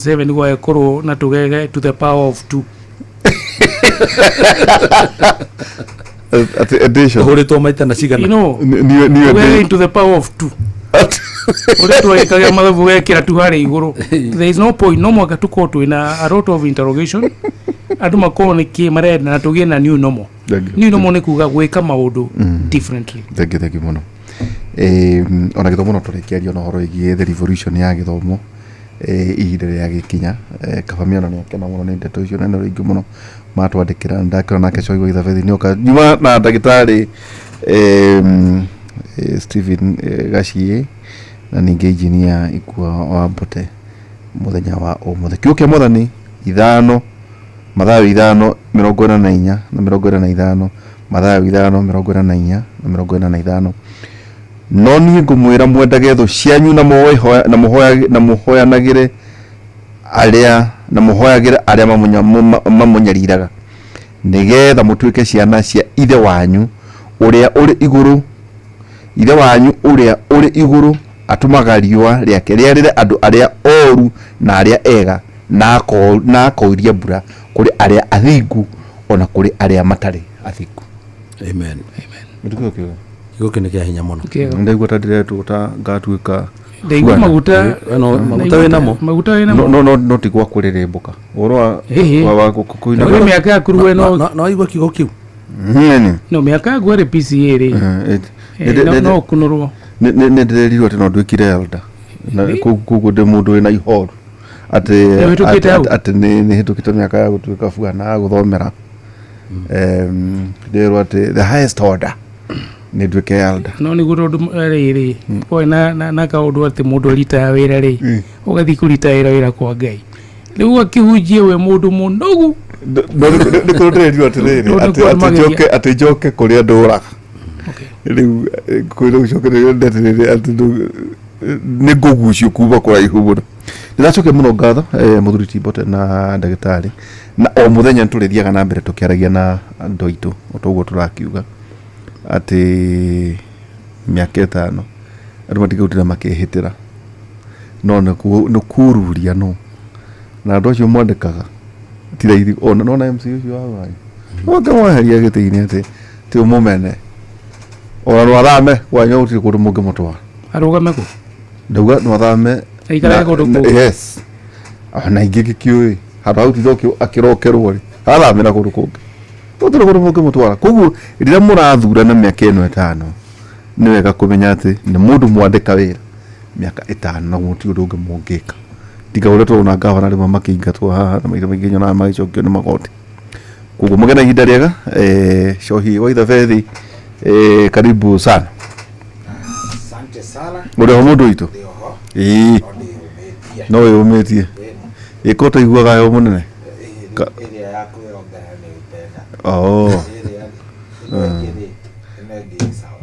7 gwakorwo na tũgege to the power of 2. Atĩ addition. Ũhũrĩtwo maita na cigana. You know, New tũgege into the power of 2, ũrĩa twagĩkagia mathabu gekĩra tu harĩa igũrũ. There is no point. No mwaka tũkorwo twĩna a lot of interrogation, andũ makorwo nĩ kĩ marenda, na tũgĩe na new normal. Thank you. New normal nĩ kuga gwĩka maũndũ differently. Thank you, thank you mũno. Ona gĩthomo no tũrĩkĩaria ona ũhoro wĩgiĩ the revolution ya gĩthomo, ihinda rĩa gĩkinya. Kaba mĩona nĩ akena mũno nĩ ndeto icio, na nĩ rĩingĩ mũno matwandĩkĩra. Ndakĩona nake Coigwa Ithabethi nĩoka nyuma na ndagĩtarĩ Stephen Gaciĩ na ningĩ engineer Ikua wa Mbote mũthenya wa ũmũthĩ. Kiugo kĩa Mwathani 5, Mathayo 5:44 na 45, Mathayo 5:44 na 45: "No niĩ ngũmwĩra, mwendage thũ cianyu na mũhoyanagĩre arĩa na mũhoyagĩre arĩa mamũnyariraga, nĩgetha mũtuĩke ciana cia Ithe wanyu ũrĩa ũrĩ igũrũ. Ithe wanyu ũrĩa ũrĩ igũrũ atũmaga riũa rĩake rĩarĩre andũ arĩa oru na arĩa ega, na akoiria mbura kũrĩ arĩa athingu ona kũrĩ arĩa matarĩ athingu." Amen. Nĩtũkĩo kĩo. Kiugo kĩu nĩ kĩa hinya mũno. Kĩega. Ndaigua ta ndĩretwo ta ngatuĩka Ndaigua bwana. maguta. We no- maguta wĩ namo? Maguta wĩ no namo. no ti gwa kũrĩrĩmbũka ũhoro wa Ĩhĩ. wa kũina. Wĩ mĩaka yaku rĩu we no No waigua kiugo kĩu? Nini. No mĩaka yaku ĩrĩ PCA rĩ, no ũkunũrwo. Nĩ ndĩrerirwo atĩ no nduĩkire elder na koguo ndĩ mũndũ wĩna ihoru atĩ Nĩũhĩtũkĩte hau? Atĩ nĩ hĩtũkĩte mĩaka ya gũtuĩka bwana ya gũthomera. Ndĩrerwo atĩ the highest order nĩ nduĩke elder. No nĩguo, tondũ rĩrĩ kwarĩ na kaũndũ atĩ mũndũ aritaya wĩra rĩ, ũgathiĩ kũrita wĩra kwa Ngai, rĩu akĩhunjie we mũndũ mũnogu. No nĩ kũrĩ ndĩrerirwo atĩrĩrĩ Tondũ atĩ nĩkuo atĩ mageria. njoke, atĩ njoke kũrĩa ndũraga. Rĩu kwĩra ũcoke atĩrĩrĩ atĩ nĩ ngũgucio kuma kũraihu mũno. Ndĩracokia mũno ngatho, mũthuri Timbote na ndagĩtarĩ, na o mũthenya nĩ tũrĩthiaga na mbere tũkĩaragia na andũ aitũ o ta ũguo tũrakiuga atĩ mĩaka 5 andũ matigũtinda makĩhĩtĩra, no nĩ kururia no na andũ acio mwandĩkaga ti raithi. Ona nona MC ũcio wa wanyu ũngĩmweheria gĩtĩ-inĩ atĩ ti ũmũmene, ona no athame kwanyu, gũtirĩ kũndũ mũngĩmũtwara. Arũgame kũ? Ndauga no athame. Aikarage kũndũ kũngĩ. Yes, ona ingĩ gĩkĩũĩ handũ hau tiga akĩrokerwo rĩ, athamĩra kũndũ kũngĩ, gũtirĩ kũndũ mũngĩmũtwara. Koguo rĩrĩa mũrathurana mĩaka ĩno 5, nĩ wega kũmenya atĩ nĩ mũndũ mwandĩka wĩra mĩaka 5 na gũtirĩ ũndũ ũngĩ mũngĩka tiga ũrĩa tũrona ngavana rĩmwe makĩingatwo haha na maita maingĩ nyonaga magĩcokio nĩ magoti. Koguo mũgĩe na ihinda rĩega. Cohi wa Ithabethi, karibu sana. Asante sana. Ũrĩ ho mũndũ witũ? Ndĩ oho. Ĩĩ. No ndĩyũmĩtie. No wĩyũmĩtie. Ĩko tũiguaga heho mũnene. Ĩrĩa ya kwĩongerera nĩ ũtenda. Oh. Ĩrĩa ĩno ĩngĩ rĩ, ĩno ĩngĩ ĩ sawa.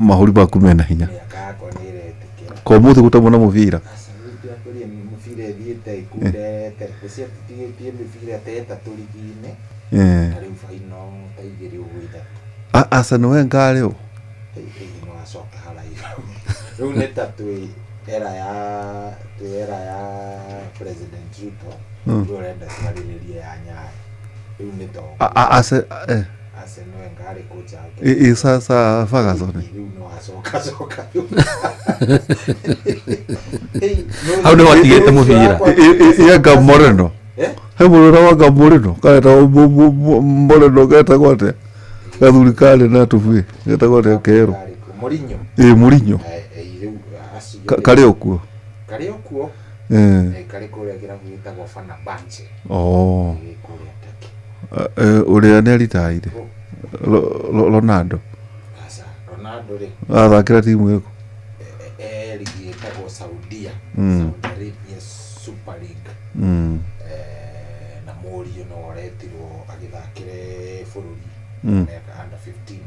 Mahũri maku mena hinya. Mĩaka yakwa nĩ ĩretĩkĩra. Ko mũthĩ gũtamwo na mũbira. Aca, rĩu ndiakũria mĩbira ĩthiĩte ĩkundete. Ngwĩciria tũtigĩtie mĩbira ta 3 rigi-inĩ. Na rĩu final ta 2 ũguo, 3. Arsene Wenger arĩ ũ? Ĩĩ, no acoka haraihu. Rĩu nĩ ta twĩ era ya President Ruto. Rĩu ũrenda twarĩrĩrie ya Nyayo. Rĩu nĩ ta ũguo. Arsene Wenger arĩ kocha wake. Ĩ sa Ferguson. Rĩu no acoka coka rĩu. Hau nĩho atigĩte mũbira. Ĩ Moreno. Eh? He mũndũ ũrĩa wanga Moreno kaetagwo Moreno, getagwo atĩa gathuri karĩ na tũbuĩ, getagwo atĩa kerũ? Mourinho. Ĩ, Mourinho. Rĩu acio Karĩ o kuo? Karĩ o kuo. Karĩ kũrĩa kĩrabu gĩtagwo Fenerbahce. Oh. Gĩ kũrĩa Turkey. Ũrĩa nĩ aritaire Ronaldo? Aca, Ronaldo rĩ, Athakĩra timu ĩrĩkũ? Ligi ĩtagwo Saudia. Saudi Arabia Super League. Na mũriũ no aretirwo agĩthakĩre bũrũri mĩaka under 15.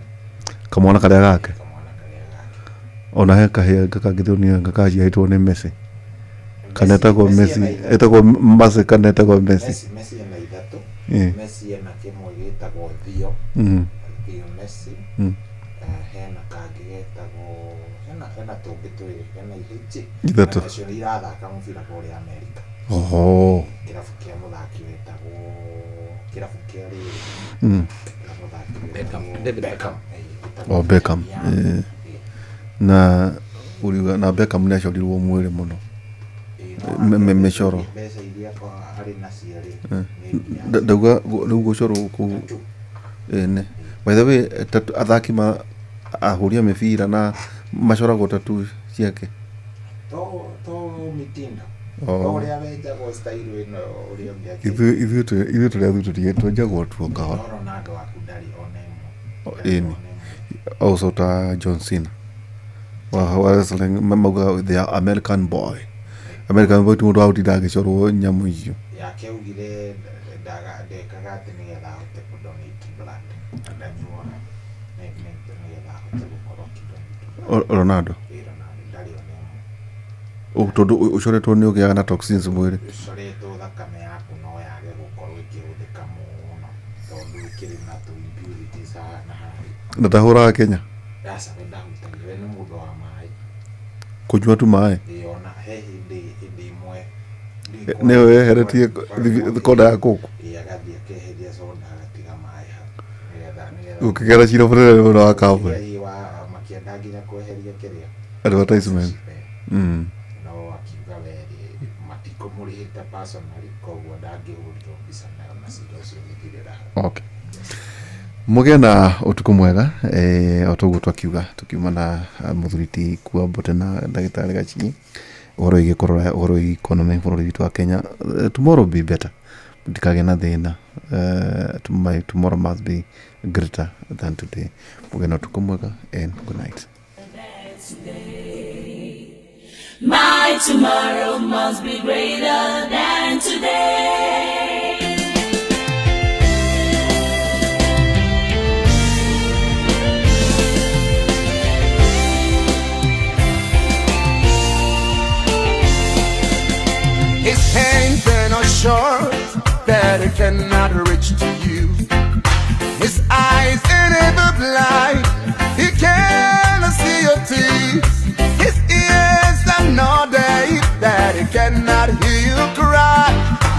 Kamwana karĩa gake? Kamwana karĩa gake. Ona he kahĩa kangĩthũnia kaciarĩtwo nĩ Messi kana etagwo Messi, ena 3. Etagwo Messi kana etagwo Messi? Messi ena 3. Messi ena kĩmwe gĩtagwo Theo. Theo Messi. Hena kangĩ getagwo, hena tũngĩ twĩrĩ, hena ihĩnjĩ. 3. Na nacio nĩ irathaka mũbira kũrĩa Amerika. Oho. Kĩrabu kĩa mũthaki wetagwo kĩrabu kĩa rĩrĩ. Beckham, David Beckham. O Beckham. Na uriuga na Beckham nĩ acorirwo mwĩrĩ mũno. Mĩcoro. Mbeca iria arĩ nacio rĩ. Ndauga rĩu gũcorwo kũu. Ĩne. By the way, athaki ma ahũri a mĩbira na macoragwo tattoo ciake. To mitindo. Ũrĩa wenjagwo style ĩno ũrĩa ũngĩ. Ithuĩ tũrĩ athuri twenjagwo tu o kahora. No Ronaldo waku ndarĩ ona ĩmwe. Ĩni. Also ta John Cena. Wa wrestling mauga the American boy. American boy ti mũndũ wa gũtinda agĩcorwo nyamũ icio. Yake augire ndekaga atĩ nĩgetha ahote kũ donate blood. Na ndanyuaga nĩgetha ahote gũkorwo akĩ donate blood. Ronaldo. Ronaldo ndarĩ ona ĩmwe. Tondũ ũcoretwo nĩ ũgĩaga na toxins mwĩrĩ. Ũcoretwo thakame yaku no yage gũkorwo ĩkĩhũthĩka mũno tondũ ĩkĩrĩ na tũ impurities haha na harĩa. Na ndahũraga Kenya? Aca we ndahutagia, we nĩ mũndũ wa maĩ. Kũnyua tu maĩ? Ĩĩ ona he hĩndĩ ĩmwe Nĩwe weheretie konda ya kũkũ? Ĩĩ agathiĩ akeheria soda agatiga maĩ hau. Nĩgetha Ũkĩgera cira mũnene mũno wa kambuni. Ĩĩ makĩenda nginya kweheria kĩrĩa. Advertisement. No akiuga werĩ matikũmũrĩhĩte personally koguo ndangĩhũrirwo mbica nayo na cira ũcio ũgĩthirĩra hau. Okay. Mũgĩe na ũtukũ mwega o toguo twakiuga tũkiuma na mũthuri ti Kua Mbote na ndagĩtarĩ Gacii ũhoro wĩgiĩ kũrora ũhoro wĩgiĩ economy bũrũri witũ wa Kenya. Tomorrow be better, ndikagĩe na thĩna. My tomorrow must be greater than today. Mũgĩe na ũtukũ mwega and good night. My tomorrow must be greater than today. His hands are not short that it cannot reach to you. His eyes are never blind, he cannot see your tears. His ears are not deaf that he cannot hear you cry.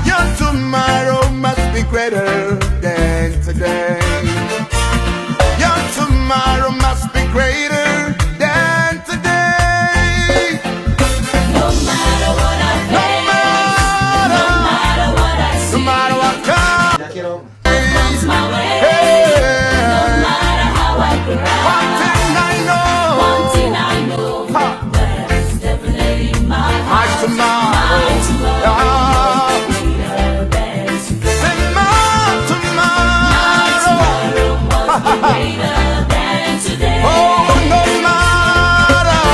Your tomorrow must be greater than today. Your tomorrow must be greater than today. No matter what I face, no matter what I see, no matter what comes my way, no matter how I cry, one thing I know, one thing I know, that's definitely my heart, tomorrow, my tomorrow must be greater than today. Say my tomorrow, my tomorrow must be greater than today. Oh, no matter, no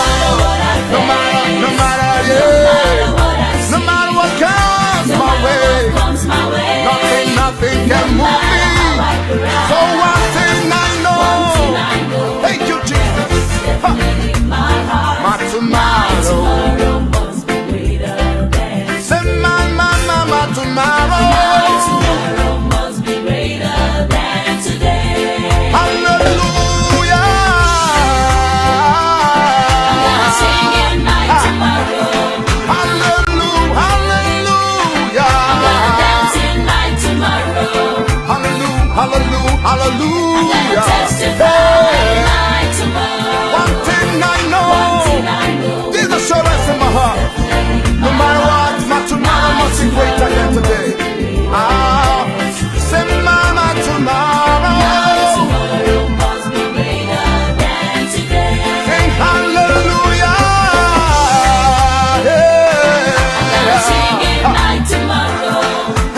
matter what I face, no matter, no matter, yeah, no matter what I see, no matter what comes no my way, comes my way, nothing, nothing can no move me. So one thing I know, thank you, Jesus. Definitely my heart, my tomorrow, tomorrow must be greater than today. Say my tomorrow, my tomorrow must be greater than today. Hallelujah. I'm gonna sing in my tomorrow. Hallelujah, hallelujah. I'm gonna dance in my tomorrow. Hallelujah, hallelujah, hallelujah. I'm gonna testify in my tomorrow. One thing I know, one thing I know, there's assurance in my heart. No matter what, my tomorrow must be greater than today. Ah, say my tomorrow, my tomorrow must be greater than today. Sing hallelujah. Yeah. I'm gonna sing in my tomorrow.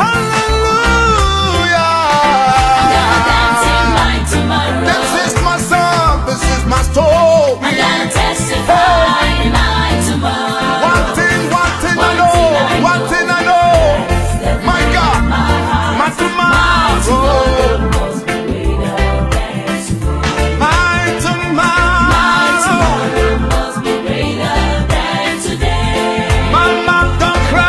Hallelujah. I'm gonna dance in my tomorrow. This is my song, this is my story. I'm gonna testify in my tomorrow. One thing I know, one thing I know. My God, my tomorrow, must be greater than today. My tomorrow, my tomorrow must be greater than today. Mama, don't cry.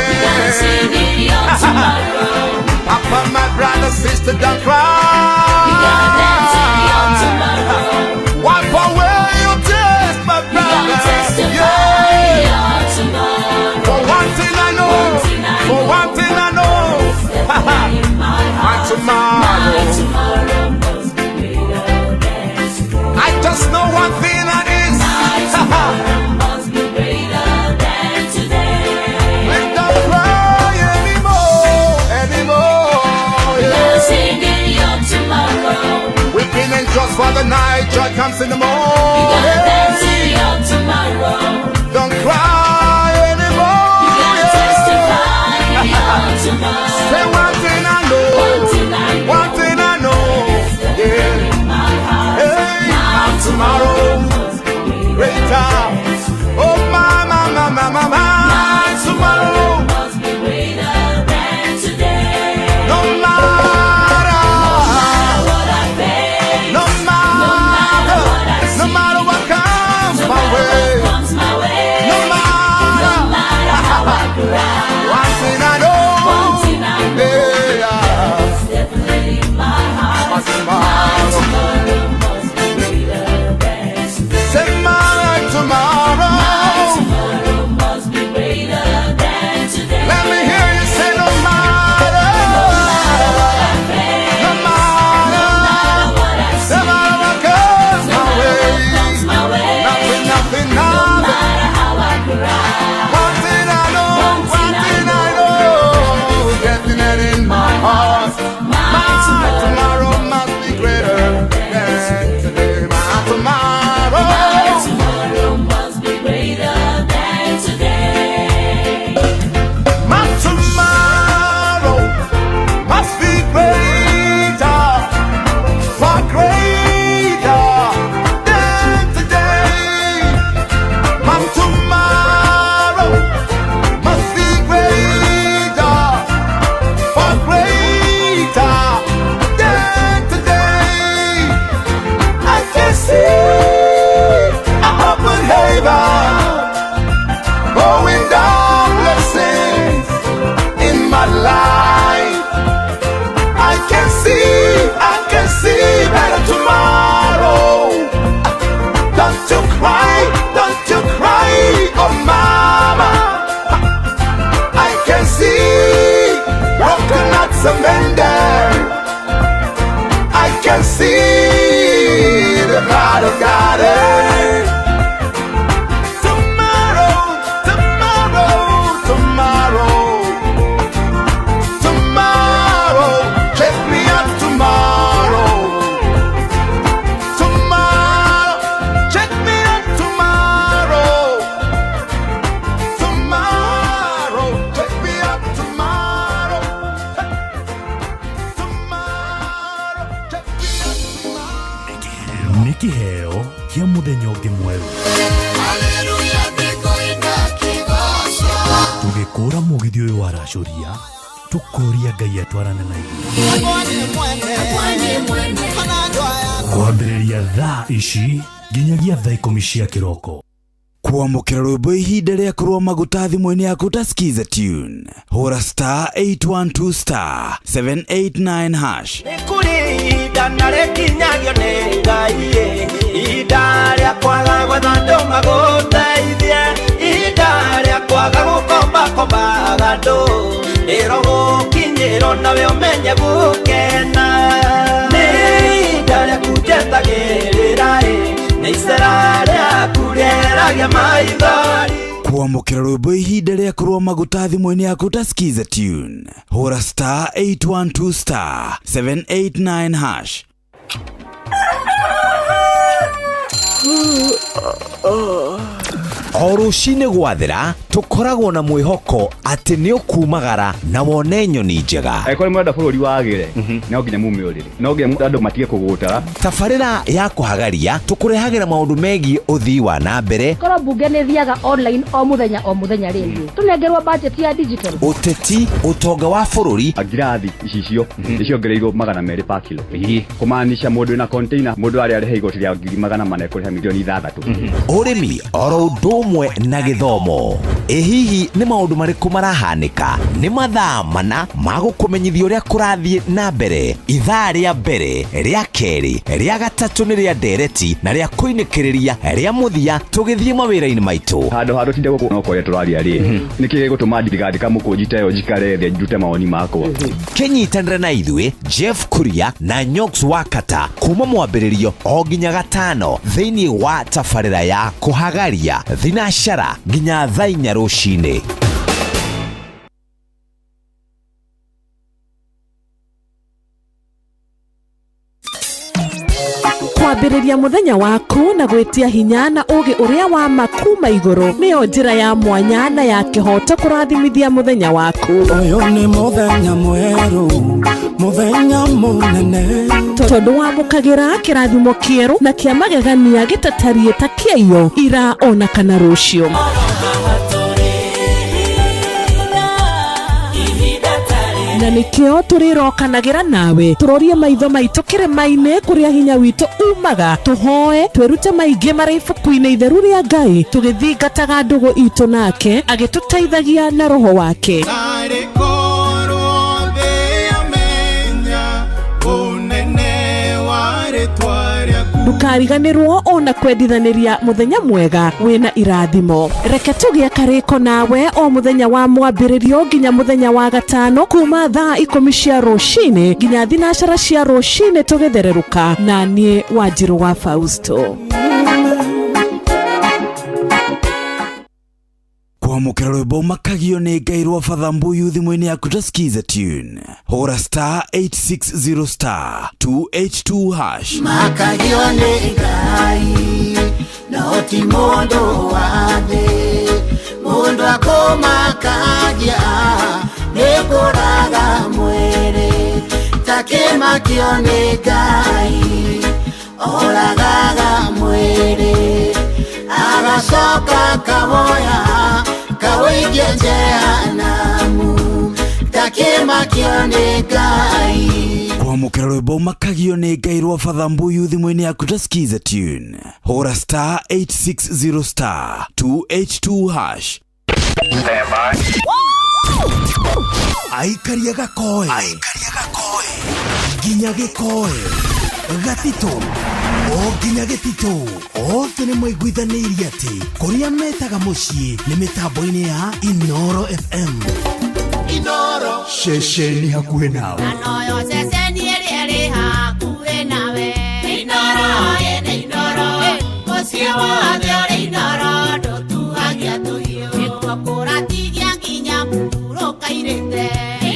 You gotta sing in your tomorrow. Papa, my brother, sister, don't cry. You gotta dance in your tomorrow. Wipe away your tears, my You gotta brother. testify Yeah. Dance in the morning. You're gonna dance in your tomorrow. Don't cry anymore. You gotta testify in your tomorrow. Say one thing I know. One thing I know. One thing I know. Yeah. My heart. Hey, my tomorrow. Greater. Oh my, my, my, my, my, my. Tomorrow must be greater than today. No matter, what I face, no matter, what I see, no matter what comes my way, comes my way, no matter, no matter how I cry, one thing I know, one thing I know, yeah, it's definitely my heart. My tomorrow, tomorrow must be greater than today. Say my tomorrow. My tomorrow must be greater than today. Let me hear you say no matter, No matter what I face, no matter, no matter what I no see, matter what comes no my matter way, what comes my way, nothing, nothing, no nothing. matter how I cry, One thing I know, One one thing I thing I know, definite in my heart. my My tomorrow must be greater than today. My tomorrow, my tomorrow must be greater than today. my tomorrow must be greater, far greater than today. My tomorrow must be greater, far greater than today. I can see a open heaven, pouring down blessings in my life. I can see better tomorrow. Don't you cry, oh mama. I can see broken hearts mended. I can see the blood of God. Tomorrow, tomorrow, tomorrow, tomorrow, check me out tomorrow. Tomorrow, check me out tomorrow. Tomorrow, check me out tomorrow. Tomorrow, check me out tomorrow. Nĩ kĩheo kĩa mũthenya ũngĩ mwerũ. Tũgĩkũra mũgithi ũyũ waracũria, tũkũria Ngai atwarane na ithuĩ. Kwambĩrĩria thaa ici nginyagia thaa 10 cia kĩroko. Kwamũkĩra rwĩmbo ihinda rĩa kũrũa maguta thimũ-inĩ yaku ta Skiza tune, hũra star 812 star 789 hash. Nĩ kũrĩ ihinda na rĩkinyagio nĩ Ngai ĩ. Ihinda rĩa kwaga gwetha andũ magũteithie, ihinda rĩa kwaga gũkombakombaga andũ, rĩro gũkinyĩrwo nawe ũmenye gũkena. Nĩ ihinda rĩaku njetagĩrĩra ĩ, nĩ icera rĩaku rĩeragia maithori. Kwamũkĩra rwĩmbo ihinda rĩa kũrũa maguta thimũ-inĩ yaku ta Skiza tune, hũra star 812 star 789 hash. O rũcinĩ gwathera tũkoragwo na mwĩhoko atĩ nĩ ũkumagara na wone nyoni njega. Angĩkorwo nĩ mũrenda bũrũri wagĩre, no nginya mume ũrĩrĩ, no nginya andũ matige kũgũtara. Tabarĩra ya kũhagaria tũkũrehagĩra maũndũ megiĩ ũthii wa na mbere, Korwo mbunge nĩ thiaga online o mũthenya o mũthenya rĩngĩ, tũnengerwo budget ya digital. Ũteti, ũtonga wa bũrũri. Ngirathi icicio nĩciongereirwo 200 per kilo, kũmaanisha mũndũ wĩna container, mũndũ arĩa arĩha igoti rĩa 400,000 ekũrĩha 6 million. Ũrĩmi oro ũndũ ũmwe na gĩthomo. Ĩ hihi nĩ maũndũ marĩkũ marahanĩka? Nĩ mathaa mana ma gũkũmenyithia ũrĩa kũrathiĩ na mbere. Ithaa rĩa mbere, rĩa kerĩ, rĩa gatatũ nĩ rĩa ndereti na rĩa kũinĩkĩrĩria rĩa mũthia tũgĩthiĩ mawĩra-inĩ maitũ. Handũ ha tũtinde gũkũ no kwaria tũraria rĩ, nĩkĩ gĩgũtũma ndigandĩka mũkũnji ta ĩyo njikare thĩ ndute mawoni makwa? Kĩnyitanĩre na ithuĩ Jeff Kuria na Nyox Wakata kuma mwambĩrĩrio o nginya gatano thĩinĩ wa tabarĩra ya kũhagaria thinacara nginya thaa 4 rũcinĩ. Kwambĩrĩria Kwambĩrĩria mũthenya waku na gwĩtia hinya na ũũgĩ ũrĩa wa ma kuma igũrũ nĩyo njĩra ya mwanya na ya kĩhooto kũrathimithia mũthenya waku. Ũyũ nĩ mũthenya mwerũ, mũthenya mũnene. Tondũ wamũkagĩra kĩrathimo kĩerũ na kĩa magegania gĩtatariĩ ta kĩaiyo ira ona kana rũciũ. Na nĩkĩo tũrĩrokanagĩra nawe tũrorie maitho maitũ kĩrĩma-inĩ kũrĩa hinya witũ umaga, tũhoe twĩrute maingĩ marĩ ibuku-inĩ itheru rĩa Ngai, tũgĩthingataga ndũgũ itũ nake agĩtũteithagia na roho wake. Ndũkariganĩrwo ona kwendithanĩria mũthenya mwega wĩna irathimo. Reke tũgĩe karĩko nawe o mũthenya wa mwambĩrĩrio nginya mũthenya wa gatano kuma thaa 10 cia rũcinĩ nginya 12 cia rũcinĩ tũgĩthererũka na niĩ Wanjirũ wa Fausto. Kwamũkĩra rwĩmbo makagio nĩ Ngai rwa Father Mbuyu thimũ-inĩ yaku ta Skiza tune. Hũra star 860 star 282 hash. Makagio nĩ Ngai no ti mũndũ wa thĩ, mũndũ akũmakagia nĩ kũraga mwĩrĩ, takĩmakio nĩ Ngai oragaga mwĩrĩ, agacoka kawoya kawĩikie jehanamu, takĩmakio nĩ Ngai. Kwamũkĩra rwĩmbo makagio nĩ Ngai rwa Father Mbuyu thimũ-inĩ yaku ta Skiza tune. Hũra star 860 star 282 hash. Aikaria gakoe nginya gĩkoe gatitũ o nginya gĩtitũ othe nĩ maiguithanĩirie atĩ kũrĩa metaga mũciĩ nĩ mĩtambo-inĩ ya Inoro FM. Inoro ceceni hakuhĩ nawe. Anoyo ceceni ĩrĩa ĩrĩ hakuhĩ nawe. Inoro ĩnĩ Inoro mũciĩ wothe ũrĩ Inoro ndũtuagia tũhiũ nĩkuo kũratigia nginya mũhurũka-irĩte.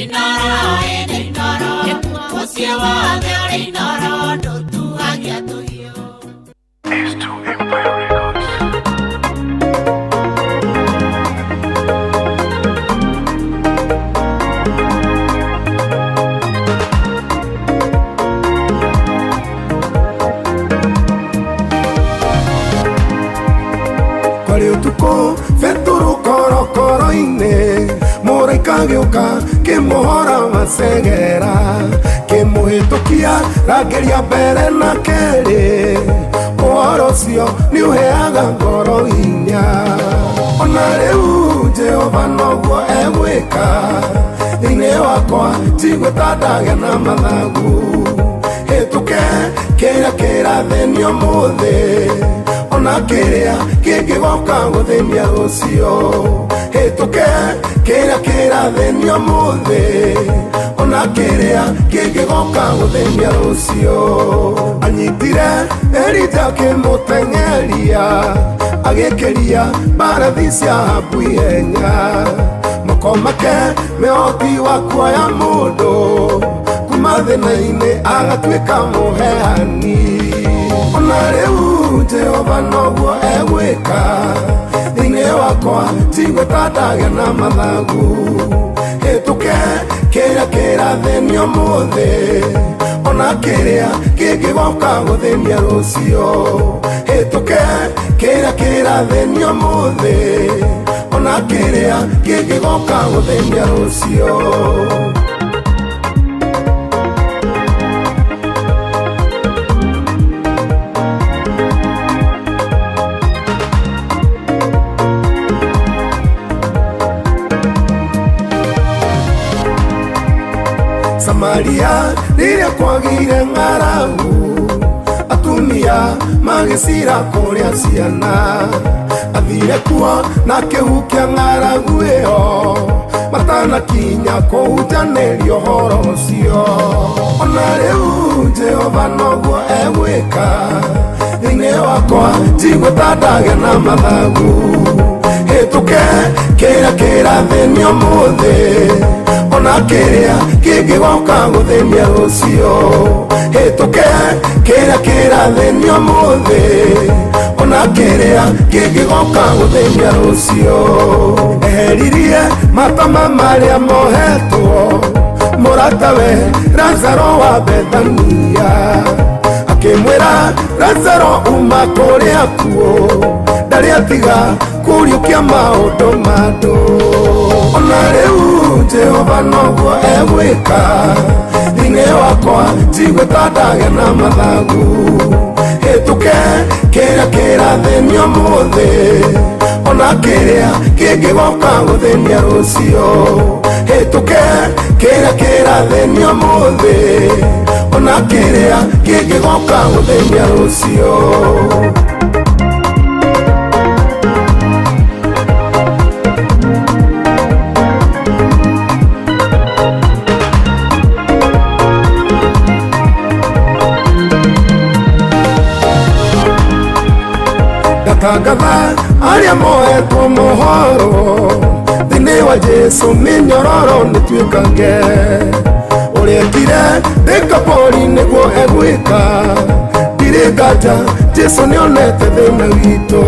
Inoro ĩnĩ Inoro mũciĩ wothe ũrĩ Inoro ndũtuagia tũhiũ. S2 Empire Records. Kwari ũtukũ Betũrũ korokoro-inĩ mũraika agĩũka kĩmũhora macegera kĩmũhĩtũkia rangĩria mbere na kerĩ ũhoro ũcio nĩũheaga ngoro hinya. Ona rĩu Jehova noguo egwĩka thĩinĩ wakwa njigue ta ndagĩa na mathagu, hĩtũke kĩrĩa kĩrathĩnio ũmũthĩ ona kĩrĩa kĩngĩgoka gũthĩnia rũciũ, hĩtũke kĩrĩa kĩrathĩnio ũmũthĩ ona kĩrĩa kĩngĩgoka gũthĩnia rũciũ. Anyitire Elija akĩmũteng'eria agĩkĩria mbarathi cia Ahabu ihenya, moko make mehoti wa kuoya mũndũ kuma thĩna-inĩ agatuĩka mũheani. Ona rĩu Jehova noguo egwĩka thĩinĩ wakwa njigue ta ndagĩa na mathagu, hĩtũke kĩrĩa kĩrathĩnio ũmũthĩ ona kĩrĩa kĩngĩgoka gũthĩnia rũciũ, hĩtũke kĩrĩa kĩrathĩnio ũmũthĩ ona kĩrĩa kĩngĩgoka gũthĩnia rũciũ. Samaria rĩrĩa kwagĩire ng'aragu atumia magĩcira kũrĩa ciana, athire kuo na akĩhukia ng'aragu ĩyo matanakinya kũhunjanĩria ũhoro ũcio. Ona rĩu Jehova noguo egwĩka thĩinĩ wakwa njigue ta ndagĩa na mathagu, hĩtũke kĩrĩa kĩrathĩnio ũmũthĩ Ona kĩrĩa kĩngĩgoka gũthĩnia rũciũ, hĩtũke kĩrĩa kĩrathĩnia ũmũthĩ. Ona kĩrĩa kĩngĩgoka gũthĩnia rũciũ. Eheririe matama marĩa mohetwo mũratawe Lazaro wa Bethania, akĩmwĩra Lazaro uma kũrĩa kuo, ndarĩ atiga kũriũkia maũndũ ma andũ. Ona rĩu Jehova noguo egwĩka thĩinĩ wakwa, njigue ta ndagĩa na mathagu. Hĩtũke kĩrĩa kĩrathĩnia ũmũthĩ, ona kĩrĩa kĩngĩgoka gũthĩnia rũciũ. Hĩtũke kĩrĩa kĩrathĩnia ũmũthĩ, ona kĩrĩa kĩngĩgoka gũthĩnia rũciũ. Ndatangatha arĩa mohetwo mohoro thĩinĩ wa Jesũ, mĩnyororo nĩtuĩkange. Ũrĩa ekire Dekapoli nĩguo egwĩka, ndirĩ nganja Jesũ nĩonete thĩna witũ.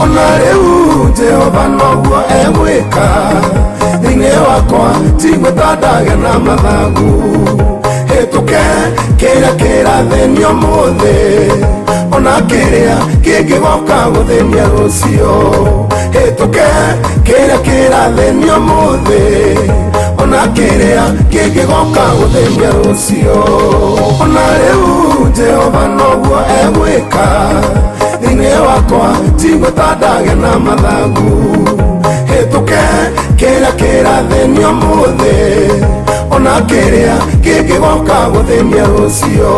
Ona rĩu Jehova noguo egwĩka thĩinĩ wakwa, njigue ta ndagĩa na mathagu. Hĩtũke kĩrĩa kĩrathĩnia ũmũthĩ, ona kĩrĩa kĩngĩgoka gũthĩnia rũciũ. Hĩtũke kĩrĩa kĩrathĩnia ũmũthĩ, ona kĩrĩa kĩngĩgoka gũthĩnia rũciũ. Ona rĩu Jehova noguo egwĩka thĩinĩ wakwa, njigue ta ndagĩa na mathagu. Hĩtũke kĩrĩa kĩrathĩnia ũmũthĩ, ona kĩrĩa kĩngĩgoka gũthĩnia rũciũ.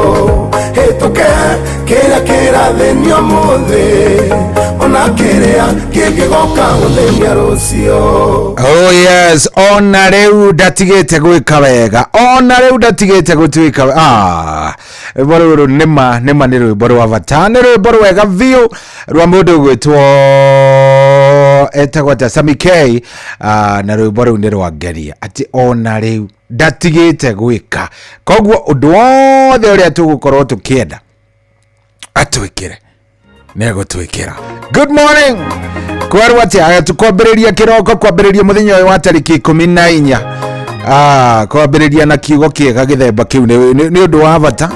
Hĩtũke kĩrĩa kĩrathĩnia ũmũthĩ, ona kĩrĩa kĩngĩgoka gũthĩnia rũciũ. Oh yes, ona rĩu ndatigĩte gwĩka wega, ona rĩu ndatigĩte gũtuĩka. Rwĩmbo rũrũ nĩma nĩma nĩ rwĩmbo rwa bata, nĩ rwĩmbo rwega biũ rwa mũndũ ũgwĩtwo etagwo ta Sammy K, na rwĩmbo rũu nĩ rwa ngeria atĩ ona rĩu ndatigĩte gwĩka. Koguo ũndũ wothe ũrĩa tũgũkorwo tũkĩenda atwĩkĩre nĩegũtwĩkĩra. Good morning. Kwerwo atĩa? Tukwambĩrĩria kĩroko, kwambĩrĩria mũthenya ũyũ wa tarĩki 14. Kwambĩrĩria na kiugo kĩega gĩthemba kĩu nĩ ũndũ wa bata.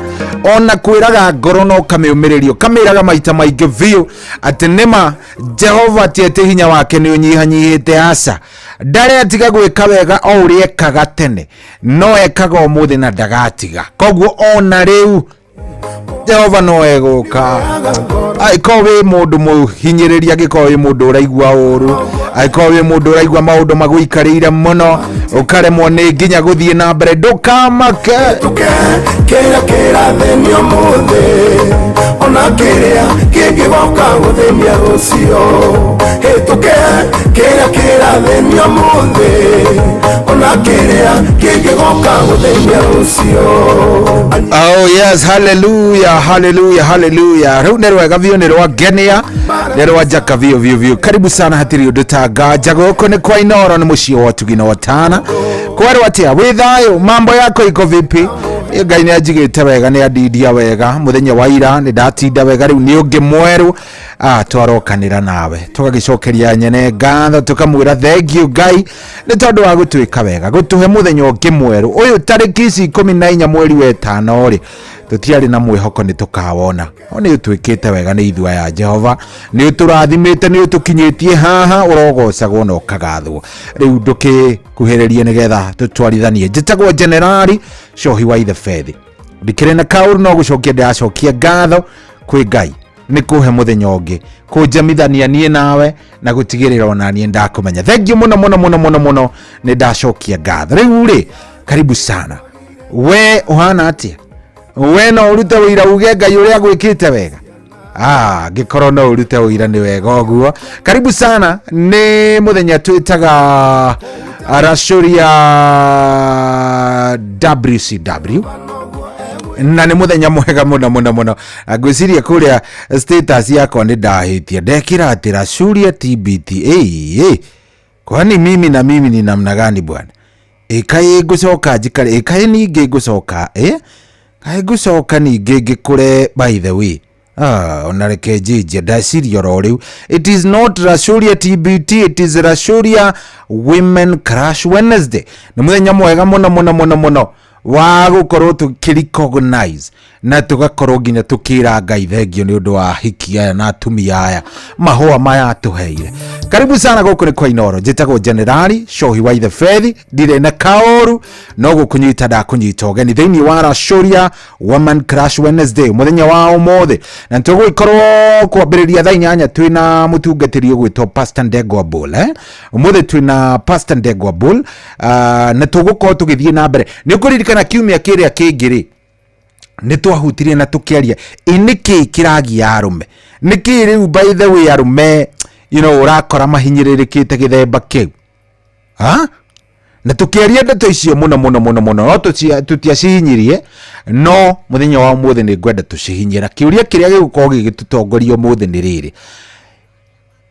Ona kwĩraga ngoro no kamĩũmĩrĩrio, kamĩraga maita maingĩ biũ atĩ nĩma Jehova ti atĩ hinya wake nĩ ũnyihanyihĩte, aca. Ndarĩ atiga gwĩka wega o ũrĩa ekaga tene, no ekaga ũmũthĩ na ndagatiga. Koguo ona rĩu Jehova no egũka. Angĩkorwo wĩ mũndũ mũhinyĩrĩria, angĩkorwo wĩ mũndũ ũraigua ũru, angĩkorwo wĩ mũndũ ũraigua maũndũ magũikarĩire mũno, ũkaremwo nĩ nginya gũthiĩ na mbere, ndũkamake. Kĩrĩa kĩrathĩnia ũmũthĩ, ona kĩrĩa kĩngĩgoka gũthĩnia rũciũ. Hĩtũke kĩrĩa kĩrathĩnia ũmũthĩ, ona kĩrĩa kĩngĩgoka gũthĩnia rũciũ. Oh yes, hallelujah, hallelujah, hallelujah. Rĩu nĩ rwega biũ, nĩ rwa ngenia, nĩ rwa njaka biũ biũ biũ. Karibu sana, hatirĩ ũndũ ta nganja. Gũkũ nĩ kwa Inooro, nĩ mũciĩ wa ũtugi na ũtana. Kwerwo atĩa? Wĩ thayũ? Mambo yako iko vipi? Ngai nĩ anjigĩte wega, nĩ andindia wega. Mũthenya wa ira nĩ ndatinda wega, rĩu nĩ ũngĩ mwerũ. Twarokanĩra nawe tũgagĩcokeria nyene ngatho, tũkamwĩra thank you Ngai nĩ tondũ wa gũtwĩka wega, gũtũhe mũthenya ũngĩ mwerũ ũyũ tarĩki ici 14 mweri wa ĩtano rĩ, tũtiarĩ na mwĩhoko nĩ tũkawona. No nĩ ũtwĩkĩte wega nĩ ithua ya Jehova, nĩ ũtũrathimĩte, nĩ ũtũkinyĩtie haha, ũrogocagwo na ũkagathwo. Rĩu ndũkĩkuhĩrĩrie nĩgetha tũtwarithanie. Njĩtagwo Generali Cohi wa Ithe Bethi, ndikĩrĩ na kaũru no gũcokia ndĩracokia ngatho kwĩ Ngai nĩ kũhe mũthenya ũngĩ, kũnjemithania niĩ nawe na gũtigĩrĩra ona niĩ ndakũmenya. Thank you mũno mũno mũno mũno mũno, nĩ ndacokia ngatho. Rĩu rĩ, karibu sana. We ũhana atĩa? We no ũrute ũira uge Ngai ũrĩa agwĩkĩte wega? Ngĩkorwo no ũrute ũira nĩ wega ũguo. Karibu sana, nĩ mũthenya twĩtaga Arashuria WCW, na nĩ mũthenya mwega mũno mũno mũno. Ngwĩciria kũrĩa status yakwa nĩ ndahĩtia, ndekĩra atĩ Rashuria TBT. Kwani mimi na mimi ni namna gani bwana? Ĩ kaĩ ngũcoka njikare, ĩ kaĩ ningĩ ngũcoka, ĩ kaĩ ngũcoka ningĩ ngĩkũre? By the way, ona reke njĩnjie ndaciria oro rĩu. It is not Rasuria TBT, it is Rasuria Women Crush Wednesday. Nĩ mũthenya mwega mũno mũno mũno mũno wa gũkorwo tũkĩrecognize na tũgakorwo nginya tũkĩra Ngai thengio nĩ ũndũ wa hiki aya na atumia aya, mahũa maya atũheire. Karibu sana, gũkũ nĩ kwa Inoro. Njĩtagwo Generali Shohi wa Ithe Fethi, ndirĩ na kaũru no gũkũnyita ndakũnyita ũgeni thĩinĩ wa Rasuria Woman Crush Wednesday mũthenya wa ũmũthĩ, na tũgũgĩkorwo kwambĩrĩria thaa 8 twĩna mũtungatĩri ũgwĩtwo Pastor Ndegwa Bull, eh? Ũmũthĩ twĩna Pastor Ndegwa Bull, na tũgũkorwo tũgĩthiĩ na mbere. Nĩ ũkũririkana kiumia kĩrĩa kĩngĩ rĩ, nĩ twahutirie na tũkĩaria ĩ nĩkĩ kĩragia arũme, nĩkĩ rĩu by the way arũme ũrakora mahinyĩrĩrĩkĩte gĩthemba kĩu, ha? Na tũkĩaria ndeto icio mũno mũno mũno mũno, no tũtiacihinyirie. No mũthenya wa ũmũthĩ nĩ ngwenda tũcihinyĩra. Kĩũria kĩrĩa gĩgũkorwo gĩgĩtũtongoria ũmũthĩ nĩ rĩrĩ: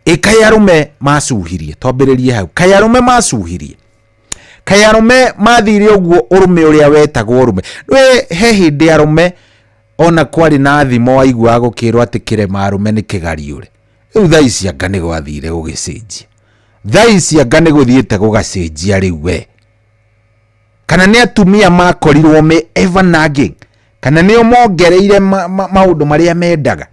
ĩ kaĩ arũme macuhirie? Twambĩrĩrie hau. Kaĩ arũme macuhirie? Kaĩ arũme mathire ũguo ũrũme ũrĩa wetagwo ũrũme? We he hĩndĩ arũme ona kwarĩ na thimo waiguaga gũkĩrwo atĩ kĩrema arũme nĩ kĩgariũre. Rĩu thaa ici anga nĩ gwathire gũgĩcenjia? Thaa ici anga nĩ gũthiĩte gũgacenjia rĩu we? Kana nĩ atumia makorirwo me ever nagging, kana nĩo mongereire maũndũ marĩa mendaga?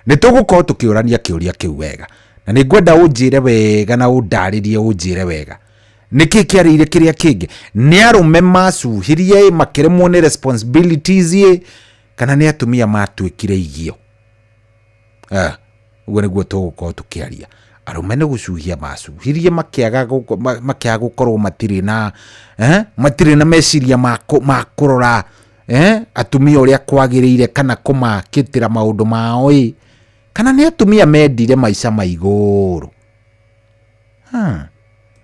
Nĩ tũgũkorwo tũkĩũrania kĩũria kĩu wega, na nĩ ngwenda ũnjĩre wega na ũndarĩrie, ũnjĩre wega nĩkĩ kĩarĩire kĩrĩa kĩngĩ. Nĩ arũme macuhirie makĩremwo nĩ responsibilities ĩ, kana nĩ atumia matuĩkire igio? Ũguo nĩguo tũgũkorwo tũkĩaria. Arũme nĩ gũcuhia macuhirie makĩaga gũkorwo matirĩ na matirĩ na meciria ma kũrora atumia ũrĩa kwagĩrĩire kana kũmakĩtĩra maũndũ mao ĩ, kana nĩ atumia mendire maica ma igũrũ?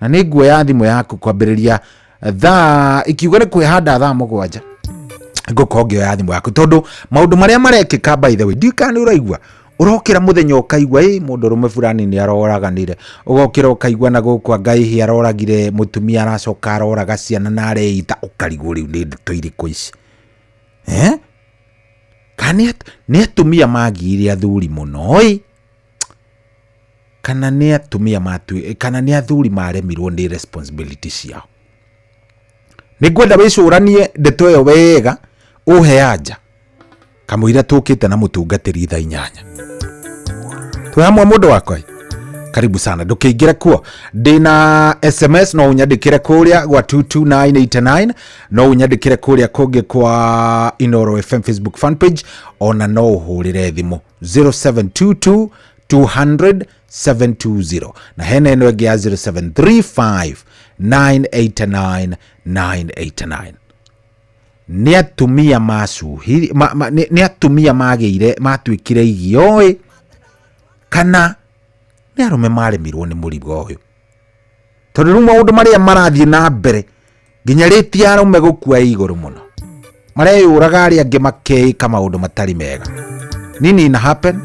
Na nĩ nguoya thimũ yaku kwambĩrĩria thaa ikiuga nĩ kwĩhanda thaa 7, ngũkorwo ngĩoya thimũ yaku, tondũ maũndũ marĩa marekĩka, by the way, ndiũĩ kana nĩ ũraigua. Ũrokĩra mũthenya ũkaigua ĩ mũndũ ũrũme fulani nĩ aroraganire, ũgokĩra ũkaigua na gũkũ anga hihi aroragire mũtumia, aracoka aroraga ciana na areita, ũkarigwo rĩu nĩ ndeto irĩkũ ici, eh? Kana nĩ atumia magiire athuri mũno ĩ, kana nĩ atumia kana nĩ athuri maremirwo nĩ responsibility ciao? Nĩ ngwenda wĩcũranie ndeto ĩyo wega, ũhe anja kamũira tũkĩte na mũtungatĩri thaa 8. Twĩ hamwe, mũndũ wakwa, karibu sana. Ndũkĩingĩre kuo, ndĩna SMS, no ũnyandĩkĩre kũrĩa gwa 22989, no ũnyandĩkĩre kũrĩa kũngĩ kwa Inoro FM Facebook fan page, ona no ũhũrĩre thimũ 0722 200 720, na hena ĩno ĩngĩ ya 0735 989 989. Nĩ atumia macuhiri nĩ atumia magĩire matuĩkire igio ĩ, kana nĩ arũme maremirwo nĩ mũrigo ũyũ? Tondũ rĩu maũndũ marĩa marathiĩ na mbere, nginya rĩti ya arũme gũkua ĩ igũrũ mũno, mareyũraga, arĩa angĩ makeĩka maũndũ matarĩ mega. Nini ina happen?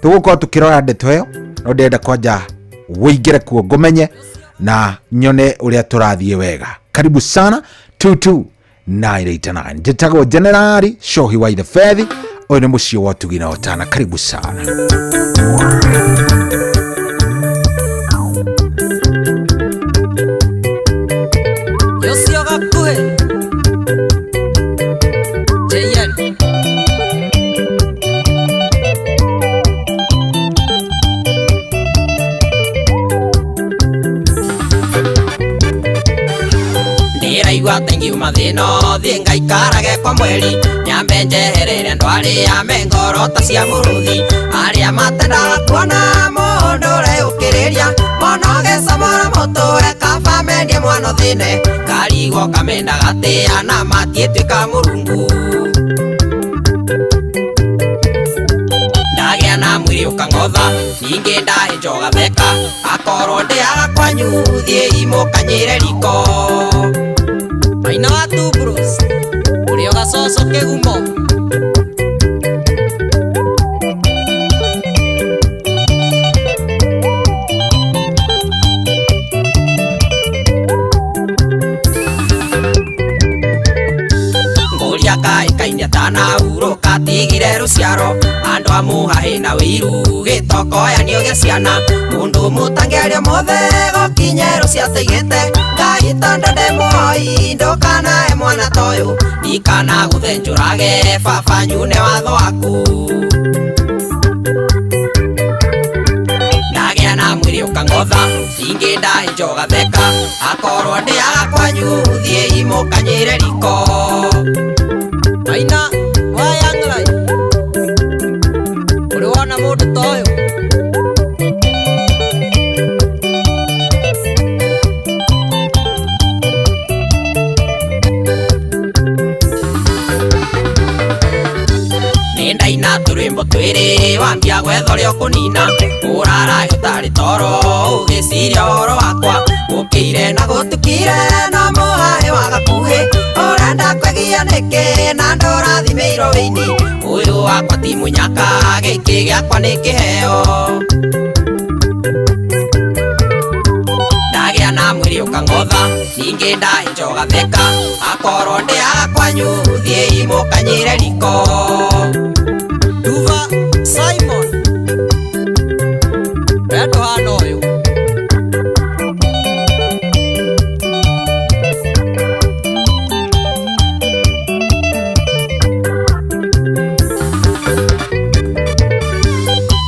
Tũgũkorwo tũkĩrora ndeto ĩyo, no ndĩrenda kwanja wĩingĩre kuo ngũmenye na nyone ũrĩa tũrathiĩ wega. Karibu sana, 22989. Njĩtagwo Generali Shohi wa Ithe Fethi. Ũyũ nĩ mũciĩ wa ũtugi na ũtana. Karibu sana. Ũcio gakuhĩ JN. Ndĩraigua ta ingiuma thĩna thiĩ ngaikarage kwa mweri, nyambe njeherere andũ arĩa me ngoro ta cia mũrũthi, arĩa matendaga kuona mũndũ ũreyũkĩrĩria mono gĩcomora mũtwe, kaba mendie mwana thĩne karigwo kamenda gatĩa na matiĩtuĩka mũrungu. Ndagĩa na mwĩrĩ ũkang'otha, ningĩ ndahĩnja ũgatheka, akorwo ndĩaga kwanyu thiĩ imũkanyĩre riko. Maina wa Two Bros, ũrĩa ũgacoco kĩgumo. Wĩna wĩiru gĩtokoyanio gĩa ciana mũndũ mũtangĩaria mothe gũkinyerũ ciateigĩte Ngai tondũ ndĩ mũhoi ndũkanahe mwana ta ũyũ ndikana gũthenjũrage baba nyune watho waku ndagĩa na mwĩrĩ ũkang'otha ingĩ ndahenja ũgatheka akorwo ndĩaga kwanyu thiĩ imũkanyĩre riko Maina wa Young Life ũrĩ wona mũndũ ta ũyũ Nĩ ndaina tũrwĩmbo twĩrĩ wambia gwetha ũrĩa ũkũnina ũrara ũtarĩ toro ũgĩciria ũhoro wakwa ũkĩire na gũtukire no mũhaĩ wa gakuhĩ ũrenda kwegia nĩkĩ na ndũrathimĩirwo wĩini ũyũ wakwa ti mũnyaka gĩkĩ gĩakwa nĩ kĩheo ndagĩa na mwĩrĩ ũkang'otha ningĩ ndahenja ũgatheka akorwo ndĩaga kwanyu thiĩ imũkanyĩre riko Duva Simon we ndũhana ũyũ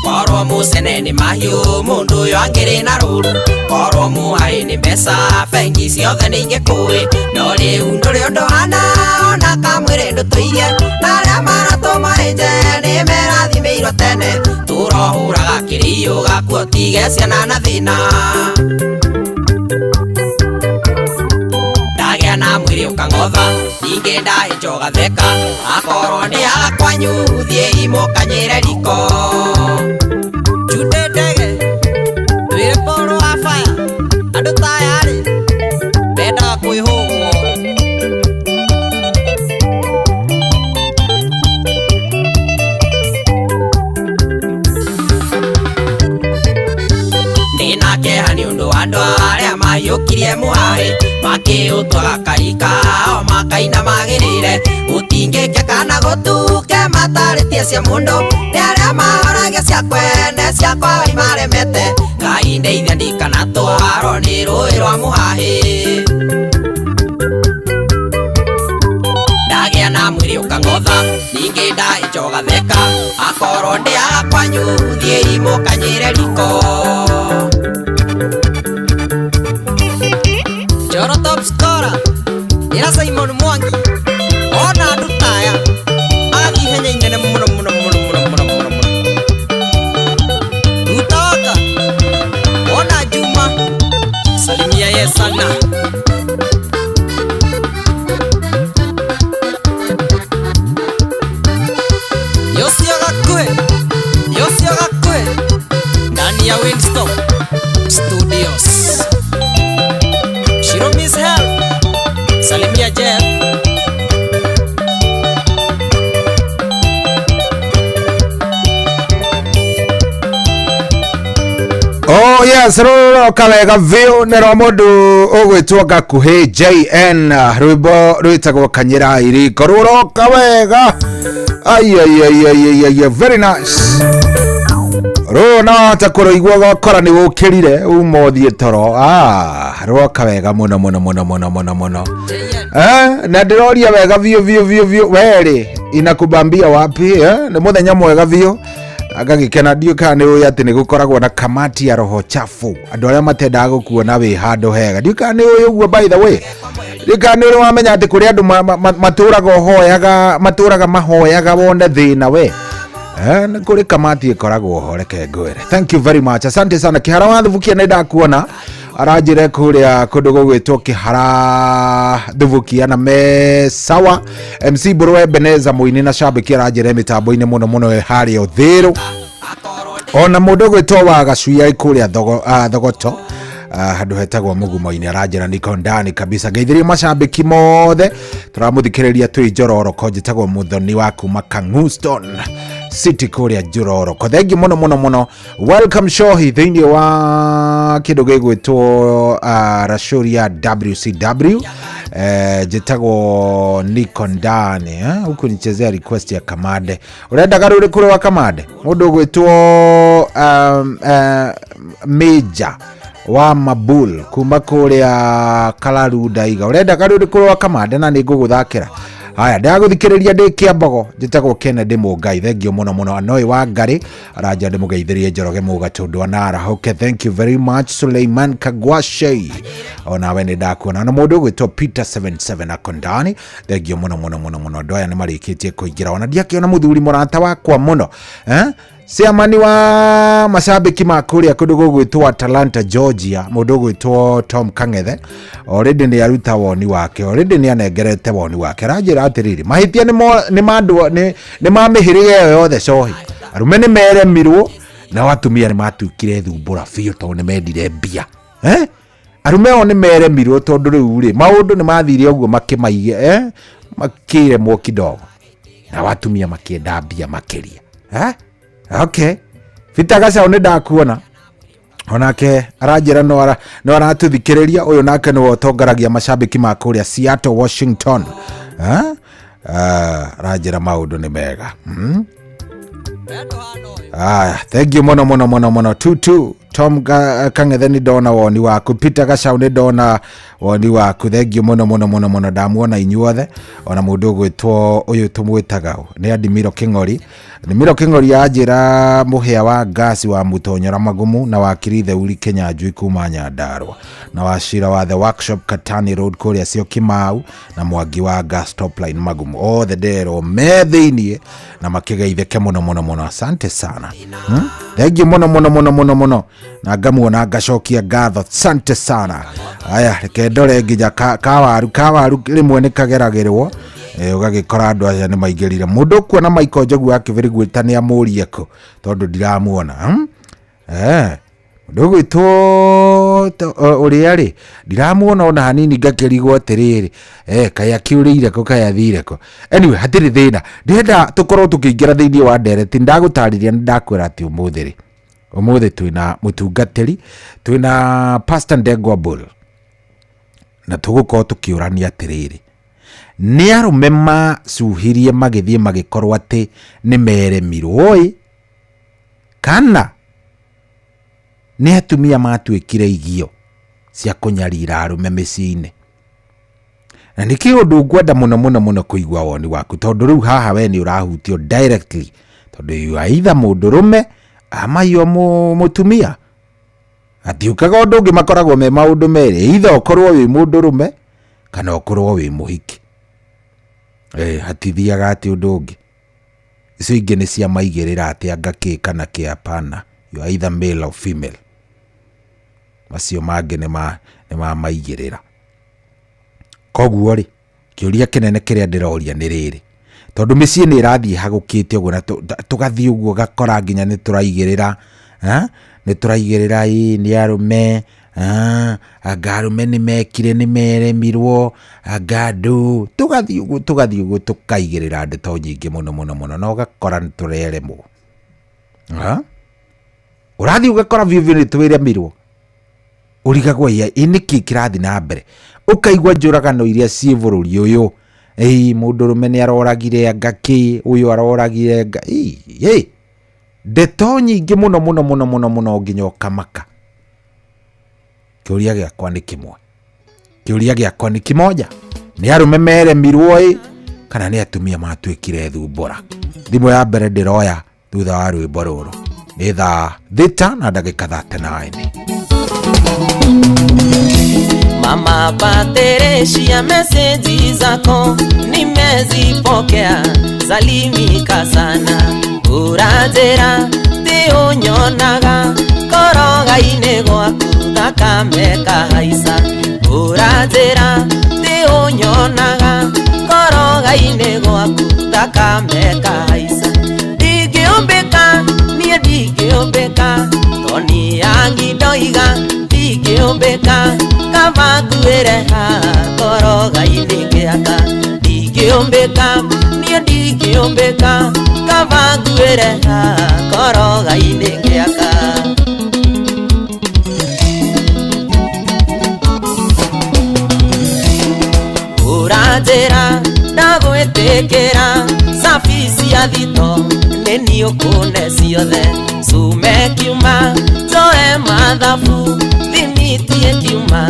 korwo mũcene nĩ mahiũ mũndũ ũyũ angĩrĩ na rũru korwo mũhaĩ nĩ mbeca bengi ciothe nĩ ingĩkũĩ no rĩu ndũrĩ ũndũ hana ona kamwĩrĩ ndũtũirie na arĩa maratũmaĩnje nĩ merathimĩirwo tene tũrohũraga kĩrĩiũ gakuo tige ciana na thĩna ndagĩa na mwĩrĩ ũkang'otha ningĩ ndahenja ũgatheka akorwo ndĩaga kwanyu thiĩ imũkanyĩre riko Jude Ndege twĩre Paul wa fire andũ ta aya rĩ mendaga kwĩhũgwo ndĩna kĩeha nĩ ũndũ wa andũ arĩa mahiũkirie mũhaĩ makĩũtwaga karika o makaina magĩrĩire gũtingĩke kana gũtuke matarĩtie cia mũndũ nĩ arĩa mahoragia cia kwene ciakwa imaremete Ngai ndeithia ndikanatwarwo nĩ rũĩ rwa mũhaĩ ndagĩa na mwĩrĩ ũkang'otha ningĩ ndahenja ũgatheka akorwo ndĩaga kwanyu thiĩ imũkanyĩre riko Njoro top scorer ĩra Simon Mwangi ona andũ ta aya magathiĩ ihenya inene mũno mũno mũno mũno mũno mũno mũno Ruta waka ona Juma salimia ye sana Yosio Gakue Yosio Gakue ndani ya Winstop Studios Shiro Miss Help salimia Jeff Oh yes, rũroka wega biũ nĩ rwa mũndũ ũgwĩtwo Gakuhĩ JN rwĩmbo rwĩtagwo Kanyĩra Iriko rũroka wega ai ai ai ai ai ai very nice rũrũ no wahota kũrũigua ũgakora nĩ ũkĩrire uma ũthiĩ toro rwoka wega mũno mũno mũno mũno mũno mũno na ndĩroria wega biũ biũ biũ biũ werĩ inakubambia wapi nĩ mũthenya mwega biũ agagĩkena ndiũ kana nĩ ũĩ atĩ nĩ gũkoragwo na kamati ya roho chafu andũ arĩa matendaga gũkuona wĩ handũ hega ndiũ kana nĩ ũĩ ũguo by the way ndiũ kana nĩ ũrĩ wamenya atĩ kũrĩ andũ matũraga ũhoyaga matũraga mahoyaga wone thĩna we nĩ kũrĩ kamati ĩkoragwo ho reke ngwĩre thank you very much asante sana kĩhara wa thubukia nĩ ndakuona aranjĩre kũrĩa kũndũ gũgwĩtwo kĩhara thubukia na me sawa MC Mbũrũ Ebeneza mũini na shabiki aranjĩre mĩtambo-inĩ mũno mũno harĩa Ũthĩrũ ona mũndũ ũgwĩtwo wa Gacui arĩ kũrĩa Thogoto handũ hetagwo Mũgumo-inĩ aranjĩra niko ndani kabisa ngeithĩrie macambĩki mothe tũramũthikĩrĩria twĩ Njororoko njĩtagwo Mũthoni wa kuma Kang'uston City kũrĩa Njororoko thengi mũno mũno mũno welcome Shohi thĩinĩ wa kĩndũ gĩgwĩtwo Rashuria WCW Njĩtagwo Niko Ndani, eh? Huku nichezea request ya Kamande. Ũrendaga rũrĩkũ rwa Kamande? Mũndũ ũgwĩtwo Major wa Mabul kuma kũrĩa Kalaru Ndaiga. Ũrendaga rũrĩkũ rwa Kamande na nĩ ngũgũthakĩra. Haya, ndagũthikĩrĩria ndĩ Kĩambogo, njĩtagwo Kennedy Mũngai. Thengio mũno mũno. Anoi wa Ngarĩ aranja ndĩmũgeithĩrie Njoroge Mũgatũndũ anarahũke. Thank you very much Suleiman Kagwashei, onawe nĩ ndakuona. Na mũndũ ũgwĩtwo Peter 77 Akondani, thengio mũno mũno mũno mũno. Andũ aya nĩ marĩkĩtie kũingĩra, ona ndiakĩona mũthuri mũrata wakwa mũno, eh? Ciamani wa macambĩki ma kũrĩa kũndũ gũgwĩtwo Atlanta Georgia, mũndũ ũgwĩtwo Tom Kang'ethe already nĩ aruta woni wake, already nĩ anengerete woni wake. Aranjĩra atĩrĩrĩ, mahĩtia nĩ ma andũ, nĩ ma mĩhĩrĩga ĩyo yothe cohi. Arũme nĩ meremirwo nao atumia nĩ matuĩkire thumbũra biũ tondũ nĩ mendire mbia, eh? Arũme o nĩ meremirwo tondũ rĩu rĩ maũndũ nĩ mathire ũguo makĩmaige, eh? Makĩremwo kidogo, nao atumia makĩenda mbia makĩria, eh? Okay, Peter Gacau nĩ ndakuona onake aranjĩra no aratũthikĩrĩria. Ũyũ nake nĩwe ũtongaragia macambĩki ma kũrĩa Seattle Washington, eh? Aranjĩra maũndũ nĩ mega. Aya, thank you mũno mũno mũno mũno. Tutu Tom Kang'ethe nĩ ndona woni waku. Peter Gacau nĩ ndona woni waku, thank you mũno mũno mũno mũno. Ndamuona inyuothe, ona mũndũ ũgwĩtwo ũyũ tũmwĩtaga ũ? Nĩ Adimiro Kĩng'ori. Adimiro Kĩng'ori anjĩra mũhĩa wa ngasi wa Mũtonyora Magumu na wakiri Theuri Kĩnyanjui kuma Nyandarua, na wacira wa The Workshop Katani Road kũrĩa Syokimau, na Mwangi wa Gas Top Line Magumu, othe nderwo me thĩiniĩ na makĩgeithĩke mũno mũno mũno. Asante sana. Thank you mũno mũno mũno mũno mũno, na ngamuona ngacokia ngatho, asante sana. Aya, reke ndore nginya kawaru kawaru rĩmwe nĩ kageragĩrwo, ũgagĩkora andũ aya nĩ maingĩrire. Mũndũ ũkuona Michael Njogu wa Kĩbĩrĩgwĩta nĩ amũrie kũ tondũ ndiramuona, Mũndũ ũgwĩtwo ũrĩa rĩ ndiramuona ona hanini, ngakĩrigwo atĩrĩrĩ, kaĩ akĩũrĩire kũ, kaĩ athire kũ. Anyway, hatirĩ thĩna, ndĩrenda tũkorwo tũkĩingĩra thĩinĩ wa ndereti. Ndagũtarĩria nĩ ndakwĩra atĩ ũmũthĩ rĩ, ũmũthĩ twĩna mũtungatĩri, twĩna Pastor Ndegwa Bull, na tũgũkorwo tũkĩũrania atĩrĩrĩ, nĩ arũme macuhirie magĩthiĩ magĩkorwo atĩ nĩ meremirwo ĩ, kana nĩ atumia matuĩkire igio cia kũnyarira arũme mĩciĩ-inĩ. Na nĩ kĩ ũndũ ngwenda mũno mũno mũno kũigua woni waku, tondũ rĩu haha we nĩ ũrahutio directly, tondũ you are either mũndũrũme ama you are mũtumia. Hatiũkaga ũndũ ũngĩ, makoragwo me maũndũ merĩ, either ũkorwo wĩ mũndũrũme kana ũkorwo wĩ mũhiki. Hatithiaga atĩ ũndũ ũngĩ. Icio ingĩ nĩ cia maigĩrĩra atĩ anga kĩ kana kĩ, hapana. You are either male or female. Macio mangĩ nĩ ma maigĩrĩra. Koguo rĩ, kĩũria kĩnene kĩrĩa ndĩroria nĩ rĩrĩ, tondũ mĩciĩ nĩ ĩrathiĩ hagũkĩte ũguo na tũgathiĩ ũguo ũgakora nginya nĩ tũraigĩrĩra, nĩ tũraigĩrĩra ĩ nĩ arũme, anga arũme nĩ mekire nĩ meremirwo, anga andũ, tũgathiĩ ũguo tũgathiĩ ũguo tũkaigĩrĩra ndeto nyingĩ mũno mũno mũno, na ũgakora nĩ tũreremwo. Ũrathiĩ ũgakora biũ biũ nĩ twĩremirwo, ũrigagwo ĩ nĩkĩ kĩrathiĩ na mbere, ũkaigua njũragano iria ciĩ bũrũri ũyũ, ĩ mũndũrũme nĩ aroragire anga kĩ, ũyũ aroragire anga, ĩ ndeto nyingĩ mũno mũno mũno mũno mũno nginya ũkamaka. Kĩũria gĩakwa nĩ kĩmwe, kĩũria gĩakwa nĩ kĩmoja, nĩ arũme meremirwo ĩ kana nĩ atumia matuĩkire thumbũra? Thimũ ya mbere ndĩroya thutha wa rwĩmbo rũrũ nĩ thaa 6 na ndagĩka 39. Mama Patricia, meseji zako nimezipokea, salimika sana, ũranjĩra ti ũnyonaga koroga-inĩ gwaku thakame kahaica, ũranjĩra ti ũnyonaga koroga-inĩ gwaku thakame kahaica, ndingĩũmbĩka niĩ ndingĩũmbĩka toni yangi ndoiga ndingĩũmbĩka kaba nguĩre haha koroga-inĩ ngĩaka, ndingĩũmbĩka niĩ ndingĩũmbĩka kaba nguĩre haha koroga-inĩ ngĩaka. Ũranjĩra ndagwĩtĩkĩra cabi cia thito nĩ niĩ ũkũne ciothe cume kiuma njoe mathabu thimitie kiuma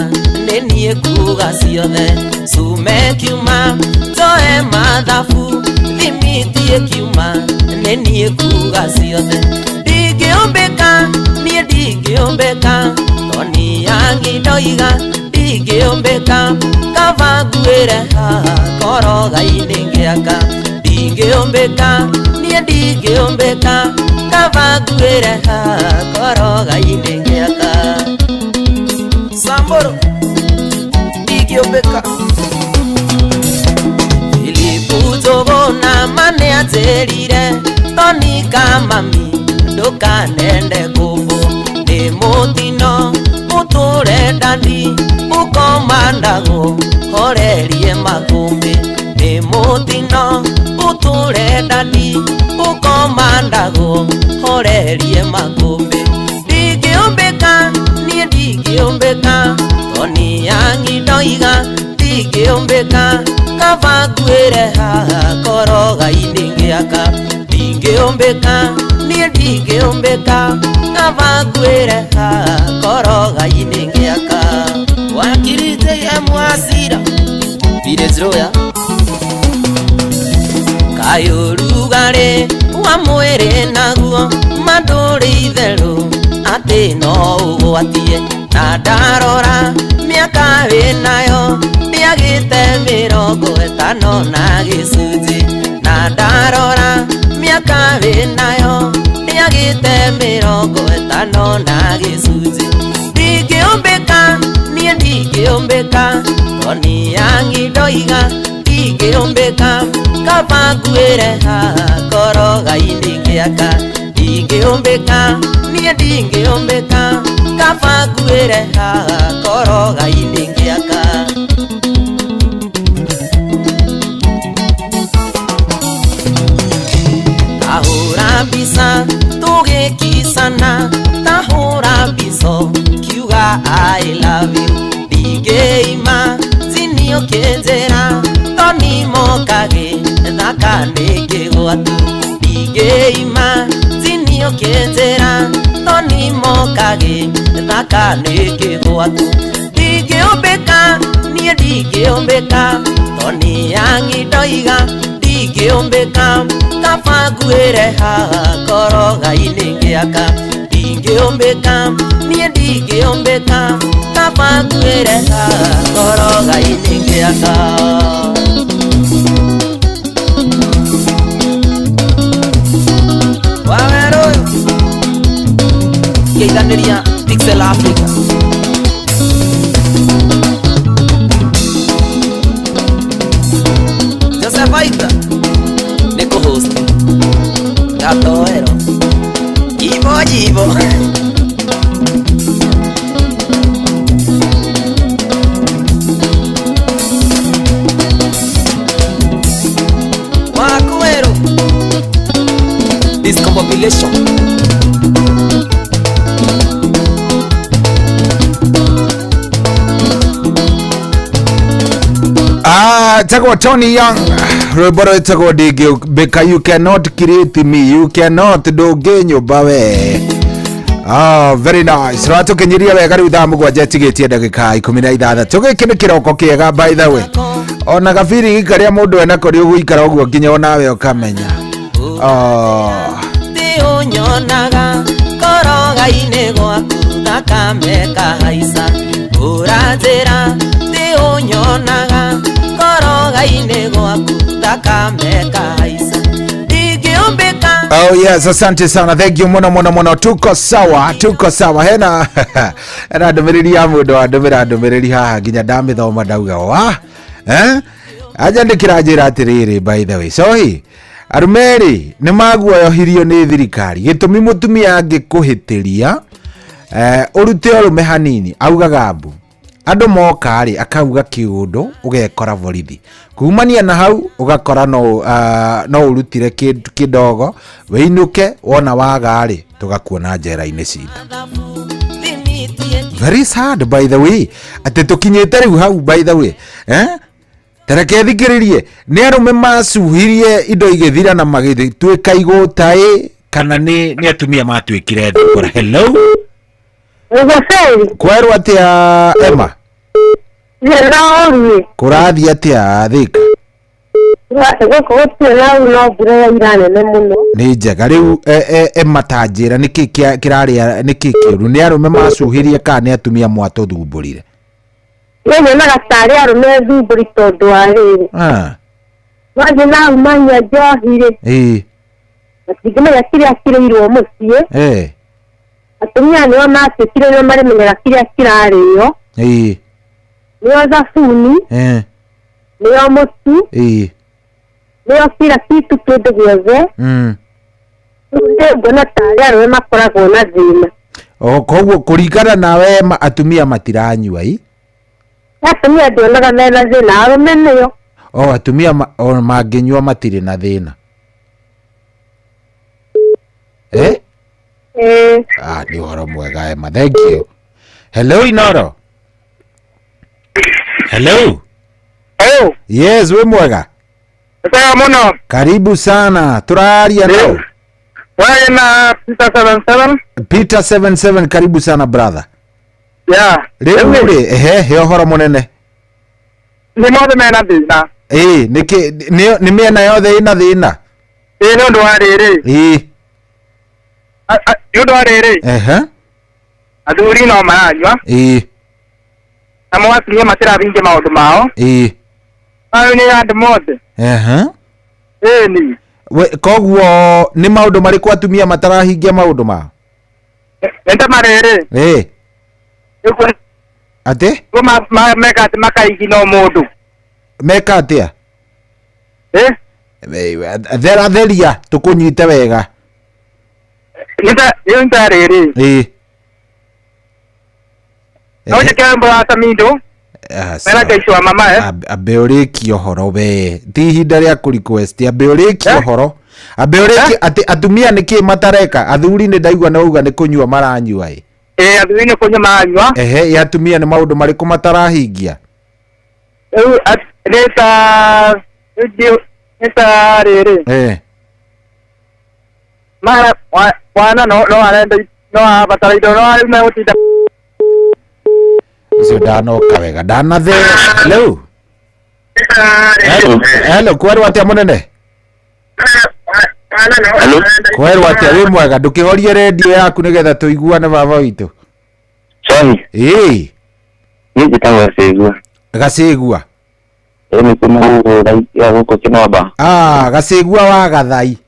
nĩ niĩ kuga ciothe cume kiuma njoe mathabu thimitie kiuma nĩ niĩ kuga ciothe ndingĩũmbĩka niĩ ndingĩũmbĩka toni yangi ndoiga ndingĩũmbĩka kaba nguĩre haha koroga-inĩ ngĩaka ndingĩũmbĩka niĩ ndingĩũmbĩka kaba nguĩre haha koroga-inĩ ngĩaka Samburu ndingĩũmbĩka Filipu Njũgũna ma nĩanjĩrire Toni kamami ndũkanende kũmbũ nĩ mũtino ũtũre ndandi ũkomandagwo horerie makũmbĩ nĩ mũtino ũtũre ndandi ũkomandagwo horerie makũmbĩ ndingĩũmbĩka niĩ ndingĩũmbĩka Toni yangi ndoiga ndingĩũmbĩka kaba nguĩre haha koroga-inĩ ngĩaka ndingĩũmbĩka niĩ ndingĩũmbĩka kaba nguĩre haha koroga-inĩ ngĩaka wakirite ya mwasira village roya kayũrugarĩ wa mwĩrĩ naguo mandũrĩ itherũ atĩ no ũgwatie na ndarora mĩaka wĩnayo ndĩagĩte 56 na ndarora mĩaka wĩnayo ndĩagĩte 56 ndingĩũmbĩka niĩ ndingĩũmbĩka Toni yangi ndoiga ndingĩũmbĩka kaba nguĩre haha koroga-inĩ ngĩaka ndingĩũmbĩka niĩ ndingĩũmbĩka kaba nguĩre haha koroga-inĩ ngĩaka tahũra mbica tũgĩkicana tahũra mbico kiuga I love you ndingĩima tini ũkĩnjĩra Toni mokagĩ thaka nĩ kĩgwatu ndingĩima tini ũkĩnjĩra Toni mokagĩ thaka nĩ kĩgwatu ndingĩũmbĩka niĩ ndingĩũmbĩka Toni yangi ndoiga ndingĩũmbĩka kaba nguĩre haha koroga-inĩ ngĩaka ndingĩũmbĩka niĩ ndingĩũmbĩka kaba nguĩre haha koroga-inĩ ngĩaka wawerũ ũyũ ngĩithanĩria Pixel Africa Joseph Aita nĩ kũhost gatoero ibo jibo wakuero disco population Ah, tagwo Tony Young rwĩmbo rwĩtagwo ndingĩũmbĩka you cannot create me you cannot ndũngĩnyũmba we. Ah, very nice rwatũkinyiria wega rĩu thaa 7 tigĩtie ndagĩka 16 gĩkĩ nĩ kĩroko kĩega by the way ona gabiri karĩa mũndũ enako nĩ ũgũikara ũguo nginya onawe ũkamenya. Oh. Ti ũnyonaga koroga-inĩ gwaku thakame kahaica ũranjĩra ti ũnyonaga koroga-inĩ gwaku thakame kahaica ndingĩũmbĩka. Oh yes, asante sana. Thank you muno muno muno. Tuko sawa, tuko sawa. Hena hena ndũmĩrĩri ya mũndũ wandũmĩra ndũmĩrĩri haha nginya ndamĩthoma ndauga wa eh? Anjandĩkĩra njĩra atĩrĩrĩ by the way. Sohi, arũme rĩ nĩ maguoyohirio nĩ thirikari gĩtũmi mũtumia angĩkũhĩtĩria ũrute ũrũme hanini augaga mbu andũ moka rĩ akauga kĩũndũ ũgekora borithi kumania na hau ũgakora no ũrutire kĩndogo wĩinũke wona waga rĩ tũgakuona njera-inĩ citũ. Very sad by the way atĩ tũkinyĩte rĩu hau by the way eh? Tareke thikĩrĩrie, nĩ arũme macuhirie indo igĩthira na magĩtuĩka igũta ĩ, kana nĩ atumia matuĩkire thũmbũra? Hello. Kwerwo atĩa, Emma? Hello. Kũrathiĩ atĩa Thika? Gũkũ gũtirĩ na ũru, no mbura yaura nene mũno. Nĩ njega. Rĩu Emma, ta njĩra nĩkĩ kĩrarĩa, nĩkĩ kĩũru? Nĩ arũme macuhirie kana nĩ atumia mwatũthumbũrire? Niĩ nyonaga tarĩ arũme thumbũri tondũ wa rĩrĩ. Mathiĩ na hau manyua njohi rĩ, matingĩmenya kĩrĩa kĩrĩirwo mũciĩ. Atumia nĩo matuĩkire nĩo marĩmenyaga kĩrĩa kĩrarĩo. Nĩo thabuni, nĩo mũtu, nĩo kila kitu, kĩndũ gĩothe. Rĩu niĩ nguona tarĩ arũme makoragwo na thĩna. O koguo kũringana nawe Emma, atumia matiranyua i? Atumia ndionaga mena thĩna, arũme nĩo. O atumia o mangĩnyua matirĩ na thĩna, eh? Ĩĩ. Ah, nĩ ũhoro mwega, Emma, thank you. Hello, Inoro. Hello. Hello. Yes, wĩ mwega? Sawa muno. Karibu sana, tũraria no. Wewe na Peter 77. Peter 77, karibu sana, brother. Yeah. Rĩu rĩ, ehe, he ũhoro mũnene. Nĩ mothe mena thĩna. Ĩĩ, nĩkĩ nĩ mĩena yothe ĩna thĩna? Ĩĩ, nĩ ũndũ wa rĩrĩ. Nĩ ũndũ wa rĩrĩ. Athuri no maranyua. Namo atumia matirahingia maũndũ mao. Ayo nĩ andũ mothe. Ĩĩ ni. We, koguo nĩ maũndũ marĩkũ atumia matarahingia maũndũ mao? Nĩ ta marĩrĩ. Nĩguo Atĩ? Meka atĩ makaigina o mũndũ. Meka atĩa? Eh? Thera theria tũkũnyite wega. Nĩ ta rĩrĩ. No njĩke mbura mindo. Mena Jaisu wa mama eh. Ambe ũrĩkie ũhoro we, ti ihinda rĩa kũ request, ambe ũrĩkie ũhoro, ambe ũrĩkie atĩ atumia nĩkĩ matareka. Athuri nĩ ndaigua nĩ wauga nĩ kũnyua maranyua ĩ. Ĩĩ, athuri nĩ kũnyua maranyua. Ehe, ĩ atumia nĩ maũndũ marĩkũ matarahingia? Rĩu nĩ ta rĩrĩ. Mara wana no arenda, no arabatara indo, no rĩu megũtinda. Ũcio ndanoka wega, ndanathe. Hello. Hello, hello, kwerwo atĩa, mũnene? Hello. Kwerwo atĩa? Wĩ mwega? Ndũkĩhorie redio yaku nĩgetha tũiguane, baba witũ. Sorry. Ĩĩ. Niĩ njĩtagwo Gacĩgua. Gacĩgua. Ĩĩ, nĩ kuma gũkũ ya gũkũ Kĩnomba. Ah, Gacĩgua wa Gathai.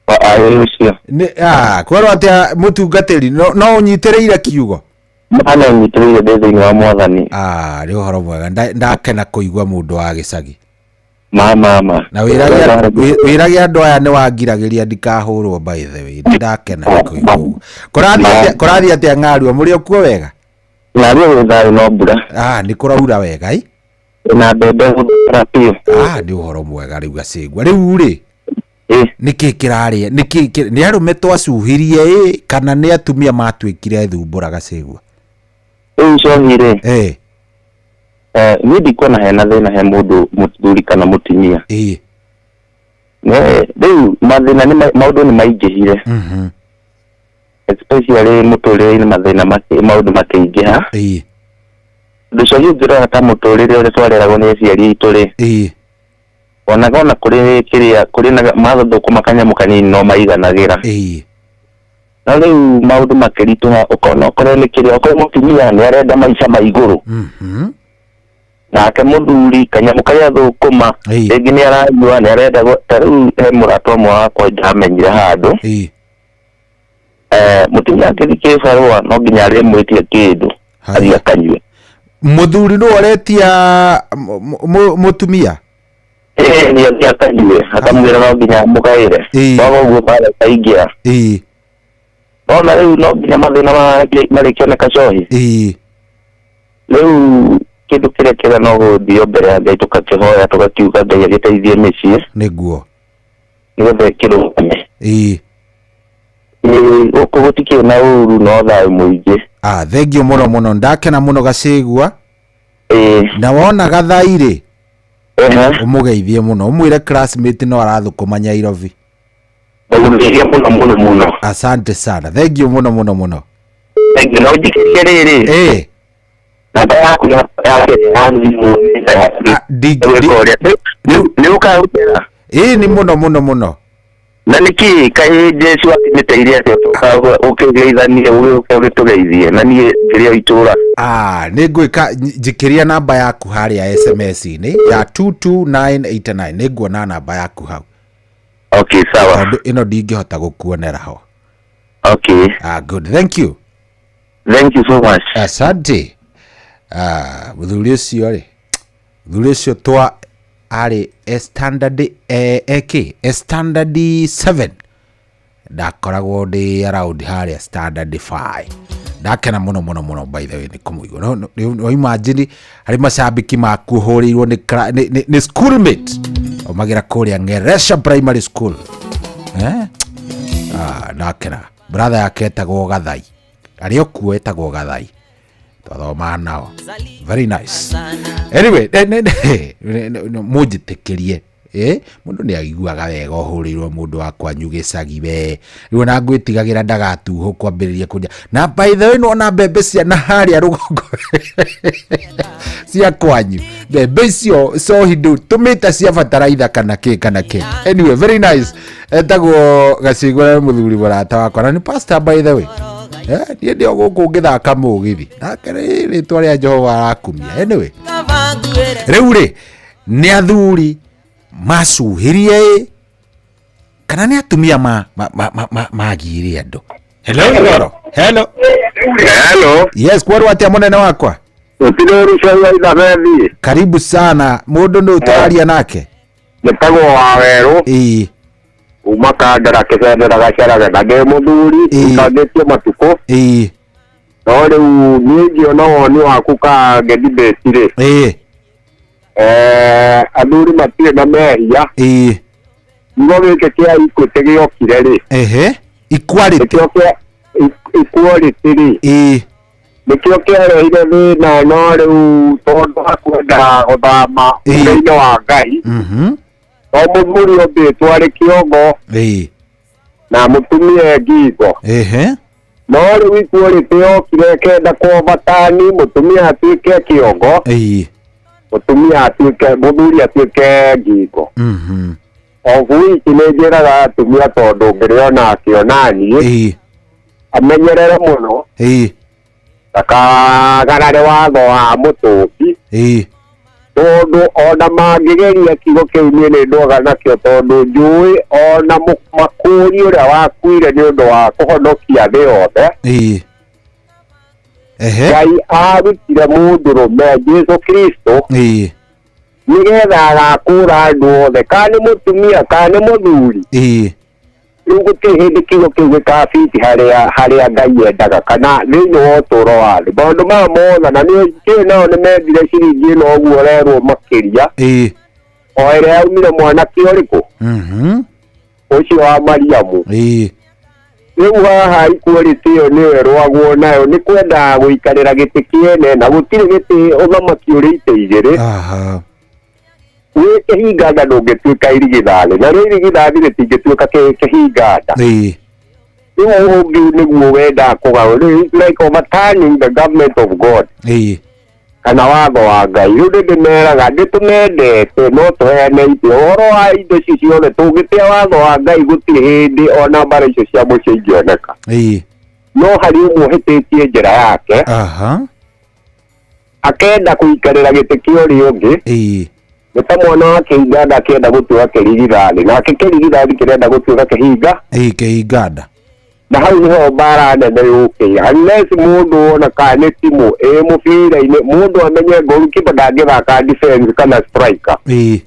Ĩĩ, ũcio. Nĩ ah, kwerwo atĩa, mũtungatĩri? No ũnyitĩrĩire kiugo? Mana nyitĩrĩire, ndĩ thĩinĩ wa Mwathani. Ah, nĩ ũhoro mwega. Ndakena kũigua mũndũ wa gĩcagi. Ma ma ma. Na wĩrage andũ aya nĩ wangiragĩria ndikahũrwo, by the way. Nĩ ndakena nĩ kũigua ũguo. Kũrathiĩ atĩa ng'arua? Mũrĩ o kuo wega? Narĩo gwĩ thayũ, no mbura. Ah, nĩ kũraura wega ĩ? Na mbembe gũthara biũ. Ah, nĩ ũhoro mwega. Rĩu Gacĩgua, rĩu rĩ, nĩkĩ kĩrarĩa, nĩkĩ nĩ arũme twacuhirie ĩ, kana nĩ atumia matuĩkire thumbũra, Gacĩgua? Rĩu njohi rĩ, niĩ ndikuona hena thĩna he mũndũ mũthuri kana mũtumia. Rĩu mathĩna nĩ maũndũ nĩ maingĩhire, especially mũtũrĩre-inĩ, mathĩna maũndũ makĩingĩha. Ũndũ ũcio ũngĩrora ta mũtũrĩre ũrĩa twareragwo nĩ aciari aitũ rĩ, onaga ona kũrĩ kĩrĩa kũrĩ na mathũkũma kanyamũ kanini no maiganagĩra. No rĩu maũndũ makĩritũha, ũkona okorwo nĩ kĩrĩa, okorwo mũtumia nĩ arenda maica ma igũrũ, nake mũthuri kanyamũ karĩa thũkũma rĩngĩ nĩ aranyua, nĩ arenda ta rĩu he mũrata ũmwe wakwa ndamenyire handũ, mũtumia akĩthi kĩbarũa no nginya arĩmwĩtia kĩndũ athiĩ akanyue. Mũthuri nĩ ũretia mũtumia? Ĩĩ, nĩ athiĩ akanyue, akamwĩra no nginya amũgaĩre, kwaga ũguo bara ĩkaingĩra. Ona rĩu no nginya mathĩna marĩkĩoneka cohi. Rĩu kĩndũ kĩrĩa kĩega no gũthio mbere ya Ngai, tũgakĩhoya, tũgakiuga Ngai agĩteithie mĩciĩ nĩgetha ĩkĩrũgame. Ĩĩ, gũkũ gũtikĩrĩ na ũru, no thayũ mũingĩ. Ah, thank you mũno mũno, ndakena mũno, Gacĩgua. Na wona Gathai rĩ, Ũmũgeithie mũno ũmwĩre classmate no arathũkũma Nyairobi. Ndagũgeithia mũno mũno mũno. Asante sana, thank you mũno mũno mũno. Thank you. Na ũnjikĩrie rĩrĩ. Namba yaku ya thimũ. Nĩ ũkarutĩra? Ĩĩ nĩ mũno mũno mũno. Na nĩkĩ kaĩ Jesu akĩmĩteithia atĩa ũkĩgeithanie ũgĩũke ũgĩtũgeithie na niĩ ngĩrĩ o itũra. Nĩ ngwĩka njikĩria namba yaku harĩa SMS-inĩ ya 22989 nĩ nguona namba yaku hau. Okay, sawa. Tondũ ĩno ndingĩhota gũkuonera ho. Okay. Good. Thank you. Thank you so much. Asante. Mũthuri ũcio rĩ, mũthuri ũcio twa arĩ standard AK standard 7 ndakoragwo ndĩ around harĩa standard 5. Ndakena mũno mũno mũno by the way nĩ kũmũigua. No imagine harĩ macambĩki maku ũhũrĩirwo nĩ schoolmate ũmagĩra kũrĩa Ngeresha Primary School. Ndakena. Brother yake etagwo Gathai, arĩ o kuo etagwo Gathai, twathomaga nao. Very nice. Anyway, mũnjĩtĩkĩrie mũndũ nĩ aiguaga wega ũhũrĩirwo mũndũ wa kwanyu gĩcagi we. Rĩu ona ngwĩtigagĩra ndagatuhũ kwambĩrĩria kũrĩa. Na by the way nĩwona mbembe cia na harĩa rũgongo cia kwanyu, mbembe icio cohi ndũtũmĩte cia bataraitha kana kĩ kana kĩ. Anyway, very nice. Etagwo Gacigũra nĩ mũthuri mũrata wakwa na nĩ pastor by the way. Niĩ ndĩ o gũkũ ngĩthaka mũgithi nake rĩtwa rĩa Jehova arakumia. Anyway, rĩu rĩ nĩ athuri macuhirie kana nĩ atumia magiire andũ? Hello Igoro. Hello. Hello. Yes, kwarwo atĩa mũnene wakwa? Ũtirĩ Karibu sana. Mũndũ nĩ ũtararia nake? Nĩtagwo Wawerũ. Ĩĩ. Uma Kandara Kĩbendera Gacerage na ndĩ mũthuri ũtangĩtie matukũ. Ĩĩ. No rĩu niĩ ngĩona woni waku ka ngĩdebate rĩ. Ĩĩ. Athuri matirĩ na mehia. Ĩĩ. Kiugo gĩkĩ kĩa Equity gĩokire rĩ. Ehe. Equality. Nĩkĩo kĩa equality rĩ. Ĩĩ. Nĩkĩo kĩarehire thĩna no rĩu tondũ wa kwenda gũthama ũrĩa-inĩ wa Ngai. No mũthuri ũmbĩtwo arĩ kĩongo. Ĩĩ. Na mũtumia ngingo. Ehe. No rĩu equality yokire ĩkenda kũobatani mũtumia atuĩke kĩongo. Ĩĩ. Mũtumia atuĩke mũthuri atuĩke ngingo. Of which nĩ njĩraga atumia tondũ ngĩrĩona akĩona niĩ. Amenyerere mũno. Ĩĩ. Ndakagarare watho wa mũtũmbi. Ĩĩ. Tondũ ona mangĩgeria kiugo kĩu niĩ nĩ ndwaga nakĩo tondũ njũĩ ona makũri ũrĩa wakuire nĩ ũndũ wa kũhonokia thĩ yothe. Ĩĩ. Ehe. Ngai arutire mũndũrũme Jesu Kristo. Ĩĩ. Nĩgetha agakũra andũ othe kana nĩ mũtumia kana nĩ mũthuri. Ĩĩ. Rĩu gũtirĩ hĩndĩ kiugo kĩu gĩkabiti harĩa Ngai endaga kana thĩinĩ wa ũtũũro wa thĩ. Maũndũ maya mothe na nĩ nao nĩ mendire ciringi ĩno ũguo ũrerwo makĩria. Ĩĩ. O ĩrĩa yaumire mwanake ũrĩkũ? Ũcio wa Mariamu. Ĩĩ. Rĩu haha equality ĩyo nĩyo ĩrũagwo nayo nĩ kwenda gũikarĩra gĩtĩ kĩene na gũtirĩ gĩtĩ ũthamaki ũrĩ itĩ igĩrĩ. Wĩ kĩhinganda ndũngĩtuĩka irigithathi na rĩu irigithathi rĩtingĩtuĩka kĩhinganda. Ĩĩ. Rĩu ũngĩ nĩguo wendaga kũgarũra. Rĩu it's like overturning the government of God. Ĩĩ. Kana watho wa Ngai. Rĩu nĩ ndĩmeraga nĩtũmendete no tũheane itĩ ũhoro wa indo ici ciothe tũngĩtĩa watho wa Ngai gũtirĩ hĩndĩ ona mbara icio cia mũciĩ ingĩoneka. Ĩĩ. No harĩ ũmwe ũhĩtĩtie njĩra yake. Akenda kũikarĩra gĩtĩ kĩa ũrĩa ũngĩ. Ĩĩ. Nĩ ta mwana wa kĩhinganda akĩenda gũtuĩka kĩrigithathi nake kĩrigithathi kĩrenda gũtuĩka kĩhinga. Ĩĩ kĩhinganda. Na hau nĩho mbara nene yũkĩire unless mũndũ ona kana nĩ timu ĩ mũbira-inĩ mũndũ amenye goalkeeper ndangĩthaka defense kana striker. Ĩĩ.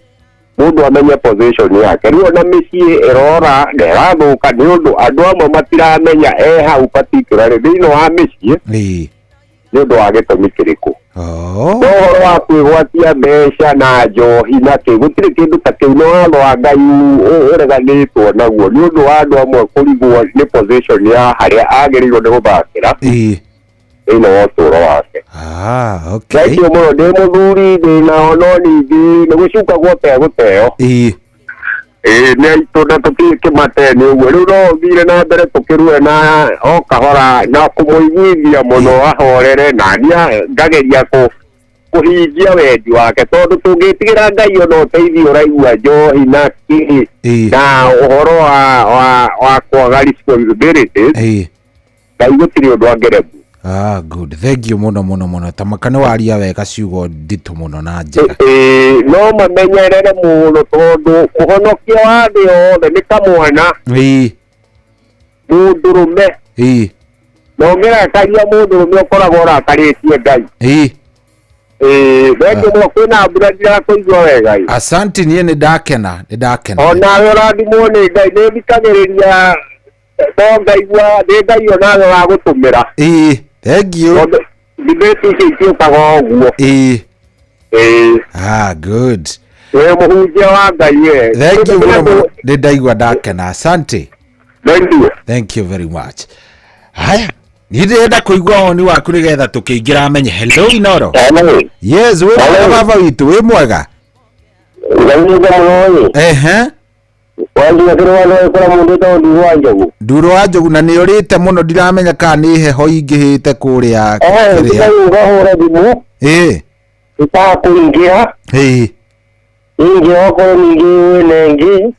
Mũndũ amenye position yake. Rĩu ona mĩciĩ ĩrora na ĩrathũka nĩ ũndũ andũ amwe matiramenya e hau particularly thĩinĩ wa mĩciĩ. Ĩĩ. Nĩ ũndũ wa gĩtũmi kĩrĩkũ. No ũhoro wa kwĩgwatia mbeca na njohi na kĩ gũtirĩ kĩndũ ta kĩu nĩ watho wa Ngai ũreganĩtwo naguo nĩ ũndũ wa andũ amwe kũrigwo nĩ position ya harĩa agĩrĩirwo nĩ gũthakĩra. Ĩĩ. Thĩinĩ wa ũtũũro wake. Ah, okay. Thank you mũno. Ndĩ mũthuri ndĩ nao, no ningĩ nĩ gũcukagwo tegũteo. Ĩĩ, nĩ aitũ na tũtirĩ kĩmate nĩ ũguo. Rĩu no thire na mbere tũkĩrue na o kahora na kũmũiguithia mũno ahorere, na niĩ ngageria kũhingia wendi wake, tondũ tũngĩtigĩra Ngai ona ũteithio ũraigua njohi na kĩ na ũhoro wa kwaga responsibilities, Ngai gũtirĩ ũndũ angĩremwo. Ah, good. Thank you mũno mũno mũno. Tamaka nĩ waria wega, ciugo nditũ mũno na njega. Ĩĩ, no mamenyerere mũno, tondũ mũhonokia wa thĩ yothe nĩ kamwana mũndũrũme, na ũngĩrakaria mũndũrũme ũkoragwo ũrakarĩtie Ngai. Ĩĩ, thank you mũno. Kwĩna mbura, ndirakũigua wega ĩ. Asante, niĩ nĩ ndakena, nĩ ndakena. Onawe ũrathimwo nĩ Ngai. Nĩ thikagĩrĩria no ngaigua nĩ Ngai onawe wagũtũmĩra. Ĩĩ, thank you. Tondũ debate icio itiũkaga o ũguo. Ĩĩ. Ah, good. Wĩ mũhunjia wa Ngai we. Thank you mũno mũno, nĩ ndaigua ndakena. Asante. Thank you. Thank you very much. Haya, niĩ ndĩrenda kũigua woni waku nĩgetha tũkĩingĩra menye. Hello, Inoro. Yes, wĩ mwega baba witũ, wĩ mwega? Ngai mũno ĩ. Wanjia kĩrĩa no ĩkora mũndũ ĩtagwo Nduru wa Njogu. Nduru wa Njogu, na nĩ ũrĩte mũno, ndiramenya kana nĩ heho ingĩhĩte kũrĩa kĩrĩa. Ndigai ngahũra thimũ. Itakũingĩra. Ingĩra okorwo ningĩ wĩna ĩngĩ.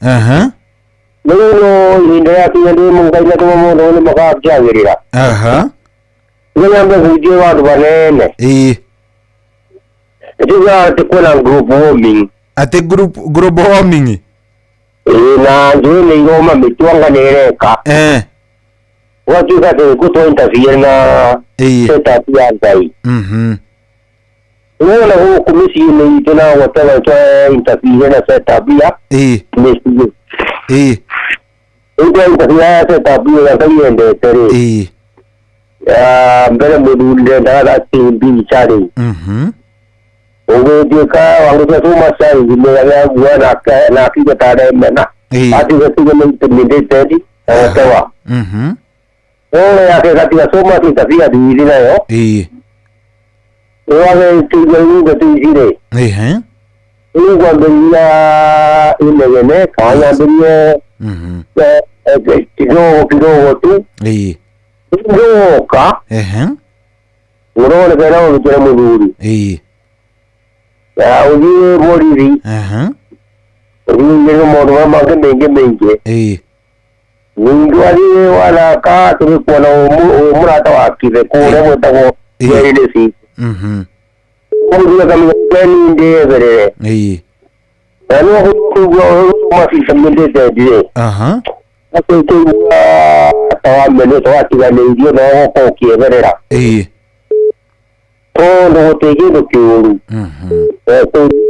Rĩu no ihinda rĩakinya ndĩ Ngai natũma mũndũ nĩ makakĩagĩrĩra. Nyambe hunjie vandũ vanene. Nĩtugaga atĩ kwĩna group warming. Atĩ group global warming. Ĩĩ, na njũĩ nĩ iroma mĩtuanga nĩ ĩreka. Ũgatuĩka atĩ gũtwa interfere na setup ya Ngai. Wona gũkũ mĩciĩ-inĩ itũ na whatever twa interfere na setup ya mĩciĩ. Rĩu twa interfere na setup ĩrĩa Ngai endete rĩ. Ah, mbere mũthuri ndendaga atĩ mbica rĩ. Ũgĩtuĩka wagũtua tuma size nĩagua na akiuga ta aremena. Atiga tuge nĩ intimidated na whatever. Ĩyo yake gatiga so much interfere thithi nayo. Wagĩtuga iruga tu ici rĩ. Rĩu ngwambĩrĩria inegene kana nyambĩrie kidogo kidogo tu. Ngĩwoka ũroneka no ũrutĩre mũthuri. Na ũthiĩ borithi. Ũthiĩ ũingĩre maũndũ marĩa mangĩ maingĩ maingĩ. Ningĩ wathiĩ wathaka tũrĩ kuona wĩ mũrata wa kithe kũrĩa gwĩtagwo Jerry Lesi. Mũthuri akamenya Ken ndĩyeherere. Na no kũigua mabica mendete ndirĩ. Akĩigua ta wamenetwo watiganĩirio na ũgoka ũkĩeherera. Tondũ gũtirĩ kĩndũ kĩũru.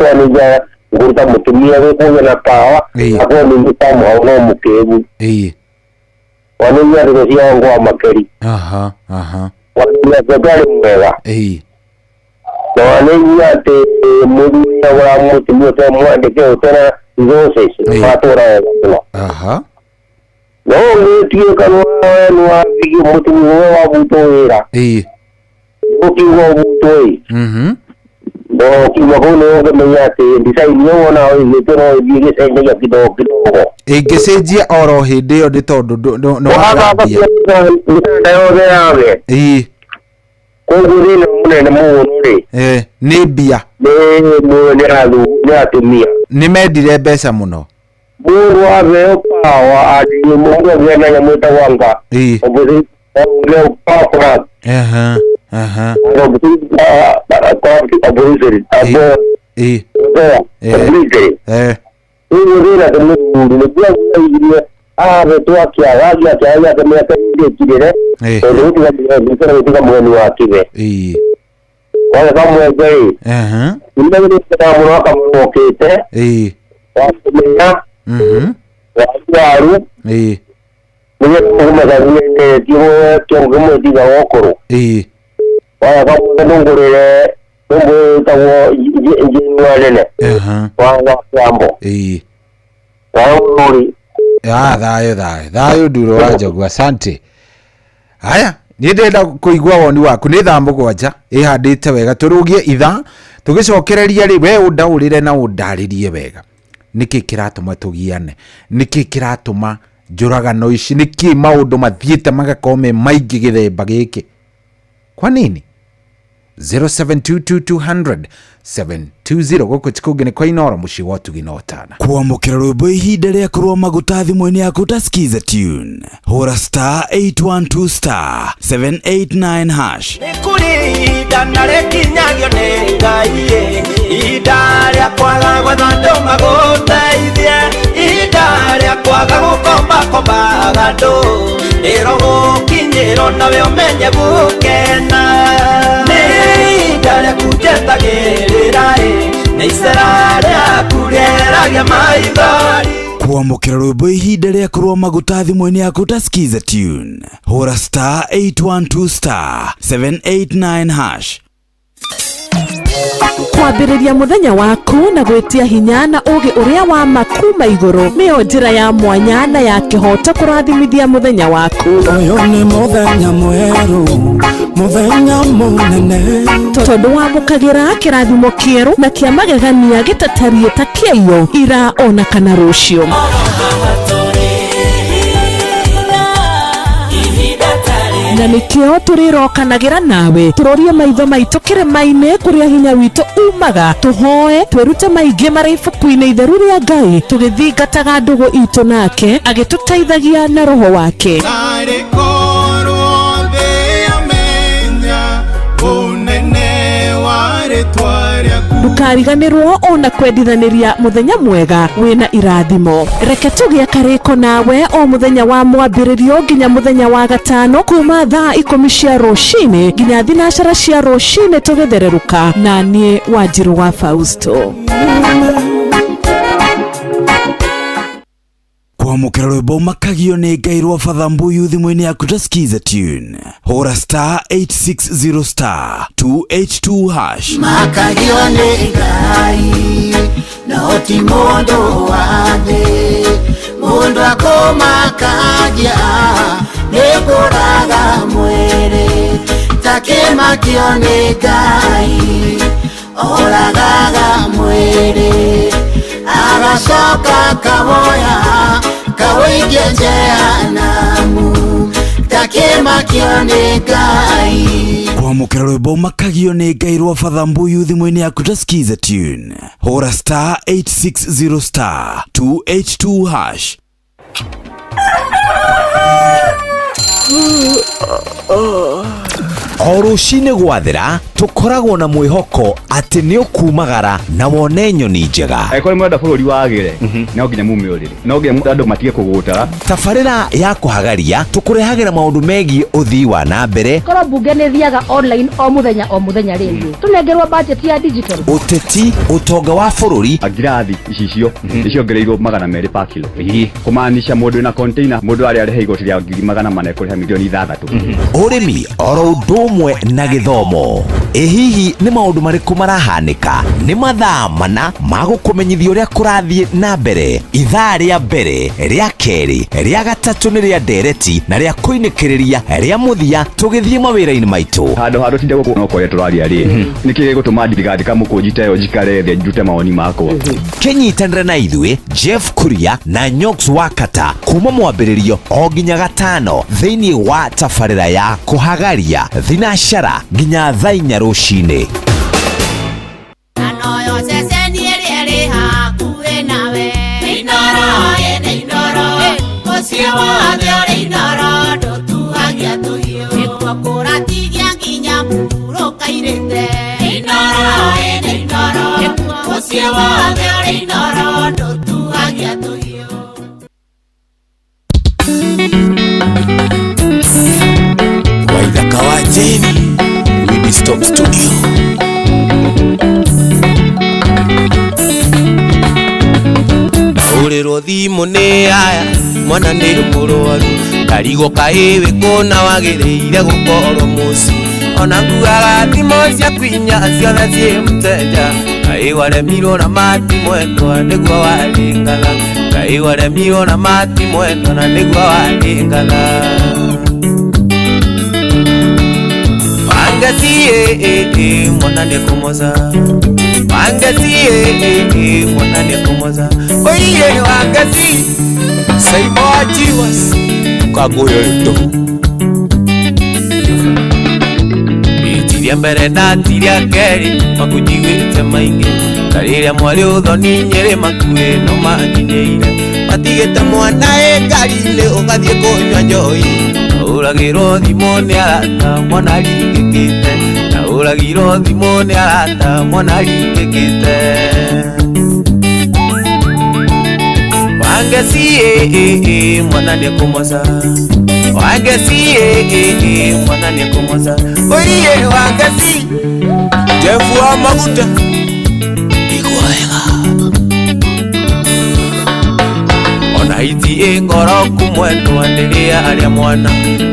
Kwanĩria ngũruta mũtumia gĩkũgĩa na pawa akorwo ningĩ somehow no mũkĩgu. Wanĩria ndeto cia ngwa makeri. Wanĩria atĩ ndarĩ mwega. Na wanĩria atĩ mũthuri agũra mũtumia ũtarĩ mwandĩke ũtena resources watũra wega mũno. No ũngĩtuĩka nĩ wathigio mũtumia ũrĩa wabutwo wĩra. Ũkiuga ũbutwo ĩ. No kiuma kũu nĩ ũngĩmenya atĩ design ĩyo wona ĩgĩtwo no ĩthiĩ ĩgĩcenjagia kidogo kidogo. Ĩngĩcenjia oro hĩndĩ ĩyo nĩ tondũ nĩ wathambia. Mĩtanda yothe yawe. Koguo thĩna mũnene mũno rĩ. Nĩ mbia. Nĩ nĩ atumia. Nĩ mendire mbeca mũno. Mũndũ aheo power atĩ mũndũ agĩa na nyamũ ĩtagwo anga. Opposition power corrupt. Corrupt opposition. Opposition. Rĩu thĩna nĩ mũthuri nĩguo aiguire ahetwo akĩaga akĩaga gĩake mĩaka ĩkirĩre tondũ gũtiga gũtiga mũgeni wa kithe. Waga kamweke rĩ. Nĩmagĩrĩte mũno akamũrokĩte. Wa kũmenya. Waru waru. Nĩgetha kũmũcaria kĩongo kĩmwe tiga ũkũrũ. Waga kamweke ndũngũrĩre ndũngũrĩre ĩtagwo njinwa nene. Wa Kiambo. Wa Rũri. Ah, thayũ thayũ thayũ, Nduro wa Njogu, asante. Haya, Niĩ ndĩrenda kũigua woni waku. Nĩ thaa 7 ĩhandĩte wega, tũrũgie ithaa tũgĩcokereria rĩ, we ũndaũrĩre na ũndarĩrie wega nĩkĩ kĩratũma tũgiane, nĩkĩ kĩratũma njũragano ici, nĩkĩ maũndũ mathiĩte magakorwo me maingĩ gĩthemba gĩkĩ, kwa nini? 0722200720 gũkũ ti kũngĩ nĩ kwa Inoro mũciĩ wa ũtugi na ũtana. Kwamũkĩra rwĩmbo ihinda rĩa kũrũa maguta thimũ-inĩ yaku ta skiza tune, hũra star 812 star 789 hash. Nĩ kũrĩ ihinda na rĩkinyagio nĩ Ngai, ihinda rĩa kwaga gwetha andũ magũteithie, ihinda rĩa kwaga gũkombakombaga andũ, rĩro gũkinyĩrwo nawe ũmenye gũkena. Nĩ ihinda rĩaku njetagĩrĩra, nĩ icera rĩaku rĩeragia maithori. Kwamũkĩra rwĩmbo ihinda rĩa kũrũa maguta thimũ-inĩ yaku ta skiza tune, hũra star 812 star 789 hash. Kwambĩrĩria mũthenya waku na gwĩtia hinya na ũũgĩ ũrĩa wa ma kuma igũrũ nĩyo njĩra ya mwanya na ya kĩhooto kũrathimithia mũthenya waku. Ũyũ nĩ mũthenya mwerũ, mũthenya mũnene, tondũ wamũkagĩra kĩrathimo kĩerũ na kĩa magegania gĩtatariĩ ta kĩaiyo ira ona kana rũciũ. Na nĩkĩo tũrĩrokanagĩra nawe, tũrorie maitho maitũ kĩrĩma-inĩ kũrĩa hinya witũ umaga, tũhoe twĩrute maingĩ marĩ ibuku-inĩ itheru rĩa Ngai, tũgĩthingataga ndũgũ itũ nake agĩtũteithagia na roho wake. Tarĩ korwo thĩ yamenya ũnene wa rĩtwa rĩaku. Ndũkariganĩrwo ona kwendithanĩria mũthenya mwega wĩna irathimo. Reke tũgĩe karĩko nawe o mũthenya wa mwambĩrĩrio nginya mũthenya wa gatano kuma thaa 10 cia rũcinĩ nginya 9 cia rũcinĩ tũgĩthererũka, na niĩ Wanjirũ wa Fausto. Kwamũkĩra rwĩmbo makagio nĩ Ngai rwa Father Mbuyu thimũ-inĩ yaku ta skiza tune, hũra star 860 star 282 hash. Makagio nĩ Ngai no ti mũndũ wa thĩ, mũndũ akũmakagia nĩ kũraga mwĩrĩ, takĩmakio nĩ Ngai oragaga mwĩrĩ, agacoka kawoya kawĩikie Jehanamu, takĩmakio nĩ Ngai. Kwamũkĩra rwĩmbo makagio nĩ Ngai rwa Father Mbuyu thimũ-inĩ yaku ta skiza tune, hũra star 860 star 282 hash. O rũcinĩ gwathera tũkoragwo na mwĩhoko atĩ nĩ ũkumagara na wone nyoni njega. Angĩkorwo nĩ mũrenda bũrũri wagĩre, no nginya mume ũrĩrĩ, no nginya andũ matige kũgũta. Tabarĩra ya kũhagaria tũkũrehagĩra maũndũ megiĩ ũthii wa na mbere. Korwo mbunge nĩ thiaga online o mũthenya o mũthenya rĩngĩ, tũnengerwo budget ya digital. Ũteti, ũtonga wa bũrũri. Ngirathi icicio nĩciongereirwo 200 per kilo, kũmaanisha mũndũ wĩna container, mũndũ arĩa arĩha igoti rĩa 400,000 kũrĩha milioni 6. Ũrĩmi oro ũndũ ũmwe na gĩthomo. Ĩ hihi nĩ maũndũ marĩkũ marahanĩka? Nĩ mathaa 4 ma gũkũmenyithia ũrĩa kũrathiĩ na mbere. Ithaa rĩa mbere, rĩa kerĩ, rĩa gatatũ nĩ rĩa ndereti na rĩa kũinĩkĩrĩria rĩa mũthia tũgĩthiĩ mawĩra-inĩ maitũ. Handũ handũ tinde gũkũ no kũrĩa tũraria rĩ, nĩkĩ gĩgũtũma ndigandĩka mũkũnji ta ĩyo njikare thĩ ndute mawoni makwa? Kĩnyitanĩre na ithuĩ Jeff Kuria na Nyox Wakata kuma mwambĩrĩrio o nginya gatano thĩinĩ wa tabarĩra ya kũhagaria thinashara nginya thaa 4 rũcinĩ. Waithaka wa Jane, Widi Stop Studio. Ahũrĩrwo thimũ nĩ aya, mwana nĩ mũrwaru, karigwo kaĩwĩ kũna wagĩrĩire gũkorwo mũciĩ. Ona nguaga thimũ ciaku inya ciothe ciĩ mũteja, kaĩ waremirwo na mati mwendwa nĩguo warĩngatha, kaĩ waremirwo na mati mwendwa na nĩguo warĩngatha. Wangeci mwana nĩekũmoca. Wangeci mwana nĩekũmoca. Oiye Wangeci Saimo wa Jiwas kaguyo yuto Itiria mbere na tiria kerĩ makunjiguĩte maingĩ ta rĩrĩa mwarĩ ũthoni Nyĩrĩ makuĩ no manginyĩire matigĩte mwana ĩ ngari-inĩ ũgathiĩ kũnyua njohi ũragĩrwo thimũ nĩ arata mwana ringĩkĩte na ũragirwo thimũ nĩ arata mwana ringĩkĩte Wangeci mwana nĩekũmoca. Wangeci mwana nĩekũmoca. Oiye Wangeci Jefu wa maguta igua wega ona iti ĩ ngoro kumwendwa ndĩrĩa arĩa mwana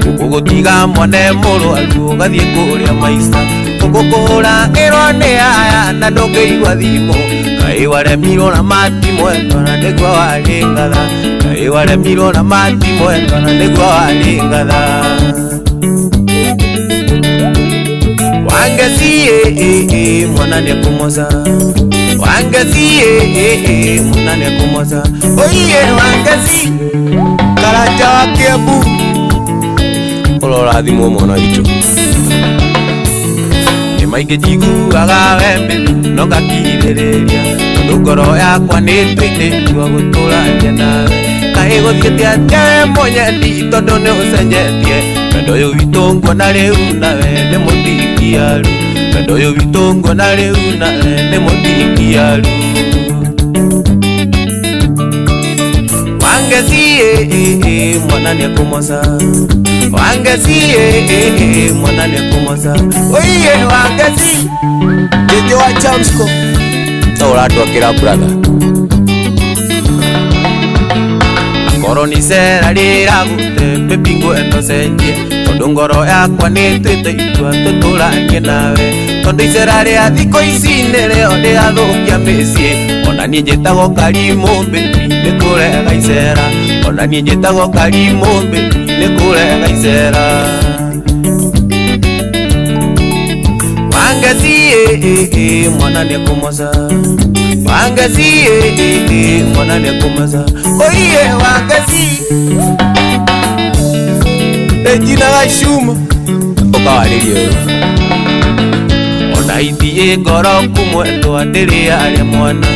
ũgũgũtiga mwane mũrwaru ũgathiĩ kũrĩa maica ũgũkũhũragĩrwo nĩ aya na ndũngĩigua thimũ kaĩ waremirwo na mati mwendwa na nĩguo warĩ ngatha kaĩ waremirwo na mati mwendwa na nĩguo warĩ ngatha Wangeci mwana nĩekũmoca. Wangeci mwana nĩekũmoca. Oiye Wangeci Karanja wa Kiambu ũrorathimwo mwana witũ nĩ maingĩ njiguaga we baby no ngakirĩrĩria tondũ ngoro yakwa nĩ ĩtuĩte gũtũrania nawe kaĩ gũthiĩte atĩa we mũnyendi tondũ nĩ ũcenjetie wendo ũyũ witũ nguona rĩu nawe nĩ mũthingiaru wendo ũyũ witũ nguona rĩu nawe nĩ mũthingiaru Wangeci mwana nĩekũmoca. Wangeci mwana nĩekũmoca. Oiye Wangeci Jeje wa Chamsco ta ũratwakĩra brother Akorwo nĩ icera rĩragũte baby ngwenda ũcenjie tondũ ngoro yakwa nĩ ĩtuĩte itua tũtũranie nawe tondũ icera rĩa thikũ ici nĩrĩo rĩrathũkia mĩciĩ ona niĩ njĩtagwo Karimũ baby nĩ kũrega icera ona niĩ njĩtagwo Karimũ baby nĩ kũrega icera Wangeci mwana nĩekũmoca. Wangeci mwana nĩekũmoca. Oiye Wangeci Regina Gacuma ũkawarĩrie ũyũ ona ithiĩ ngoro kumwendwa ndĩrĩ arĩa mwana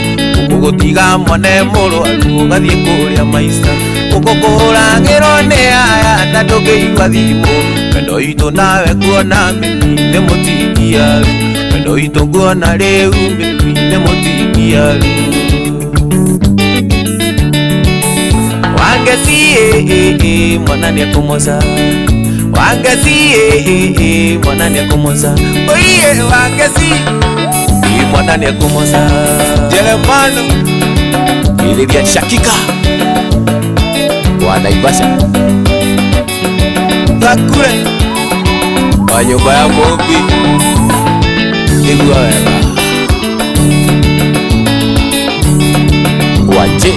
ũgũgũtiga mwane mũrwaru ũgathiĩ kũrĩa maica ũgũkũhũragĩrwo nĩ aya na ndũngĩigua thimũ wendo witũ nawe kuona baby nĩ mũtingiaru wendo witũ nguona rĩu baby nĩ mũtingiaru Wangeci mwana nĩekũmoca. Wangeci mwana nĩekũmoca. Oiye Wangeci mwana nĩekũmoca. Jeremano Iliria Shakika wa Naivasha Thakure wa nyũmba ya Mũmbi igua wega Waje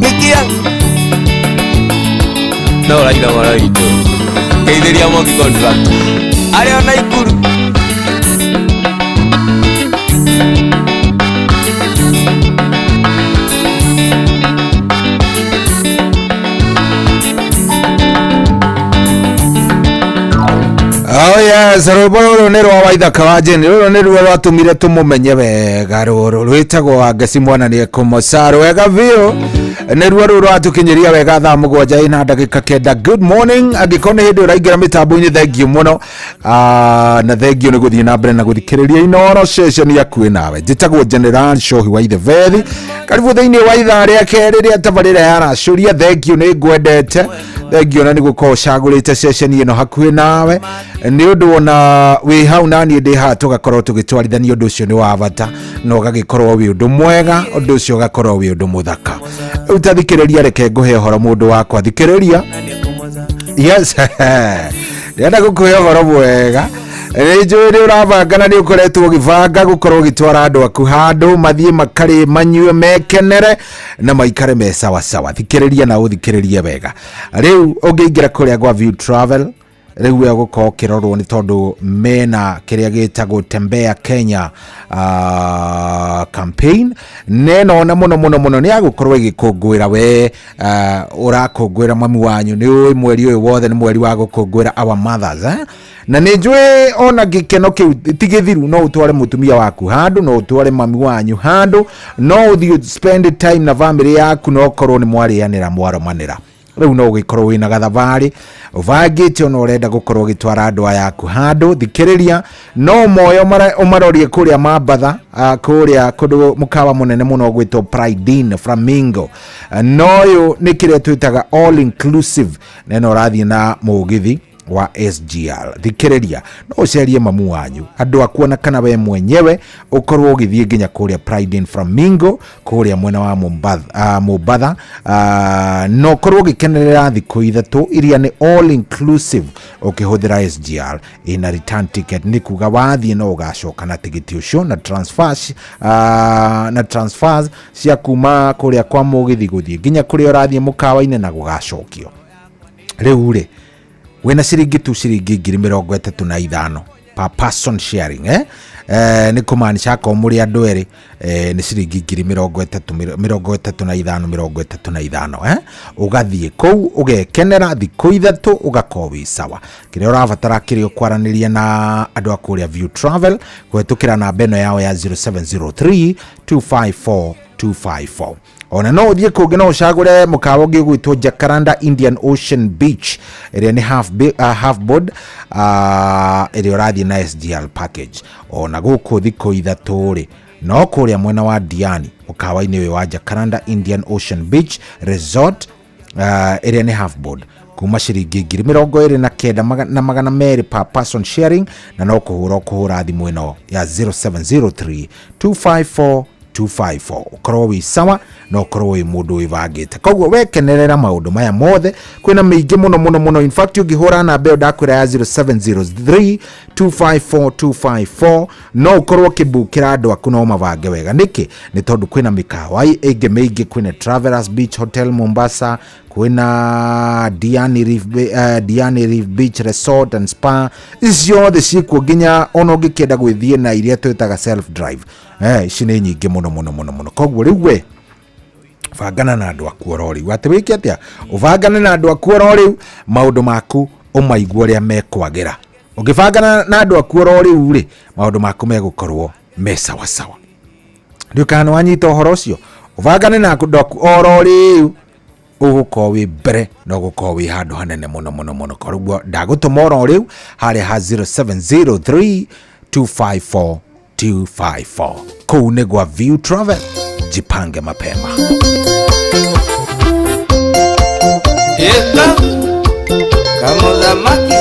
Nikia no ũraina mwana witũ ngeithĩria Mwangi contract arĩa ona Ikuru Oh yes, rwĩmbo rũrũ nĩ rwa Waithaka wa Jane. Rũrũ nĩruo rwatũmire tũmũmenye wega. Rũrũ rwĩtagwo Wangeci mwana nĩekũmoca. Rwega biũ nĩruo rũrũ rwatũkinyĩria wega thaa 7 ina ndagĩka 9. Good morning. Angĩkorwo nĩ hĩndĩ ũraingĩra mĩtambo-inĩ, thengiũ mũno na thengiũ nĩ gũthiĩ na mbere na gũthikĩrĩria Inooro ceceni yakuĩ nawe. Njĩtagwo General Shohi wa Ithebethi. Karibu thĩinĩ wa ithaa rĩa kerĩ rĩa tabarĩra ya Racũria. Thengiũ nĩ ngwendete, thengiũ na nĩ gũkorwo ũcagũrĩte ceceni ĩno hakuhĩ nawe nĩ ũndũ ona wĩ hau na niĩ ndĩ haha tũgakorwo tũgĩtwarithania. Ũndũ ũcio nĩ wa bata na ũgagĩkorwo wĩ ũndũ mwega, ũndũ ũcio ũgakorwo wĩ ũndũ mũthaka. Rĩu ta thikĩrĩria, reke ngũhe ũhoro mũndũ wakwa. Thikĩrĩria. Yes, ndĩrenda gũkũhe ũhoro mwega. Nĩ njũĩ nĩ ũrabanga na nĩ ũkoretwo ũgĩbanga gũkorwo ũgĩtwara andũ aku handũ mathiĩ makarĩe manyue mekenere na maikare me sawa sawa. Thikĩrĩria na ũthikĩrĩrie wega. Rĩu ũngĩingĩra kũrĩa gwa View Travel Rĩu we ũgũkorwo ũkĩrorwo nĩ tondũ mena kĩrĩa gĩtagwo Tembea Kenya campaign neno na mũno mũno mũno nĩ agũkorwo ĩgĩkũngũĩra we ũrakũngũĩra mami wanyu. Nĩ ũĩ mweri ũyũ wothe nĩ mweri wa gũkũngũĩra our mothers, eh? Na nĩ njũĩ ona gĩkeno kĩu ti gĩthiru. No ũtware mũtumia waku handũ, no ũtware mami wanyu handũ, no ũthiĩ spend time na family yaku, no ũkorwo nĩ mwarĩanĩra mwaromanĩra. Rĩu no ũgĩkorwo wĩna gathabarĩ ũbangĩte, ona ũrenda gũkorwo ũgĩtwara andũ aya aku handũ. Thikĩrĩria, no moyo ũmarorie kũrĩa Mambatha, kũrĩa kũndũ mũkawa mũnene mũno ũgwĩtwo Pride Inn Flamingo. No ũyũ nĩ kĩrĩa twĩtaga all inclusive, na ĩno ũrathiĩ na mũgithi wa SGR. Thikĩrĩria, no ũcerie mamu wanyu, andũ aku, ona kana we mwenyewe ũkorwo ũgĩthiĩ nginya kũrĩa Pride Inn Flamingo kũrĩa mwena wa Mombatha, Mombatha, na ũkorwo ũgĩkenerera thikũ 3 iria nĩ all inclusive ũkĩhũthĩra SGR ina return ticket. Nĩ kuga wathiĩ no ũgacoka na tigiti ũcio na transfers, na transfers cia kuma kũrĩa kwa mũgithi gũthiĩ nginya kũrĩa ũrathiĩ mũkawa-inĩ na gũgacokio. Rĩu rĩ, wĩna ciringi tu ciringi 35,000 per person sharing, eh? Nĩ kũmaanisha akorwo mũrĩ andũ erĩ, nĩ ciringi 30,000, 35, 35, eh? Ũgathiĩ kũu ũgekenera thikũ 3, ũgakorwo wĩ sawa. Kĩrĩa ũrabatara kĩrĩ ũkwaranĩria na andũ a kũrĩa View Travel kũhetũkĩra namba ĩno yao ya 0703 254 254. Ona no ũthiĩ kũngĩ, no ũcagũre mũkawa ũngĩ ũgwĩtwo Jacaranda Indian Ocean Beach ĩrĩa nĩ half board, ĩrĩa ũrathiĩ na SGR package. Ona gũkũ thikũ 3 rĩ, no kũrĩa mwena wa Diani mũkawa-inĩ ũyũ wa Jacaranda Indian Ocean Beach Resort, ĩrĩa nĩ half board kuma ciringi 29,200 per person sharing, na no kũhũra ũkũhũra thimũ ĩno ya 0703 254 254, ũkorwo wĩ sawa na ũkorwo wĩ mũndũ wĩbangĩte. Koguo wekenerera maũndũ maya mothe, kwĩna mĩingĩ mũno mũno mũno. In fact, ũngĩhũra namba ĩyo ndakwĩra ya 0703 254 254, no ũkorwo ũkĩbukĩra andũ aku no mabange wega. Nĩkĩ? Nĩ tondũ kwĩna mĩkawa ĩngĩ mĩingĩ. Kwĩna Travelers Beach Hotel Mombasa, kwĩna Diani Reef Beach Resort and Spa. Ici ciothe ciĩkuo, nginya ona ũngĩkĩenda gwĩthiĩ na iria twĩtaga self drive. Ici nĩ nyingĩ mũno mũno mũno mũno. Koguo rĩu we bangana na andũ aku oro rĩu, atĩ wĩke atĩa? Ũbangane na andũ aku oro rĩu, maũndũ maku ũmaigue ũrĩa mekwagĩra. Ũngĩbangana na andũ aku oro rĩu rĩ, maũndũ maku megũkorwo me sawasawa. Ndiũ kana nĩ wanyita ũhoro ũcio. Ũbangane na andũ aku oro rĩu, ũgũkorwo wĩ mbere na ũgũkorwo wĩ handũ hanene mũno mũno mũno. Koguo ndagũtũma oro rĩu harĩa ha 0703 254 254. Kũu nĩ gwa View Travel. Jipange mapema. Eka kamuthamaki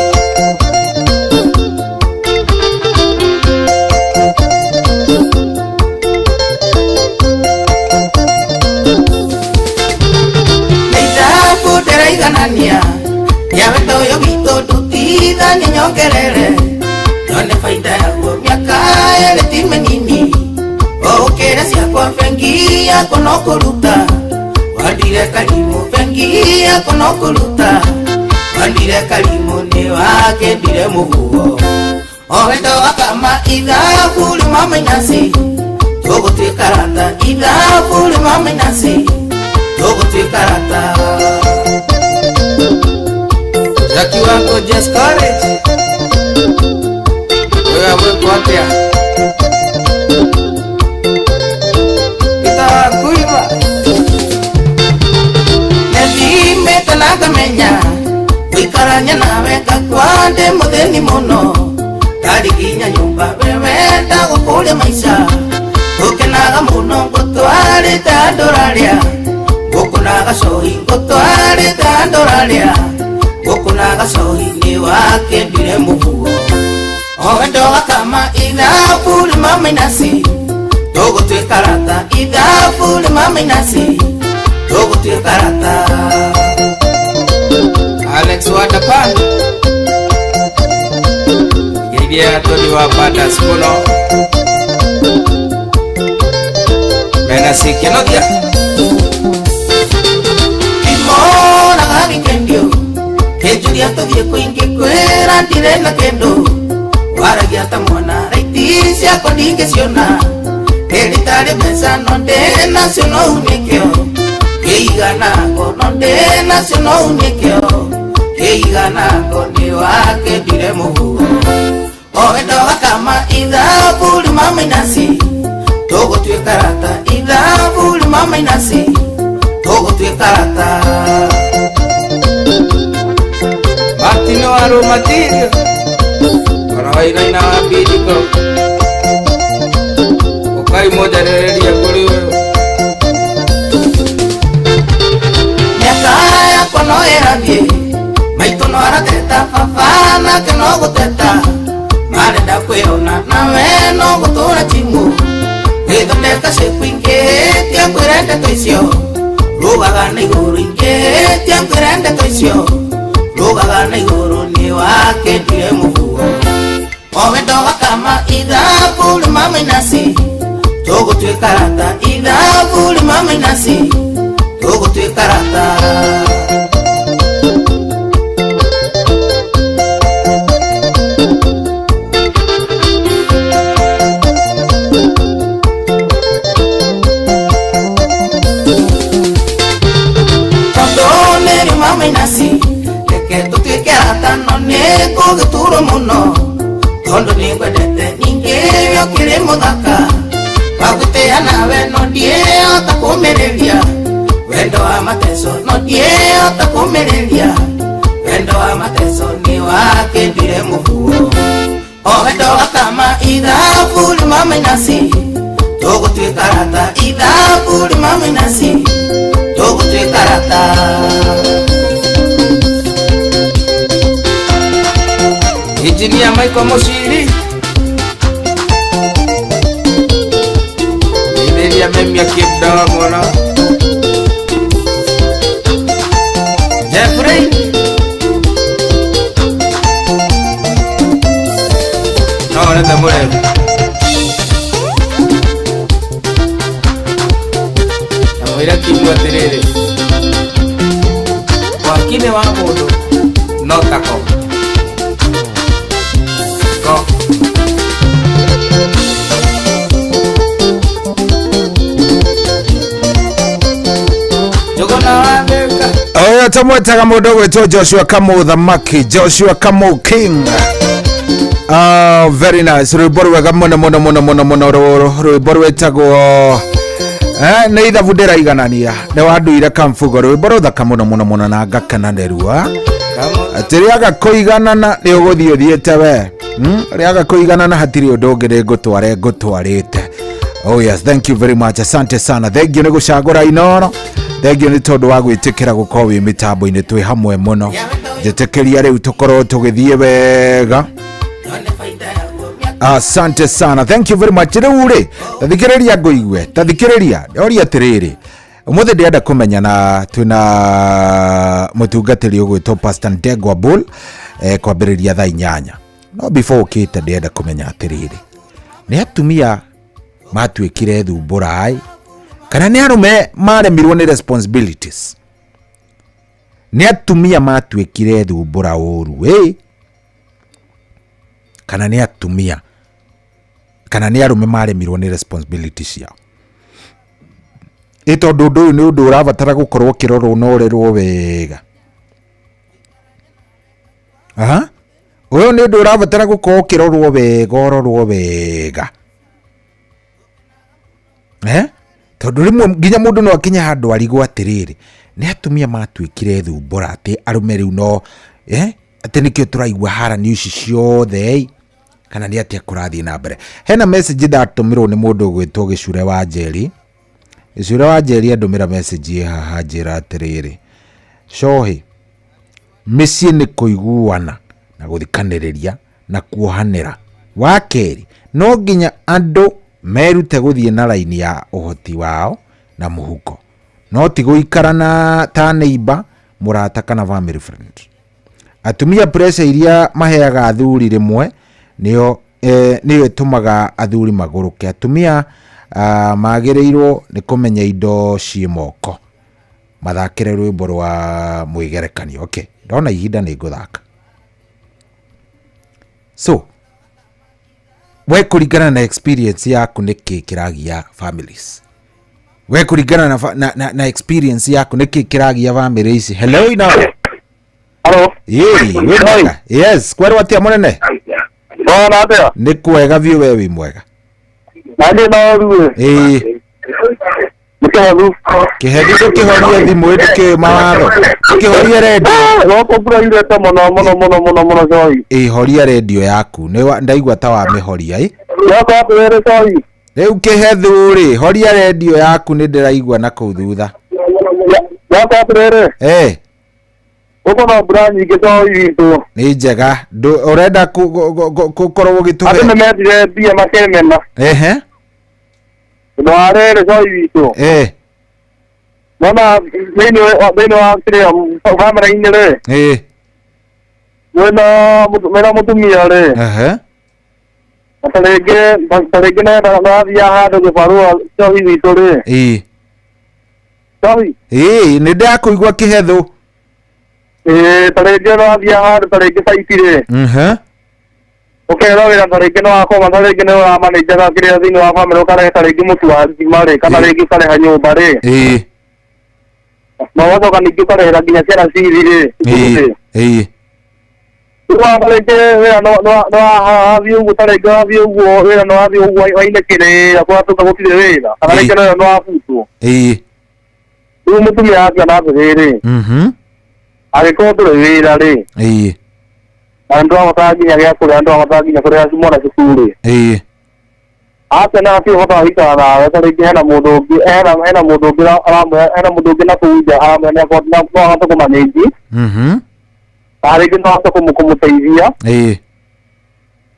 Nĩ ndĩraiganania ya wendo ũyũ witũ ndutithanie nyongerere none baida yaguo mĩaka ĩrĩ ti mĩnini ũkĩre ciakwa bengi yakwa no kũruta wandire karimũ bengi yakwa no kũruta wandire karimũ nĩ wakĩndire mũguo o wendo wakama ithabu rĩma mainasi tũgũtuĩka rata ithabu rĩma mainasi tũgũtuĩka rata. Jackie wako Jess College wewe mweko atia itakuiva Nethimĩte na ngamenya gũikarania nawe ngakua ndĩ mũthĩni mũno ndariginya nyũmba we wenda gũkũria maica ngũkenaga mũno ngũtwarĩte andũ rarĩa ngũkũnaga cohi ngũtwarĩte andũ rarĩa ngũkũnaga cohi nĩ wakĩndire mũguo o wendo wakama ithabu rĩma mainasi tũgũtuĩka rata ithabu rĩma mainasi tũgũtuĩka rata. Alex Wadapan Geithia Tony wa Badas mũno mena sikenothia Imonaga gĩkendio kĩnjũria tũthiĩ kũingĩ kwĩra ndirĩ na kĩndũ waragia ta mwana raiti ciakwa ndingĩciona ndĩrĩ mbeca no ndĩ nacio no unĩkĩo kĩiganako no ndĩ nacio no unĩkĩo kĩiganako nĩ wakĩndire mũhuko owendo wakama ithabu rĩma mainasi tũgũtuĩka rata ithabu rĩma mainasi tũgũtuĩka rata. Martino Aromatirio Karawaina wa bidiko Ukai moja rereria kuri ũyũ. Mĩaka yakwa no ĩrathiĩ maitũ no arateta baba nake no gũteta marenda kwĩona nawe no gũtũra timu gwĩthondeka ciĩku ingĩhĩtia ngwĩre ndeto icio rũgaga na igũrũ ingĩhĩtia ngwĩre ndeto icio rũgaga na igũrũ nĩ wakĩndire mũhuko owendo wakama ithabu rĩma mainasi tũgũtuĩka rata ithabu rĩma mainasi tũgũtuĩka rata. Tondũ nĩ rĩma mainasi reke tũtuĩke rata no nĩ ngũgĩturwo mũno tondũ nĩ ngwendete ningĩ we ũkĩrĩ mũthaka wagũtĩa nawe no ndiĩhota kũmĩrĩria wendo wa mateso no ndiĩhota kũmĩrĩria wendo wa mateso nĩ wakĩndire mũhuko o wendo wakama ithabu rĩma mainasi tũgũtuĩka rata ithabu rĩma mainasi tũgũtuĩka rata. Engineer Michael Mushiri Itheria memia kĩndawa mũno Jeffrey No ũrete mũrebu na mwĩre kiugo atĩrĩrĩ wakine wa mũndũ no tako ko. Oyo tamwetaga mũndũ ũgwĩtwo Joshua Kamau Thamaki, Joshua Kamau King. Very nice. Rwĩmbo rwega mũno mũno mũno mũno mũno rũrũ rwĩmbo rwĩtagwo nĩ ithabu ndĩraiganania nĩ wanduire kambugo rwĩmbo rũthaka mũno mũno mũno na ngakenanĩrua atĩ rĩaga kũiganana nĩ ũgũthiĩ ũthiĩte we rĩaga kũiganana hatirĩ ũndũ ũngĩ nĩ ngũtware ngũtwarĩte. Oh yes, thank you very much. Asante sana. Thank you nĩ gũcagũra Inooro. Thank you nĩ tondũ wa gwĩtĩkĩra gũkorwo wĩ mĩtambo-inĩ twĩ hamwe mũno. Njĩtĩkĩria rĩu tũkorwo tũgĩthiĩ wega. Asante sana. Thank you very much. Rĩu rĩ, tathikĩrĩria ngũigue, tathikĩrĩria. Ndoria atĩrĩrĩ. Ũmũthĩ ndĩrenda kũmenya na twĩna mũtungatĩri ũgwĩtwo Pastor Ndegwa Bull kwambĩrĩria thaa 8. No before ũkĩte ndĩrenda kũmenya atĩrĩrĩ. Nĩ atumia matuĩkire thumbũra kana nĩ arũme maremirwo nĩ responsibilities? Nĩ atumia matuĩkire thumbũra ũru kana nĩ atumia kana nĩ arũme maremirwo nĩ responsibilities ciao? Ĩ tondũ ũndũ ũyũ nĩ ũndũ ũrabatara gũkorwo ũkĩrorwo na ũrerwo wega. Aha, ũyũ nĩ ũndũ ũrabatara gũkorwo ũkĩrorwo wega, ũrorwo wega. Tondũ rĩmwe nginya mũndũ no akinye handũ arigwo atĩrĩrĩ, nĩ atumia matuĩkire thumbũra atĩ arũme rĩu no atĩ nĩkĩo tũraigua harani ici ciothe kana nĩ atĩa kũrathiĩ na mbere. Hena message ndatũmĩrwo nĩ mũndũ ũgwĩtwo Gĩcure wa Njeri. Gĩcure wa Njeri andũmĩra message ĩ haha njĩra atĩrĩrĩ, Cohi, mĩciĩ nĩ kũiguana na gũthikanĩrĩria na kuohanĩra. Wa kerĩ, no nginya andũ merute gũthiĩ na raini ya ũhoti wao na mũhuko, no ti gũikara na ta neighbor, mũrata kana family friend. Atumia pressure iria maheaga athuri rĩmwe nĩyo ĩtũmaga athuri magũrũke. Atumia magĩrĩirwo nĩ kũmenya indo ciĩ moko. Mathakĩre rwĩmbo rwa mwĩgerekanio. Okay, ndona ihinda nĩ ngũthaka. So we kũringana na experience yaku nĩ kĩ kĩragia families? We kũringana na, na, na, na experience yaku nĩ kĩ kĩragia family ici? Hello, ino. Hello. Ĩĩ, wĩ mwega? Yes, kwerwo atĩa mũnene? Bwana atĩa? Nĩ kwega biũ, we wĩ mwega? Nani no ruwe. Ĩĩ. Nĩ Kĩhethi, ndũkĩhorie thimũ, ndũkĩũĩ mawatho, ndũkĩhorie redio. Gũkũ mbura yurĩte mũno mũno mũno mũno mũno cohi. Ĩĩ, horia redio yaku. Nĩ ndaigua ta wamĩhoria ĩ. Gũkũ atĩrĩrĩ cohi. Rĩu kĩhethu rĩ, horia redio yaku, nĩ ndĩraigua na kũu thutha. Gũkũ atĩrĩrĩ. Eh. Gũkũ no mbura nyingĩ cohi witũ. Nĩ njega. Ũrenda gũkorwo ũgĩtũhe? Andũ nĩmendire mbia makĩmena. Ehe. Ũndũ wa rĩrĩ cohi witũ. Eh. Nona thĩinĩ wa kĩrĩa bamĩrĩ-inĩ rĩ. Ĩĩ. Mwĩna mũtumia rĩ. Ehe. Na ta rĩngĩ nĩwathiaga handũ gĩbarũa cohi witũ rĩ. Ĩĩ. Cohi. Ĩĩ, nĩ ndakũigua kĩhethu. Ĩĩ, ta rĩngĩ nĩwathiaga handũ ta rĩngĩ baiti rĩ. Mhm. Ũkerwo wĩra ta rĩngĩ nĩwakoma, ta rĩngĩ nĩ ũramanĩnjaga kĩrĩa thĩinĩ wa bamĩrĩ, ũkarehe ta rĩngĩ mũtu wa ngima rĩ, kana rĩngĩ ũkarĩha nyũmba rĩ. Ĩĩ. Na ũgacoka ningĩ ũkarĩhĩra nginya ciana cithi rĩ. Ĩĩ. Ĩĩ. Rĩu ta rĩngĩ wĩra nĩwathiĩ ũguo, ta rĩngĩ wathiĩ ũguo wĩra nĩwathiĩ ũguo wainĩkĩrĩra kũratuĩka gũtirĩ wĩra, kana rĩngĩ nayo nĩwabutwo. Ĩĩ. Rĩu mũtumia akiona atĩrĩrĩ, angĩkorwo ndũrĩ wĩra rĩ, Ĩĩ. na nĩtũrabatara nginya gĩa kũrĩa, nĩtũrabatara nginya kũrĩha mwana cukuru rĩ. Ĩĩ. Akĩona hatirĩ ũhota wa gũikara nawe, ta rĩngĩ hena mũndũ ũngĩ, hena mũndũ ũngĩ aramwĩra, hena mũndũ ũngĩ na kũu nja aramwĩra no ahote kũmanĩnji. Na rĩngĩ no ahote kũmũteithia. Ĩĩ.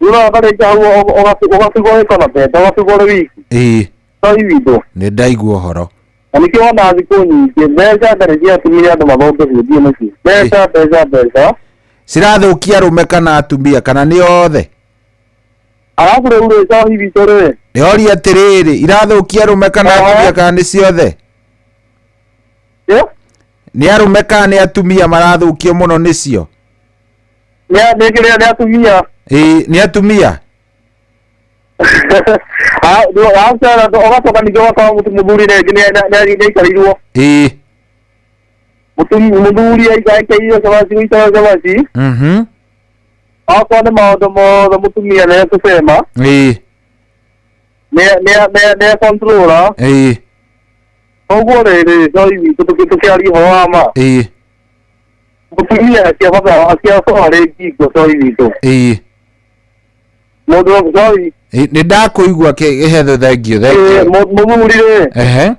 Rĩu no ta rĩngĩ hau ũgatigwo wĩko na mbeca, ũgatigwo ũrĩ wiki. Ĩĩ. No iwitũ. Nĩ ndaigua ũhoro. Na nĩkĩo wonaga thikũ nyingĩ mbeca ndarĩ ciatumire andũ mathũke biũ thiĩ mũciĩ. Mbeca, mbeca, mbeca. Cirathũkia arũme kana atumia kana nĩ othe? Arabu rĩu rĩ cohi witũ rĩ. Ndĩroria atĩrĩrĩ, irathũkia arũme kana atumia kana nĩ ciothe? Nĩ arũme kana nĩ atumia marathũkio mũno nĩcio? Nĩ kĩrĩa nĩ atumia. Ĩĩ, nĩ atumia. Ũgacoka ningĩ ũgakora mũthuri rĩngĩ nĩ aikarĩirwo. Ĩĩ. Mũthuri aikarĩirwo cabaci gũikara cabaci. Okorwo nĩ maũndũ mothe mũtumia nĩ ekũcema. Ĩĩ. Nĩ controller. Ĩĩ. Koguo rĩrĩ cohi witũ tũkĩaria ũhoro wa ma. Ĩĩ. Mũtumia akĩabatara arĩ ngingo cohi witũ. Ĩĩ. Mũndũ cohi. Nĩ ndakũigua kĩhetho, thengio, thengio. Mũthuri rĩ. Ehe.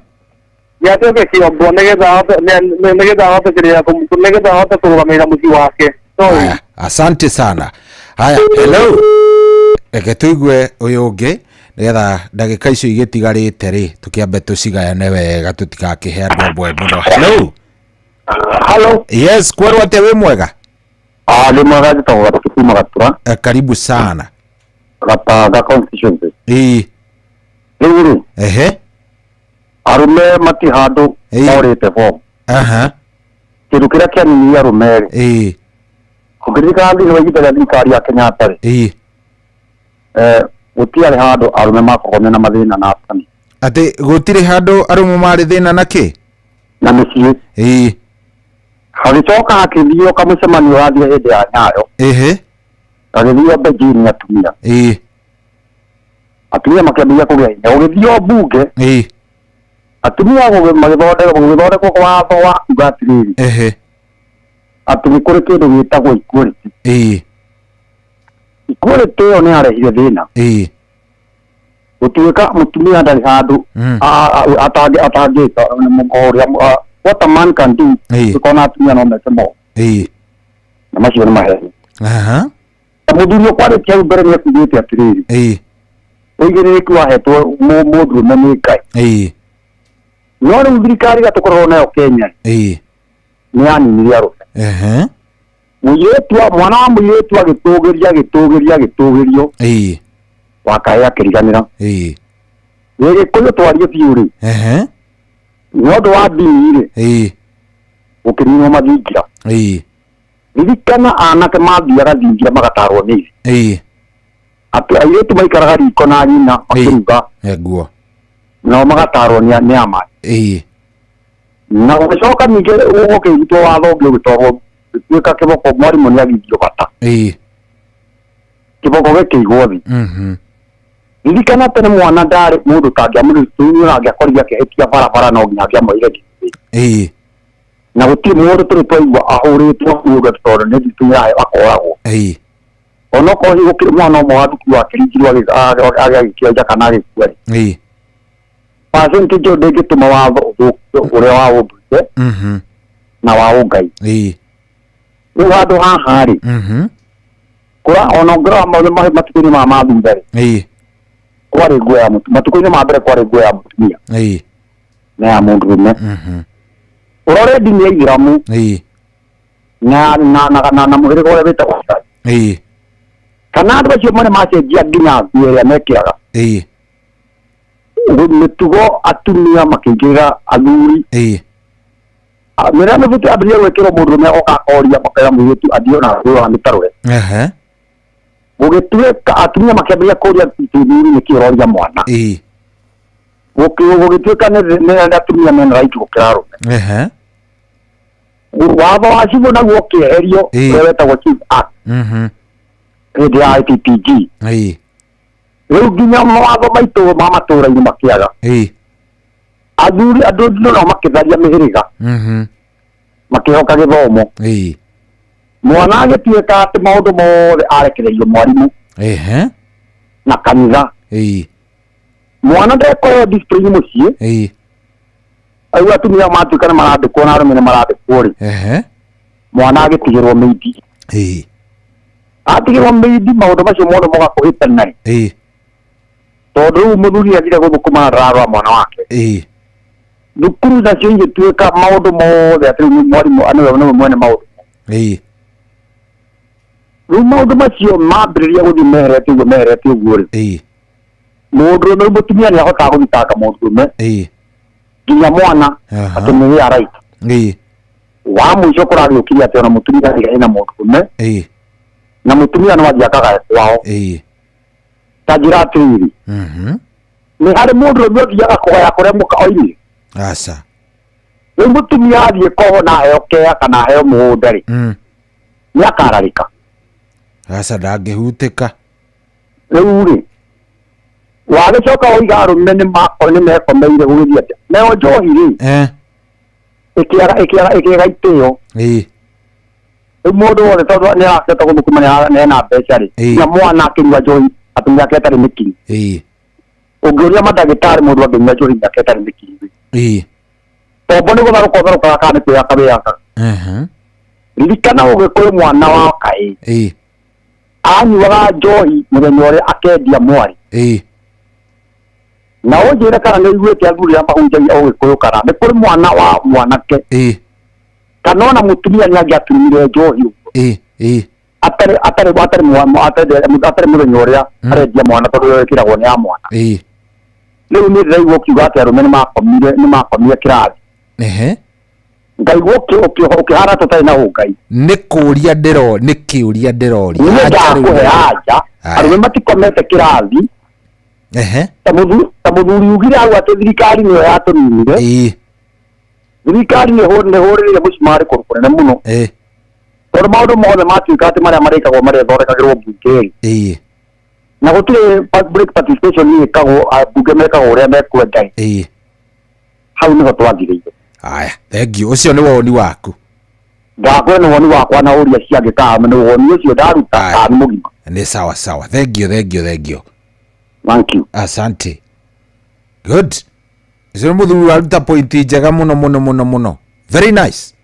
Nĩ atuĩke kĩongo nĩgetha ahote kĩrĩa nĩgetha ahote kũrũgamĩrĩra mũciĩ wake. Haya, asante sana. Haya, hello. Reke tũigue ũyũ ũngĩ nĩgetha ndagĩka icio igĩtigarĩte rĩ tũkĩambe tũcigayane wega, tũtigakĩhe andũ amwe mũno. Hello. Hello. Yes, kwerwo atĩa, wĩ mwega? Ah, nĩ mwega, njĩtagwo Gatũ kuma Gatura. Karibu sana. Gatanga constituency. Ĩĩ. Rĩu rĩ. Ehe. Arũme mati handũ morĩte form. Aha. Kĩndũ kĩrĩa kĩaninirie arũme rĩ. Ĩĩ. Ũngĩririkana thĩinĩ wa ihinda rĩa thirikari ya Kenyatta rĩ. Ĩĩ. Gũtiarĩ handũ arũme makoragwo mena mathĩna na atumia. Atĩ gũtirĩ handũ arũme marĩ thĩna na kĩ? Na mĩciĩ. Ĩĩ. Hagĩcoka hakĩthio kamũcemanio wathiĩ hĩndĩ ya Nyayo. Ehe. Gagĩthio Beijing atumia. Ĩĩ. Atumia makĩambĩrĩria kũgĩa hinya. Gũgĩthio mbunge. Ĩĩ. Atumia magĩthondekwo watho wa kuga atĩrĩrĩ. Ehe. Atĩ nĩ kũrĩ kĩndũ gĩtagwo equality. Ĩĩ. Equality ĩyo nĩ yarehire thĩna. Ĩĩ. Gũtuĩka mũtumia ndarĩ handũ atangĩka ũrĩa what a man can do, ũkona atumia no meke mo. Ĩĩ. Na macio nĩ maheni. Aha. Na mũthuri ũkwarĩtie hau mbere nĩ ekugĩte atĩrĩrĩ. Ĩĩ. Ũigĩrĩrĩki wahetwo mũndũrũme nĩ Ngai. Ĩĩ. No rĩu thirikari ĩrĩa tũkoragwo nayo Kenya Ĩĩ. nĩ yaninirie arũme. Ehe. Mũirĩtu, mwana wa mũirĩtu agĩtũgĩria agĩtũgĩria agĩtũgĩrio. Ĩĩ. Wakaĩ akĩriganĩra. Ĩĩ. Gĩgĩkũyũ twarie biũ rĩ. Ehe. Nĩ ũndũ wa ndini rĩ. Ĩĩ. Gũkĩninwo mathingira. Ĩĩ. Ririkana anake mathiaga thingira magatarwo nĩ ithe. Ĩĩ. Atĩ airĩtu maikaraga riko na nyina makĩruga. Nguo. Nao magatarwo nĩ ama. Na gũgĩcoka ningĩ gũkĩrutwo watho ũngĩ ũgĩtwarwo gĩtuĩka kĩboko mwarimũ nĩ agithio bata. Kĩboko gĩkĩigwo thĩ. Ririkana tene mwana ndarĩ mũndũ tangĩamũrutĩire na angĩakorire akĩhĩtia barabara no nginya angĩamũire gĩtĩ. Na gũtirĩ mũndũ tũrĩ twaigua ahũrĩtwo mũndũ atĩ tondũ nĩ nditũ yayo akoragwo. Onokorwo hihi gũkĩrĩ mwana ũmwe wa thukuru akĩringirwo agĩkĩonja kana agĩkua rĩ. Percentage ĩyo ndĩngĩtũma watho ũthũkio ũrĩa wa ũndũire na wa ũngai. Rĩu handũ haha rĩ, kũra ona ũngĩrora maũndũ matukũ-inĩ ma mathutha rĩ, kwarĩ nguo ya mũtumia, matukũ-inĩ ma mbere kwarĩ nguo ya mũtumia na ya mũndũrũme. Ũrore ndini ya Ithĩramu na na na na na mũhĩrĩga ũrĩa wĩtagwo Ngai. Kana andũ acio marĩa macenjia nginya nguo ĩrĩa mekĩraga. Mĩtugo atumia makĩingĩrĩra athuri. Mĩrĩa mĩbuto yambĩrĩria gwĩkĩrwo mũndũrũme agoka akoria makera mũirĩtu athiĩ ona nguo wa mĩtarũre. Gũgĩtuĩka atumia makĩambĩrĩria kũria athuri nĩkĩ ũroria mwana. Gũgĩtuĩka nĩ atumia mena right gũkĩra arũme. Watho wa civil naguo ũkĩeherio ũrĩa wetagwo Chief Act hĩndĩ ya IPPG. Rĩu nginya mawatho maitũ ma matũũra-inĩ makĩaga. Athuri andũ nao makĩtharia mĩhĩrĩga. Makĩhoka gĩthomo. Mwana agĩtuĩka atĩ maũndũ mothe arekereirio mwarimũ. Na kanitha. Mwana ndekũheo discipline mũciĩ. Rĩu atumia matuĩka nĩ marandĩkwo na arũme nĩ marandĩkwo rĩ. Mwana agĩtigĩrwo mĩindi. Atigĩrwo mĩindi maũndũ macio mothe moka kũhĩtana rĩ. Tondũ rĩu mũthuri athire gũthũkũma na ndararora mwana wake. Thukuru nacio igĩtuĩka maũndũ mothe atĩ rĩu mwarimũ nĩwe mwene maũndũ. Rĩu maũndũ macio mambĩrĩria gũthiĩ meherete ũguo meherete ũguo rĩ. Mũndũrũme rĩu mũtumia nĩ ahotaga gũthitanga mũndũrũme. Nginya mwana atĩ nĩ ya right. Wa mũico kũragĩũkire atĩ ona mũtumia nĩ na mũndũrũme. Na mũtumia no athiĩ akagae kwao. Ta njĩra atĩrĩrĩ. Nĩ harĩ mũndũrũme ũthiaga kũgaya kũrĩa mũka oimire. Aca. Rĩu mũtumia athiĩ koho na aheo kea kana aheo mũgũnda rĩ. Nĩ akararĩka. Aca ndangĩhutĩka. Rĩu rĩ wagĩcoka woiga arũme nĩ mekomeire gũgĩthiĩ atĩa. Nayo njohi rĩ. Ĩkĩaga itĩo. Rĩu mũndũ wothe tondũ nĩ arakĩhota gũthũkũma nĩ ena mbeca rĩ. Na mwana akĩnyua njohi atĩ mĩaka ĩtarĩ mĩkinyu. Ũngĩũria mandagĩtarĩ mũndũ angĩnyua njohi mĩaka ĩtarĩ mĩkinyu. Tombo nĩ gũtharũka ũtharũkaga kana nĩ kwĩyaka wĩyakaga. Ririkana ũgĩkũyũ mwana wa kaĩ. Anyuaga njohi mũthenya ũrĩa akendia mwarĩ. Na ũnjĩre kana nĩ ũiguĩte athuri arĩa mahunjagia ũgĩkũyũ kana nĩ kũrĩ mwana wa mwanake. Kana ona mũtumia nĩ angĩatumire njohi ũguo. Atarĩ mũthenya ũrĩa arendia mwana tondũ ĩkĩragwo nĩ ya mwana. Rĩu nĩ ndĩraigua ũkiuga atĩ arũme nĩ makomire kĩrathi. Ngaigua ũkĩhana tũtarĩ na ũngai. Nĩ kũũria nĩ kĩũria ndĩroria. Nĩ ndakũhe anja. Arũme matikomete kĩrathi. Ta mũthuri ugire hau atĩ thirikari nĩyo yatũninire. Thirikari nĩ hũrĩrĩire mũcumarĩ kũndũ kũnene mũno. Tondũ maũndũ mothe matuĩka atĩ marĩa marĩkagwo marĩthondekagĩrwo mbunge rĩ. Na gũtirĩ public participation ĩkagwo mbunge mekagwo ũrĩa mekwenda. Hau nĩho twathirĩire. Aya, thank you. Ũcio nĩ woni waku. Ndakwe nĩ woni wakwa na ũria ciangĩ kana nĩ woni ũcio ndaruta kana mũgima. Nĩ sawa sawa. Thank you, thank you, thank you. Thank you. Asante. Good. Ũcio mũthuri waruta point njega mũno mũno mũno mũno. Very nice.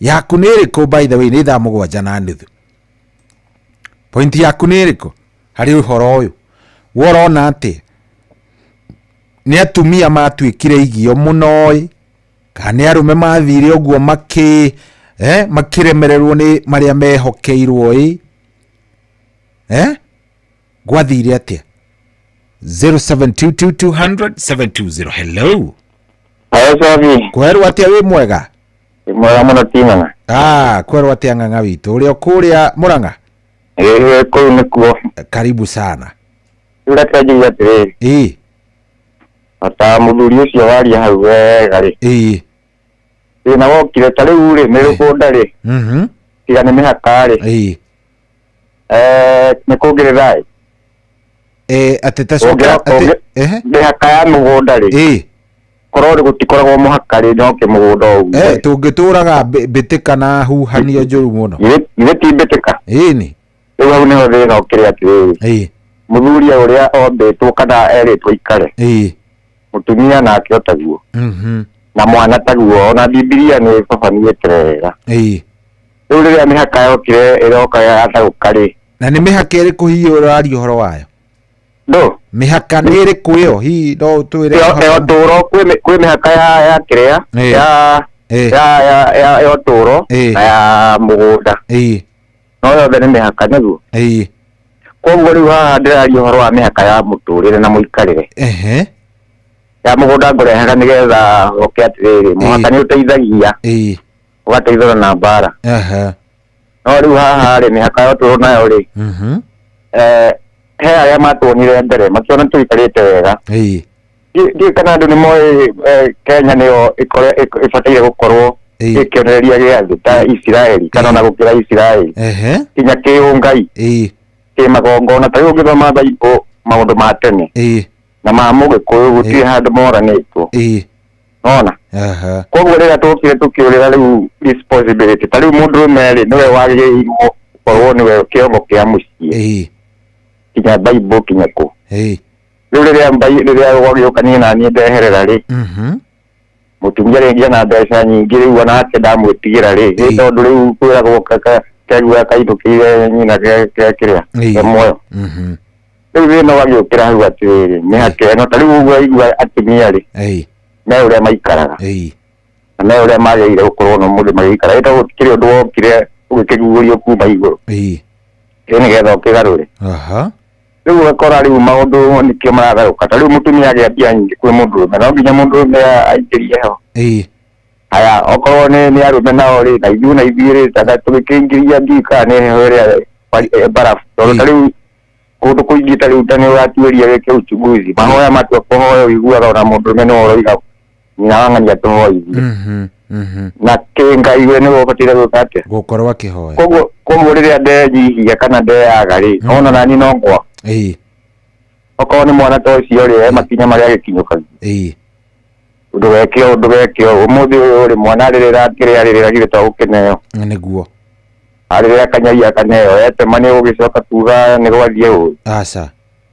Yaku nĩ ĩrĩkũ by the way nĩ thaa 7:30. Point yaku nĩ ĩrĩkũ harĩ ũhoro ũyũ? We ũrona atĩ nĩ atumia matuĩkire igio mũno ĩ kana nĩ arũme mathire ũguo makĩremererwo nĩ marĩa mehokeirwo ĩ gwathire atĩa? 0722200720. Hello. Ayo Sabi. Kwerwo atĩa wĩ mwega? Mwega mũno Ting'ang'a. Kwerwo atĩa ng'ang'a witũ? Ũrĩa kũrĩa Murang'a? Kũu nĩkuo. Karibu sana. Rĩu reke njuge atĩrĩrĩ. Ĩĩ. Ta mũthuri ũcio waria hau wega rĩ. Ĩĩ. Thĩna wokire ta rĩu rĩ mĩgũnda rĩ. Tiga nĩ mĩhaka rĩ. Ĩĩ. Nĩ kũngĩrĩ thayũ. Atĩ ta coka atĩ ehe. Mĩhaka ya mũgũnda rĩ. Ĩĩ. Korwo rĩ gũtikoragwo mũhaka rĩ no kĩmũgũnda ũguo. Tũngĩtũraga mbĩtĩka na huhanio njũru mũno. Githĩ ti mbĩtĩka? Ĩni. Rĩu hau nĩho thĩna ũkĩrĩ atĩrĩrĩ. Ĩĩ. Mũthuri ũrĩa ombĩtwo kana erĩtwo aikare. Ĩĩ. Mũtumia nake o taguo. Na mwana taguo ona Bibilia nĩ ĩbabanĩte wega. Ĩĩ. Rĩu rĩrĩa mĩhaka yokire ĩroka yathagũka rĩ. Na nĩ mĩhaka ĩrĩkũ hihi ũraria ũhoro wayo? Ndũ? Mĩhaka nĩ ĩrĩkũ ĩyo hihi no ũtwĩre? Ya ũtũũro kwĩ mĩhaka ya kĩrĩa ya ya ya ya ya ũtũũro na ya mũgũnda. Ĩĩ. No yothe nĩ mĩhaka nĩguo. Ĩĩ. Koguo rĩu haha ndĩraria ũhoro wa mĩhaka ya mũtũrĩre na mũikarĩre. Ehe. Ya mũgũnda ngũrehaga nĩgetha oke atĩrĩrĩ mũhaka nĩ ũteithagia. Ĩĩ. Ũgateithũra na mbara. Aha. No rĩu haha rĩ mĩhaka ya ũtũũro nayo rĩ. He arĩa matuonire mbere makĩona tũikarĩte wega. Ĩĩ. Ndiũĩ kana andũ nĩ moĩ Kenya nĩyo ĩbataire gũkorwo ĩkĩonereria gĩa thĩ ta Isiraeli kana ona gũkĩra Isiraeli. Ehe. Kinya kĩũngai. Ĩĩ. Kĩmagongona ta rĩu ũngĩthoma Bible maũndũ ma tene. Ĩĩ. Na ma mũgĩkũyũ gũtirĩ handũ moranĩtwo. Ĩĩ. Nona. Aha. Koguo rĩrĩa tũkire tũkĩũrĩra rĩu responsibility ta rĩu mũndũrũme rĩ nĩwe wagĩrĩirwo gũkorwo nĩwe kĩongo kĩa mũciĩ. Ĩĩ. Kinya Bible kinya kũ. Ĩĩ. Rĩu rĩrĩa rĩrĩa gwagĩũka niĩ na niĩ ndeherera rĩ. Mũtumia rĩngĩ ena mbeca nyingĩ rĩu onake ndamwĩtigĩra rĩ. Ĩ tondũ rĩu kwĩragwo kegua kainũkĩire nyina kĩrĩa ke muoyo. Rĩu thĩna ũgagĩũkĩra hau atĩrĩrĩ mĩhaka ĩno ta rĩu ũguo waigua atumia rĩ. Ĩĩ. Me ũrĩa maikaraga. Ĩĩ. Na me ũrĩa magĩrĩire gũkorwo na ũmũthĩ magĩikara. Ĩ tondũ gũtikĩrĩ ũndũ wokire ũgĩkĩguũrio kuma igũrũ. Ĩĩ. Ĩ nĩgetha ũkĩgarũre. Aha. Rĩu ũgakora rĩu maũndũ nĩkĩo maratharũka. Ta rĩu mũtumia agĩa mbia nyingĩ kwĩ mũndũrũme no nginya mũndũrũme aingĩrie ho. Ĩĩ. Haya okorwo nĩ arũme nao rĩ na ithuĩ na ithuĩ rĩ ta tũgĩkĩingĩria ndiũĩ kana nĩ heho ĩrĩa barabu. Tondũ ta rĩu kũndũ kũingĩ ta rĩu ta nĩ ũratuĩria wĩke uchunguzi. Mahoya matua kũhoya ũiguaga ona mũndũrũme nĩwe ũroiga nyina wa ng'ania tũhoithie. Na kĩngai we nĩwe ũbataire gwĩka atĩa? Gũkorwo akĩhoya. Koguo rĩrĩa ndenyihia kana ndeyaga rĩ ona nani no ngwa. Ĩĩ. Okorwo nĩ mwana ta ũcio rĩ he makinya marĩa agĩkinyũkagia. Ĩĩ. Ndũgeke ũũ ndũgeke ũũ ũmũthĩ ũyũ rĩ mwana arĩrĩra kĩrĩa arĩrĩra githĩ to gũkĩneo. Nĩguo. Arĩrĩra kanyai akaneo etema nĩ ũgĩcoka kuga nĩ gwathiĩ ũũ. Aca.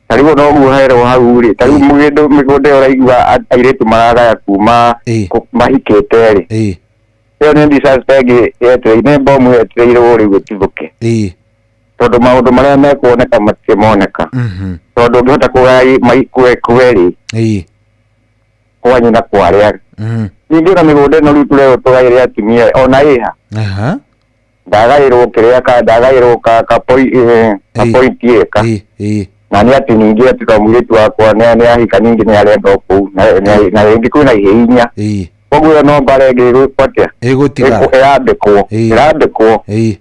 Ta rĩu noguo herwo hau rĩ ta rĩu mĩgũnda ĩyo ũraigua airĩtu maragaya kuma mahikĩte rĩ. Ĩĩ. Ĩyo nĩ disaster ĩngĩ yetereire nĩ bomu yetereirwo rĩu ĩtuthũke. Ĩĩ. Tondũ maũndũ marĩa mekuoneka matirĩmoneka. Tondũ ũngĩhota kũgaya kwerĩ. Ĩĩ. Kwa nyina kwa arĩa. Ningĩ ona mĩgũnda ĩno rĩu tũrerwo tũgaĩre atumia ona ĩha. Aha. Ndagaĩrwo kĩrĩa ka ndagaĩrwo ka point ĩka. Ĩĩ. Na nĩ atĩ ningĩ atĩ to mũirĩtu wakwa nĩ ahika ningĩ nĩ arenda o kũu na rĩngĩ kwĩna ihĩĩ inya. Ĩĩ. Koguo ĩyo no mbara ĩngĩ ĩgwĩkwo atĩa? Ĩgũtigara. Ĩrambĩkwo. Ĩrambĩkwo. Ĩĩ.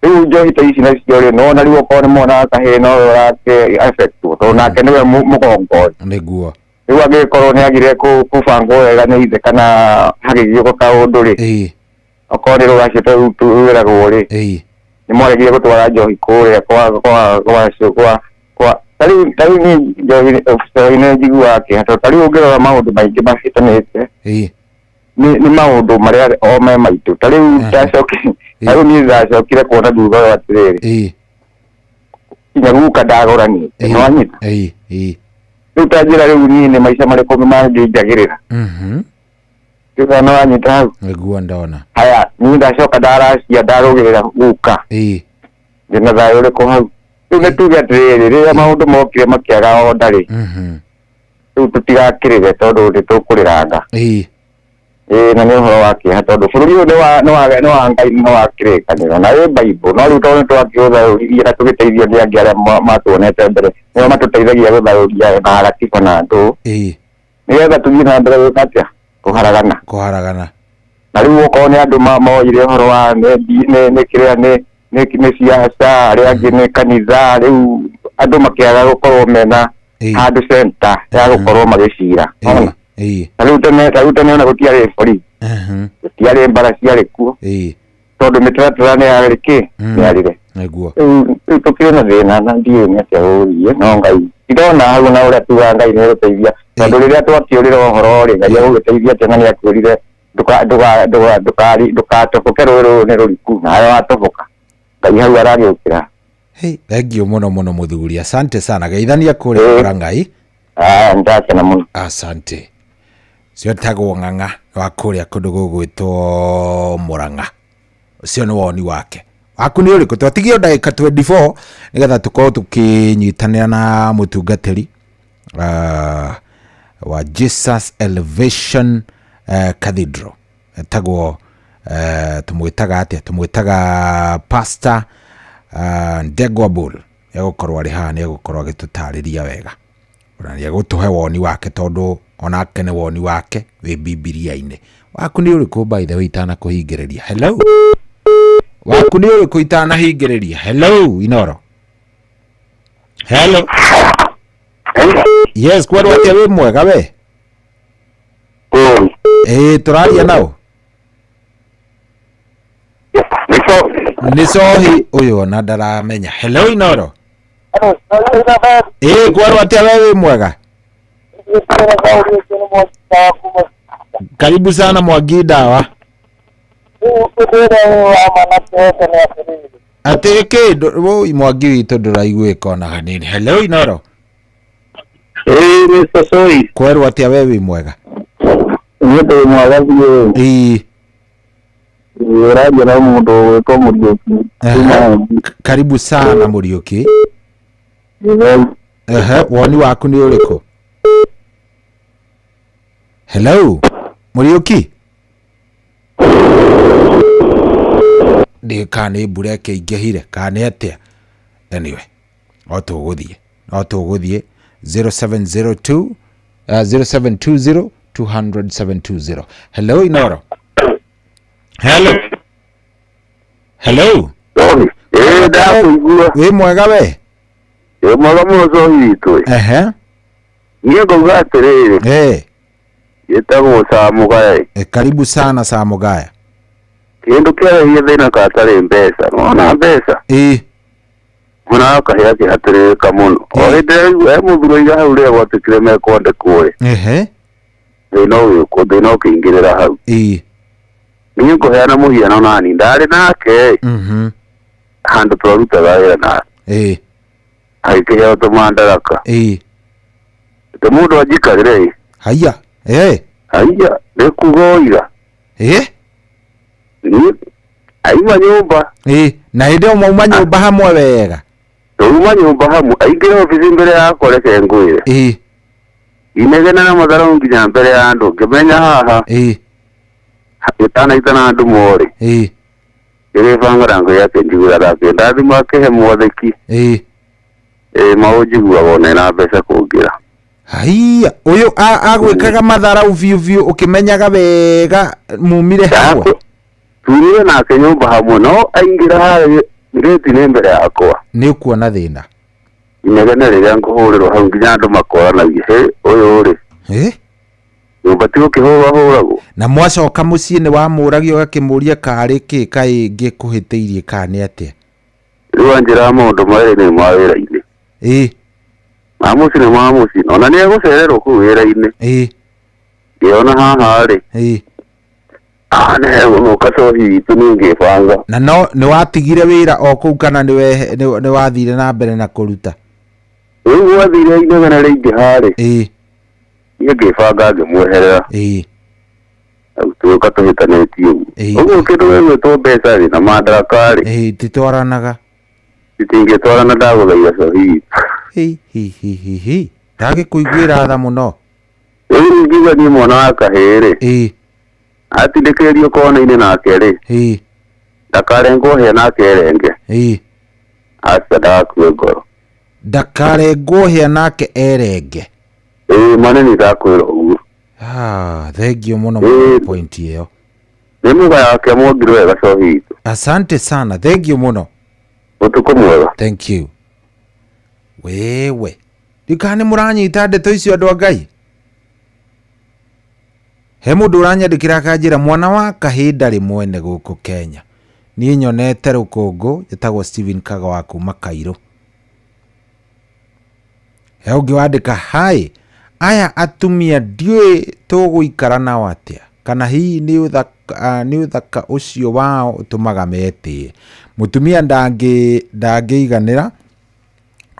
Rĩu njohi ta ici nacio rĩ nĩwona rĩu okorwo nĩ mwana wa kahĩĩ no we ũrake affectwo tondũ nake nĩwe mũgongoni. Nĩguo. Rĩu angĩkorwo nĩ agire kũbangwo wega nĩ ithe kana hagĩgĩũka kaũndũ rĩ. Ĩĩ. Okorwo nĩ rũracio ta rĩu rwĩragwo rĩ. Ĩĩ. Nĩ mwaregire gũtwara njohi kũrĩa kwa kwa kwa kwa kwa ta rĩu ta rĩu niĩ njohi nĩ njiguaga kĩeha tondũ ta rĩu ũngĩrora maũndũ maingĩ mahĩtanĩte. Ĩĩ. Nĩ maũndũ marĩa o me maitũ ta rĩu ta rĩu niĩ ndacokire kuona thutha ũyũ atĩrĩrĩ. Ĩĩ. Kinya guka ndagũranĩte nĩwanyita. Ĩĩ. Ĩĩ. Rĩu ta njĩra rĩu niĩ nĩ maica marĩkũ mangĩnjagĩrĩra. Rĩu kana nĩwanyita hau. Nĩguo ndona. Haya niĩ ndacoka ndaracia ndarũgĩrĩra guka. Ĩĩ. Ndĩna thayũ ũrĩkũ hau. Rĩu nĩ tuge atĩrĩrĩ rĩrĩa maũndũ mokire makĩaga onda rĩ. Rĩu tũtigakĩrĩre tondũ nĩ tũkũrĩranga. Ĩĩ. Ĩĩ na nĩ ũhoro wa kĩeha tondũ bũrũri ũyũ nĩ wa Ngai nĩ wa kĩrĩkanĩro na wĩ Bible no rĩu tondũ nĩ twakĩũtharũririe na tũgĩteithio nĩ angĩ arĩa matuonete mbere nĩo matũteithagia gũtharũria maharatiba na andũ. Ĩĩ. Nĩgetha tũthiĩ na mbere gwĩka atĩa? Kũharagana. Kũharagana. Na rĩu okorwo nĩ andũ moire ũhoro wa nĩ kĩrĩa nĩ siasa arĩa angĩ nĩ kanitha rĩu Andũ makĩaga gũkorwo mena handũ center ya gũkorwo magĩcira. Ona ta rĩu tene, ta rĩu tene ona gũtiarĩ borithi, gũtiarĩ mbara ciarĩ kuo, tondũ mĩtaratara nĩ yarĩ kĩ nĩ yarĩre. Rĩu tũkĩrĩ na thĩna na ndiũĩ nĩ atĩa gũgũthiĩ, no Ngai ndona hau na ũrĩa tugaga Ngai nĩ egũteithia, tondũ rĩrĩa twakĩũrĩra ũhoro rĩ, Ngai egũgĩteithia atĩa na nĩ akwĩrire ndũkatoboke rũĩ rũrũ nĩ rũriku, nawe watoboka Ngai hau aragĩũkĩra. Hey, thank you mũno mũno mũthuri, asante sana, geithania kũrĩa Mũrang'ai. Ah, ndakena mũno. Asante. Cio tagwo Ng'ang'a wa kũrĩa kũndũ gũgwĩtwo Mũrang'a. Ũcio nĩ woni wake. Waku nĩ ũrĩkũ? Twatigio ndagĩka 24 nĩgetha tũkorwo tũkĩnyitanĩra na mũtungatĩri wa Jesus Elevation Cathedral. Etagwo tũmwĩtaga atĩa? Tũmwĩtaga Pastor Ndegwa Bull. Egũkorwo arĩ haha, nĩ egũkorwo agĩtũtarĩria wega. Ona nĩ egũtũhe woni wake, tondũ onake nĩ woni wake wĩ Bibilia-inĩ. Waku nĩ ũrĩkũ, by the way, itanakũhingĩrĩria? Hello, waku nĩ ũrĩkũ itanahingĩrĩria? Hello, Inoro. Hello. Yes, kwerwo atĩa? Wĩ mwega we? Ĩĩ, tũraria nao nĩ cohi ũyũ ona ndaramenya. Hello, Inoro. Ĩĩ, kwerwo atĩa we? Wĩ mwega? Karibu sana, Mwangi Ndawa. Atĩ kĩ wũi, Mwangi witũ ndũraiguĩka ona hanini. Hello, Inoro. Ĩĩ, Mr. Soi. Kwerwo atĩa we? Wĩ mwega? Niĩ ndĩ mwega biũ. Ũraria na mũndũ ũgwĩtwo Mũriũki. Karibu sana, Mũriũki. Ehe, woni waku nĩ ũrĩkũ? Hello, Mũriũki. Ndĩ kana nĩ mbura ĩkĩingĩhire kana nĩ atĩa? Anyway, no tũgũthiĩ, no tũgũthiĩ 0702 0720 200 720. Hello, Inoro. Hello, hello. Ĩĩ, ndakũigua. Wĩ mwega we? Ĩ mwega mũno, cohi witũ. Niĩ ngauga atĩrĩrĩ, gĩtagwo Samũgaya. E, karibu sana, Samũgaya. Kĩndũ kĩarehie thĩna katarĩ mbeca, nona mbeca mwana wa kahĩa akĩhatĩrĩrĩka mũno o hĩndĩ ĩrĩa he mũthuri oiga hau rĩrĩa gwatuĩkire mekwandĩkwo rĩ, thĩna ũgĩũkwo, thĩna ũkĩingĩrĩra hau. Niĩ ngũheana mũhiano, nani ndarĩ nake handũ twarutaga wĩra nake, agĩkĩheo tũmandaraka. Tĩ mũndũ anjikarĩre ĩ. Haya. Haiya, nĩ kuga oiga. Niĩ aima nyũmba. Na hĩndĩ ĩyo mwauma nyũmba hamwe wega? Twauma nyũmba hamwe, aingĩra obici mbere yakwa, reke ngwĩre, inegene na matharau nginya mbere ya andũ, ngĩmenya haha ĩtanaitana andũ morĩ. Ngĩgĩbanga rango yake, njiguĩra thake ndathima, akĩhe mwathĩki. Ĩ maũnjiguaga ona ĩna mbeca kũngĩra. Haiya, ũyũ agwĩkaga matharau biũ biũ ũkĩmenyaga wega mumire hamwe? Tumire nake nyũmba hamwe, no aingĩra harĩa ngĩti-inĩ mbere yakwa, nĩ ũkuona thĩna. Inegene rĩrĩa ngũhũrĩrwo hau nginya andũ makoranagia, hĩ, ũyũ rĩ, nyũmba ti gũkĩhũrwo hũragwo. Na mwacoka mũciĩ nĩ wamũragia ũgakĩmũria karĩ kĩ kaĩ ngĩkũhĩtĩirie kana nĩ atĩa? Rĩu anjĩraga maũndũ marĩ nĩ ma wĩra-inĩ, ma mũciĩ nĩ ma mũciĩ, ona nĩ egũcererwo kũu wĩra-inĩ. Ngĩona haha rĩ, ah, nĩ hegũthũka cohi witũ, nĩ ngĩbanga. Na no nĩ watigire wĩra o kũu kana nĩ wathire na mbere na kũruta? Rĩu gwathire inegene rĩingĩ rĩ, niĩ ngĩbanga ngĩmweherera. Hau tũgĩũka tũhĩtanĩtie ũguo. Ũguo kĩndũ gĩgwĩtwo mbeca rĩ na mandaraka rĩ, Titwaranaga. Itingĩtwarana, ndagũthaitha, cohi witũ. Hi hi hi hi hi, ndagĩkũiguĩra tha mũno. Rĩu ingiuga niĩ mwana wa kahĩĩ rĩ, atindĩkĩrĩrio kona-inĩ nake rĩ, ndakarengwo hĩa nake erenge. Aca, ndagakue ngoro. Ndakarengwo hĩa nake erenge. Ĩĩ, manene ndakwĩra ũguo. Ah, thank you mũno mũno, point ĩyo. Nĩ mũga yake mwongirwo wega, cohi witũ. Asante sana, thank you mũno. Ũtukũ mwega. Thank you. Wewe ndikana nĩ mũranyita ndeto icio andũ a Ngai. He mũndũ ũranyandĩkĩra akanjĩra mwana wa kahĩĩ ndarĩ mwene gũkũ Kenya. Niĩ nyonete rũkũngũ, njĩtagwo Stephen Kaga wa kuma Cairo. He ũngĩ wandĩka hi, aya atumia ndiũĩ tũgũikara nao atĩa, kana hihi nĩ ũthaka, nĩ ũthaka ũcio wao ũtũmaga metĩe. Mũtumia ndangĩiganĩra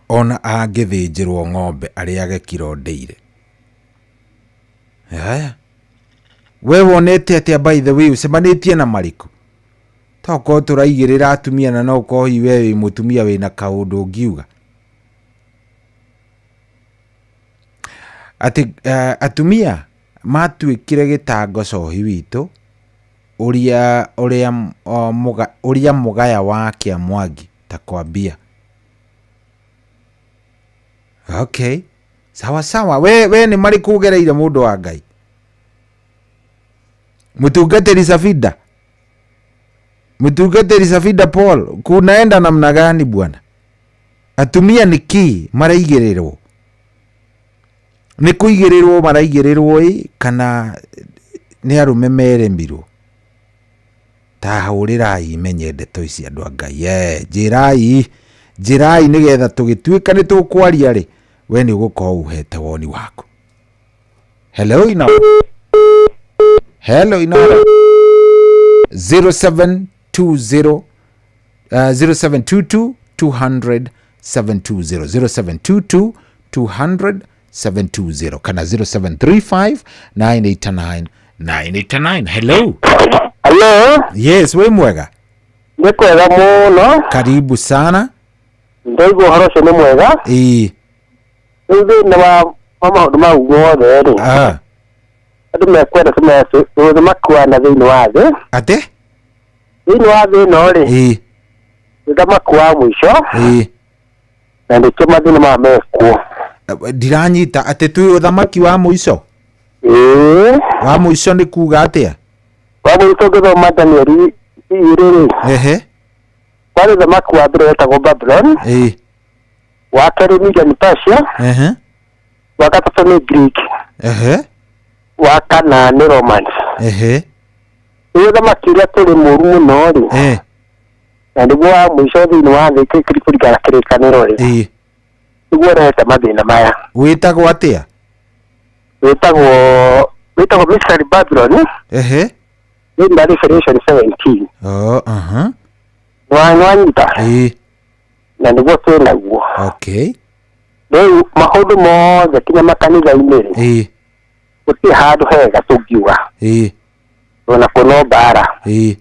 ona angĩthĩnjĩrwo ng'ombe arĩage kiro ndĩire. Haya, we wonete atĩa by the way, ũcemanĩtie na marĩkũ? Tokorwo tũraigĩrĩra atumia na no ũkorwo hihi we wĩ mũtumia wĩna kaũndũ ũngiuga. Atĩ atumia matuĩkire gĩtango cohi witũ ũrĩa ũrĩa mũga, ũrĩa mũgaya wa Kĩamwangi ta kwambia. Okay, sawa sawa. We nĩ marĩkũ ũgereire mũndũ wa Ngai? Mũtungatĩri Safida, Mũtungatĩri Safida Paul, kunaenda namna gani bwana? Atumia nĩ kĩ maraigĩrĩrwo? Nĩ kũigĩrĩrwo maraigĩrĩrwo ĩ kana nĩ arũme meremirwo? Ta hũrĩrai menye ndeto ici andũ a Ngai. Njĩrai, njĩrai nĩgetha tũgĩtuĩka nĩ tũkwaria rĩ, we nĩ ũgũkorwo ũhete woni waku. Hello Inooro. Hello Inooro. 0720 0722 200 720, 0722 200 720 kana 0735 989 989. Hello. Hello. Yes, we mwega. Nĩ kwega mũno. Karibu sana. Ndaigua ũhoro ũcio nĩ mwega. Ĩĩ. Rĩu thĩinĩ wa maũndũ mau mothe rĩ, andũ mekwenda kũmenya ũthamaki wa na thĩinĩ wa thĩ. Atĩ? Thĩinĩ wa thĩ ĩno rĩ, Ĩĩ. ũthamaki wa mũico. Ĩĩ. Na nĩkĩo mathĩna maya mekuo. Ndiranyita atĩ twĩ ũthamaki wa mũico. Ĩĩ. Wa mũico nĩ kuga atĩa? Wa mũico ũngĩthoma Danieli igĩrĩ rĩ. Ehe. Kwarĩ ũthamaki wa mbere wetagwo Babylon. Ĩĩ. Wa kerĩ Media and Persia. Ehe. Wa gatatũ nĩ Greek. Ehe. Wa kana nĩ Romans. Ehe. Rĩu ũthamaki ũrĩa tũrĩ mũru mũno rĩ. Na nĩguo wa mũico thĩinĩ wa thĩ kũringana na kĩrĩkanĩro rĩ. Ĩĩ. Nĩguo ũrehete mathĩna maya. Wĩtagwo atĩa? Wĩtagwo Mystery Babylon. Ehe. Thĩinĩ wa Revelation 17. Oh, aha. Nĩwanyita? Ĩĩ. Na nĩguo twĩ naguo. Okay. Rĩu maũndũ mothe kinya makanitha-inĩ rĩ. Ĩĩ. Gũtirĩ handũ hega tũngiuga. Ĩĩ. Ona kuo mbara. Ĩĩ.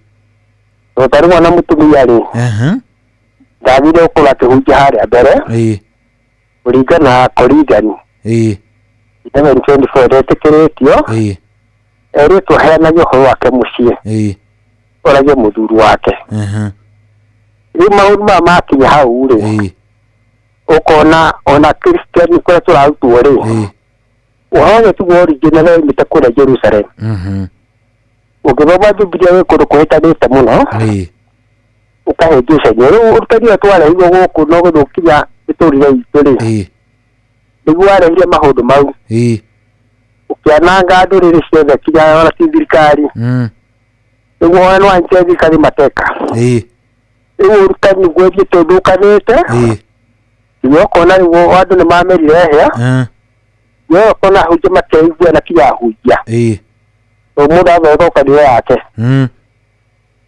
Tondũ ta rĩu ona mũtumia rĩ. Aha. Ndathire gũkorwo akĩhunjia harĩa mbere. Ĩĩ. Kũringana na Corinthians. Ĩĩ. 11:24 ndetĩkĩrĩtio. Ĩĩ. Erĩtwo aheanage ũhoro wake mũciĩ. Ĩĩ. Oragie mũthuri wake. Aha. Rĩu maũndũ maya makinya hau rĩ. Ĩĩ. Ũkona ona Christian kũrĩa tũrarutwo rĩ. Ĩĩ. Ũhoro ũyũ tiguo original waumĩte kũrĩa Jerusalem. Mhm. Ũngĩthoma Bibilia wĩ kũndũ kũhĩtanĩte mũno. Ĩĩ. Ũkahĩngĩcania. Rĩu ũrutani ũyũ twarehirwo gũkũ no gũthũkia mĩtũrĩre itũ rĩ. Ĩĩ. Nĩguo warehire maũndũ mau. Ĩĩ. Ũkĩananga ndũrĩrĩ ciothe kinya ona ti thirikari. Nĩguo ona nĩwanyitire thirikari mateka. Ĩĩ. Rĩu ũrutani nĩguo ũthiĩte ũthũkanĩte. Ĩĩ. Nginya ũkona rĩu andũ nĩmamerire hĩa. Nginya ũkona ahunjia makeiguana kinya ahunjia. Ĩĩ. Tondũ mũndũ athondeka kanitha yake.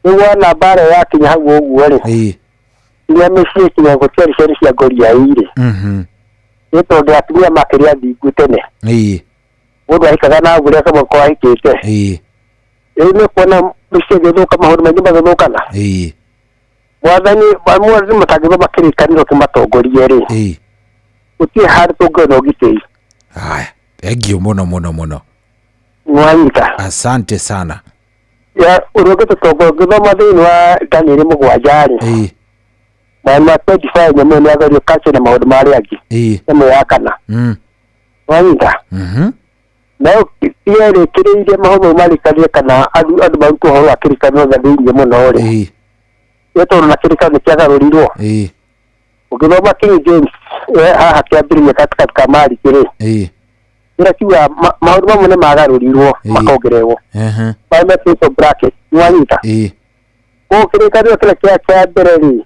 Rĩu wona mbara yakinya hau ũguo rĩ. Ĩĩ. Nginya mĩciĩ kinya gũtiarĩ ciana cia ngoriai rĩ. Mhm. Nĩ tondũ atumia makĩrĩ athingu tene. Ĩĩ. Mũndũ ahikaga na ngũrĩ akamũkorwo ahikĩte. Ĩĩ. Rĩu nĩ kuona mĩciĩ ĩgĩthũka maũndũ maingĩ magĩthũkana. Ĩĩ. Mwathani mwathani matangĩthoma kĩrĩkanĩro kĩmatongorie rĩ. Ĩĩ. Gũtirĩ handũ tũngĩona ũgitĩri. Haya, thank you mũno mũno mũno. Mwanyita. Asante sana. Ya ũrĩa ũngĩtũtongoria ũngĩthoma thĩinĩ wa Danieli mũgwanja rĩ. Ĩĩ. Maũndũ ma 25 nyamũ ĩyo nĩyagerio kacio na maũndũ marĩa angĩ. Ĩĩ. Nyamũ ya kana. Mwanyita. Mhm. No yerĩkĩrĩirie maũndũ mau marĩkanĩre kana andũ marutwo ũhoro wa kĩrĩkanĩro gĩa thĩinĩ mũno rĩ. Ĩĩ. Nĩ tondũ na kĩrĩkanĩro nĩkĩagarũrirwo. Ĩĩ. Ũngĩthoma King James We haha kĩambĩrĩria katikati ka Mariki rĩ, kĩrĩa kiuga maũndũ mamwe nĩ magarũrirwo makongererwo. Marĩa mekĩrĩtwo bracket, nĩwanyita? Koguo kĩrĩkanĩro kĩrĩa kĩa kĩa mbere rĩ,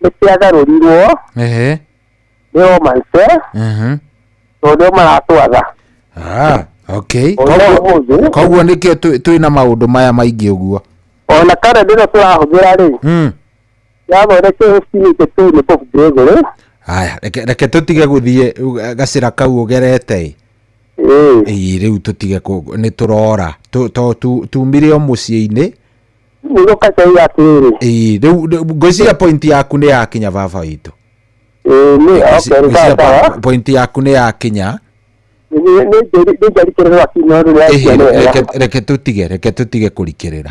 nĩ kĩagarũrirwo nĩ Romans, tondũ nĩo maratwatha. Ah, okay. Ona ũmũthĩ Koguo nĩkĩo twĩna maũndũ maya maingĩ ũguo. Ona karenda ĩno tũrahũthĩra rĩ, yathondekirwo 1582 nĩ Pope Gregory. Aya, reke tũtige gũthiĩ gacĩra kau ũgerete ĩ. Ĩĩ, rĩu tũtige nĩ tũrora. To tumire o mũciĩ-inĩ. Nĩguo kacai atĩrĩrĩ. Ĩĩ, rĩu ngwĩciria point yaku nĩ yakinya baba witũ. Ĩĩ, nĩ, okay, nĩ Ngwĩciria sawa, sawa. Point yaku nĩ yakinya. Nĩ njarikĩrĩra kinya ũndũ ũrĩa Ĩhĩ, nĩ wega. Reke tũtige kũrikĩrĩra.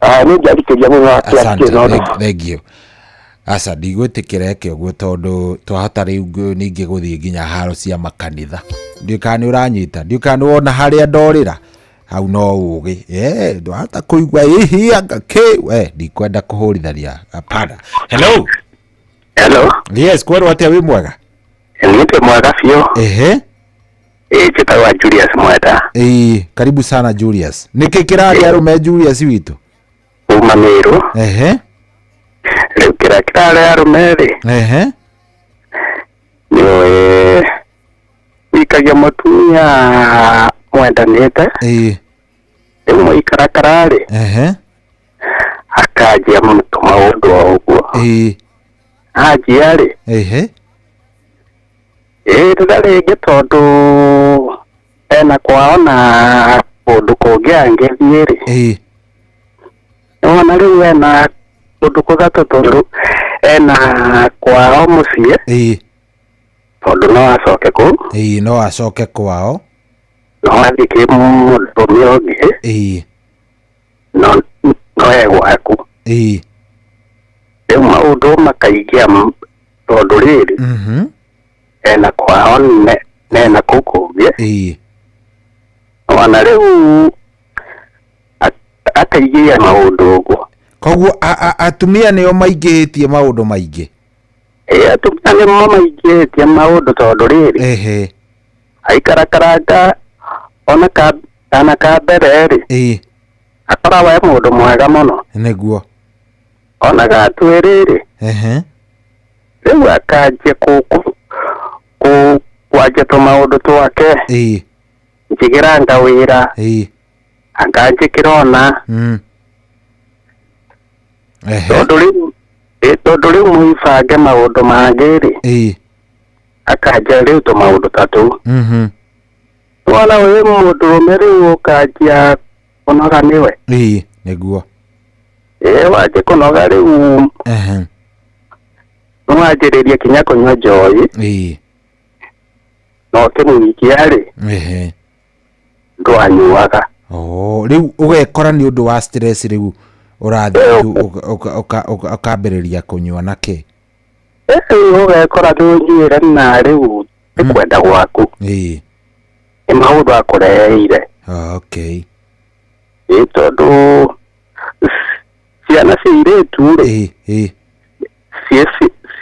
Ah, nĩ njarikĩria mũno Asante, akĩnona. Thank you. Aca, ndigwĩtĩkĩra eke ũguo tondũ twahota rĩu ningĩ gũthiĩ nginya haro cia makanitha. Ndiũĩ kana nĩ ũranyita, ndiũĩ kana nĩ wona harĩa ndorĩra. Hau no ũgĩ. Ndwahota kũigua ĩhĩ anga kĩ. We, ndikwenda kũhũrithania. Hapana. Hello. Hello. Yes, kwerwo atĩa wĩ mwega? Nĩ mwega biũ. Ĩĩ, njĩtagwo Julius Mwenda. Ĩĩ, karibu sana Julius. Nĩkĩ kĩrarĩa arũme Julius witũ? Kuma Meru. Rĩu kĩrĩa kĩrarĩa arũme rĩ, nĩ ũĩ wikagia mũtumia mwendanĩte. Rĩu mũikarakara rĩ, akanjia maũndũ o ũguo. Anjia rĩ, ĩĩ, rĩrĩa rĩngĩ tondũ ena kwao na kũndũ kũngĩ angĩthiĩ rĩ, nĩwona rĩu ena kũndũ kũthatũ tondũ ena kwao mũciĩ, tondũ no acoke kũu. Ĩĩ, no acoke kwao. No athiĩ kĩ mũndũrũme ũngĩ. No e gwaku. Rĩu maũndũ makaingĩa tondũ rĩrĩ, ena kwao nena kũu kũngĩ. Ona rĩu akaigĩria maũndũ ũguo. Koguo atumia nĩo maingĩhĩtie maũndũ maingĩ. Ĩĩ, atumia nĩmo maingĩhĩtie maũndũ tondũ rĩrĩ, aikarakaranga ona kana ka mbere rĩ, akoragwo e mũndũ mwega mũno. Nĩguo. Ona gatuĩrĩ rĩ, rĩu akanjia kwanjia tũmaũndũ twake. Njigĩranga wĩra. Akanjĩkĩra ona. Tondũ rĩu mũibange maũndũ mangĩ rĩ, akanjia rĩu tũmaũndũ ta tũu. Wona wĩ mũndũrũme rĩu ũkanjia kũnoga nĩwe. Ĩĩ, nĩguo. Ĩĩ, wanjia kũnoga rĩu, nĩwanjĩrĩria kinya kũnyua njohi. Na ũkĩmũhikia rĩ, ndwanyuaga. Oh, rĩu ũgekora nĩ ũndũ wa stress rĩu ũrathiĩ tu ũkambĩrĩria kũnyua na kĩ? Rĩu ũgekora nĩ ũnyuĩre na rĩu nĩ kwenda gwaku. Nĩ maũndũ akũreheire. Okay. Ĩĩ, tondũ ciana cia airĩtu rĩ,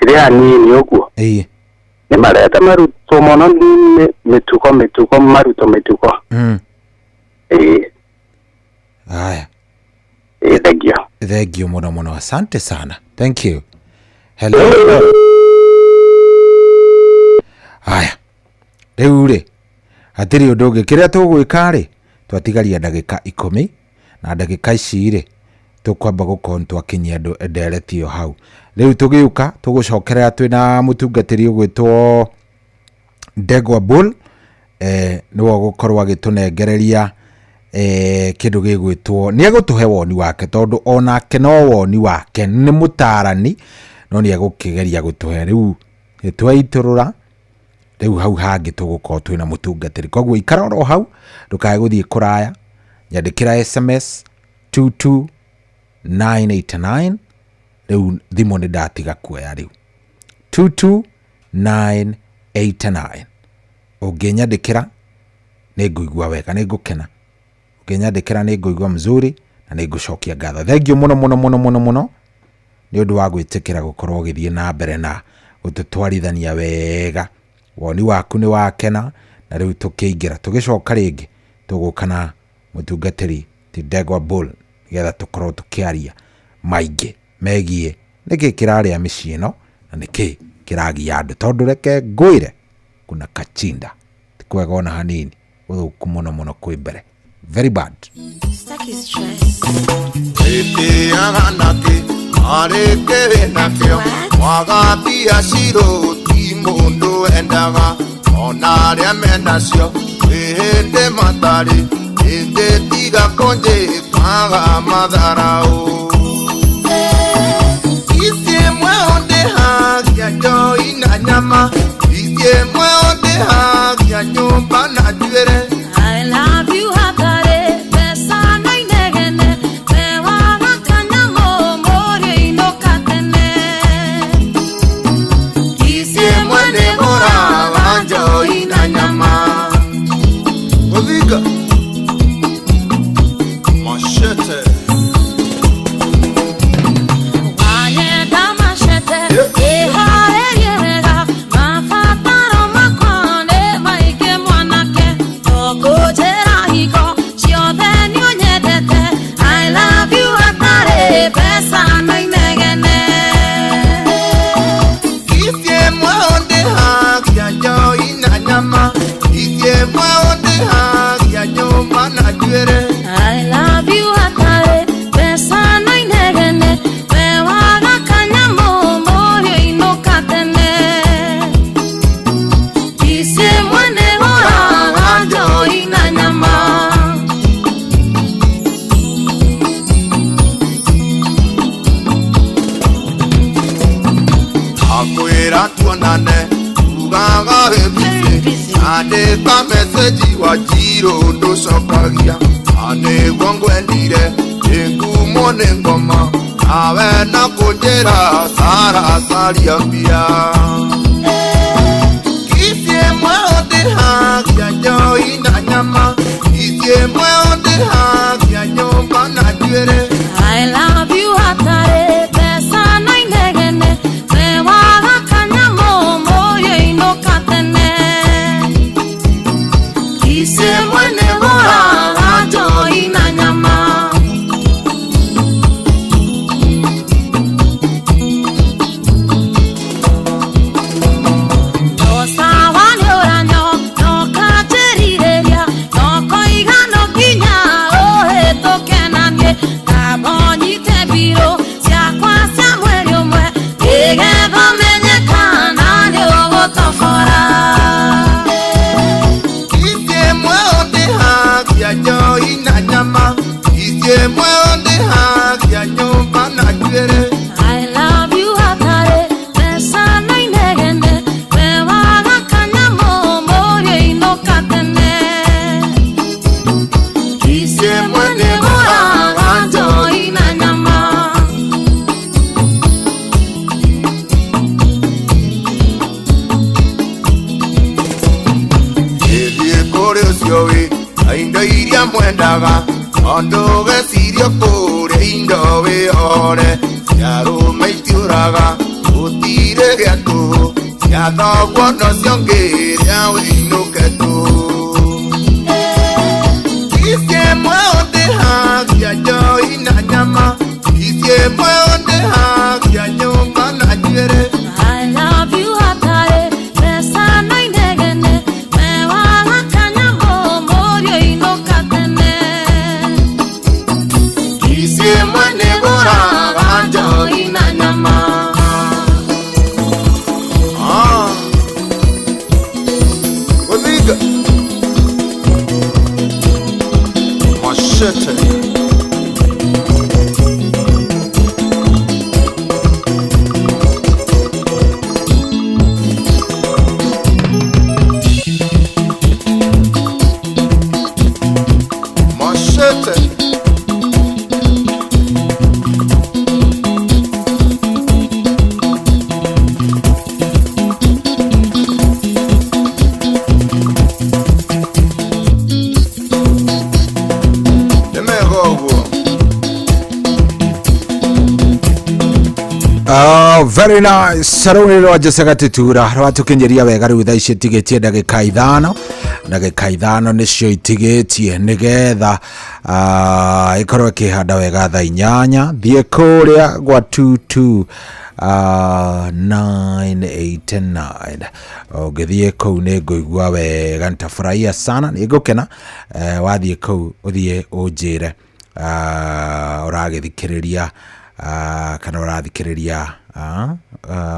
cirĩ anini ũguo. Nĩ marenda marutwo mũno nĩ mĩtugo, marutwo mĩtugo. Ĩĩ. Haya. Ĩĩ, thank you. Thank you mũno mũno. Asante sana. Thank you. Hello. Haya. Rĩu rĩ, hatirĩ ũndũ ũngĩ. Kĩrĩa tũgwĩka rĩ, twatigaria ndagĩka 10 na ndagĩka ici rĩ, tũkwamba gũkorwo nĩ twakinyia andũ ndereti ĩyo hau. Rĩu tũgĩũka, tũgũcokerera twĩna mũtungatĩri ũgwĩtwo Ndegwa Bull, nĩwe ũgũkorwo agĩtũnengereria, kĩndũ gĩgwĩtwo, nĩ egũtũhe woni wake, tondũ onake no woni wake, nĩ mũtaarani, no nĩ egũkĩgeria gũtũhe. Rĩu nĩtwaitũrũra, rĩu hau hangĩ tũgũkorwo twĩna mũtungatĩri. Koguo ikara oro hau, ndũkae gũthiĩ kũraya, nyandĩkĩra SMS 22989, rĩu thimũ nĩ ndatiga kuoya rĩu. 22989. Ũngĩnyandĩkĩra nĩ ngũigua wega, nĩ ngũkena. Ũngĩnyandĩkĩra nĩ ngũigua mzuri na nĩ ngũcokia ngatho. Thank you mũno mũno mũno mũno mũno nĩ ũndũ wa gwĩtĩkĩra gũkorwo ũgĩthiĩ na mbere na Gũtũtwarithania wega. Woni waku nĩ wakena na rĩu tũkĩingĩra tũgĩcoka rĩngĩ tũgũka na mũtungatĩri ti Ndegwa Bull nĩgetha tũkorwo tũkĩaria maingĩ megiĩ nĩkĩ kĩrarĩa mĩciĩ ĩno na nĩkĩ kĩragia andũ, tondũ reke ngwĩre kuna kachinda ti kwega ona hanini, gũthũku mũno mũno kwĩ mbere, very bad. Ĩtĩaga nakĩ arĩ kĩrĩ nakĩo mwaga mbia cirũ ti mũndũ endaga ona arĩa menacio ĩhĩndĩ matarĩ ĩndĩ tiga kũnjĩkaga matharaũ. Ici ĩmwe ũndĩhagia njoi na nyama, ici ĩmwe ũndĩhagia nyũmba na njuĩrĩ. I love you hatarĩ mbeca na inegene, mewaga kanyamũ mũriũ inũka tene. Ici ĩmwe nĩngũraga njoi na nyama. Gũthinga machete. Wanyenda machete, ĩharĩrie wega, mabataro makwa nĩ maingĩ mwanake, tũkũnjĩra hingo ciothe nĩũnyendete. I love you hatarĩ mbeca na inegene. Ici ĩmwe ũndĩhagia njoi na nyama, ici ĩmwe ũndĩhagia nyũmba na njuĩrĩ. I love you hatarĩ mbeca na inegene, mewaga kanyamũ mũriũ inũka tene. Ici ĩmwe nĩgũraga njoi na nyama. Akwĩra tuonane ugaga wĩ busy, andĩka message wa njirũ ndũcokagia, na nĩguo ngwendire ĩngumwo nĩ ngoma, nawe na kũnjĩra sara caria mbia. Ici ĩmwe ũndĩhagia njoi na nyama, ici ĩmwe ũndĩhagia nyũmba na njuĩrĩ. I love you hatarĩ mbeca na inegene, mewaga kanyamũ mũriũ inũka tene. Ici ĩmwe nĩgũraga njoi na nyama. No sawa nĩũranyo, no kanjĩrirĩria, no koiga no nginya ũhĩtũke naniĩ, ngamba ũnyite mbirũ ciakwa cia mweri ũmwe, nĩgetha menye kana nĩũgũtobora. Ici ĩmwe ũndĩhagia njoi na nyama, ici ĩmwe ũndĩhagia nyũmba na njuĩrĩ. I love you hatarĩ mbeca na inegene, mewaga kanyamũ mũriũ inũka tene. Ici ĩmwe nĩgũraga njoi na nyama. Ĩthiĩ kũrĩ ũcio wĩ na indo iria mwendaga, tondũ gecirio kũrĩa indo wĩhore, cia arũme itiũraga gũtirĩ gĩa tũhũ, cia thoguo nocio ngĩrĩa wĩinũke tũhũ. Ici ĩmwe ũndĩhagia njoi na nyama, ici ĩmwe ũndĩhagia nyũmba na njuĩrĩ. I love you hatarĩ mbeca na inegene, mewaga kanyamũ mũriũ inũka tene. Ici ĩmwe nĩngũraga njoi na nyama. Ah. Gũthinga machete. Machete. Nĩ mega ũguo. Wow, very nice. Rũrĩ rwa Jose Gatitura rwatũkinyĩria wega rĩu thaa ici itigĩtie ndagĩka ithano, ndagĩka ithano nĩcio itigĩtie nĩgetha ĩkorwo ĩkĩhanda wega thaa inyanya. Thiĩ kũrĩa gwa 22 989 ũngĩthiĩ kũu nĩ ngũigua wega, nitafurahia sana, nĩ ngũkena. Wathiĩ kũu ũthiĩ ũnjĩre ũragĩthikĩrĩria kana ũrathikĩrĩria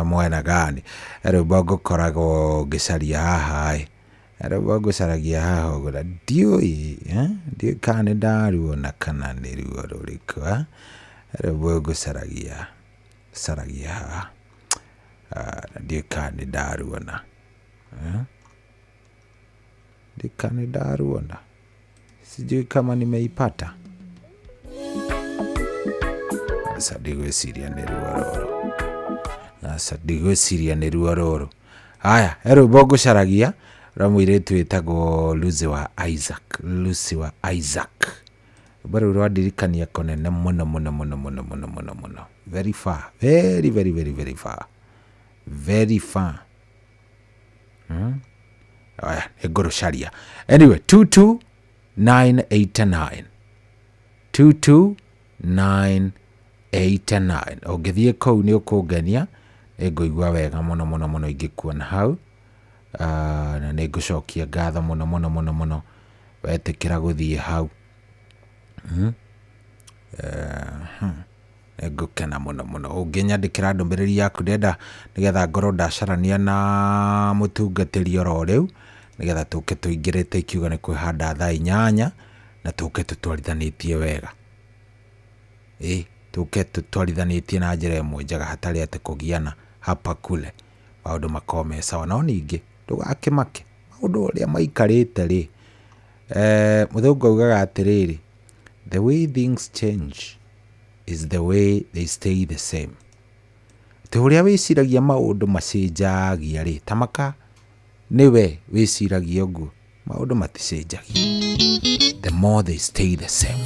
mwena gani. Rwĩmbo ngũkoragwo ngĩcaria haha ĩ, rwĩmbo ngũcaragia haha ũguo na ndiũĩ, ndiũĩ kana nĩ ndaruona kana nĩ ruo rũrĩkũ. Rwĩmbo ngũcaragia caragia haha, na ndiũĩ kana nĩ ndaruona, ndiũĩ kana nĩ ndaruona, sijui kama nimeipata. Aca ndigwĩciria nĩ ruo rũrũ, aca ndigwĩciria nĩ ruo rũrũ. Haya, he rwĩmbo ngũcaragia rwa mũirĩtu wĩtagwo Lucy wa Isaac, Lucy wa Isaac. Rwĩmbo rũu rwandirikania kũnene mũno mũno mũno mũno mũno mũno mũno, very far, very very very very far, very far. Aya, nĩngũrũcaria. Anyway, 22989, 22989. Ũngĩthiĩ kũu nĩ ũkũngenia, nĩngũigua wega mũno mũno mũno ingĩkuona hau. Na nĩngũcokia ngatho mũno mũno mũno mũno wetĩkĩra gũthiĩ hau. Nĩngũkena mũno mũno ũngĩnyandĩkĩra ndũmĩrĩri yaku, ndenda nĩgetha ngorwo ndacarania na mũtungatĩri oro rĩu, nĩgetha tũke tũingĩrĩte ikiuga nĩ kwĩhanda thaa inyanya na tũke tũtwarithanĩtie wega. Tũke tũtwarithanĩtie na njĩra ĩmwe njega hatarĩ atĩ kũgiana hapa kule, maũndũ makorwo me sawa. No ningĩ ndũgakĩmake, maũndũ ũrĩa maikarĩte rĩ, mũthũngũ augaga atĩrĩrĩ, the way things change is the way they stay the same. Atĩ ũrĩa wĩciragia maũndũ macenjagia rĩ, ta maka nĩwe wĩciragia ũguo, maũndũ maticenjagia, the more they stay the same.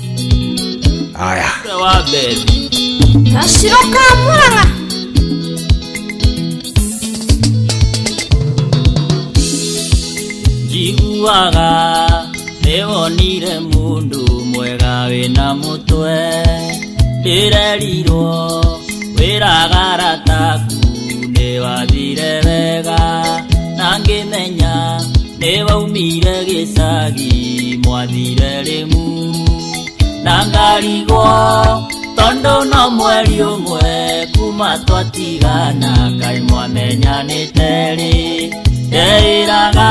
Aya, Gaciro ka Murang'a. Njiguaga nĩwonire mũndũ mwega wĩna mũtwe, ndĩrerirwo wĩraga arataku nĩwathire wega, na ngĩmenya nĩwaumire gĩcagi mwathire Rĩmuru, na ngarigwo tondũ no mweri ũmwe kuma twatigana kaĩ mwamenyanĩte rĩ, ndeĩraga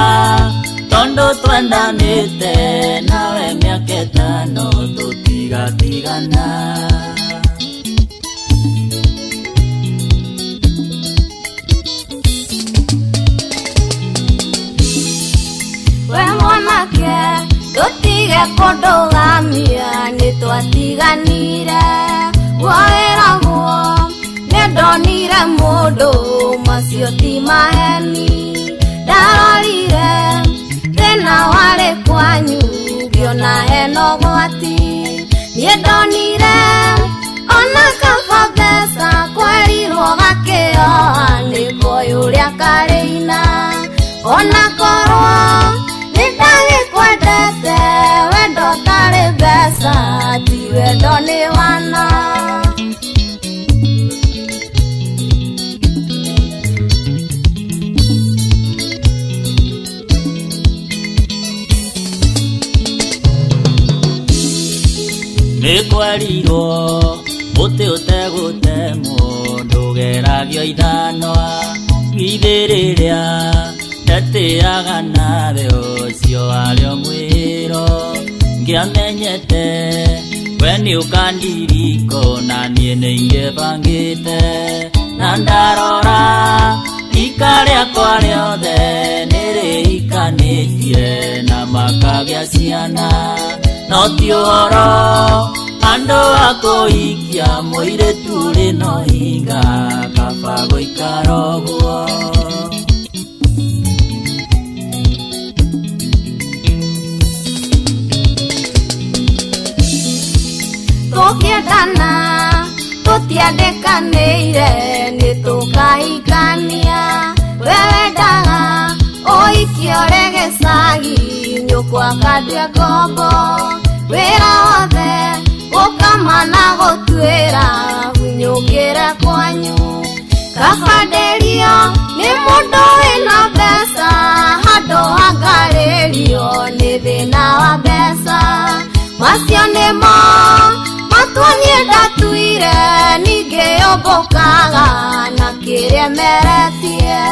tondũ twendanĩte nawe mĩaka ĩtano tũtigatigana. We mwanake tũtige kũndũgamia nĩtwatiganire, woĩragwo nĩndonire mũndũ macio ti maheni, ndarorire thĩna warĩ kwanyu ngĩona hena ũgwati, niĩ ndonire ona kaba mbeca kwerirwo gakĩoha nĩkoĩ ũrĩa karĩina, ona korwo nĩndagĩkwendete wendo tarĩ mbeca ti wendo nĩ wana. Nĩkwerirwo mũtĩ ũtegũtemwo ndũgeragio ithanwa, githĩ rĩrĩa ndatĩaga nawe ũcio warĩ o mwĩro, ngĩamenyete we nĩũkandiriko na niĩ nĩingĩbangĩte, na ndarora rika rĩakwa rĩothe nĩrĩhikanĩtie na makagĩa ciana, no ti ũhoro andũ a kũhikia mũirĩtu ũrĩ na ũhinga kaba gũikara ũguo. Tũkĩendana tũtiandĩkanĩire nĩ tũkũhikania. Tũkahikania we wendaga ũikio gĩcagi nyũkwa akandua ngombo wĩra wothe gũkama na gũtuĩra hunyũkĩre kwanyu kaba nderio nĩ mũndũ wĩna mbeca handũ hangarĩrio nĩ thĩna wa mbeca macio nĩmo matua niĩ ndatuire ningĩ ũmbũkaga na kĩrĩa meretie.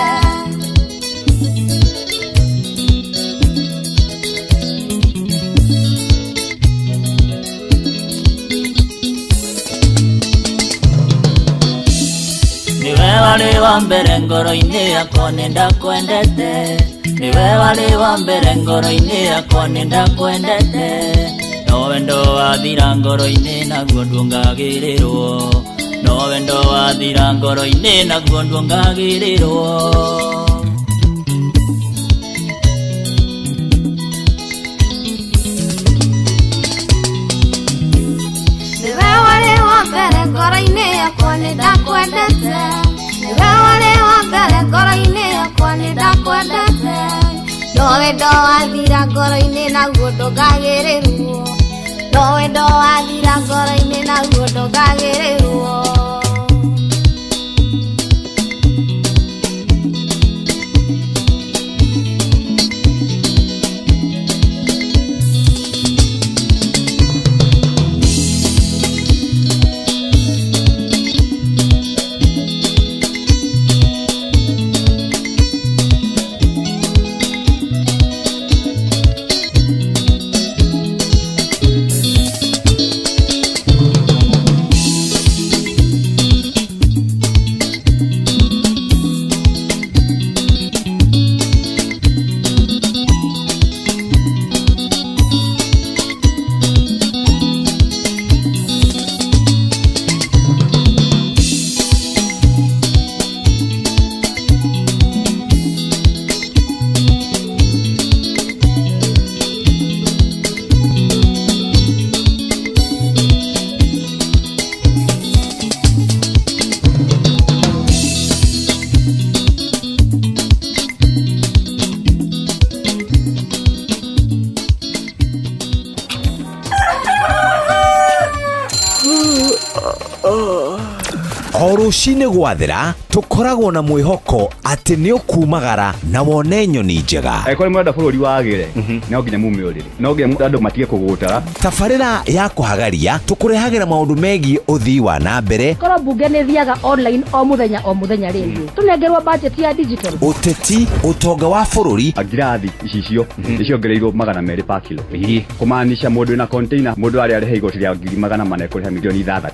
Niwe warĩ wa mbere ngoro-inĩ yakwa nĩndakwendete Niwe warĩ wa mbere ngoro-inĩ yakwa nĩndakwendete No wendo wathira ngoro-inĩ naguo nduongagĩrĩrwo No wendo wathira ngoro-inĩ naguo nduongagĩrĩrwo. Niwe warĩ wa mbere ngoro-inĩ yakwa nĩndakwendete Niwe warĩ wa mbere ngoro-inĩ yakwa nĩndakwendete No wendo wathira ngoro-inĩ naguo ndũngagĩrĩrwo No wendo wathira ngoro-inĩ naguo ndũngagĩrĩrwo. O rũcinĩ gwathera tũkoragwo na mwĩhoko atĩ nĩ ũkumagara na wone nyoni njega. Angĩkorwo nĩ mũrenda bũrũri wagĩre no nginya mume ũrĩrĩ no nginya andũ matige kũgũtara. Tabarĩra ya kũhagaria tũkũrehagĩra maũndũ megiĩ ũthii wa na mbere. Korwo mbunge nĩ thiaga online o mũthenya rĩngĩ tũnengerwo budget ya digital. Ũteti, ũtonga wa bũrũri. Ngirathi icicio nĩciongereirwo 200 per kilo kũmaanisha mũndũ wĩna container mũndũ arĩa arĩha igoti rĩa 400,000 ekũrĩha milioni 6.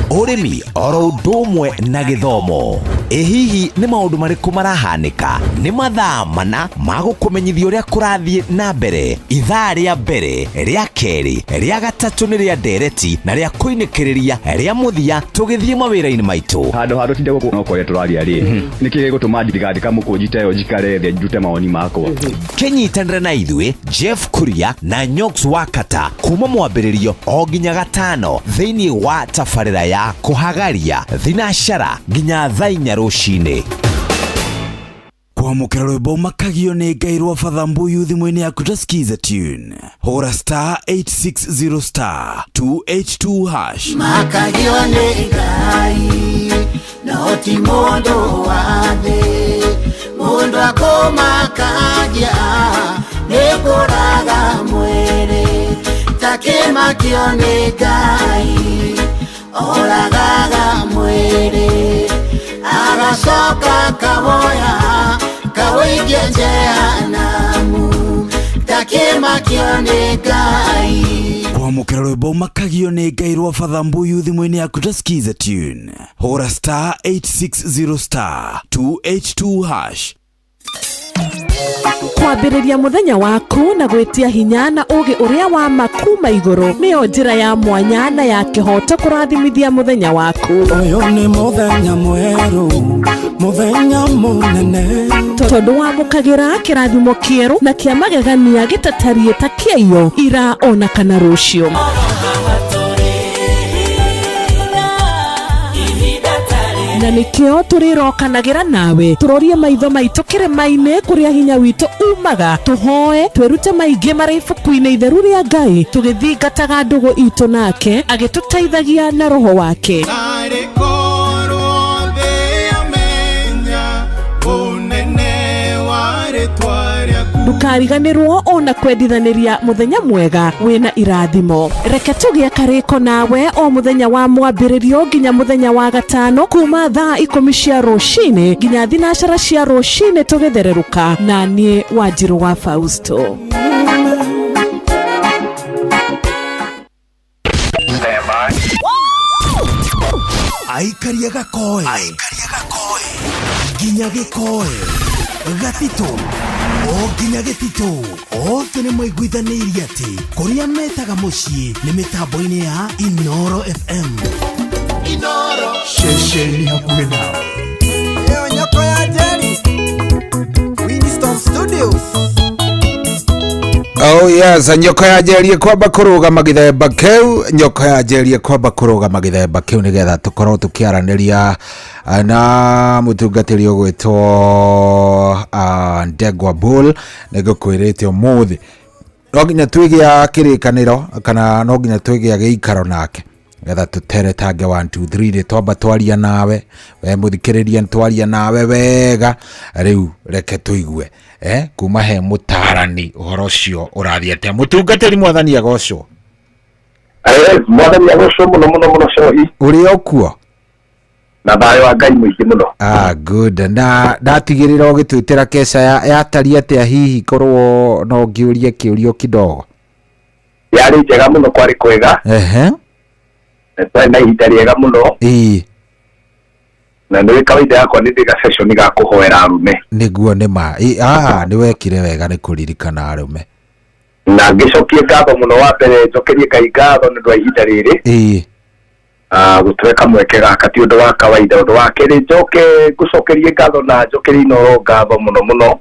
Ũrĩmi oro ũndũ ũmwe na gĩthomo. Ĩ hihi nĩ maũndũ marĩkũ marahanĩka? Nĩ mathaa mana ma gũkũmenyithia ũrĩa kũrathiĩ na mbere. Ithaa rĩa mbere, rĩa kerĩ, rĩa gatatũ nĩ rĩa ndereti na rĩa kũinĩkĩrĩria rĩa mũthia tũgĩthiĩ mawĩra-inĩ maitũ. Handũ ha tũtinde gũkũ no kũrĩa tũraria rĩ nĩkĩ gĩgũtũma ndigandĩka mũkũnji ta ĩyo njikare thĩ njute mawoni makwa. Kĩnyitanĩre na ithuĩ Jeff Kuria na Nyox Wakata kuma mwambĩrĩrio o nginya gatano thĩinĩ wa tabarĩra ya kũhagaria thinashara nginya thaa inya rũcinĩ. Kwamũkĩra rwĩmbo makagio nĩ Ngai rwa Father Mbuyu thimũ-inĩ yaku ta skiza tune hũra star 860 star 282 hash. Makagio nĩ Ngai no ti mũndũ wa thĩ mũndũ akũmakagia nĩ kũraga mwĩrĩ takĩmakio nĩ Ngai oragaga mwĩrĩ agacoka kawoya kawĩikie jehanamu takĩmakio nĩ Ngai. Kwamũkĩra rwĩmbo makagio nĩ Ngai rwa Father Mbuyu thimũ-inĩ yaku ta skiza tune hũra star 860 star 282 hash. Kwambĩrĩria mũthenya waku na gwĩtia hinya na ũgĩ ũrĩa wa ma kuma igũrũ nĩyo njĩra ya mwanya na ya kĩhoto kũrathimithia mũthenya waku. Ũyũ nĩ mũthenya mwerũ mũthenya mũnene tondũ wamũkagĩra kĩrathimo kĩerũ na kĩa magegania gĩtatariĩ ta kĩaiyo ira ona kana rũciũ. Na nĩkĩo tũrĩrokanagĩra nawe tũrorie maitho maitũ kĩrĩma-inĩ kũrĩa hinya witũ umaga, tũhoe twĩrute maingĩ marĩ ibuku-inĩ itheru rĩa Ngai, tũgĩthingataga ndũgũ itũ nake agĩtũteithagia na roho wake. Narĩ korwo thĩ yamenya ũnene wa rĩtwa rĩaku. Ndũkariganĩrwo ona kwendithanĩria mũthenya mwega wĩna irathimo. Reke tũgĩe karĩko nawe o mũthenya wa mwambĩrĩrio nginya mũthenya wa gatano kuma thaa 10 cia rũcinĩ nginya 9 cia rũcinĩ tũgĩthererũka, na niĩ Wanjirũ wa Fausto. Aikaria gakoe nginya gĩkoe gatitũ o nginya gĩtitũ, othe nĩ maiguithanĩirie atĩ kũrĩa metaga mũciĩ nĩ mĩtambo-inĩ ya Inoro FM. Inoro. Ceceni hakuhĩ nawe. Ĩyo nyoko ya Jerry. Winston Studios. Oh yes, nyoko ya Jerry kwamba kũrũgama gĩthemba kĩu, nyoko ya Jerry kwamba kũrũgama gĩthemba kĩu nĩgetha tũkorwo tũkĩaranĩria na mũtungatĩri ũgwĩtwo Ndegwa Bull. Nĩngũkwĩrĩte ũmũthĩ no nginya twĩgĩa kĩrĩkanĩro kana no nginya twĩgĩa gĩikaro nake getha tũteretange 1 2 3 nĩ twamba twaria nawe we mũthikĩrĩria, nĩ twaria nawe wega. Rĩu reke tũigue kuma he mũtarani ũhoro ũcio ũrathiĩ atĩa. Mũtungatĩri, mwathani agocwo. Mwathani agocwo mũno mũno mũno cohi. Ũrĩ o kuo? Na thayũ wa Ngai mũingĩ mũno. Good. Na ndatigĩrĩra ũgĩtwĩtĩra keca yatariĩ atĩa hihi korwo no ngĩũrie kĩũrio kidogo? Yarĩ njega mũno, kwarĩ kwega. Na twarĩ na ihinda rĩega mũno. Na nĩ kawaida yakwa nĩ ndĩga session ga kũhoera arũme. Nĩguo nĩ ma. Nĩ wekire wega nĩ kũririkana arũme. Na ngĩcokie ngatho mũno, wa mbere njokerie Ngai ngatho nĩ ũndũ wa ihinda rĩrĩ. Gũtũhe kamweke gaka ti ũndũ wa kawaida. Ũndũ wa kerĩ njoke ngũcokerie ngatho na njokerie Inoro ngatho mũno mũno.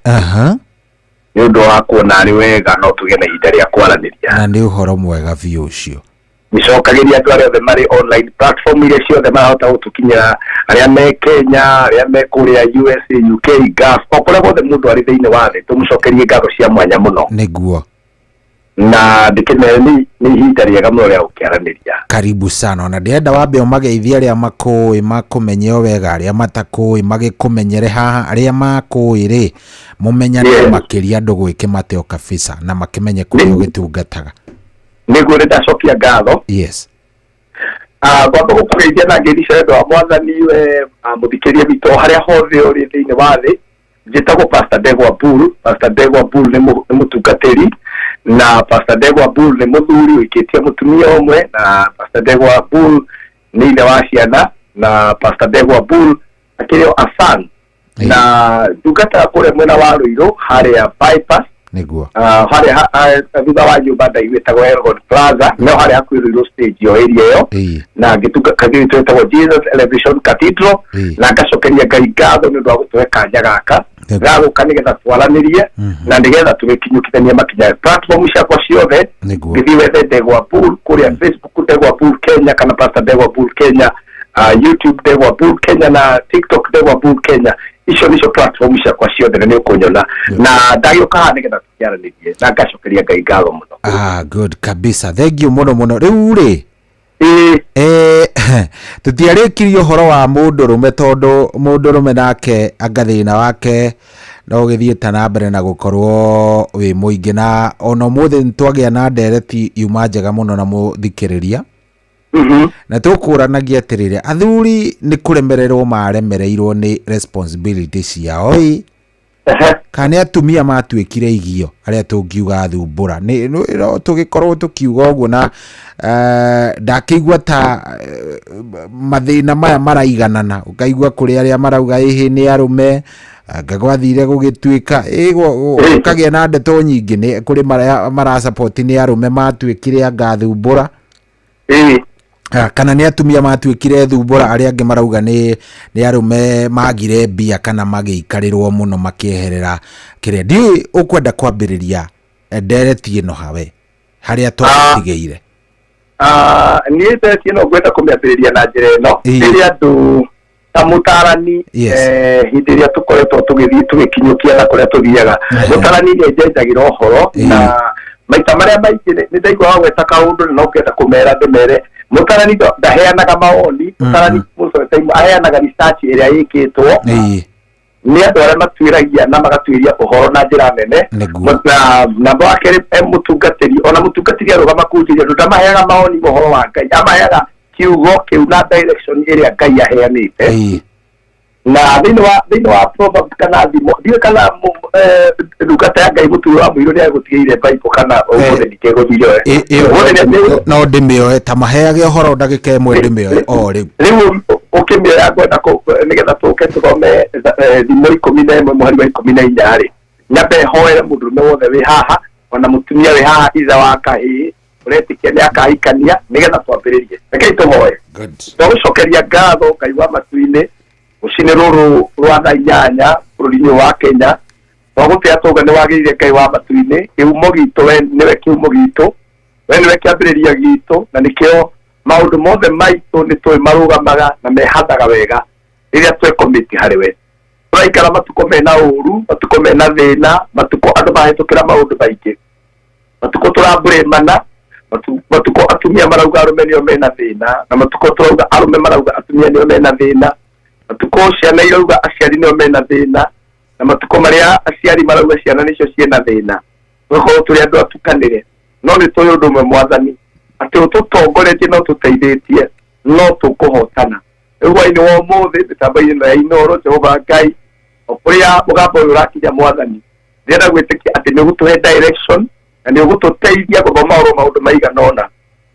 Nĩ ũndũ wa kuona arĩ wega no tũgĩe na ihinda rĩa kwaranĩria. Na nĩ ũhoro mwega biũ ũcio. Nĩcokagĩria andũ arĩa othe marĩ online platform iria ciothe marahota gũtũkinyĩra, arĩa me Kenya, arĩa me kũrĩa USA, UK, Gulf, o kũrĩa guothe mũndũ arĩ thĩinĩ wa thĩ, tũmũcokerie ngatho cia mwanya mũno. Nĩguo. Na ndĩkĩmere nĩ ihinda rĩega mũno rĩa gũkĩaranĩria. Karibu sana. Ona ndĩrenda wambe ũmageithie arĩa makũĩ makũmenye o wega, arĩa matakũĩ magĩkũmenyere haha, arĩa makũĩ rĩ mũmenyane makĩria andũ gwĩkĩmate o kabisa na makĩmenye kũrĩa ũgĩtungataga. Nĩguo nĩndacokia ngatho. Yes. Ngwamba gũkũgeithia na ngeithi cia wendo wa mwathani we mũthikĩria witũ harĩa hothe ũrĩ thĩinĩ wa thĩ. Njĩtagwo Pastor Ndegwa Bull. Pastor Ndegwa Bull nĩ mũtungatĩri, na Pastor Ndegwa Bull nĩ mũthuri ũikĩtie mũtumia ũmwe, na Pastor Ndegwa Bull nĩ ithe wa ciana, na Pastor Ndegwa Bull akĩrĩ o a son. Na ndungataga kũrĩa mwena wa Ruiru harĩa bypass. Nĩguo. Harĩa thutha wa nyũmba ndaihu ĩtagwo Elgon Plaza, no harĩa hakuhĩ Ruiru stage yo area ĩyo. Na ngĩtunga kanitha witũ ĩtagwo Jesus Elevation Cathedral, na ngacokeria Ngai ngatho nĩ ũndũ wa gũtũhe kanya gaka ga gũka nĩgetha twaranĩrie na nĩgetha tũgĩkinyũkithanie makinya platform ciakwa ciothe. Ngĩthiĩ wethe Ndegwa Bull kũrĩa Facebook, Ndegwa Bull Kenya kana Pastor Ndegwa Bull Kenya, YouTube Ndegwa Bull Kenya na TikTok Ndegwa Bull Kenya. Icio nicio platform ciakwa ciothe na nĩ ũkũnyona. Na ndagĩũka haha nĩgetha tũkĩaranĩrie na ngacokeria Ngai ngatho mũno. Good kabisa. Thank you mũno mũno. Rĩu rĩ, tũtiarĩkirie ũhoro wa mũndũrũme tondũ mũndũrũme nake anga thĩna wake no ũgĩthiĩte na mbere na gũkorwo wĩ mũingĩ, na ona ũmũthĩ nĩtwagĩa na ndereti yuma njega mũno na mũthikĩrĩria. Na tũkũranagia atĩrĩrĩ, athuri nĩ kũremererwo maremereirwo nĩ responsibility ciao ĩ, kana nĩ atumia matuĩkire igio arĩa tũngiuga thumbũra. Nĩ no tũgĩkorwo tũkiuga ũguo, na ndakĩigua ta mathĩna maya maraiganana, ũkaigua kũrĩ arĩa marauga ĩhĩ nĩ arũme, anga gwathire gũgĩtuĩka ũkagĩa na ndeto nyingĩ, nĩ kũrĩ marĩa marasupport nĩ arũme matuĩkire anga thumbũra. Kana nĩ atumia matuĩkire thumbũra, arĩa angĩ marauga nĩ arũme magire mbia kana magĩikarĩrwo mũno makĩeherera kĩrĩa. Ndiũĩ ũkwenda kwambĩrĩria ndereti ĩno hawe harĩa twatigĩire. Niĩ ndereti ĩno ngwenda kũmĩambĩrĩria na njĩra ĩno. Rĩrĩa andũ Ta mũtarani, hĩndĩ ĩrĩa tũkoretwo tũgĩthiĩ tũgĩkinyũkia na kũrĩa tũthiaga, mũtarani nĩ njenjagĩra ũhoro na maita marĩa maingĩ nĩ ndaiguaga gweta kaũndũ na no ngenda kũmera ndĩmere mũtarani ndaheanaga mawoni. Mũtarani most of the time aheanaga research ĩrĩa ĩkĩtwo nĩ andũ arĩa matuĩragia na magatuĩria ũhoro na njĩra nene. Na namba wa kerĩ, mũtungatĩri, ona mũtungatĩri arũgama kũnjĩria andũ, ndamaheaga mawoni ũhoro wa Ngai, amaheaga kiugo kĩu na direction ĩrĩa Ngai aheanĩte. Na thĩinĩ wa Proverbs kana Thimo, ndiũĩ kana ndungata ya Ngai mũturi wa mũirũ nĩ agũtigĩire Bible kana ũmũthĩ ndikegũthire. Ĩyo no ndĩmĩoe, ta maheage ũhoro ndagĩka ĩmwe, ndĩmĩoe o rĩu. Rĩu ũkĩmĩoya, ngwenda nĩgetha tũke tũthome Thimo 11 mũhari wa 14 rĩ, nyambe hoere mũndũrũme wothe wĩ haha ona mũtumia wĩ haha, ithe wa kahĩĩ ũretĩkia nĩ akahikania, nĩgetha twambĩrĩrie. Rekei tũhoe. Twagũcokeria ngatho, Ngai wa matu-inĩ, rũcinĩ rũrũ rwa thaa 8 bũrũri-inĩ wa Kenya. Twagũtĩa tauga nĩ wagĩrĩire, Ngai wa matu-inĩ, kĩhumo gitũ. We nĩwe kĩhumo gitũ, we nĩwe kĩambĩrĩria gitũ, na nĩkĩo maũndũ mothe maitũ nĩ tũĩ marũgamaga na mehandaga wega rĩrĩa twekomiti harĩ we. Tũraikara matukũ mena ũru, matukũ mena thĩna, matukũ andũ mahĩtũkĩra maũndũ maingĩ, matukũ tũrambũrĩmana, matukũ atumia marauga arũme nĩo mena thĩna, na matukũ tũrauga arũme marauga atumia nĩo mena thĩna, matukũ ciana irauga aciari nĩo mena thĩna, na matukũ marĩa aciari marauga ciana nĩcio ciĩna thĩna. Tũgakorwo tũrĩ andũ atukanĩre, no nĩ tũĩ ũndũ ũmwe, Mwathani, atĩ ũtũtongoretie na ũtũteithĩtie no tũkũhotana. Rĩu hwainĩ wa ũmũthĩ, mĩtambo-inĩ ĩno ya Inoro, Jehova Ngai, o kũrĩa mũgambo ũyũ ũrakinya, Mwathani, ndĩrenda gwĩtĩkia atĩ nĩ ũgũtũhe direction na nĩ ũgũtũteithia gũthoma oro maũndũ maigana ũna.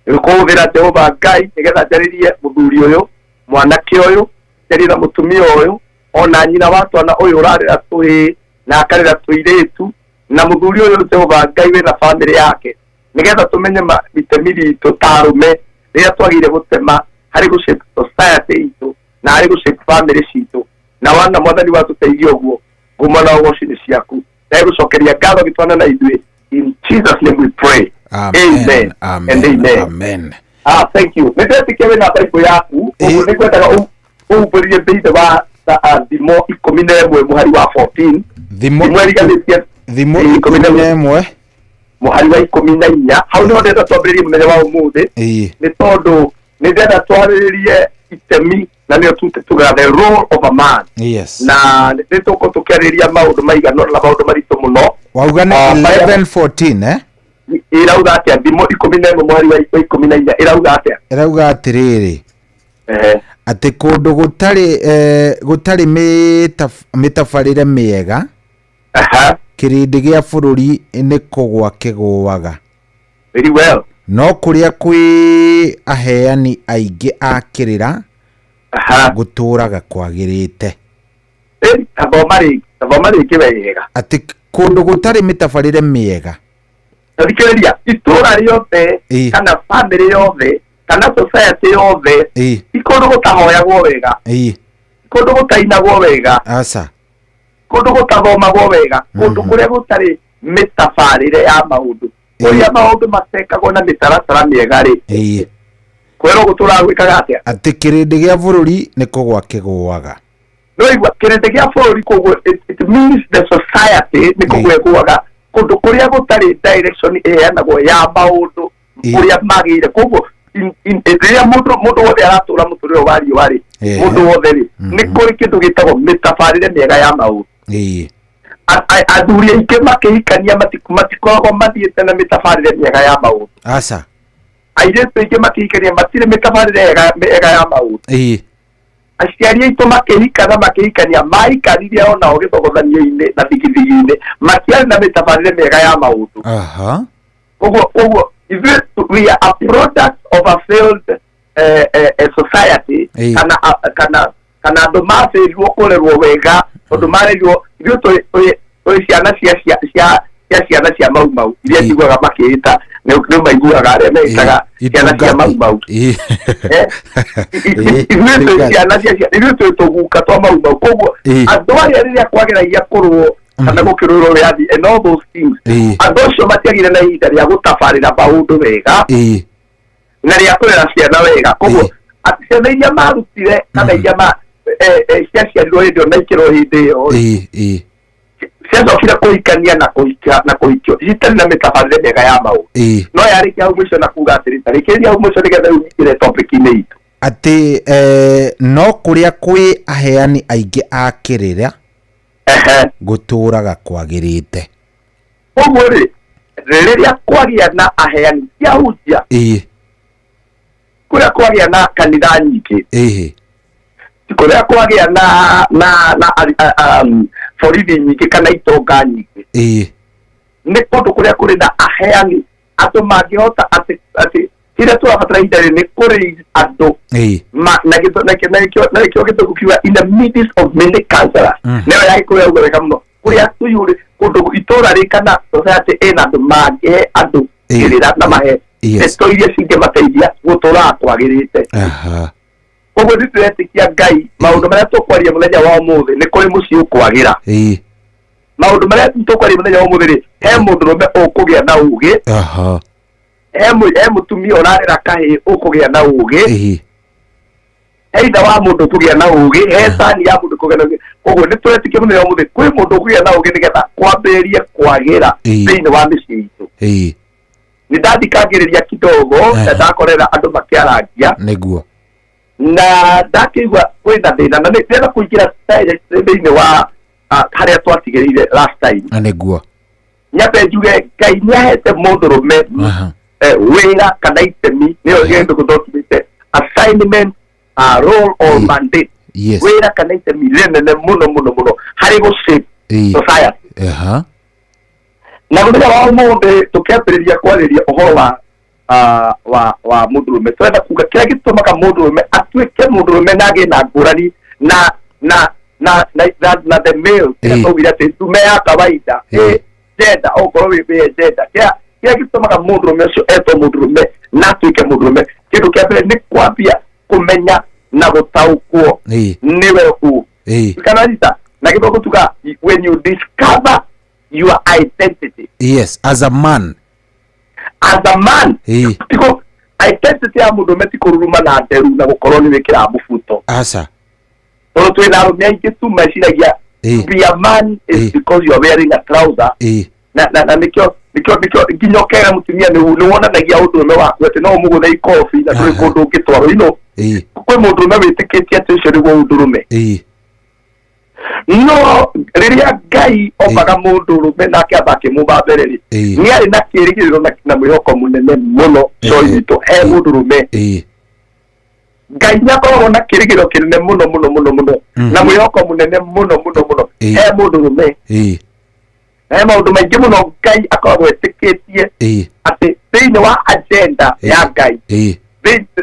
Nĩ ũkũhũthĩra, Jehova Ngai, nĩgetha njarĩrie mũthuri ũyũ, mwanake ũyũ, njarie na mũtumia ũyũ, ona nyina wa twana ũyũ ũrarĩra tũhĩĩ na akarĩra tũirĩtu, na mũthuri ũyũ, Jehova Ngai, wĩna bamĩrĩ yake, nĩgetha tũmenye itemi ritũ ta arũme rĩrĩa twagĩrĩire gũtema harĩ gũshape society itũ na harĩ gũshape family citũ. Na wana Mwathani watũteithia ũguo, ngumo na ũgoci nĩ ciaku. Ndagũcokeria ngatho gĩtwana na ithuĩ. In Jesus' name we pray. Amen. Amen and amen. Amen. Ah, thank you. Nĩ ndetĩkia wĩna Bible yaku. Ũguo nĩ ngwendaga ũhumbũrie thĩinĩ wa Thimo 11 mũhari wa 14. Thimo Thimo ĩriganĩtie Thimo 11 11 mũhari wa 14. Hau nĩho ndĩrenda twambĩrĩrie mũthenya wa ũmũthĩ, nĩ tondũ nĩ ndĩrenda twarĩrĩrie itemi, na nĩyo tugaga the role of a man. Na nĩ tũkũ tũkĩarĩrĩria maũndũ maigana ũna na maũndũ maritũ mũno. Wauga nĩ Ah, 11 14, eh? Ĩrauga atĩa? Thimo 11 mũhari wa 14 ĩrauga atĩa? Ĩrauga atĩrĩrĩ, atĩ kũndũ gũtarĩ mĩtabarĩre mĩega, kĩrĩndĩ gĩa bũrũri nĩ kũgwa kĩgũaga. Very well. No kũrĩa kwĩ aheani aingĩ a kĩrĩra, gũtũũraga kwagĩrĩte. Tathoma rĩngĩ, tathoma rĩngĩ wega. Atĩ kũndũ gũtarĩ mĩtabarĩre mĩega, Tathikĩrĩria, itũũra rĩothe kana family yothe kana society yothe, ti kũndũ gũtahoyagwo wega, kũndũ gũtainagwo wega, aca, kũndũ gũtathomagwo wega, kũndũ kũrĩa gũtarĩ mĩtabarĩre ya maũndũ, kũrĩa maũndũ matekagwo na mĩtaratara mĩega rĩ, kwĩrwo gũtũraga gwĩkaga atĩa? Atĩ kĩrĩndĩ gĩa bũrũri nĩ kũgwa kĩgũaga. No igua kĩrĩndĩ gĩa bũrũri, koguo it means the society nĩ kũgwa ĩgũaga kũndũ kũrĩa gũtarĩ direction ĩheanagwo ya maũndũ ũrĩa magĩrĩire. Koguo rĩrĩa mũndũ wothe aratũra mũtũrĩre wa riũa rĩ, mũndũ wothe rĩ, nĩ kũrĩ kĩndũ gĩtagwo mĩtabarĩre mĩega ya maũndũ. Athuri aingĩ makĩhikania matikoragwo mathiĩte na mĩtabarĩre mĩega ya maũndũ. Aca. Airĩtu aingĩ makĩhikania matirĩ mĩtabarĩre mĩega ya maũndũ. Aciari aitũ makĩhikana, makĩhikania, maikarire onao gĩthogothanio-inĩ na thigithigi-inĩ, matiarĩ na mĩtabarĩre mĩega ya maũndũ. Ũguo ithuĩ we are a product of a failed society, kana andũ mabĩrirwo kũrerwo wega, tondũ marerirwo, ithuĩ tũrĩ ciana cia ciana cia Mau Mau iria njiguaga makĩĩta, nĩ maiguaga arĩa meĩtaga ciana cia Mau Mau. Ithuĩ twĩ ciana cia ithuĩ twĩ tũguka twa Mau Mau. Koguo andũ arĩa rĩrĩa kwageragia kũrũo kana gũkĩrũĩrwo wĩyathi and all those things, andũ acio matiagire na ihinda rĩa gũtabarĩra maũndũ wega na rĩa kũrera ciana wega. Koguo atĩ ciana iria marutire kana iria ma Ciaciarirwo hĩndĩ ĩyo na ikĩrwo hĩndĩ ĩyo rĩ, Ĩĩ. Ciacokire kũhikania na kũhika na kũhikio citarĩ na mĩtabarĩre mĩega ya maũndũ. No yarĩkia hau mũico na kuga atĩrĩ, tarĩkĩrĩria hau mũico nĩgetha rĩu nyingĩre topic-inĩ itũ. Atĩ no kũrĩa kwĩ aheani aingĩ a kĩrĩra gũtũraga kwagĩrĩte. Koguo rĩ, rĩrĩa kwagĩa na aheani ti ahunjia, kũrĩa kwagĩa na kanitha nyingĩ, ti kũrĩa kwagĩa na borithi nyingĩ kana itonga nyingĩ, nĩ kũndũ kũrĩa kũrĩ na aheani, andũ mangĩhota atĩ kĩrĩa tũrabatara ihinda rĩrĩ nĩ kũrĩ andũ na nĩkĩo gĩthũngũ kiuga, "In the midst of many counselors." Nĩyo ya Gĩkũyũ yauga wega mũno, kũrĩa tũiyũrĩ kũndũ itũũra rĩ kana society ĩna andũ mangĩhe andũ kĩrĩra na mahe ndeto iria cingĩmateithia gũtũraga kwagĩrĩte. Koguo nĩ tũretĩkia Ngai, maũndũ marĩa tũkwaria mũthenya wa ũmũthĩ, nĩ kũrĩ mũciĩ ũkwagĩra. Maũndũ marĩa tũkwaria mũthenya wa ũmũthĩ rĩ, he mũndũrũme ũkũgĩa na ũgĩ, he mũtumia ũrarera kahĩĩ ũkũgĩa na ũgĩ, he ithe wa mũndũ ũkũgĩa na ũgĩ, he cani ya mũndũ kũgĩa na ũgĩ. Koguo nĩ tũretĩkia mũthenya wa ũmũthĩ kwĩ mũndũ ũkũgĩa na ũgĩ nĩgetha kwambĩrĩrie kwagĩra thĩinĩ wa mĩciĩ itũ. Nĩ ndathikagĩrĩria kidogo na ndakorera andũ makĩarangia. Na ndakĩigua kwĩna thĩna na nĩ ndĩrenda kũingĩra direct thĩinĩ wa harĩa twatigĩrĩire last time. Nyambe njuge Ngai nĩ ahete mũndũrũme wĩra kana itemi, nĩyo gĩndũ gũthokithĩte assignment, role or mandate. Wĩra kana itemi rĩnene mũno mũno mũno harĩ gũ shape society. Na mũthenya wa ũmũthĩ tũkĩambĩrĩria kwarĩria ũhoro wa mũndũrũme, tũrenda kuga kĩrĩa gĩtũmaga mũndũrũme atuĩke mũndũrũme na agĩe na ngũrani na the male kĩrĩa twaugire atĩ ndume ya kawaida gender, okorwo wĩ gender, kĩrĩa gĩtũmaga mũndũrũme ũcio etwo mũndũrũme na atuĩke mũndũrũme, kĩndũ kĩa mbere nĩ kwambia kũmenya na gũtaũkwo nĩwe ũ. Kana rita na gĩthũngũ tuga, when you discover your identity. Yes, as a man. As a man. Tiko identity ya mũndũrũme ti kũruruma na nderu na gũkorwo nĩ wĩkĩraga mũbuto. Aca. Tondũ twĩna arũme aingĩ tu meciragia to be a man is because you are wearing a trouser. Na nĩkĩo nginya ũkera mũtumia nĩ wonanagia ũndũrũme waku atĩ no ũmũgũthe ikobi na ndũrĩ kũndũ ũngĩtwarwo. Kwĩ mũndũrũme wĩtĩkĩtie atĩ ũcio nĩguo ũndũrũme. No rĩrĩa Ngai ombaga mũndũrũme nake amba akĩmũmba mbere rĩ, nĩ arĩ na kĩĩrĩgĩrĩro na mwĩhoko mũnene mũno coi witũ he mũndũrũme. Ngai nĩ akoragwo na kĩĩrĩgĩrĩro kĩnene mũno mũno mũno mũno na mwĩhoko mũnene mũno mũno mũno he mũndũrũme. He maũndũ maingĩ mũno Ngai akoragwo etĩkĩtie atĩ thĩinĩ wa agenda ya Ngai.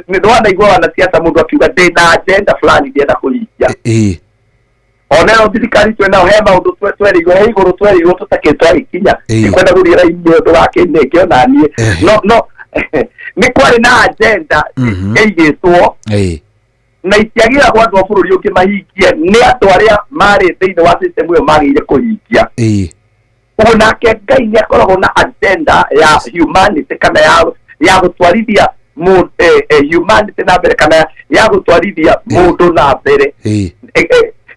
Nĩ wanaigua wanasiasa mũndũ akiuga, "Ndĩna agenda fulani ndĩrenda kũhingia." Ona ĩyo thirikari twĩ nayo, he maũndũ twerĩirwo he igũrũ, twerĩirwo tũtakĩ twagĩkinya. Ndikwenda gũthiĩ raini ũndũ wa kĩnenge ona niĩ, no nĩ kwarĩ na agenda yaigĩtwo na itiagĩragwo andũ a bũrũri ũngĩ mahingie, nĩ andũ arĩa marĩ thĩinĩ wa system ĩyo magĩrĩire kũhingia. Ũguo nake Ngai nĩ akoragwo na agenda ya humanity kana ya gũtwarithia humanity na mbere kana ya gũtwarithia mũndũ na mbere,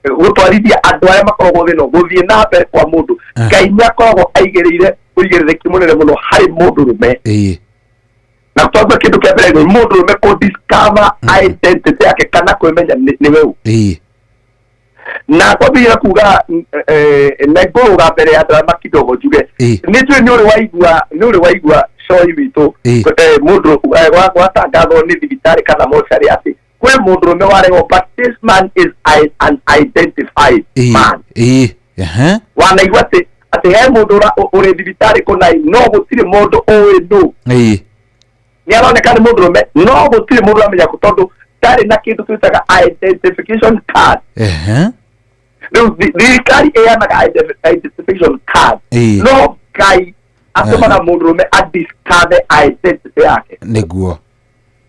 gũtwarithia andũ arĩa makoragwo thĩ ĩno gũthiĩ na mbere kwa mũndũ. Ngai nĩ akoragwo aigĩrĩire ũigĩrĩrĩki mũnene mũno harĩ mũndũrũme. Na twamba kĩndũ kĩa mbere nĩ mũndũrũme kũ discover identity yake kana kwĩmenya nĩwe ũ. Na kwambĩrĩria kuga na ngũrũga mbere ya drama kidogo njuge nĩ njũĩ nĩ ũrĩ waigua coi witũ mũndũ gwatangathwo nĩ thibitarĩ kana mocarĩ atĩ kwĩ mũndũrũme warehwo, but this man is an unidentified man. ĩĩ ehe Wanaigua atĩ he mũndũ ũrĩ thibitarĩ kũnai no gũtirĩ mũndũ ũĩ nũ. Nĩ aroneka nĩ mũndũrũme no gũtirĩ mũndũ ũramenya kũ tondũ ndarĩ na kĩndũ twĩtaga identification card. Rĩu thirikari ĩheanaga identification card, no Ngai atũmaga mũndũrũme adiscover identity yake.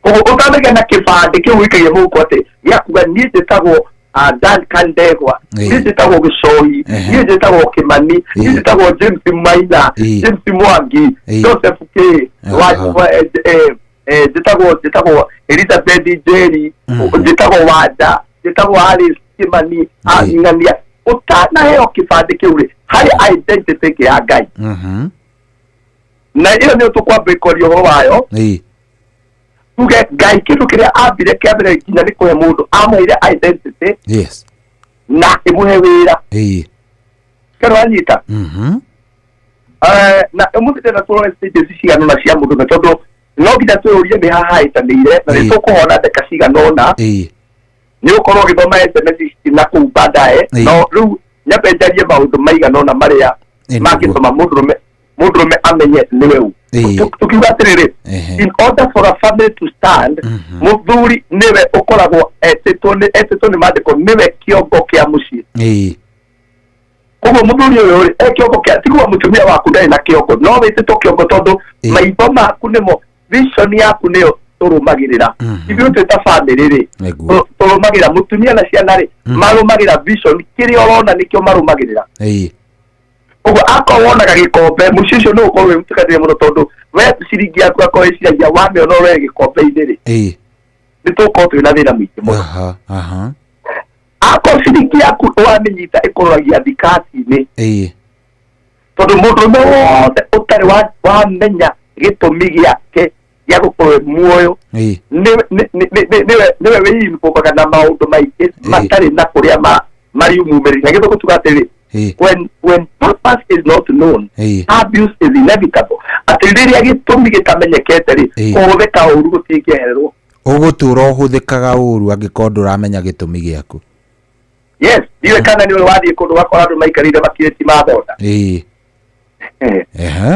Koguo ũtamenya na kĩbandĩ kĩu wĩikagia mũhuko atĩ gĩakuga niĩ njĩtagwo Duncan Ndegwa, niĩ njĩtagwo Gĩcohi, niĩ njĩtagwo Kĩmani, niĩ njĩtagwo James Maina, James Mwangi, Joseph K njĩtagwo Elizabeth Njeri, njĩtagwo Wanja, njĩtagwo Alice. Kimani, ng'ania ũtanaheo kĩbandĩ kĩu rĩ, harĩ identity ĩngĩ ya Ngai. Na ĩyo nĩyo tũkwambĩkoria ũhoro wayo. Tuge Ngai kĩndũ kĩrĩa ambire kĩa mbere nginya nĩ kũhe mũndũ, amũheire identity. Yes. Na akĩmũhe wĩra. Kero wanyita? Na ũmũthĩ ndĩrenda tũrore stages cigana ũna cia mũndũ, tondũ no nginya twĩyũrie nĩ hahĩtanĩire na nĩ tũkũhona ndeka cigana ũna. Nĩ ũkorwo ũgĩthoma SMS ici na kũu baadaye. No rĩu nyambe njarie maũndũ maigana ũna marĩa mangĩtũma mũndũrũme amenye nĩwe ũ. Tukiuga atĩrĩrĩ, in order for a family to stand, mũthuri nĩwe ũkoragwo etĩtwo nĩ maandĩko nĩwe kĩongo kĩa mũciĩ. Koguo mũthuri ũyũ rĩ, e kĩongo kĩa, ti kuga mũtumia waku ndarĩ na kĩongo, no wĩtĩtwo kĩongo tondũ maitho maku nĩmo, vision yaku nĩyo tũrũmagĩrĩra. Ithuĩ twĩ ta family rĩ, tũrũmagĩrĩra mũtumia na ciana rĩ, marũmagĩrĩra vision, kĩrĩa ũrona nĩkĩo marũmagĩrĩra. Ũguo akorwo wonaga gĩkombe, mũciĩ ũcio nĩ ũgũkorwo wĩ mũtukanĩre mũno, tondũ we ciringi yaku akorwo ĩciragia wamĩona ũroe gĩkombe-inĩ rĩ, nĩ tũgũkorwo twĩ na thĩna mũingĩ mũno. Akorwo ciringi yaku wamĩnyita ĩkũroragia thikati-inĩ, tondũ mũndũrũme wothe ũtarĩ wamenya gĩtũmi gĩake gĩa gũkorwo muoyo, nĩwe wĩinvolvaga na maũndũ maingĩ matarĩ na kũrĩa mariumumĩrĩria. Na gĩthũngũ tuga atĩrĩ, when purpose is not known, abuse is inevitable. Atĩ rĩrĩa gĩtũmi gĩtamenyekete rĩ, kũhũthĩka ũru gũtingĩehererwo. Ũgũtũra ũhũthĩkaga ũru angĩkorwo ndũramenya gĩtũmi gĩaku. Yes, ndiũĩ kana nĩ ũrĩ wathiĩ kũndũ ũgakora andũ maikarĩire makirĩti ma thonda.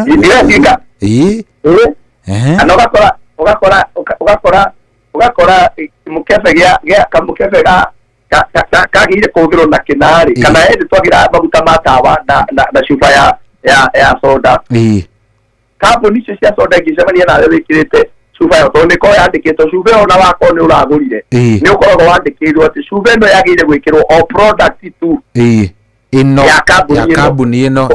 Ndĩreciria. Kana ũgakora mũkebe gĩa kamũkebe kagĩrĩire kũhũthĩrwo na kĩnarĩ, kana hĩndĩ twagĩra maguta ma tawa na cuba ya soda. Kambuni icio cia soda ingĩcemania nawe wĩkĩrĩte cuba ĩyo, tondũ nĩkorwo yandĩkĩtwo cuba ĩyo ona wakorwo nĩ ũragũrire, nĩ ũkoragwo wandĩkĩirwo atĩ cuba ĩno yagĩrĩire gwĩkĩrwo o product tu ĩno ya kambuni ĩno.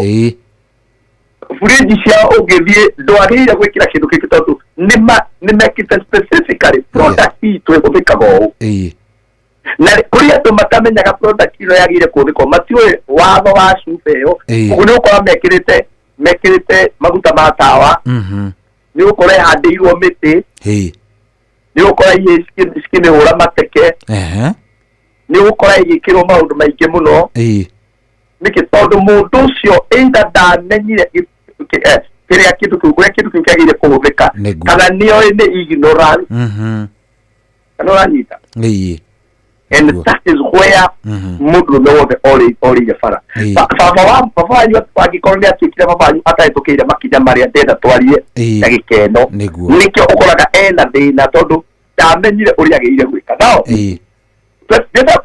Fridge ciao ũngĩthiĩ ndwagĩrĩire gwĩkĩra kĩndũ kĩngĩ tondũ nĩ mekĩte specifically product itũ ĩhũthĩkaga ũũ. Na kũrĩ andũ matamenyaga product ĩno yagĩrĩire kũhũthĩkwo, matiũĩ watho wa cuba ĩyo. Ũguo nĩ ũgũkora mekĩrĩte maguta ma tawa, nĩ ũgũkora ĩhandĩirwo mĩtĩ, nĩ ũgũkora ihĩĩ cikĩmĩhũra mateke, nĩ ũgũkora ĩgĩkĩrwo maũndũ maingĩ mũno. Nĩkĩ? Tondũ mũndũ ũcio either ndamenyire kĩrĩa kĩndũ kĩu, kũrĩa kĩndũ kĩu kĩagĩrĩire kũhũthĩka, kana nĩoĩ nĩ ignorance. Kana ũranyita? And that is where mũndũrũme wothe orĩire bara. Baba wanyu angĩkorwo nĩ atuĩkire baba wanyu atahĩtũkĩire makinya marĩa ndenda twarie na gĩkeno, nĩkĩo ũkoraga ena thĩna tondũ ndamenyire ũrĩa agĩrĩire gwĩka. Nao ndĩrenda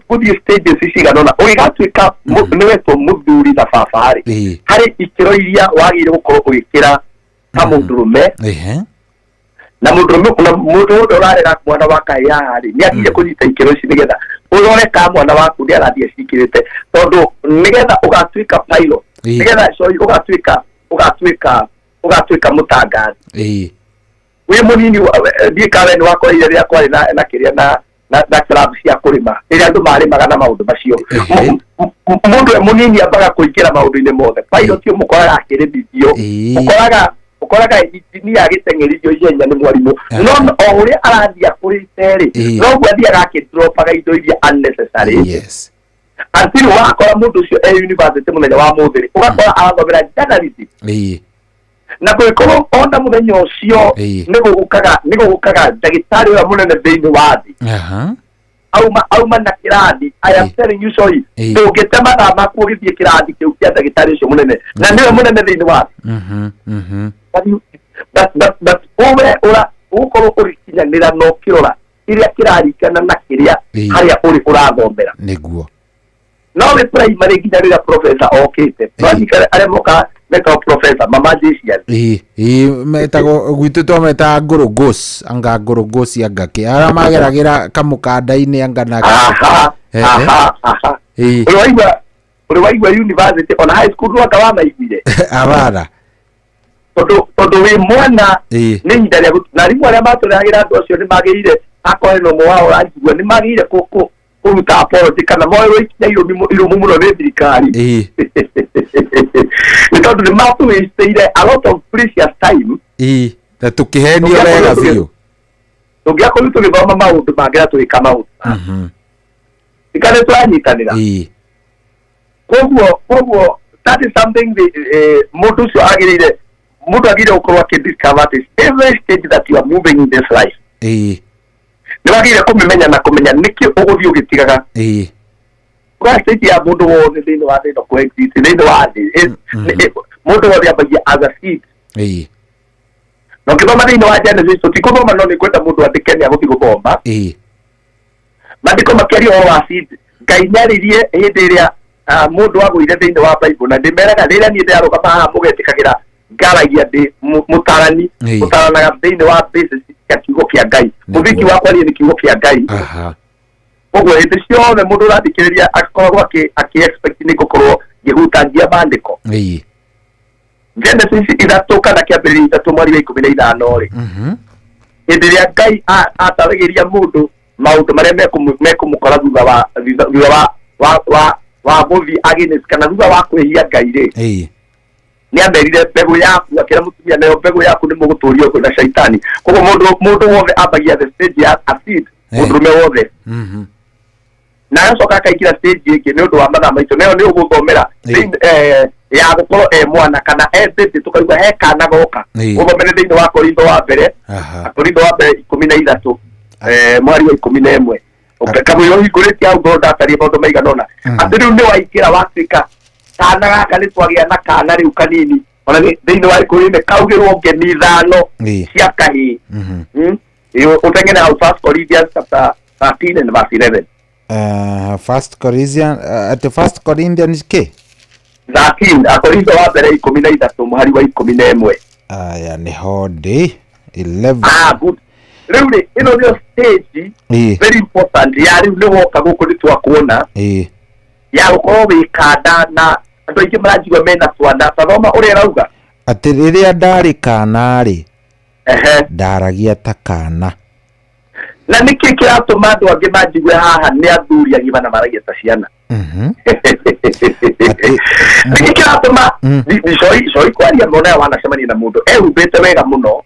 gũthiĩ stages cigana ũna ũgĩgatuĩka nĩwetwo mũthuri na baba rĩ, harĩ ikĩro iria wagĩrĩire gũkorwo ũgĩkĩra ta mũndũrũme. Na mũndũrũme na mũndũ wothe ũrarera mwana wa kahĩĩ haha rĩ, nĩ agĩrĩire kũnyita ikĩro ici nĩgetha ũrore ka mwana waku nĩ arathiĩ acikĩrĩte, tondũ nĩgetha ũgatuĩka pilot, nĩgetha sorry, ũgatuĩka mũtangathi. Wĩ mũnini ndiĩ kawe nĩ wakorire rĩrĩa kwarĩ na kĩrĩa na club cia kũrĩma, rĩrĩa andũ marĩmaga na maũndũ macio. Mũndũ e mũnini ambaga kũingĩra maũndũ-inĩ mothe. Pilot ũmũkoraga akĩrĩmithio, ũkoraga injinia agĩteng'erithio ihenya nĩ mwarimũ, no o ũrĩa arathiĩ akũrĩte rĩ, noguo athiaga akĩdropaga indo iria unnecessary. Until wakora mũndũ ũcio e university mũthenya wa mũthĩ rĩ, ũgakora arathomera journalism. Na kũngĩkorwo ona mũthenya ũcio nĩ gũgũkaga ndagĩtarĩ ũrĩa mũnene thĩinĩ wa thĩ, auma na kĩrathi. I am telling you, sorry, ndũngĩte mathaa maku ũgĩthiĩ kĩrathi kĩu kĩa ndagĩtarĩ ũcio mũnene, na nĩwe mũnene thĩinĩ wa thĩ. But ũwe ũra ũgũkorwo ũgĩkinyanĩra na ũkĩrora kĩrĩa kĩraringana na kĩrĩa harĩa ũrĩ ũrathomera. Nĩguo. No wĩ primary nginya rĩrĩa professor okĩte, no anyikare arĩa mokaga metagwo professor mama Jesian. Ĩĩ, metagwo gwitũ twametaga ngũrũngũs, anga ngũrũngũci, anga kĩ, arĩa mageragĩra kamũkanda-inĩ anga na aha aha aha. Ũrĩ waigua university ona high school rwaka wamaiguire? Abara. Tondũ wĩ mwana nĩ ihinda rĩa na arimũ arĩa matũrehagĩra andũ acio nĩ magĩrĩire, akorwo hena ũmwe wao ũranjigua, nĩ magĩrĩire Kũruta apology kana moerwo ikinya irũmu mũno nĩ thirikari, nĩ tondũ nĩ matũwĩstĩire a lot of precious time. Ĩĩ, na tũkĩhenio wega biũ. Tũngĩakorirwo tũgĩthoma maũndũ mangĩ na tũgĩka maũndũ ika nĩ tũranyitanĩra. Koguo that is something mũndũ ũcio agĩrĩire, mũndũ agĩrĩire gũkorwo akĩ-discover this every stage that you are moving in this life. Nĩ wagĩrĩire kũmĩmenya na kũmenya nĩkĩ ũgũthiĩ ũgĩtigaga. Kwa stage ya mũndũ wothe thĩinĩ wa thĩ ĩno kũ-exist thĩinĩ wa thĩ, mũndũ wothe ambagia as a seed. Na ũngĩthoma thĩinĩ wa Genesis, tũtikũthoma, no nĩ ngwenda mũndũ andĩke nĩ agũthiĩ gũthoma maandĩko makĩaria ũhoro wa seed. Ngai nĩaririe hĩndĩ ĩrĩa mũndũ agũire thĩinĩ wa Bible, na ndĩmeraga rĩrĩa niĩ ndĩrarũgama haha mũgetĩkagĩra ngaragia ndĩ mũtarani, mũtaranaga thĩinĩ wa basis ya kiugo kĩa Ngai. Mũthingi wa kwaria nĩ kiugo kĩa Ngai. Koguo hĩndĩ ciothe mũndũ ũrathikĩrĩria akoragwo akĩ expect nĩ ngũkorwo ngĩhutangia maandĩko. Genesis 3 kana Kĩambĩrĩria 3 mweri wa 15 rĩ, hĩndĩ ĩrĩa Ngai ataragĩria mũndũ maũndũ marĩa mekũmũkora thutha wa gũthiĩ against kana thutha wa kwĩhia Ngai rĩ, nĩ amerire mbegũ yaku, akĩra mũtumia nayo mbegũ yaku nĩ mũgũtũrio ũguo na caitani. Koguo mũndũ wothe ambagia the stage ya a seed, mũndũrũme wothe, na agacoka akaingĩra stage ĩngĩ nĩ ũndũ wa mathaa maitũ, nayo nĩ ũgũthomera ya gũkorwo e mwana kana e baby, tũkaigua he kana goka. Ũthomere thĩinĩ wa Korintho wa mbere, Korintho wa mbere 13, mweri wa 11. Kamũira ũhingũrĩtie hau ngorwo ndataria maũndũ maigana ũna, atĩ rĩu nĩ waingĩra watuĩka kana gaka, nĩ twagĩa na kana rĩu kanini, ona thĩinĩ wa ikũmi kaugĩrwo ngemi 5 cia kahĩĩ. Ũteng'ere hau First Corinthians chapter 13 and verse 11. First Corinthians, at First Corinthians k 13, Akorintho wa mbere 13 mũhari wa 11. Aya, nĩho ndĩ, 11. Ah, good. Rĩu rĩ, ĩno nĩyo stage very important ya rĩu nĩ woka gũkũ nĩ twakuona, ya gũkorwo wĩ kanda, na andũ aingĩ maranjigua mena twana. Tathoma ũrĩa ĩrauga. Atĩ rĩrĩa ndarĩ kana rĩ, ndaragia ta kana. Na nĩkĩ kĩratũma andũ angĩ manjigue haha nĩ athuri agima na maragia ta ciana? Nĩkĩ kĩratũma sorry kwaria mona wanacemania na mũndũ ehumbĩte wega mũno,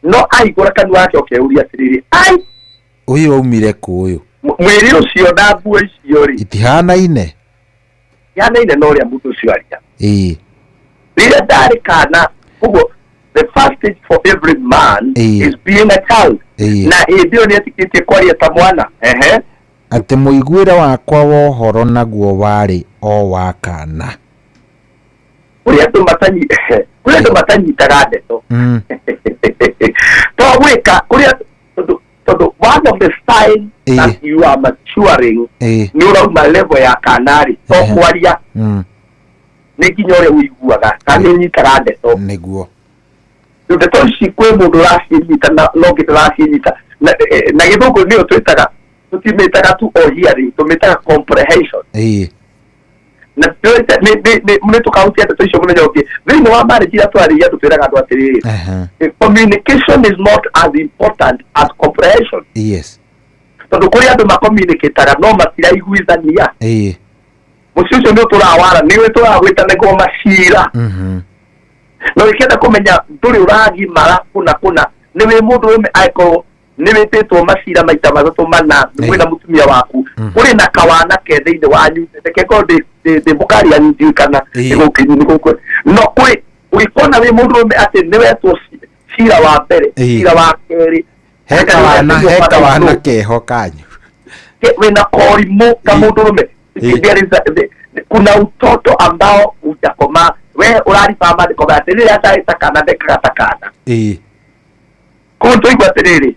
no ahingũra kanua gake ũkeuria atĩrĩrĩ, ai, Ũyũ aumire kũ ũyũ? Mwĩrĩ ũcio na nguo icio rĩ, Itihanaine. Ihanaine na ũrĩa mũndũ ũcio aria. Rĩrĩa ndarĩ kana. Koguo the first stage for every man is being a child, na hĩndĩ ĩyo nĩ etĩkĩtie kwaria ta mwana. Ehe. Atĩ mũiguĩre wakwa wa ũhoro naguo warĩ o wa kana. Kũrĩ andũ matanyitaga ndeto to gwĩka kũrĩa, tondũ one of the signs that you are maturing, nĩ ũrauma level ya kanarĩ, to kwaria, nĩ nginya ũrĩa ũiguaga kana nĩ ũnyitaga ndeto. Rĩu ndeto ici kwĩ mũndũ ũracinyita na no ũngĩ ndũracinyita. Na gĩthũngũ nĩyo twĩtaga, tũtimĩtaga tu o hearing, tũmĩtaga comprehension. Na nĩ tũkahutia ndeto icio mũthenya ũngĩ thĩinĩ wa marriage iria twarĩria. Andũ twĩraga andũ atĩrĩrĩ, communication is not as important as comprehension, tondũ kũrĩ andũ macommunicataga no matiraiguithania. Mũciĩ ũcio nĩ ũtũrawara, nĩ ũtũragwĩta nĩguo macira. Na ũkĩenda kũmenya ndũrĩ ũragimara kũna kũna, nĩ wĩ mũndũ ũrũme angĩkorwo nĩ wĩtĩtwo macira maita matatũ mana mwĩna mũtumia waku, kũrĩ na kawana ke thĩinĩ wanyu, reke ngorwo ndĩ mũkaria ndiũĩ kana nĩ gũkũ, no kũrĩ ũgĩkona wĩ mũndũ ũrũme atĩ nĩ wetwo cira wa mbere, cira wa kerĩ, He kawana keho kanyu. Wĩna korimũ ka mũndũ ũrũme. There is kuna utoto ambao hujakomaa. We ũrariba maandĩko maya atĩ rĩrĩa ndarĩ ta kana ndekaga ta kana. Koguo twaigua atĩrĩrĩ,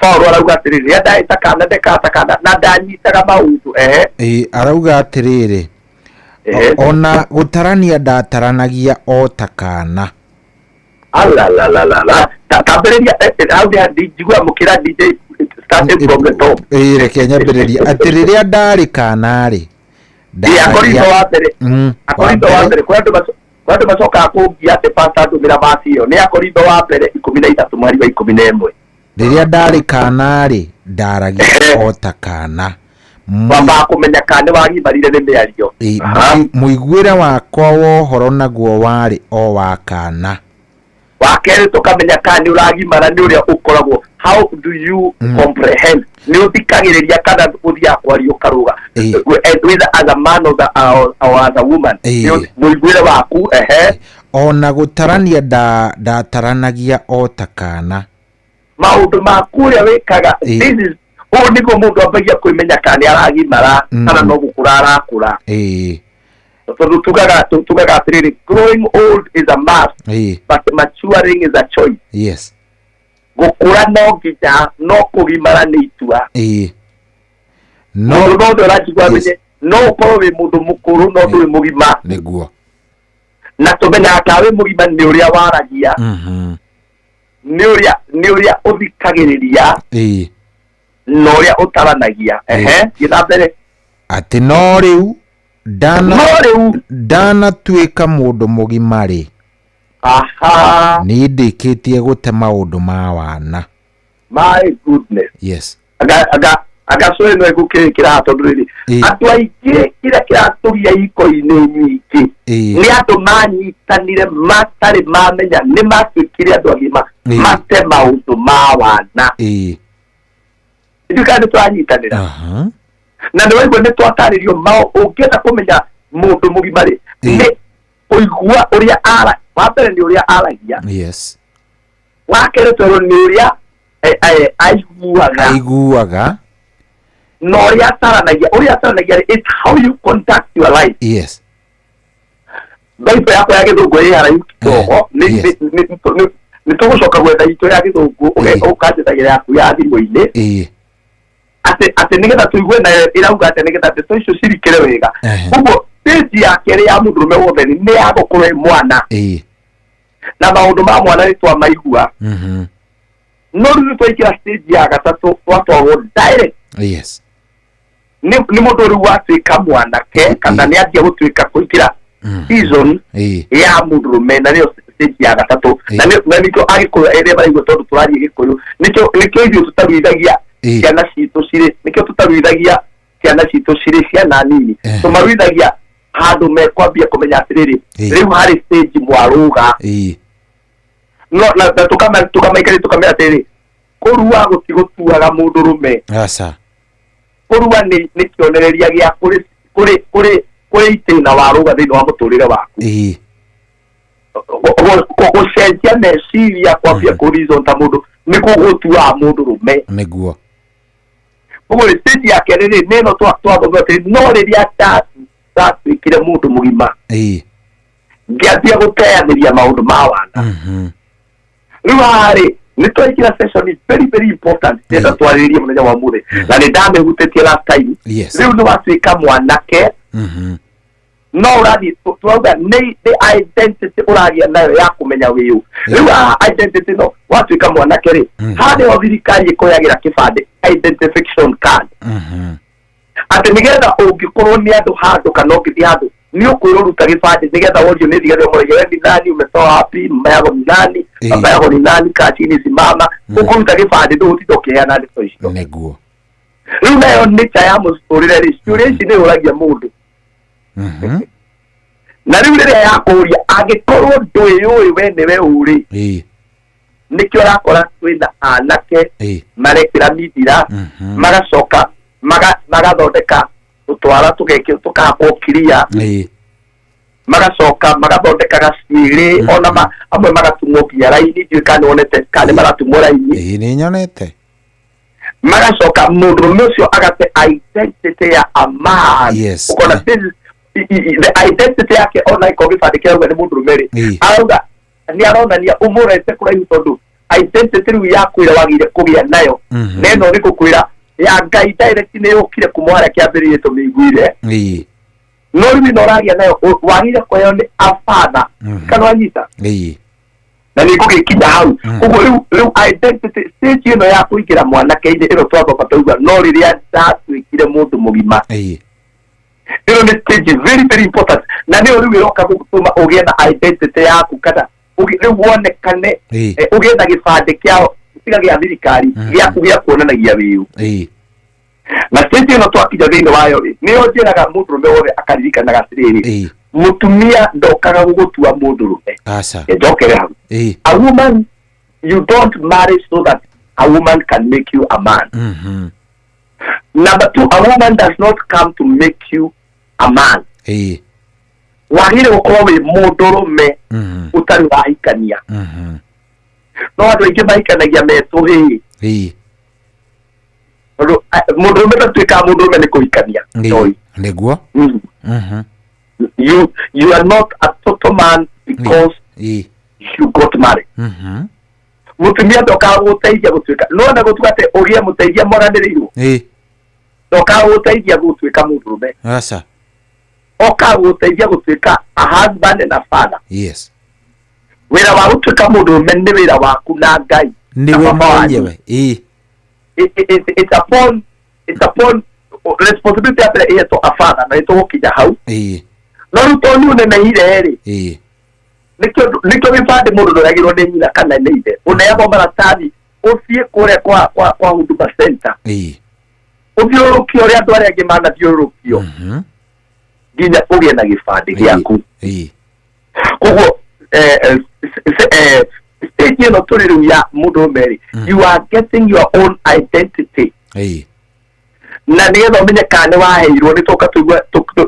Paũlũ arauga atĩrĩrĩ, rĩrĩa ndarĩ ta kana ndekaga ta kana na ndanyitaga maũndũ. Ehe. Ĩĩ, arauga atĩrĩrĩ, ona gũtarania ndataranagia o ta kana. Alalalala, tambĩrĩria hau nĩ njigua mũkĩra DJ, starting from the top. Ĩĩ, reke nyambĩrĩrie atĩ rĩrĩa ndarĩ kana rĩ, Ĩĩ, Akorintho wa mbere, Akorintho wa mbere, kwĩ andũ macokaga kũngia atĩ pastor ndũmĩra verse ĩyo. Nĩ Akorintho wa mbere 13 mweri wa 11. Rĩrĩa ndarĩ kana rĩ, ndaragia o ta kana, Wambaga kũmenya kana nĩ wagimarire nĩ mĩario. Mũiguĩre wakwa wa ũhoro naguo warĩ o wa kana. Wa kerĩ tũkamenya kana nĩ ũragimara nĩ ũrĩa ũkoragwo, how do you comprehend, nĩ ũthikagĩrĩria kana ũthiaga kwaria ũkarũga, whether as a man or, or as a woman. Mũiguĩre waku, ehe. Ona gũtarania ndataranagia o ta kana. Maũndũ maku ũrĩa wĩkaga, this is ũũ nĩguo mũndũ ambagia kwĩmenya kana nĩ aragimara kana no gũkũra arakũra. Tondũ tugaga atĩrĩrĩ, growing old is a must, but maturing is a choice. Yes. Gũkũra no nginya, no kũgimara nĩ itua. No mũndũ no ũrajigua amenye, no ũkorwo wĩ mũndũ mũkũrũ no ndũrĩ mũgima. Nĩguo. Na tũmenyaga kana wĩ mũgima nĩ ũrĩa waragia, nĩ ũrĩa ũthikagĩrĩria, na ũrĩa ũtaranagia. Ehe, thiĩ na mbere. Atĩ no rĩu ndanatuĩka mũndũ mũgima rĩ, aha, nĩ ndĩkĩtie gũte maũndũ ma wana. My goodness. Yes. Aga ĩno ĩgũkĩrĩkĩra tondũ rĩrĩ, andũ aingĩ kĩrĩa kĩratũgia iko-inĩ nyingĩ nĩ andũ manyitanire matarĩ mamenya nĩ matuĩkire andũ agima, mate maũndũ ma wana. Ithuĩ kana nĩ tũranyitanĩra. Na nĩ waigua nĩ twatarĩrio ũngĩenda kũmenya mũndũ mũgima rĩ, nĩ kũigua ũrĩa ara, wa mbere nĩ ũrĩa aragia. Yes. Wa kerĩ twerwo nĩ ũrĩa aiguaga. Na ũrĩa ataranagia, ũrĩa ataranagia it's how you conduct your life. Yes. Bible yakwa ya gĩthũngũ ĩ haraihu kidogo, nĩ tũgũcoka gwetha itũ ya gĩthũngũ, ũkanjethagĩra yaku ya thimũ-inĩ. Atĩ nĩgetha tũigue nayo ĩrauga atĩ nĩgetha ndeto icio cirikĩre wega. Ũguo stage ya kerĩ ya mũndũrũme wothe nĩ ya gũkorwo ĩ mwana. Na maũndũ ma mwana nĩ twamaigua. No rĩu twaingĩra stage ya gatatũ twatwarwo direct. Yes. Nĩ mũndũ rĩu watuĩka mwanake kana nĩ anjia gũtuĩka kũingĩra season ya mũndũrũme, na nĩyo stage ya gatatũ. Na nĩkĩo Agĩkũyũ ĩrĩa maraigua tondũ tũraria Gĩkũyũ, nĩkĩo ithuĩ tũtaruithagia ciana citũ cirĩ, nĩkĩo tũtaruithagia ciana citũ cirĩ ciana nini. Tũmaruithagia handũ mekwambia kũmenya atĩrĩrĩ, rĩu harĩ stage mwarũga. No na tũkamaikaria tũkamera atĩrĩrĩ, kũrua gũtigũtuaga mũndũrũme. Aca. Kũrua nĩ kĩonereria gĩa kũrĩ itĩna warũga thĩinĩ wa mũtũrĩre waku. Gũcenjia meciria kwambia kũ reason ta mũndũ nĩkuo gũtuaga mũndũrũme. Nĩguo. Ũguo rĩ, stage ya kerĩ rĩ, nĩ ĩno twathoma atĩ no rĩrĩa ndatuĩkire mũndũ mũgima, ngĩambia gũteanĩria maũndũ ma wana. Rĩu haha rĩ, nĩ twaingĩra session is very very important, ndĩrenda twarĩrĩrie mũthenya wa ũmũthĩ, na nĩ ndamĩhutĩtie last time. Rĩu nĩ watuĩka mwanake, no ũrathiĩ tũrauga nĩ identity ũragĩa nayo ya kũmenya wĩũ. Rĩu haha identity no watuĩka mwanake rĩ, haha nĩho thirikari ĩkũheagĩra kĩbandĩ, identification card. Atĩ nĩgetha ũngĩkorwo nĩ andũ handũ kana ũngĩthiĩ handũ, nĩ ũkwĩrwo ruta gĩbandĩ nĩgetha worio nĩ thigari ũmũragia, we ni nani, umetoa wapi, mama yako ni nani, baba yako ni nani, kaa chini simama. Ũkũruta gĩbandĩ ndũgũtinda ũkĩheana ndeto icio. Nĩguo. Rĩu nayo nature ya mũtũrĩre rĩ, ciũria ici nĩ ũragia mũndũ. Na rĩu rĩrĩa yakũria, angĩkorwo ndwĩyũĩ we nĩwe ũrĩ, nĩkĩo ũrakora kwĩna anake marekĩra mithira, magacoka magathondeka tũtwara tũkahakwo kiria, magacoka magathondeka gacuĩrĩ, ona amwe magatumwo nginya raini, ndiũĩ kana nĩwonete kana nĩ maratumwo raini. Nĩ nyonete. Magacoka mũndũrũme ũcio agate identity ya a man. Yes. Ũkona the identity yake ona ĩkorwo gĩbandĩ kĩrauga nĩ mũndũrũme rĩ, arauga nĩ aronania ũmũrete kũraihu tondũ identity rĩu yaku ĩrĩa wagĩrĩire kũgĩa nayo, na ĩno nĩ gũkwĩra ya Ngai direct nĩ yũkire kuma harĩa kĩambĩrĩria tũmĩiguire. No rĩu ĩno ũragĩa nayo wagĩrĩire kũheo nĩ a father, kana wanyita? Na nĩ ngũgĩkinya hau. Ũguo rĩu identity stage ĩno ya kũingĩra mwanake-inĩ ĩno twathoma tauga no rĩrĩa ndatuĩkire mũndũ mũgima. Ĩno nĩ stage very very important, na nĩyo rĩu ĩroka gũtũma ũgĩe na identity yaku, kana rĩu wonekane, ũgĩe na gĩbandĩ kĩa tiga gĩa thirikari gĩaku gĩa kuonanagia wĩũ. Na stage ĩno twakinya thĩinĩ wayo rĩ, nĩyo njĩraga mũndũrũme wothe akaririkanaga atĩrĩrĩ, mũtumia ndokaga gũgũtua mũndũrũme. Aca. Njokere hau. A woman, you don't marry so that a woman can make you a man. Number two, a woman does not come to make you a man. Wagĩrĩire gũkorwo wĩ mũndũrũme ũtarĩ wahikania. No andũ aingĩ mahikanagia me tũhĩĩ. Tondũ mũndũrũme ndatuĩkaga mũndũrũme nĩ kũhikania. Nĩguo. You are not a total man because you got married. Mũtumia ndokaga gũgũteithia gũtuĩka, no na gũtuga atĩ ũgĩe mũteithia mwaranĩrĩirwo. Ndokaga gũgũteithia gũtuĩka mũndũrũme. Aca. Okaga gũgũteithia gũtuĩka a husband and a father. Yes. Wĩra wa gũtuĩka mũndũrũme nĩ wĩra waku na Ngai. Nĩwe mwenyewe. It's upon responsibility ya mbere ĩhetwo a father, na nĩtũgũkinya hau. No rĩu tondũ nĩ ũnenehire rĩ, nĩkĩo gĩbandĩ mũndũ ndoyagĩrwo nĩ nyina kana nĩ ithe. Ũneagwo maratathi ũthiĩ kũrĩa kwa Huduma Center. Ũthiũrũrũkio ũrĩa andũ arĩa angĩ manathiũrũrũkio. Nginya ũgĩe na gĩbandĩ gĩaku. Koguo, stage ĩno tũrĩ rĩu ya mũndũrũme rĩ, you are getting your own identity. Na nĩgetha ũmenye kana nĩ waheirwo, nĩ tũka tũigua,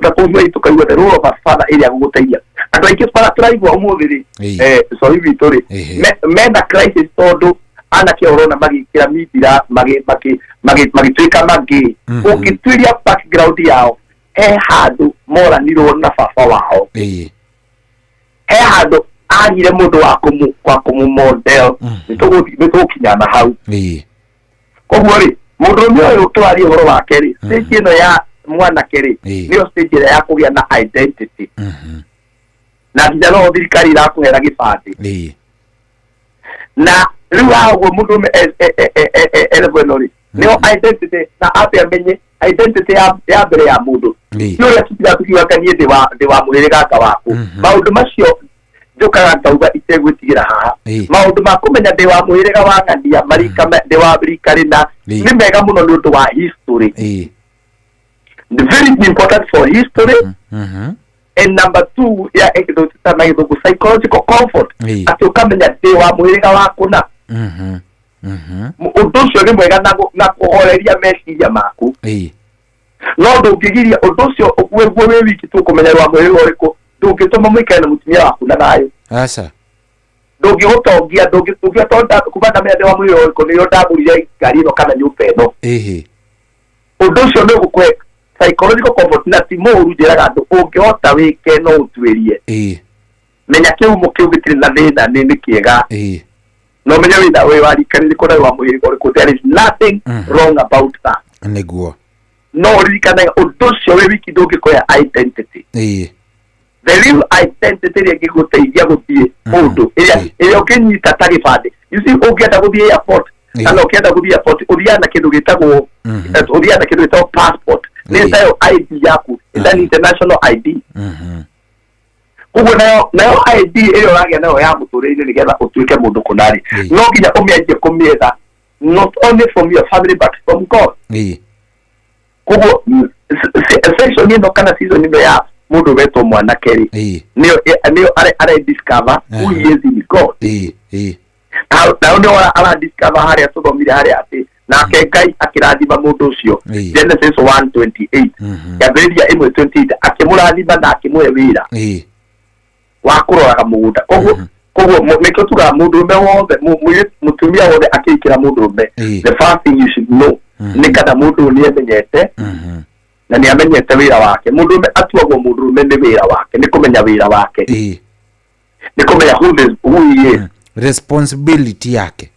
na kũu Swahili tũkaigua the role of a father ĩrĩa gũgũteithia. Andũ aingĩ tũraigua ũmũthĩ rĩ, Swahili witũ rĩ, mena crisis tondũ anake ũrona magĩkĩra mithira, magĩtuĩka mangĩ. Ũngĩtuĩria background yao, he handũ moranirwo na baba wao. He handũ agire mũndũ wa kũmũ model. Nĩtũgũkinya na hau. Koguo rĩ, mũndũrũme ũyũ tũraria ũhoro wake rĩ, stage ĩno ya mwanake rĩ, nĩyo stage ĩrĩa ya kũgĩa na identity. Na nginya no thirikari irakũhera gĩbandĩ. Na rĩu haha ũguo mũndũrũme e level ĩno rĩ, nĩyo identity, na ambe amenye identity ya mbere ya mũndũ. Ti ũrĩa tũtiga tũkiuga niĩ ndĩ wa mũhĩrĩga anga waku. Maũndũ macio njũkaga ngauga itegwĩtigĩra haha. Maũndũ ma kũmenya ndĩ wa mũhĩrĩga wa ng'ania, marika ndĩ wa rika rĩna, nĩ mega mũno nĩ ũndũ wa history. Very important for history. And number two, ya kĩndũ tũtaga na gĩthũngũ psychological comfort. Atĩ ũkamenya ndĩ wa mũhĩrĩga wa kũna. Ũndũ ũcio nĩ mwega na kũhoreria meciria maku. No ndũngĩgiria ũndũ ũcio wĩguo wĩ wiki tu kũmenya wa mũhĩrĩga ũrĩkũ, ndũngĩtũma mũikare na mũtumia waku na thayũ. Aca. Ndũngĩgũtongia, ndũngĩtonda kuma ndamenya ndĩ wa mũhĩrĩga ũrĩkũ, nĩrĩo ndagũrire ngari ĩno kana nyũmba ĩno. Ũndũ ũcio nĩ ũgũkũhe psychological comfort, na ti mũũru njĩraga andũ ũngĩhota wĩke no ũtuĩrie. Menya kĩhumo kĩu gĩtirĩ na thĩna, nĩ kĩega. No menye wĩna wĩ wa rika rĩrĩkũ na wĩ wa mũhĩrĩga ũrĩkũ. There is nothing wrong about that. Nĩguo. No ũririkane ũndũ ũcio wĩ wiki ndũngĩkũhe identity. The real identity ĩrĩa ĩngĩgũteithia gũthiĩ kũndũ, ĩrĩa ũngĩnyita ta gĩbandĩ. You see, ũngĩenda gũthiĩ airport, kana ũkĩenda gũthiĩ airport, ũthiaga na kĩndũ gĩtagwo, ũthiaga na kĩndũ gĩtagwo passport. Nĩ tayo ID yaku, it's an international ID. Koguo nayo ID ĩrĩa ũragĩa nayo ya mũtũrĩre-inĩ nĩgetha ũtuĩke mũndũ kũna-rĩ, no nginya ũmĩanjie kũmĩetha, not only from your family but from God. Koguo, section ĩno kana season ĩno ya mũndũ wetwo mwanake rĩ, nĩyo are discover who he is in God. Nao nĩo ara discover harĩa tũthomire harĩa atĩ nake Ngai akĩrathima mũndũ ũcio. Genesis 1:28. Kĩambĩrĩria 1:28, akĩmũrathima na akĩmũhe wĩra wa kũroraga mũgũnda. Koguo nĩkĩo tugaga mũndũrũme wothe, mũtumia wothe akĩikĩra mũndũrũme, the first thing you should know nĩ kana mũndũ ũyũ nĩemenyete na nĩamenyete wĩra wake. Mũndũrũme atuagwo mũndũrũme nĩ wĩra wake, nĩ kũmenya wĩra wake. Nĩ kũmenya who he is. Responsibility yake.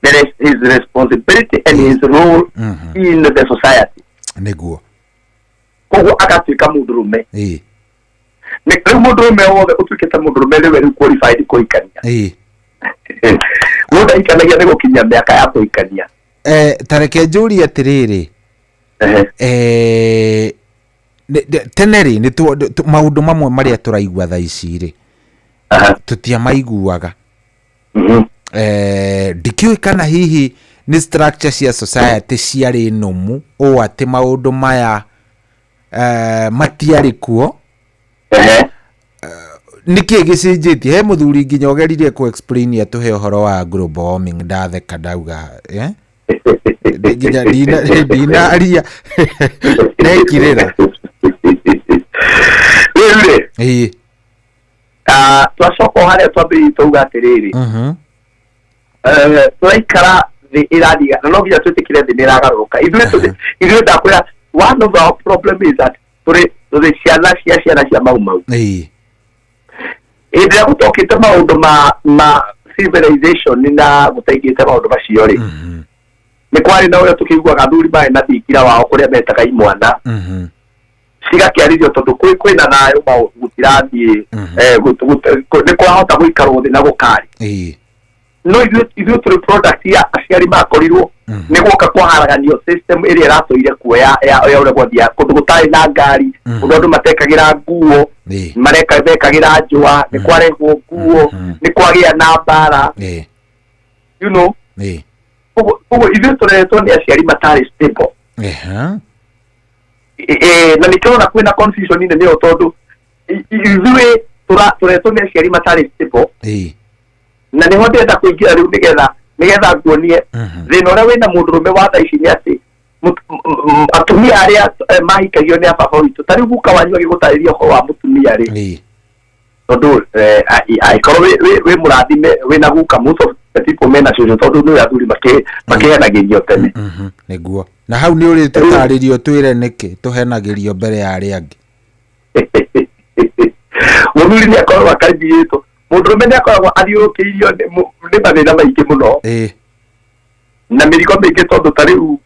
There is his responsibility and his role in the society. Nĩguo. Koguo agatuĩka mũndũrũme. Nĩ rĩu mũndũrũme wothe ũtuĩkĩte mũndũrũme nĩwe rĩu qualified kũhikania. Mũndũ ahikanagia nĩ gũkinyia mĩaka ya kũhikania. Ta reke njũrie atĩrĩrĩ. Tene rĩ, nĩ maũndũ mamwe marĩa tũraigua thaa ici rĩ, tũtiamaiguaga. Ndikĩũĩ kana hihi Nĩ structure cia society ciarĩ nũmu ũũ atĩ maũndũ maya matiarĩ kuo. Nĩkĩ gĩcenjetie? He mũthuri nginya ũgeririe kũ explain atũhe ũhoro wa global warming, ndatheka ndauga, eh? Nginya ndinaria ndekirĩra. Rĩu rĩ, twacoka o harĩa twambĩrĩirie, twauga atĩrĩrĩ, tũraikara thĩ ĩrathiĩ na no nginya twĩtĩkĩre thĩ nĩ ĩragarũrũka. Ithuĩ ndakwĩra, one of our problem is that tũrĩ ciana cia Mau Mau. Hĩndĩ ĩrĩa gũtokĩte maũndũ ma civilization na gũtaingĩte maũndũ macio rĩ, nĩ kwarĩ na ũrĩa tũkĩiguaga athuri marĩ na thingira wao kũrĩa metaga imwana, cigakĩarĩrio tondũ kwĩna thayũ, maũndũ gũtirathiĩ, nĩ kwahota gũikarwo thĩ na gũkarĩ. No ithuĩ tũrĩ product ya aciari makorirwo nĩ guoka kwaharaganio system ĩrĩa ĩratũire kuo ya ũrĩa gwathiaga, kũndũ gũtarĩ na ngari, kũndũ andũ matekagĩra nguo, mareka mekagĩra njũa, nĩ kwarehwo nguo, nĩ kwagĩa na mbara. Ũguo ithuĩ tũreretwo nĩ aciari matarĩ stable. Na nĩkĩo ona kwĩna confusion nene ĩyo, tondũ ithuĩ tũreretwo nĩ aciari matarĩ stable. Na nĩho ndĩrenda kũingĩra rĩu nĩgetha nguonie thĩna ũrĩa wĩna mũndũrũme wa thaa ici nĩ atĩ atumia arĩa mahikagio nĩ ababa witũ, ta rĩu guka wanyu agĩgũtarĩria ũhoro wa mũtumia rĩ, tondũ angĩkorwo wĩ mũrathime wĩna guka, most of the people mena cũcũ, tondũ nĩ athuri makĩhenagĩrio tene. Nĩguo, na hau nĩ ũrĩ tũtarĩrio twĩre nĩkĩ tũhenagĩrio mbere ya arĩa angĩ. Mũthuri nĩ akoragwo akanjiyĩtwo, mũndũrũme nĩ akoragwo athiũrũkĩirio nĩ mathĩna maingĩ mũno na mĩrigo mĩingĩ, tondũ ta rĩu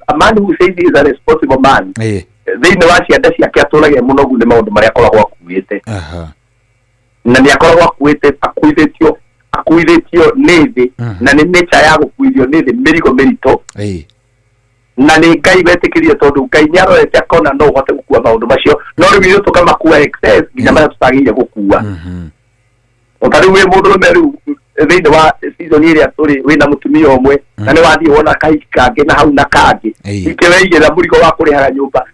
a man who says he is a responsible man, thĩinĩ wa cianda ciake atũragia mũnogu nĩ maũndũ marĩa akoragwo akuĩte. Na nĩ akoragwo akuĩte, akuithĩtio nĩ thĩ, na nĩ nature ya gũkuithio nĩ thĩ mĩrigo mĩritũ. Na nĩ Ngai wetĩkĩrie, tondũ Ngai nĩ arorete akona no ũhote gũkua maũndũ macio, no rĩu ithuĩ tũkamakua excess nginya marĩa tũtagĩrĩire gũkua. O ta rĩu wĩ mũndũrũme rĩu thĩinĩ wa season ĩrĩa tũrĩ, wĩna mũtumia ũmwe na nĩ wathiĩ wona kahiki kangĩ na hau na kangĩ, ningĩ weigĩra mũrigo wa kũrĩhaga nyũmba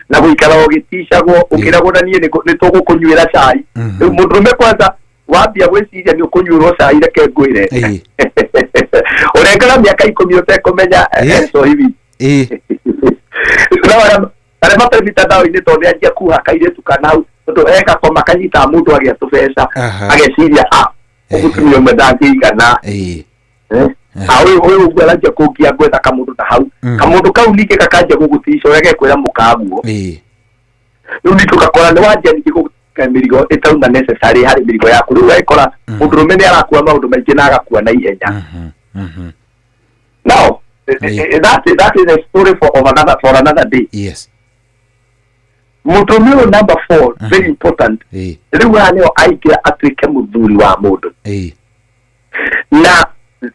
na gũikara ũgĩticagwo ũkĩragwo na niĩ nĩ tũgũkũnyuĩra cai. Rĩu mũndũrũme kwanza wambia gwĩciria nĩ ũkũnyuĩrwo cai, reke ngwĩre, ũrengera mĩaka 10 ũtekũmenya cohi wiki. No arĩa matarĩ mitandao-inĩ, tondũ nĩ anjia kuha kairĩtu kana hau, tondũ egakoma kanyitaga mũndũ agĩa tũbeca, ageciria, "Ah, mũtumia ũmwe ndangĩigana." Ah, ũyũ ũguo aranjia kũngia gwetha kamũndũ na hau, kamũndũ kau ningĩ gakanjia gũgũtica ũrĩa gekwĩra mũkaguo. Rĩu ningĩ ũgakora nĩ wanjia ningĩ gũka mĩrigo ĩtauma necessary harĩ mĩrigo yaku. Rĩu ũgakora mũndũrũme nĩ arakua maũndũ maingĩ na agakua na ihenya. Now that is a story for another day. Mũndũrũme ũyũ number four, very important, rĩu haha nĩho aingĩra atuĩke mũthuri wa mũndũ. Na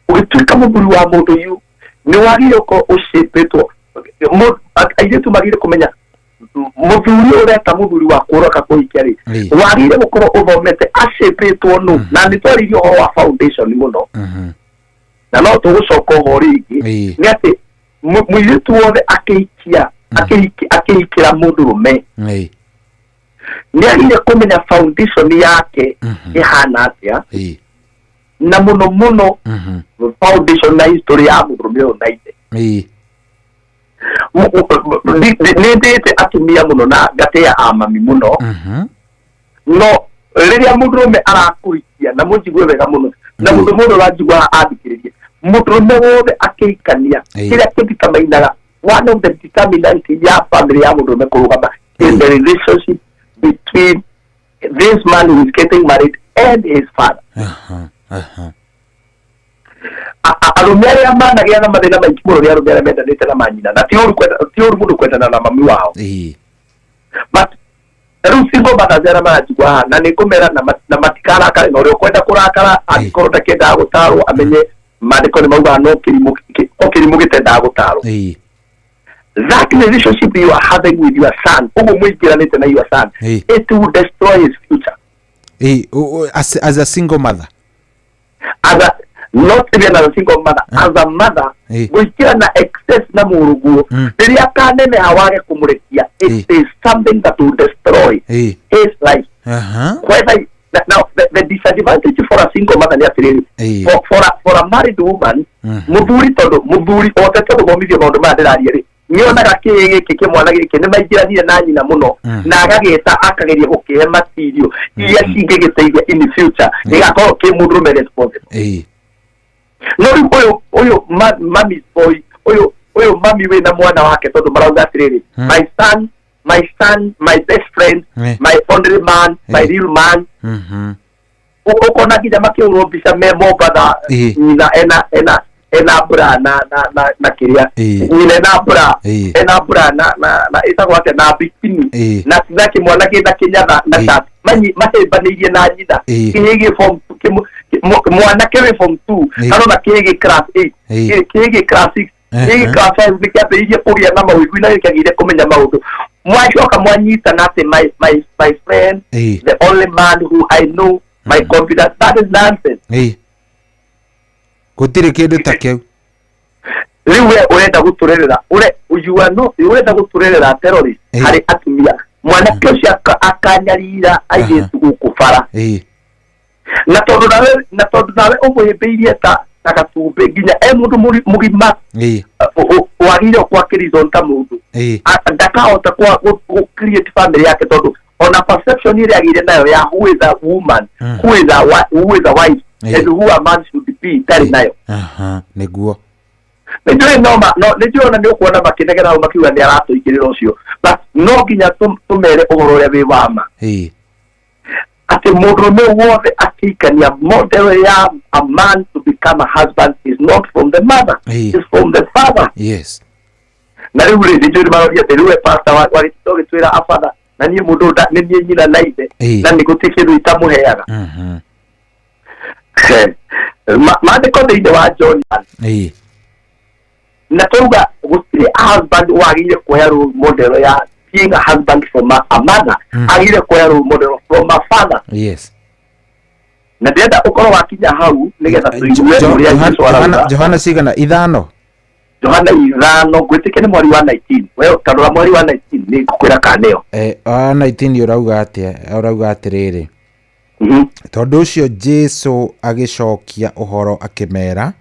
ũgĩtuĩka mũthuri wa mũndũ, yu nĩ wagĩrĩire gũkorwo ũcĩpĩtwo. Airĩtu magĩrĩire kũmenya mũthuri ũyũ ũreta mũthuri wa kũroka kũhikia rĩ, wagĩrĩire gũkorwo ũthomete acĩpĩtwo nũ. Na nĩ twarĩirie ũhoro wa foundation mũno, na no tũgũcoka ũhoro rĩngĩ, nĩ atĩ mũirĩtu wothe akĩhikia akĩhikĩra mũndũrũme nĩ agĩrĩire kũmenya foundation yake ĩhana atĩa, na mũno mũno foundation na history ya mũndũrũme ũyũ na ithe. Nĩ ndĩte atumia mũno na ngatĩa a mami mũno, no rĩrĩa mũndũrũme arakũhikia, na mũnjigue wega mũno, na mũndũ mũndũ ũranjigua athikĩrĩrie, mũndũrũme wothe akĩhikania, kĩrĩa kĩditamainaga, one of the determinant ya family ya mũndũrũme kũrũgama is the relationship between this man who is getting married and his father. Aha, aha. Arũme arĩa managĩa na mathĩna maingĩ mũno nĩ arũme arĩa mendanĩte na manyina, na ti ũru ti ũru mũndũ kwendana na mami wao, but rĩu single mothers arĩa maranjigua haha, na nĩ ngũmera na matikarakare, na ũrĩa ũkwenda kũrakara, angĩkorwo ndakĩendaga gũtarwo, amenye maandĩko nĩ maugaga no kĩrimũ gĩtendaga gũtarwo. That relationship you are having with your son, ũguo mũingĩranĩte na your son, it will destroy his future. As a single mother. As a, Not even as a single mother, as a mother, gwĩkĩra na excess na mũrũguo, rĩrĩa akaneneha wage kũmũrekia, it is something that will destroy his life. Whether now the disadvantage for a single mother nĩ atĩrĩrĩ, for a married woman, mũthuri, tondũ mũthuri otete gũthomithio maũndũ maya ndĩraria rĩ, nĩonaga kĩĩ gĩkĩ kĩmwana gĩkĩ nĩ maingĩranire na nyina mũno, na agagĩta akageria gũkĩhe material iria cingĩgĩteithia in the future, gĩgakorwo kĩ mũndũrũme responsible. No rĩu ũyũ mami boy, ũyũ mami wĩna mwana wake, tondũ marauga atĩrĩrĩ, my son, my son, my best friend, my only man, my real man. Ũkona nginya makĩhũrwo mbica me Mombatha, nyina ena bra na kĩrĩa, nyina ena bra, ena bra na ĩtagwo atĩa, na bikini, na kĩmwana kĩna kĩnyatha na shirt, mahĩmbanĩirie na nyina, kĩĩ gĩ form, mwanake wĩ form 2 arona kĩĩ gĩ class 8, kĩĩ gĩ class 6, kĩĩ gĩ class 5, nĩkĩambĩrĩirie kũgĩa na mawĩigwi na gĩkĩagĩire kũmenya maũndũ. Mwacoka mwanyitana atĩ my friend, the only man who I know, my confidence, that is nonsense. Gũtirĩ kĩndũ ta kĩu. Rĩu we ũrenda gũtũrerera, ũrenda gũtũrerera terrorist harĩ atumia. Mwanake ũcio akanyarira airĩtu gũkũ bara. Na tondũ nawe ũmũhĩmbĩirie ta gatumbĩ nginya e mũndũ mũgima wagĩrĩire kwakĩrizon ta mũndũ, ndakahota gũ create family yake, tondũ ona perception ĩrĩa agĩire nayo ya who is a woman, who is a wife, and who a man should be, ndarĩ nayo. Nĩguo. Nĩnjũĩ no nĩnjũĩ ona nĩ ũkuona makĩnegera hau makiuga nĩ aratũingĩrĩra ũcio, but no nginya tũmere ũhoro ũrĩa wĩ wa ma, atĩ mũndũrũme wothe akĩikania model ya a man to become a husband is not from the mother, is from the father. Yes. Na rĩu rĩ, nĩnjũĩ nĩmaroria atĩ rĩu we pastor wagĩtinda ũgĩtwĩra a father, na niĩ mũndũ nĩ niĩ nyina na ithe, na nĩ gũtirĩ kĩndũ itamũheaga. Maandĩko thĩinĩ wa John, na twauga gũtirĩ a husband wagĩrĩire kuoya role model ya being a husband from a mother, agĩrĩire kuoya role model from a father. Yes. Na ndĩrenda ũkorwo wakinya hau nĩgetha tũigue ũrĩa Jesũ arauga. Johana cigana? Ithano. Johana 5, ngwĩtĩkia nĩ mweri wa 19. We tarora mweri wa 19 nĩ ngũkwĩra kana nĩyo. 19 ũrauga atĩa? Ũrauga atĩrĩrĩ, tondũ ũcio Jesũ agĩcokia ũhoro akĩmera,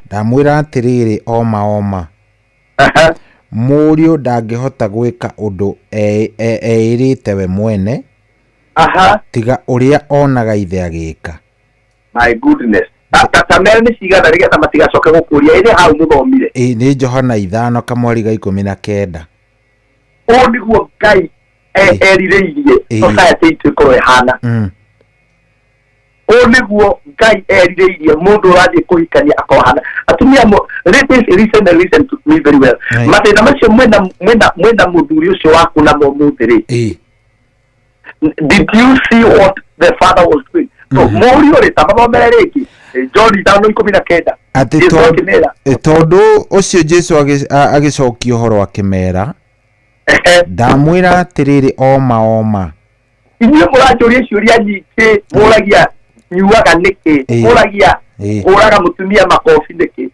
ndamwĩra atĩrĩrĩ, oma oma, mũriũ ndangĩhota gwĩka ũndũ eĩrĩte we mwene, tiga ũrĩa onaga ithe agĩka. My goodness. Ta mere nĩ cigana nĩgetha matigacoke gũkũria ĩrĩ hau mũthomire. Nĩ Johana 5 kamweri ga 19. Ũũ nĩguo Ngai erirĩirie society itũ ĩkorwo ĩhana. Ũũ nĩguo Ngai erirĩirie mũndũ ũrathiĩ kũhikania akorwo ahana. Atumia, listen, listen to me very well. Mathĩna macio mwĩna mũthuri ũcio waku namo mũthĩ rĩ, did you see what the father was doing? So mũriũ rĩ, ta mathomere rĩngĩ John 5:19. Atĩ tondũ ũcio Jesũ agĩcokia ũhoro akĩmera, ndamwĩra atĩrĩrĩ, oma oma. Inyuĩ mũranjũria ciũria nyingĩ, mũragia nyuaga nĩkĩ, mũragia hũraga mũtumia makobi nĩkĩ,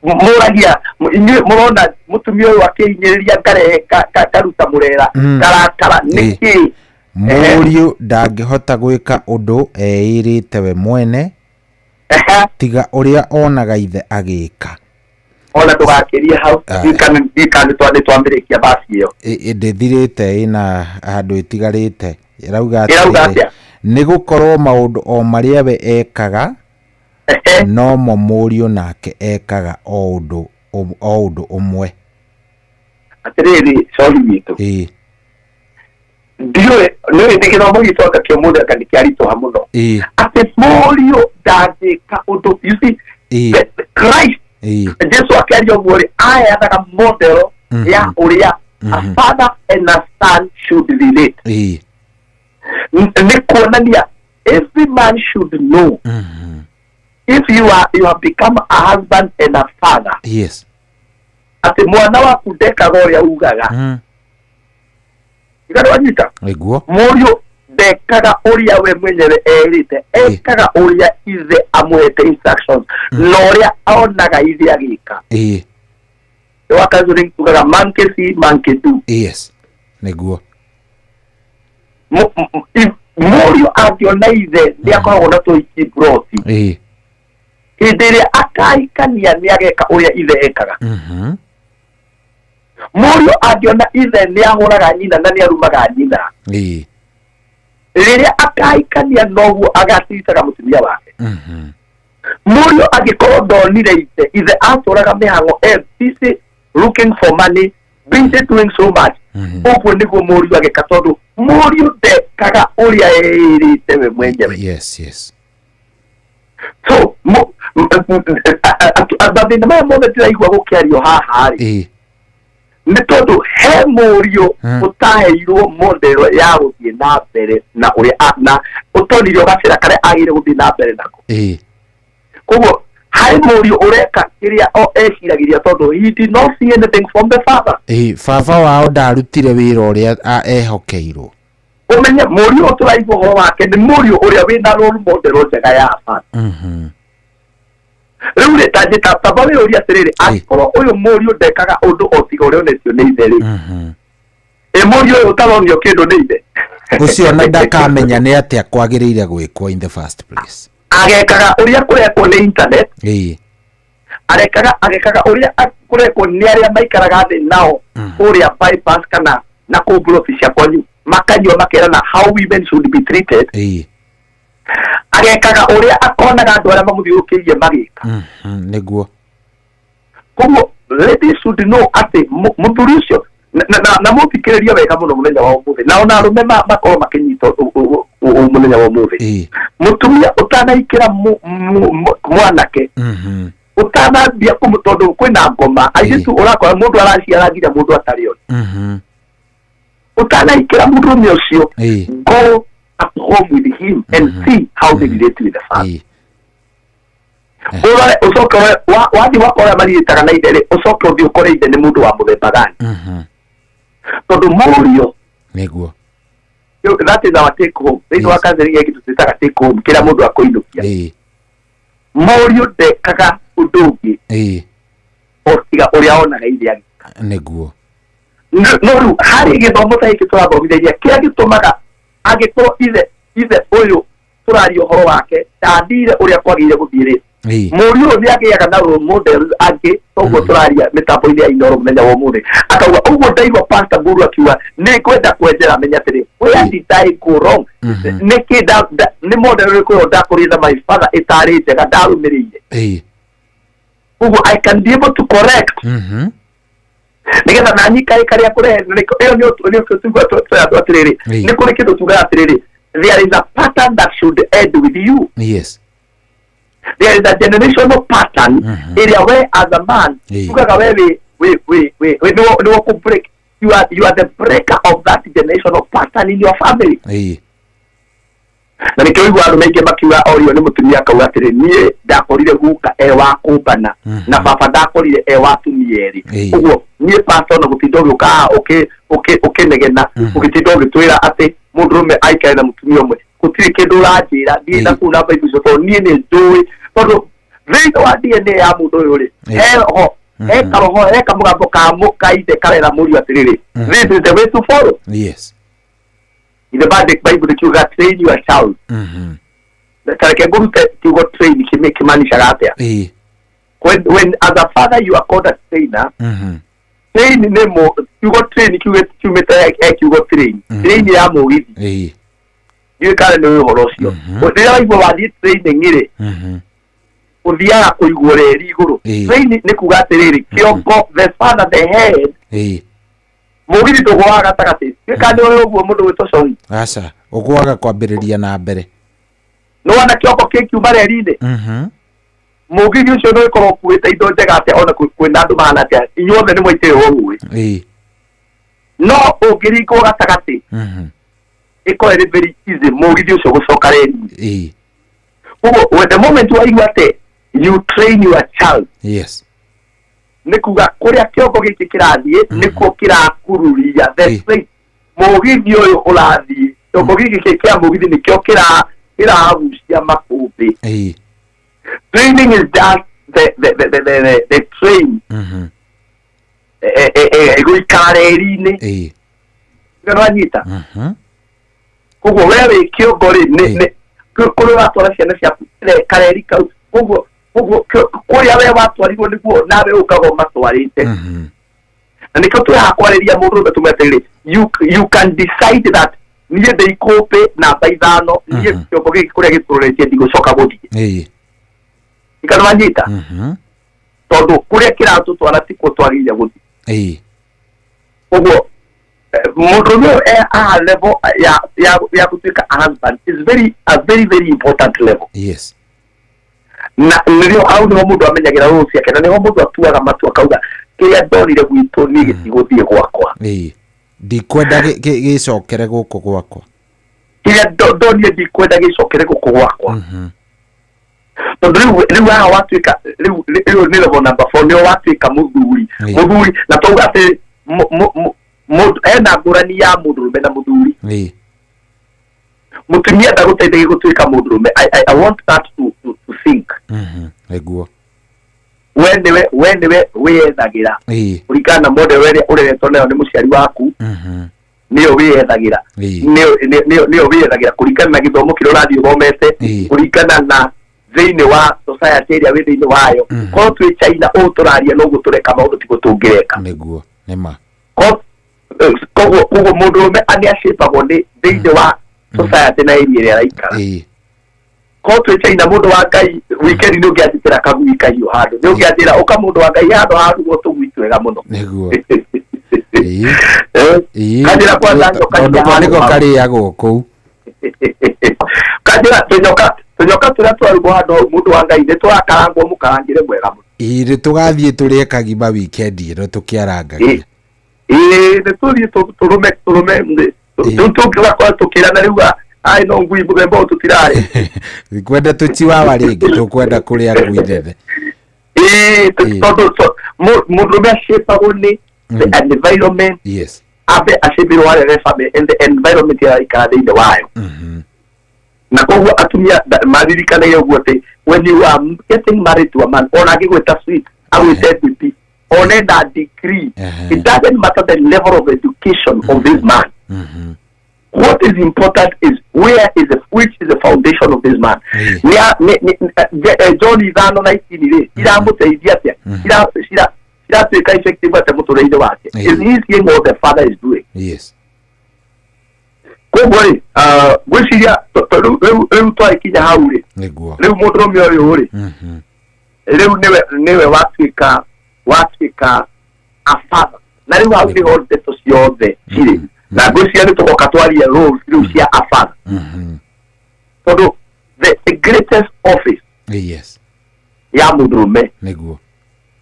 mũragia inyuĩ mũrona mũtumia ũyũ akĩhinyĩrĩria ngarehe ngaruta mũrera ngarakara nĩkĩ. Mũriũ ndangĩhota gwĩka ũndũ eĩrĩte we mwene, tiga ũrĩa onaga ithe agĩka. Ona ndũgakĩrie hau, ndirikana nĩtwambĩrĩkia basi ĩyo. Ndĩthirĩte ĩna handũ ĩtigarĩte. Ĩrauga atĩrĩrĩ, nĩ gũkorwo maũndũ o marĩa we ekaga, nomo mũriũ nake ekaga o ũndũ ũmwe. Atĩrĩrĩ, sorry witũ, ndiũĩ nĩũĩ nĩ gĩthomo gitũ anga kĩa ũmũthĩ anga nĩ kĩaritũha mũno, atĩ mũriũ ndangĩka ũndũ. You see, Christ, Jesu akĩaria ũguo rĩ, aheanaga model ya ũrĩa a father and a son should relate. Nĩ kuonania every man should know if you have become a husband and a father. Yes. Atĩ mwana waku ndekaga ũrĩa ugaga. Igana wanyita? Nĩguo. Mũriũ Ndekaga ũrĩa we mwenyewe erĩte, ekaga ũrĩa ithe amũhete instructions na ũrĩa onaga ithe agĩka. Wa counseling tugaga monkey see, monkey do. Yes, nĩguo. Mũriũ angĩona ithe nĩ akoragwo na tũhiki broti, hĩndĩ ĩrĩa akahikania nĩ ageka ũrĩa ithe ekaga. Mũriũ angĩona ithe nĩ ahũraga nyina na nĩ arumaga nyina, rĩrĩa akahikania noguo agacitaga mũtumia wake. Mũriũ angĩkorwo ndonire ithe, ithe atũraga mĩhang'o, e busy looking for money, busy doing so much, ũguo nĩguo mũriũ agĩka, tondũ mũriũ ndekaga ũrĩa eĩrĩte we mwenyewe. Yes, yes. So mathĩna maya mothe ndĩraigua gũkĩario haha rĩ, nĩ tondũ he mũriũ ũtaheirwo model ya gũthiĩ na mbere na ũrĩa na ũtonirio gacĩra karĩa agĩrĩire gũthiĩ na mbere nako. Koguo harĩ mũriũ ũreka kĩrĩa o eciragĩria, tondũ he did not see anything from the father. Baba wao ndarutire wĩra ũrĩa ehokeirwo. Ũmenye mũriũ ũyũ tũraigua ũhoro wake nĩ mũriũ ũrĩa wĩna role model njega ya baba. Rĩu rĩ, ta tamba wĩyũrie atĩrĩrĩ, angĩkorwo ũyũ mũriũ ndekaga ũndũ o tiga ũrĩa onetio nĩ ithe rĩ, ĩ mũriũ ũyũ ũtaronio kĩndũ nĩ ithe, ũcio ona ndakamenya nĩ atĩa kwagĩrĩire gwĩkwo in the first place. Agekaga ũrĩa kũrekwo nĩ internet, arekaga agekaga ũrĩa kũrekwo nĩ arĩa maikaraga thĩ nao kũrĩa bypass kana na kũu mburoti cia kwanyu, makanyua makerana how women should be treated. Agekaga ũrĩa akonaga andũ arĩa mamũthiũrũrũkĩirie magĩka. Nĩguo. Koguo ladies should know atĩ mũthuri ũcio na mũthikĩrĩrie wega mũno mũthenya wa ũmũthĩ, na ona arũme makorwo makĩnyita mũthenya wa ũmũthĩ. Mũtumia ũtanaikĩra mwanake, ũtanambia kũmũ, tondũ kwĩna ngoma airĩtu, ũrakora mũndũ araciara nginya mũndũ atarĩ ona. Ũtanaikĩra mũndũrũme ũcio, go at home with him and see how they relate with the father. Ũrore, ũcoke wathiĩ wakora marirĩtaga na ithe rĩ, ũcoke ũthiĩ ũkore ithe nĩ mũndũ wa mũthemba gani, tondũ mũriũ Nĩguo. That is our take home. Thĩinĩ wa counseling ya kĩndũ twĩtaga take home, kĩrĩa mũndũ akũinũkia. Mũriũ ndekaga ũndũ ũngĩ o tiga ũrĩa onaga ithe agĩka. Nĩguo. No rĩu harĩ gĩthomo ta gĩkĩ tũrathomithagia, kĩrĩa gĩtũmaga angĩkorwo ithe ũyũ tũraria ũhoro wake ndathire ũrĩa kwagĩrĩire gũthiĩ rĩ, mũriũ ũyũ nĩ agĩaga na role models angĩ. Toguo tũraria mĩtambo-inĩ ya Inooro mũthenya wa ũmũthĩ, akauga ũguo ndaigua Pastor Mburu akiuga nĩ ngwenda kwenjera menya atĩrĩ, where did I go wrong? Nĩkĩ nĩ model ĩrĩkũ ĩyo ndakũrire na my father ĩtarĩ njega ndarũmĩrĩire? Koguo I can be able to correct nĩgetha naniĩ kaĩ karĩa kũrehe ĩyo nĩ tugua twĩ andũ atĩrĩrĩ, nĩ kũrĩ kĩndũ tugaga atĩrĩrĩ, there is a pattern that should end with you. There is a generational pattern ĩrĩa we as a man tugaga we wĩ nĩwe kũ break. You are the breaker of that generational pattern in your family. Na nĩkĩo ũiguaga andũ maingĩ makiuga orio nĩ mũtumia akauga atĩrĩ, niĩ ndakorire guka e wa kũmbana na baba ndakorire e wa atumia erĩ, ũguo niĩ pastor na gũtinda ũgĩũka haha ũkĩnegena, ũgĩtinda ũgĩtwĩra atĩ mũndũrũme aikare na mũtumia ũmwe, gũtirĩ kĩndũ ũranjĩra thiĩ na kũu na Bible icio, tondũ niĩ nĩ njũĩ, tondũ thĩinĩ wa DNA ya mũndũ ũyũ rĩ, he ho he karoho, he kamũgambo ka ithe karera mũriũ atĩrĩrĩ, this is the way to follow. In the Bible kiuga train your child. Ta reke ngũrute kiugo train kĩmaanishaga atĩa. When as a father you are called a trainer, train nĩ kiugo train kiumĩte he kiugo train, train ya mũgithi. Ndiũĩ kana nĩ ũhoro ũcio. Rĩrĩa waigua wathiĩ training rĩ, ũthiaga kũigwo reri igũrũ. Train nĩ kuga atĩrĩrĩ, kĩongo, the father, the head, mũgithi ndũgũaga gatagatĩ. Ndiũĩ kana nĩ ũĩ ũguo mũndũ gwĩtwo Cohi. Aca, ũgũaga kwambĩrĩria na mbere. Nĩ wona kĩongo kĩkiuma reri-inĩ, mũgithi ũcio nĩ ũgĩkorwo ũkuĩte indo njega atĩa, ona kwĩna andũ mahana atĩa, inyuothe nĩ mwaitĩrĩrwo rũĩ. No ũngĩringwo gatagatĩ, ĩkorwo ĩrĩ very easy mũgithi ũcio gũcoka reri. Koguo the moment waigua atĩ you train your child, nĩ kuga kũrĩa kĩongo gĩkĩ kĩrathiĩ nĩkuo kĩrakururia the train. Mũgithi ũyũ ũrathiĩ Kĩongo gĩkĩ kĩa mũgithi nĩkĩo kĩragucia makũmbĩ. Training is just the train ĩgũikara reri-inĩ. Nĩwanyita? Koguo we wĩ kĩongo rĩ, nĩ kũrĩa ũratwara ciana ciaku kareri kau, koguo kũrĩa we watwarirwo nĩguo nawe ũkaga ũmatwarĩte. Na nĩkĩo twĩhaha kwarĩria mũndũ ũmwe tũmwe atĩrĩrĩ, you can decide that niĩ ndĩ ikũmbĩ namba 5, niĩ kĩongo gĩkĩ kũrĩa gĩtũrũrĩtie ndigũcoka gũthiĩ. Kana wanyita? Tondũ kũrĩa kĩratũtwara tikuo twagĩrĩire gũthiĩ. Koguo mũndũ ũyũ a level ya gũtuĩka a husband is a very very important level. Yes. Na nĩrĩo hau nĩho mũndũ amenyagĩra rules ciake, na nĩho mũndũ atuaga matua akauga kĩrĩa ndonire gwitũ niĩ gĩtigũthiĩ gwakwa. Ndikwenda gĩcokere gũkũ gwakwa. Kĩrĩa ndonire ndikwenda gĩcokere gũkũ gwakwa. Tondũ rĩu haha watuĩka rĩu nĩ level number 4, nĩho watuĩka mũthuri. Mũthuri na twauga atĩ mũndũ ena ngũrani ya mũndũrũme na mũthuri. Mũtumia ndagũteithagia gũtuĩka mũndũrũme. I want that to think. Nĩguo. We nĩwe wĩyethagĩra. Kũringana na model ĩrĩa ũreretwo nayo nĩ mũciari waku. Nĩyo wĩyethagĩra. Nĩyo wĩyethagĩra kũringana na gĩthomo kĩrĩa ũrathiĩ ũthomete, kũringana na thĩinĩ wa society ĩrĩa wĩ thĩinĩ wayo. Korwo twĩ China ũũ tũraria noguo tũreka maũndũ tiguo tũngĩreka. Nĩguo, nĩma. Koguo mũndũrũme nĩ acĩpagwo nĩ thĩinĩ wa society na area ĩrĩa araikara. Korwo twĩ China mũndũ wa Ngai weekend nĩ ũngĩanjĩtĩra kagui kahiũ handũ, nĩ ũngĩanjĩra ũka mũndũ wa Ngai handũ harugwo tũgui twega mũno. Nĩguo. Kanjĩra kwanza nyoka tondũ nĩko karĩagwo kũu. Kanjĩra tũnyoka tũrĩa twarugwo handũ hau mũndũ wa Ngai nĩ tũrakarangwo mũkarangĩre mwega mũno. Nĩ tũgathiĩ tũrĩe kagima weekend ĩno tũkĩarangagia. Nĩ tũthiĩ tũrũme rĩu tũngĩgakorwo tũkĩrana rĩu ai no ngui mũthemba ũyũ tũtirarĩ. Kwenda tũchiwawa rĩngĩ tũkwenda kũrĩa ngui nene. Tondũ mũndũrũme acĩpagwo nĩ the environment. Yes. Ambe acĩpĩrwo harĩa the family and the environment ĩrĩa araikara thĩinĩ wayo. Na koguo atumia maririkanaire ũguo atĩ when you are getting married to a man, ona angĩgwĩta sweet, agwĩte DP, one na degree, it doesn't matter the level of education of this man. What is important is which is the foundation of this man. John ithano na ikini rĩ, iramũteithia atĩa? Iratuĩka effective atĩa mũtũrĩre-inĩ wake? Is he seeing what the father is doing? Yes. Koguo rĩ, ngwĩciria rĩu twagĩkinya hau rĩ, rĩu mũndũrũme ũyũ rĩ, rĩu nĩwe watuĩka a father. Na rĩu hau nĩho ndeto ciothe cirĩ. Na ngwĩciria nĩ tũgoka twarie roles rĩu cia a father. Tondũ the greatest office yes ya mũndũrũme nĩguo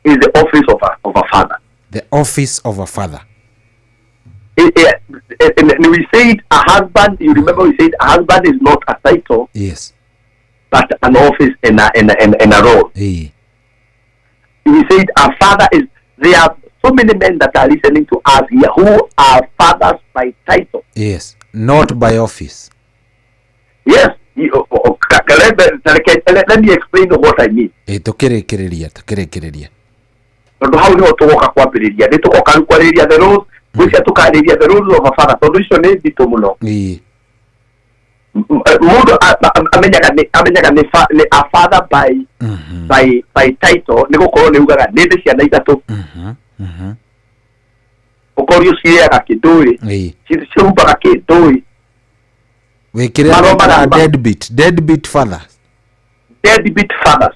is the office of a father. The office of a father. And we said a husband, you remember we said a husband is not a title. Yes. But an office and a role. We said a father is, there are so many men that are listening to us here who are fathers by title. Yes, not by office. Yes. Let me explain what I mean. Tukĩrĩkĩrĩria. Tondũ hau nĩho tũgoka kwambĩrĩria. Nĩ tũgoka rĩu kwarĩrĩria the roles, gwĩcia tũkarĩrĩria the roles of a father, tondũ icio nĩ nditũ mũno. Mũndũ amenyaga nĩ a father by title, nĩ gũkorwo nĩ ugaga nĩ ndĩ ciana ithatũ. Ũkorio cirĩaga kĩndũ-ĩ, cirumbaga kĩndũ-ĩ. Wĩkĩrĩa deadbeat fathers. Deadbeat fathers.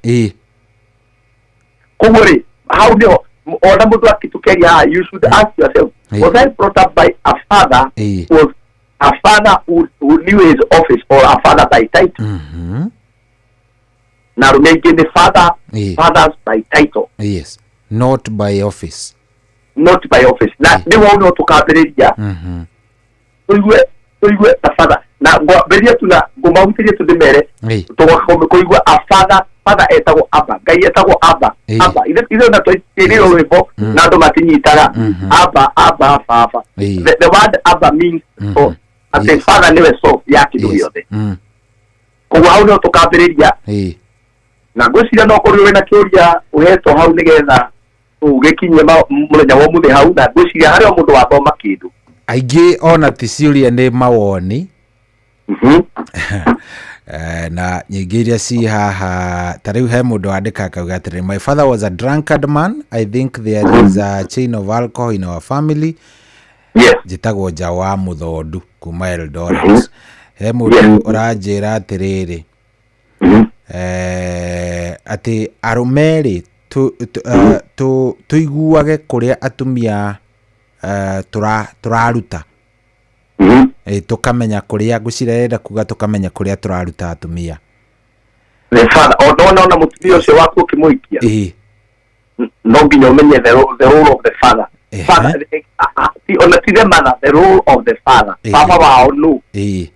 Koguo rĩ, hau nĩho ona mũndũ akĩtũkeria, you should ask yourself, was I brought up by a father was a father who knew his office or a father by title? Na arũme aingĩ nĩ fathers by title. Yes, not by office. Not by office. Na nĩho nĩho tũkambĩrĩria. Tũigue a father. Na ngwambĩrĩria tu na ngũmahutĩrie tu ndĩmere. Tũgoka kũigua a father, father etagwo Abba. Ngai etagwo Abba. Abba. Ithe na twĩrĩirwo rwĩmbo na andũ matinyitaga. Abba, Abba, Baba. The word Abba means Atĩ father nĩwe source ya kĩndũ gĩothe. Koguo hau no tũkambĩrĩria. Na ngwĩciria no kũrĩ wĩna kĩũria ũhetwo hau nĩgetha ũgĩkinyie mũthenya wa ũmũthĩ hau, na ngwĩciria harĩ o mũndũ wathoma kĩndũ. Aingĩ ona ti ciũria nĩ mawoni. Na nyingĩ iria ci haha, ta rĩu he mũndũ wandĩka akauga atĩrĩrĩ, "My father was a drunkard man. I think there is a chain of alcohol in our family." Njĩtagwo Nja wa Mũthondu kuma Eldoret. He mũndũ ũranjĩra atĩrĩrĩ, atĩ arũme rĩ, tũiguage kũrĩa atumia tũraruta, tũkamenya kũrĩa, ngwĩciria arenda kuga tũkamenya kũrĩa tũraruta atumia. The father, o nona mũtumia ũcio waku ũkĩmũhikia, no nginya ũmenye the role of the father. Father, ona ti the mother, the role of the father. Baba wao no. He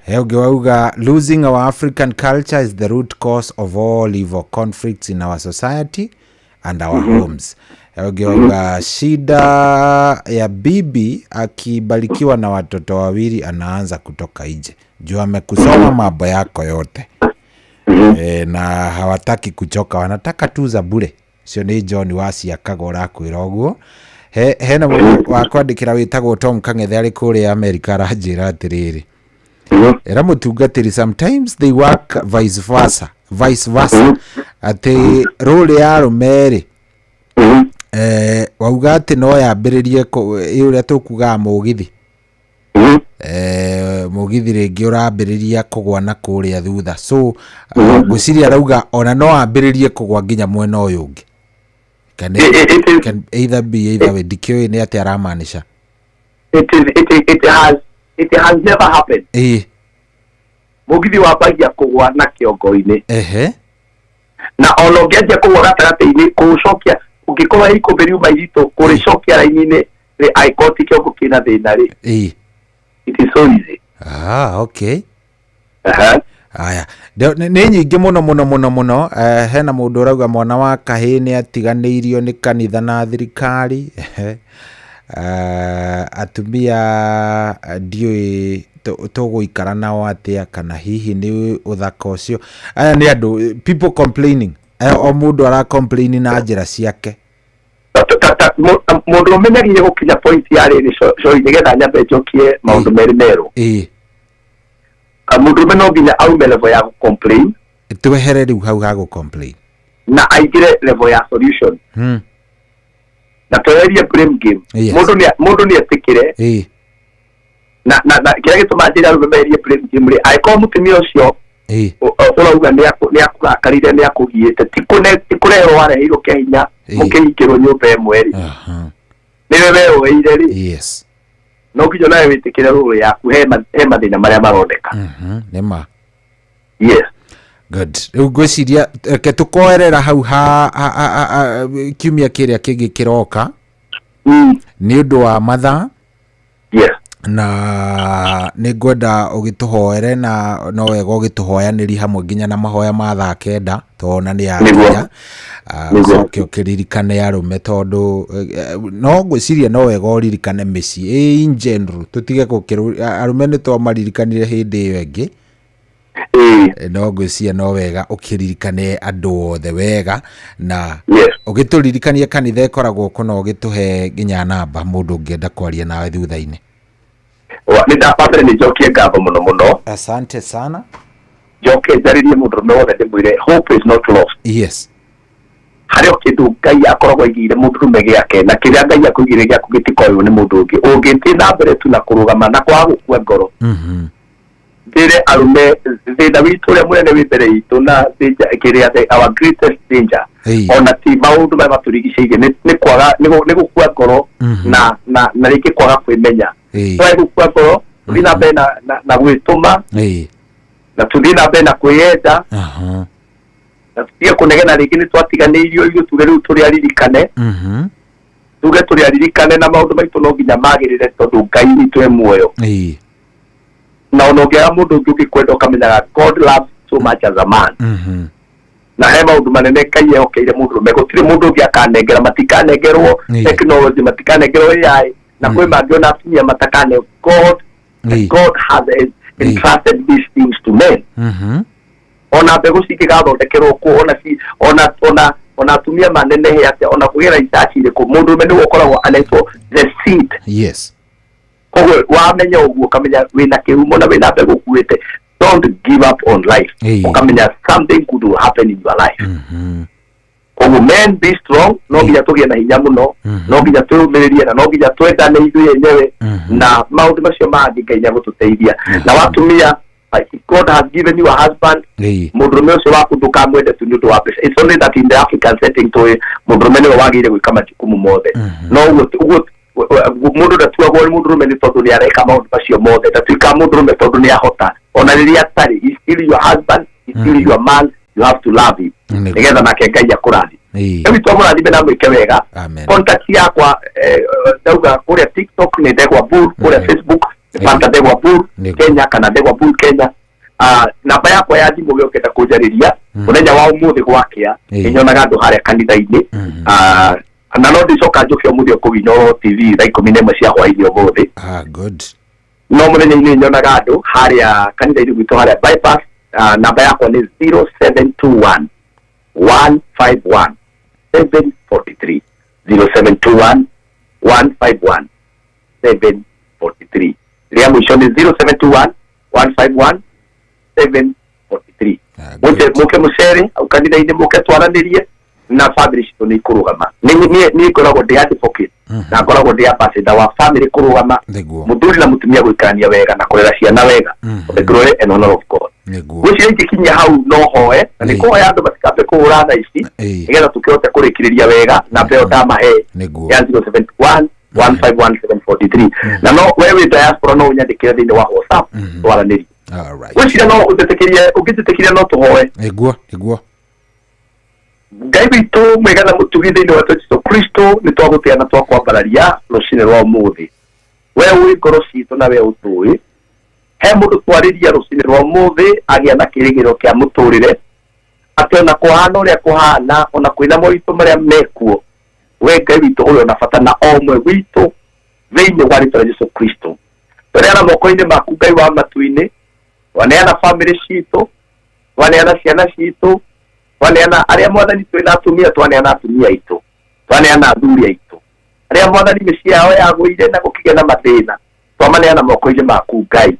ũngĩ wauga, "Losing our African culture is the root cause of all evil conflicts in our society and our homes." He ũngĩ wauga, "Shida ya bibi, akibarikiwa na watoto wawili anaanza kutoka nje juu amekusoma mambo yako yote." Na hawataki kuchoka, wanataka tu za bure. Ũcio nĩ John Waciakaga ũrakwĩra ũguo. Hena mũndũ wa kwandĩkĩra wĩtagwo Tom Kang'ethe arĩ kũrĩa Amerika, aranjĩra atĩrĩrĩ, "Era mũtungatĩri, sometimes they work vice versa, vice versa, atĩ role ya arũme rĩ, wauga atĩ no yambĩrĩrie ĩ ũrĩa tũkugaga mũgithi, mũgithi rĩngĩ ũrambĩrĩria kũgwa na kũrĩa thutha." So ngwĩciria arauga ona no ambĩrĩrie kũgwa nginya mwena ũyũ ũngĩ. Can either be either way, ndikĩũĩ nĩ atĩa aramaanisha. It has never happened. Mũgithi wambagia kũgwa na kĩongo-inĩ. Na ona ũngĩanjia kũgwa gatagatĩ-inĩ, kũũcokia, ũngĩkorwo ikũmbĩ riuma iritũ, kũrĩcokia raini-inĩ rĩ, angĩkorwo ti kĩongo kĩna thĩna rĩ, it is so easy. Ah, okay. Aya, nĩ nyingĩ mũno mũno mũno mũno. Hena mũndũ ũrauga mwana wa kahĩĩ nĩ atiganĩirio nĩ kanitha na thirikari. Atumia ndiũĩ tũgũikara nao atĩa, kana hihi nĩ ũthaka ũcio. Aya nĩ andũ, people complaining. O mũndũ ara complain na njĩra ciake. Mũndũ ũmenyagire gũkinya point ya rĩrĩ, sorry, nĩgetha nyambe njokie maũndũ merĩ merũ. Mũndũrũme no nginya aume level ya gũ-complain. Twehere rĩu hau ha gũ complain. Na aingĩre level ya solution. Na tweherie blame game. Mũndũ nĩ etĩkĩre na kĩrĩa gĩtũmaga njĩre arũme meherie blame game rĩ, angĩkorwo mũtumia ũcio ũrauga nĩ akũrakarire, nĩ akũgiĩte, ti kũreherwo wareheirwo kĩa hinya mũkĩhingĩrwo nyũmba ĩmwe rĩ, nĩwe weyoeire rĩ, no nginya nawe wĩtĩkĩre rũrũ yaku he mathĩna marĩa maroneka. Nĩ ma. Good. Rĩu ngwĩciria reke tũkoerera hau ha kiumia kĩrĩa kĩngĩ kĩroka nĩ ũndũ wa mathaa. Na nĩ ngwenda ũgĩtũhoere, na no wega ũgĩtũhoyanĩri hamwe nginya na mahoya ma thaa 9, tona nĩ yakinya. Ũcoke ũkĩririkane arũme, tondũ no ngwĩciria no wega ũririkane mĩciĩ in general, tũtige gũkĩrũ arũme nĩ twamaririkanire hĩndĩ ĩyo ĩngĩ. No ngwĩciria no wega ũkĩririkane andũ othe wega, na ũgĩtũririkanie kanitha ĩkoragwo kũ, na ũgĩtũhe nginya namba mũndũ ũngĩenda kwaria nawe thutha-inĩ. Nĩ ndamba mbere nĩ njokie ngatho mũno mũno. Asante sana. Njoke njarĩrie mũndũrũme wothe, ndĩmwĩre hope is not lost. Harĩ o kĩndũ Ngai akoragwo aigĩire mũndũrũme gĩake, na kĩrĩa Ngai akũigĩire gĩaku gĩtikoywo nĩ mũndũ ũngĩ. Ũngĩthiĩ na mbere tu na kũrũgama na kwaga gũkua ngoro. Ndĩre arũme, thĩna witũ ũrĩa mũnene wĩ mbere itũ na danger kĩrĩa our greatest danger, ona ti maũndũ marĩa matũrigicĩirie, nĩ kwaga, nĩ gũkua ngoro na rĩngĩ kwaga kwĩmenya. Twage gũkua ngoro, tũthiĩ na mbere na gwĩtũma, na tũthiĩ na mbere na kwĩyenda, na tũtige kũnegena rĩngĩ nĩ twatiganĩirio ithuĩ, tuge rĩu tũrĩ aririkane, tuge tũrĩ aririkane na maũndũ maitũ no nginya magĩrĩre, tondũ Ngai witũ e muoyo. Na ona ũngĩaga mũndũ ũngĩ ũngĩkwenda, ũkamenyaga God loves so much as a man. Na he maũndũ manene Ngai ehokeire mũndũrũme, gũtirĩ mũndũ ũngĩ akanengera, matikanengerwo technology, matikanengerwo AI, na kwĩ mangĩ ona atumia matakane. God God has entrusted these things to men. Ona mbegũ cingĩgathondekerwo kũ, ona ci ona ona ona atumia manenehe atĩa, ona kũgĩra research irĩkũ, mũndũrũme nĩwe ũkoragwo anetwo the seed. Koguo wamenya ũguo, ũkamenya wĩna kĩhumo na wĩna mbegũ ũkuĩte, don't give up on life. Ũkamenya something good will happen in your life. Koguo men, be strong. No nginya tũgĩe na hinya mũno, no nginya twĩyũmĩrĩrie, na no nginya twendane ithuĩ enyewe, na maũndũ macio mangĩ Ngai nĩagũtũteithia. Na watumia, God has given you a husband. Mũndũrũme ũcio waku ndũkamwende tu nĩ ũndũ wa mbeca. It's only that in the African setting tũĩ mũndũrũme nĩwe wagĩrĩire gwĩka majukumu mothe. No ũguo mũndũ ndatuagwo nĩ mũndũrũme nĩ tondũ nĩ areka maũndũ macio mothe. Ndatuĩkaga mũndũrũme tondũ nĩ ahota. Ona rĩrĩa atarĩ, he's still your husband, he's still your man. You have to love him nĩgetha nake Ngai akũrathime. Rĩu twamũrathime na mwĩke wega. Contact yakwa, ndauga kũrĩa TikTok nĩ Ndegwa Bull, kũrĩa Facebook nĩ Pastor Ndegwa Bull Kenya kana Ndegwa Bull Kenya. Namba yakwa ya thimũ ũngĩenda kũnjarĩria, mũthenya wa ũmũthĩ gwakĩa nĩnyonaga andũ harĩa kanitha-inĩ. Na no ndicoka njũke ũmũthĩ kũu Inooro TV thaa 11 cia hwaĩ-inĩ ũmũthĩ. Ah, good. No mũthenya-inĩ nyonaga andũ harĩa kanitha-inĩ gwitũ harĩa bypass. Namba yakwa nĩ 0721 151 743, 0721 151 743. Rĩa mũico nĩ 0721 151 743. Mũke mũcere au kanitha-inĩ, mũke twaranĩrie na family citũ nĩ ikũrũgama. Niĩ ngoragwo ndĩ advocate na ngoragwo ndĩ ambassador wa family kũrũgama, mũthuri na mũtumia gũikarania wega na kũrera ciana wega for the glory and honor of God. Gwĩciria ingĩkinyia hau no hoe, na nĩ kũhoya andũ matikambe kũhũra thaa ici nĩgetha tũkĩhote kũrĩkĩrĩria wega. Namba ĩyo ndamahe ya 071 151743, na no we wĩ diaspora no ũnyandĩkĩre thĩinĩ wa WhatsApp twaranĩrie. Gwĩciria no ũnjĩtĩkĩrie, ũngĩnjĩtĩkĩria no tũhoe. Nĩguo, nĩguo. Ngai witũ mwega na mũtugi thĩinĩ wa Jesũ Kristo, nĩ twagũtĩa na twakwambararia rũcinĩ rwa ũmũthĩ. We ũĩ ngoro citũ na we ũtũĩ. He mũndũ twarĩria rũcinĩ rwa ũmũthĩ agĩa na kĩrĩgĩrĩro kĩa mũtũrĩre, atĩ ona kũhana ũrĩa kũhana, ona kwĩna moritũ marĩa mekuo, we Ngai witũ ũrĩ ona bata na o ũmwe witũ thĩinĩ wa rĩtwa rĩa Jesũ Kristo. Twaneana moko-inĩ maku Ngai wa matu-inĩ, twaneana famĩlĩ citũ, twaneana ciana citũ, twaneana arĩa mwathani twĩna atumia, twaneana atumia aitũ, twaneana athuri aitũ, arĩa mwathani mĩciĩ yao yagũire na gũkĩgĩa na mathĩna, twamaneana moko-inĩ maku Ngai.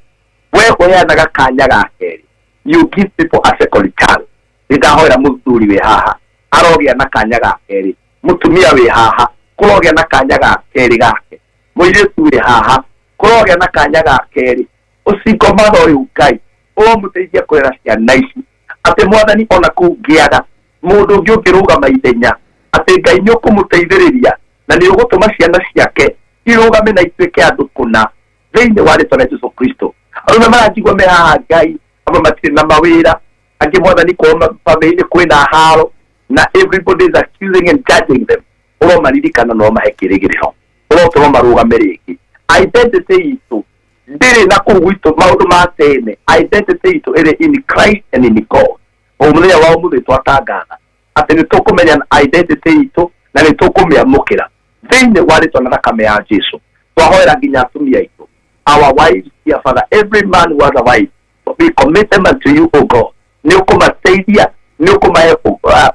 We ũheanaga kanya ga kerĩ, you give people a second chance. Nĩ ndahoera mũthuri wĩ haha arogĩa na kanya ga kerĩ, mũtumia wĩ haha kũrogĩa na kanya ga kerĩ gake, mũirĩtu wĩ haha kũrogĩa na kanya ga kerĩ. Ũcingomano ũyũ Ngai ũromũteithia kũrera ciana ici, atĩ mwathani ona kũu ngĩaga mũndũ ũngĩ ũngĩrũgama ithenya, atĩ Ngai nĩ ũkũmũteithĩrĩria na nĩ ũgũtũma ciana ciake irũgame na ituĩke andũ kũna thĩinĩ wa rĩtwa rĩa Jesũ Kristo. Arũme maranjigua me haha Ngai, amwe matirĩ na mawĩra, angĩ mwathani kwao famĩlĩ-inĩ kwĩna haro na everybody is accusing and judging them. Ũromaririkana na ũmahe kĩrĩgĩrĩro, ũrotũma marũgame rĩngĩ. Identity itũ ndĩrĩ na kũu gwitũ maũndũ ma tene, identity itũ ĩrĩ in Christ and in God. O mũthenya wa ũmũthĩ twatangatha atĩ nĩ tũkũmenya identity itũ na nĩ tũkũmĩamũkĩra thĩinĩ wa rĩtwa na thakame ya Jesũ. Twahoera nginya atumia aitũ, our wives, dear Father, every man who has a wife, we commit them unto you, O God. Nĩ ũkũmateithia, nĩ ũkũmahe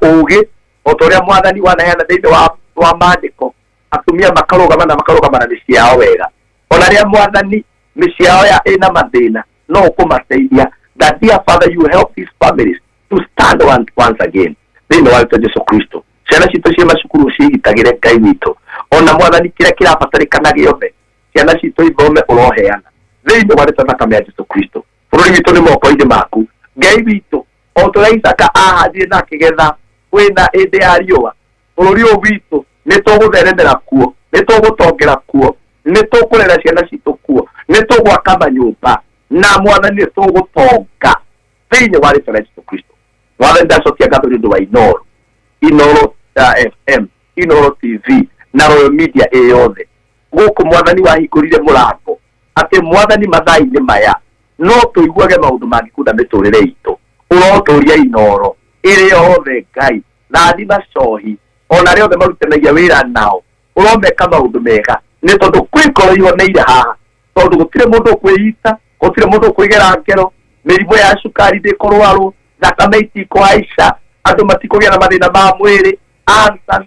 ũũgĩ o ta ũrĩa mwathani wanaheana thĩinĩ wa maandĩko, atumia makarũgama na makarũgama na mĩciĩ yao wega. Ona rĩrĩa mwathani mĩciĩ yao ya ĩna mathĩna, no ũkũmateithia. That dear Father, you help these families to stand once again thĩinĩ wa rĩtwa Jesũ Kristo. Ciana citũ ciĩ macukuru ciĩgitagĩre Ngai witũ, ona mwathani kĩrĩa kĩrabatarĩkana gĩothe ciana citũ ithome ũroheana thĩinĩ wa rĩtwa thakame ya Jesũ Kristo. Bũrũri witũ nĩ moko-inĩ maku Ngai witũ, o ta ũrĩa Isaka ahandire na akĩgetha kwĩna hĩndĩ ya riũa, bũrũri ũyũ witũ nĩ tũgũtheremera kuo, nĩ tũgũtongera kuo, nĩ tũkũrera ciana citũ kuo, nĩ tũgwaka manyũmba na mwathani nĩ tũgũtonga thĩinĩ wa rĩtwa rĩa Jesũ Kristo. Mwathani ndacokia ngatho nĩ ũndũ wa Inooro, Inooro FM, Inooro TV na Royal Media ĩ yothe. Gũkũ mwathani wahingũrire mũrango atĩ mwathani mathaa-inĩ maya no tũiguage maũndũ mangĩkunda mĩtũrĩre itũ. Ũrotũria Inooro ĩrĩ yothe Ngai, rathima cohi ona arĩa othe marutanagia wĩra nao, ũromeka maũndũ mega nĩ tondũ kwĩ ngoro ihoneire haha. Tondũ gũtirĩ mũndũ ũkwĩita, gũtirĩ mũndũ ũkwĩgera ngero, mĩrimũ ya cukari ndĩkũrwarwo, thakame itikũhaica, andũ matikũgĩa na mathĩna ma mwĩrĩ, ulcers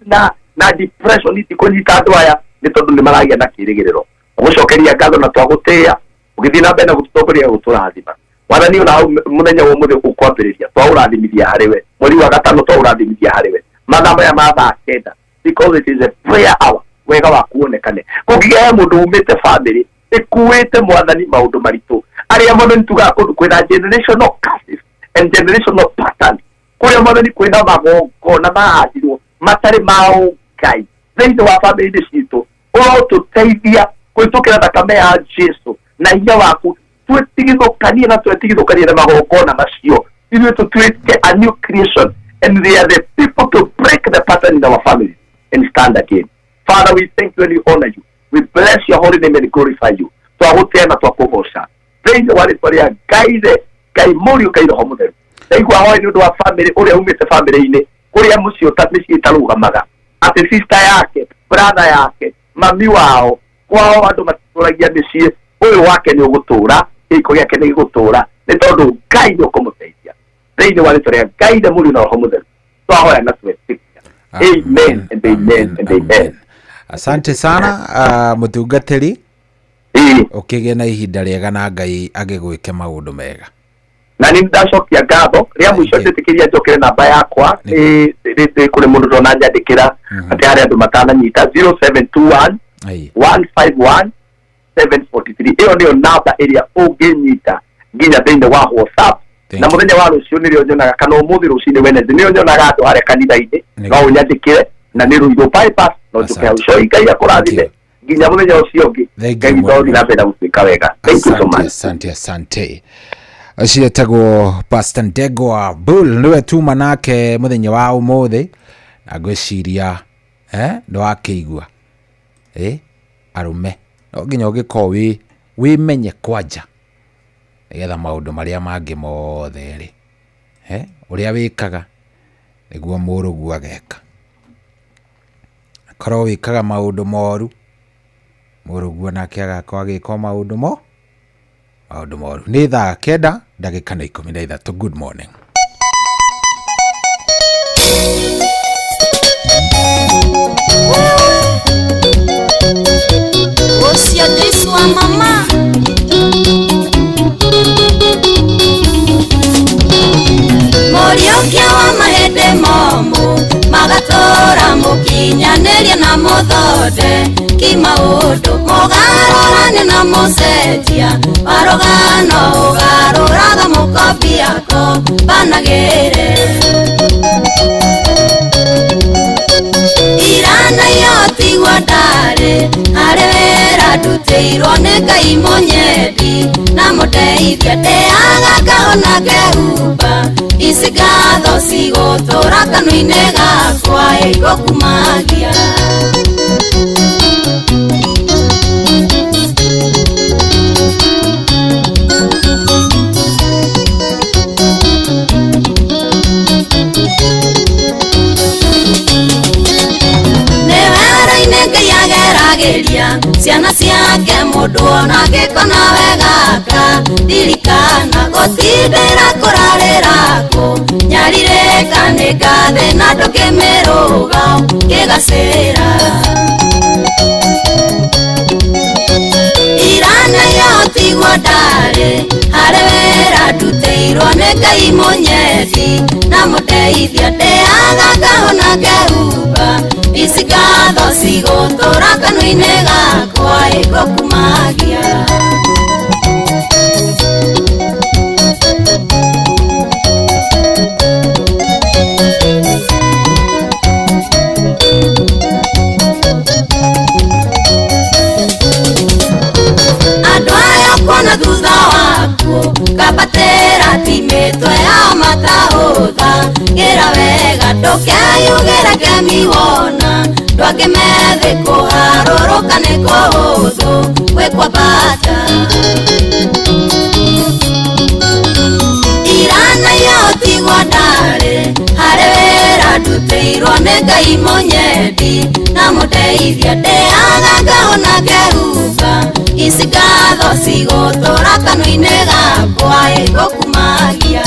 na depression itikũnyita andũ aya, nĩ tondũ nĩ maragĩa na kĩĩrĩgĩrĩro. Gũcokeria ngatho na twagũtĩĩa, ũgĩthiĩ na mbere na gũtũtongoria gũtũrathima. Mwathani ona hau mũthenya wa ũmũthĩ ũkwambĩrĩria, twaũrathimithia harĩ we. Mweri wa gatano twaũrathimithia harĩ we. Mathaa maya ma thaa 9, because it is a prayer hour, wega waku wonekane. Kũngĩgĩa he mũndũ umĩte family ĩkuĩte mwathani maũndũ maritũ, arĩa mwathani tugaga kũndũ kwĩna generational curses and generational patterns, kũrĩa mwathani kwĩna magongona mahandirwo matarĩ ma ũngai thĩinĩ wa family citũ, ũrotũteithia kũhĩtũkĩra thakame ya Jesu na hinya waku, twetigithũkanie na twetigithũkanie na magongona macio, ithuĩ tũtuĩke a new creation, and they are the people to break the pattern in our families and stand again. Father, we thank you and we honor you. We bless your holy name and glorify you. Twagũtĩĩa na twakũgoca thĩinĩ wa rĩtwa rĩa Ngai Ithe, Ngai Mũriũ, Ngai Roho Mũtheru. Ndaigua hoe nĩ ũndũ wa family ũrĩa umĩte family-inĩ kũrĩa mũciĩ mĩciĩ ĩtarũgamaga, atĩ sister yake, brother yake, mami wao, kwao andũ matitũragia mĩciĩ, ũyũ wake nĩ ũgũtũra, gĩiko gĩake nĩ gĩgũtũra, nĩ tondũ Ngai nĩ ũkũmũteithia. Thĩinĩ wa rĩtwa rĩa Ngai Ithe, Mũriũ na Roho Mũtheru twahoya na twetĩkia. Amen and amen and amen. Asante sana mũtungatĩri, ũkĩgĩe na ihinda rĩega na Ngai agĩgwĩke maũndũ mega. Na nĩ ndacokia ngatho rĩa mũico, njĩtĩkĩria njokere namba yakwa nĩ kũrĩ mũndũ ndona nyandĩkĩra atĩ harĩ andũ matananyita, 0721 151 743. Ĩyo nĩyo namba ĩrĩa ũngĩnyita nginya thĩinĩ wa WhatsApp. Na mũthenya wa rũciũ nĩrĩo nyonaga, kana ũmũthĩ rũcinĩ Wednesday nĩrĩo nyonaga andũ harĩa kanitha-inĩ, no ũnyandĩkĩre na nĩ Ruiru bypass, no njũke hau. Coi Ngai akũrathime nginya mũthenya ũcio ũngĩ. Ngai witũ athiĩ na mbere na gũtuĩka wega. Thank you so much. Asante, asante. Ũcio etagwo Pastor Ndegwa Bull, nĩwe tuma nake mũthenya wa ũmũthĩ, na ngwĩciria nĩ wakĩigua arũme no nginya ũgĩkorwo wĩmenye kwanja nĩgetha maũndũ marĩa mangĩ mothe rĩ, ũrĩa wĩkaga nĩguo mũrũguo ageka. Akorwo wĩkaga maũndũ moru, mũrũguo nake agakorwo agĩka maũndũ maũndũ moru. Nĩ thaa 9:13. Good morning. Ũcio Jesu wa mama Mũriũkia wa mahĩndĩ momũ magatũra mũkinyanĩrie na mũthonde kimaũndũ mũgarũrane na mũcenjia warũgano ũgarũraga mũkombiako banagĩre Irana yotigwa ndarĩ harĩ wĩra ndutĩirwo nĩ Ngai mũnyendi na mũndeithia ndĩaga ngahona ngehumba ici ngatho cigũtũra kanua-inĩ gakwa ĩngũkumagia. Ciana ciake mũndũ ona angĩkona wegaka ririkana gũtindĩra kũrarĩra kũ nyarirĩka nĩ ngathĩna ndũkĩmĩrũga kĩgacĩra. Irana yotigwo ndarĩ harĩ wĩra ndutĩirwo nĩ Ngai mũnyendi na mũndeithia ndĩaga ngahona ngehumba ici ngatho cigũtũra kanua-inĩ gakwa ĩngũkumagia. Andũ aya kuona thutha waku kambatĩra ti mĩtwe yao matahũtha gĩra wega ndũkeyugĩre kemi wona ndwake methĩ kũharũrũka nĩ kũhũthũ gwĩkwambata. Irana yotigwo ndarĩ harĩ wĩra ndutĩirwo nĩ Ngai mũnyendi na mũndeithia ndĩaga ngahona ngehumba Ici ngatho cigũtũra kanua-inĩ gakwa ĩgũkumagia.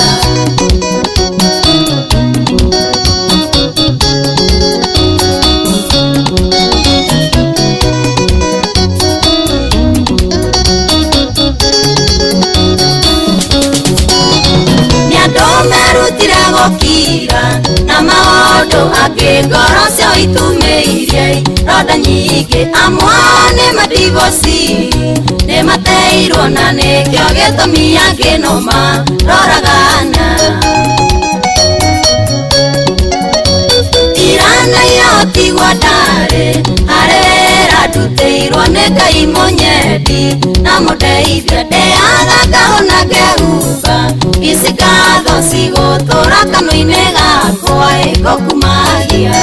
Nĩ andũ merutire gũkira na maũndũ angĩ ngoro ciao itumĩirie ronda nyingĩ, amwe nĩ madivosi nĩ mateirwo na nĩkĩo gĩtũmi angĩ no maroragana. Tiranaia tigwa ndarĩ harĩ wĩra ndutĩirwo nĩ Ngai mũnyendi na mũndeithia, ndĩaga ngahũna ngehumba. Ici ngatho cigũtũra kanua-inĩ gakwa ĩgũkumagia.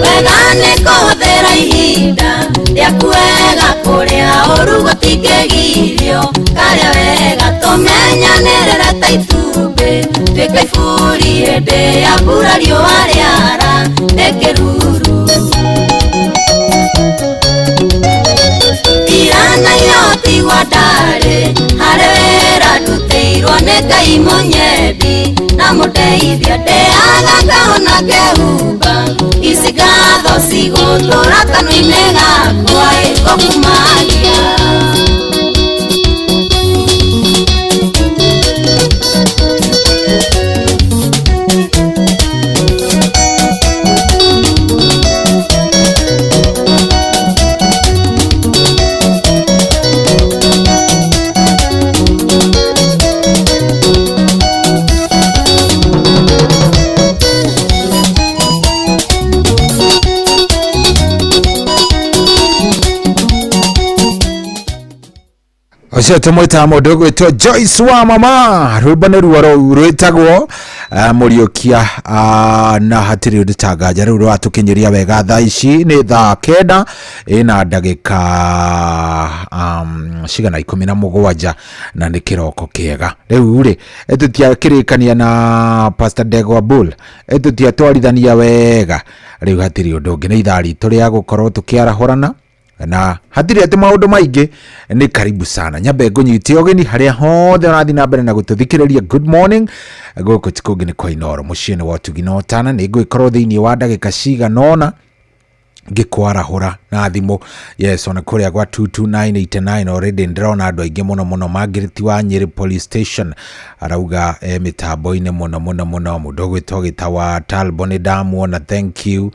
Wega nĩ kũhũthĩra ihinda rĩaku wega, kũrĩa ũru gũtingĩgirio, karĩa wega tũmenyanĩrĩre ta itumbĩ, tuĩke iburi hĩndĩ ya mbura riũa rĩara nĩ kĩruru. Tiranaia tigwa ndarĩ harĩ wĩra ndutĩirwo nĩ Ngai mũnyendi na mũndeithia, ndĩaga ngahũna ngehumba. Ici ngatho cigũtũra kanua-inĩ gakwa ĩgũkumagia. Ũcio tũmwĩtaga mũndũ ũgwĩtwo Joyce wa mama, rwĩmbo nĩ ruo rũu rwĩtagwo mũriũkia, na hatirĩ ũndũ ta nganja rĩu rwatũkinyĩria wega. Thaa ici nĩ thaa 9 ĩna ndagĩka cigana 17 na nĩ kĩroko kĩega. Rĩu rĩ tũtiakĩrĩkania na Pastor Ndegwa Bull, tũtiatwarithania wega. Rĩu hatirĩ ũndũ ũngĩ, nĩ ithaa ritũ rĩa gũkorwo tũkĩarahũrana na hatirĩ atĩ maũndũ maingĩ. Nĩ karibu sana, nyambe ngũnyite ũgeni harĩa hothe ũrathiĩ na mbere na gũtũthikĩrĩria. Good morning, gũkũ ti kũngĩ nĩ kwa Inooro, mũciĩ-inĩ wa ũtugi na ũtana. Nĩ ngũgĩkorwo thĩinĩ wa ndagĩka cigana ũna ngĩkwarahũra na thimũ. Yes, ona kũrĩa gwa 22989 already ndĩrona andũ aingĩ mũno mũno. Margaret wa Nyĩrĩ Police Station arauga mĩtambo-inĩ mũno mũno mũno. Mũndũ ũgwĩtwo Gĩtawa Talbo nĩ ndamuona, thank you.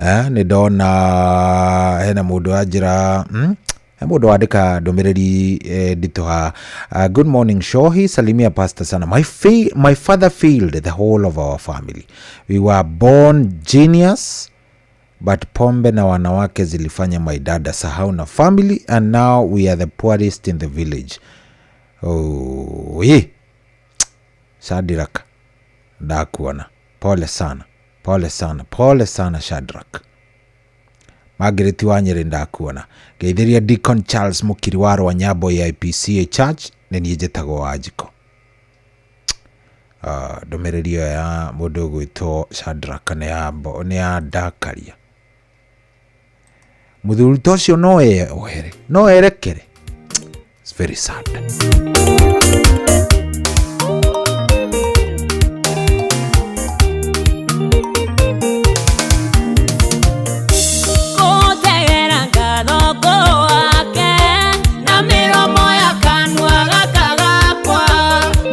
Nĩ ndona hena mũndũ wanjĩra he mũndũ wandĩka ndũmĩrĩri nditũ haha. Good morning Shohi, salimia pastor sana. My father failed the whole of our family. We were born genius, but pombe na wanawake zilifanya my dad sahau na family, and now we are the poorest in the village. Oh, ye Shadrack, ndakuona. Pole sana, pole sana, pole sana Shadrack. Margaret wa Nyeri ndakuona. Ngeithiria Deacon Charles Mukiri wa Rwanyambo AIPCA Church, nĩ niĩ njĩtagwo Wanjikũ. Ndũmĩrĩri ĩyo ya mũndũ ũgwĩtwo Shadrack nĩ ya ndakaria. Mũthuri ta ũcio no eohere, no erekere. It's very sad. Kũnjegera ngatho ngũwake na mĩromo ya kanua gaka gakwa,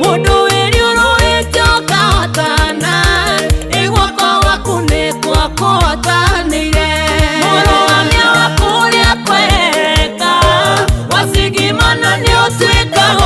mũndũ wĩriũrũĩte ũkahotana, ĩ guoko gwaku nĩkuo kũhotanĩire. Mũrũgamia wa kũrĩa kwereka, wacigimana nĩ ũtuĩkaga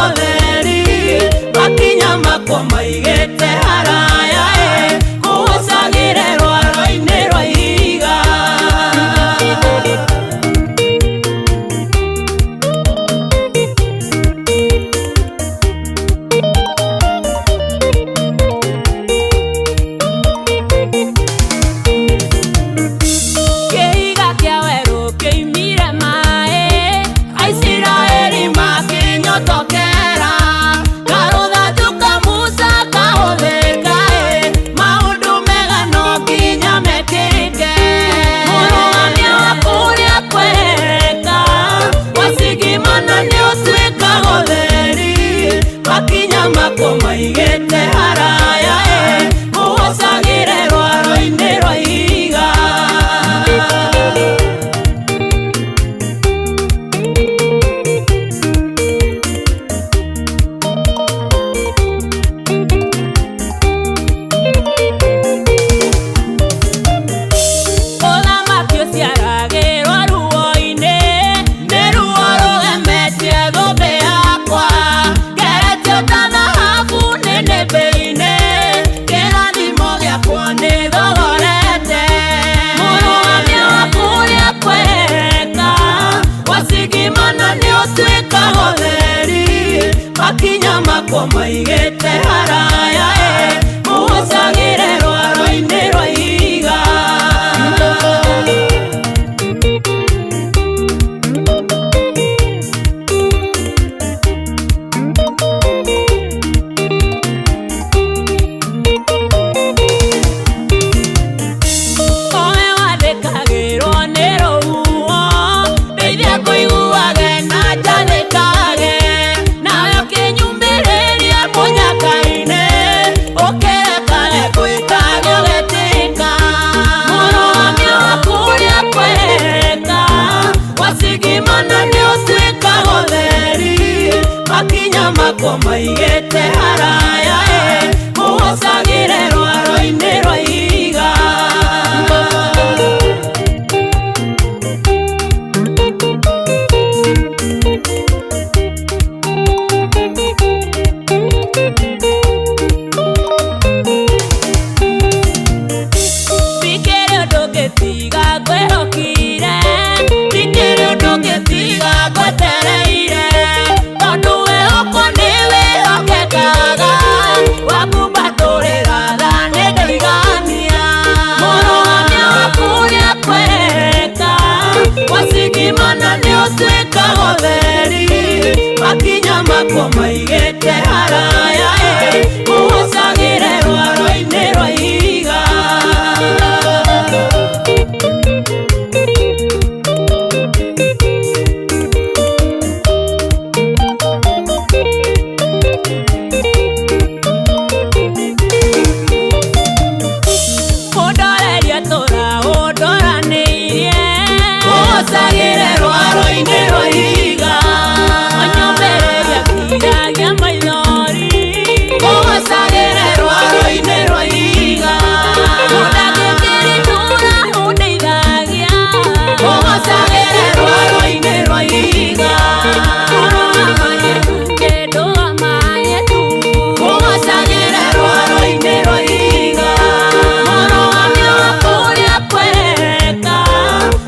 makwa maigĩte haraya mũhocagĩre rwaro-inĩ rwa ihiga. Ndikĩrĩ ũndũ ngĩtiga ngwĩhokire, ndikĩrĩ ũndũ ngĩtiga ngwetereire, tondũ wĩhokwo nĩ wĩhokekaga, wakumbatũrĩra tha nĩ ndaigania. Mũrũgamia waku nĩakwereka, wacigimana nĩ ũtuĩkaga ũtheri, makinya makwa maigĩte haraya mũhocagĩre rwaro-inĩ rwa ihiga. Ũndorerie tũra ũndoranĩirie, mũhocagĩre rwaro-inĩ rwa ihiga. Ũnyũmĩrĩrie kiragia maithori, mũhocagĩre rwaro-inĩ rwa ihiga. Ũndangĩkĩri tũra ũndeithagia, mũhocagĩre rwaro-inĩ rwa ihiga. Ndũgamaye tu, ndũgamaye tu, mũhocagĩre rwaro-inĩ rwa ihiga. Mũrũgamia waku nĩakwereka,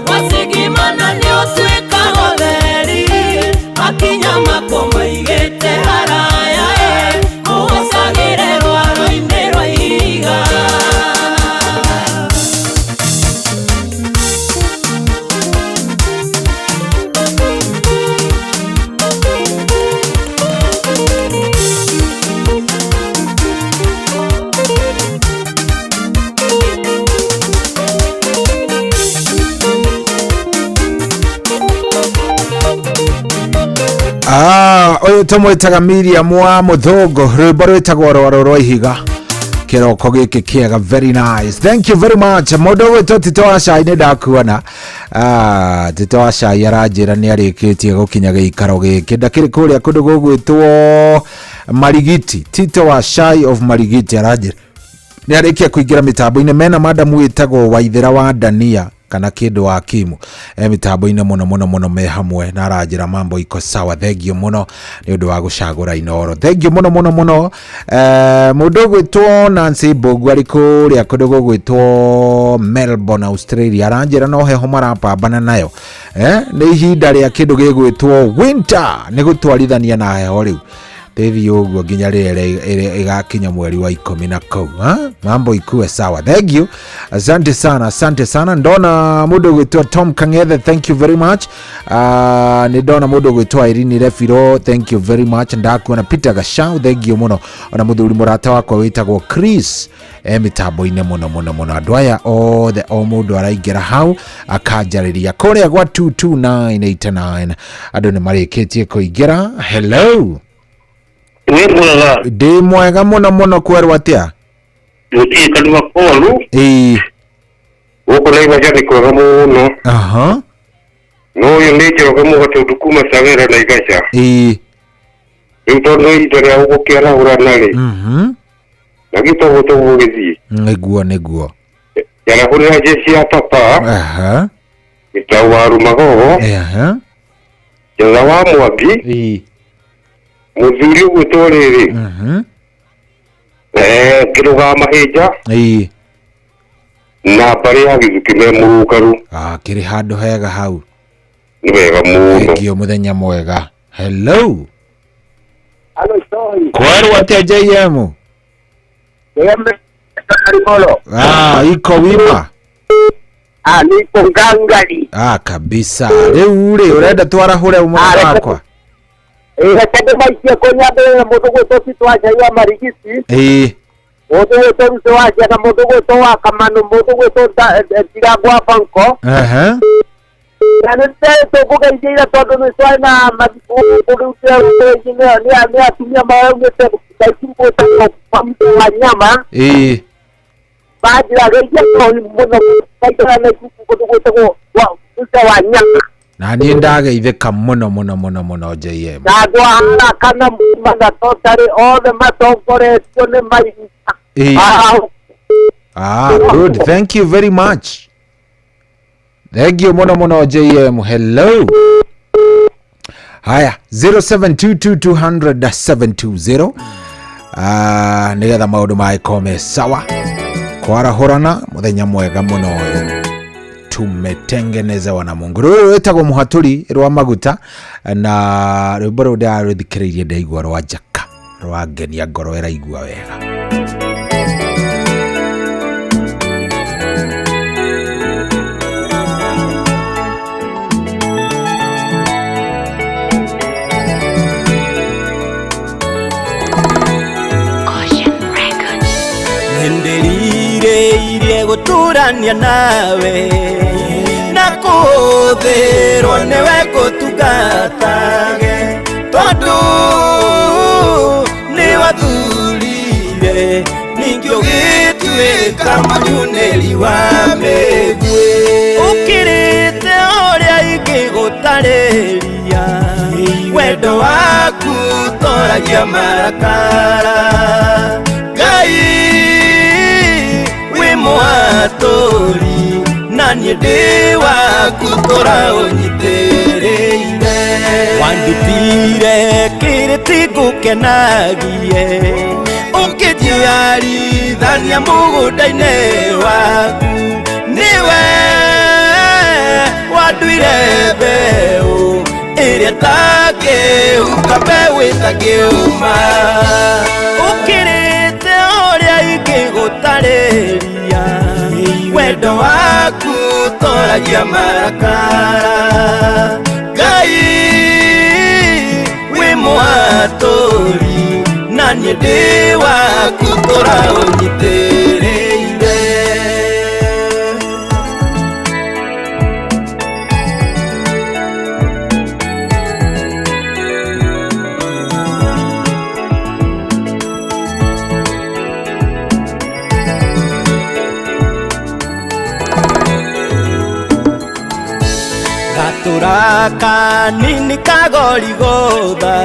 wacigimana nĩ ũtuĩkaga ũtheri, makinya makwa maigĩte haraya mũhocagĩre rwaro-inĩ rwa ihiga. Ũyũ tũmwĩtaga Miriam wa Mũthũngũ, rwĩmbo rwĩtagwo rwaro rwa ihiga. Kĩroko gĩkĩ kĩega, very nice, thank you very much. Mũndũ ũgwĩtwo Tito wa Cai nĩ ndakuona. Tito wa Cai aranjĩra nĩ arĩkĩtie gũkinya gĩikaro gĩkĩ, ndakĩrĩ kũrĩa kũndũ gũgwĩtwo Marigiti. Tito wa Cai of Marigiti aranjĩra nĩ arĩkia kũingĩra mĩtambo-inĩ. Mena madamu wĩtagwo Waithĩra wa Dania kana kĩndũ wa Kimu mĩtambo-inĩ mũno mũno mũno me hamwe, na aranjĩra mambo iko sawa. Thengio mũno nĩ ũndũ wa gũcagũra Inooro, thengio mũno mũno mũno. Mũndũ ũgwĩtwo Nancy Mbogu arĩ kũrĩa kũndũ gũgwĩtwo Melbourne, Australia, aranjĩra no heho marapambana nayo. Nĩ ihinda rĩa kĩndũ gĩgwĩtwo winter, nĩ gũtwarithania na heho rĩu tĩthiĩ ũguo nginya rĩrĩa ĩgakinya mweri wa 10 na kũu. Mambo ikuwe sawa, thank you, asante sana, asante sana. Ndona mũndũ ũgwĩtwo Tom Kang'ethe, thank you very much. Nĩ ndona mũndũ ũgwĩtwo Irene Refiro, thank you very much. Ndakuona Peter Gachau, thank you mũno. Ona mũthuri mũrata wakwa wĩtagwo Chris mĩtambo-inĩ mũno mũno mũno. Andũ aya othe o mũndũ araingĩra hau akanjarĩria kũrĩa gwa 22989, andũ nĩ marĩkĩtie kũingĩra. Hello. Wĩ mwega? Ndĩ mwega mũno mũno, kwerwo atĩa? Gũtirĩ kanua koru. Ĩĩ. Gũkũ Naivasha nĩ kwega mũno. Aha. No ũyũ nĩ Njoroge Mũgatũndũ kuma Cawera Naivasha. Ĩĩ. Rĩu tondũ ihinda rĩa gũkĩarahũrana rĩ, na gĩtoguo tũgũgĩthiĩ. Nĩguo nĩguo. Njarahũrĩra jeshi ya papa. Aha. Gĩtau wa Rumagogo. Aha. Njetha wa Mwangi. Ĩĩ. Mũthuri ũgwĩtwo rĩrĩ. Ngĩrũgama Mahĩnja. Ĩĩ. Na mbarĩ ya Gĩthukĩ me mũrũngaru. Kĩrĩ handũ hega hau. Nĩ wega mũno. Thengio, mũthenya mwega. Hello. Halo, Itohi. Kwerwo atĩa JM? Karibolo. Iko wima. Niko ngangari. Kabisa. Rĩu rĩ ũrenda twarahũre mũrata wakwa? Reke ndĩmaikie kũnyambĩrĩra mũndũ gwĩtwo Tito wa Cai wa Marigiti. Ĩĩ. Mũndũ gwĩtwo Ruto wa Ciana, mũndũ gwĩtwo wa Kamanu, mũndũ gwĩtwo Ndirango wa Banko. Aha. Na nĩ tũkũgeithia tondũ nĩ twarĩ na mathiko kũndũ nĩ atumia maraumĩte Naikuru gwĩtagwo kwa mũtu wa nyama. Ĩĩ. Manjĩra geithia mũno maikara Naikuru kũndũ gwĩtagwo kwa mũtu wa nyama. Na niĩ ndageithĩka mũno mũno mũno mũno JM. Na andũ a haraka na mumana totally othe matongoretio nĩ mahinda. Ah, good. Thank you very much. Thank you mũno mũno JM. Hello. Haya, 0722200720. Ah, nigetha maũndũ magĩkorwo sawa. Kwarahũrana mũthenya mwega mũno ũyũ tumetengenezewa na Mungu. Rũrũ rwĩtagwo mũhatũri rwa maguta, na rwĩmbo rũu ndĩrarũthikĩrĩirie ndaigua rwa njaka, rwangenia ngoro ĩraigua wega. Nĩndĩrirĩirie gũtũrania nawe na kũhũthĩrwo nĩwe ngũtungatage, tondũ nĩwathurire ningĩ ũgĩtuĩka mũnyunĩri wa mĩguĩ. Ũkĩrĩte ũrĩa ingĩgũtarĩria, wendo waku toragia marakara. Ngai wĩ mũhatũri na niĩ ndĩ waku tũra ũnyitĩrĩire. Wandutire kĩrĩti ngũkenagie, ũkĩnjiarithania mũgũnda-inĩ waku. Nĩwe wanduire mbeũ ĩrĩa ĩtangĩhuka, mbeũ ĩtangĩũma. Ũkĩrĩte ũrĩa ingĩgũtarĩria, wendo waku toragia marakara. Ngai wĩ mũhatũri na niĩ ndĩ waku tũra ũnyitĩrĩire. Gatura kanini kagorigotha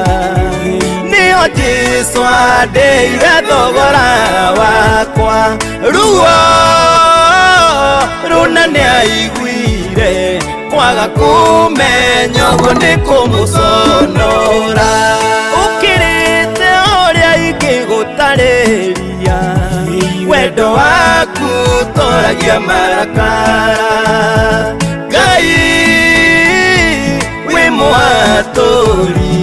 nĩo Jesũ andĩire thogora wakwa. Ruo rũna nĩaiguire, kwaga kũmenya ũguo nĩ kũmũconora. Ũkĩrĩte ũrĩa ingĩgũtarĩria, wendo waku toragia marakara. Ngai wĩ mũhatũri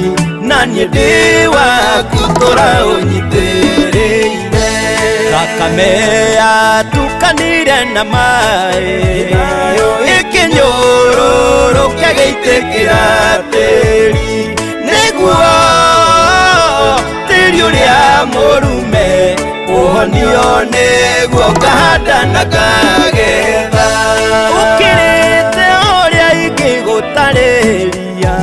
na niĩ ndĩ waku tũra ũnyitĩrĩire. Thakame yatukanire na maĩ, ĩkĩnyũrũrũka gĩitĩkĩra tĩri, nĩguo tĩri ũrĩa mũrume ũhonio, nĩguo ngahanda na ngagetha. Ũkĩrĩte ũrĩa ingĩgũtarĩria,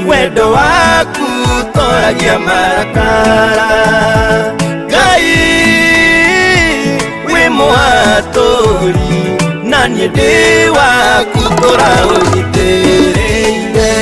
wendo waku toragia marakara. Ngai wĩ mũhatũri na niĩ ndĩ waku tũra ũnyitĩrĩire.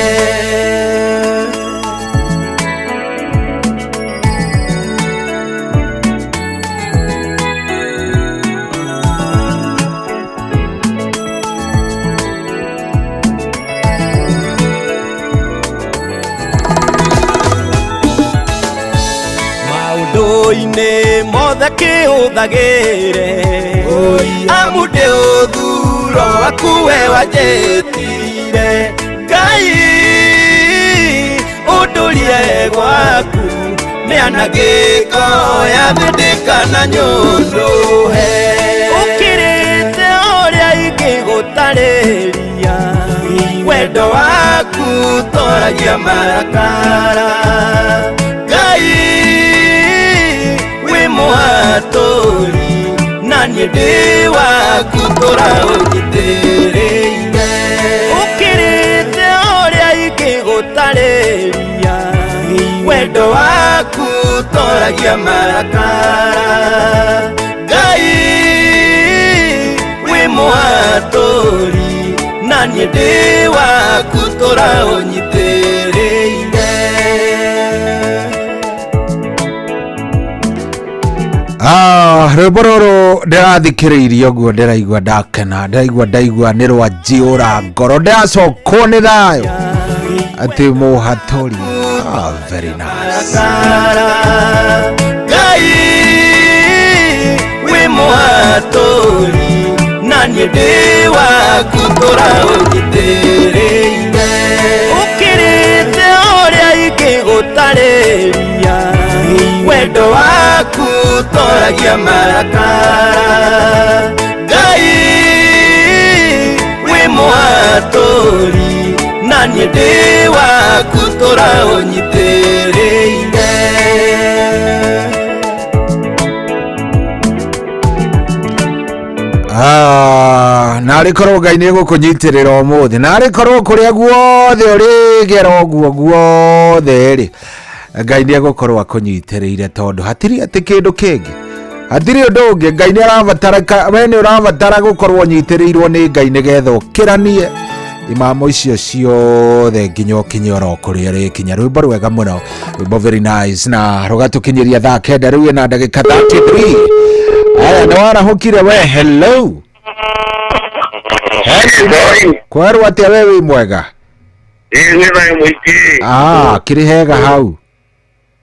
Maũndũ-inĩ mothe kĩhũthagĩre, amu ndĩ ũthuro waku we wanjĩtire. Ngai ũndũrie gwaku, mĩanangĩko ya thĩ ndĩkananyũndũhe. Ũkĩrĩte ũrĩa ingĩgũtarĩria, wendo waku toragia marakara. Ngai wĩ mũhatũri na niĩ ndĩ waku tũra ũnyitĩrĩire. Ũkĩrĩte ũrĩa ingĩgũtarĩria, wendo waku toragia marakara. Ngai wĩ mũhatũri na Na niĩ ndĩ waku tũra ũnyitĩrĩire. Ah, rwĩmbo rũrũ ndĩrathikĩrĩirie ũguo ndĩraigua ndakena, ndĩraigua ndaigua nĩ rwanjiũra ngoro, ndĩracokwo nĩ thayũ atĩ mũhatũri. Ah, very nice. Ngai wĩ mũhatũri na niĩ ndĩ waku tũra ũnyitĩrĩire. Ũkĩrĩte ũrĩa ingĩgũtarĩria, wendo waku toragia marakara. Ngai wĩ mũhatũri na niĩ ndĩ waku tũra ũnyitĩrĩire. Ah, narĩ korwo Ngai nĩ egũkũnyitĩrĩra ũmũthĩ, narĩ korwo kũrĩa guothe ũrĩgera ũguo guothe rĩ, Ngai nĩ egũkorwo akũnyitĩrĩire, tondũ hatirĩ atĩ kĩndũ kĩngĩ, hatirĩ ũndũ ũngĩ. Ngai nĩ arabatara, we nĩ ũrabatara gũkorwo ũnyitĩrĩirwo nĩ Ngai nĩgetha ũkĩranie imamo icio ciothe nginya ũkinye oro kũrĩa ũrĩkinya. Rwĩmbo rwega mũno, rwĩmbo very nice, na rũgatũkinyĩria thaa 9 rĩu ĩna ndagĩka 33. Aya, nĩ warahũkire we? Hello, hello, kwerwo atĩa we? Wĩ mwega? Ĩĩ, nĩ thayũ mũingĩ. Ah, kĩrĩ hega hau?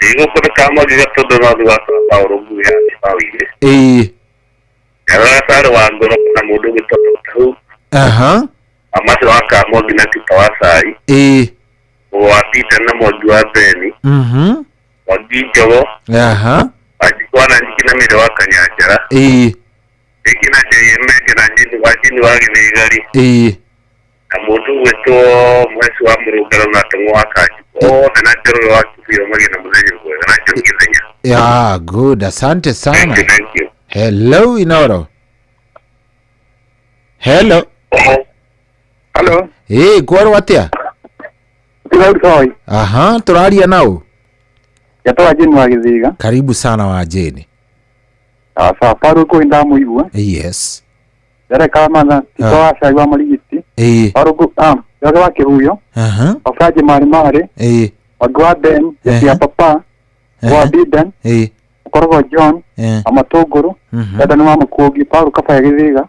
Ĩĩ, gũkũ nĩ Kamwangi Gatũndũ no wa Paũlũ Ngui ya Kĩbaũ-inĩ. Ĩĩ. Ndarora tarĩ wa ngoro kana mũndũ ũgwĩtwo Dr. Hu. Aha. Amacio wa Kamwangi na Tita wa Cai. Ĩĩ. Wa Peter na Mwangi wa Beni. Mwangi Njogo. Aha. Wanjikũ wa Nanjiki na Mĩrĩ wa Kanyanjara. Ĩĩ. Rĩngĩ na Njeri Menge na Jini wa Jini wa Gĩthĩgari. Ĩĩ. Na mũndũ ũgwĩtwo Mũheci wa Mũrũngaro na Tũng'ũ wa Kanjikũ. Othe na Njoroge wa Kibiro magĩe na mũthenya mwega na Njoroge Gĩthenya. Yeah, good, asante sana. Thank you, thank you. Hello, Inoro. Hello. Hello. Ĩĩ, kwerwo atĩa? Aha, tũraria nau. Njata wa Jane wa Gĩthĩga. Karibu sana wa Jane. Sawa, Paul kũĩ ndamũigua. Yes. Derek Kamatha, Tito wa Cai wa Marigiti. Ĩĩ. Paul Njoroge wa Kĩhuyo. Aha. Wabanji Marĩ Marĩ. Ĩĩ. Wangi wa Ben, Jesse ya Papa. Wa Biden, Ĩĩ. Mũkorogo John, Eh. wa Matũngũrũ, Mhm. Dada nĩ wa Mũkũngi, Paul Kabaya Gĩthĩga,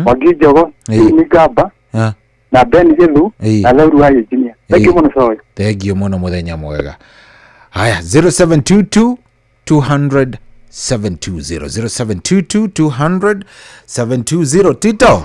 Wangi Njogo, Ĩĩ. Stephen Ngamba, Ah. na Ben Gĩthu, Ĩĩ. na Lauru wa Engineer. Thank you Ĩĩ. mũno Soy. Thank you mũno, mũthenya mwega. Haya, 0722 200 720, 0722 200 720. Tito.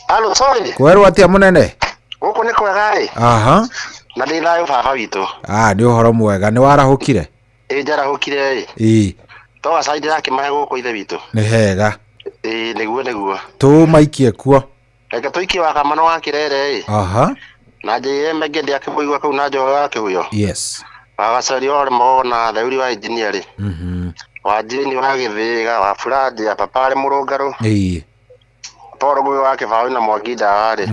Alo, sorry. Kwerwo atĩa mũnene? Gũkũ nĩ kwega ĩ. Aha. Na ndĩ thayũ baba witũ. Ah, nĩ ũhoro mwega, nĩ warahũkire? Ĩ, njarahũkire ĩ. Ĩĩ. To gacai ndĩrakĩmahe gũkũ ithe witũ. Nĩ hega. Ĩ, nĩguo nĩguo. Tũmaikie kuo. Reke tũikie wa Kamano wa Kĩrere ĩ. Aha. Na njĩre Menge ndĩakĩmũigua kũu na Njoroge wa Kĩhuyo. Yes. Wa Gaceri wa Magogo na Theuri wa Engineer rĩ. Wa Jane wa Gĩthĩga, wa Furadi ya Papa arĩ Mũrũngarũ. Ĩĩ. Paul Ngũgĩ wa Kĩbaũ na Mwangi Ndawa rĩ.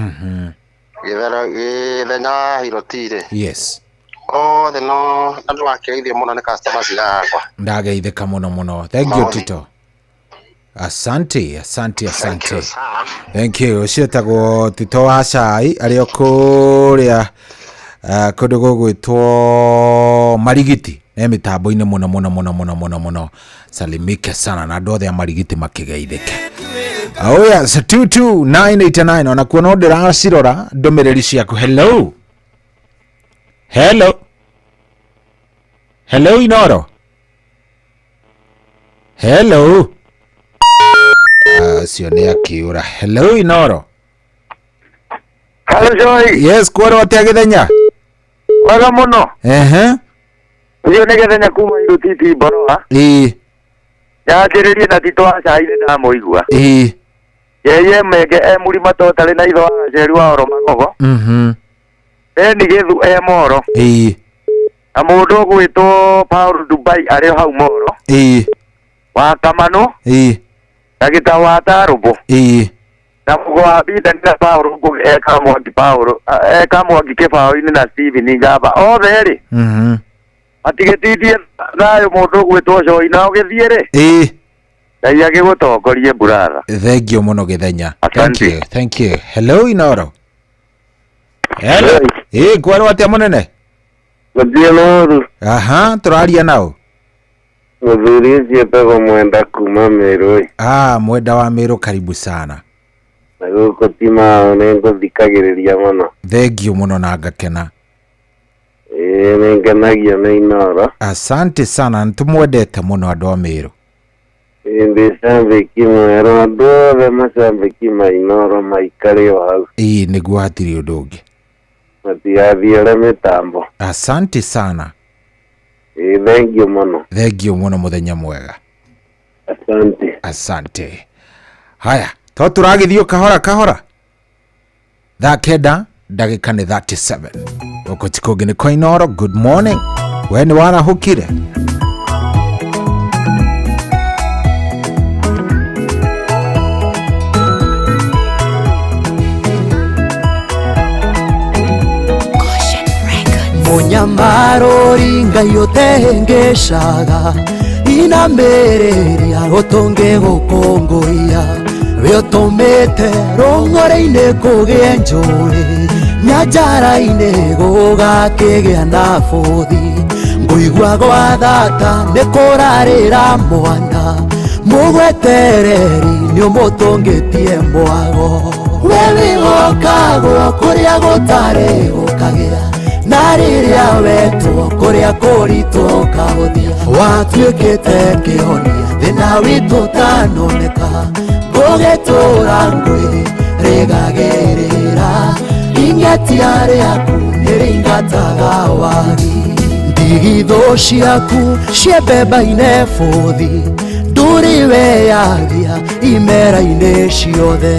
Gĩthero Gĩthenya wa Hiroti rĩ. Yes. Othe no andũ akĩgeithio mũno nĩ customers yakwa. Ndageithĩka mũno mũno. Thank you, Tito. Asante, asante, asante. Thank you. Ũcio etagwo Tito wa Cai arĩ o kũrĩa kũndũ gũgwĩtwo Marigiti, e mĩtambo-inĩ mũno mũno mũno mũno mũno mũno. Salimike sana na andũ othe a Marigiti makĩgeithĩke. Oh yes, 22989, onakuo no ndĩracirora ndũmĩrĩri ciaku. Hello. Hello. Hello, Inoro. Hello. Acio nĩ akĩũra. Hello, Inoro. Hello, Joy. Yes, kwerwo atĩa Gĩthenya? Wega mũno. Ehe. Ũcio nĩ Gĩthenya kuma Irũtiti Mboroa. Ĩĩ. Nyanjĩrĩrie na Tito wa Cai nĩ ndamũigua. Ĩĩ. Yeye Menge e mũrima totarĩ na itho wa Gaceri wa Oro Magogo. Beni Gĩthu e Moro. Ĩĩ. Na mũndũ ũgwĩtwo Paul Dubai arĩ o hau Moro. Ĩĩ. Wa Kamanũ. Ĩĩ. Na Gĩtaũ wa Tarũmbũ. Ĩĩ. Na Mũgo wa Bidani na Paul Ngũgĩ e Kamwangi Paul e Kamwangi Kĩbaũ-inĩ na Stephen Ngamba. Othe rĩ matigĩtindie thayũ mũndũ ũgwĩtwo Choi na ũgĩthiĩ rĩ. Ĩĩ. Ngai agĩgũtongorie mburatha. Thank you mũno Gĩthenya. Thank you. Thank you. Hello, Inoro. Hello. Ĩ, kwerwo atĩa mũnene? Gũthiĩ noru. Aha, tũraria nao. Mũthuri ũcio etagwo Mwenda kuma Mĩrũ. Ah, Mwenda wa Mĩrũ, karibu sana. Na gũkũ ti mao nĩ ngũthikagĩrĩria mũno. Thengiũ mũno na ngakena. Ĩĩ nĩ ngenagio nĩ Inoro. Asante sana, nĩtũmwendete mũno andũ a Mĩrũ. Ĩĩ ndĩ cambĩki mwerũ, andũ othe macambĩki ma Inoro maikare o hau. Ĩĩ nĩguo hatirĩ ũndũ ũngĩ. Matigathiũre mĩtambo. Asante sana. Ĩĩ thengiũ mũno. Thengiũ mũno, mũthenya mwega. Asante. Asante. Haya, to tũragĩthiĩ kahora kahora. Thaa 9 ndagĩka nĩ 37. Gũkũ ti kũngĩ nĩ kwa Inoro. Good morning. We nĩ warahũkire? Mũnyamarũri Ngai ũtehĩngĩcaga inamĩrĩria gũtũngĩgũkũngũiya we ũtũmĩte rũng'ũrĩ-inĩ kũgĩe njũĩ nyanjara-inĩ gũgakĩgĩa na bũthi ngũigua gwa thata nĩ kũrarĩra mwana mũgwetereri nĩ ũmũtũngĩtie mwago we wĩhokagwo kũrĩa gũtarĩ gũkagĩa na rĩrĩa wetwo kũrĩa kũritũ ũkahũthia watuĩkĩte kĩhonia thĩna witũ ũtanoneka ngũgĩtũra ngwĩ rĩgagĩrĩra ing'etia rĩaku nĩrĩingataga wagi ndigithũ ciaku ciembemba-inĩ bũthi ndũrĩ weyagia imera-inĩ ciothe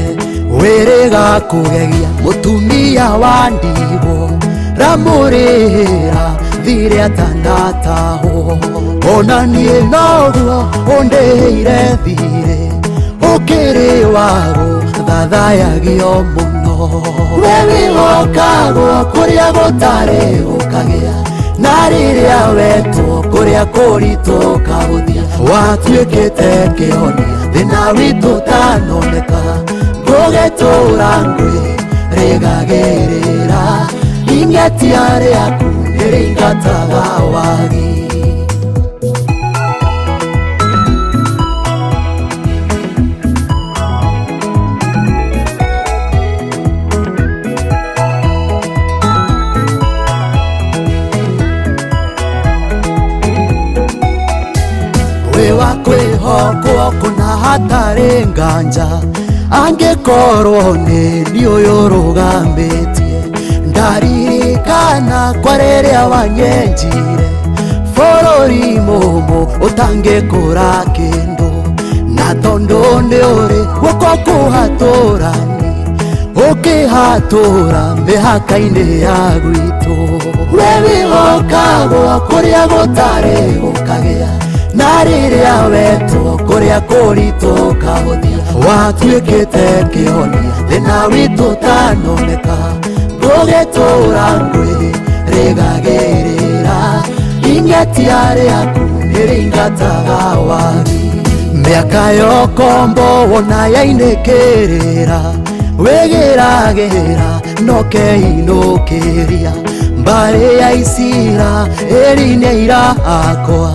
wĩrĩga kũgegia mũtumia wa ndigwo ramũrĩra thirĩ atanatahwo ona niĩ noguo ũndĩhĩire thirĩ ũkĩrĩ wago thathayagio mũno we wĩhokagwo kũrĩa gũtarĩ gũkagĩa na rĩrĩa wetwo kũrĩa kũritũ ũkahũthia watuĩkĩte kĩhonia thĩna witũ ũtanoneka ngũgĩtũra ngwĩ rĩgagĩrĩra ing'etia rĩaku nĩrĩingataga wagi. Wĩ wa kwĩhokwo kũna hatarĩ nganja angĩkorwo nĩ niĩ ũyũ ũrũgamĩtie ndaririkana kwa rĩrĩa wanyenjire bũrũri mũmũ ũtangĩkũra kĩndũ na tondũ nĩ ũrĩ guoko kũhatũrani ũkĩhatũra mĩhaka-inĩ ya gwitũ we wĩhokagwo kũrĩa gũtarĩ gũkagĩa na rĩrĩa wetwo kũrĩa kũritũ ũkahũthia watuĩkĩte kĩhonia thĩna witũ ũtanoneka ngũgĩtũra ngwĩ rĩgagĩrĩra ing'etia rĩaku nĩrĩingataga wagi mĩaka yokombo wona yainĩkĩrĩra wĩgĩragĩra nokeinũkĩria mbarĩ ya Isira ĩri nĩ aira akwa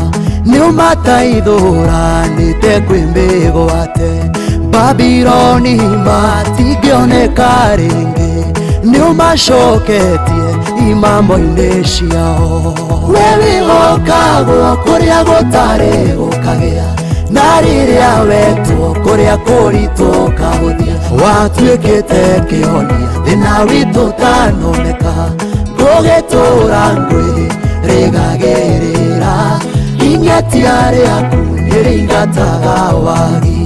nĩũmataithũranĩte kwĩ mĩgwate Babiloni matingĩoneka rĩngĩ nĩũmacoketie imamo-inĩ ciao we wĩhokagwo kũrĩa gũtarĩ gũkagĩa na rĩrĩa wetwo kũrĩa kũritũ ũkahũthia watuĩkĩte kĩhonia thĩna witũ ũtanoneka ngũgĩtũra ngwĩ rĩgagĩrĩra ing'etia rĩaku nĩrĩingataga wagi.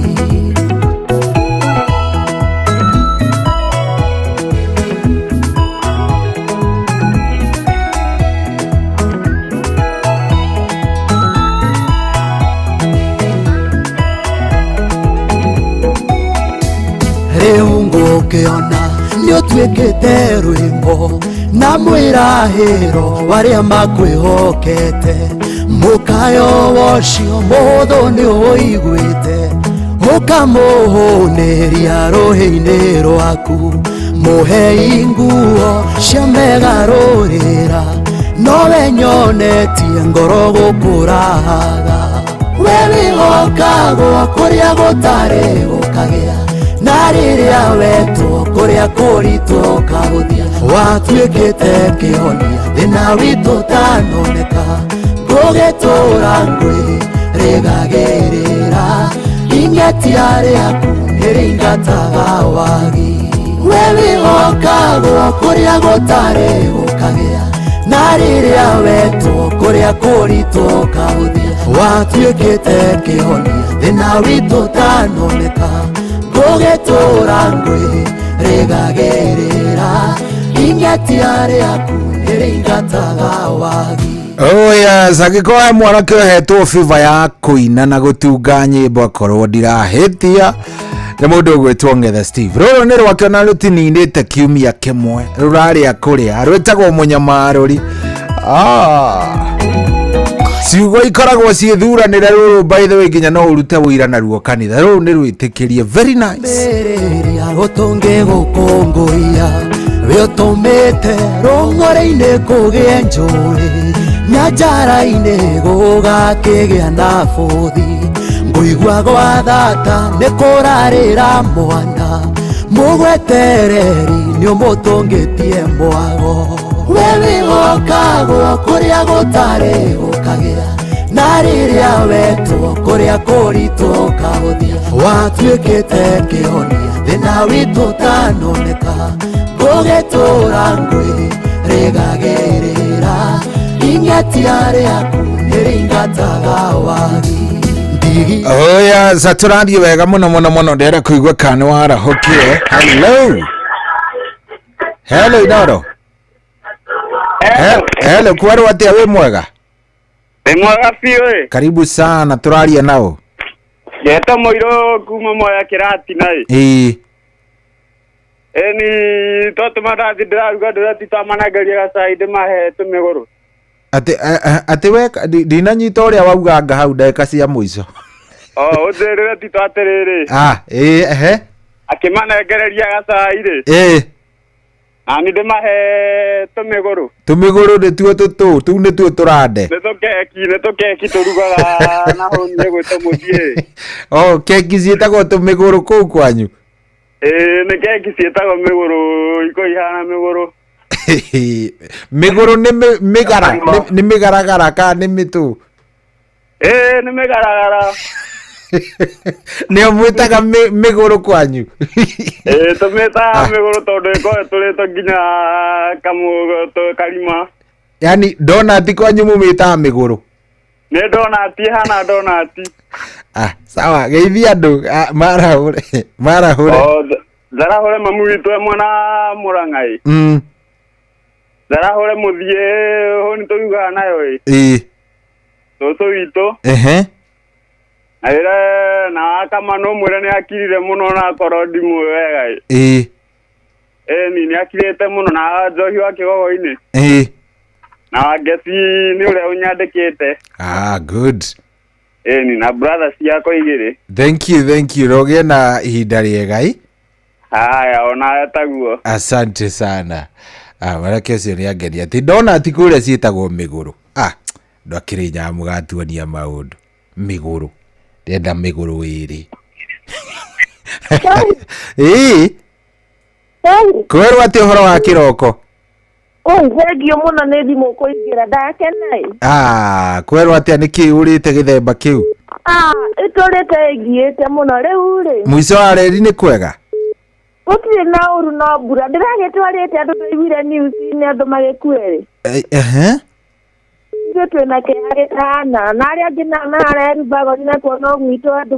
Rĩu ngũkĩona nĩũtuĩkĩte rwĩmbo na mwĩrahĩro warĩa makwĩhokete mũkayo wocio mũhũthũ nĩũiguĩte ũkamũhũnĩria rũhĩ-inĩ rwaku Mũhei nguo cia megarũrĩra nowe nyonetie ngoro gũkũraga. We wĩhokagwo kũrĩa gũtarĩ gũkagĩa na rĩrĩa wetwo kũrĩa kũritũ ũkahũthia. Watuĩkĩte kĩhonia thĩna witũ ũtanoneka ngũgĩtũra ngwĩrĩgagĩrĩra ing'etia rĩaku nĩrĩingataga wagi. We wĩhokagwo kũrĩa gũtarĩ gũkagĩa na rĩrĩa wetwo kũrĩa kũritũ ũkahũthia. Watuĩkĩte kĩhonia thĩna witũ ũtanoneka ngũgĩtũra ngwĩrĩgagĩrĩra ing'etia rĩaku nĩrĩingataga wagi. Oh yes, angĩkorwo he mwanake ũhetwo favor ya kũina na gũtunga nyĩmbo akorwo ndirahĩtia nĩ mũndũ ũgwĩtwo Ng'ethe Steve. Rũrũ nĩ rwake ona rũtininĩte kiumia kĩmwe rũrarĩa kũrĩa rwĩtagwo mũnyamarũri. Ciugo ikoragwo ciĩthuranĩre rũrũ by the way nginya no ũrute wũira naruo kanitha. Rũrũ nĩ rwĩtĩkĩrie very nice. Mbĩrĩria gũtũngĩgũkũngũiya wĩũtũmĩte rũng'ũrĩ-inĩ kũgĩe njũĩ nyanjara-inĩ gũgakĩgĩa na bũthi. Ngũigua gwa thata nĩ kũrarĩra mwana mũgwetereri nĩũmũtũngĩtie mwago. We wĩhokagwo kũrĩa gũtarĩ gũkagĩa na rĩrĩa wetwo kũrĩa kũritũ ũkahũthia. Watuĩkĩte kĩhonia thĩna witũ ũtanoneka ngũgĩtũra ngwĩrĩgagĩrĩra ing'etia rĩaku nĩrĩingataga wagi. Oh yes, tũrathiĩ wega mũno mũno mũno ndĩrenda kũigua kana nĩ warahũkire. Hello. Hello Inoro. Hello, kwerwo atĩa wĩ mwega? Nĩ mwega biũ ĩ. Karibu sana tũraria nao. Ngetwo mũirũ kuma Mwea Kĩratina ĩ. Ĩĩ. Ĩni to tũmandathi ndĩraruga ndĩreti twamanengeria gacai ndĩmahe tũmĩgũrũ. Atĩ we ndinanyita ũrĩa wauganga hau ndagĩka cia mũico. O ũnjĩrĩre Tito atĩrĩrĩ. Ĩĩ ehe. Akĩmanengereria gacai rĩ. Ĩĩ. Nani ndĩmahe tũmĩgũrũ. Tũmĩgũrũ nĩtuo tũtũ tũu nĩtuo tũrande. Nĩ tũkeki tũrugaga na hũni ĩgwĩtwo mũthiĩ. Oh, keki ciĩtagwo tũmĩgũrũ kũu kwanyu? Ĩĩ nĩ keki ciĩtagwo mĩgũrũ iko ihana mĩgũrũ. Mĩgũrũ nĩ mĩgara nĩ mĩgaragara kana nĩ mĩtũ? Ĩĩ nĩ mĩgaragara. Nĩo mwĩtaga mĩgũrũ kwanyu? Ĩĩ tũmĩtaga mĩgũrũ tondũ ĩkoragwo ĩtũrĩtwo nginya karima. Yani donati kwanyu mũmĩtaga mĩgũrũ? Nĩ donati ĩhana donati. Sawa geithia andũ marahũre marahũre. Ndarahũre mamu witũ e mwena Mũrang'a ĩ. Ndarahũre mũthiĩ hũni tũrugaga nayo ĩ. Ĩĩ. Cũcũ witũ. Ehe. Na wĩre na Wakamano mwĩre nĩ akirire mũno na akorwo ndimũĩ wega ĩ. Ĩĩ. Ĩni nĩ akirĩte mũno na njohi wa kĩgogo-inĩ. Ĩĩ. Na Wangeci nĩ ũrĩa ũnyandĩkĩte. Good. Ĩni na brother ciakwa igĩrĩ. Thank you, thank you. Rũgĩe na ihinda rĩega ĩ. Haya ona taguo. Asante sana. Mwanake ũcio nĩ angenia. Atĩ donati kũrĩa ciĩtagwo mĩgũrũ. Andũ akĩrĩ nyaga mũgatuonia maũndũ. Mĩgũrũ. Ndĩrenda mĩgũrũ ĩrĩ. Ĩĩ. Kwerwo atĩ ũhoro wa kĩroko? Thengio mũno nĩ thimũ kũingĩra ndakena ĩ. Kwerwo atĩa nĩkĩ ũrĩte gĩthemba kĩu? Ĩtũrĩte ĩngiĩte mũno rĩu rĩ. Mũico wa reri nĩ kwega? Gũtirĩ na ũru no mbura ndĩragĩtwarĩte andũ tũiguire news-inĩ andũ magĩkue rĩ. Ehe. Ithuĩ twĩna kĩeha gĩtahana na arĩa angĩ na Elubagoni nakuo no gwitũ andũ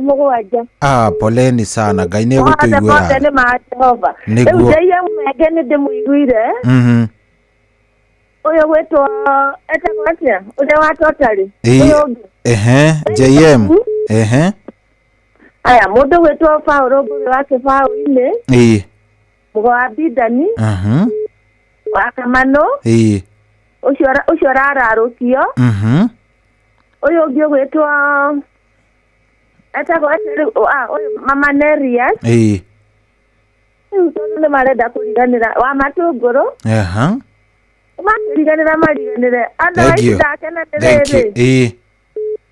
7. Poleni sana Ngai nĩ egũtũiguĩra. Mothe nĩ ma Jehova. Rĩu JM Menge nĩ ndĩmũiguire. Ũyũ gwĩtwo etagwo atĩa ũrĩa wa Totally. Ũyũ ũngĩ. Ehe JM. Ehe. Aya mũndũ gwĩtwo Paul Ngũgĩ wa Kĩbaũ-inĩ. Ĩĩ. Mũgo wa Bindani. Wa Kamano. Ĩĩ. Ũcio ũrararũkio. Ũyũ ũngĩ ũgwĩtwo etagwo atĩa rĩu ũyũ Mama Nerias. Ĩĩ. Rĩu tondũ nĩ marenda kũriganĩra wa matũngũrũ. Aha. Makĩriganĩra mariganĩre. Thank Otherwise you. ndakena nĩ Thank you. rĩrĩ. Ĩĩ.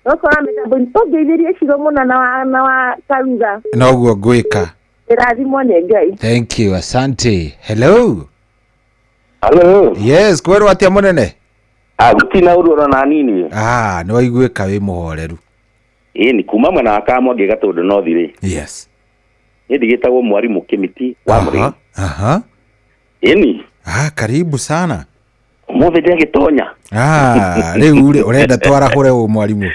Gũkorwo mĩtambo-inĩ ũngeithĩrie Ciro mũno na wa Karuga. Noguo ngwĩka. Ĩrathimwo nĩ Ngai. Thank you. Asante. Hello. Hello. Yes, kwerwo atia munene? Ah, gutina uru ona na nini. Ah, nĩ waiguĩka wĩ mũhoreru. Ĩĩ ni kuma mwena wa Kamwangi Gatũndũ North rĩ. Yes. Niĩ ndigĩtagwo mwarimũ Kĩmiti wa Mũrĩmi. Aha. Ĩni. Ah, karibu sana. Ũmũthĩ ndĩagĩtonya. Ah, rĩu rĩ ũrenda twarahũre ũ mwarimũ.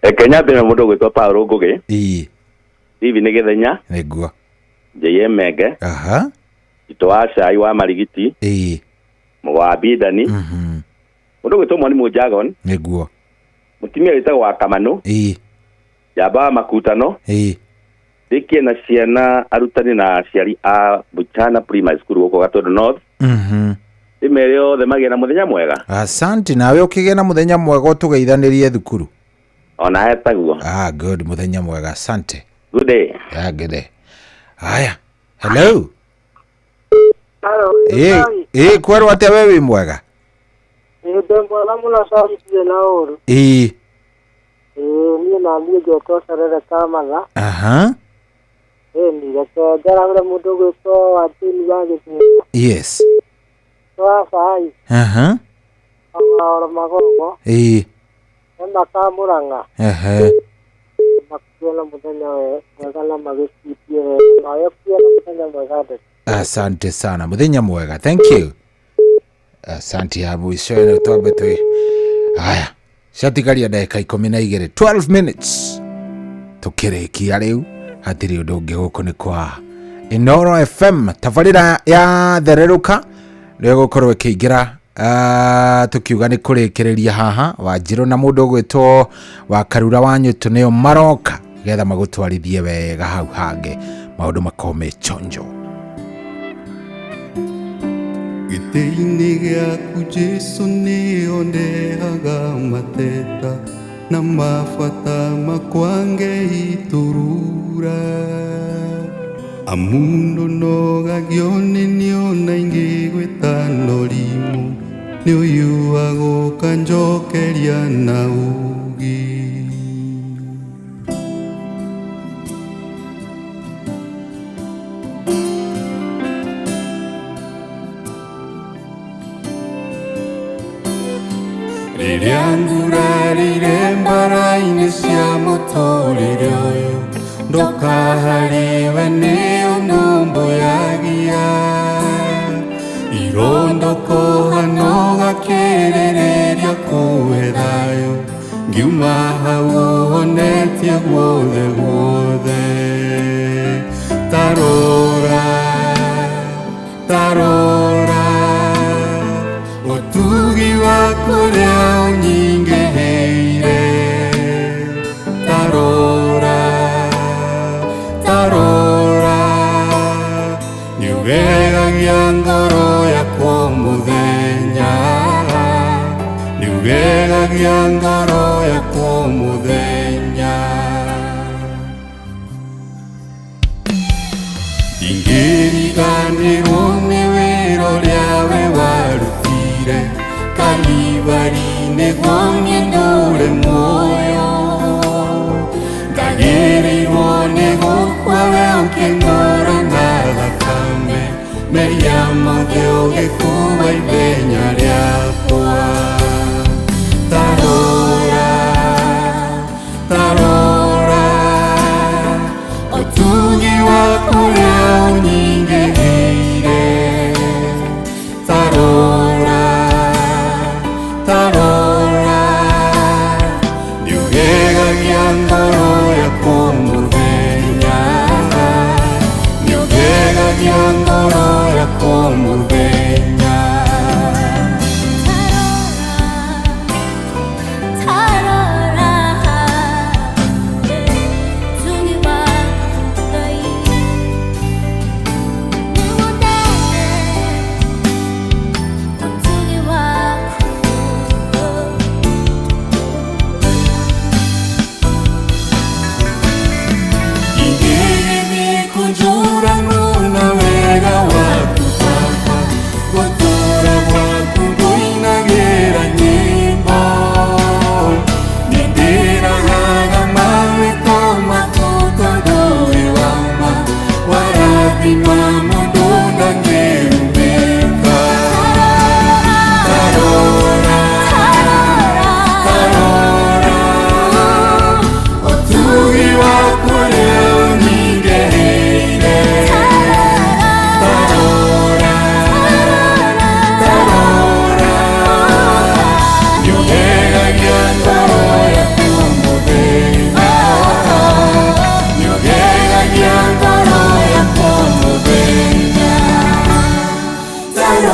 Reke nyambe na mũndũ ũgwĩtwo Paul Ngũgĩ. Ĩĩ. Steve nĩ Gĩthenya. Nĩguo. J.M. Menge. Aha. Tito wa Cai wa Marigiti. Ĩĩ. Mũgo wa Bindani. Mũndũ ũgwĩtwo mwarimũ Jagon. Nĩguo. Mũtumia wĩtagwo wa Kamanũ. Ĩĩ. Njamba wa Makutano. Ĩĩ. Ndĩkie na ciana arutani na aciari a Buchana Primary School gũkũ Gatũndũ North. Ndĩmere othe magĩe na mũthenya mwega. Asante nawe ũkĩgĩe na mũthenya mwega ũtũgeithanĩrie thukuru. Ona etaguo. Ah, good, mũthenya mwega. Asante. Good day. Yeah, good day. Haya. Hello. Hello. Ĩĩ, ĩĩ kwerwo atĩa we wĩ mwega? Ĩĩ ndĩ mwega mũno sorry ndirĩ na ũru. Ĩĩ. Ĩĩ niĩ na niĩ ngetwo Cerere Kamatha. Aha. Ĩni reke njarahũre mũndũ ũgwĩtwo Wajini wa Gĩthĩga. Yes. Wa Cai. Aha. Oro Magogo. Ĩĩ. Emma Kamũrang'a. Ehe. Makĩgĩa na mũthenya mwega na magĩcitie wega. Nawe ũkĩgĩe na mũthenya mwega ndeti. Asante sana. Mũthenya mwega. Thank you. Asante ya mwisho ĩno twambe twĩ. Haya. Ciatigaria ndagĩka 12 12 minutes. Tũkĩrĩkia rĩu hatirĩ ũndũ ũngĩ gũkũ nĩ kwa Inoro FM tabarĩra ya thererũka nĩyo ĩgũkorwo ĩkĩingĩra tukiuga nĩ kũrĩkĩrĩria haha Wanjirũ na mũndũ ũgwĩtwo wa Karura wa Nyũtũ nĩo maroka getha magũtwarithie wega hau hangĩ maũndũ makorwo me chonjo. Gĩtĩ-inĩ gĩaku Jesũ nĩo ndehaga mateta na mabata makwa ngeitũrũra amundu nogagio nĩ nĩona ingĩ gwĩtano rimũ nĩ ũyũ agũka njokeria na ũũgĩ. Rĩrĩa ngurarire mbara-inĩ cia mũtũrĩre ũyũ ndoka harĩwe nĩ ũnũmbũyagia irondoko hano gakĩrĩrĩria kũhe thayũ ngiuma hau ũhonetie guothe guothe tarora tarora ũtugi waku ũrĩa ũnyingĩhĩire tarora tarora nĩũgegagia ngoro yakwa mũthenya nĩũgegagia ngoro yakwa mũthenya ndingĩriganĩrwo nĩ wĩra ũrĩa we warutire Kalivari nĩguo niĩ ndũre muoyo ndagĩrĩirwo nĩ gũkua we ũkĩngũra na thakame mehia mothe ũgĩkua ithenya rĩakwa tarora tarora ũtugi waku ũrĩa ũnyingĩhĩire tarora tarora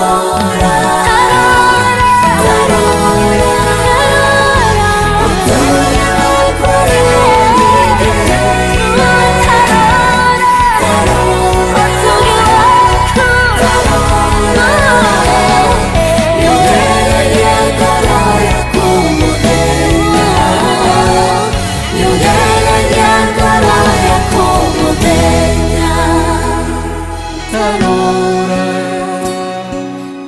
Tarora, tarora, ũtugi waku ũrĩa ũnyigĩrĩire. Tarora, ũtugi waku, tarora, nĩũgeragia ngoro yaku mũthenya, nĩũgeragia ngoro yaku mũthenya. Tarora,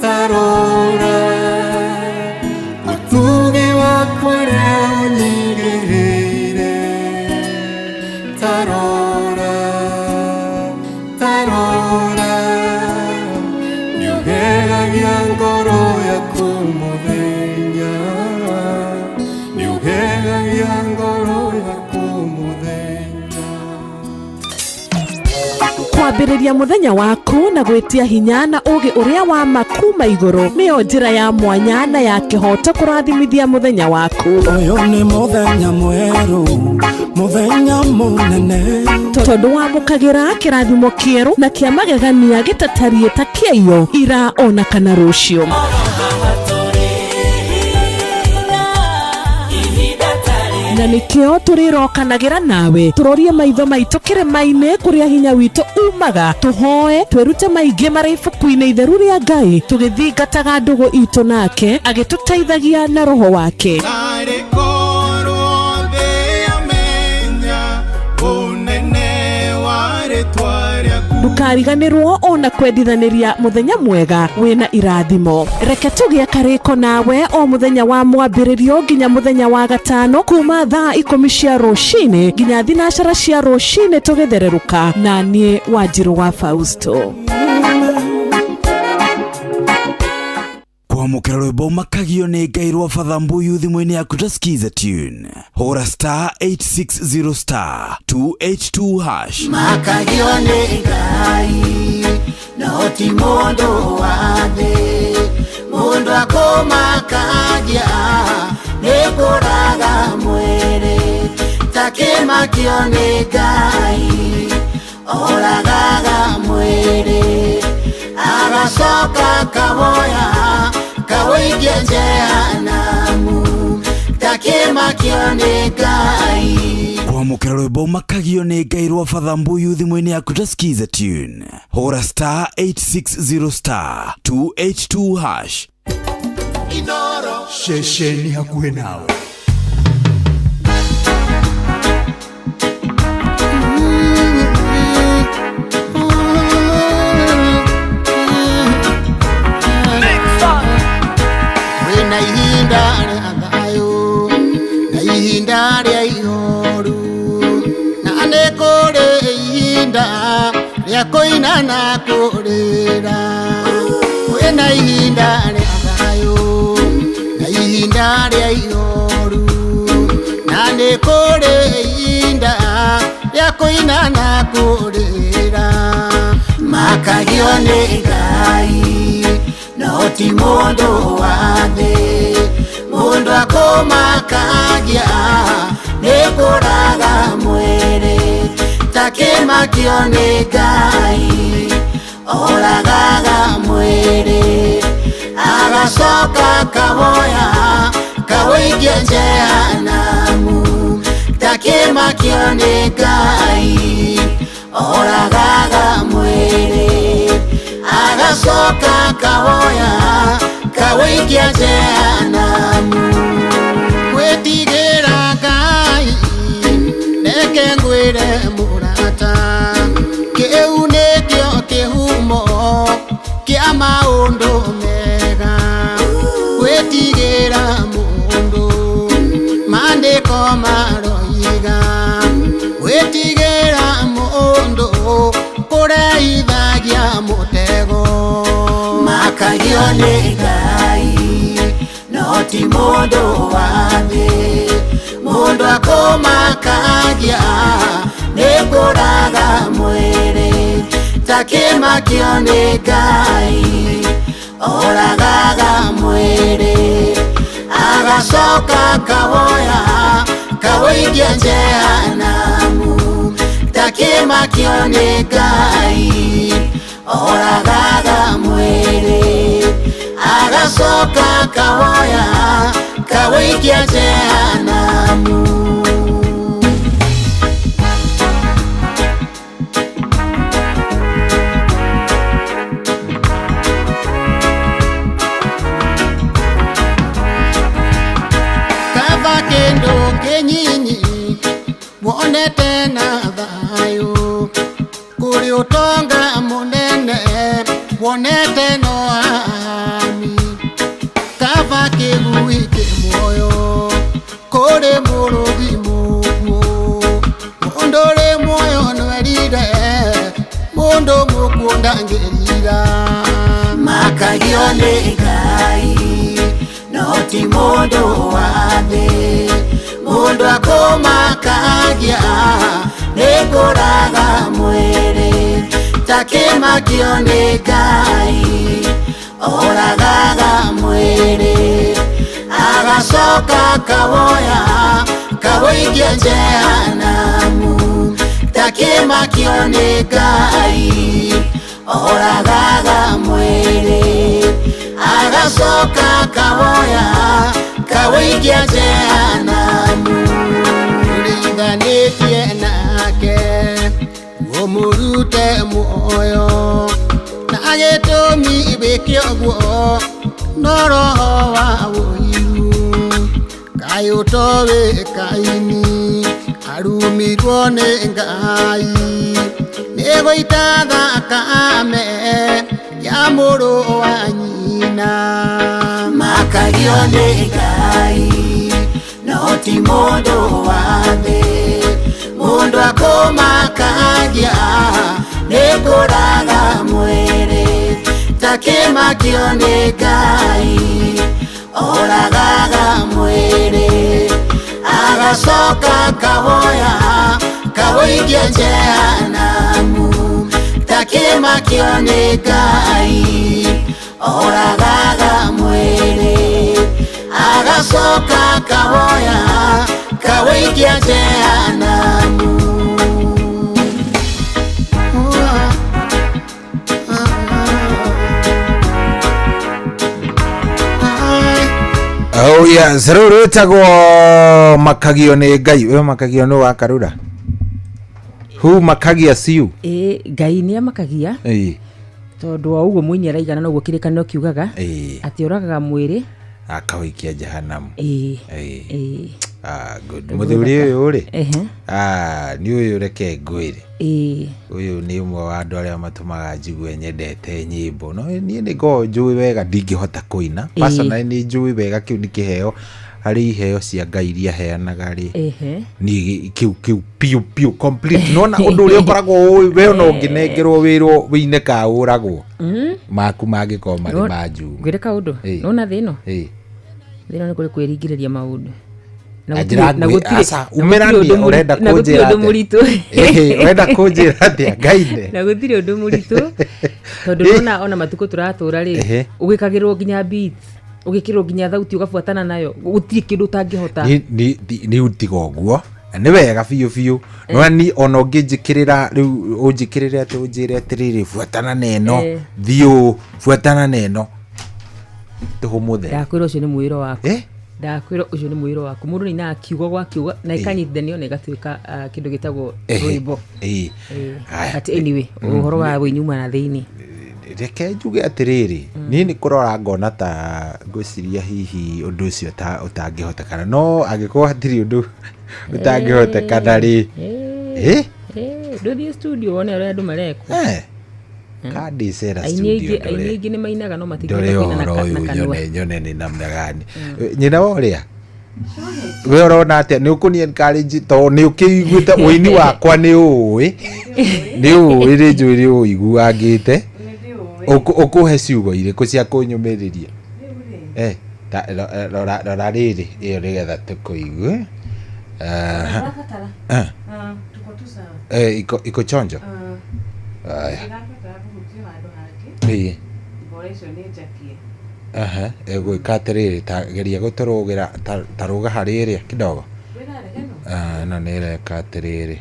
tarora, ũtugi waku ũrĩa ũnyigĩrĩire. Tarora, tarora, nĩũgeragia ngoro yaku mũthenya, nĩũgeragia ngoro yaku mũthenya. Kwambĩrĩria mũthenya waku na gwĩtia hinya na ũũgĩ ũrĩa wa ma kuma igũrũ nĩyo njĩra ya mwanya na ya kĩhooto kũrathimithia mũthenya waku. Ũyũ nĩ mũthenya mwerũ, mũthenya mũnene. Tondũ wamũkagĩra kĩrathimo kĩerũ na kĩa magegania gĩtatariĩ ta kĩaiyo ira ona kana rũciũ. Na nĩkĩo tũrĩrokanagĩra nawe tũrorie maitho maitũ kĩrĩma-inĩ kũrĩa hinya witũ umaga, tũhoe twĩrute maingĩ marĩ ibuku-inĩ itheru rĩa Ngai, tũgĩthingataga ndũgũ itũ nake agĩtũteithagia na roho wake. Arĩ korwo thĩ yamenya ũnene wa rĩtwa rĩaku. Ndũkariganĩrwo ona kwendithanĩria mũthenya mwega wĩna irathimo. Reke tũgĩe karĩko nawe o mũthenya wa mwambĩrĩrio nginya mũthenya wa gatano kuma thaa 10 cia rũcinĩ nginya 12 cia rũcinĩ tũgĩthererũka na niĩ Wanjirũ wa Fausto. Kwamũkĩra rwĩmbo makagio nĩ Ngai rwa Father Mbuyu thimũ-inĩ yaku ta skiza tune, hũra star 860 star 282 hash. Makagio nĩ Ngai no ti mũndũ wa thĩ, mũndũ akũmakagia nĩ kũraga mwĩrĩ, takĩmakio nĩ Ngai oragaga mwĩrĩ, agacoka kawoya kawĩikia jehanamu, takĩmakio nĩ Ngai. Kwamũkĩra rwĩmbo makagio nĩ Ngai rwa Father Mbuyu thimũ-inĩ yaku ta skiza tune, hũra star 860 star 282 hash. Ceceni hakuhĩ nawe. Kwĩna ihinda rĩa thayũ na ihinda rĩa ihoru, na nĩ kũrĩ ihinda rĩa kũina na kũrĩra. Kwĩna ihinda rĩa thayũ na ihinda rĩa ihoru, na nĩ kũrĩ ihinda rĩa kũina na kũrĩra. Makagio nĩ Ngai no ti mũndũ wa thĩ, mũndũ akũmakagia nĩ kũraga mwĩrĩ, takĩmakio nĩ Ngai oragaga mwĩrĩ, agacoka kawoya kawĩikia jehanamu, takĩmakio nĩ Ngai oragaga mwĩrĩ, agacoka kawoya kawĩikia jehanamu. Gwĩtigĩra Ngai reke ngwĩre mũrata, kĩu nĩkĩo kĩhumo kĩa maũndũ mega. Gwĩtigĩra mũndũ maandĩko maroiga, gwĩtigĩra mũndũ kũreithagia mũtego. Makagio nĩ Ngai no ti mũndũ wa thĩ, mũndũ akũmakagia nĩ kũraga mwĩrĩ, takĩmakio nĩ Ngai oragaga mwĩrĩ, agacoka kawoya kawĩikia jehanamu, takĩmakio nĩ Ngai oragaga mwĩrĩ, kawoya kawũikia jehanamu. Kaba kĩndũ kĩnyinyi wonete na thayũ, kũrĩ ũtonga mũnene wonete no ami. Kaba kĩgui kĩ muoyo kũrĩ mũrũthi mũkuũ, mũndũ ũrĩ muoyo nĩwerire, mũndũ mũkuũ ndangĩrira. Makagio nĩ Ngai no ti mũndũ wa thĩ, mũndũ akũmakagia nĩ kũraga mwĩrĩ, takĩmakio nĩ Ngai oragaga mwĩrĩ, agacoka kawoya kawũikia jehanamu, takĩmakio nĩ Ngai oragaga mwĩrĩ, agacoka kawoya kawũikia jehanamu. Tũrĩithanĩtie nake ũmũrute muoyo, na gĩtũmi wĩke ũguo no roho wa ũiru. Kaĩ ũtoĩ Kaini arumirwo nĩ Ngai, nĩ gũita thakame ya mũrũ wa nyina. Makagio nĩ Ngai no ti mũndũ wa thĩ, mũndũ akũmakagia nĩ kũraga mwĩrĩ, takĩmakio nĩ Ngai oragaga mwĩrĩ, agacoka kawoya kawũikia jehanamu, takĩmakio nĩ Ngai oragaga mwĩrĩ, agacoka kawoya kawũikia jehanamu. Oh yes, rĩu rwĩtagwo makagio nĩ Ngai. We makagio nĩ wa Karura? Who makagia siu? Ngai nĩ amakagia tondũ wa ũguo mũini araigana noguo kĩrĩkanĩro kiugaga atĩ ũragaga mwĩrĩ akawĩikia jehanamu. Good. Mũthuri ũyũ rĩ, nĩ ũyũ reke ngwĩre, ũyũ nĩ ũmwe wa andũ arĩa matũmaga njigue nyendete nyĩmbo. No niĩ nĩ ngoragwo njũĩ wega ndingĩhota kũina. Personally nĩ njũĩ wega kĩu nĩ kĩheo harĩ iheo cia Ngai iria heanaga rĩ, niĩ kĩu kĩu piũ piũ complete. Nĩwona ũndũ ũrĩa ũkoragwo ũĩ we ona ũngĩnengerwo wĩrwo wĩine ka ũragwo maku mangĩkorwo marĩ ma Juma. Ngwĩre kaũndũ, nĩwona thĩ ĩno, thĩ ĩno nĩ kũrĩ kwĩringĩrĩria maũndũ. Ũrenda kũnjĩra atĩa Ngaine? Na gũtirĩ ũndũ mũritũ tondũ nĩwona ona matukũ tũratũra rĩ, ũgĩkagĩrwo nginya beats, ũgĩkĩrwo nginya thauti ũgabuatana nayo, gũtirĩ kĩndũ ũtangĩhota. Nĩ tiga ũguo nĩ wega biũ biũ. No ni ona ũngĩnjĩkĩrĩra rĩu ũnjĩkĩrĩre atĩ ũnjĩre atĩrĩrĩ buatana na ĩno, thiĩ buatana na ĩno tũhũ mũtheri. Ndakwĩra ũcio nĩ mwĩro waku. Ndakwĩra ũcio nĩ mwĩro waku. Mũndũ nĩainaga kiugo gwa kiugo na ĩkanyitithanio na ĩgatuĩka kĩndũ gĩtagwo rwĩmbo. But anyway, ũhoro wa wĩnyuma na thĩinĩ. Reke njuge atĩrĩrĩ, niĩ nĩ kũrora ngona ta ngwĩciria hihi ũndũ ũcio ũtangĩhotekana, no angĩkorwo hatirĩ ũndũ ũtangĩhotekana rĩ, ndũthiĩ studio wone ũrĩa andũ marekwo. Kandicera studio aini aingĩ nĩ mainaga no matingĩhota kũina na kanua. Nyone nĩ namna gani. Nyina wa ũrĩa we ũrona atĩa? Nĩ ũkũni encourage tondũ nĩ ũkĩiguĩte ũini wakwa nĩ ũĩ, nĩ ũĩ nĩ njũĩ nĩ ũiguangĩte. Ũkũhe ciugo irĩkũ cia kũnyũmĩrĩria? Rora rĩrĩ ĩyo nĩgetha tũkũigue. Iko chonjo. Ĩgwĩka atĩrĩrĩ, ta geria gũtũrũgĩra ta rũga harĩ ĩrĩa kidogo. Ĩno nĩ ĩreka atĩrĩrĩ,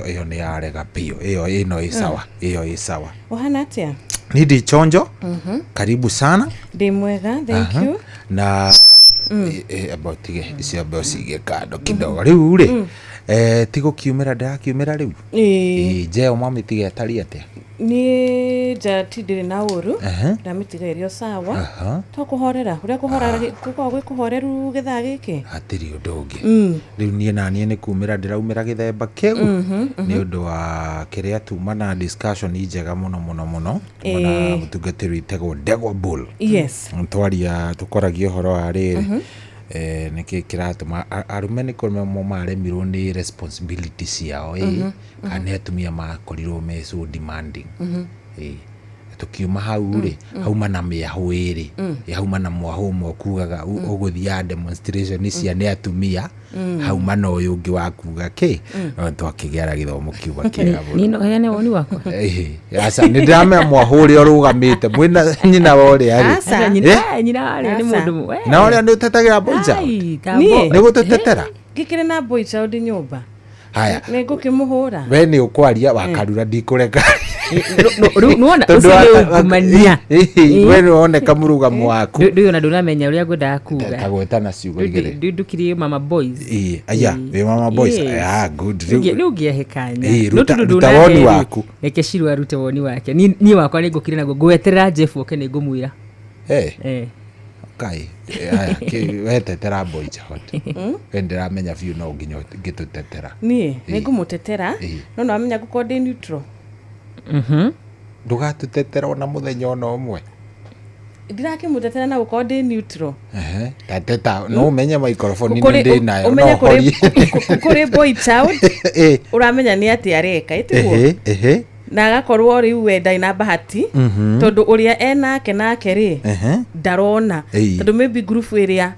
ĩyo nĩ yarega biũ, ĩyo ĩno ĩ sawa, ĩyo ĩ sawa. Ũhana atĩa? Ni ndĩ chonjo. Karibu sana. Ndĩ mwega, thank Aha. you. Na amba ũtige icio, amba ũcige kando kidogo rĩu rĩ. Ti gũkiumĩra ndĩrakiumĩra rĩu. Ĩĩ. Ĩ, njeo mwamĩtiga ĩtariĩ atĩa? Niĩ nja ti ndĩrĩ na ũru. Ndamĩtiga ĩrĩ o sawa. To kũhorera ũrĩa kũhorera gũkoragwo gwĩ kũhoreru gĩthaa gĩkĩ. Hatirĩ ũndũ ũngĩ. Rĩu niĩ naniĩ nĩ kumĩra ndĩraumĩra gĩthemba kĩu nĩ ũndũ wa kĩrĩa tuma na discussion njega mũno mũno mũno. Tuma na mũtungatĩri wĩtagwo Ndegwa Bull. Twaria tũkoragia ũhoro wa rĩrĩ, nĩkĩ kĩratũma arũme nĩ kũremwo maremirwo nĩ responsibility ciao ĩ, kana nĩ atumia makorirwo me so demanding? Ĩ, tũkiuma hau rĩ, hauma na mĩahũ ĩrĩ. Ĩ, hauma na mwahũ ũmwe ũkugaga ũgũthiaga demonstration cia nĩ atumia, hauma na ũyũ ũngĩ wa kuga kĩ. No twakĩgĩa na gĩthomo kiuga kĩega mũno. Niĩ no heane woni wakwa. Ĩhĩ, aca nĩ ndĩramenya mwahũ ũrĩa ũrũgamĩte mwĩna nyina wa ũrĩa rĩ. Aca. Nyina. Eh? Nyina warĩa nĩ Aca. mũndũ Na ũrĩa nĩ ũtetagĩra boy child? Ai, ta Niĩ? Nĩ gũtũtetera. Ngĩkĩrĩ na boy child nyũmba? Haya. Nĩ ngũkĩmũhũra. We nĩ ũkwaria wakarura, ndikũreka. Rĩu nĩwona Tondũ ũcio nĩ ungumania. Ĩhĩ, we nĩ woneka mũrũgamo waku. Ndũyũ ona ndũramenya ũrĩa ngwendaga kuga. Tagweta na ciugo igĩrĩ. Ndukiri mama boys. Ĩĩ, aya wĩ mama boys. Yes. Ah, good. Rĩu Rĩu ũngĩahe kanya. Ĩĩ, No tondũ ruta ndũnahe woni rĩ, waku. Reke Shiru arute woni wake. Niĩ wakwa nĩ ngũkire naguo, ngweterera Jeff oke nĩ ngũmwĩra. Eh, Eh. kai aya we tetera boy child. We ndĩramenya biũ no nginya ngĩtũtetera. Niĩ Ĩĩ. nĩ ngũmũtetera, no nĩwamenya ngũkorwo ndĩ neutral. Ndũgatũtetera ona mũthenya ona ũmwe. Ndirakĩmũtetera na gũkorwo ndĩ neutral. Ehe, tateta no ũmenye microphone nĩ ndĩ nayo, no Ũmenye kũrĩ ũhorie. kũrĩ boy child ũramenya nĩ atĩ areka ĩtiguo, Ehe ehe na agakorwo rĩu we ndarĩ na bahati, tondũ ũrĩa enake nake rĩ, ndarona, tondũ maybe group ĩrĩa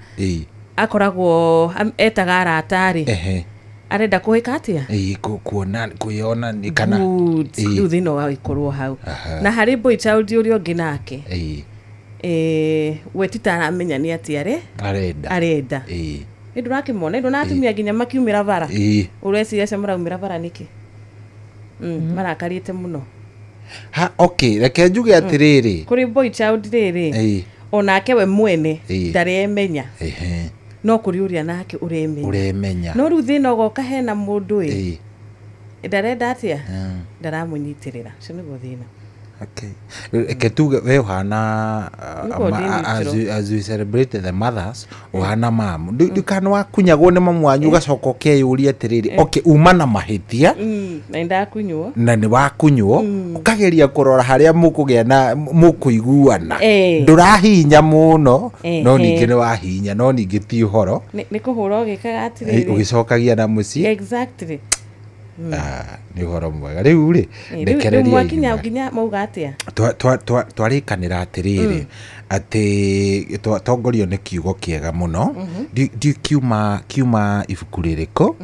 akoragwo etaga arata rĩ, arenda kũhĩka atĩa. Ĩĩ, kuona kwĩyona nĩ kana Good. Rĩu thĩna ũgagĩkorwo hau. Na harĩ boy child ũrĩa ũngĩ nake, we ti ta aramenya nĩ atĩ are arenda. Arenda. Nĩ ndũrakĩmona, ndũna atumia nginya makiumĩra bara. Ũreciria acio maraumĩra bara nĩkĩ? Marakarĩte mũno. Ha, okay, reke njuge atĩrĩrĩ. Kũrĩ boy child rĩrĩ, onake we mwene ndaremenya, no kũrĩ ũrĩa nake ũremenya. Ũremenya. No rĩu thĩna ũgoka hena mũndũ ĩ ndarenda atĩa, ndaramũnyitĩrĩra. Ũcio nĩguo thĩna. Okay. Reke tuge we ũhana Nĩguo ndĩ as neutral. as we celebrate the mothers, ũhana mamu ndikana wakunyagwo nĩ mamu wanyu, ũgacoka ũkeyũria atĩrĩrĩ, okay, uma na mahĩtia. Na nĩndakunywo. Na nĩ wakunywo, ũkageria kũrora harĩa mũkũgĩa na mũkũiguana. Ndũrahinya mũno, no ningĩ nĩ wahinya, no ningĩ ti ũhoro. Nĩ kũhũra ũgĩkaga atĩrĩrĩ. Ũgĩcokagia na mũciĩ. Exactly. Ah, nĩ ũhoro mwega rĩu rĩ. Rĩu Ndekereria. mwakinya nginya mauga atĩa? Twarĩkanĩra atĩrĩrĩ, atĩ twatongorio nĩ kiugo kĩega mũno. Kiuma kiuma ibuku rĩrĩkũ?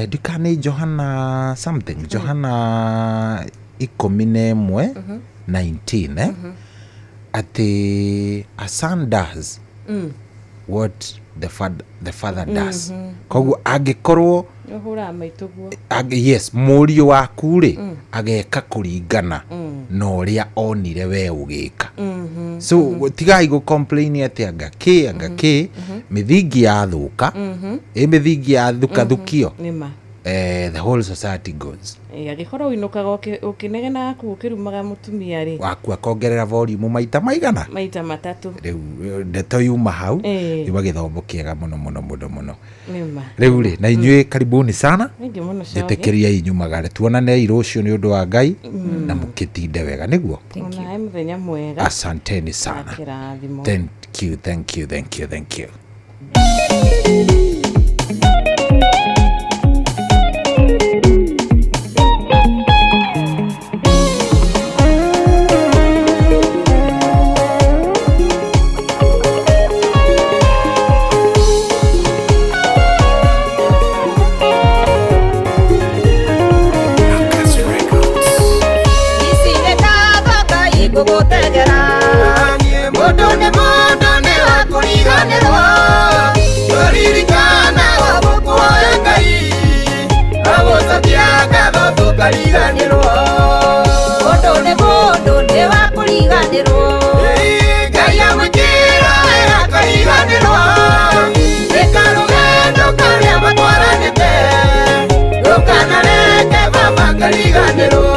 Ndika nĩ Johana something, Johana 11:19, atĩ a son does what the father does. Koguo angĩkorwo Ũhũraga maitũguo. Yes, mũriũ waku rĩ, ageka kũringana na ũrĩa onire we ũgĩka. So tigai gũ complain atĩ anga kĩ, anga kĩ, mĩthingi yathũka, ĩ mĩthingi yathũkathũkio, Nĩma. The whole society goes. Angĩkorwo ũinũkaga ũkĩnegenaga kũu ũkĩrumaga mũtumia rĩ, waku akongerera volume maita maigana? Maita matatũ. Rĩu ndeto yuma hau. Yuma gĩthomo kĩega mũno mũno mũno mũno. Nĩma. Rĩu rĩ, na inyuĩ karibuni sana. Thengiũ mũno, Coge. Njĩtĩkĩriai nyumagare, tuonanei rũciũ nĩ ũndũ wa Ngai, na mũkĩtinde wega nĩguo. Onawe mũthenya mwega. Asanteni sana. Na kĩrathimo. Thank you, thank you, thank you, thank you. Ici nĩ ta igũgũtegera. Mũndũ nĩ mũndũ nĩ wa kũriganĩrwo, tũririkana gũkũhoya Ngai agũcokia ngatho tũkariganĩrwo. Mũndũ nĩ mũndũ nĩ wa kũriganĩrwo. kũriganĩrwo. Ngai amwĩkĩra wega akariganĩrwo. Nĩ karũgendo karĩa matwaranĩte, ndũkanareke baba ngariganĩrwo,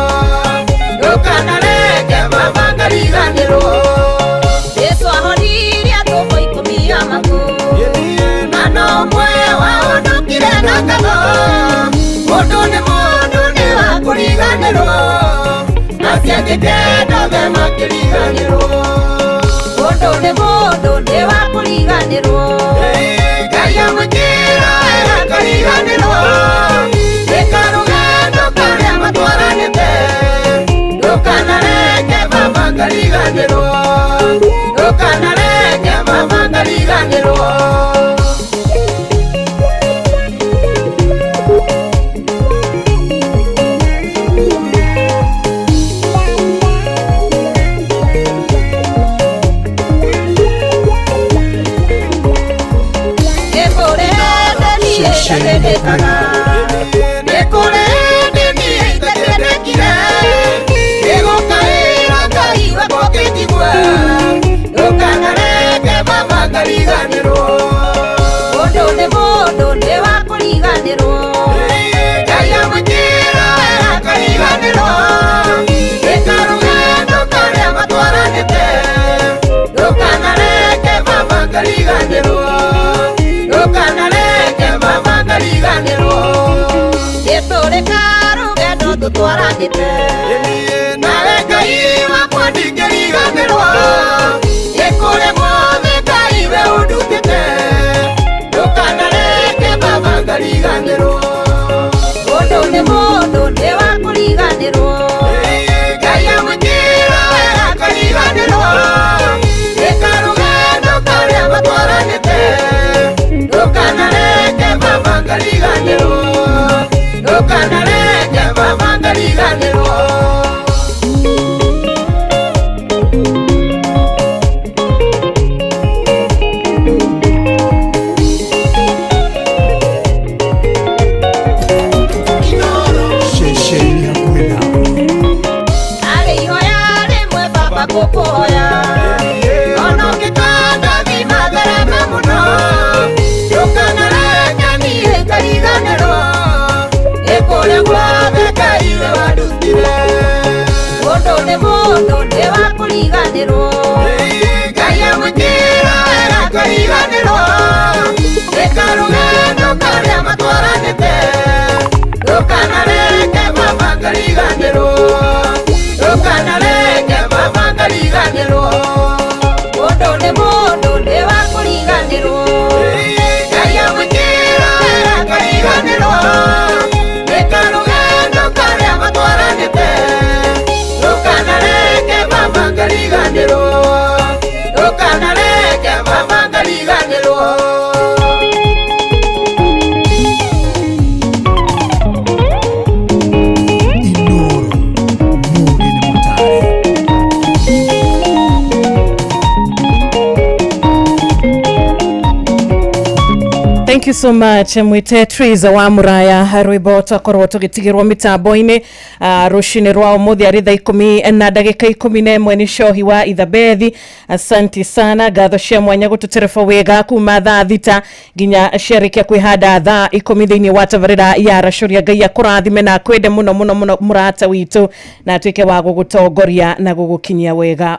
ndũkanareke baba ngariganĩrwo. Jesu ahonirie atũmwo ikũmi a matũ, na no ũmwe wahonokire na ngatho. Mũndũ nĩ mũndũ nĩ wa kũriganĩrwo, acio angĩ kenda othe makĩriganĩrwo. Mũndũ nĩ mũndũ nĩ wa kũriganĩrwo. Ngai amwĩkĩra wega akariganĩrwo. Nĩ karũgendo karĩa matwaranĩte, ndũkanareke baba ngariganĩrwo, ndũkanareke baba ngariganĩrwo. Nĩ kũrĩ hĩndĩ niĩ ndathĩnĩkaga, Nĩ kũrĩ hĩndĩ niĩ itakĩendekire, nĩgũkaĩra Ngai wakwa ũkĩnjigua, ndũkanareke baba ngariganĩrwo. Mũndũ nĩ mũndũ nĩ wa kũriganĩrwo. Ngai amwĩkĩra wega akariganĩrwo. Nĩ karũgendo karĩa matwaranĩte, ndũkanareke baba ngariganĩrwo, ndũkanareke baba ngariganĩrwo. Nĩ tũrĩ karũgendo tũtwaranĩte, Nawe Ngai wakwa ndingĩriganĩrwo, nĩ kũrĩa guothe Ngai we ũndutĩte, ndũkanareke baba ngariganĩrwo. Mũndũ nĩ mũndũ nĩ wa kũriganĩrwo. Ngai amwĩkĩra wega akariganĩrwo. Nĩ karũgendo karĩa matwaranĩte, ndũkanareke baba ngariganĩrwo, ndũkanareke baba ngariganĩrwo. Ceceni hakuhĩ nawe. Arĩ ihoya rĩmwe baba ngũkũhoya, Ona ũngĩkandathima thereme mũno, ndũkanareke niĩ ngariganĩrwo, nĩ kũrĩa guothe Ngai we wandutire. Mũndũ nĩ mũndũ nĩ wa kũriganĩrwo. Ngai amwĩkĩra wega akariganĩrwo. Nĩ karũgendo karĩa matwaranĩte, ndũkanareke baba ngariganĩrwo, ndũkanareke baba ngariganĩrwo. Mũndũ nĩ mũndũ nĩ wa kũriganĩrwo. Ngai amwĩkĩra wega akariganĩrwo. Nĩ karũgendo karĩa matwaranĩte, ndũkanareke baba ngariganĩrwo, ndũkanareke baba ngariganĩrwo. Thank you so much mwite Triza wa Muraya, rwimbo twakorwo tugitigirwo mitambo-inĩ rũcinĩ rwa ũmũthĩ arĩ thaa 11:11 nĩ Shohi wa Ithabethi. Asanti sana, ngatho cia mwanya gũtũtereba wega kuma thaa 6 nginya ciarĩkia kwĩhanda thaa 10 thĩinĩ wa tabarĩra ya Racũria. Ngai akũrathime na akwende mũno mũno mũno mũrata witũ, na atuĩke wa gũgũtongoria na gũgũkinyia wega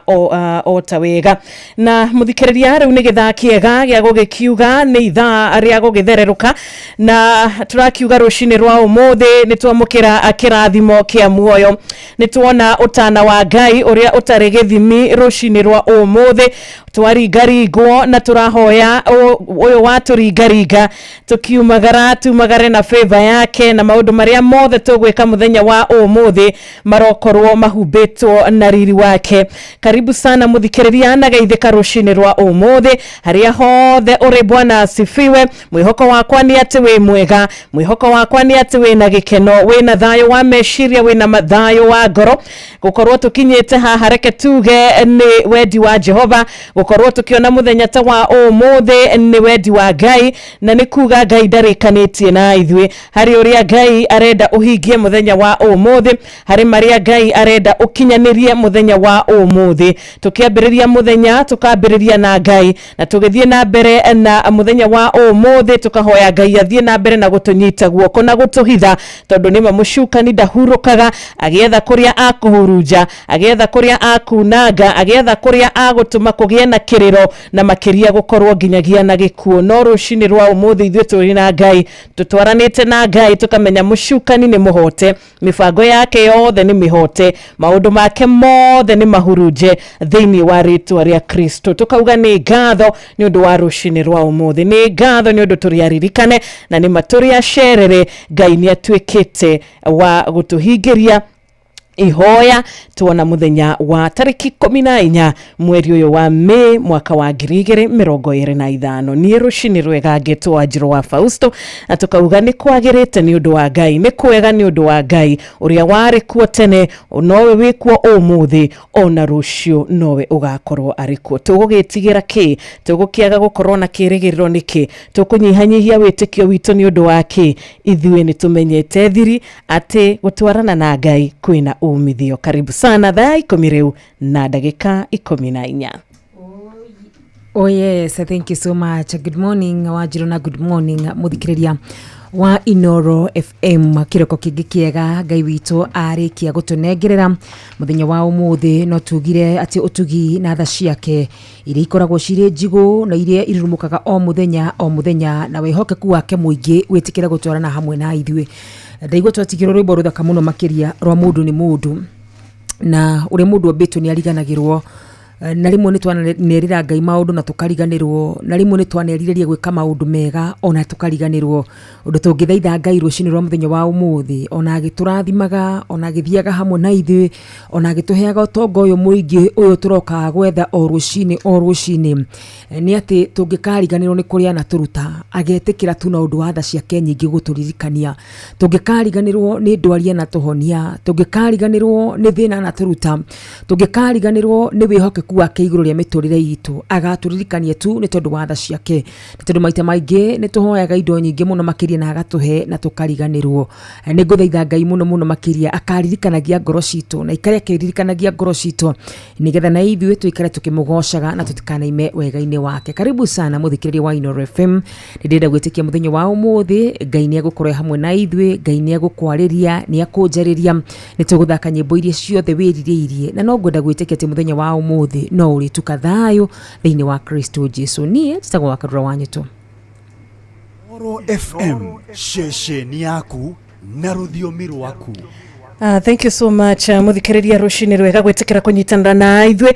o ta wega. Na mũthikĩrĩria, rĩu nĩ gĩthaa kĩega gĩa gũgĩkiuga nĩ ithaa rĩa gũgĩthererũka, na tũrakiuga rũcinĩ rwa ũmũthĩ nĩ twamũkĩra kĩrathimo kĩa muoyo, nĩ tuona ũtana wa Ngai ũrĩa ũtarĩ gĩthimi rũcinĩ rwa ũmũthĩ, twaringaringwo na tũrahoya ũyũ watũringaringa tũkiumagara tumagare na favor yake, na maũndũ marĩa mothe tũgwĩka mũthenya wa ũmũthĩ marokorwo mahumbĩtwo na riri wake. Karibu sana mũthikĩrĩria na geithĩka rũcinĩ rwa ũmũthĩ harĩa hothe ũrĩ. Bwana asifiwe. Mwĩhoko wakwa nĩ atĩ wĩ mwega, mwĩhoko wakwa nĩ atĩ wĩna gĩkeno, wĩna thayũ wa meciria, wĩna thayũ wa ngoro. Gũkorwo tũkinyĩte haha, reke tuge nĩ wendi wa Jehova. Gũkorwo tũkĩona mũthenya ta wa ũmũthĩ nĩ wendi wa Ngai, na nĩ kuga Ngai ndarĩkanĩtie na ithuĩ. Harĩ ũrĩa Ngai arenda ũhingie mũthenya wa ũmũthĩ, harĩ marĩa Ngai arenda ũkinyanĩrie mũthenya wa ũmũthĩ. Tũkĩambĩrĩria mũthenya tũkambĩrĩria na Ngai, na tũgĩthiĩ na mbere na mũthenya wa ũmũthĩ tũkahoya Ngai athiĩ na mbere na gũtũnyita guoko na gũtũhitha, tondũ nĩma mũcukani ndahurũkaga, agĩetha kũrĩa akũhurunja, agĩetha kũrĩa akunanga, agĩetha kũrĩa agũtũma kũgĩe na kĩrĩro, na makĩria gũkorwo nginyagia na gĩkuũ. No rũcinĩ rwa ũmũthĩ ithuĩ tũrĩ na Ngai, tũtwaranĩte na Ngai, tũkamenya mũcukani nĩ mũhote, mĩbango yake yothe nĩ mĩhote, maũndũ make mothe nĩ mahurunje thĩinĩ wa rĩtwa rĩa Kristo. Tũkauga nĩ ngatho nĩ ũndũ wa rũcinĩ rwa ũmũthĩ, nĩ ngatho nĩ ũndũ tũrĩ aririkane na nĩ matũrĩ acerere. Ngai nĩ atuĩkĩte wa gũtũhingĩria ihoya tuona muthenya wa tariki 14 mweri uyu wa Mei mwaka wa 2025. Niĩ rũcinĩ rwega ngetwo Wanjirũ wa Fausto, na tukauga nĩ kwagĩrĩte nĩ ũndũ wa Ngai, nĩ kwega nĩ ũndũ wa Ngai ũrĩa warĩ kuo tene nowe wĩ kuo ũmũthĩ, ona rũciũ nowe ũgakorwo arĩ kuo. Tũgũgĩtigĩra kĩ? Tũgũkĩaga gũkorwo na kĩrĩgĩrĩro nĩkĩ? Tũkũnyihanyihia wĩtĩkio witũ nĩ ũndũ wa kĩ? Ithuĩ nĩ tũmenyete thiri atĩ gũtwarana na Ngai kwĩna umithio. Karibu sana thaa 10 rĩu na ndagĩka 14. Oh yes, thank you so much. Good morning Wanjirũ na good morning muthikiriria wa Inoro FM. Kiroko kingi kiega Ngai witũ arĩkia gũtũnengerera mũthenya wa ũmũthĩ. No tugire atĩ ũtugi na tha ciake iria ikoragwo cirĩ njigũ na iria irurumũkaga o mũthenya o mũthenya, na wĩhokeku wake mũingĩ wĩtĩkĩre gũtwarana hamwe na ithuĩ. Ndaigua twatigĩrwo rwĩmbo rũthaka mũno makĩria rwa mũndũ nĩ mũndũ, na ũrĩa mũndũ ombĩtwo nĩ ariganagĩrwo, na rĩmwe nĩ twanerĩra Ngai maũndũ na tũkariganĩrwo, na rĩmwe nĩ twanerirĩria gwĩka maũndũ mega ona tũkariganĩrwo. Ũndũ tũngĩthaitha Ngai rũcinĩ rwa mũthenya wa ũmũthĩ, ona agĩtũrathimaga, ona agĩthiaga hamwe na ithuĩ, ona agĩtũheaga ũtonga ũyũ mũingĩ ũyũ tũrokaga gwetha o rũcinĩ o rũcinĩ, nĩ atĩ tũngĩkariganĩrwo nĩ kũrĩa anatũruta, agetĩkĩra tu na ũndũ wa tha ciake nyingĩ gũtũririkania. Tũngĩkariganĩrwo nĩ ndwari anatũhonia, tũngĩkariganĩrwo nĩ thĩna anatũruta, tũngĩkariganĩrwo nĩ wĩhokeku wake igũrũ rĩa mĩtũrĩre itũ, agatũririkania tu nĩ tondũ wa tha ciake. Nĩ tondũ maita maingĩ nĩ tũhoyaga indo nyingĩ mũno makĩria na agatũhe na tũkariganĩrwo. Nĩ ngũthaitha Ngai mũno mũno makĩria akaririkanagia ngoro citũ, na ikare akĩririkanagia ngoro citũ, nĩgetha na ithuĩ tũikare tũkĩmũgocaga na tũtikanaime wega-inĩ wake. Karibu sana mũthikĩrĩria wa Inoro FM. Nĩ ndĩrenda gwĩtĩkia mũthenya wa ũmũthĩ Ngai nĩ egũkorwo hamwe na ithuĩ, Ngai nĩ egũkwarĩria, nĩ ekũnjarĩria, nĩ tũgũthaka nyĩmbo iria ciothe wĩrirĩirie, na no ngwenda gwĩtĩkia atĩ mũthenya wa ũmũthĩ no ũrĩtuka thayũ thĩinĩ wa Kristo Jesu. Niĩ njĩtagwo Wakarura wa Nyũtũ. Inooro FM, ceceni yaku na rũthiomi rwaku. Thank you so much, muthikiriria rucini rwega gwitikira kunyitanira na ithuĩ.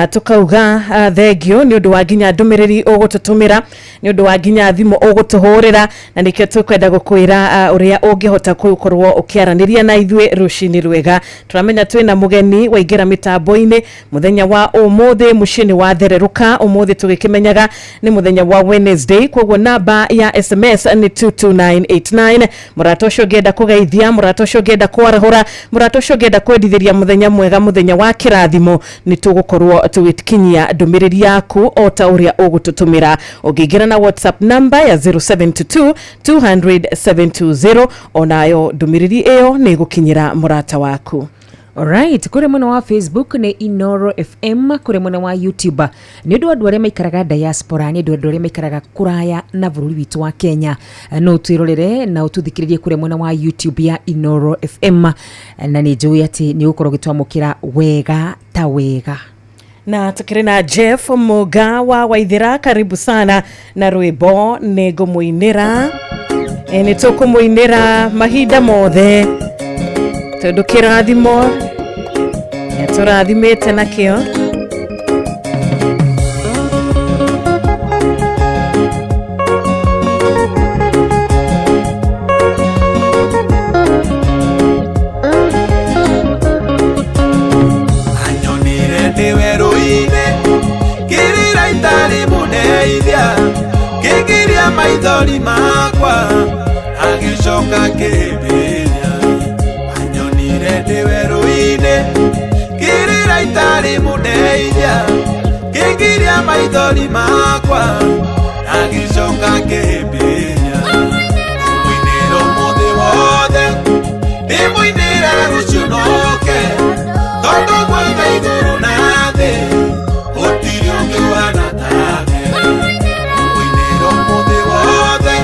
Tukauga thengio ni undu wa nginya ndumiriri ugututumira, ni undu wa nginya thimu ugutuhurira, na nikio tukwenda gukwira uria ungihota gukorwo ukiaraniria na ithuĩ rucini rwega. Turamenya twina mugeni waingira mitambo-ini muthenya wa umuthi, muciĩ wa thereruka umuthi tugikimenyaga ni muthenya wa Wednesday, koguo namba ya SMS ni 22989. Murata ucio ungienda kugeithia, murata ucio ungienda kwarahura, murata ucio ungienda kwendithiria muthenya mwega, muthenya wa kirathimo, ni tugukorwo tugikinyia ndumiriri yaku o ta uria ugututumira. Ungiingira na WhatsApp namba ya 072 200 720, onayo ndumiriri iyo ni gukinyira murata waku. Alright, kuri mwena wa Facebook ni Inoro FM, kuri mwena wa YouTube ni undu andu aria maikaraga diaspora, ni undu andu aria maikaraga kuraya na bururi witu wa Kenya, no twirorere na ututhikiririe kuri mwena wa YouTube ya Inoro FM, na ni njui ati ni ugukorwo gitwamukira wega ta wega. Na tukiri na Jeff Muga wa Waithira, karibu sana na rwimbo ni ngumuinira, ni tukumuinira mahinda mothe tondu kirathimo nĩatũrathimĩte nakĩo. Anyonire ndĩ werũ-inĩ, kĩrĩra itarĩ mũndeithia, kĩngiria Maithori makwa agĩcoka kĩhĩmbĩria anyonire ndĩ werũ-inĩ ngĩrĩra itarĩ mũndeithia ngĩngiria maithori makwa agĩcoka kĩhĩmbĩria mũinĩra ũmũthĩ wothe ndĩmũinĩra rũciũ noke tondũ gwothe igũrũ na thĩ gũtirĩ ũngĩ ũhana take mũinĩra ũmũthĩ wothe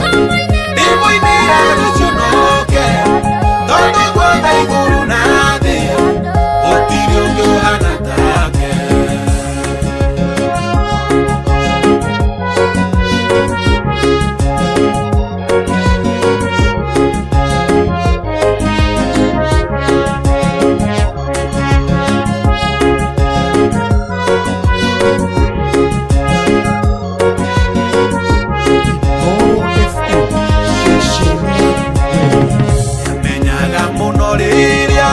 ndĩmũinĩra rũciũ noke tondũ gwothe igũrũ na thĩ gũtirĩ ũngĩ ũhana take. Menyaga mũno rĩrĩa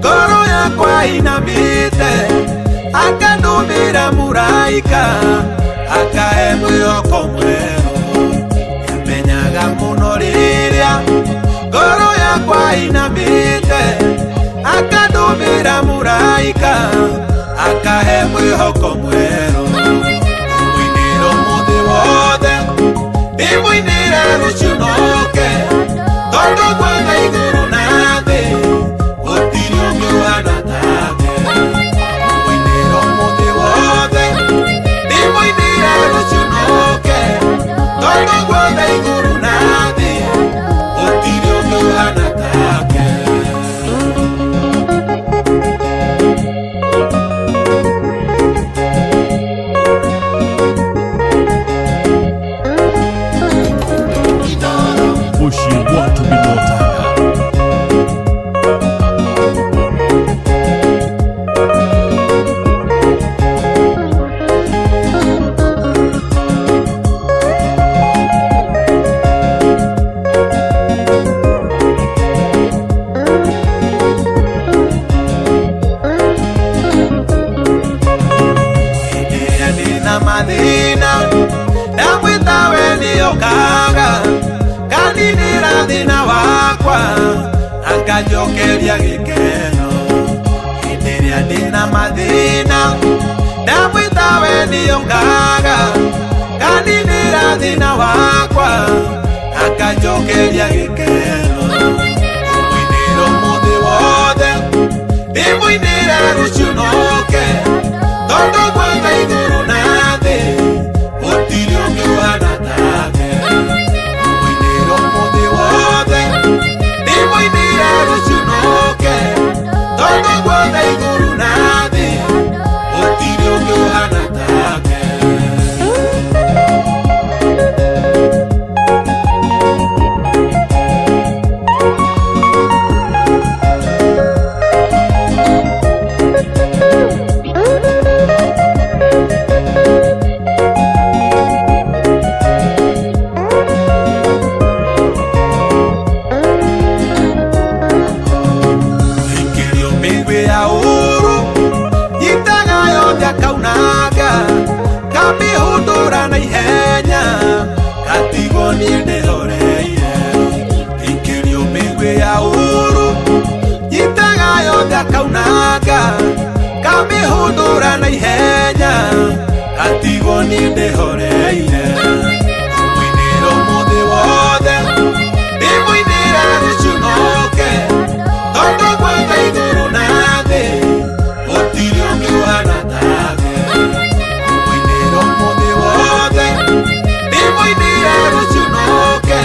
ngoro yakwa inamĩte akandũmĩra mũraika akahe mwĩhoko mwerũ. Menyaga mũno rĩrĩa ngoro yakwa inamĩte akandũmĩra mũraika akahe mwĩhoko mwerũ. Mũinĩra ũmũthĩ wothe ndĩmũinĩra rũciũ noke tondũ gwothe igũrũ na thĩ gũtirĩ ũngĩ ũhana take. Mũinĩra ũmũthĩ wothe ndĩmũinĩra rũciũ noke tondũ gwothe igũrũ na thĩ gũtirĩ ũngĩ ũhana take. Mũciĩ watu binotanga. Hĩndĩ ĩrĩa ndĩna mathĩna ndamwĩta we nĩokaga kaninĩra thĩna wakwa akanjokeria gĩkeno. Hĩndĩ ĩrĩa ndĩna mathĩna ndamwĩta we nĩokaga kaninĩra thĩna wakwa akanjokeria gĩkeno. Mũinĩra ũmũthĩ wothe ndĩmũinĩra rũciũ noke tondũ gwothe igũrũ na thĩ gũtirĩ ũngĩ ũhana take. Mũinĩra ũmũthĩ wothe ndĩmũinĩra rũciũ noke tondũ guothe igũrũ na thĩ gũtirĩ ũngĩ ũhana take. Ikĩrio mĩguĩ ya ũũru nyitaga yothe akaunanga kamĩhũndũra na ihenya gatigwo niĩ ndĩhoreire. Ikĩrio mĩguĩ ya ũũru nyitaga yothe akaunanga kamĩhũndũra na ihenya gatigwo niĩ ndĩhoreire. Mũinĩra ũmũthĩ wothe ndĩmũinĩra rũciũ noke tondũ gwothe igũrũ na thĩ gũtirĩ ũngĩ ũhana take. Mũinĩra ũmũthĩ wothe ndĩmũinĩra rũciũ noke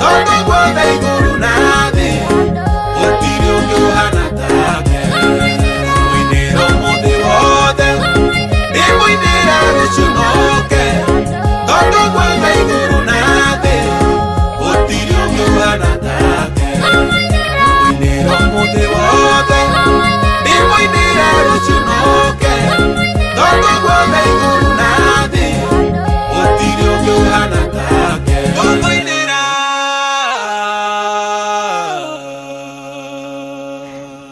tondũ guothe igũrũ na thĩ gũtirĩ ũngĩ ũhana take. Mũinĩra ũmũthĩ wothe ndĩmũinĩra rũciũ noke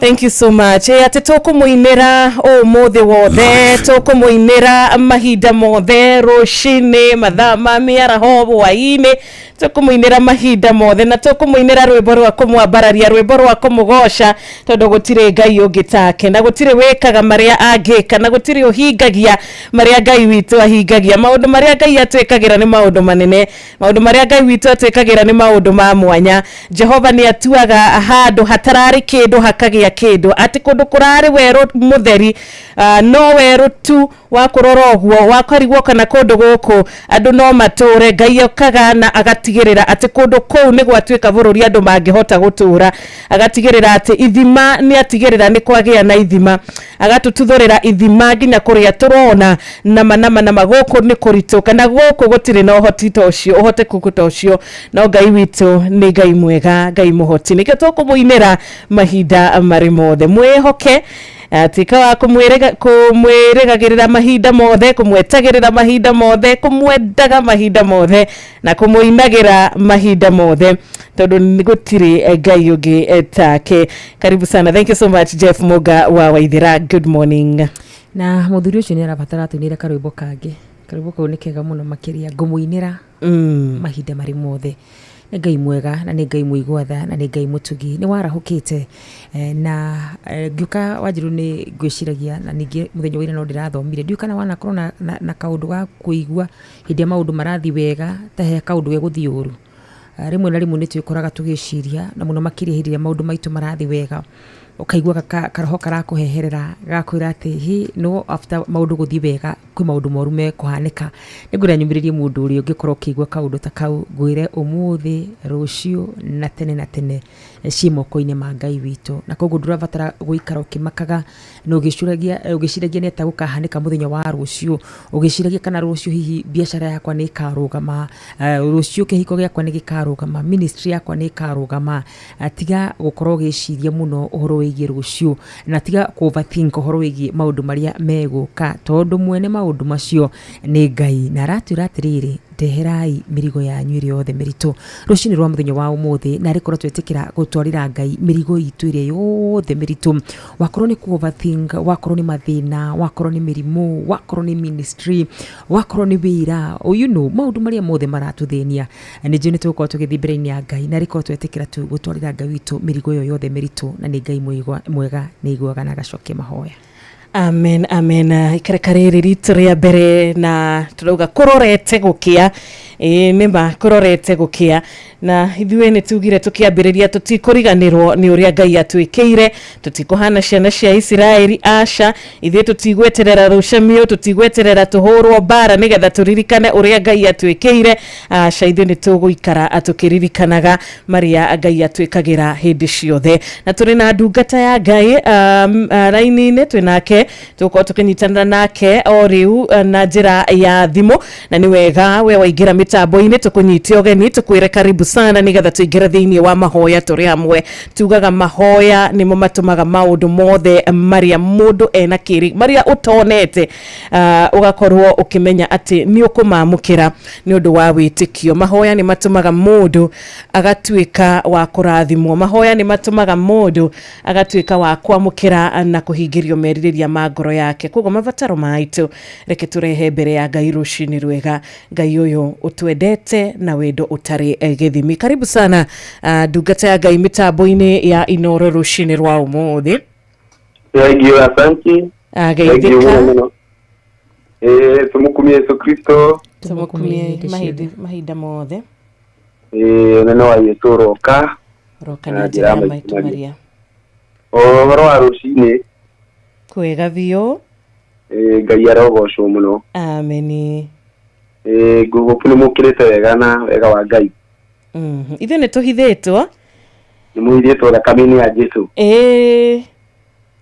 Thank you so much. Atĩ tũkũmũinĩra ũmũthĩ wothe, tũkũmũinĩra mahinda mothe, rũcinĩ, mathaa ma mĩaraho, hwaĩ-inĩ, tũkũmũinĩra mahinda mothe, na tũkũmũinĩra rwĩmbo rwa kũmwambararia, rwĩmbo rwa kũmũgoca, tondũ gũtirĩ Ngai ũngĩ take, na gũtirĩ wĩkaga marĩa angĩka, na gũtirĩ ũhingagia marĩa Ngai witũ ahingagia. Maũndũ marĩa Ngai atwĩkagĩra nĩ maũndũ manene, maũndũ marĩa Ngai witũ atwĩkagĩra nĩ maũndũ ma mwanya. Jehova nĩ atuaga handũ hatararĩ kĩndũ hakagĩa kĩndũ, atĩ kũndũ kũrarĩ werũ mũtheri, no werũ tu wa kũrora ũguo, wakarigwo kana kũndũ gũkũ andũ no matũre. Ngai okaga na agatigĩrĩra atĩ kũndũ kũu nĩ gwatuĩka bũrũri andũ mangĩhota gũtũra, agatigĩrĩra atĩ ithima, nĩ atigĩrĩra nĩ kwagĩa na ithima, agatũtuthũrĩra ithima nginya kũrĩa tũrona nama nama nama gũkũ nĩ kũritũ, kana gũkũ gũtirĩ na ũhoti ta ũcio, ũhotekeku ta ũcio, no Ngai witũ nĩ Ngai mwega, Ngai mũhoti. Nĩkĩo tũkũmũinĩra mahinda marĩ mothe. Mwĩhoke tuĩka wa kũmwĩrĩgagĩrĩra mahinda mothe, kũmwetagĩrĩra mahinda mothe, kũmwendaga mahinda mothe, na kũmũinagĩra mahinda mothe, tondũ gũtirĩ Ngai ũngĩ take. Karibu sana. Thank you so much, Jeff Muga wa Waithira. Good morning. Na mũthuri ũcio nĩ arabatara atũinĩre karwĩmbo kangĩ. Karwĩmbo kau nĩ kega mũno makĩria, ngũmũinĩra mahinda marĩ mothe. Nĩ Ngai mwega, na nĩ Ngai mũigua tha, na nĩ Ngai mũtugi. Nĩ warahũkĩte, na ngĩũka Wanjirũ nĩ ngwĩciragia, na ningĩ mũthenya wa ira no ndĩrathomire, ndiũĩ kana wanakorwo na kaũndũ ga kũigua hĩndĩ ĩrĩa maũndũ marathiĩ wega ta he kaũndũ gegũthiĩ ũru. Rĩmwe na rĩmwe nĩ twĩkoraga tũgĩciria, na mũno makĩria hĩndĩ ĩrĩa maũndũ maitũ marathiĩ wega, ũkaigua karoho karakũheherera, gagakwĩra atĩ hi no after maũndũ gũthiĩ wega kwĩ maũndũ moru mekũhanĩka. Nĩngwenda nyumĩrĩrie mũndũ ũrĩa ũngĩkorwo ũkĩigua kaũndũ ta kau, ngwĩre ũmũthĩ, rũciũ na tene na tene ciĩ moko-inĩ ma Ngai witũ, na koguo ndũrabatara gũikara ũkĩmakaga na ũgĩciragia nĩ atĩa gũkahanĩka mũthenya wa rũciũ, ũgĩciragia kana rũciũ hihi biacara yakwa nĩ ĩkarũgama, rũciũ kĩhiko gĩakwa nĩ gĩkarũgama, ministry yakwa nĩ ĩkarũgama. Tiga gũkorwo ũgĩciria mũno ũhoro wĩgiĩ rũciũ, na tiga kũ overthink ũhoro wĩgiĩ maũndũ marĩa megũka, tondũ mwene maũndũ macio nĩ Ngai, na aratwĩra atĩrĩrĩ, ndeherai mĩrigo yanyu ĩrĩa yothe mĩritũ. Rũcinĩ rwa mũthenya wa ũmũthĩ, na rĩkorwo twetĩkĩra gũtwarĩra Ngai mĩrigo itũ ĩrĩa yothe mĩritũ, wakorwo nĩ kũ overthink, wakorwo nĩ mathĩna, wakorwo nĩ mĩrimũ, wakorwo nĩ ministry, wakorwo nĩ wĩra, you know, maũndũ marĩa mothe maratũthĩnia, nĩ njũĩ nĩ tũgũkorwo tũgĩthiĩ mbere-inĩ ya Ngai, na rĩkorwo twetĩkĩra tu gũtwarĩra Ngai witũ mĩrigo ĩyo yothe mĩritũ, na nĩ Ngai mwega, nĩ aiguaga na agacokia mahoya. Amen, amen. Ikereka rĩrĩ ritũ rĩa mbere, na tũrauga kũrorete gũkĩa. Nĩma kũrorete gũkĩa, na ithuĩ nĩ tugire tũkĩambĩrĩria tũtikũriganĩrwo nĩ ũrĩa Ngai atwĩkĩire, tũtikũhana ciana cia Isiraeli, aca, ithuĩ tũtigweterera rũcemio, tũtigweterera tũhũrwo mbara nĩgetha tũririkane ũrĩa Ngai atwĩkĩire, aca, ithuĩ nĩ tũgũikara tũkĩririkanaga marĩa Ngai atwĩkagĩra hĩndĩ ciothe. Na tũrĩ na ndungata ya Ngai raini-inĩ, twĩ nake, tũgũkorwo tũkĩnyitanĩra nake o rĩu na njĩra ya thimũ, na nĩ wega we waingĩra mĩtambo-inĩ tũkũnyite ũgeni, tũkwĩre karibu sana nĩgetha tũingĩre thĩinĩ wa mahoya tũrĩ hamwe. Tugaga mahoya nĩmo matũmaga maũndũ mothe marĩa mũndũ ena kĩrĩ, marĩa ũtonete, ũgakorwo ũkĩmenya atĩ nĩ ũkũmamũkĩra nĩ ũndũ wa wĩtĩkio. Mahoya nĩ matũmaga mũndũ agatuĩka wa kũrathimwo, mahoya nĩ matũmaga mũndũ agatuĩka wa kwamũkĩra na kũhingĩrio merirĩria ma ngoro yake. Koguo mabataro maitũ reke tũrehe mbere ya Ngai rũcinĩ rwega, Ngai ũyũ ũtwendete na wendo ũtarĩ gĩthimi. Karibu sana ndungata ya Ngai mĩtambo-inĩ ya Inoro rũcinĩ rwa ũmũthĩ. Thank you, asante. Geithĩka. Tumukumie Yesu Kristo. Tumukumie mahinda mothe. Nene wa Yesu roka. Roka na njĩra ya maitũ Maria. Ũhoro wa rũcinĩ. Kwega biũ. Ngai arogocwo mũno. Ameni. Ngũgũkũ nĩ mũkĩrĩte wega na wega wa Ngai. Ithuĩ nĩ tũhithĩtwo. Nĩ mũhithĩtwo thakame-inĩ ya Jesu.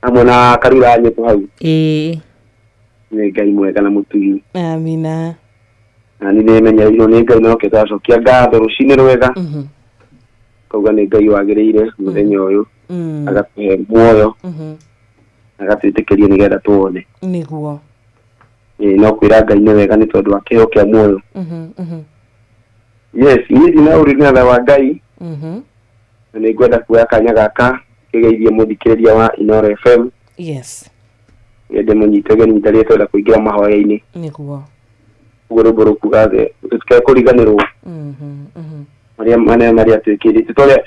Hamwe na karura nyĩtũ hau. Nĩ Ngai mwega na mũtugi. Amina. Na nĩ nĩmenyereirwo nĩ Ngai na tũracokia ngatho rũcinĩ rwega. Kauga nĩ Ngai wagĩrĩire mũthenya ũyũ. Agatũhe muoyo. Agatwĩtĩkĩria nĩgetha tuone. Nĩguo. No kwĩra Ngai nĩ wega nĩ tondũ wa kĩheo kĩa muoyo. Yes, niĩ ndina ũrĩ na tha wa Ngai. Na nĩ ngwenda kuoya kanya gaka Kĩgeithie mũthikĩrĩria wa Inoro FM. Yes. Ngende mũnyite ũgeni ihinda rĩrĩa twenda kũingĩra mahoya-inĩ. Nĩguo. Ũguo rwĩmbo rũkuga thĩ tũtikae kũriganĩrwo marĩa manene marĩa twĩkĩrĩte tũrĩa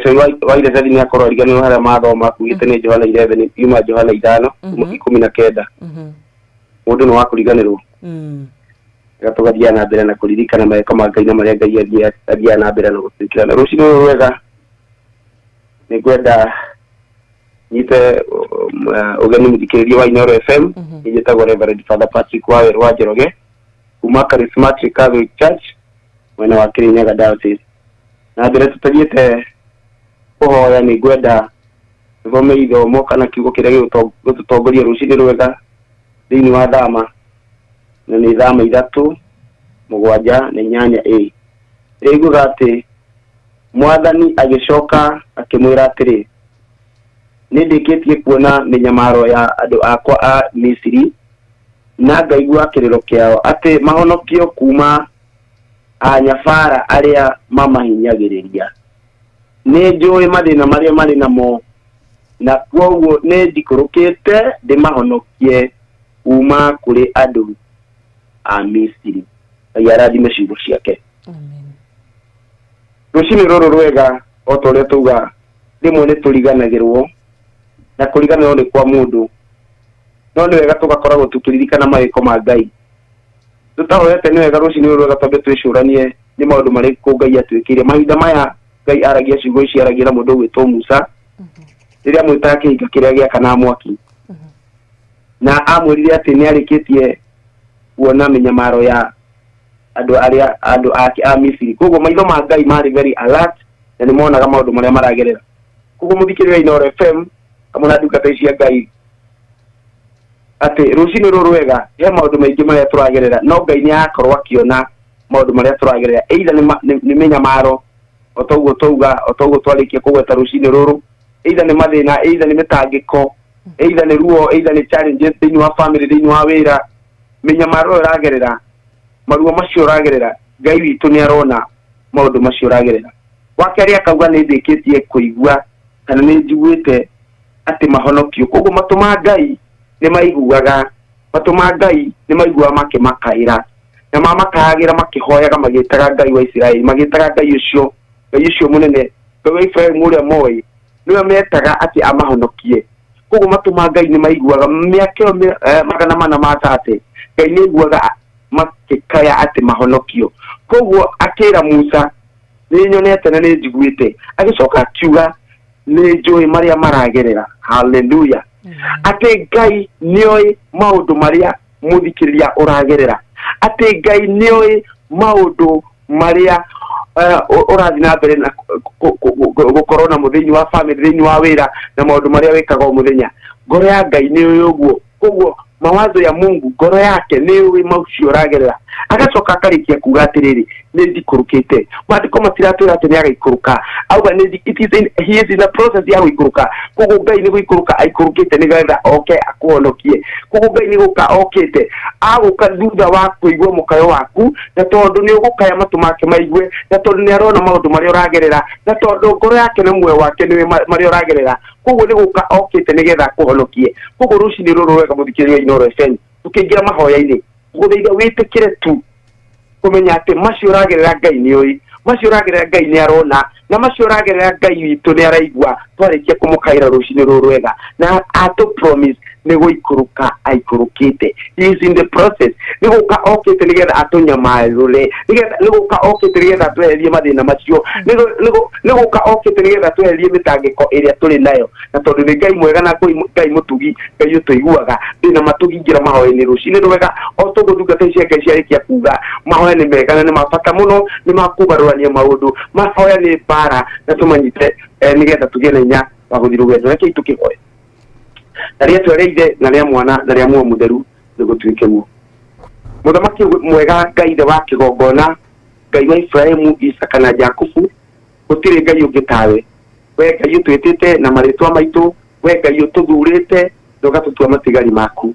coi wa irebethi nĩ akorwo ariganĩrwo harĩa mathoma kugĩte nĩ Johana 11 yuma Johana 5 19. Mũndũ nĩ wa kũriganĩrwo. Reka tũgathiaga na mbere na kũririkana mawĩko ma Ngai na marĩa Ngai athiaga na mbere na gũtwĩkĩra. Na rũcinĩ rũrũ rwega nĩ ngwenda nyite ũgeni mũthikĩrĩria wa Inoro FM. Niĩ njĩtagwo Reverend Father Patrick Wawerũ wa Njoroge kuma Charismatic Catholic Church mwena wa Kirinyaga Diocese. Na mbere tũtathiĩte kũhoya nĩ ngwenda tũthome ithomo kana kiugo kĩrĩa gĩgũtũtongoria rũcinĩ rwega thĩinĩ wa Thama, na nĩ Thama 3 7 na 8 a. Ĩiguaga atĩ Mwathani agĩcoka akĩmwĩra atĩrĩ, nĩ ndĩkĩtie kuona mĩnyamaro ya andũ akwa a Misiri na ngaigua kĩrĩro kĩao atĩ mahonokio kuma anyabara arĩa mamahinyagĩrĩria. Nĩ njũĩ mathĩna marĩa marĩ namo na kwoguo nĩ njikũrũkĩte ndĩmahonokie kuma kũrĩ andũ a Misiri. Ngai arathime ciugo ciake. Rũcinĩ rũrũ rwega o ta ũrĩa tauga rĩmwe nĩ tũriganagĩrwo na kũriganĩrwo nĩ kwa mũndũ, no nĩ wega tũgakoragwo tũkĩririkana mawĩko ma Ngai. Tũtahoete nĩ wega rũcinĩ rũrũ rwega twambe twĩcũranie nĩ maũndũ marĩkũ Ngai atwĩkĩire. Mahinda maya Ngai aragia ciugo ici aragia na mũndũ ũgwĩtwo Musa rĩrĩa amwĩtaga kĩhinga kĩrĩa gĩakanaga mwaki, na amwĩrire atĩ nĩ arĩkĩtie kuona mĩnyamaro ya andũ arĩa andũ ake a Misiri. Koguo maitho ma Ngai marĩ very alert na nĩ monaga maũndũ marĩa maragerera. Koguo mũthikĩrĩria Inoro FM hamwe na ndungata ici cia Ngai atĩ rũcinĩ rũrũ rwega he maũndũ maingĩ marĩa tũragerera, no Ngai nĩ arakorwo akĩona maũndũ marĩa tũragerera, either nĩ mĩnyamaro o ta ũguo twauga, o ta ũguo twarĩkia kũgweta rũcinĩ rũrũ, either nĩ mathĩna, either nĩ mĩtangĩko, either nĩ ruo, either nĩ challenges thĩinĩ wa family, thĩinĩ wa wĩra, mĩnyamaro ĩyo ũragerera, maruo macio ũragerera, Ngai witũ nĩ arona maũndũ macio ũragerera. Wa kerĩ akauga nĩ ndĩkĩtie kũigua kana nĩ njiguĩte atĩ mahonokio. Koguo matũ ma Ngai nĩ maiguaga, matũ ma Ngai nĩ maiguaga makĩmakaĩra, na mamakayagĩra makĩhoyaga magĩtaga Ngai wa Isiraeli, magĩtaga Ngai ũcio, Ngai ũcio mũnene, Ngai wa Ibrahimu ũrĩa moĩ, nĩwe metaga atĩ amahonokie. Koguo matũ ma Ngai nĩ maiguaga mĩaka ĩyo 430 Ngai nĩ aiguaga makĩkaya atĩ mahonokio. Koguo akĩra Musa nĩ nyonete na nĩ njiguĩte, agĩcoka akiuga nĩ njũĩ marĩa maragerera. Hallelujah. Atĩ Ngai nĩoĩ maũndũ marĩa mũthikĩrĩria ũragerera, atĩ Ngai nĩoĩ maũndũ marĩa ũrathiĩ na mbere na gũkorwo namo thĩinĩ wa family, thĩinĩ wa wĩra na maũndũ marĩa wĩkaga o mũthenya. Ngoro ya Ngai nĩũĩ ũguo. Koguo mawazo ya Mungu, ngoro yake nĩũĩ maũcio ũragerera. Agacoka akarĩkia kuga atĩrĩrĩ, nĩ njikũrũkĩte. Maandĩko matiratwĩra atĩ nĩ agaikũrũka, auga nĩ it is in, he is in the process ya gũikũrũka. Koguo Ngai nĩ gũikũrũka aikũrũkĩte nĩgetha oke akũhonokie. Koguo Ngai nĩ gũka okĩte, agũka thutha wa kũigua mũkayo waku, na tondũ nĩ ũgũkaya matũ make maigue, na tondũ nĩ arona maũndũ marĩa ũragerera, na tondũ ngoro yake na muoyo wake nĩwe marĩa ũragerera. Koguo nĩ gũka okĩte nĩgetha akũhonokie. Koguo rũcinĩ rũrũ rwega mũthikĩrĩria Inoro FM, tũkĩingĩra mahoya-inĩ, ngũthaitha wĩtĩkĩre tu kũmenya atĩ macio ũragerera Ngai nĩoĩ, macio ũragerera Ngai nĩ arona, na macio ũragerera Ngai witũ nĩ araigua. Twarĩkia kũmũkaĩra rũcinĩ rũrũ rwega, na atũ promise nĩ gũikũrũka aikũrũkĩte. He is in the process, nĩ gũka okĩte nĩgetha atũnyamarũre, nĩgetha nĩ gũka okĩte nĩgetha atweherie mathĩna macio, nĩ gũka okĩte nĩgetha atweherie mĩtangĩko ĩrĩa tũrĩ nayo. Na tondũ nĩ Ngai mwega na Ngai mũtugi, Ngai ũtũiguaga, ndĩna matũgingĩra mahoya-inĩ rũcinĩ rwega. O toguo ndungata ici cia Ngai ciarĩkia kuga, mahoya nĩ mega na nĩ ma bata mũno, nĩ ma kũgarũrania maũndũ. Mahoya nĩ mbara na tũmanyite nĩgetha tũgĩe na hinya wa gũthiĩ rũgendo. Rekei tũkĩhoe. Na rĩetwa rĩa Ithe na rĩa Mwana na rĩa Muoyo Mũtheru nĩ gũtuĩke guo. Mũthamaki mwega, Ngai Ithe wa kĩgongona, Ngai wa Ibrahimu, Isaka na Jakubu, gũtirĩ Ngai ũngĩ tawe. We Ngai ũtwĩtĩte na marĩtwa maitũ, we Ngai ũtũthurĩte na ũgatũtua matigari maku.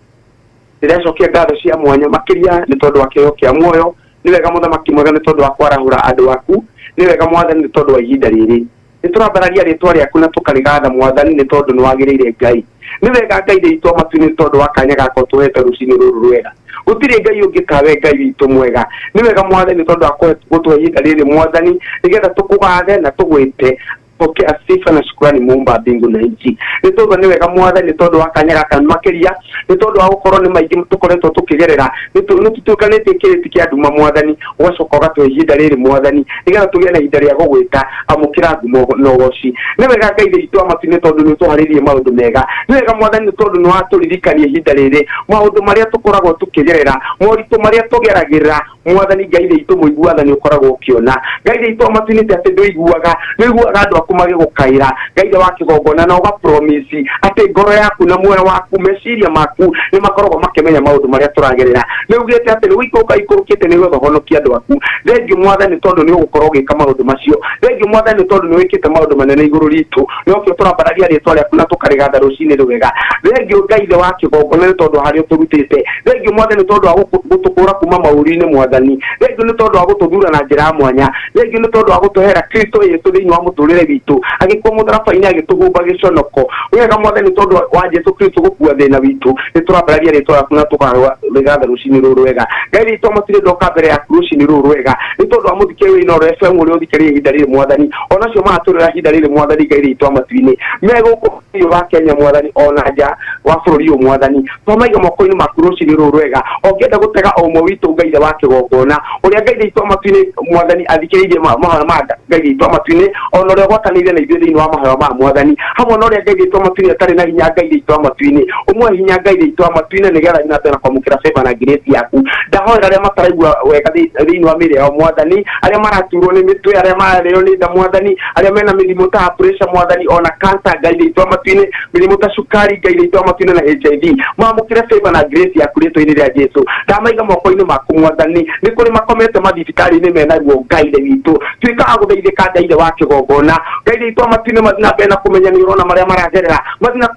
Ndĩracokia ngatho cia mwanya makĩria nĩ tondũ wa kĩheo kĩa muoyo. Nĩ wega mũthamaki mwega nĩ tondũ wa kwarahũra andũ aku. Nĩ wega mwathani nĩ tondũ wa ihinda rĩrĩ. Nĩ tũrambararia rĩtwa rĩaku na tũkarĩgatha mwathani nĩ tondũ nĩ wagĩrĩire Ngai. Nĩ wega Ngai rĩitũ matu-inĩ nĩ tondũ wa kanya gaka ũtũhete rũcinĩ rũrũ rwega. Gũtirĩ Ngai ũngĩ tawe Ngai witũ mwega. Nĩ wega mwathani nĩ tondũ wa gũtũhe ihinda rĩrĩ mwathani nĩgetha tũkũgathe na tũgwĩte. Pokea sifa na shukrani muumba mbingu na nchi. Nĩ tondũ nĩ wega mwathani nĩ tondũ wa kanya gaka makĩria nĩ tondũ wa gũkorwo nĩ maingĩ tũkoretwo tũkĩgerera nĩ tũtuĩkanĩtie kĩrĩti kĩa nduma mwathani ũgacoka ũgatũhe ihinda rĩrĩ mwathani nĩgetha tũgĩe na ihinda rĩa gũgwĩta amũkĩra ngumo na ũgoci. Nĩ wega Ngai witũ wa matu-inĩ tondũ nĩ ũtũharĩirie maũndũ mega. Nĩ wega mwathani nĩ tondũ nĩ watũririkania ihinda rĩrĩ maũndũ marĩa tũkoragwo tũkĩgerera moritũ marĩa tũgeragĩra mwathani Ngai witũ mũiguaga nĩ ũkoragwo ũkĩona. Ngai witũ wa matu-inĩ ti atĩ ndũiguaga nĩ ũiguaga andũ aku magĩgũkaĩra Ngai ithe wa kĩgongona na ũga promise atĩ ngoro yaku na muoyo waku meciria maku nĩ makoragwo makĩmenya maũndũ marĩa tũragerera. Nĩ ugĩte atĩ nĩ gũikũrũka ikũrũkĩte nĩgetha ũhonokie andũ aku. Thengiũ mwathani tondũ nĩ ũgũkorwo ũgĩka maũndũ macio. Thengiũ mwathani tondũ nĩ wĩkĩte maũndũ manene igũrũ ritũ. Nokĩo tũrambararia rĩtwa rĩaku na tũkarĩgatha rũcinĩ rwega. Thengiũ Ngai ithe wa kĩgongona nĩ tondũ harĩa ũtũrutĩte. Thengiũ mwathani nĩ tondũ wa gũtũkũra kuma maũru-inĩ mwathani. Thengiũ nĩ tondũ wa gũtũthura na njĩra ya mwanya. Thengiũ nĩ tondũ wa gũtũhera Kristo Yesu thĩinĩ wa mũtũrĩre witũ. Agĩkua mũtharaba-inĩ agĩtũhumba gĩconoko. Wega mwathani nĩ tondũ wa Jesu Kristo gũkua thĩna witũ. Nĩ tũrambararia rĩtwa rĩaku na tũkarĩgatha rũcinĩ rũrũ rwega. Ngai witũ wa matu-inĩ ndoka mbere yaku rũcinĩ rũrũ rwega. Nĩ tondũ wa mũthikĩrĩria wa Inooro FM ũrĩa ũthikĩrĩria ihinda rĩrĩ mwathani. Onacio maratũrĩra ihinda rĩrĩ mwathani Ngai witũ wa matu-inĩ. Me gũkũ bũrũri wa Kenya mwathani ona nja wa bũrũri ũyũ mwathani. Twamaiga moko-inĩ maku rũcinĩ rũrũ rwega. Ũngĩenda gũtega o ũmwe witũ Ngai ithe wa kĩgongona. Ũrĩa Ngai witũ wa matu-inĩ mwathani athikĩrĩirie mahoya ma Ngai witũ wa matu-inĩ ona ũrĩa ũgwatanĩire na ithuĩ thĩinĩ wa mahoya ma mwathani. Hamwe na ũrĩa Ngai witũ wa matu-inĩ atarĩ na hinya Ngai witũ wa matu-inĩ. Ũmũhe hinya Ngai witũ wa matu-inĩ nĩgetha na mbere na kwamũkĩra favor na grace yaku. Ndahoera arĩa mataraigua wega thĩinĩ wa mĩĩrĩ yao mwathani, arĩa maraturwo nĩ mĩtwe, arĩa mararĩo nĩ nda mwathani, arĩa mena mĩrimũ ta pressure mwathani ona cancer Ngai witũ wa matu-inĩ, mĩrimũ ta cukari Ngai witũ wa matu-inĩ na HIV. Mamũkĩre favor na grace yaku rĩtwa-inĩ rĩa Jesu. Ndamaiga moko-inĩ maku mwathani, nĩ kũrĩ makomete mathibitarĩ-inĩ mena ruo Ngai witũ. Tuĩka wa gũthaithĩka Ngai ithe wa kĩgongona. Ngai witũ wa matu-inĩ mathiĩ na mbere na kũmenya nĩ ũrona marĩa maragerera. Mathiĩ na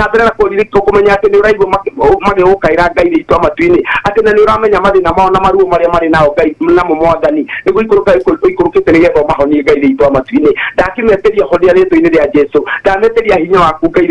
mbere na kũmenya atĩ nĩ ũraigua magĩgũkaĩra Ngai witũ wa matu-inĩ. Atĩ na nĩ ũramenya mathĩna mao na maruo marĩa marĩ nao Ngai namo mwathani. Nĩguo ikũrũka ũikũrũkĩte nĩgetha ũmahonie Ngai witũ wa matu-inĩ. Ndakĩmetĩria honia rĩtwa-inĩ rĩa Jesu. Ndametĩria hinya waku Ngai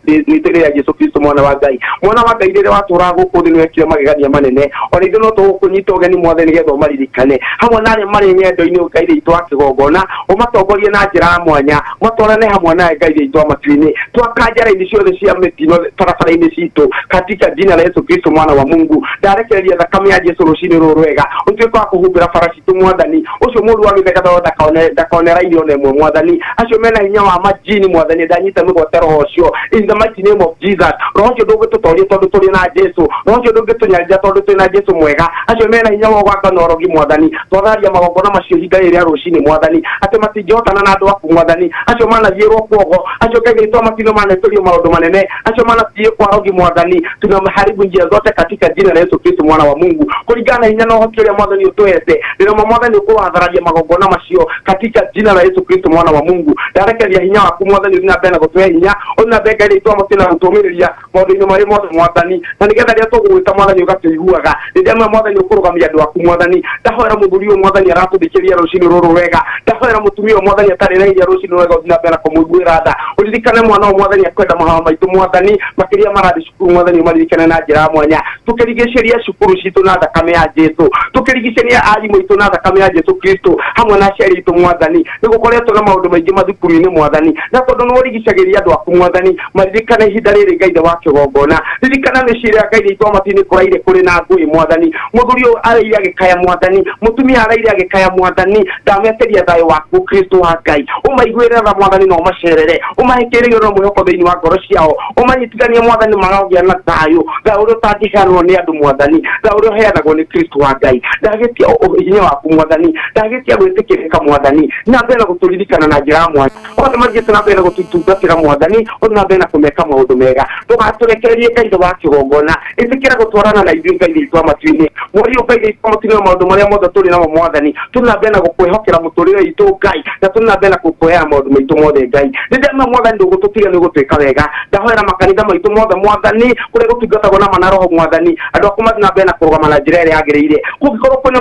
rĩtwa-inĩ rĩa Jesu Kristo mwana wa Ngai. Mwana wa Ngai rĩrĩa watũraga gũkũ thĩ nĩ wekire magegania manene. Ona ithuĩ no tũgũkũnyita ũgeni mwathani nĩgetha ũmaririkane. Hamwe na arĩa marĩ ng'endo-inĩ Ngai witũ wa kĩgongona, ũmatongorie na njĩra ya mwanya, matwarane hamwe nawe Ngai witũ wa matu-inĩ. Twaka njara-inĩ ciothe cia mĩtino barabara-inĩ citũ katika jina la Yesu Kristo mwana wa Mungu. Ndarekereria thakame ya Jesu rũcinĩ rũrũ rwega ũtuĩke wa kũhumbĩra bara citũ mwathani. Ũcio mũru wa gĩtheka ndakone raini ona ĩmwe mwathani. Acio mena hinya wa majini mwathani ndanyita mĩgwate roho ũcio in the mighty name of Jesus. Roho ũcio ndũngĩtũtoria tondũ tũrĩ na Jesu. Roho ũcio ndũngĩtũnyarira tondũ twĩ na Jesu mwega. Acio mena hinya wa ũganga na ũrogi mwathani. Twatharia magongona macio ihinda rĩrĩ rĩa rũcinĩ mwathani atĩ matingĩhotana na andũ aku mwathani. Acio manathiĩrwo kuogo, acio Ngai witũ wa matu-inĩ manetũrio maũndũ manene, acio manathiĩ kwa rogi mwathani. Tunamharibu njia zote katika jina la Yesu Kristo mwana wa Mungu. Kũringana na hinya na ũhoti ũrĩa mwathani ũtũhete, ndĩroma mwathani ũkũwathararia magongona macio katika jina la Yesu Kristo mwana wa Mungu. Ndarekereria hinya waku mwathani ũthiĩ na mbere na gũtũhe hinya, ũthiĩ na mbere Ngai witũ wa matu-inĩ na gũtũũmĩrĩria maũndũ-inĩ marĩa mothe mwathani, na nĩgetha rĩrĩa tũgũgwĩta mwathani ũgatũiguaga. Rĩrĩa mwathani ũkũrũgamia andũ aku mwathani, ndahoera mũthuri ũyũ mwathani aratũthikĩrĩria rũcinĩ rũrũ wega. Ndahoera mũtumia ũyũ mwathani atarĩ na hinya rũcinĩ rwega ũthiĩ na mbere na kũmũiguĩra tha. Ũririkane mwana ũyũ mwathani akwenda mahoya maitũ mwathani, makĩria marathiĩ cukuru mwathani ũmaririkane na njĩra ya mwanya. Tũkĩrigicĩria cukuru citũ na thakame ya Jesu, tũkĩrigicĩria arimũ aitũ na thakame ya Jesu Kristo hamwe na aciari aitũ mwathani. Nĩ gũkoretwo na maũndũ maingĩ mathukuru-inĩ mwathani, na tondũ nĩ ũrigicagĩria andũ aku mwathani, maririkane ihinda rĩrĩ Ngai ithe wa kĩgongona. Ririkana mĩciĩ ĩrĩa Ngai witũ wa matu-inĩ kũraire kũrĩ na ngũĩ mwathani. Mũthuri ũyũ araire agĩkaya mwathani, mũtumia araire agĩkaya mwathani. Ndametĩria thayũ waku Kristo wa Ngai, ũmaiguĩre tha mwathani na ũmacerere, ũmahe kĩĩrĩgĩrĩro na mwĩhoko thĩinĩ wa ngoro ciao, ũmanyitithanie mwathani magagĩa na thayũ, thayũ ũrĩa ũtangĩheanwo nĩ andũ mwathani, thayũ ũrĩa ũheanagwo nĩ Kristo wa Ngai. Ndagĩtia hinya waku mwathani, ndagĩtia gwĩtĩkĩrĩka mwathani, na mbere na gũtũririkana na njĩra ya mwanya. Othe mathiĩte na mbere na gũtũtungatĩra mwathani, ũthiĩ na mbere na kũmeka maũndũ mega. Ndũgatũrekererie Ngai ithe wa kĩgongona, ĩtĩkĩra gũtwarana na ithuĩ Ngai witũ wa matu-inĩ. Mweri ũyũ Ngai witũ wa matu-inĩ na maũndũ marĩa mothe tũrĩ namo mwathani, tũthiĩ na mbere na gũkwĩhokera mũtũrĩre witũ Ngai, na tũthiĩ na mbere na gũkũhe Tũkũneana maũndũ maitũ mothe Ngai. Nĩndĩramenya mwathani ndũgũtũtiga nĩũgũtwĩka wega. Ndahoera makanitha maitũ mothe mwathani kũrĩa gũtungatagwo na mana roho mwathani andũ aku mathiĩ na mbere na kũrũgama na njĩra ĩrĩa yagĩrĩire. Kũngĩkorwo kwĩna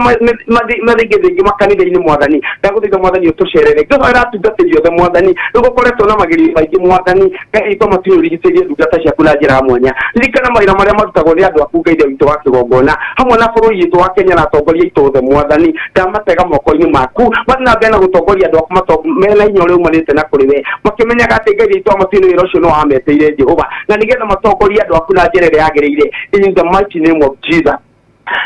mathĩngĩthĩngĩ makanitha-inĩ mwathani ndagũthaitha mwathani ũtũcerere. Ngĩhoera atungatĩri othe mwathani nĩgũkoretwo na magerio maingĩ mwathani Ngai witũ matuĩ ũrigicĩrie ndungata ciaku na njĩra ya mwanya. Ririkana mawĩra marĩa marutagwo nĩ andũ aku Ngai witũ wa kĩgongona hamwe na bũrũri witũ wa Kenya na atongoria aitũ othe mwathani ndamatega moko-inĩ maku mathiĩ na mbere na gũtongoria andũ aku mena hinya ũrĩa umanĩte na kũrĩ we makĩmenyaga atĩ Ngai witũ wa matuĩ wĩra ũcio no wametĩire Jehova na nĩgetha matongorie andũ aku na njĩra ĩrĩa yagĩrĩire. In the mighty name of Jesus.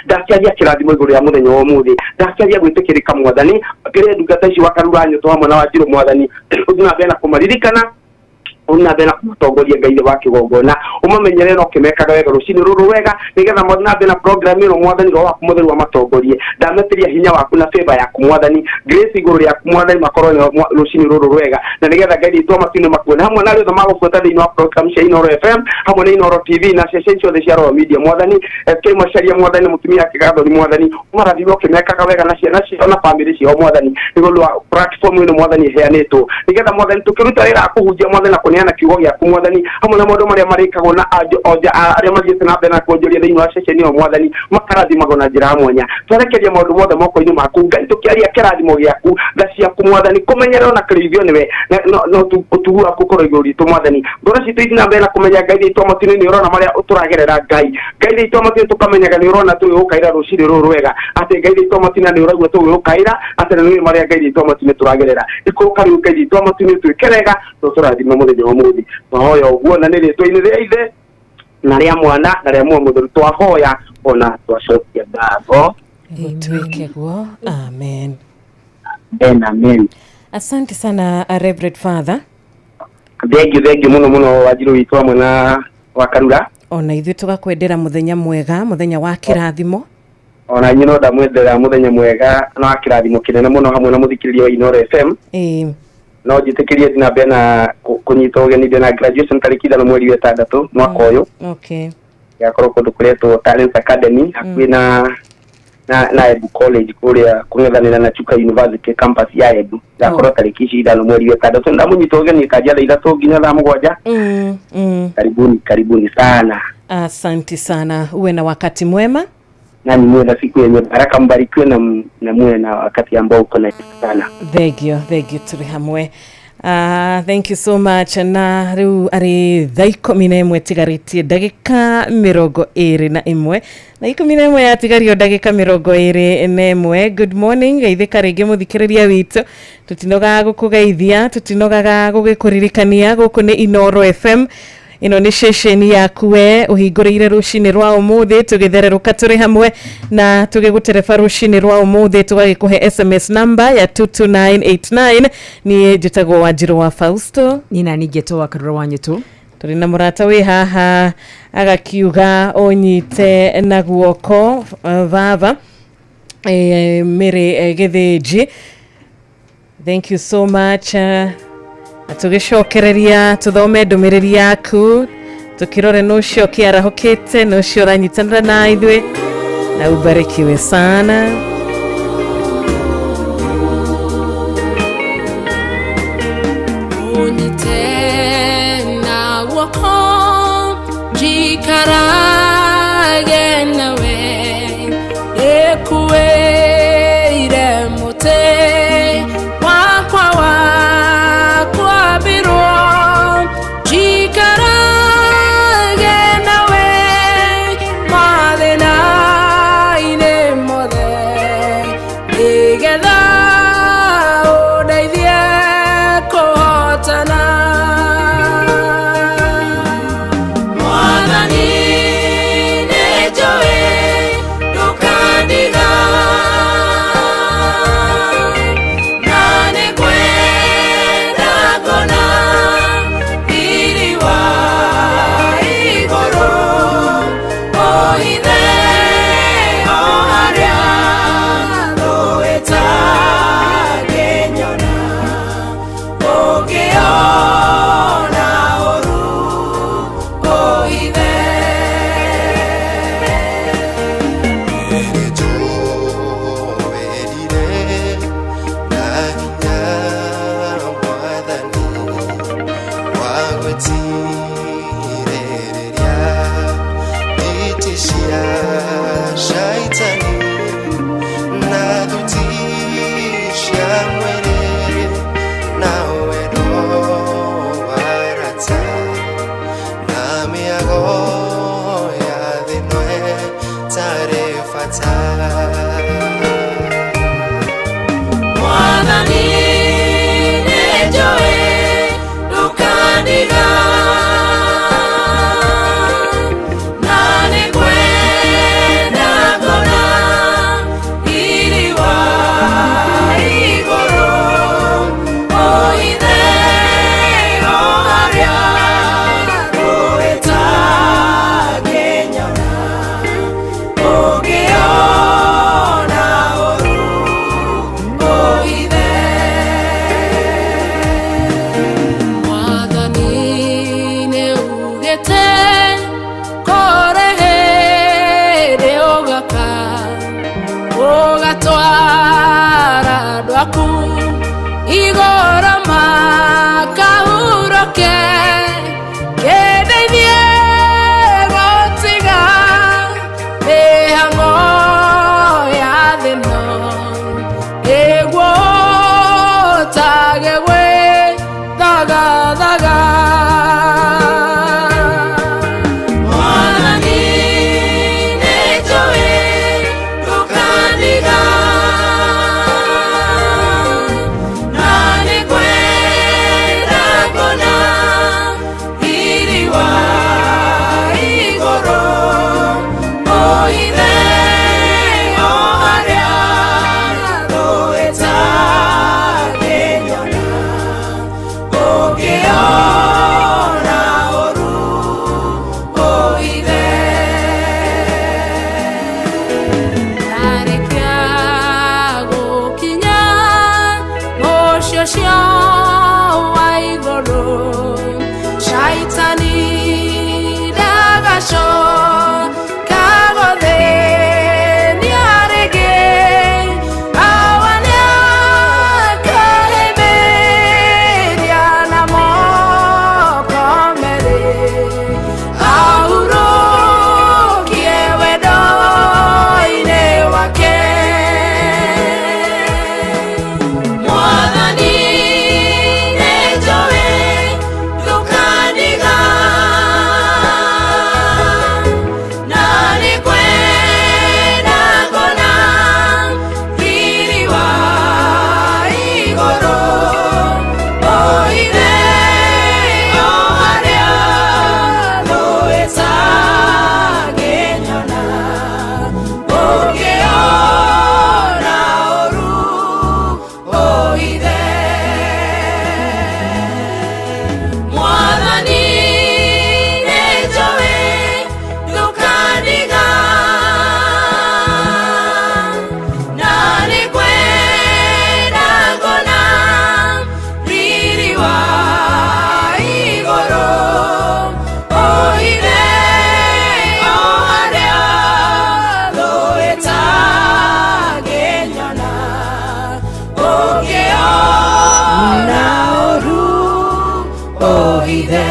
Ndakiaria kĩrathimo igũrũ rĩa mũthenya wa ũmũthĩ, ndakiaria gwĩtĩkĩrĩka mwathani kĩrĩa ndungata ici wakarura nyũtũ hamwe na Wanjirũ mwathani ũthiĩ na mbere na kũmaririkana ũthiĩ na mbere na kũmatongoria Ngai wa kĩgongona ũmamenyerere na ũkĩmekaga wega rũcinĩ rũrũ wega nĩgetha mathiĩ na mbere na program ĩno mwathani roho waku mũtheru amatongorie. Ndametĩria hinya waku na favor yaku mwathani grace igũrũ rĩaku mwathani makorwo rũcinĩ rũrũ rwega na nĩgetha Ngai witũ matuinĩ makuone hamwe na arĩa othe magũbuata thĩinĩ wa program cia Inooro FM hamwe na Inooro TV na ceceni ciothe cia Royal Media mwathani SK Macharia mwathani mũtumia wake Gathoni mwathani ũmarathime ũkĩmekaga wega na ciana ciao na famĩlĩ ciao mwathani nĩũndũ wa platform ĩno mwathani ĩheanĩtwo nĩgetha mwathani tũkĩruta wĩra wa kũhunjia mwathani na kũneana kiugo gĩaku mwathani hamwe na maũndũ marĩa marĩkagwo na onja arĩa mathiĩte na mbere na kuonjoria thĩinĩ wa ceceni ĩyo mwathani makarathimagwo na njĩra ya mwanya. Twerekeria maũndũ mothe moko-inĩ maku Ngai tũkĩaria kĩrathimo gĩaku tha ciaku mwathani kũmenyererwo na kũrĩithio nĩwe na ũtugu waku ũkorwo igũrũ ritũ mwathani. Ngoro citũ ithiĩ na mbere na kũmenya Ngai witũ wa matuinĩ nĩ ũrona marĩa tũragerera Ngai Ngai witũ wa matuinĩ tũkamenyaga nĩ ũrona tũgĩgũkaĩra rũcinĩ rũrũ rwega atĩ Ngai witũ wa matuinĩ nĩ ũraigua tũgĩgũkaĩra atĩ nĩ ũĩ marĩa Ngai witũ wa matuinĩ tũragerera. Ikũrũka rĩu Ngai witũ wa matuinĩ ũtwĩke wega na ũtũrathime mũthenya wa ũmũthĩ. Twahoya ũguo na nĩ rĩtwa-inĩ rĩa Ithe na rĩa Mwana na rĩa Muoyo Mũtheru twahoya ona twacokia ngatho. Gũtuĩke guo. Amen. Amen, amen. Asante sana Reverend Father. Thank you muno muno Wanjirũ witũ hamwe na Wakarura. Ona ithuĩ tũgakwendera mũthenya mwega, mũthenya wa kĩrathimo. Ona inyuĩ no ndamwendera mũthenya mwega na wa kĩrathimo kĩnene mũno hamwe na mũthikĩrĩria wa Inooro FM. No njĩtĩkĩrie thiĩ na mbere na kũnyita ũgeni ndĩ na graduation tarĩki 5 mweri wa 6 mwaka ũyũ. Okay. Gakorwo kũndũ kũretwo Talents Academy hakuhĩ na Embu College kũrĩa kũng'ethanĩra na Chuka University campus ya Embu. Gakorwo tarĩki ici 5 mweri wa 6. Ndamũnyita ũgeni kanja thaa 3 nginya thaa 7. Karibuni, karibuni sana. Asante sana. Uwe na wakati mwema. Nani muwe na siku yenye baraka, mbarikiwe na muwe na wakati ambao uko na sana. Thank you turi hamwe. Thank you so much. Na riu ari thaa 11 tigarĩtie ndagĩka 21 na 11 yatigario ndagĩka 21. Good morning geithĩka rĩngĩ mũthikĩrĩria witũ. Tũtinogaga gũkũgeithia, tũtinogaga gũgĩkũririkania gũkũ nĩ Inooro FM. Ĩno nĩ ceceni yaku we ũhingũrĩire rũcinĩ rwa ũmũthĩ tũgĩthererũka tũrĩ hamwe na tũgĩgũtereba rũcinĩ rwa ũmũthĩ tũgagĩkũhe SMS number ya 22989. Niĩ njĩtagwo Wanjirũ wa Fausto. Niĩ nani ngĩtwo Wakarura wa Nyũtũ. Tũrĩ na mũrata wĩ haha agakiuga ũnyite na guoko baba Mary Gĩthĩnji. Thank you so much. Tũgĩcokereria tũthome ndũmĩrĩri yaku tũkĩrore nũ ũcio ũkĩarahũkĩte nũ ũcio ũranyitanĩra na ithuĩ na ubarikiwe sana. Unyite na guoko njikarage nawe ĩkuĩire mũtĩ wakwa wa kwambĩrwo njikarage nawe mathĩna-inĩ mothe nĩgetha ũndeithie kũhotana. Mwathani nĩnjũĩ ndũkandiga na nĩngwenda kuona riri wa igũrũ ũhithe o harĩa thũ ĩtangĩkinya. Igoro makahuroke Kĩndeithie gũtiga mĩhang'o ya thĩ-ĩno Nĩguo ũtage gwĩthagathaga Mwathani nĩnjũĩ ndũkandiga Na nĩngwenda kuona riri wa igũrũ Ũhithe o harĩa thũ ĩtangĩnyona Ũngĩona ũru ũhithe Ndarĩkia gũkinya mũciĩ ũcio wa igũrũ Shaitani ndagacoka gũthĩnia rĩngĩ Awa nĩakahĩmbĩria na moko merĩ Ahurũkie wendo-inĩ wake Mwathani nĩnjũĩ ndũkandiga Na nĩngwenda kuona riri wa igũrũ Ũhithe o harĩa thũ ĩtangĩnyona Ũngĩona ũru ũhithe Mwathani nĩnjũĩ ndũkandiga Na nĩngwenda kuona riri wa igũrũ Ũhithe o harĩa thũ ĩtangĩnyona Ũngĩona ũru ũhithe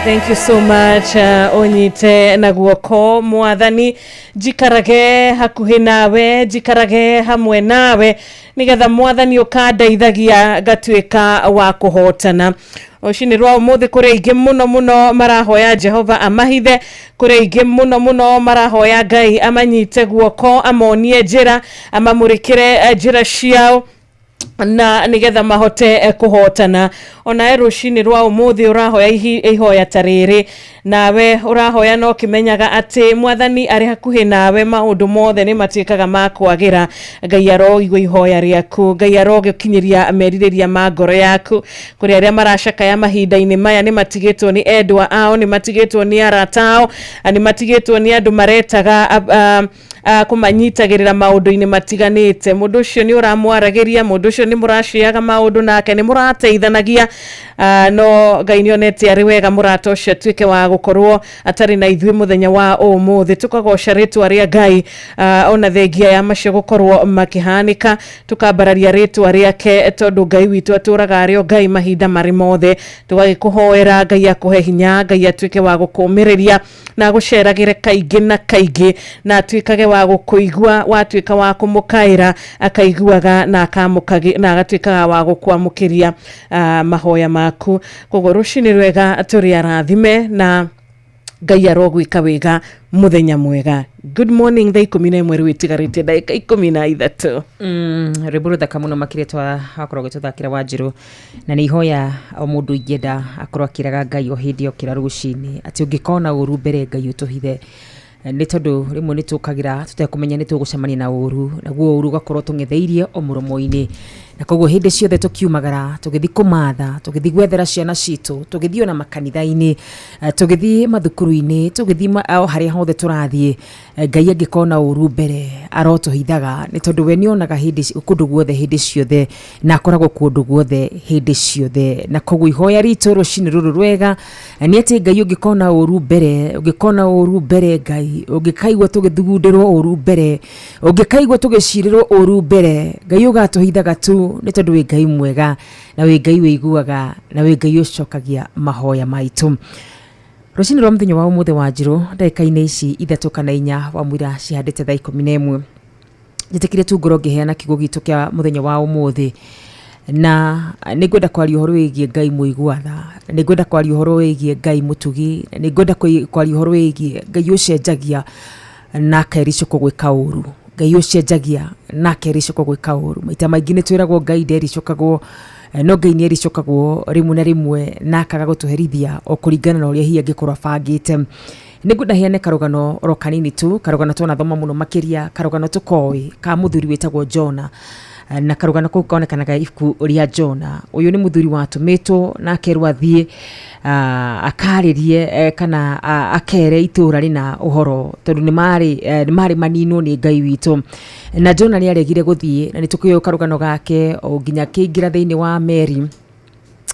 Thank you so much unyite na guoko mwathani njikarage hakuhĩ nawe njikarage hamwe nawe nigetha mwathani ũkandeithagia ngatuĩka wa kũhotana rũcinĩ rwa ũmũthĩ kũrĩ aingĩ mũno mũno marahoya Jehova amahithe kũrĩ aingĩ mũno mũno marahoya Ngai amanyite guoko amonie njĩra amamũrĩkĩre njĩra ciao na nigetha mahote kuhotana onawe rucini rwa umuthi urahoya ihoya ta riri nawe urahoya no kimenyaga ati mwathani ari hakuhi nawe maundu mothe ni matuikaga ma kwagira Ngai aroigua ihoya riaku Ngai arogikinyiria merirĩria ma ngoro yaku kuri aria maracakaya mahinda-inĩ maya nĩ matigĩtwo nĩ endwa ao nĩ matigĩtwo nĩ arata ao nĩ matigĩtwo nĩ andũ maretaga kũmanyitagĩrĩra maũndũ-inĩ matiganĩte mũndũ ũcio nĩ ũramwaragĩria mũndũ ũcio nĩ mũraciaga maũndũ nake nĩ mũrateithanagia no Ngai nĩ onete arĩ wega mũrata ũcio atuĩke wa gũkorwo atarĩ na ithuĩ mũthenya wa ũmũthĩ tũkagoca rĩtwa rĩa Ngai ona thengia ya macio gũkorwo makĩhanĩka tũkambararia rĩtwa rĩake tondũ Ngai witũ atũraga arĩ o Ngai mahinda marĩ mothe tũgagĩkũhoera Ngai akũhe hinya Ngai atuĩke wa gũkũmĩrĩria na agũceragĩre kaingĩ na kaingĩ na atuĩkage wa gũkũigua watuĩka wa kũmũkaĩra akaiguaga na na agatuĩkaga wa gũkwamũkĩria mahoya maku koguo rũcinĩ rwega tũrĩ arathime na Ngai arogwĩka wega mũthenya mwega. Good morning thaa 11 rĩu ĩtigarĩte ndagĩka 13. Rwĩmbo rũthaka mũno makĩria twakorwo gĩtũthakĩra Wanjirũ na nĩ ihoya o mũndũ ingĩenda akorwo akĩraga Ngai o hĩndĩ okĩra rũcinĩ atĩ ũngĩkona ũru mbere Ngai ũtũhithe nĩ tondũ rĩmwe nĩ tũkagĩra tũtekũmenya nĩ tũgũcemania na ũru naguo ũru ũgakorwo tũng'etheirie o mũromo-inĩ na koguo hĩndĩ ciothe tũkiumagara tũgĩthiĩ kũmatha tũgĩthiĩ gwethera ciana citũ tũgĩthiĩ ona makanitha-inĩ tũgĩthiĩ mathukuru-inĩ tũgĩthiĩ o harĩa hothe tũrathiĩ Ngai angĩkona ũru mbere arotũhithaga nĩ tondũ we nĩonaga hĩndĩ kũndũ guothe hĩndĩ ciothe na akoragwo kũndũ guothe hĩndĩ ciothe na koguo ihoya ritũ rũcinĩ rũrũ rwega nĩ atĩ Ngai ũngĩkona ũru mbere ũngĩkona ũru mbere Ngai ũngĩkaigua tũgĩthugundĩrwo ũru mbere ũngĩkaigua tũgĩcirĩrwo ũru mbere Ngai ũgatũhithaga tu waku nĩ tondũ wĩ Ngai mwega na wĩ Ngai wĩiguaga na wĩ Ngai ũcokagia mahoya maitũ. Rũcinĩ rwa mũthenya wa ũmũthĩ wa njirũ ndagĩka-inĩ ici 3 kana 4 wa mũira cihandĩte thaa 11. Njĩtĩkire tu ngorwo ngĩheana kiugo gitũ kĩa mũthenya wa ũmũthĩ, na nĩngwenda kwaria ũhoro wĩgiĩ Ngai mũigua tha, nĩngwenda kwaria ũhoro wĩgiĩ Ngai mũtugi, nĩngwenda kwaria ũhoro wĩgiĩ Ngai ũcenjagia na akericũkwo gwĩka ũru. Ngai ũcenjagia na akericũkwo gwĩka ũru. Maita maingĩ nĩ twĩragwo Ngai ndericũkagwo, no Ngai nĩ ericũkagwo rĩmwe na rĩmwe na akaga gũtũherithia o kũringana na ũrĩa hihi angĩkorwo abangĩte. Nĩngwenda heane karũgano oro kanini tu, karũgano twanathoma mũno makĩria, karũgano tũkoĩ ka mũthuri wĩtagwo Jona, na karũgano kau konekanaga ibuku rĩa Jona. Ũyũ nĩ mũthuri watũmĩtwo na akerwo athiĩ akarĩrie kana akere itũra rĩna ũhoro, tondũ nĩ marĩ maninwo nĩ Ngai witũ. Na Jona nĩ aregire gũthiĩ, na nĩ tũkĩũĩ karũgano gake o nginya akĩingĩra thĩinĩ wa meri.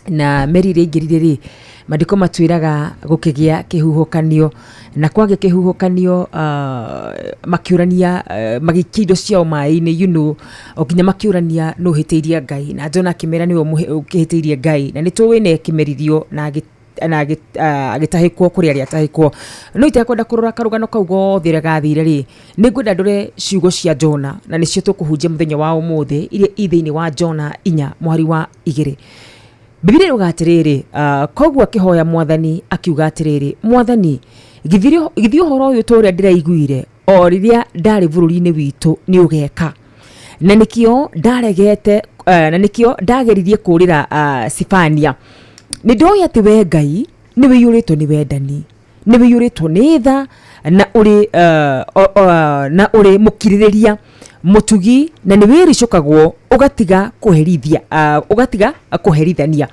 Na meri ĩrĩa aingĩrire rĩ, maandĩko matwĩraga gũkĩgĩa kĩhuhũkanio, na kwagĩa kĩhuhũkanio makĩũrania, magĩikia indo ciao maĩ-inĩ, you know, o nginya makĩũrania nũ ũhĩtĩirie Ngai, na Jona akĩmera nĩwe ũkĩhĩtĩirie Ngai, na nĩ tũĩ nĩ akĩmeririo na agĩtahĩkwo kũrĩ arĩa atahĩkwo. No itekwenda kũrora karũgano kau gothe ũrĩa gathire rĩ, nĩngwenda ndore ciugo cia Jona, na nĩcio tũkũhunjia mũthenya wa ũmũthĩ, iria i thĩinĩ wa Jona 4 mũhari wa 2. Bibilia ĩrauga atĩrĩrĩ, koguo akĩhoya Mwathani akiuga atĩrĩrĩ, Mwathani, githĩ ũhoro ũyũ ta ũrĩa ndĩraiguire o rĩrĩa ndarĩ bũrũri-inĩ witũ nĩ ũgeka? Na nĩkĩo ndaregete, na nĩkĩo ndageririe kũũrĩra Sipania. Nĩ ndoĩ atĩ we Ngai nĩ wĩiyũrĩtwo nĩ wendani, nĩ wĩiyũrĩtwo nĩ tha, na ũrĩ na ũrĩ mũkirĩrĩria, mũtugi, na nĩ wĩricũkagwo ũgatiga kũherithia, ũgatiga kũherithania.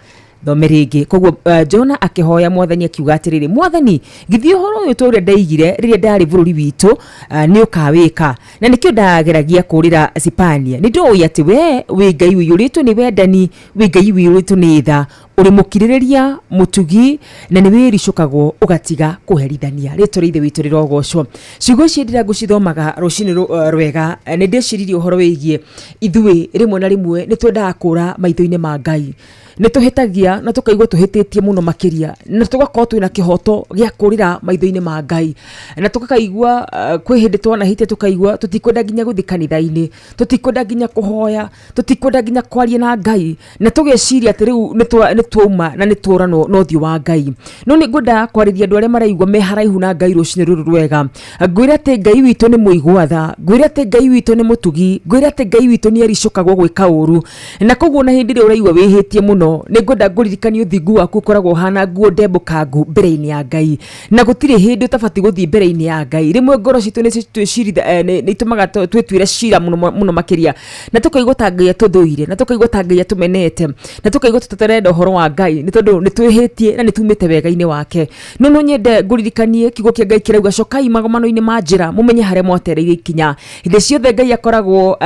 Thome rĩngĩ. Koguo Jona akĩhoya Mwathani akiuga atĩrĩrĩ, Mwathani, githĩ ũhoro ũyũ ta ũrĩa ndaigire rĩrĩa ndarĩ bũrũri witũ nĩ ũkawĩka? Na nĩkĩo ndageragia kũũrĩra Sipania. Nĩ ndoĩ atĩ we wĩ Ngai ũiyũrĩtwo nĩ wendani, wĩ Ngai ũiyũrĩtwo nĩ tha, ũrĩ mũkirĩrĩria, mũtugi, na nĩ wĩricũkagwo ũgatiga kũherithania. Rĩtwa rĩa Ithe witũ rĩrogocwo. Ciugo ici ndĩra ngũcithomaga rũcinĩ rwega, nĩ ndĩciririe ũhoro wĩgiĩ ithuĩ rĩmwe na rĩmwe nĩ twendaga kũra maitho-inĩ ma Ngai. Nĩ tũhĩtagia na tũkaigua tũhĩtĩtie mũno makĩria, na tũgakorwo twĩna kĩhoto gĩa kũrĩra maitho-inĩ ma Ngai, na tũkaigua kwĩ hĩndĩ twanahĩtia tũkaigua tũtikwenda nginya gũthiĩ kanitha-inĩ, tũtikwenda nginya kũhoya, tũtikwenda nginya kwaria na Ngai, na tũgeciria atĩ rĩu nĩ twauma na nĩ tworanwo na ũthiũ wa Ngai. No nĩ ngwenda kwarĩria andũ arĩa maraigua me haraihu na Ngai rũcinĩ rũrũ rwega. Ngwĩre atĩ Ngai witũ nĩ mũigua tha, ngwĩre atĩ Ngai witũ nĩ mũtugi, ngwĩre atĩ Ngai witũ nĩ ericũkagwo gwĩka ũru. Na koguo na hĩndĩ ĩrĩa ũraigua wĩhĩtie mũno, nĩ ngwenda ngũririkanie ũthingu waku ũkoragwo ũhana nguo ndembũkangu mbere-inĩ ya Ngai. Na gũtirĩ hĩndĩ ũtabatiĩ gũthiĩ mbere-inĩ ya Ngai. Rĩmwe ngoro citũ nĩ itũmaga twĩtuĩre cira mũno mũno makĩria, na tũkaigua ta Ngai atũthũire, na tũkaigua ta Ngai atũmenete, na tũkaigua tũtarenda ũhoro wa Ngai nĩ tondũ nĩ twĩhĩtie na nĩ tumĩte wega-inĩ wake. No no nyende ngũririkanie kiugo kĩa Ngai kĩrauga, cokai magomano-inĩ ma njĩra mũmenye harĩa mwatereire ikinya. Hĩndĩ ciothe Ngai akoragwo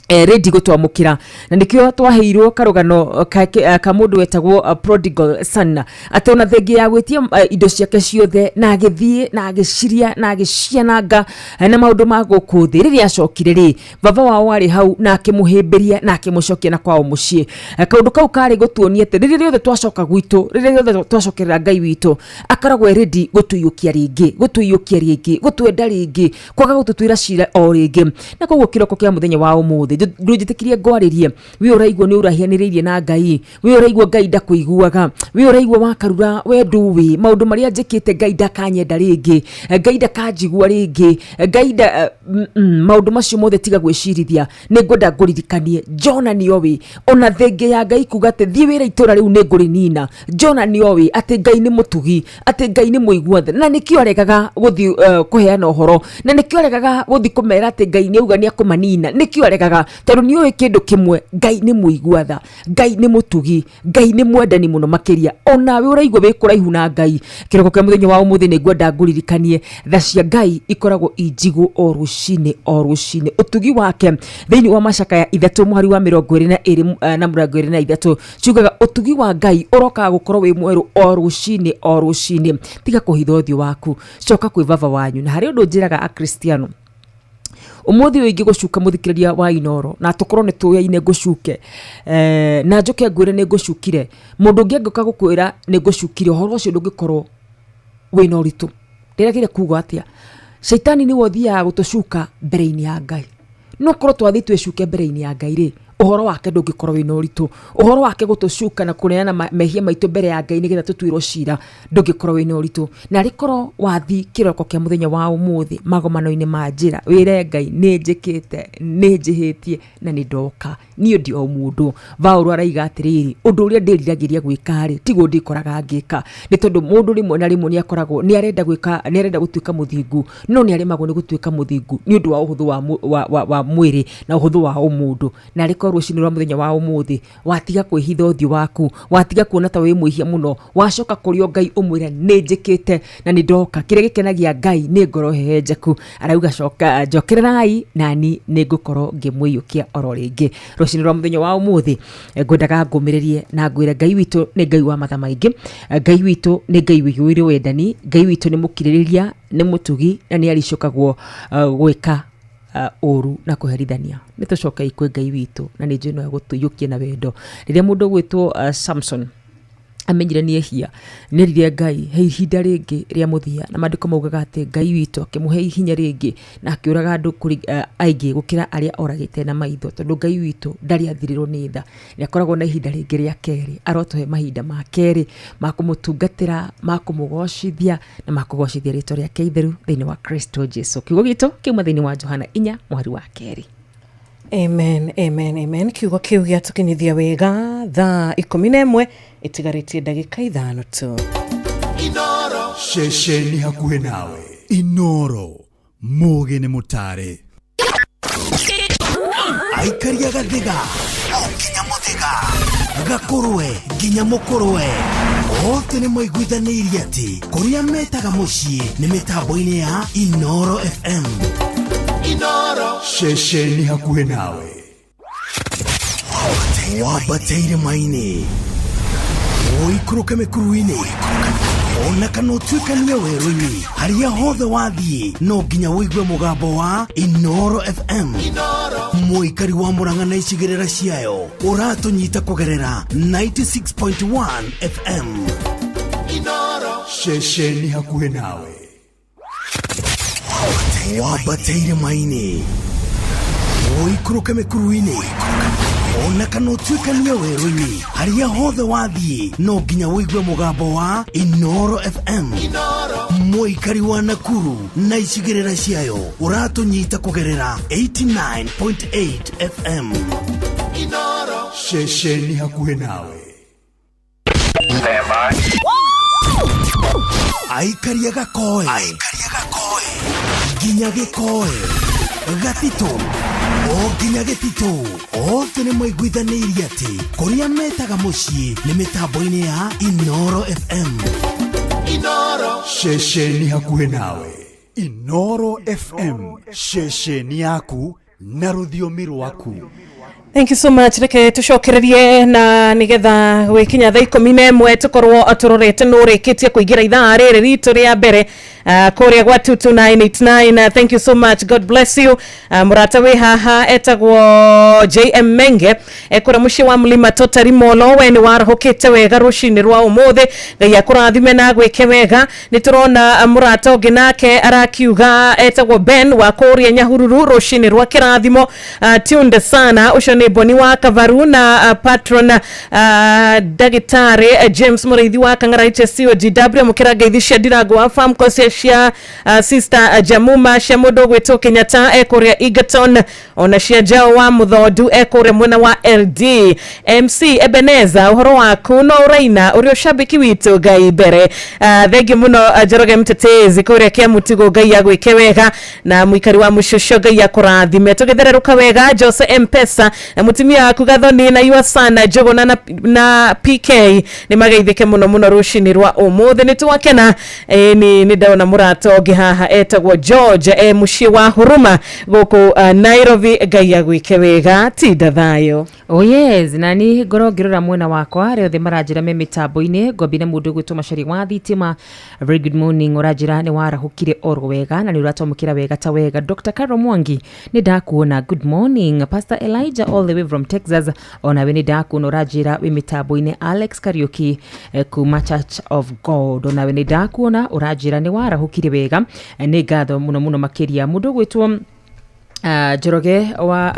ready gũtwamũkĩra, na nĩkĩo twaheirwo karũgano ka mũndũ wetagwo prodigal son, atĩ ona thengia ya gwĩtia indo ciake ciothe na agĩthiĩ na agĩciria na agĩciananga na maũndũ ma gũkũ thĩ. Rĩrĩa acokire rĩ, baba wao arĩ hau na akĩmũhĩmbĩria na akĩmũcokia na kwao mũciĩ. Kaũndũ kau karĩ gũtuonia atĩ rĩrĩa rĩothe twacoka gwitũ, rĩrĩa rĩothe twacokerera Ngai witũ, akoragwo e ready gũtũiyũkia rĩngĩ, gũtũiyũkia rĩngĩ, gũtwenda rĩngĩ, kwaga gũtũtuĩra cira o rĩngĩ. Na koguo kĩroko kĩa mũthenya wa ũmũthĩ ndũnjĩtĩkirie ngwarĩrie, we ũraigua nĩ ũrahianĩrĩirie na Ngai, we ũraigua Ngai ndakũiguaga, we ũraigua wakarura we ndũĩ maũndũ marĩa njĩkĩte Ngai ndakanyenda rĩngĩ, Ngai ndakanjigua rĩngĩ, Ngai nda maũndũ macio mothe tiga gwĩcirithia. Nĩ ngwenda ngũririkanie Jona nĩoĩ ona thenge ya Ngai kuga atĩ thiĩ wĩra itũra rĩu nĩ ngũrĩnina. Jona nĩoĩ atĩ Ngai nĩ mũtugi, atĩ Ngai nĩ mũigua tha, na nĩkĩo aregaga gũthiĩ kũheana ũhoro, na nĩkĩo aregaga gũthiĩ kũmera atĩ Ngai nĩ auga nĩ akũmanina. Nĩkĩo aregaga tondũ nĩoĩ kĩndũ kĩmwe, Ngai nĩ mũigua tha, Ngai nĩ mũtugi, Ngai nĩ mwendani mũno makĩria. Onawe ũraigua wĩ kũraihu na Ngai, kĩroko kĩa mũthenya wa ũmũthĩ nĩ ngwenda ngũririkanie tha cia Ngai ikoragwo i njigũ o rũcinĩ o rũcinĩ. Ũtugi wake thĩinĩ wa macakaya 3 mũhari wa 22 na 23 ciugaga ũtugi wa Ngai ũrokaga gũkorwo wĩ mwerũ o rũcinĩ o rũcinĩ. Tiga kũhitha ũthiũ waku, coka kwĩ baba wanyu. Na harĩ ũndũ njĩraga Akristiano, Ũmũthĩ ũyũ ingĩgũcuka mũthikĩrĩria wa Inoro na tũkorwo nĩ tũyaine ngũcuke, na njoke ngwĩre nĩ ngũcukire, mũndũ ũngĩ angĩũka gũkwĩra nĩ ngũcukire, ũhoro ũcio ndũngĩkorwo wĩna ũritũ. Ndĩragire kuga atĩa? Caitani nĩwe ũthiaga gũtũcuka mbere-inĩ ya Ngai. No korwo twathiĩ twĩcuke mbere-inĩ ya Ngai rĩ, ũhoro wake ndũngĩkorwo wĩna ũritũ. Ũhoro wake gũtũcuka na kũneana mehia maitũ mbere ya Ngai nĩgetha tũtuĩrwo cira ndũngĩkorwo wĩna ũritũ. Na arĩ korwo wathiĩ kĩroko kĩa mũthenya wa ũmũthĩ magomano-inĩ ma njĩra, wĩre Ngai nĩ njĩkĩte, nĩ njĩhĩtie na nĩ ndoka, niĩ ndi o mũndũ. Paũlũ araiga atĩrĩrĩ, ũndũ ũrĩa ndĩriragĩria gwĩka rĩ, tiguo ndĩkoraga ngĩka. Nĩ tondũ mũndũ rĩmwe na rĩmwe nĩ akoragwo nĩ arenda gwĩka, nĩ arenda gũtuĩka mũthingu, no nĩ aremagwo nĩ gũtuĩka mũthingu nĩ ũndũ wa ũhũthũ wa mwĩrĩ na ũhũthũ wa ũmũndũ. Na arĩ korwo rũcinĩ rwa mũthenya wa ũmũthĩ watiga kwĩhitha ũthiũ waku, watiga kuona ta wĩ mwĩhia mũno, wacoka kũrĩ o Ngai ũmwĩre nĩ njĩkĩte na nĩ ndoka. Kĩrĩa gĩkenagia Ngai nĩ ngoro hehenjeku. Arauga coka, njokererai nani nĩ ngũkorwo ngĩmũiyũkia oro rĩngĩ. Rũcinĩ rwa mũthenya wa ũmũthĩ ngwendaga ngũmĩrĩrie na ngwĩre Ngai witũ nĩ Ngai wa matha maingĩ, Ngai witũ nĩ Ngai ũiyũire wendani, Ngai witũ nĩ mũkirĩrĩria, nĩ mũtugi na nĩ aricũkagwo gwĩka ũru na kũherithania. Nĩ tũcokei kwĩ Ngai witũ na nĩ njũĩ no egũtũiyũkia na wendo. Rĩrĩa mũndũ ũgwĩtwo Samson amenyire nĩ ehia, nĩ erire Ngai he ihinda rĩngĩ rĩa mũthia, na maandĩko maugaga atĩ Ngai witũ akĩmũhe ihinya rĩngĩ na akĩũraga andũ aingĩ gũkĩra arĩa oragĩte na maitho, tondũ Ngai witũ ndarĩ athirĩrwo nĩ tha. Nĩ akoragwo na ihinda rĩngĩ rĩa kerĩ, arotũhe mahinda ma kerĩ ma kũmũtungatĩra, ma kũmũgocithia na ma kũgocithia rĩtwa rĩake itheru thĩinĩ wa Kristo Jesu. Kiugo gitũ kiuma thĩinĩ wa Johana 4 mũhari wa 2. Amen, amen, amen. Kiugo kĩu gĩatũkinyithia wega thaa 11 ĩtigarĩtie ndagĩka 5 tu. Inoro ceceni hakuhĩ nawe. Inoro mũgĩ nĩ mũtare. Aikaria gathiga o nginya mũthiga, gakũrwe nginya mũkũrwe, othe nĩ maiguithanĩirie atĩ kũrĩa metaga mũciĩ nĩ mĩtambo-inĩ ya Inoro FM. Inoro ceceni hakuhĩ nawe. Wambate irĩma-inĩ, ũikũrũke mĩkuru-inĩ, ona kana ũtuĩkanie werũ-inĩ, harĩa hothe wathiĩ no nginya ũigue mũgambo wa Inoro FM. Mũikari wa Murang'a na icigĩrĩra ciayo ũratũnyita kũgerera 96.1 FM. Inoro ceceni hakuhĩ nawe. Wambate irĩma-inĩ, ũikũrũke mĩkuru-inĩ, ona kana ũtuĩkanie werũ-inĩ, harĩa hothe wathiĩ no nginya ũigue mũgambo wa Inoro FM. Mũikari wa Nakuru na icigĩrĩra ciayo ũratũnyita kũgerera 89.8 FM. Inoro ceceni hakuhĩ nawe. Aikaria gakoe nginya gĩkoe, gatitũ o nginya gĩtitũ, othe nĩ maiguithanĩirie atĩ kũrĩa metaga mũciĩ nĩ mĩtambo-inĩ ya Inoro FM. Inoro ceceni hakuhĩ nawe. Inoro FM ceceni yaku na rũthiomi rwaku. Thank you so much. Reke tucokererie na nigetha gwikinya thaa 11 tukorwo turorete no rikitie kuingira ithaa riri ritu ria mbere kuria gwa 22989. Thank you so much, God bless you. Murata wi haha etagwo JM Menge ekura muciĩ wa Mlima Totari Molo, we ni warahũkĩte wega rũcinĩ rwa ũmũthĩ, Ngai akũrathime na gwĩke wega. Nĩ tũrona mũrata ũngĩ nake arakiuga etagwo Ben wa kũrĩa Nyahururu, rũcinĩ rwa kĩrathimo, tuned sana. Ũcio nĩ Boni wa Kavaru na patron ndagĩtarĩ James Mũrĩithi wa Kang'ara HSCOGW, mũkĩra ngeithi cia Ndirango wa Famco cia sister Jamuma, cia mũndũ ũgwĩtwo Kenyatta ekũrĩa Egerton, ona cia Jao wa Mũthondu ekũrĩa mwena wa LD. MC Ebeneza, ũhoro waku no ũraina ũrĩa ũcambĩki witũ Ngai mbere. Thengiũ mũno Njoroge Mtetezi kũrĩa Kĩamutigo, Ngai agwĩke wega, na mũikari wa Mũcũcio Ngai akũrathime. Tũgĩthererũka wega Jose Mpesa na mũtumia waku Gathoni na your son Njũgũna na PK nĩ mageithĩke mũno mũno rũcinĩ rwa ũmũthĩ. Nĩ twakena nĩ ndona mũrata ũngĩ haha etagwo George mũciĩ wa Huruma gũkũ Nairobi, Ngai agwĩke wega, tinda thayũ. Oh yes, na ni ngorwo ngĩrora mwena wakwa arĩa othe maranjĩra me mĩtambo-inĩ, ngwambie na mũndũ ũgwĩtwo Macharia wa thitima. Very good morning, ũranjĩra nĩ warahũkire oro wega na nĩ ũratwamũkĩra wega ta wega. Dr. Carol Mwangi, nĩ ndakuona, good morning. Pastor Elijah all the way from Texas, onawe nĩ ndakuona, ũranjĩra wĩ mĩtambo-inĩ. Alex Kariuki kuma Church of God, onawe nĩ ndakuona, ũranjĩra nĩ warahũkire wega. Nĩ ngatho mũno mũno makĩria. Mũndũ ũgwĩtwo Njoroge wa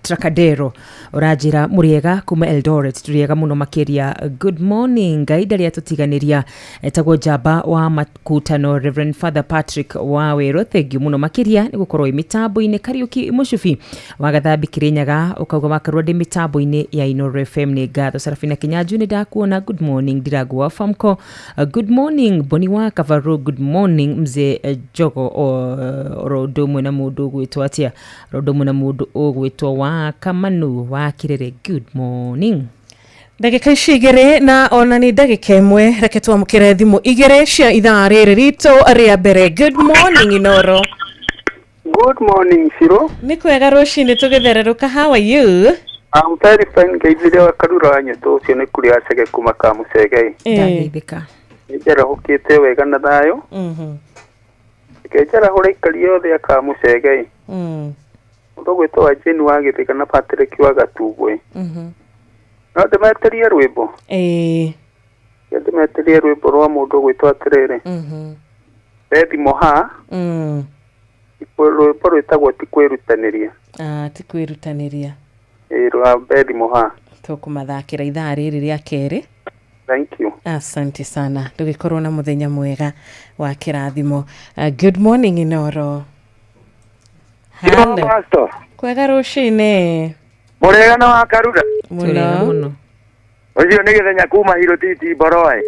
Tracadero, ũranjĩra mũrĩega kuma Eldoret, tũrĩega mũno makĩria. Good morning, Ngai ndarĩ atũtiganĩria. Etagwo Njamba wa Makutano, Reverend Father Patrick wa Wero, thank you mũno makĩria nĩ gũkorwo wĩ mĩtambo-inĩ. Kariuki Mũcubi wa Gathambi Kĩrĩnyaga, ũkauga wakarwo ndĩ mĩtambo-inĩ ya Inooro FM, nĩ ngatho. Sarafina Kinyanjui, nĩ ndakuona, good morning. Ndirangu wa Famco, good morning. Boni wa Kavaru, good morning. Mzee Jogo oro ũndũ ũmwe na mũndũ ũgwĩtwo atĩa, oro ũndũ ũmwe na mũndũ ũgwĩtwo wa Kamanu wa Kĩrĩrĩ, good morning. Ndagĩka ici igĩrĩ na ona nĩ ndagĩka ĩmwe, reke twamũkĩre thimũ igĩrĩ cia ithaa rĩrĩ ritũ rĩa mbere. Good morning, Inooro. Good morning, Shiro. Nĩ kwega rũcinĩ tũgĩthererũka, how are you? I'm very fine. Ngeithire wa Karura wa Nyũtũ, ũcio nĩ kũrĩ acege kuma Kamũcege. Ndageithĩka. Nĩ njarahũkĩte wega na thayũ. Reke njarahũre aikari othe a Kamũcege. Mũndũ ũgwĩtwo wa Jane wa Gĩthĩka na Patrick wa Gatubwe. No ndĩmetĩrie rwĩmbo. Reke ndĩmetĩrie rwĩmbo rwa mũndũ ũgwĩtwo atĩrĩrĩ. Bethi Moha. Rwĩmbo rwĩtagwo ti kwĩrutanĩria. Ti kwĩrutanĩria. Rwa Bethi Moha. Tũkũmathakĩra ithaa rĩrĩ rĩa kerĩ. Thank you. Asante sana, ndũgĩkorwo na mũthenya mwega wa kĩrathimo. Good morning, Inooro. Hello. Kwega rũcinĩ. Mũrĩega na wa Karura. Mũno. Ũcio nĩ gĩthenya kuma Hirotiti Mboroe.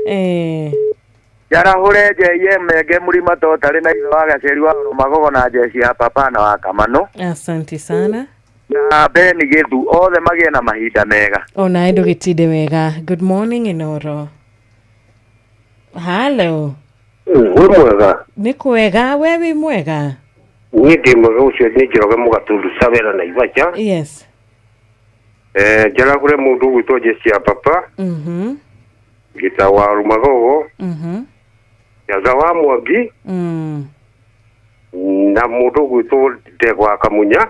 Njarahũre njeiye menge mũrima totarĩ na ithe wa gaceri wa Rũmagogo na njeci ya papa na wa Kamano. Asante sana. Na Beni Gĩthu, othe magĩe na mahinda mega. Ona ndũgĩtinde wega. Good morning, Inooro. Hello. Wĩ mwega. Nĩ kwega, we wĩ mwega? Niĩ ndĩ mwega, ũcio nĩ Njoroge Mũgatundu Cawera Naivasha. Yes. Njarahũre mũndũ ũgwĩtwo njeci ya papa. Gita wa Rũmagogo. Nyaza wa Mwangi. Na mũndũ ũgwĩtwo Ndegwa wa Kamunya.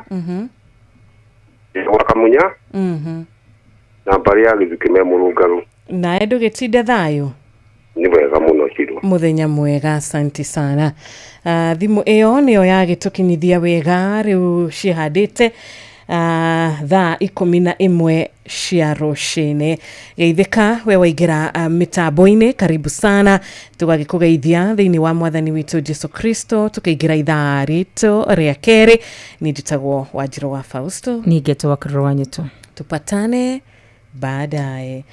Ndegwa wa Kamunya. Na mbarĩ ya Gĩthukĩ me Mũrũngarũ. Nawe ndũgĩtinde thayũ. Nĩ wega mũno Shiro. Mũthenya mwega, asante sana. Thimũ ĩyo nĩyo yagĩtũkinyithia wega rĩu ciĩhandĩte thaa 11 cia rũcinĩ. Geithĩka we waingĩra mĩtambo-inĩ, karibu sana, tũgagĩkũgeithia thĩinĩ wa mwathani witũ Jesu Kristo, tũkĩingĩra ithaa ritũ rĩa kerĩ. Niĩ njĩtagwo Wanjirũ wa Fausto. Niĩ ngetwo wa Karura wa Nyũtũ. Tupatane baadaye.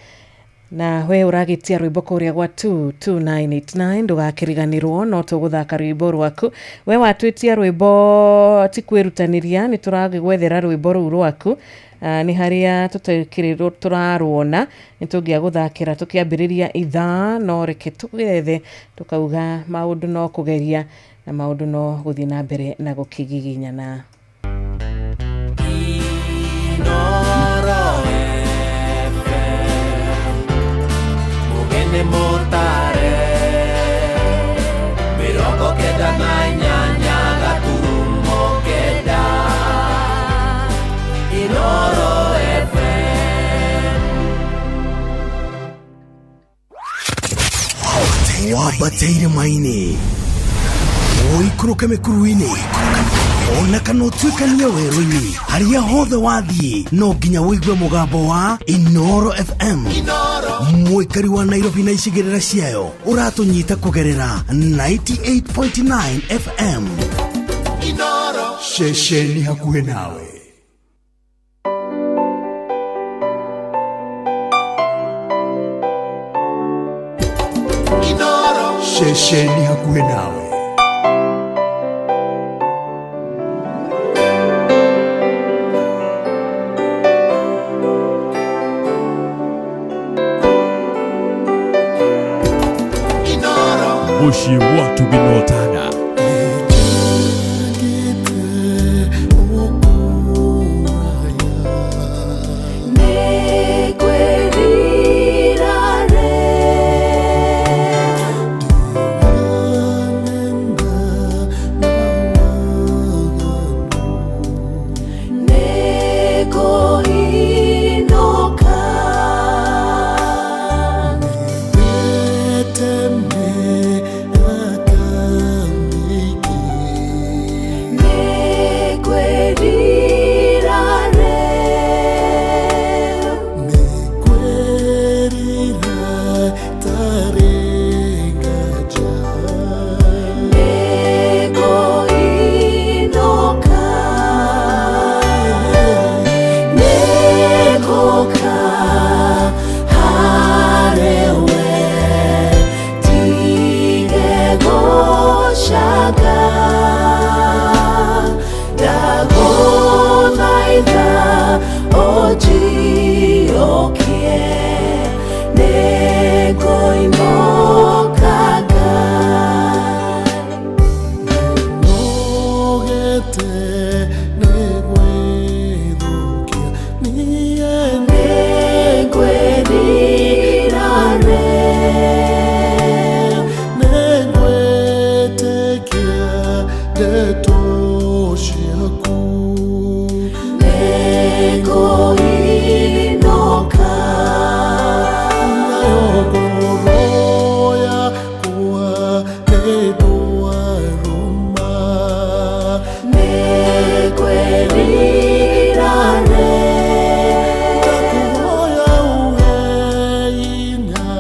Na we ũragĩtia rwĩmbo kũrĩa gwa 22989, ndũgakĩriganĩrwo no tũgũthaka rwĩmbo rwaku. We watwĩtia rwĩmbo ti kwĩrutanĩria, nĩ tũragĩgwethera rwĩmbo rũu rwaku. Nĩ harĩa tũtekĩrĩrwo tũraruona, nĩ tũngĩagũthakĩra tũkĩambĩrĩria ithaa, no reke tũgethe tũkauga maũndũ no kũgeria na maũndũ no gũthiĩ na mbere na gũkĩgiginyana. Inooro FM, motare 98 gaturumo kenda. Inooro FM. Wambateire maini, ũikũrũke mĩkuru-inĩ, ona kana ũtuĩkanie werũ-inĩ, harĩa hothe wathiĩ no nginya ũigue mũgambo wa Inooro FM. Mũikari wa Nairobi na icigĩrĩra ciayo ũratũnyita kũgerera 98.9 FM. Inooro. Ceceni hakuhĩ nawe. Inooro. Ceceni hakuhĩ nawe. Mũciĩ watu binotana. Nĩngũinũka. Nayo ngoro yakwa nĩndwarũma. Nĩngwĩrira rĩ. Ndakuhoya ũhe hinya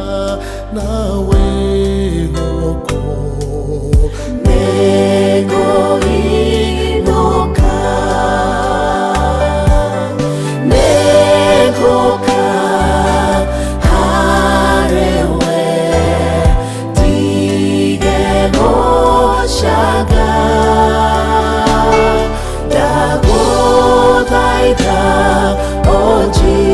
na wĩhoko. Nĩngũinũka. Nĩngũka harĩ we, ndige gũcanga. Ndagũthaitha ũnjiyũkie,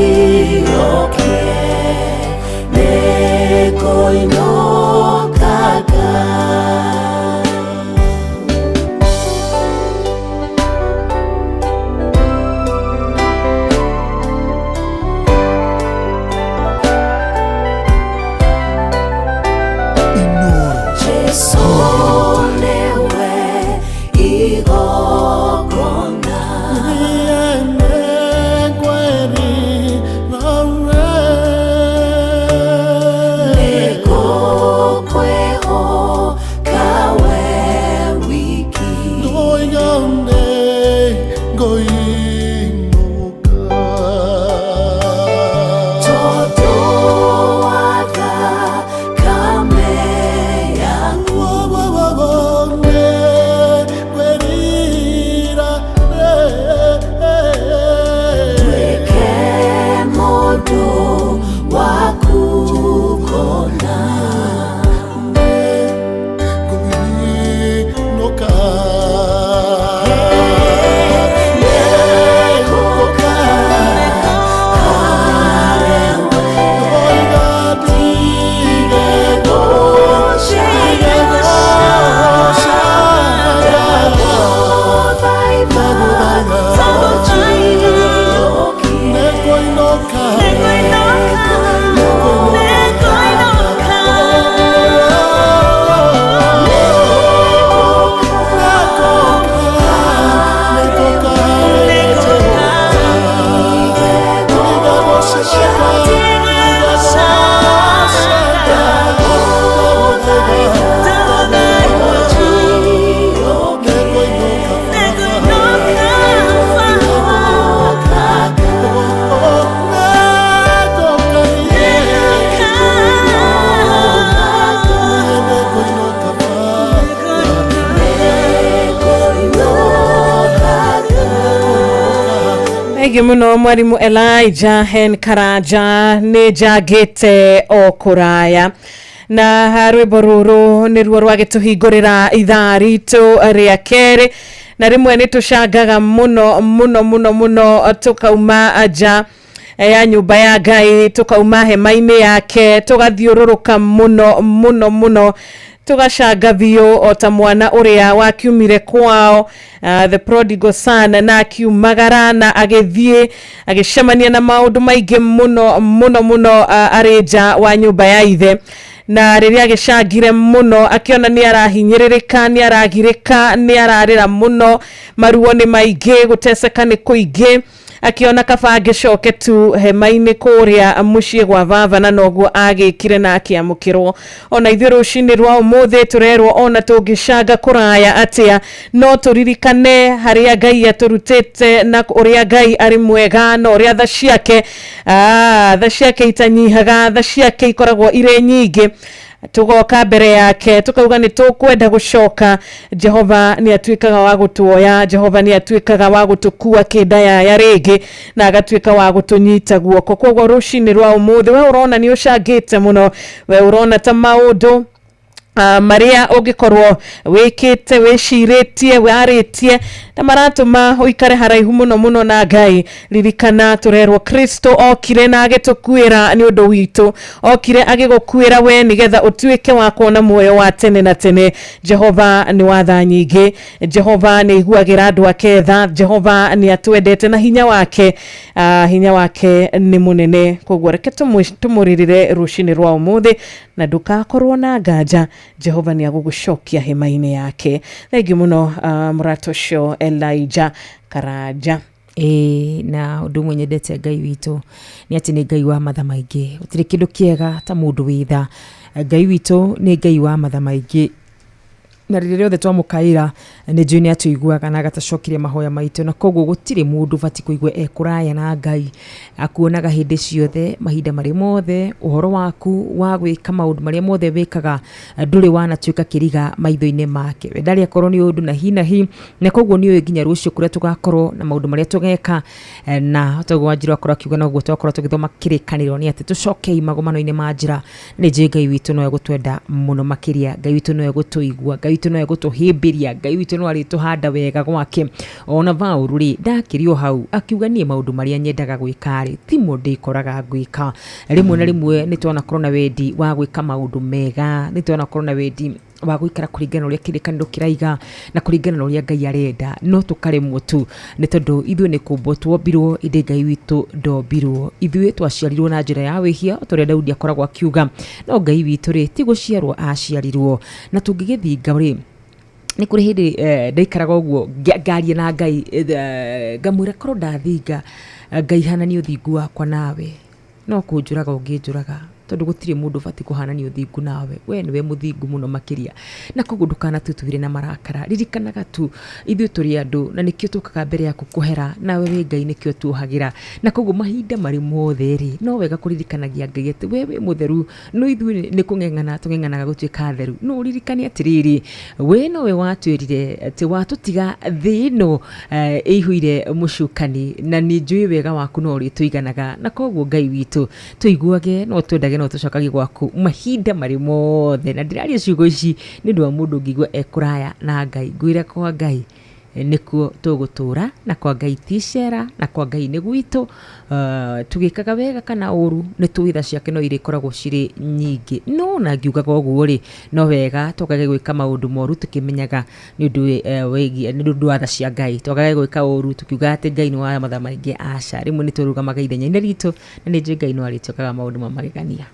nĩngũinũkaga. Jesu nĩwe igongona. Nĩngũkwĩhoka we wiki. Tondũ wa thakame yaku. Tuĩke mũndũ waku kũna. Nĩngũka harĩ we, ndige gũcanga. Ndagũthaitha ũnjiyũkie. Thengiå må no mwarimå Elijah Hen Karanja nä njangä te o kå raya na rwĩmbo rũrũ nĩruo rwagĩtũhingũrĩra ithaa ritũ rĩa kerĩ, na rĩmwe nĩ tũcangaga mũno mũno mũno mũno tũkauma nja ya nyũmba ya Ngai, tũkauma hema-inĩ yake, tũgathiũrũrũka mũno mũno mũno, tũgacanga biũ o ta mwana ũrĩa wakiumire kwao, the prodigal son, na akiumagara na agĩthiĩ agĩcemania na maũndũ maingĩ mũno mũno mũno, arĩ nja wa nyũmba ya ithe. Na rĩrĩa agĩcangire mũno akĩona nĩ arahinyĩrĩrĩka, nĩ aragirĩka, nĩ ararĩra mũno, maruo nĩ maingĩ, gũteceka nĩ kũingĩ, akiona kaba angĩcoke tu hema-inĩ kũrĩa mũciĩ gwa baba, na noguo agĩkire na akĩamũkĩrwo. Ona ithuĩ rũcinĩ rwa ũmũthĩ tũrerwo ona tũngĩcanga kũraya atĩa, no tũririkane harĩa Ngai atũrutĩte na ũrĩa Ngai arĩ mwega na ũrĩa tha ciake, tha ciake itanyihaga, tha ciake ikoragwo irĩ nyingĩ. Tugoka mbere yake tukauga nĩ tũkwenda gũcoka, Jehova nĩ atuĩkaga wa gũtuoya, Jehova nĩ atuĩkaga wa gũtũkua kĩndayaya rĩngĩ na agatuĩka wa gũtũnyita guoko. Koguo rũcinĩ rwa ũmũthĩ, we ũrona nĩ ũcangĩte mũno, we ũrona ta maũndũ marĩa ũngĩkorwo wĩkĩte, wĩcirĩtie, warĩtie na maratũma ũikare haraihu mũno mũno na Ngai, ririkana tũrerwo Kristo okire na agĩtũkuĩra nĩ ũndũ witũ, okire agĩgũkuĩra we nĩgetha ũtuĩke wa kuona muoyo wa tene na tene. Jehova nĩ wa tha nyingĩ, Jehova nĩ aiguagĩra andũ ake tha, Jehova nĩ atwendete na hinya wake, hinya wake nĩ mũnene. Koguo reke tũmũrĩrĩre rũcinĩ rwa ũmũthĩ na ndũgakorwo na nganja, Jehova nĩ agũgũcokia hema-inĩ yake. Thengiũ mũno, mũrata ũcio Elijah Karanja. Ĩĩ, na ũndũ ũmwe nyendete Ngai witũ nĩ atĩ nĩ Ngai wa matha maingĩ. Gũtirĩ kĩndũ kĩega ta mũndũ wĩ tha. Ngai witũ nĩ Ngai wa matha maingĩ na rĩrĩa rĩothe twamũkaĩra nĩ njũĩ nĩ atũiguaga na agatũcokeria mahoya maitũ, na koguo gũtirĩ mũndũ ũbatiĩ kũigua e kũraya na Ngai. Akuonaga hĩndĩ ciothe, mahinda marĩ mothe, ũhoro waku wa gwĩka maũndũ marĩa mothe wĩkaga ndũrĩ wanatuĩka kĩriga maitho-inĩ make. We ndarĩ akorwo nĩ ũndũ na hi na hi, na koguo nĩ ũĩ nginya rũciũ kũrĩa tũgakorwo na maũndũ marĩa tũgeka. Na toguo Wanjirũ akorwo akiuga noguo twakorwo tũgĩthoma kĩrĩkanĩro nĩ atĩ tũcokei magomano-inĩ ma njĩra. Nĩ njũĩ Ngai witũ no egũtwenda mũno makĩria, Ngai witũ no egũtũigua, Ngai witũ no egũtũhĩmbĩria, Ngai witũ no arĩtũhanda wega gwake. Ona Paũlũ rĩ, ndakĩrĩ o hau, akiuga niĩ maũndũ marĩa nyendaga gwĩka rĩ, timo ndĩkoraga ngwĩka. Rĩmwe na rĩmwe nĩ twanakorwo na wendi wa gwĩka maũndũ mega, nĩ twanakorwo na wendi wa gũikara kũringana na ũrĩa kĩrĩkanĩro kĩraiga na kũringana na ũrĩa Ngai arenda, no tũkaremwo tu nĩ tondũ ithuĩ nĩ kũmbwo twombirwo, ĩndĩ Ngai witũ ndombirwo. Ithuĩ twaciarirwo na njĩra ya wĩhia o ta ũrĩa Daudi akoragwo akiuga, no Ngai witũ rĩ, ti gũciarwo aciarirwo. Na tũngĩgĩthinga rĩ, nĩ kũrĩ hĩndĩ ndaikaraga ũguo ngaria na Ngai ngamwĩra korwo ndathinga Ngai hananie ũthingu wakwa nawe, no kũnjũraga ũngĩnjũraga, tondũ gũtirĩ mũndũ ũbatiĩ kũhanania ũthingu nawe, we nĩwe mũthingu mũno makĩria. Na koguo ndũkanatũtuĩre na marakara, ririkanaga tu ithuĩ tũrĩ andũ na nĩkĩo tũkaga mbere yaku kũhera, nawe wĩ Ngai nĩkĩo ũtuohagĩra. Na koguo mahinda marĩ mothe rĩ, no wega kũririkanagia Ngai atĩ we wĩ mũtheru, no ithuĩ nĩ kũng'eng'ana tũng'eng'anaga gũtuĩka atheru. No ũririkane atĩrĩrĩ, we nowe watwĩrire atĩ watũtiga thĩ ĩno ĩihũire mũcukani, na nĩ njũĩ wega waku no ũrĩtũiganaga. Na koguo Ngai witũ, tũiguage no twendage no tũcokagie gwaku mahinda marĩ mothe. Na ndĩraria ciugo ici nĩ ũndũ wa mũndũ ũngĩigua e kũraya na Ngai. Ngwĩre kwa Ngai nĩkuo tũgũtũra, na kwa Ngai ti icera, na kwa Ngai nĩ gwitũ. Tũgĩkaga wega kana ũru, nĩ tũĩ tha ciake no irĩkoragwo cirĩ nyingĩ. No ona ngiugaga ũguo rĩ, no wega twagage gwĩka maũndũ moru tũkĩmenyaga nĩ ũndũ wĩgiĩ, nĩ ũndũ wa tha cia Ngai. Twagage gwĩka ũru tũkiugaga atĩ Ngai nĩ wa matha maingĩ, aca. Rĩmwe nĩ tũrũgamaga ithenya-inĩ ritũ, na nĩ njũĩ Ngai no arĩtwĩkaga maũndũ ma magegania.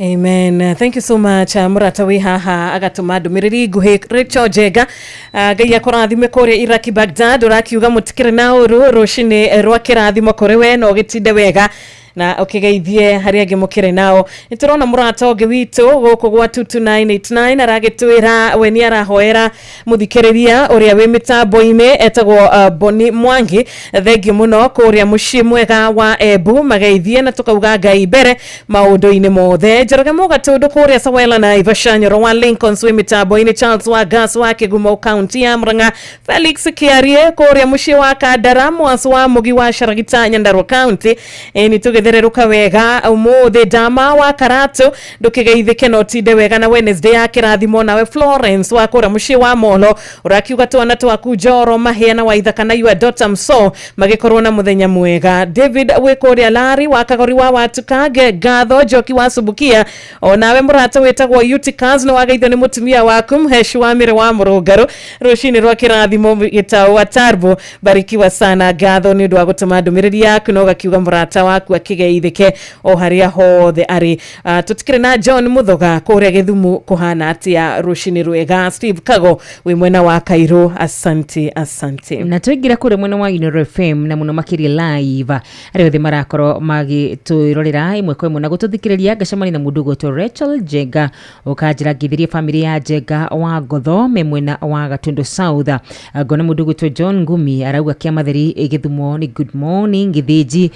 Amen. Thank you so much. Mũrata wĩ haha agatũma ndũmĩrĩri nguhĩ Rachel Njenga. Ngai akũrathime kũrĩa Iraki Baghdad, ũrakiuga mũtikĩrĩ na ũru rũcinĩ rwa kĩrathimo kũrĩ we na ũgĩtinde wega na ũkĩgeithie harĩa angĩ mũkĩrĩ nao. Nĩ tũrona mũrata ũngĩ witũ gũkũ gwa 22989 aragĩtwĩra we nĩ arahoera mũthikĩrĩria ũrĩa wĩ mĩtambo-inĩ etagwo Boni Mwangi. Thengiũ mũno kũrĩa mũciĩ mwega wa Embu, mageithie na tũkauga Ngai mbere maũndũ-inĩ mothe. Njoroge Mũgatũndũ kũrĩa Sawela na Naivasha, Nyoro wa Lincolns wĩ mĩtambo-inĩ, Charles wa Gas wa Kĩgumo kaunti ya Murang'a, Felix Kĩarie kũrĩa mũciĩ wa Kandara, Mwas wa Mũgi wa Sharagita Nyandarua kaunti. Ĩni tũgĩthererũka wega ũmũthĩ. Ndama wa Karatũ ndũkĩgeithĩke na ũtinde wega na Wednesday ya kĩrathimo. Nawe Florence wa kũrĩa mũciĩ wa Molo ũrakiuga twana twaku Njoro Mahĩa na Waithaka na your daughter Mso magĩkorwo na mũthenya mwega. David wĩ kũrĩa Lari wa Kagori wa Watukange, Ngatho Njoki wa Subukia, onawe mũrata wĩtagwo Eutychus nĩ wageithio nĩ mũtumia waku Mheshi wa Mĩrĩ wa Mũrũngarũ rũcinĩ rwa kĩrathimo gĩtaũ wa Tarbo. Barikiwa sana. Ngatho nĩ ũndũ wa gũtũma ndũmĩrĩri yaku na ũgakiuga mũrata waku akĩgeithĩke o harĩa hothe arĩ. Tũtikĩrĩ na John Mũthoga kũrĩa Gĩthumu kũhana atĩa rũcinĩ rwega. Steve Kago wĩ mwena wa Kairũ, asante asante. Na twaingĩra kũrĩa mwena wa Inooro FM na mũno makĩria live, arĩa othe marakorwo magĩtwĩrorera ĩmwe kwa ĩmwe na gũtũthikĩrĩria, ngacemania na mũndũ ũgwĩtwo Rachel Njenga, ũkanjĩra ngĩthirie famĩlĩ ya Njenga wa Ngotho me mwena wa Gatundu South. Ngona mũndũ ũgwĩtwo John Ngumi arauga kĩamatheri Gĩthumo nĩ good morning. Gĩthĩnji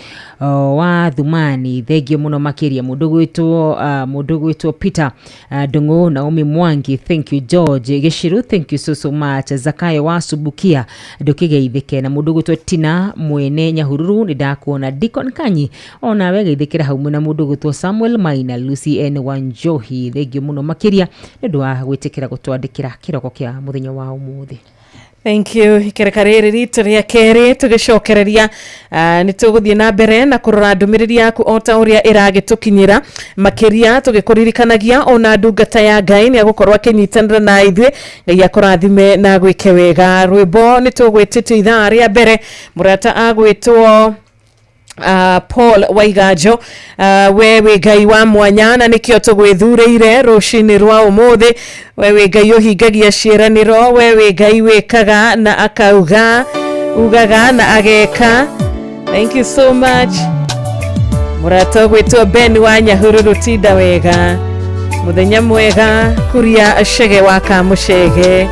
wa Thumani, thengio mũno makĩria. Mũndũ ũgwĩtwo Peter Ndung'u, Naomi Mwangi, thank you. George Gĩciru, thank you so so much. Zakayo wa Subukia, ndũkĩgeithĩke. Na mũndũ ũgwĩtwo Tina Mwene Nyahururu, nĩ ndakuona. Deacon Kanyi, onawe geithĩkĩra hau mwena. Mũndũ ũgwĩtwo Samuel Maina, Lucy N Wanjohi, thengio mũno makĩria nĩ ũndũ wa gwĩtĩkĩra gũtwandĩkĩra kĩroko kĩa mũthenya wa ũmũthĩ. Thank you. Ikereka rĩrĩ ritũ rĩa kerĩ tũgĩcokereria, nĩ tũgũthiĩ na mbere na kũrora ndũmĩrĩri yaku o ta ũrĩa ĩragĩtũkinyĩra, makĩria tũgĩkũririkanagia ona ndungata ya Ngai nĩ agũkorwo akĩnyitanĩra na ithuĩ. Ngai akũrathime na gwĩke wega. Rwĩmbo nĩ tũgwĩtĩtio ithaa rĩa mbere, mũrata agwĩtwo Paul Waiganjo, we wĩ Ngai wa mwanya na nĩkĩo tũgwĩthurĩire rũcinĩ rwa ũmũthĩ. We wĩ Ngai ũhingagia ciĩranĩro, we wĩ Ngai wĩkaga na akauga. Ugaga na ageka. Thank you so much. Mũrata ũgwĩtwo Ben wa Nyahururu, tinda wega. Mũthenya mwega kuria Chege wa Kamũcege.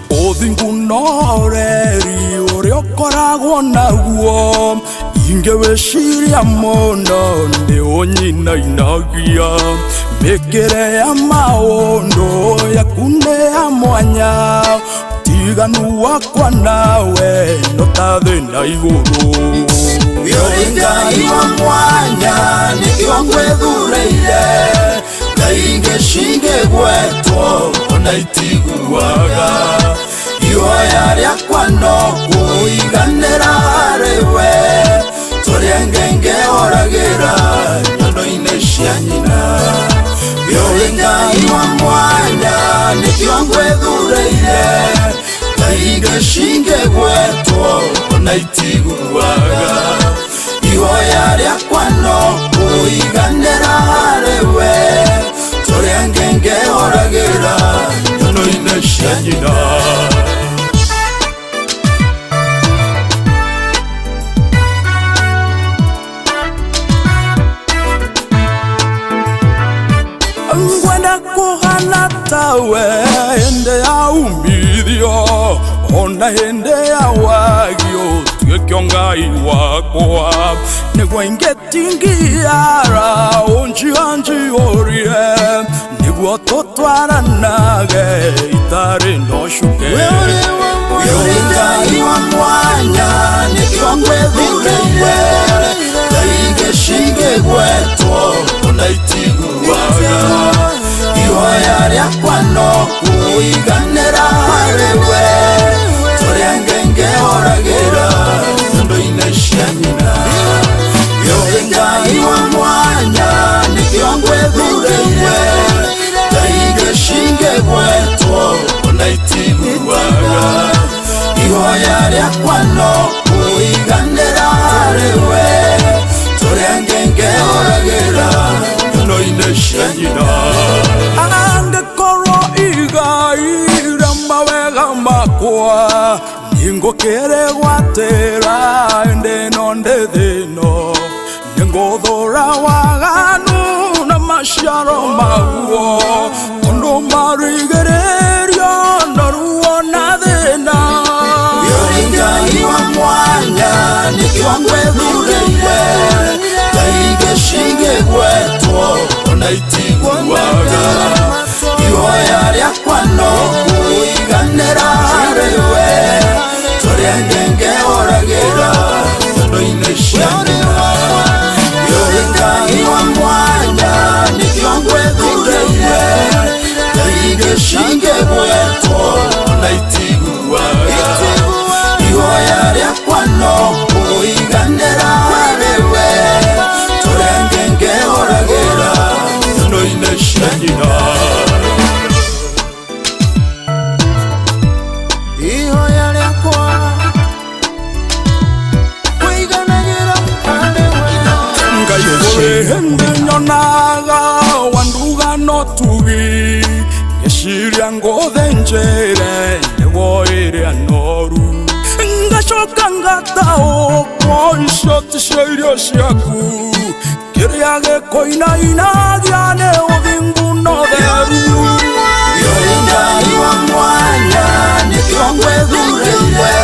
Ũthingu na ũreri ũrĩa ũkoragwo naguo ingĩwĩciria mũno nĩ ũnyinainagia mĩkĩre ya maũndũ yaku nĩ ya mwanya tiganu wakwa nawe no ta thĩ na igũrũ. Ũrĩ Ngai wa mwanya nĩkĩo ngwĩthurĩire ngai ingĩ cingĩgwetwo ona itiguaga ihoya rĩakwa no kũiganĩra harĩ we tũrĩa ngenge oragĩra nyondo-inĩ cia nyina. Ũrĩ Ngai wa mwanya nĩkĩo ngwĩthurĩire ngai ingĩ cingĩgwetwo ona itiguaga ihoya rĩakwa no kũiganĩra harĩ we tũrĩa ngenge oragĩra nyondo-inĩ cia nyina. Ngwenda kũhana tawe hĩndĩ ya umithio ona hĩndĩ ya wagio tuĩke Ngai wakwa nĩguo ingĩtingiara ũnjianjiyũrie nĩguo tũtwaranage itarĩ na ũcuke. Ũrĩ Ngai wa mwanya nĩkĩo ngwĩthurĩire ngai ingĩ cingĩgwetwo ona itiguaga ihoya rĩakwa no kũiganĩra harĩ we tũrĩa ngenge oragĩra nyondo-inĩ cia nyina. Ũrĩ Ngai wa mwanya nĩkĩo ngwĩthurĩire ngai ingĩ cingĩgwetwo ona itiguaga ihoya rĩakwa no kũiganĩra harĩ we tũrĩa ngenge oragĩra nyondo-inĩ cia nyina. Angĩkorwo igai rĩa mawega makwa nĩngũkĩrĩgwatĩra ĩndĩ ĩno ndĩ thĩ ĩno nĩngũthũra waganu na maciaro maguo tondũ marigĩrĩrio na ruo na thĩna. Ũrĩ Ngai wa mwanya nĩkĩo ngwĩthurĩire ngai ingĩ cingĩgwetwo ona itiguaga ihoya rĩakwa no kũiganĩra harĩ we tũrĩa ngenge oragĩra nyondo-inĩ cia nyina. Ũrĩ Ngai wa mwanya nĩkĩo ngwĩthurĩire ngai ingĩ cingĩgwetwo ona itiguaga ihoya rĩakwa no kũiganĩra harĩ we tũrĩa ngenge oragĩra nyondo-inĩ cia nyina. Ihoya rĩakwa kũiganagĩra harĩ we. Ngai kũrĩ hĩndĩ nyonaga wanduga no tugi ngĩciria ngũthĩnjĩre nĩguo ĩrĩa noru ngacoka ngataũkwo icio ticio irio ciaku kĩrĩa gĩkũinainagia nĩ ũthingu na ũtheru. Ũrĩ Ngai wa mwanya nĩkĩo ngwĩthurĩire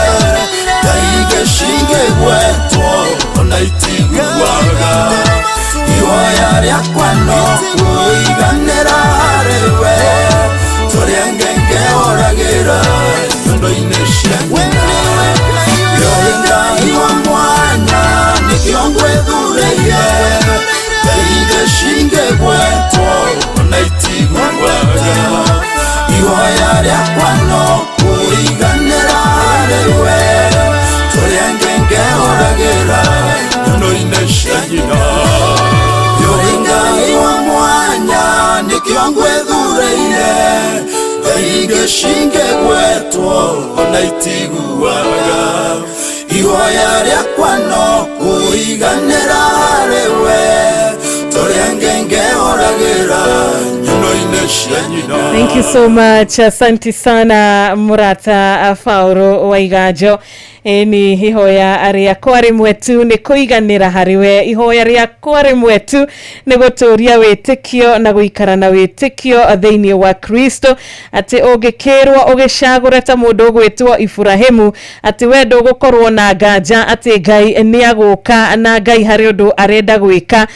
ngai ingĩ cingĩgwetwo ona itiguaga ihoya rĩakwa no kũiganĩra harĩ we tũrĩa ngenge oragĩra nyondo-inĩ cia nyina. Ũrĩ Ngai wa mwanya nĩkĩo ngwĩthurĩire ngai ingĩ cingĩgwetwo ona itiguaga ihoya rĩakwa no kũiganĩra harĩ we tũrĩa ngenge oragĩra nyondo-inĩ cia nyina. Ũrĩ Ngai wa mwanya nĩkĩo ngwĩthurĩire ngai ingĩ cingĩgwetwo ona itiguaga ihoya rĩakwa no kũiganĩra harĩ we tũrĩa ngenge oragĩra nyondo-inĩ cia nyina. Thank you so much. Asante sana Murata Fauro Waiganjo. Ĩni ihoya rĩakwa rĩmwe tu nĩ kũiganĩra harĩ we. Ihoya rĩakwa rĩmwe tu nĩ gũtũria wĩtĩkio na gũikara na wĩtĩkio thĩinĩ wa Kristo, atĩ ũngĩkĩrwo ũgĩcagũre ta mũndũ ũgwĩtwo Iburahĩmu, atĩ we ndũgũkorwo na nganja atĩ Ngai nĩ agũka na Ngai harĩ ũndũ arenda gwĩka.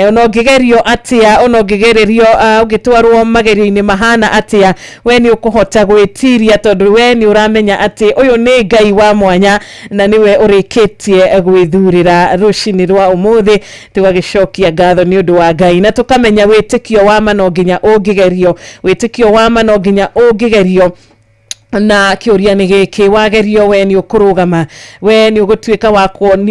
Ona ũngĩgerio atĩa, ona ũngĩgererio, ũngĩtwarwo magerio-inĩ mahana atĩa, we nĩ ũkũhota gwĩtiria tondũ we nĩ ũramenya atĩ ũyũ nĩ Ngai wa mwanya na nĩwe ũrĩkĩtie gwĩthurĩra. Rũcinĩ rwa ũmũthĩ tũgagĩcokia ngatho nĩ ũndũ wa Ngai na tũkamenya wĩtĩkio wa ma no nginya ũngĩgerio, wĩtĩkio wa ma no nginya ũngĩgerio. Na kĩũria nĩ gĩkĩ, wagerio we nĩ ũkũrũgama, we nĩ ũgũtuĩka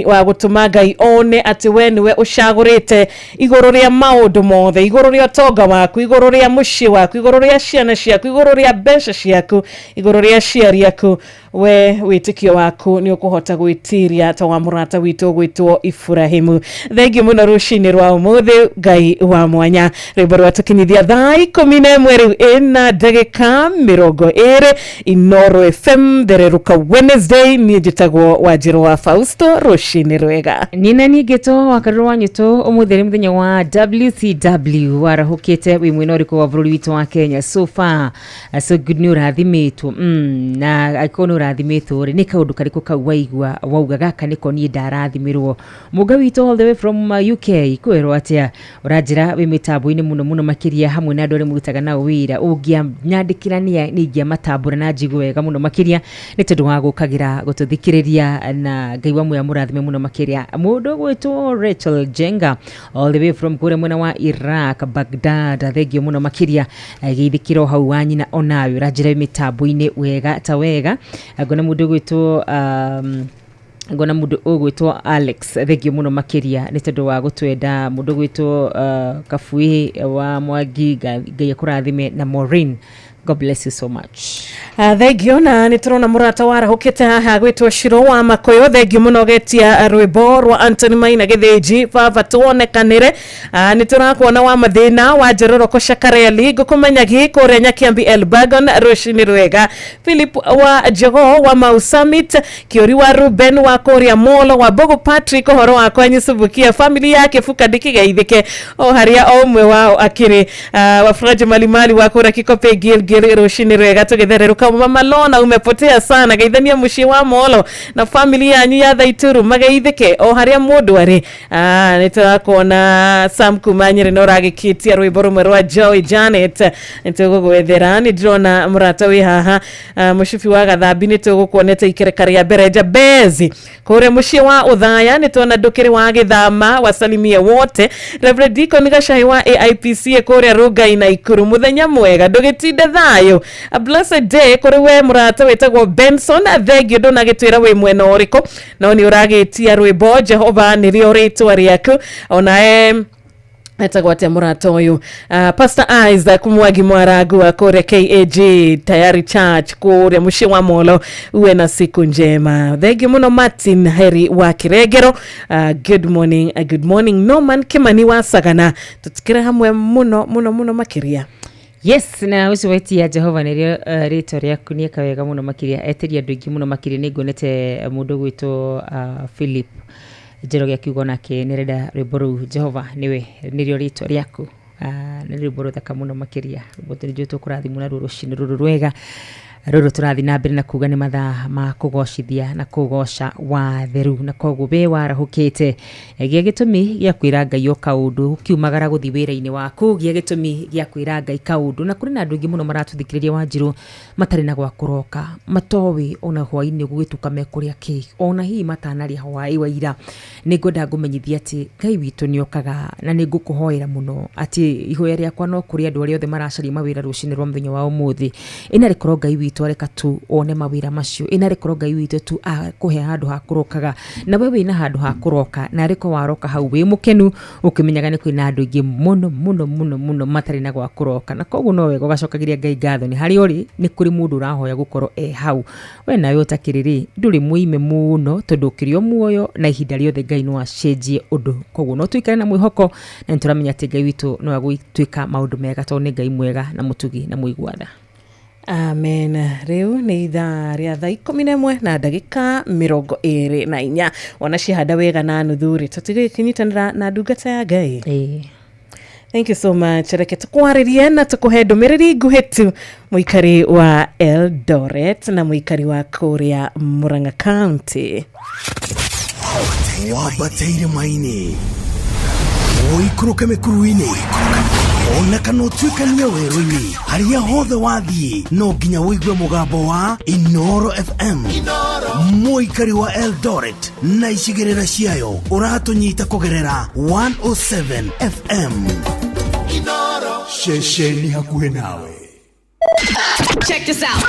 wa gũtũma Ngai one atĩ we nĩwe ũcagũrĩte igũrũ rĩa maũndũ mothe, igũrũ rĩa ũtonga waku, igũrũ rĩa mũciĩ waku, igũrũ rĩa ciana ciaku, igũrũ rĩa mbeca ciaku, igũrũ rĩa aciari aku. We wĩtĩkio waku nĩ ũkũhota gwĩtiria ta wa mũrata witũ ũgwĩtwo Iburahĩmu. Thengiũ mũno rũcinĩ rwa ũmũthĩ, Ngai wa mwanya. Rwĩmbo rwa tũkinyithia thaa 11 rĩu ĩna ndagĩka 20. Inoro FM thererũka Wednesday. Niĩ njĩtagwo Wanjĩrũ wa Fausto. Rũcinĩ rwega. Nina ningĩtwo wakarũrũ wa nyũtũ. Ũmũthĩ nĩ mũthenya wa WCW. Warahũkĩte wĩ mwena ũrĩkũ wa bũrũri witũ wa Kenya? So far so good, nĩ ũrathimĩtwo. Na angĩkorwo nĩ ũrathimĩtwo rĩ, nĩ kaũndũ karĩkũ kau waigua wauga gaka nĩko niĩ ndarathimĩrwo? Mũnga witũ all the way from UK, kwĩrwo atĩa? Ũranjĩra wĩ mĩtambo-inĩ mũno mũno makĩria hamwe na andũ arĩa mũrutaga nao wĩra. Ũngĩanyandĩkĩra nĩ ingĩamatambũra na njigue wega mũno makĩria nĩ tondũ wa gũkagĩra gũtũthikĩrĩria, na Ngai wa muoya mũrathime mũno makĩria. Mũndũ ũgwĩtwo Rachel Jenga all the way from kũrĩa mwena wa Iraq, Baghdad, thengio mũno makĩria. Geithĩkĩro hau wa nyina onawe ũranjĩra wĩ mĩtambo-inĩ wega ta wega. Ngona mũndũ ũgwĩtwo ngona mũndũ ũgwĩtwo Alex, thengio mũno makĩria nĩ tondũ wa gũtwenda. Mũndũ ũgwĩtwo Kabui wa Mwangi, Ngai akũrathime, na Maureen, God bless you so much. Thengio. Na nĩ tũrona mũrata warahũkĩte haha gwĩtwo Ciro wa Makoyo, thengio mũno getia rwĩmbo rwa Anthony Maina Gĩthĩnji, baba tuonekanĩre. Nĩ tũrakuona wa mathĩna wa Njororoko Shakareli ngũkũmenyagi kũrĩa Nyakiambi Elbagon, rũcinĩ rwega. Philip wa Jogoo wa Mau Summit, Kĩũri wa Ruben wa kũrĩa Molo wa Bogo, Patrick ũhoro wa kwanyu Subukia, family yake Buka ndĩkĩgeithĩke o harĩa o ũmwe wao akĩrĩ. Wafuraji Malimali wa kũrĩa Kikope Gilgil, rũcinĩ rwega. Tũgĩthererũka. Mama Lona, umepotea sana, geithania mũciĩ wa Molo na family yanyu ya Thaituru, mageithĩke o harĩa mũndũ arĩ. Nĩ tũrakuona Sam kuma Nyĩrĩ na ũragĩkĩtia rwĩmbo rũmwe rwa Joy Janet, nĩ tũgũgwethera. Nĩ ndĩrona mũrata wĩ haha, mũcibi wa Gathambi, nĩ tũgũkuonete ikereka rĩa mbere. Jabezi kũrĩa mũciĩ wa Ũthaya, nĩ tuona ndũkĩrĩ wa gĩthama, wasalimie wote. Reverend Deacon Gacahi wa AIPC kũrĩa Rũngai na Ikuru, mũthenya mwega, ndũgĩtinde thayũ. A blessed day kũrĩ we mũrata wĩtagwo Benson, thengio, ndũnagĩtwĩra wĩ mwena ũrĩkũ, no nĩ ũragĩtia rwĩmbo Jehova nĩrĩo rĩtwa rĩaku. Onae etagwo atĩa mũrata ũyũ? Pastor Isaac Mwangi Mwarangu wa kũrĩa KAG Tayari Church kũrĩa mũciĩ wa Molo, uwe na siku njema. Thengio mũno. Martin Heri wa Kiregero, good morning, good morning. Norman Kimani wa Sagana, tũtikĩre hamwe mũno mũno mũno makĩria. Yes, na ũcio wetia Jehova nĩrĩo rĩtwa rĩaku, nĩ eka wega mũno makĩria, eteria andũ aingĩ mũno makĩria. Nĩ nguonete mũndũ ũgwĩtwo Philip Njoroge akiuga nake nĩarenda rwĩmbo rũu, Jehova nĩwe nĩrĩo rĩtwa rĩaku. Nĩ rwĩmbo rũthaka mũno makĩria, rwĩmbo tũrĩ tũkũrathimwo naruo rũcinĩ rũrũ rwega rũrũ. Tũrathiĩ na mbere na kuga nĩ mathaa ma kũgocithia na kũgoca watheru, na koguo we warahũkĩte, gĩa gĩtũmi gĩa kwĩra Ngai o kaũndũ, ũkiumagara gũthiĩ wĩra-inĩ waku, gĩa gĩtũmi gĩa kwĩra Ngai kaũndũ. Na kũrĩ na andũ aingĩ mũno maratũthikĩrĩria, Wanjirũ, matarĩ na gwa kũroka, matoĩ ona hwaĩ-inĩ gũgĩtuka mekũrĩa kĩ, ona hihi matanarĩa hwaĩ wa ira. Nĩ ngwenda ngũmenyithia atĩ Ngai witũ nĩ okaga, na nĩ ngũkũhoera mũno atĩ ihoya rĩakwa no kũrĩ andũ arĩa othe maracaria mawĩra rũcinĩ rwa mũthenya wa ũmũthĩ, ĩna rĩkorwo Ngai witũ witũ areka tu one mawĩra macio. Ĩ narĩ korwo Ngai witũ tu akũhe handũ ha kũrokaga, na we wĩna handũ ha kũroka, na arĩ korwo waroka hau wĩ mũkenu ũkĩmenyaga nĩ kwĩna andũ aingĩ mũno mũno mũno mũno matarĩ na gwa kũroka. Na koguo no wega ũgacokagĩria Ngai ngatho nĩ harĩa ũrĩ nĩ kũrĩ mũndũ ũrahoya gũkorwo e hau. We nawe ũtakĩrĩ rĩ, ndũrĩ mũime mũno tondũ ũkĩrĩ o muoyo na ihinda rĩothe Ngai no acenjie ũndũ. Koguo no tũikare na mwĩhoko na nĩtũramenya atĩ Ngai witũ no agũtuĩka maũndũ mega tondũ nĩ Ngai mwega na mũtugi na mũigua tha. Amen. Rĩu nĩ ithaa rĩa thaa 11 na ndagĩka 24. Ona ciahanda wega na nuthu rĩ, tũtigĩkĩnyitanĩra na ndungata ya Ngai. Thank you so much. Reke tukwarĩrie na tukũhe ndũmĩrĩri nguhĩ tu mũikari wa Eldoret na mũikari wa kũrĩa Murang'a County. Wambateire maini ũikũrũke mĩkuru-inĩ ona kana ũtuĩkanie werũ-inĩ, harĩa hothe wathiĩ no nginya ũigue mũgambo wa Inooro FM. Mũikari wa Eldoret na icigĩrĩra ciayo ũratũnyita kũgerera 107 FM. Ceceni hakuhĩ nawe. Check this out.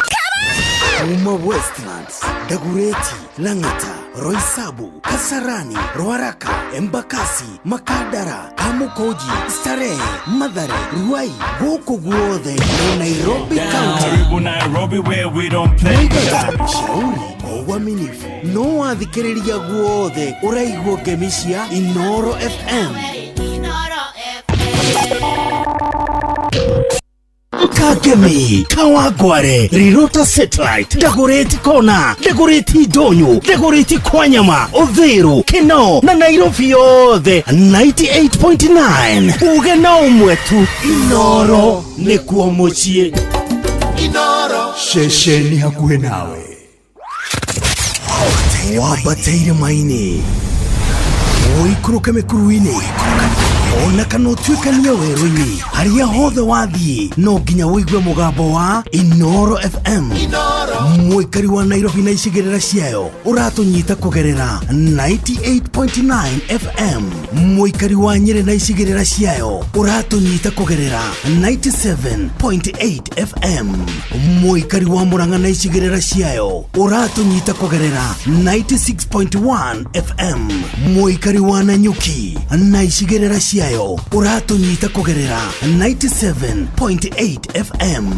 Kuma Westlands, Dagoretti, Lang'ata, Roysambu, Kasarani, Ruaraka, Embakasi, Makadara, Kamukunji, Starehe, Mathare, Ruai, gũkũ guothe na Nairobi County. Karibu Nairobi where we don't play. Shauri kwa uaminifu no wathikĩrĩria guothe ũraigua ngemi cia Inooro FM. Kagemi, Kawangware, Rirota Satellite, Dagoretti Kona, Dagoretti Ndonyo, Dagoretti Kwanyama, Uthiru, Kinoo na Nairobi yothe 98.9. Uge na ũmwe tu, Inooro nĩkuo mũciĩ. Ceceni hakuhĩ nawe. Wambateire maini ũikũrũke mĩkuru-inĩ ona kana ũtuĩkanie werũ-inĩ, harĩa hothe wathiĩ no nginya ũigue mũgambo wa Inooro FM. Mũikari wa Nairobi na icigĩrĩra ciayo ũratũnyita kũgerera 98.9 FM. Mũikari wa Nyĩrĩ na icigĩrĩra ciayo ũratũnyita kũgerera 97.8 FM. Mũikari wa Murang'a na icigĩrĩra ciayo ũratũnyita kũgerera 96.1 FM. Mũikari wa Nanyuki na icigĩrĩra ciayo ũratũnyita kũgerera 97.8 FM.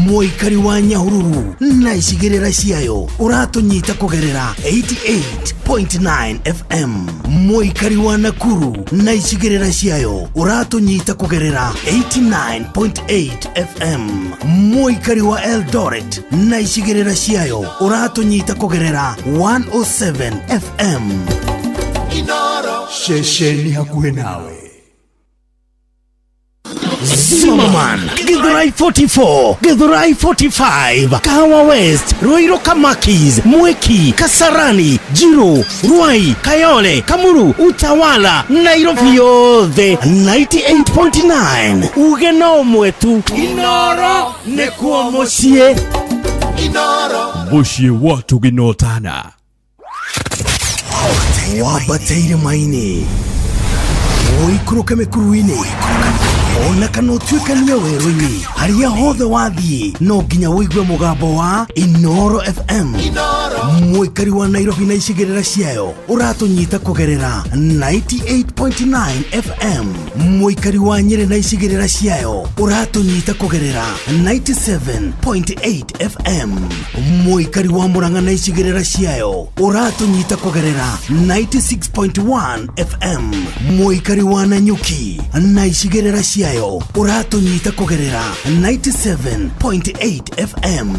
Mũikari wa Nyahururu na icigĩrĩra ciayo ũratũnyita kũgerera 88.9 FM. Mũikari wa Nakuru na icigĩrĩra ciayo ũratũnyita kũgerera 89.8 FM. Mũikari wa Eldoret na icigĩrĩra ciayo ũratũnyita kũgerera 107 FM. Ceceni hakuhĩ nawe. Zimmerman, Githurai 44, Githurai 45, Kahawa West, Ruiru Kamakis, Mwiki, Kasarani, Jiru, Ruai, Kayole, Kamuru, Utawala, Nairobi yothe 98.9. Uge na ũmwe tu, Inooro nĩkuo mũciĩ. Mũciĩ wa tũgĩnotana. Wambateire maini ũikũrũke mĩkuru-inĩ ona kana ũtuĩkanie werũ-inĩ, harĩa hothe wathiĩ no nginya ũigue mũgambo wa Inooro FM. Mũikari wa Nairobi na icigĩrĩra ciayo ũratũnyita kũgerera 98.9 FM. Mũikari wa Nyĩrĩ na icigĩrĩra ciayo ũratũnyita kũgerera 97.8 FM. Mũikari wa Murang'a na icigĩrĩra ciayo ũratũnyita kũgerera 96.1 FM. Mũikari wa Nanyuki na icigĩrĩra ciayo ũratũnyita kũgerera 97.8 FM.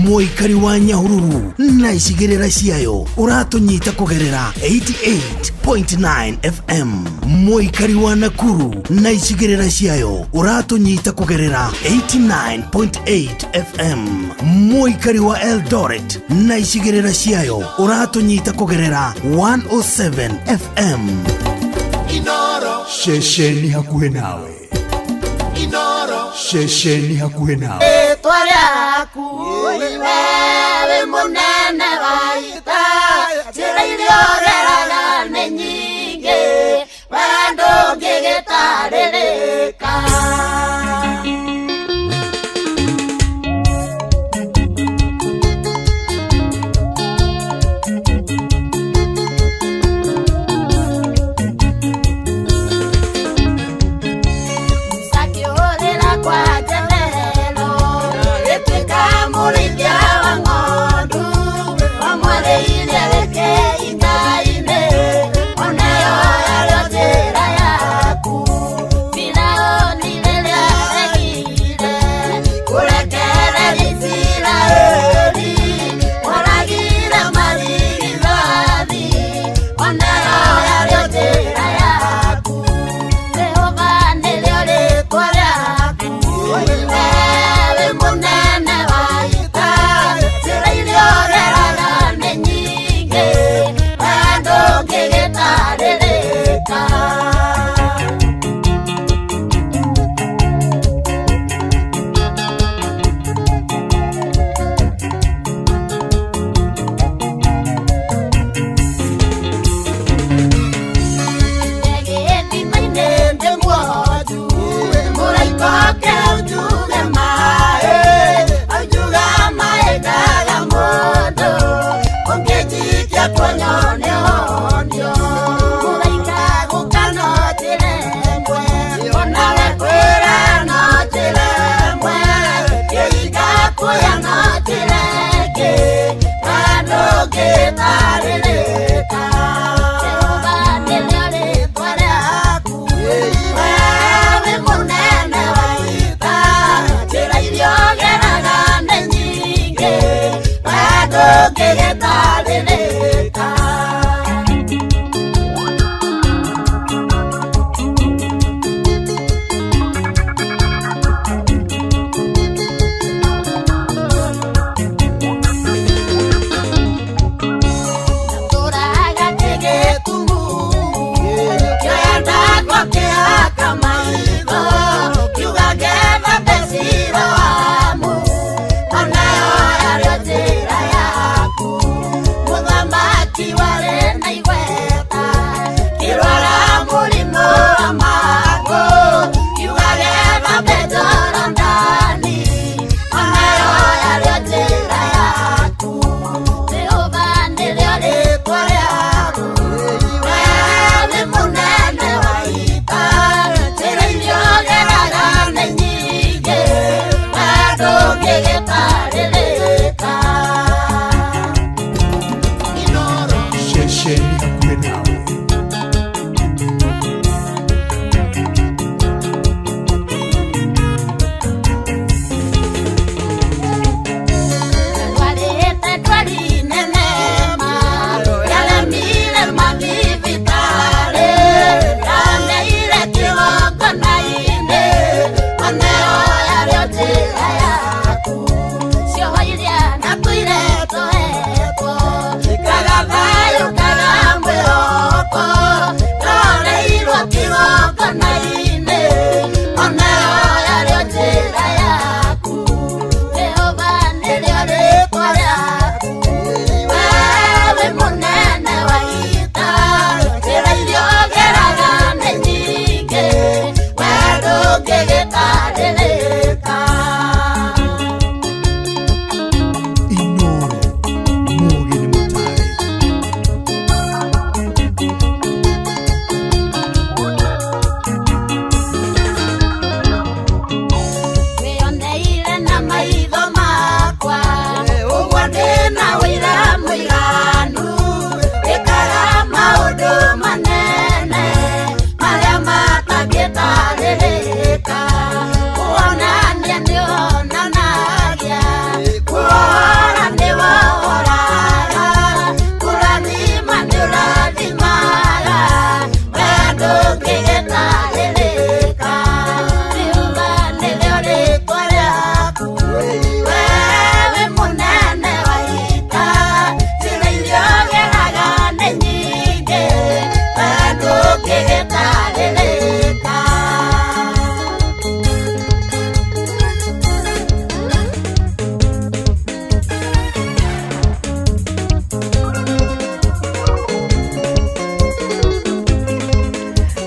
Mũikari wa Nyahururu na icigĩrĩra ciayo ũratũnyita kũgerera 88.9 FM. Mũikari wa Nakuru na icigĩrĩra ciayo ũratũnyita kũgerera 89.8 FM. Mũikari wa Eldoret na icigĩrĩra ciayo ũratũnyita kũgerera 107 FM. Ceceni hakuhĩ nawe. Ceceni hakuhĩ nawe. Rĩtwa rĩaku wĩ mũnene wa ita, njĩra iria ũgeraga nĩ nyingĩ, we ndũngĩgĩtarĩrĩka.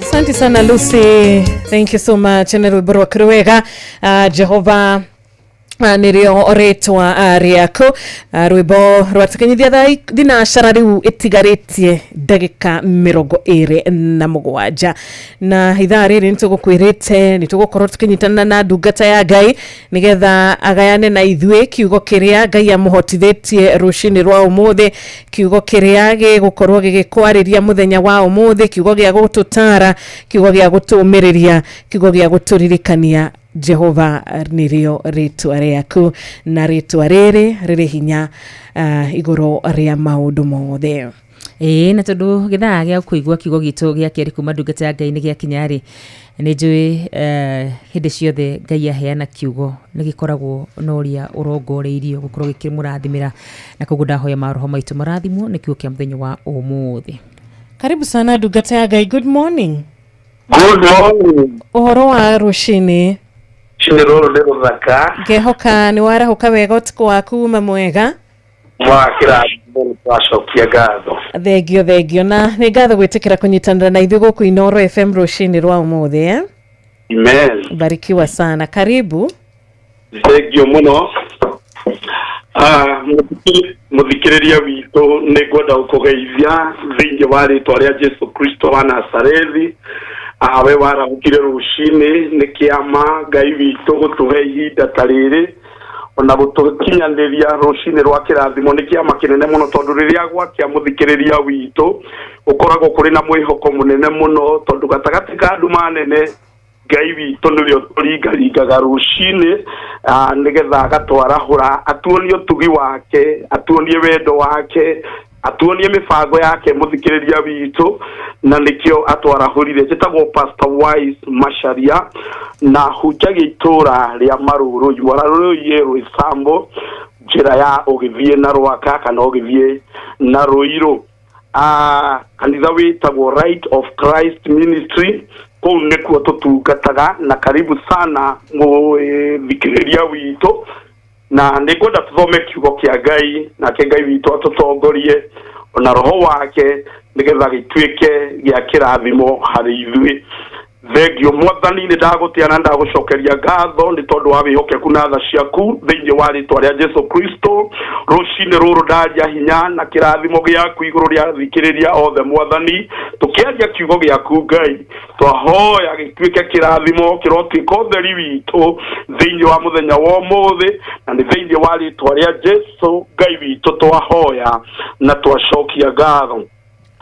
Asante sana Lucy, thank you so much nä rwä mbo rwaku rwega. Jehova nĩrĩo rĩtwa rĩaku. Rwĩmbo rwatũkinyithia thaa thinacara rĩu ĩtigarĩtie ndagĩka 27, na ithaa rĩrĩ nĩtũgũkwĩrĩte nĩtũgũkorwo tũkĩnyitanĩra na ndungata ya Ngai nĩgetha agayane na ithuĩ kiugo kĩrĩa Ngai amũhotithĩtie rũcinĩ rwa ũmũthĩ, kiugo kĩrĩa gĩgũkorwo gĩgĩkwarĩria mũthenya wa ũmũthĩ, kiugo gĩa gũtũtara, kiugo gĩa gũtũũmĩrĩria, kiugo gĩa gũtũririkania Jehova nĩrĩo rĩtwa rĩaku, na rĩtwa rĩrĩ rĩrĩ hinya igũrũ rĩa maũndũ mothe. Ĩĩ, na tondũ gĩthaa gĩa kũigua kiugo gitũ gĩa kerĩ kuma ndungata ya Ngai nĩ gĩakinya rĩ, nĩ njũĩ hĩndĩ ciothe Ngai aheana kiugo nĩ gĩkoragwo na ũrĩa ũrongoreirio gũkorwo gĩkĩmũrathimĩra, na koguo ndahoya maroho maitũ marathimwo nĩ kiugo kĩa mũthenya wa ũmũthĩ. Karibu sana ndungata ya Ngai, good morning. Good morning. Ũhoro wa rũcinĩ? Rũcinĩ rũrũ nĩ rũthaka. Ngehoka nĩ warahũka wega ũtukũ waku uma mwega. Mwakĩrathimwo, twacokia ngatho. Thengio thengio, na nĩ ngatho gwĩtĩkĩra kũnyitanĩra na ithuĩ gũkũ Inooro FM rũcinĩ rwa ũmũthĩ. Amen. Barikiwa sana, karibu. Thengio mũno. Mũthikĩrĩria witũ, nĩ ngwenda gũkũgeithia thĩinĩ wa rĩtwa rĩa Jesu Kristo wa Nazarethi. We warahũkire rũcinĩ, nĩ kĩama Ngai witũ gũtũhe ihinda ta rĩrĩ ona gũtũkinyanĩria rũcinĩ rwa kĩrathimo. Nĩ kĩama kĩnene mũno, tondũ rĩrĩa gwakĩa, mũthikĩrĩria witũ, gũkoragwo kũrĩ na mwĩhoko mũnene mũno, tondũ gatagatĩ ka nduma nene Ngai witũ nĩwe ũtũringaringaga rũcinĩ, nĩgetha agatwarahũra, atuonie ũtugi wake, atuonie wendo wake, atuonie mĩbango yake, mũthikĩrĩria witũ, na nĩkĩo atwarahũrire. Njĩtagwo Pastor Wise Macharia na hunjagia itũra rĩa Marũrũi, Marũrũi ĩ Rwĩsambo, njĩra ya ũgĩthiĩ na Rwaka kana ũgĩthiĩ na Rũirũ. Kanitha wĩtagwo Right of Christ Ministry, kũu nĩkuo tũtungataga. Na karibu sana, mũthikĩrĩria witũ, na nĩ ngwenda tũthome kiugo kĩa Ngai, nake Ngai witũ atũtongorie ona roho wake nĩgetha gĩtuĩke gĩa kĩrathimo harĩ ithuĩ. Thengio, Mwathani, nĩ ndagũtĩa na ndagũcokeria ngatho nĩ tondũ wa wĩhokeku na tha ciaku. Thĩinĩ wa rĩtwa rĩa Jesu Kristo, rũcinĩ rũrũ ndaria hinya na kĩrathimo gĩaku igũrũ rĩa thikĩrĩria othe. Mwathani, tũkĩaria kiugo gĩaku, Ngai, twahoya gĩtuĩke kĩrathimo, kĩrotuĩka ũtheri witũ thĩinĩ wa mũthenya wa ũmũthĩ, na nĩ thĩinĩ wa rĩtwa rĩa Jesu, Ngai witũ, twahoya na twacokia ngatho.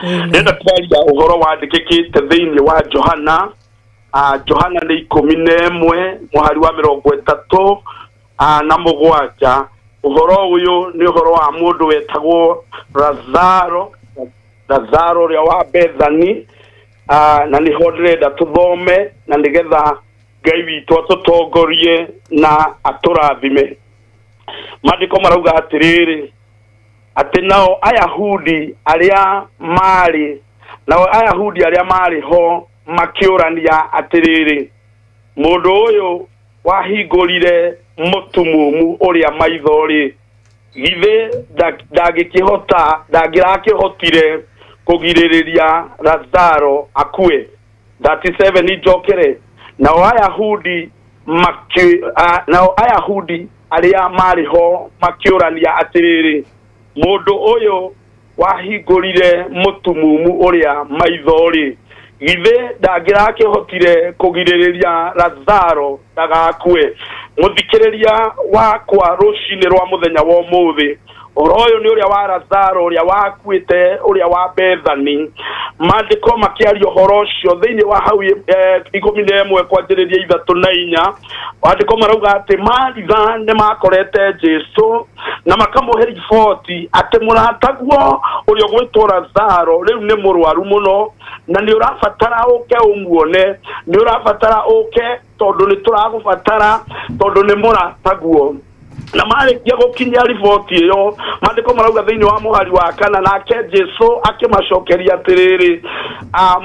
Ndĩrenda kwaria ũhoro wandĩkĩkĩte thĩinĩ wa Johana, Johana nĩ 11 mũhari wa 37. Ũhoro ũyũ nĩ ũhoro wa mũndũ wetagwo Lazaro, Lazaro ũrĩa wa Bethani, na nĩho ndĩrenda tũthome na nĩgetha Ngai witũ atũtongorie na atũrathime. Maandĩko marauga atĩrĩrĩ, atĩ nao Ayahudi arĩa marĩ ho makĩũrania atĩrĩrĩ, "Mũndũ ũyũ wahingũrire mũtumumu ũrĩa maitho-rĩ, githĩ ndangĩkĩhota, ndangĩrakĩhotire kũgirĩrĩria Lazaro akue?" 37 njokere. Nao Ayahudi arĩa marĩ ho makĩũrania atĩrĩrĩ, "Mũndũ ũyũ wahingũrire mũtumumu ũrĩa maitho-rĩ, githĩ ndangĩrakĩhotire kũgirĩrĩria Lazaro ndagakue?" Mũthikĩrĩria wakwa, rũcinĩ rwa mũthenya wa ũmũthĩ, ũhoro ũyũ nĩ ũrĩa wa Lazaro ũrĩa wakuĩte, ũrĩa wa Bethani. Maandĩko makĩaria ũhoro ũcio thĩinĩ wa hau 11 kwanjĩrĩria 3 na 4, maandĩko marauga atĩ Maritha nĩ makorete Jesu na makamũhe riboti atĩ mũrataguo ũrĩa ũgwĩtwo Lazaro rĩu nĩ mũrwaru mũno, na nĩ ũrabatara ũke ũmuone, nĩ ũrabatara ũke tondũ nĩ tũragũbatara, tondũ nĩ mũrataguo. Na marĩkia gũkinyia riboti ĩyo, maandĩko marauga thĩinĩ wa mũhari wa 4, nake Jesu akĩmacokeria atĩrĩrĩ,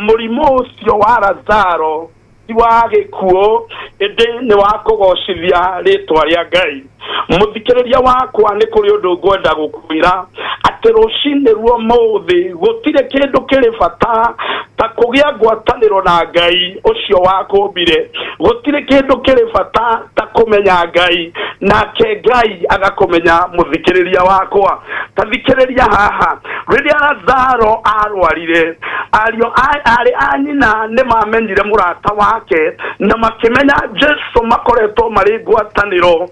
"Mũrimũ ũcio wa Lazaro ti wa gĩkuũ, ĩndĩ nĩ wa kũgocithia rĩtwa rĩa Ngai." Mũthikĩrĩria wakwa, nĩ kũrĩ ũndũ ngwenda gũkwĩra atĩ rũcinĩ ruo mũthĩ gũtirĩ kĩndũ kĩrĩ bata ta kũgĩa ngwatanĩro na Ngai ũcio wakũmbire. Gũtirĩ kĩndũ kĩrĩ bata ta kũmenya Ngai nake Ngai agakũmenya. Mũthikĩrĩria wakwa, ta thikĩrĩria haha. Rĩrĩa Lazaro arwarire, ariũ arĩ a nyina nĩ mamenyire mũrata wake na makĩmenya Jesu makoretwo marĩ ngwatanĩro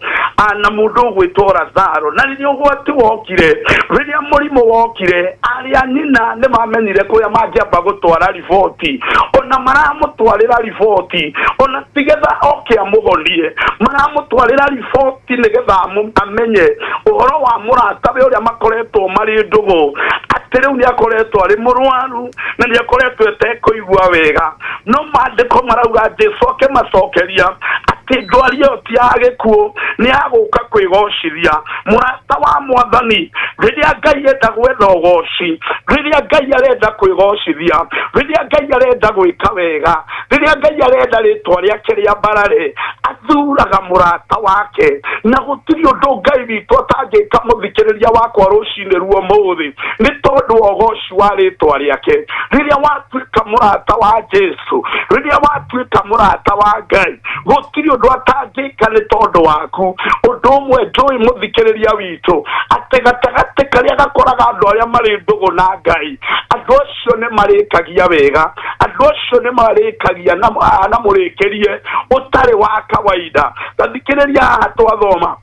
na mũndũ ũgwĩtwo Lazaro. Na rĩrĩa ũgwati wokire, rĩrĩa mũrimũ wokire, arĩ a nyina nĩ mamenyire kũrĩa mangĩamba gũtwara riboti. Ona maramũtwarĩra riboti ona tigetha oke amũhonie, maramũtwarĩra riboti nĩgetha amenye ũhoro wa mũratawe ũrĩa makoretwo marĩ ndũgũ, atĩ rĩu nĩ akoretwo arĩ mũrwaru na nĩ akoretwo etekũigua wega. No maandĩko marauga Jesu akĩmacokeria atĩ ndwari ĩyo ti ya gĩkuũ, nĩ ya gũka kwĩgocithia. Mũrata wa Mwathani, rĩrĩa Ngai enda gwetha ũgoci, rĩrĩa Ngai arenda kwĩgocithia, rĩrĩa Ngai arenda gwĩka wega, rĩrĩa Ngai arenda rĩtwa rĩake rĩambarare, athuraga mũrata wake, na gũtirĩ ũndũ Ngai witũ atangĩka, mũthikĩrĩria wakwa, rũcinĩ ruo mũthĩ, nĩ tondũ wa ũgoci wa rĩtwa rĩake. Rĩrĩa watuĩka mũrata wa Jesu, rĩrĩa watuĩka mũrata wa Ngai, gũtirĩ ũndũ. ũndũ atangĩka nĩ tondũ waku. Ũndũ ũmwe njũĩ mũthikĩrĩria witũ, atĩ gatagatĩ karĩa gakoraga andũ arĩa marĩ ndũgũ na Ngai, andũ acio nĩ marĩkagia wega, andũ acio nĩ marĩkagia na mũrĩkĩrie ũtarĩ wa kawaida. Tathikĩrĩria haha twathoma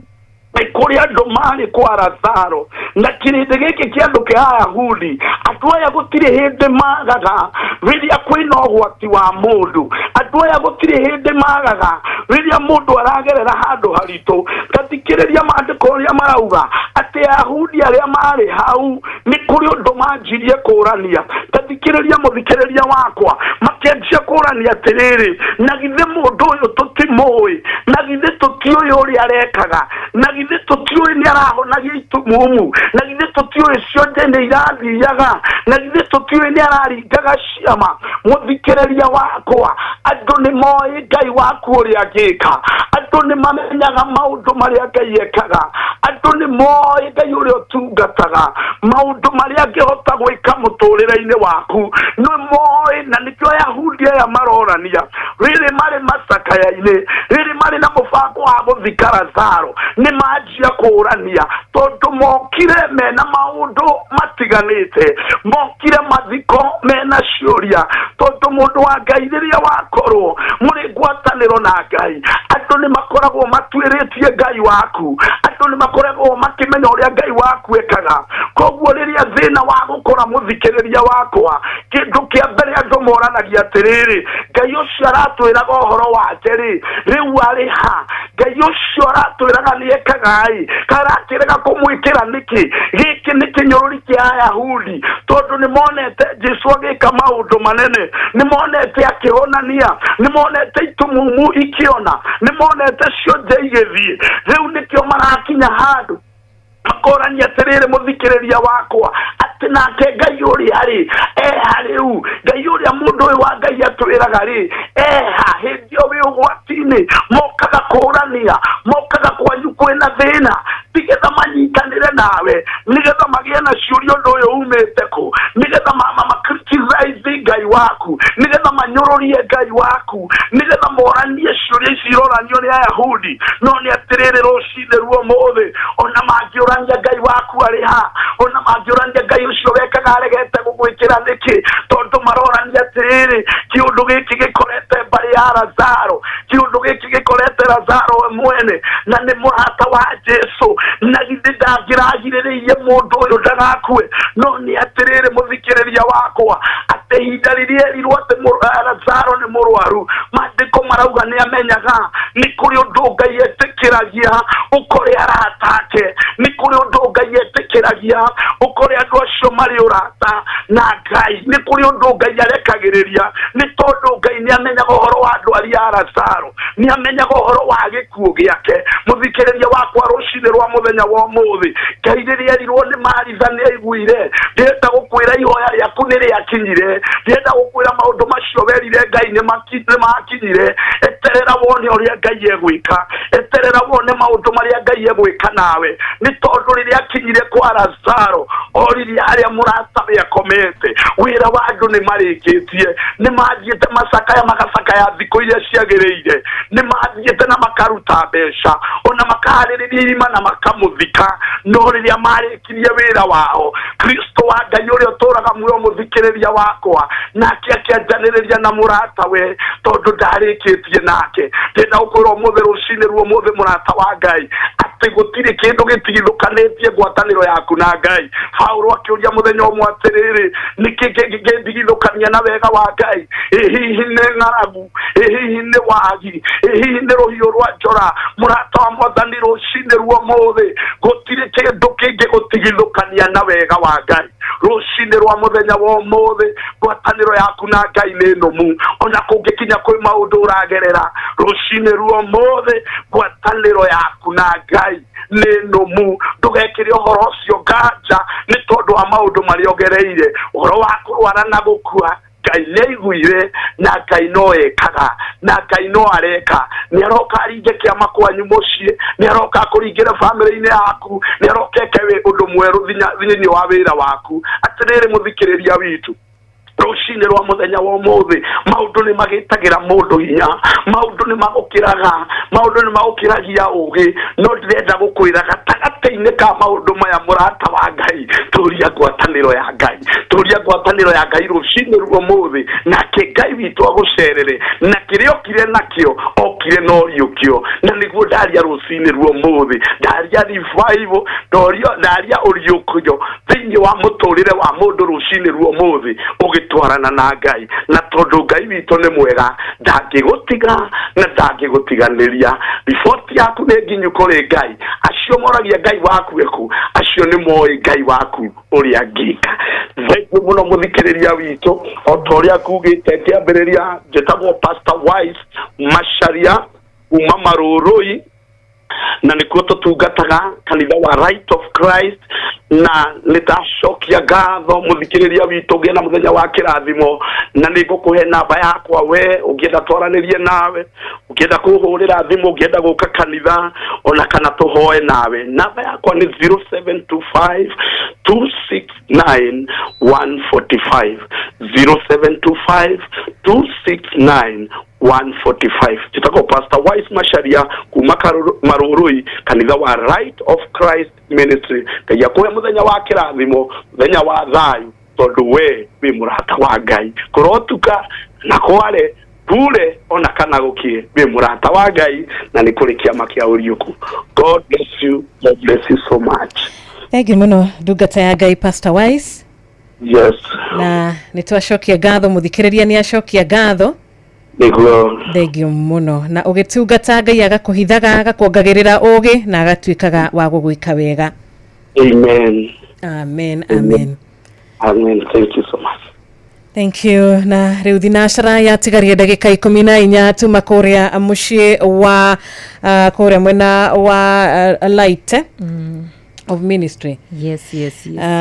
nĩ kũrĩ andũ marĩ kwa Lazaro na kĩrĩndĩ gĩkĩ kĩa andũ kĩa Ayahudi. Andũ aya gũtirĩ hĩndĩ magaga rĩrĩa kwĩna ũgwati wa mũndũ. Andũ aya gũtirĩ hĩndĩ magaga rĩrĩa mũndũ aragerera handũ haritũ. Tathikĩrĩria maandĩko ũrĩa marauga atĩ Ayahudi arĩa marĩ hau nĩ kũrĩ ũndũ manjirie kũrania. Tathikĩrĩria mũthikĩrĩria wakwa, makĩanjia kũrania atĩrĩrĩ, na githĩ mũndũ ũyũ tũtimũĩ, na githĩ tũtiũĩ ũrĩa arekaga, na githĩ tũtiũĩ nĩ arahonagia itumumu, na githĩ tũtiũĩ cionje nĩ irathiaga, na githĩ tũtiũĩ nĩ araringaga ciama. Mũthikĩrĩria wakwa, andũ nĩ moĩ Ngai waku ũrĩa angĩka, andũ nĩ mamenyaga maũndũ marĩa Ngai ekaga, andũ nĩ moĩ Ngai ũrĩa ũtungataga, maũndũ marĩa angĩhota gwĩka mũtũrĩre-inĩ waku nĩ moĩ. Na nĩkĩo Ayahudi aya marorania rĩrĩ marĩ macakaya-inĩ, rĩrĩ marĩ na mũbango wa gũthika Lazaro, nĩ manjia kũrania tondũ mokire mena maũndũ matiganĩte, mokire mathiko mena ciũria. Tondũ mũndũ wa Ngai rĩrĩa wakorwo mũrĩ ngwatanĩro na Ngai, andũ nĩ makoragwo matuĩrĩtie Ngai waku, andũ nĩ makoragwo makĩmenya ũrĩa Ngai waku ekaga. Koguo rĩrĩa thĩna wa gũkora mũthikĩrĩria wakwa, kĩndũ kĩa mbere andũ moranagia atĩrĩrĩ, Ngai ũcio aratwĩraga ũhoro wake rĩ, rĩu arĩ ha? Ngai ũcio aratwĩraga nĩ ekaga ĩ, karakĩrega kũmwĩkĩra nĩkĩ? Gĩkĩ nĩ kĩnyũrũri kĩa Ayahudi, tondũ nĩ monete Jesu agĩka maũndũ manene, nĩ monete akĩhonania, nĩ monete itumumu ikĩona, nĩ monete cionje igĩthiĩ. Rĩu nĩkĩo marakinya handũ makorania atĩrĩrĩ, mũthikĩrĩria wakwa, atĩ nake Ngai ũrĩa rĩ eha rĩu, Ngai ũrĩa mũndũ ũyũ wa Ngai atwĩraga rĩ eha. Hĩndĩ ĩyo wĩ ũgwati-inĩ, mokaga kũrania, mokaga kwanyu kwĩna thĩna, nĩgetha manyitanĩre nawe, nĩgetha magĩe na ciũria ũndũ ũyũ umĩte kũ, nĩgetha ma criticize Ngai waku, nĩgetha manyũrũrie Ngai waku, nĩgetha moranie ciũria ici iroranio nĩ Ayahudi. No nĩ atĩrĩrĩ, rũcinĩ ruo mũthĩ, ona mangĩũrania Ngai waku arĩ ha, ona mangĩũrania Ngai ũcio wekaga aregete gũgwĩkĩra nĩkĩ, tondũ marorania atĩrĩrĩ, kĩũndũ gĩkĩ gĩkorete mbarĩ ya Lazaro, kĩũndũ gĩkĩ gĩkorete Lazaro we mwene, na nĩ mũrata wa Jesu, na githĩ ndangĩragirĩrĩirie mũndũ ũyũ ndagakue. No nĩ atĩrĩrĩ, mũthikĩrĩria wakwa, atĩ ihinda rĩrĩa erirwo atĩ Lazaro nĩ mũrwaru, maandĩko marauga nĩ amenyaga nĩ kũrĩ ũndũ Ngai etĩkĩragia ũkore arata ake, nĩ kũrĩ ũndũ Ngai etĩkĩragia ũkore andũ acio marĩ ũrata na Ngai, nĩ kũrĩ ũndũ Ngai arekagĩrĩria, nĩ tondũ Ngai nĩ amenyaga ũhoro wa ndwari ya Lazaro, nĩ amenyaga ũhoro wa gĩkuũ gĩake. Mũthikĩrĩria wakwa, rũcinĩ rwa mũthenya wa ũmũthĩ, Ngai rĩrĩa erirwo nĩ Maritha nĩ aiguire. Ndĩrenda gũkwĩra ihoya rĩaku nĩ rĩakinyire, ndĩrenda gũkwĩra maũndũ macio werire Ngai nĩ makinyire. Eterera wone ũrĩa Ngai egwĩka, eterera wone maũndũ marĩa Ngai egwĩka nawe, nĩ tondũ rĩrĩa akinyire kwa Lazaro, oririe harĩa mũratawe akomete. Wĩra wa andũ nĩ marĩkĩtie, nĩ mathiĩte macakaya, magacakaya thikũ iria ciagĩrĩire, nĩ mathiĩte na makaruta mbeca, ona makaharĩrĩria irima na makamũthika. No rĩrĩa marĩkirie wĩra wao, Kristo wa Ngai ũrĩa ũtũraga muoyo, mũthikĩrĩria wakwa, nake akĩanjanĩrĩria na mũratawe, tondũ ndarĩkĩtie nake. Ndĩrenda gũkwĩra ũmũthĩ rũcinĩ ruo mũthĩ, mũrata wa Ngai, atĩ gũtirĩ kĩndũ gĩtigithũkanĩtie ngwatanĩro yaku na Ngai. Paulo akĩũria mũthenya ũmwe atĩrĩrĩ, nĩkĩ kĩngĩndigithũkania na wega wa Ngai? Ĩ hihi nĩ ng'aragu? Ĩ hihi nĩ wagi? Ĩ hihi nĩ rũhiũ rwa njora? Mũrata wa Mwathani, rũcinĩ ruo mũthĩ, gũtirĩ kĩndũ kĩngĩgũtigithũkania na wega wa Ngai. Rũcinĩ rwa mũthenya wa ũmũthĩ, ngwatanĩro yaku na Ngai nĩ nũmu, ona kũngĩkinya kwĩ maũndũ ũragerera. Rũcinĩ ruo mũthĩ, ngwatanĩro yaku na Ngai nĩ nũmu. Ndũgekĩre ũhoro ũcio nganja nĩ tondũ wa maũndũ marĩa ũgereire. Ũhoro wa kũrwara na gũkua, Ngai nĩ aiguire, na Ngai no ekaga, na Ngai no areka. Nĩ aroka aringe kĩama kwanyu mũciĩ, nĩ aroka akũringĩre bamĩrĩ-inĩ yaku, nĩ aroka eke ũndũ mwerũ thĩinĩ wa wĩra waku. Atĩrĩrĩ mũthikĩrĩria witũ, Rũcinĩ rwa mũthenya wa ũmũthĩ maũndũ nĩ magĩtagĩra mũndũ hinya, maũndũ nĩ magũkĩraga, maũndũ nĩ magũkĩragia ũgĩ, no ndĩrenda gũkwĩra gatagatĩ-inĩ ka maũndũ maya, mũrata wa Ngai, tũria ngwatanĩro ya Ngai, tũria ngwatanĩro ya Ngai rũcinĩ rwa ũmũthĩ, nake Ngai witũ agũcerere na kĩrĩa okire nakĩo, okire na ũriũkio. Na nĩguo ndaria rũcinĩ rwa ũmũthĩ, ndaria revival, ndaria ũriũkio thĩinĩ wa mũtũrĩre wa mũndũ rũcinĩ rwa ũmũthĩ ũgĩtwarana na Ngai. Na tondũ Ngai witũ nĩ mwega, ndangĩgũtiga na ndangĩgũtiganĩria. Riboti yaku nĩ nginyu kũrĩ Ngai. Acio moragia Ngai waku eku, acio nĩ moĩ Ngai waku ũrĩa angĩka. Thengiũ mũno mũthikĩrĩria witũ, o ta ũrĩa ngugĩte ngĩambĩrĩria, njĩtagwo Pastor Wise Macharia kuma Marũrũi, na nĩkuo tũtungataga kanitha wa Right of Christ. Na nĩ ndacokia ngatho mũthikĩrĩria witũ, ũgĩe na mũthenya wa kĩrathimo, na nĩ ngũkũhe namba yakwa we ũngĩenda twaranĩrie nawe, ũngĩenda kũhũrĩra thimũ, ũngĩenda gũka kanitha, ona kana tũhoe nawe. Namba yakwa nĩ 0725 269 145, 0725 269 145. Njĩtagwo Pastor Wise Macharia kuma Marũrũi, kanitha wa Right of Christ Ministry. Ngai akũhe mũthenya wa kĩrathimo, mũthenya wa thayũ, tondũ we wĩ mũrata wa Ngai. Kũrotuka na kware, kure ona kana gũkie, wĩ mũrata wa Ngai, na nĩ kũrĩ kĩama kĩa ũriũku. God bless you, God bless you so much. Thank you mũno, ndungata ya Ngai Pastor Wise. Yes. Na nĩ twacokia ngatho, mũthikĩrĩria nĩ acokia ngatho. Nĩguo. Thengio mũno, na ũgĩtungata Ngai agakũhithaga, agakuongagĩrĩra ũgĩ, na agatuĩkaga wa gũgwĩka wega. Amen. Amen, amen. Amen, thank you so much. Thank you. Na rĩu thinacara yatigaria ndagĩka 14 tuma kũrĩa mũciĩ wa kũrĩa mwena wa Light of Ministry. Yes.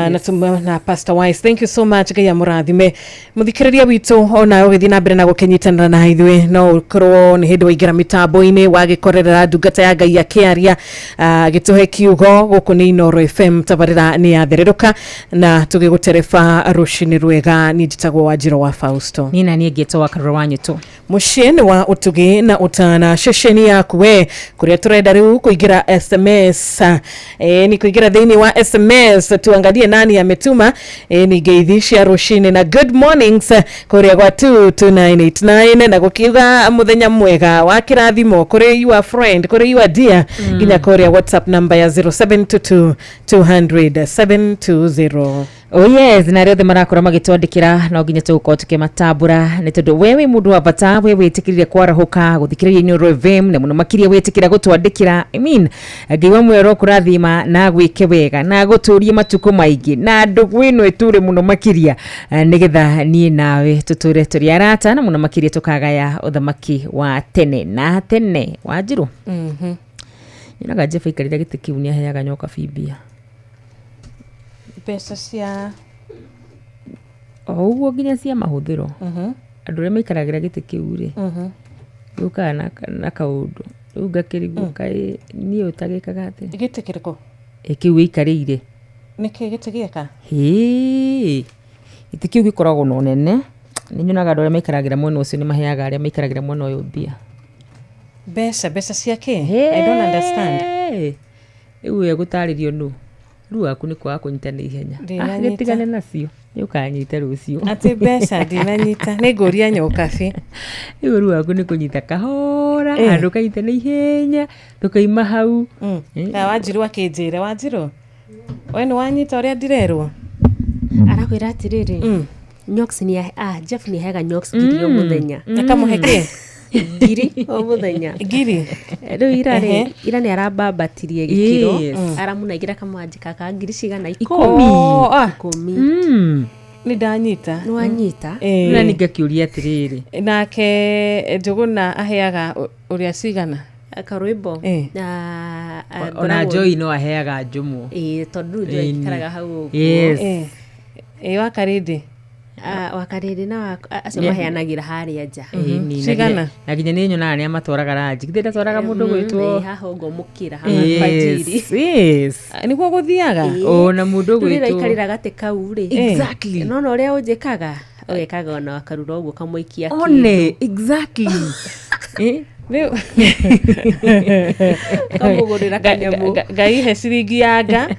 Na tuma na Pastor Wise, thank you so much. Ngai amũrathime. Mũthikĩrĩria witũ, ona ũgĩthiĩ na mbere na gũkĩnyitanĩra na ithuĩ, no ũkorwo nĩ hĩndĩ waingĩra mĩtambo-inĩ, wagĩkorerera ndungata ya Ngai akĩaria, agĩtũhe kiugo. Gũkũ nĩ Inoro FM, tabarĩra nĩ yathererũka na tũgĩgũtereba rũcinĩ rwega. Niĩ njĩtagwo Wanjĩro wa Fausto. Niĩ na niĩ ngĩtwo wa Karũra wa Nyũtũ. Mũciĩ nĩ wa ũtugi na ũtana, ceceni yaku we kũrĩa tũrenda rĩu kũingĩra SMS. Ni kuingira thĩinĩ wa SMS tuangalie nani ametuma. Ni ngeithi cia rũcinĩ na good mornings kũrĩa gwa 22989, na gũkiuga mũthenya mwega wa kĩrathimo kũrĩ your friend, kũrĩ your dear, nginya kũrĩa WhatsApp number ya 0722 200 720. Oh yes, na arĩa othe marakorwo magĩtwandĩkĩra, no nginya tũgũkorwo tũkĩmatambũra, nĩ tondũ we wĩ mũndũ wa bata, we wĩtĩkĩrire kwarahũka gũthikĩrĩria Inooro FM, na mũno makĩria wĩtĩkĩra gũtwandĩkĩra. I mean, Ngai wa muoyo kũrathima na gwĩke wega na gũtũrie matukũ maingĩ, na ndũgũ ĩno ĩtũre mũno makĩria, nĩgetha niĩ nawe tũtũre tũrĩ arata, na mũno makĩria tũkagaya ũthamaki wa tene na tene. Wanjirũ, nyonaga Jeff aikarĩra gĩtĩ kĩu nĩ aheaga nyoka bibia. Mbeca cia O ũguo, nginya cia mahũthĩro. Andũ arĩa maikaragĩra gĩtĩ kĩu rĩ, gĩũkaga na kaũndũ rĩu ngakĩrigwo, kaĩ niĩ ũtagĩkaga atĩa? Gĩtĩ kĩrĩkũ? Ĩ kĩu wĩikarĩire. Nĩkĩ gĩtĩ gĩeka? Hĩĩ, gĩtĩ kĩu gĩkoragwo na ũnene. Nĩ nyonaga andũ arĩa maikaragĩra mwena ũcio nĩ maheaga arĩa maikaragĩra mwena ũyũ mbia. Mbeca cia kĩ? I don't understand. Hĩ, rĩu we gũtarĩrio nũ rĩu waku nĩ kwaga kũnyita na ihenya. Ndinanyita. Gĩtigane nacio, nĩ ũkanyita rũciũ. Atĩ mbeca ndinanyita, nĩ ngũria nyokabi. Rĩu waku nĩ kũnyita kahora, handũ kanyita na ihenya, tũkaima hau. Na Wanjirũ akĩnjĩre, Wanjirũ, we nĩ wanyita ũrĩa ndirerwo? Arakwĩra atĩrĩrĩ, Nyox nĩ Jeff nĩ aheaga Nyox ngiri o mũthenya. Akamũhe kĩ? Ngiri o mũthenya. Ngiri? Rĩu ira rĩ, ira nĩ arambambatirie gĩkĩro. Aramũnengera kamwanjika ka ngiri cigana? 10. Oh, ah. 10. Nĩ ndanyita. Nĩ wanyita. Na ningakĩũria atĩrĩrĩ, Nake Njũgũna aheaga ũrĩa cigana? Karwĩmbo. Na ona ngoragwo- Joy no aheaga njũmũ. Ĩĩ, tondũ rĩu Joy aikaraga hau ũguo. Ĩ wakarĩndĩ? Ah, wakarĩrĩ na acio maheanagĩra harĩa nja. Ĩni, na Cigana? na nginya nĩ nyonaga nĩ amatwaraga ranji, githĩ ndatwaraga mũndũ gwĩtwo Ĩĩ, haha ũguo mũkĩra haha alfajiri. Yes. Nĩguo gũthiaga? O na mũndũ Rĩu rĩrĩa gwĩtwo aikarĩra gatĩ kau rĩ. Nona ũrĩa ũnjĩkaga. Ũgekaga ona wakarura ũguo kamũikia One, exactly. Eh? Rĩu Kamũgũrĩra kanyamũ. Ngai he ciringi ya nga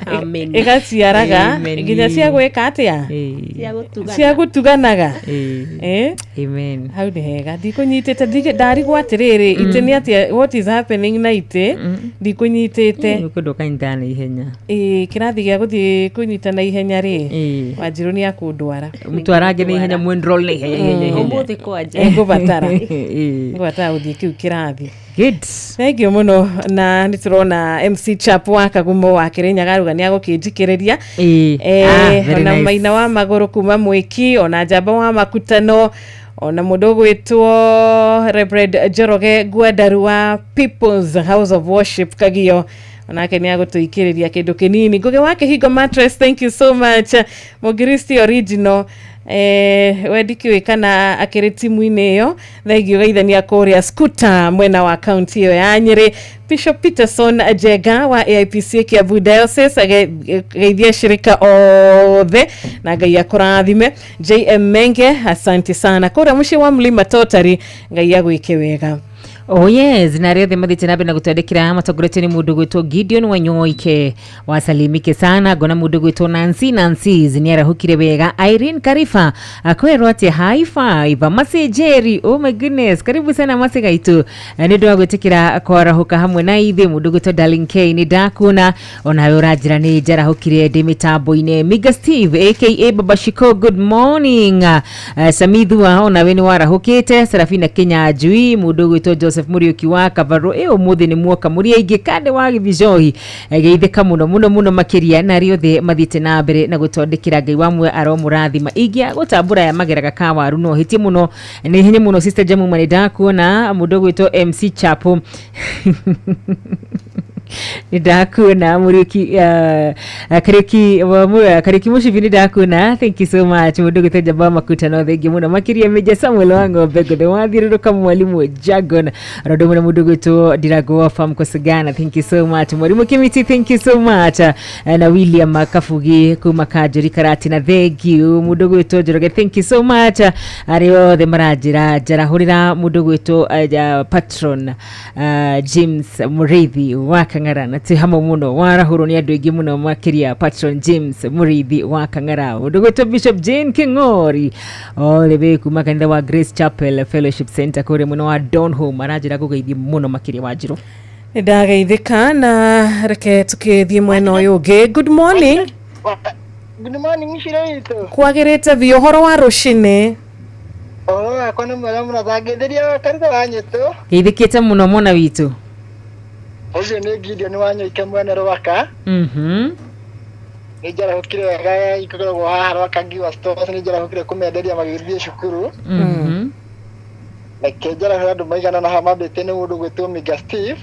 Amen. ĩgaciaraga Amen. nginya cia gwĩka atĩa Cia gũtugana. Cia gũtuganaga. Eh. Eh? Amen. Hau nĩ hega ndikũnyitĩte ndarigwo atĩrĩrĩ itĩ nĩ atĩa, what is happening na itĩ ndikũnyitĩte. Ũkwenda ũkanyitana na ihenya. Ĩĩ, kĩrathi gĩa gũthiĩ kũnyita na ihenya rĩ, Wanjirũ nĩ akũndwara. Mũtwarange na ihenya, mwenroll na ihenya ihenya ihenya. Ũmũthĩ kwanja. Ngũbatara Ĩĩ. Ngũbatara gũthiĩ kĩu kĩrathi. Good. Thank you mũno, na nĩ tũrona MC Chap wa Kagumo wa Kĩrĩnyaga aruga nĩ agũkĩnjikĩrĩria. Ĩĩ. Eh, Ah, very ona nice. maina wa magũrũ kuma mwĩki, ona njamba wa makutano, ona mũndũ ũgwĩtwo Reverend Njoroge Ngwandaru wa People's House of Worship Kagio, onake nĩ agũtũikĩrĩria kĩndũ kĩnini. Ngũgĩ wa Kĩhingo Mattress, thank you so much. Mũngiristi original, we ndikĩũĩ kana akĩrĩ timu-inĩ ĩyo, thengio geithania kũrĩa Skuta mwena wa kaunti ĩyo ya Nyĩrĩ. Bishop Peterson Njenga wa AIPC Kiambu Diocese geithia shirika othe na Ngai akũrathime. JM Menge, asante sana kũrĩa mũciĩ wa Mlima Totari, Ngai agwĩke wega. Oh yes, na arĩa othe mathiĩte na mbere na gũtwandĩkĩra matongoretio nĩ mũndũ gwĩtwo Gideon Wanyoike, wasalimike sana. Ngona mũndũ gwĩtwo Nancy Nancy's nĩ arahũkire wega. Irene Karifa akwĩrwo atĩ high five. Masi Jerry, oh my goodness, karibu sana Masi gaitu. Nĩ ũndũ wa gwĩtĩkĩra kwarahũka hamwe na ithuĩ. Mũndũ gwĩtwo Darling K, nĩ ndakuona onawe ũranjĩra nĩ njarahũkire ndĩ mĩtambo-inĩ. Miga Steve aka Baba Shiko, good morning. Samithua onawe nĩ warahũkĩte. Serafina Kinyanjui, mũndũ ũgwĩtwo Joseph Muriuki wa Kavarũ, ĩ ũmũthĩ nĩ muoka mũrĩ aingĩ kande wa gĩthicohi, geithĩka mũno mũno mũno makĩria, na arĩa othe mathiĩte na mbere na gũtwandĩkĩra, Ngai wa muoyo aromũrathima. Ingĩa gũtambũra ya mageraga ka waru no hĩtie mũno nĩ hinya mũno. Sister Jamuma, nĩ ndakuona. Mũndũ ũgwĩtwo MC Chapo, nĩ ndakuona. Mũriũki Kariũki Kariũki Mũcibi, nĩ ndakuona, thank you so much. Mũndũ ũgwĩtwo Njamba wa Makutano, thengiũ mũno makĩria. Meja Samuel wa Ng'ombe Ngũthĩ wathiũrũrũka, mwalimũ Jagon rondo mũno. Mũndũ ũgwĩtwo Ndirago wa Farm Kosogana, thank you so much. Mwarimũ Kimiti, thank you so much. Na William Kabugi kuma Kanjũri Karatina, thank you. Mũndũ ũgwĩtwo Njoroge, thank you so much. Arĩa othe maranjĩra njarahũrĩra mũndũ ũgwĩtwo patron James Mũrĩithi wa Kang'ara, na twĩ hamwe mũno, warahũrwo nĩ andũ aingĩ mũno makĩria patron James Mũrĩithi wa Kang'ara. Mũndũ ũgwĩtwo Bishop Jane King'ori all the way kuma kanitha wa Grace Chapel Fellowship Center kũrĩa mwena wa Donholm aranjĩra ngũgeithie mũno makĩria, Wanjirũ. Nĩ ndageithĩka, na reke tũkĩthiĩ mwena ũyũ ũngĩ. Good morning. Good morning, Shiro witũ. Kwagĩrĩte biũ, ũhoro wa rũcinĩ? Ũhoro wakwa nĩ mwega mũno, tangĩthĩria kanitha wa Nyĩtũ. Geithĩkĩte mũno mwana witũ. Ũcio nĩ Gideon wa Nyoike mwene Rwaka. Nĩ njarahũkire wega, ikoragwo haha Rwaka Ngiwa Stores, nĩ njarahũkire kũmenderia magĩthiĩ cukuru. Reke njarahũre andũ maigana na haha mambĩtie nĩ mũndũ ũgwĩtwo Miga Steve,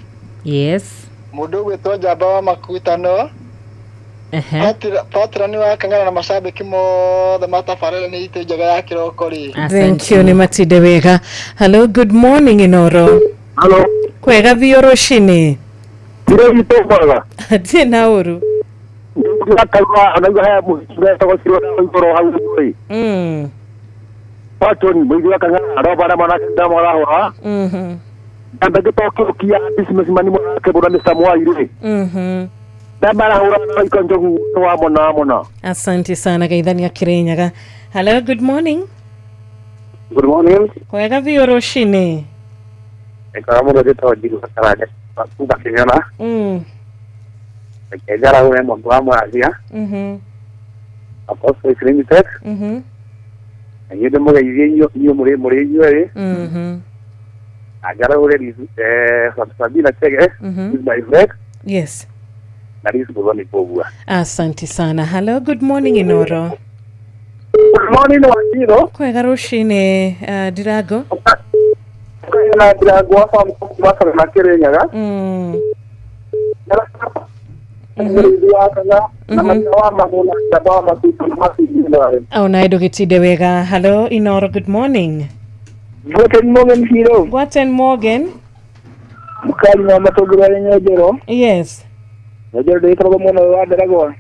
mũndũ ũgwĩtwo Njamba wa Makutano, Patron wa Kang'ara na macambĩki mothe matabarĩra nĩ itũ njega ya kĩroko rĩ. Thank you, nĩ matinde wega. Hello, good morning Inoro. Hello. Kwega biũ rũcinĩ. Ndire witũ mwega. Ndirĩ na ũru. Ndirakarua onaigua he mũhiki wetagwo Cirwo na igũrũ hau ũguo ĩ. Patron mũigi wa Kang'ara roba na mwanake ndamwarahũra. Ndambe ngĩtokĩũkia businessman mwanake mũno Mr. Mwai rĩ. Ndamarahũra na iko njogu wa mona mona. Asante sana geithania Kirinyaga. Hello, good morning. Good morning. Kwega biũ rũcinĩ. Ikara mũndũ njĩtagwo Njiru Gakaranja kuma Kĩnyona. Reke njarahũre mũndũ wa Mũrathia, Apostolic Limited. Na inyuĩ ndĩmũgeithie inyuĩ mũrĩ inyuerĩ. Na njarahũre Sabina Chege, with my friend, na Liz Muthoni Kũgua. Asante sana. Hello, good morning Inoro. Good morning, Wanjirũ. Kwega rũcinĩ, Ndirago. Na Ndirango wa farm wa Kĩrĩnyaga. Mũrĩithi wa Kang'ara na maitha wa Magũna Njamba wa Matutu na Matigĩra. Ona ndũgĩtinde wega. Hello Inoro, good morning. Guten Morgen, Shiro. Guten Morgen. Mukali wa matũngũrũ arĩ Nyenjerũ. Nyenjerũ ndĩgĩkoragwo mwena ũyũ wa Ndaragwa.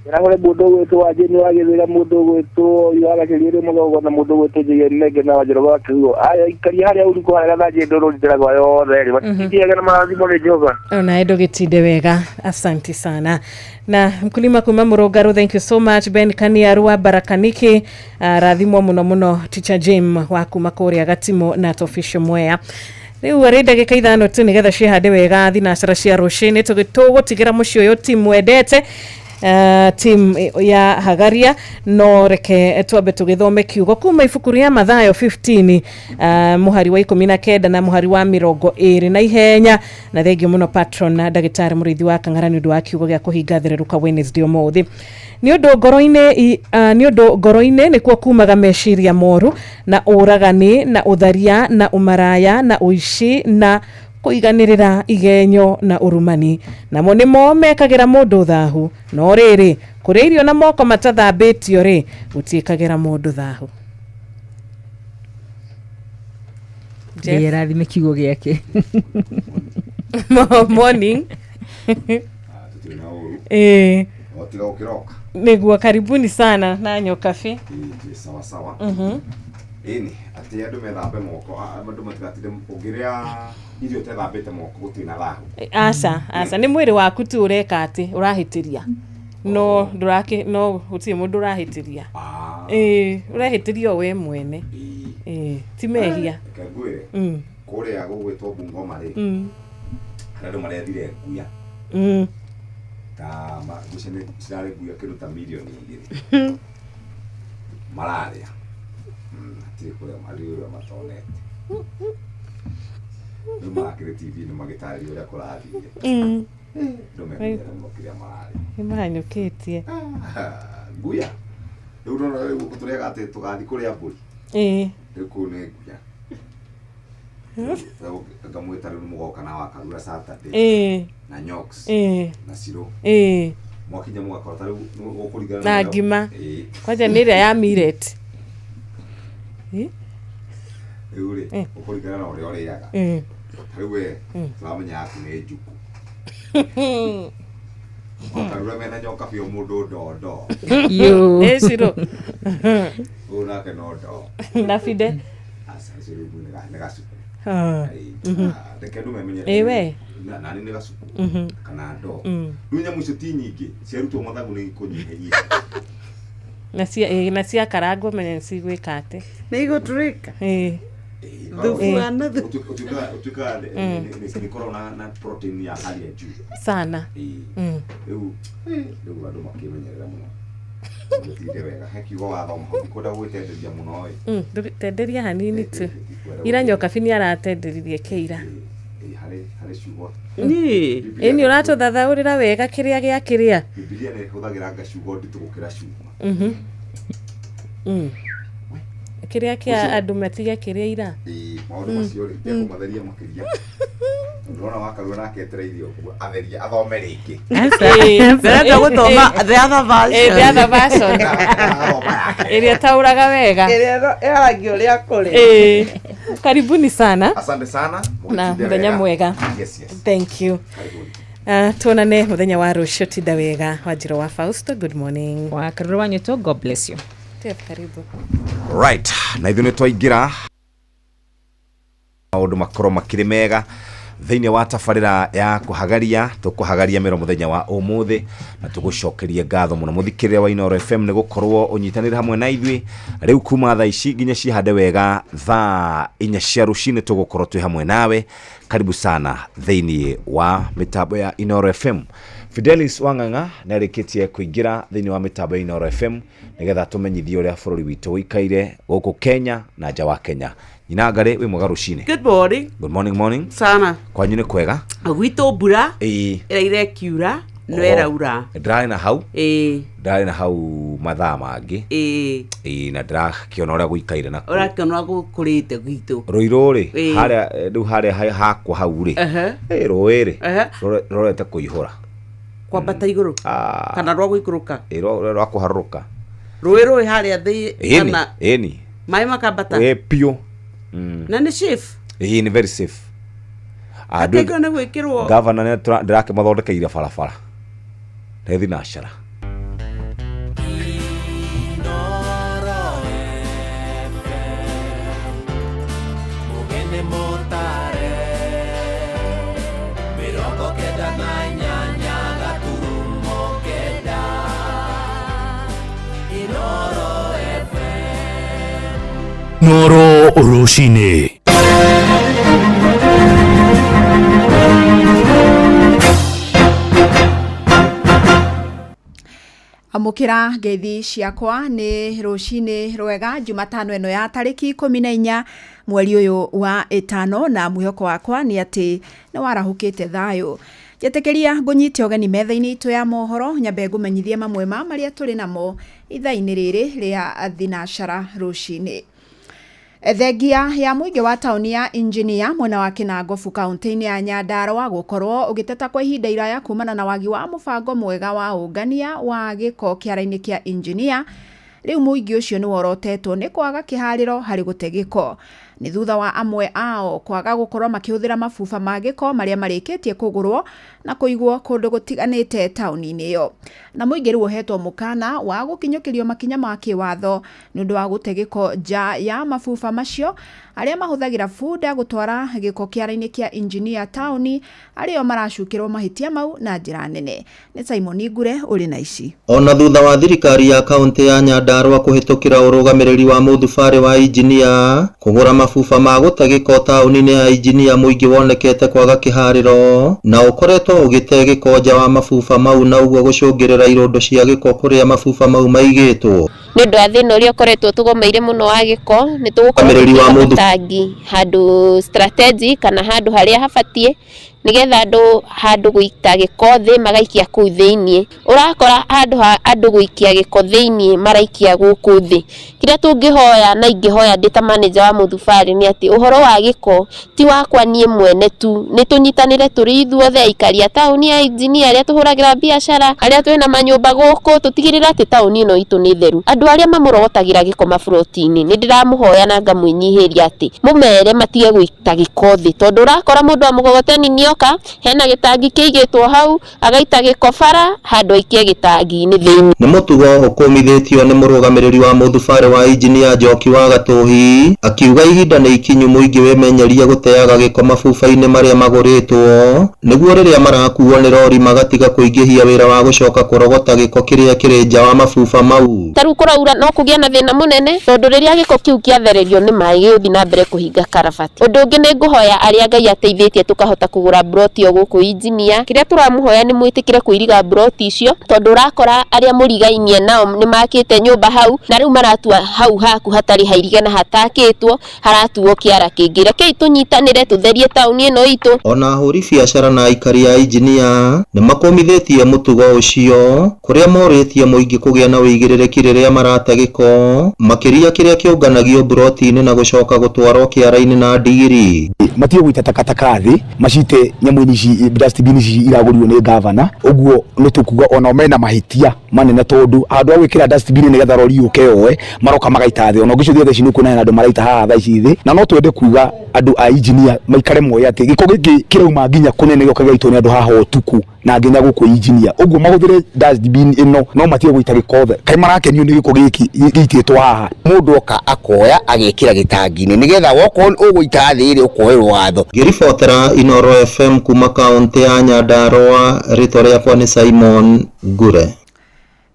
Njarahũre mũndũ ũgwĩtwo wa Jane wa Gĩthĩra, mũndũ ũgwĩtwo Yuhagaceria ũrĩ Mũgongo, na mũndũ ũgwĩtwo Njĩgĩri Nenge na Wanjĩrũ wa Kĩhuo. Aya ikaria harĩa ũrikũ harĩa gathanjĩ ndũrũ ndĩragwa yothe rĩ. Matindiaga na marathimo nĩ Jehova. Onawe ndũgĩtinde wega, asanti sana. Na mkulima kuma Mũrũngarũ, thank you so much. Ben Kaniaru wa Barakaniki, rathimwo mũno mũno. Teacher Jim wa kuma kũrĩa Gatimo na Tofisho Mwea. Rĩu arĩ ndagĩka 5 tu nĩgetha ciĩhande wega thinacara cia rũcinĩ. Tũgũtigĩra mũciĩ ũyũ timu wendete, team ya Hagaria. No reke twambe tũgĩthome kiugo kuma ibuku rĩa Mathayo 15, mũhari wa 19 na mũhari wa 20 na ihenya. Na thengio mũno patron na ndagĩtarĩ mũrĩithi wa Kang'ara nĩ ũndũ wa kiugo gĩa kũhinga thererũka Wednesday ũmũthĩ. Nĩ ũndũ ngoro-inĩ nĩ ũndũ ngoro-inĩ nĩkuo kumaga meciria moru na ũragani na ũtharia na ũmaraya na ũici na kũiganĩrĩra igenyo na ũrumani, namo nĩmo mekagĩra mũndũ thahu. No rĩrĩ, kũrĩa irio na moko matathambĩtio rĩ, gũtiĩkagĩra mũndũ thahu. Ngai arathime kiugo gĩake. Morning. Nĩguo, karibuni sana na Nyokabi. Sawa sawa. Ĩni atĩ andũ methambe moko, andũ matigatinde ũngĩrĩa irio ũtethambĩte moko gũtirĩ na thahu. Aca, aca, nĩ mwĩrĩ waku tu ũreka atĩ ũrahĩtĩria. No ndũrakĩ, no gũtirĩ mũndũ ũrahĩtĩria. Ũrehĩtĩria o we mwene. Ti mehia. Reke ngwĩre, kũrĩa gũgwĩtwo Bungoma rĩ, harĩa andũ marethire nguya. Ta ngũcia nĩ cirarĩ nguya kĩndũ ta mirioni 2. Mararĩa. Hatirĩ kũrĩa marĩ ũrĩa matonete. Rĩu marakĩrĩ TV-inĩ magĩtarĩria ũrĩa kũrathire. Andũ memenyere mũno kĩrĩa mararĩa. Nĩmahanyũkĩtie. Nguya. Rĩu ndona rĩu gũkũ tũrĩaga atĩ tũgathiĩ kũrĩa mbũri. Rĩu kũu nĩ nguya. Ngamwĩta rĩu mũgoka na wakarura Saturday. Na Nyox. Na Ciro. Mwakinya mũgakora ta rĩu gũkũringana na ngima. Kwanja nĩ ĩrĩa ya millet. Rĩu rĩ, ũkũringana na ũrĩa ũrĩaga. Rĩu we tũramenya yaku nĩ njuku. Wakarura mena Nyokabi o mũndũ ndondo. Ciro. Ũyũ nake no ndo. Na Fide. Aca, ũcio rĩu nĩ gacuku. Reke andũ memenye. We. Nani nĩ gacuku kana ndoo. Rĩu nyamũ icio ti nyingĩ, ciarutwo mathagu nĩ ikũnyihanyiha. Na ciakarangwo menya cigwĩka atĩ. Nĩ igũtũrĩka. Ũtuĩkaga nĩ ĩkoragwo na protein ya hali ya juu sana. Rĩu andũ makĩmenyerera mũno. Gũtinde wega. He kiugo wathoma hau, ndikwenda gũgĩtenderia mũno ĩ. Tenderia hanini tu. Ira Nyokabi nĩ aratenderirie kĩira. Harĩ ciugo. Ĩni ũratũthathaũrĩra wega kĩrĩa gĩa kĩrĩa. Bibilia nĩ ĩhũthagĩra ciugo nditũ gũkĩra cuma. Kĩrĩa kĩa andũ matige kĩrĩa ira. Maũndũ macio rĩ, ndekũmatheria makĩria. Ndĩrona wakarua nake etereire ũguo atherie athome rĩngĩ. Ndĩrenda gũthoma the other version. The other version. Ĩrĩa taũraga wega. Ĩrĩa ĩaragia ũrĩa kũrĩ. Karibuni sana. Asante sana. Na mũthenya mwega. Yes, yes. Thank you. Tuonane mũthenya wa rũciũ. Tinda wega. Wanjĩrũ wa Fausto, good morning. Wakarura wa Nyoto, God bless you. Jeff, karibu. Right, na ithuĩ nĩ twaingĩra maũndũ makorwo makĩrĩ mega thĩinĩ wa tabarĩra ya kũhagaria. Tũkũhagaria mĩro mũthenya wa ũmũthĩ na tũgũcokerie ngatho mũno mũthikĩrĩria wa Inooro FM nĩ gũkorwo ũnyitanĩre hamwe na ithuĩ rĩu kuma thaa ici nginya cihande wega thaa 4 cia rũcinĩ tũgũkorwo twĩ hamwe nawe. Karibu sana thĩinĩ wa mĩtambo ya Inooro FM. Fidelis Wang'ang'a nĩ arĩkĩtie kũingĩra thĩinĩ wa mĩtambo ya Inooro FM nĩgetha tũmenyithie ũrĩa bũrũri witũ ũikaire gũkũ Kenya na nja wa Kenya. Nyina Ngarĩ, wĩ mwega rũcinĩ. Good morning. Good morning, morning. Sana. Kwanyu nĩ kwega? Gwitũ mbura ĩraire ĩkiura no ĩraura. Ndĩrarĩ na hau. Ndĩrarĩ na hau mathaa mangĩ. Na ndĩrakĩona ũrĩa gũikaire na kũu. Ũrakĩona gũkũrĩte gwitũ. Rũirũ rĩ, harĩa rĩu harĩa hakwa hau rĩ. Rũĩ rĩ, rũrorete kũihũra. Kwambata igũrũ kana rwa gũikũrũka? Rwa kũharũrũka. Rũĩ harĩa thĩ kana ĩni. Maĩ makambata? Piũ. Na nĩ safe? Nĩ very safe. Andũ nĩ gwĩkĩrwo. Governor nĩ ndĩrakĩmathondekeire barabara. Nĩ thinacara. Nĩ mũtare 98.9 Inoro FM. Noro rũcinĩ. Amũkĩra ngeithi ciakwa nĩ rũcinĩ rwega Jumatano ĩno ya tarĩki 14 mweri ũyũ wa ĩtano, na mwĩhoko wakwa nĩ atĩ nĩ warahũkĩte thayũ. Njĩtĩkĩria ngũnyite ũgeni metha-inĩ itũ ya mohoro, nyambe ngũmenyithie mamwe ma marĩa tũrĩ namo ithaa-inĩ rĩrĩ rĩa thinacara rũcinĩ. Thengia ya mũingĩ wa taũni ya Injinia mwena wa Kinangofu kaunti-inĩ ya Nyandarua gũkorwo ũgĩteta kwa ihinda iraya kumana na wagi wa mũbango mwega wa ũngania wa gĩko kĩara-inĩ kĩa Injinia. Rĩu mũingĩ ũcio nĩ worotetwo nĩ kwaga kĩharĩro harĩ gũte gĩko. Nĩ thutha wa amwe ao kwaga gũkorwo makĩhũthĩra mabuba ma gĩko marĩa marĩkĩtie kũgũrwo na kũigwo kũndũ gũtiganĩte taũni-inĩ ĩyo. Na mũingĩ rĩu ũhetwo mũkana wa gũkinyũkĩrio makinya ma kĩwatho nĩ ũndũ wa gũte gĩko nja ya mabuba macio. Arĩa mahũthagĩra bunda gũtwara gĩko kĩara-inĩ kĩa Injinia taũni arĩo maracukĩrwo mahĩtia mau na njĩra nene. Nĩ Simon Ngure ũrĩ na ici. Ona thutha wa thirikari ya kaunti ya Nyandarua kũhĩtũkĩra ũrũgamĩrĩri wa mũthubarĩ wa injinia kũgũra mabuba ma gũte gĩko taũni-inĩ ya Injinia, mũingĩ wonekete kwaga kĩharĩro na ũkoretwo ũgĩte gĩko nja wa mabuba mau, na ũguo gũcũngĩrĩra irũndo cia gĩko kũrĩa mabuba mau maigĩtwo. Nĩ ũndũ wa thĩna ũrĩa ũkoretwo tũgomeire mũno wa gĩko, nĩ tũgũkorwo Mũrũgamĩrĩri wa tũkĩiga mũthu- matangi handũ strategic kana handũ harĩa habatiĩ, nĩgetha andũ handũ gũita gĩko thĩ magaikia kũu thĩiniĩ. Ũrakora handũ ha andũ gũikia gĩko thĩiniĩ maraikia gũkũ thĩ. Kĩrĩa tũngĩhoya na ingĩhoya ndĩ ta manager wa mũthubarĩ nĩ atĩ ũhoro wa gĩko ti wakwa niĩ mwene tu, nĩ tũnyitanĩre tũrĩ ithuothe aikari a taũni ya Injinia arĩa tũhũragĩra biacara, arĩa twĩna manyũmba gũkũ, tũtigĩrĩre atĩ taũni ĩno itũ nĩ theru. Andũ arĩa mamũrogotagĩra gĩko maburoti-inĩ nĩ ndĩramũhoya na ngamwĩnyihĩria atĩ mũmere matige gũita gĩko thĩ, tondũ ũrakora mũndũ wa mũgogoteni nĩoka hena gĩtangi kĩigĩtwo hau agaita gĩko bara handũ aikie gĩtangi-inĩ thĩinĩ. Nĩ mũtugo ũkũmithĩtio nĩ mũrũgamĩrĩri wa mũthubarĩ wa Injinia Njoki wa Gatũhi, akiuga ihinda nĩ ikinyu mũingĩ wĩmenyerie gũteaga gĩko mabuba-inĩ marĩa magũrĩtwo, nĩguo rĩrĩa marakuo nĩ rori magatiga kũingĩhia wĩra wa gũcoka kũrogota gĩko kĩrĩa kĩrĩ nja wa mabuba mau. Ta rĩu kũraura no kũgĩe na thĩna mũnene, tondũ rĩrĩa gĩko kĩu kĩathererio nĩ maĩ gĩgũthiĩ na mbere kũhinga karabati. Ũndũ ũngĩ nĩ ngũhoya arĩa Ngai ateithĩtie tũkahota kũgũra mburoti o gũkũ Injinia, kĩrĩa tũramũhoya nĩ mwĩtĩkĩre kũiriga mburoti icio, tondũ ũrakora arĩa mũrigainie nao nĩ makĩte nyũmba hau na rĩu maratua hau haku hatarĩ hairige na hatakĩtwo haratuo kĩara kĩngĩ. Rekei tũnyitanĩre tũtherie taũni ĩno itũ. Ona ahũri biacara na aikari a Injinia nĩ makũmithĩtie mũtugo ũcio, kũrĩa morĩtie mũingĩ kũgĩa na ũigĩrĩrĩki rĩrĩa marate gĩko, makĩria kĩrĩa kĩũnganagio mburoti-inĩ na gũcoka gũtwarwo kĩara-inĩ na ndigiri. Matige gũita takataka thĩ, macite nyamũ-inĩ ici dustbin ici iragũrirwo nĩ gavana. Ũguo nĩ tũkuga onao mena mahĩtia manene, tondũ handũ ha gwĩkĩra dustbin nĩgetha rori yũke yoe, maroka magaita thĩ. Ona ũngĩcũthia thaa ici nĩ ũkuona hena andũ maraita haha thaa ici thĩ. Na no twende kuga andũ a Injinia maikare moĩ atĩ gĩko gĩkĩ kĩrauma nginya kũnene gĩoka gĩgaitwo nĩ andũ haha ũtukũ na nginya gũkũ Injinia. Ũguo mahũthĩre dustbin ĩno, no matige gũita gĩko thĩ. Kaĩ marakenio nĩ gĩko gĩkĩ gĩitĩtwo haha? Mũndũ oka akoya agekĩra gĩtangi-inĩ nĩgetha wokorwo ũgũita thĩ rĩ ũkoerwo watho. Ngĩribotera Inoro FM kuma kaunti ya Nyandarua, rĩtwa rĩakwa nĩ Simon Ngure.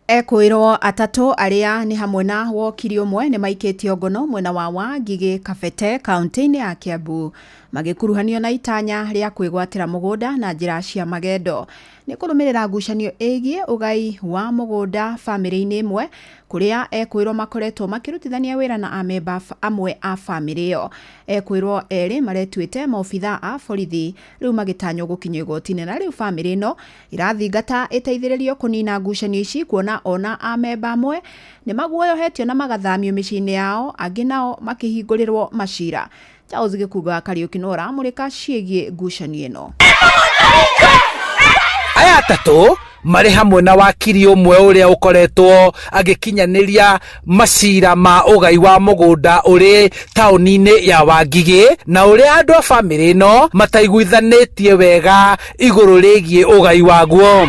Ekwĩrwo atatũ arĩa nĩ hamwe na wokiri ũmwe nĩ maikĩtio ngono mwena wa Wangigĩ Kabete kaunti-inĩ ya Kiambu magĩkuruhanio na itanya rĩa kwĩgwatĩra mũgũnda na njĩra cia magendo. Nĩ kũrũmĩrĩra ngucanio ĩgiĩ ũgai wa mũgũnda bamĩrĩ-inĩ ĩmwe kũrĩa ekwĩrwo makoretwo makĩrutithania wĩra na amemba amwe a bamĩrĩ ĩyo. Ekwĩrwo erĩ maretuĩte maobitha a borithi rĩu magĩtanywo gũkinyio igoti-inĩ, na rĩu bamĩrĩ ĩno irathingata ĩteithĩrĩrio kũnina ngucanio ici, kuona ona amemba amwe nĩ maguoyohetio na magathamio mĩciĩ-inĩ yao, angĩ nao makĩhingũrĩrwo macira. Charles Gĩkunga Kariũki no ũramũrĩka ciĩgiĩ ngucanio ĩno. Aya atatũ marĩ hamwe na wakiri ũmwe ũrĩa ũkoretwo agĩkinyanĩria macira ma ũgai wa mũgũnda ũrĩ taũni-inĩ ya Wangigĩ, na ũrĩa andũ a bamĩrĩ ĩno mataiguithanĩtie wega igũrũ rĩgiĩ ũgai waguo.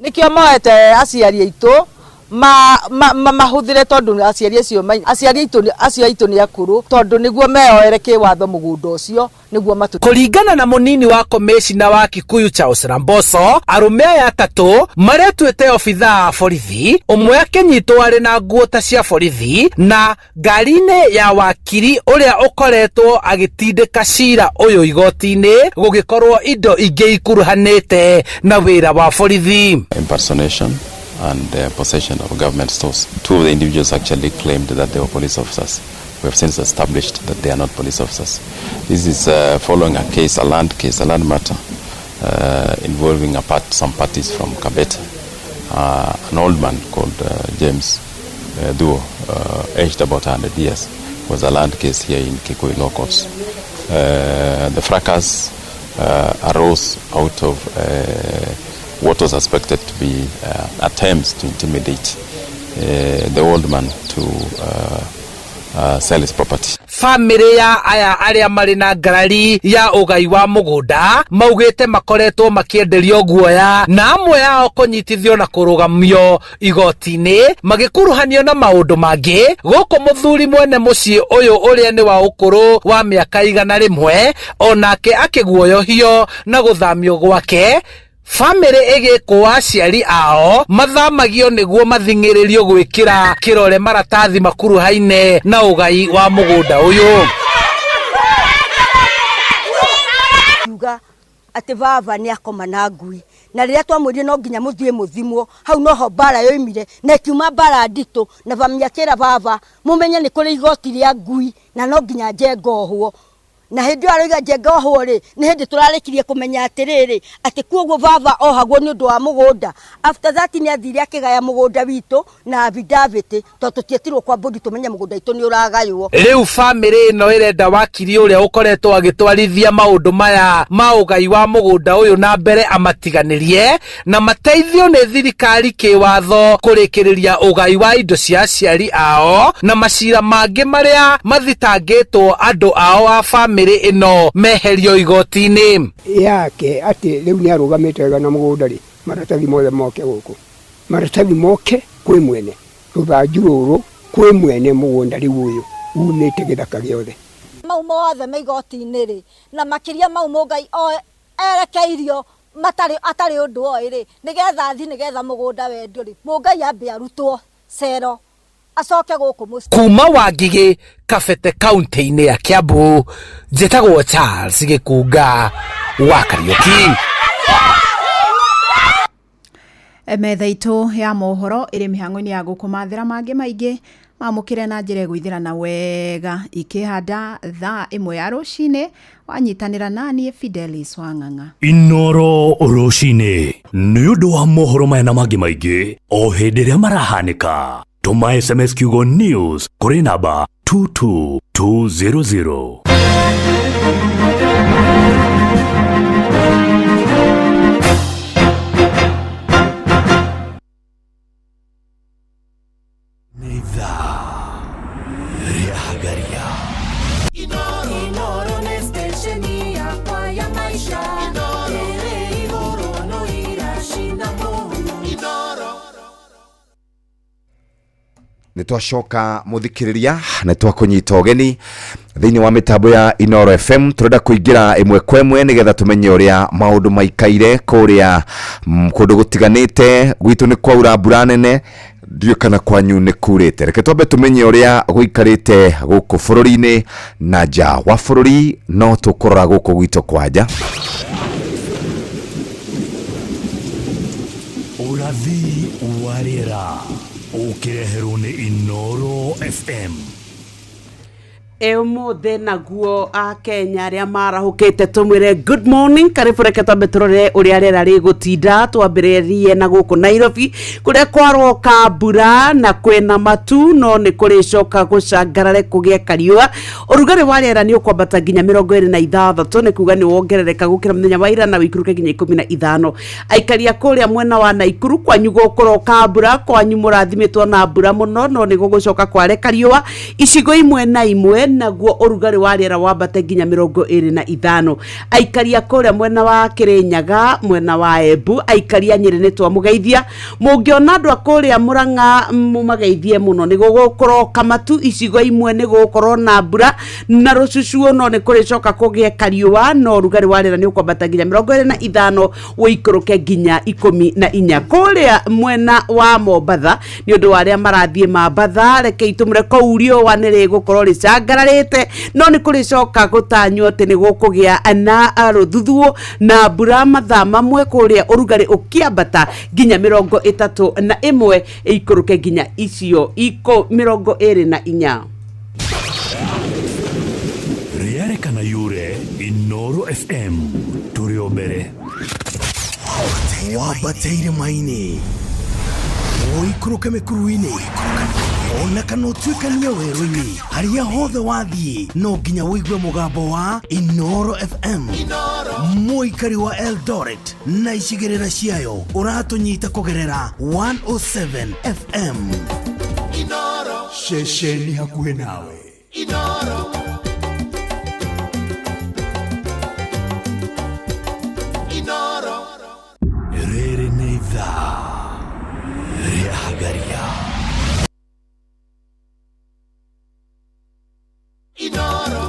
Nĩkĩo moete aciari aitũ Mahuthire tondu aciari acio aciari acio aitu ni akuru tondu niguo meoere kiwatho mugunda ucio niguo matu. Kuringana na munini wa komishina wa Kikuyu Charles Ramboso, arume aya atatu maretuite obithaa borithi, umwe akinyitwo ari na nguo ta cia borithi na ngari-inĩ ya wakiri uria ukoretwo agitindika cira uyu igoti-inĩ gugikorwo indo ingĩ ikuruhanĩte na wĩra wa borithi. Impersonation and possession of government stores. Two of the individuals actually claimed that they were police officers. We have since established that they are not police officers. This is following a case, a land case, a land matter involving some parties from Kabete. An old man called James Duo, aged about 100 years, was a land case here in Kikuyu Law Courts. The fracas arose out of what was suspected to be attempts to intimidate the old man to sell his property. Family ya aya aria mari na ngarari ya ugai wa mugunda maugite makoretwo makienderio guoya na amwe ao kunyitithio na kurugamio igoti-ini magikuruhanio na maundu mangi. Guku muthuri mwene mucii uyu uria ni wa ukuru wa miaka 100 onake akiguoyohio na guthamio gwake. Family igikwa aciari ao mathamagio niguo mathing'iririo gwikira kirore maratathi makuruhaine na ugai wa mugunda uyu. Yuga ati baba ni akoma na ngui na riria twamwirire no nginya muthie muthimwo hau noho mbara yoimire na ikiuma mbara nditu na bamia baba mumenye ni kuri igoti ria ngui na no nginya njenga ohwo. Na hindi aroiga njenga ohwo ri ni hindi turarikirie kumenya atiriri ati kuoguo baba ohagwo ni undu wa mugunda. After that ni athire akigaya mugunda witu na affidavit to tutietirwo kwa bodi tumenye mugunda witu ni uragaywo. Riu family ino irenda wakiri uria ukoretwo agitwarithia maundu maya ma ugai wa mugunda uyu na mbere amatiganirie na mateithio ni thirikari kiwatho kurikiriria ugai wa indo cia aciari ao na macira mangi maria mathitangitwo andu ao a family ino meherio igoti-inĩ yake ati riu ni arugamite wega na mugunda ri maratathi mothe moke guku, maratathi moke kwi mwene ruthanju ruru kwi mwene mugunda riu uyu umite githaka giothe mau mothe me igoti-inĩ ri na makiria mau Mũngai erekeirio matari atari undu oi ri nigetha thi nigetha mugunda wendio ri Mũngai ambe arutwo cero acoke guku mucii. Kuma Wangigĩ Kabete kaunti-inĩ ya Kiambu, njĩtagwo Charles Gĩkunga wa Kariũki. Metha itũ ya mohoro ĩrĩ mĩhang'o-inĩ ya gũkũmathĩra mangĩ maingĩ mamũkĩre na njĩra ĩgũithĩrana wega ikĩhanda thaa 1 ya rũcinĩ wanyitanĩra naniĩ Fidelis Wang'ang'a. Inoro rũcinĩ nĩ ũndũ wa mohoro maya na mangĩ maingĩ o hĩndĩ ĩrĩa marahanĩka. Tũma SMS kiugo news kũrĩ namba 22200. Nĩ ithaa rĩa Hagaria. Inoro nĩ stesheni yakwa ya maisha ĩrĩ igũrũ no iracina mũhu. Nĩ twacoka muthikiriria na twakunyita ũgeni thĩinĩ wa mĩtambo ya Inoro FM. Turenda kũingĩra ĩmwe kwa ĩmwe nĩgetha tũmenye ũrĩa maũndũ maikaire kũrĩa kũndũ gũtiganĩte. Gwitũ nĩ kwaura mbura nene, ndiũĩ kana kwanyu nĩ kurĩte. Reke twambe tũmenye ũrĩa gũikarĩte gũkũ bũrũri-inĩ na nja wa bũrũri, no tũkũrora gũkũ gwitũ kwanja. Ũrathi wa rĩera ũkĩreherwo nĩ Inoro FM. Ũmũthĩ naguo Akenya arĩa marahũkĩte tũmwĩre good morning. Karibu, reke twambe tũrore ũrĩa rĩera rĩgũtinda. Twambĩrĩrie na gũkũ Nairobi kũrĩa kwaroka mbura na kwĩna matu, no nĩ kũrĩcoka gũcangarare kũgĩe kariũa. Ũrugarĩ wa rĩera nĩ ũkwambata nginya 26, nĩ kuga nĩ wongerereka gũkĩra mũthenya wa ira na ũikũrũke nginya 15. Aikari a kũrĩa mwena wa Naikuru kwanyu gũkũroka mbura, kwanyu mũrathimĩtwo na mbura mũno, no nĩ gũgũcoka kware kariũa icigo imwe na imwe. ĩmwe, naguo ũrugarĩ wa rĩera wambate nginya 25. Aikari a kũrĩa mwena wa Kĩrĩnyaga, mwena wa Embu, aikari a Nyĩrĩ nĩ twamũgeithia. Mũngĩona andũ a kũrĩa Mũrang'a mũmageithie mũno, nĩ gũgũkũroka matu icigo imwe, nĩ gũgũkorwo na mbura na rũcucuo, no nĩ kũrĩcoka kũgĩe kariũa, no ũrugarĩ wa rĩera nĩ ũkwambata nginya 25 ũikũrũke nginya 14. Kũrĩa mwena wa Mombatha, nĩ ũndũ wa arĩa marathiĩ Mambatha, reke itũmũre kũu riũa nĩ rĩgũkorwo rĩcangararĩte, no nĩ kũrĩcoka gũtanywo atĩ nĩ gũkũgĩa na rũthuthuũ na mbura mathaa mamwe, kũrĩa ũrugarĩ ũkĩambata nginya 31 ĩikũrũke nginya icio 24. Rĩarĩ kana yure, Inoro FM tũrĩ o mbere. Wambate irĩma-inĩ, ũikũrũke mĩkuru-inĩ, ona kana ũtuĩkanie werũ-inĩ, harĩa hothe wathiĩ no nginya ũigue mũgambo wa Inoro FM. Mũikari wa Eldoret na icigĩrĩra ciayo, ũratũnyita kũgerera 107 FM, ceceni hakuhĩ nawe. Inoro. Inoro. Rĩrĩ nĩ ithaa rĩa Hagaria. Inoro.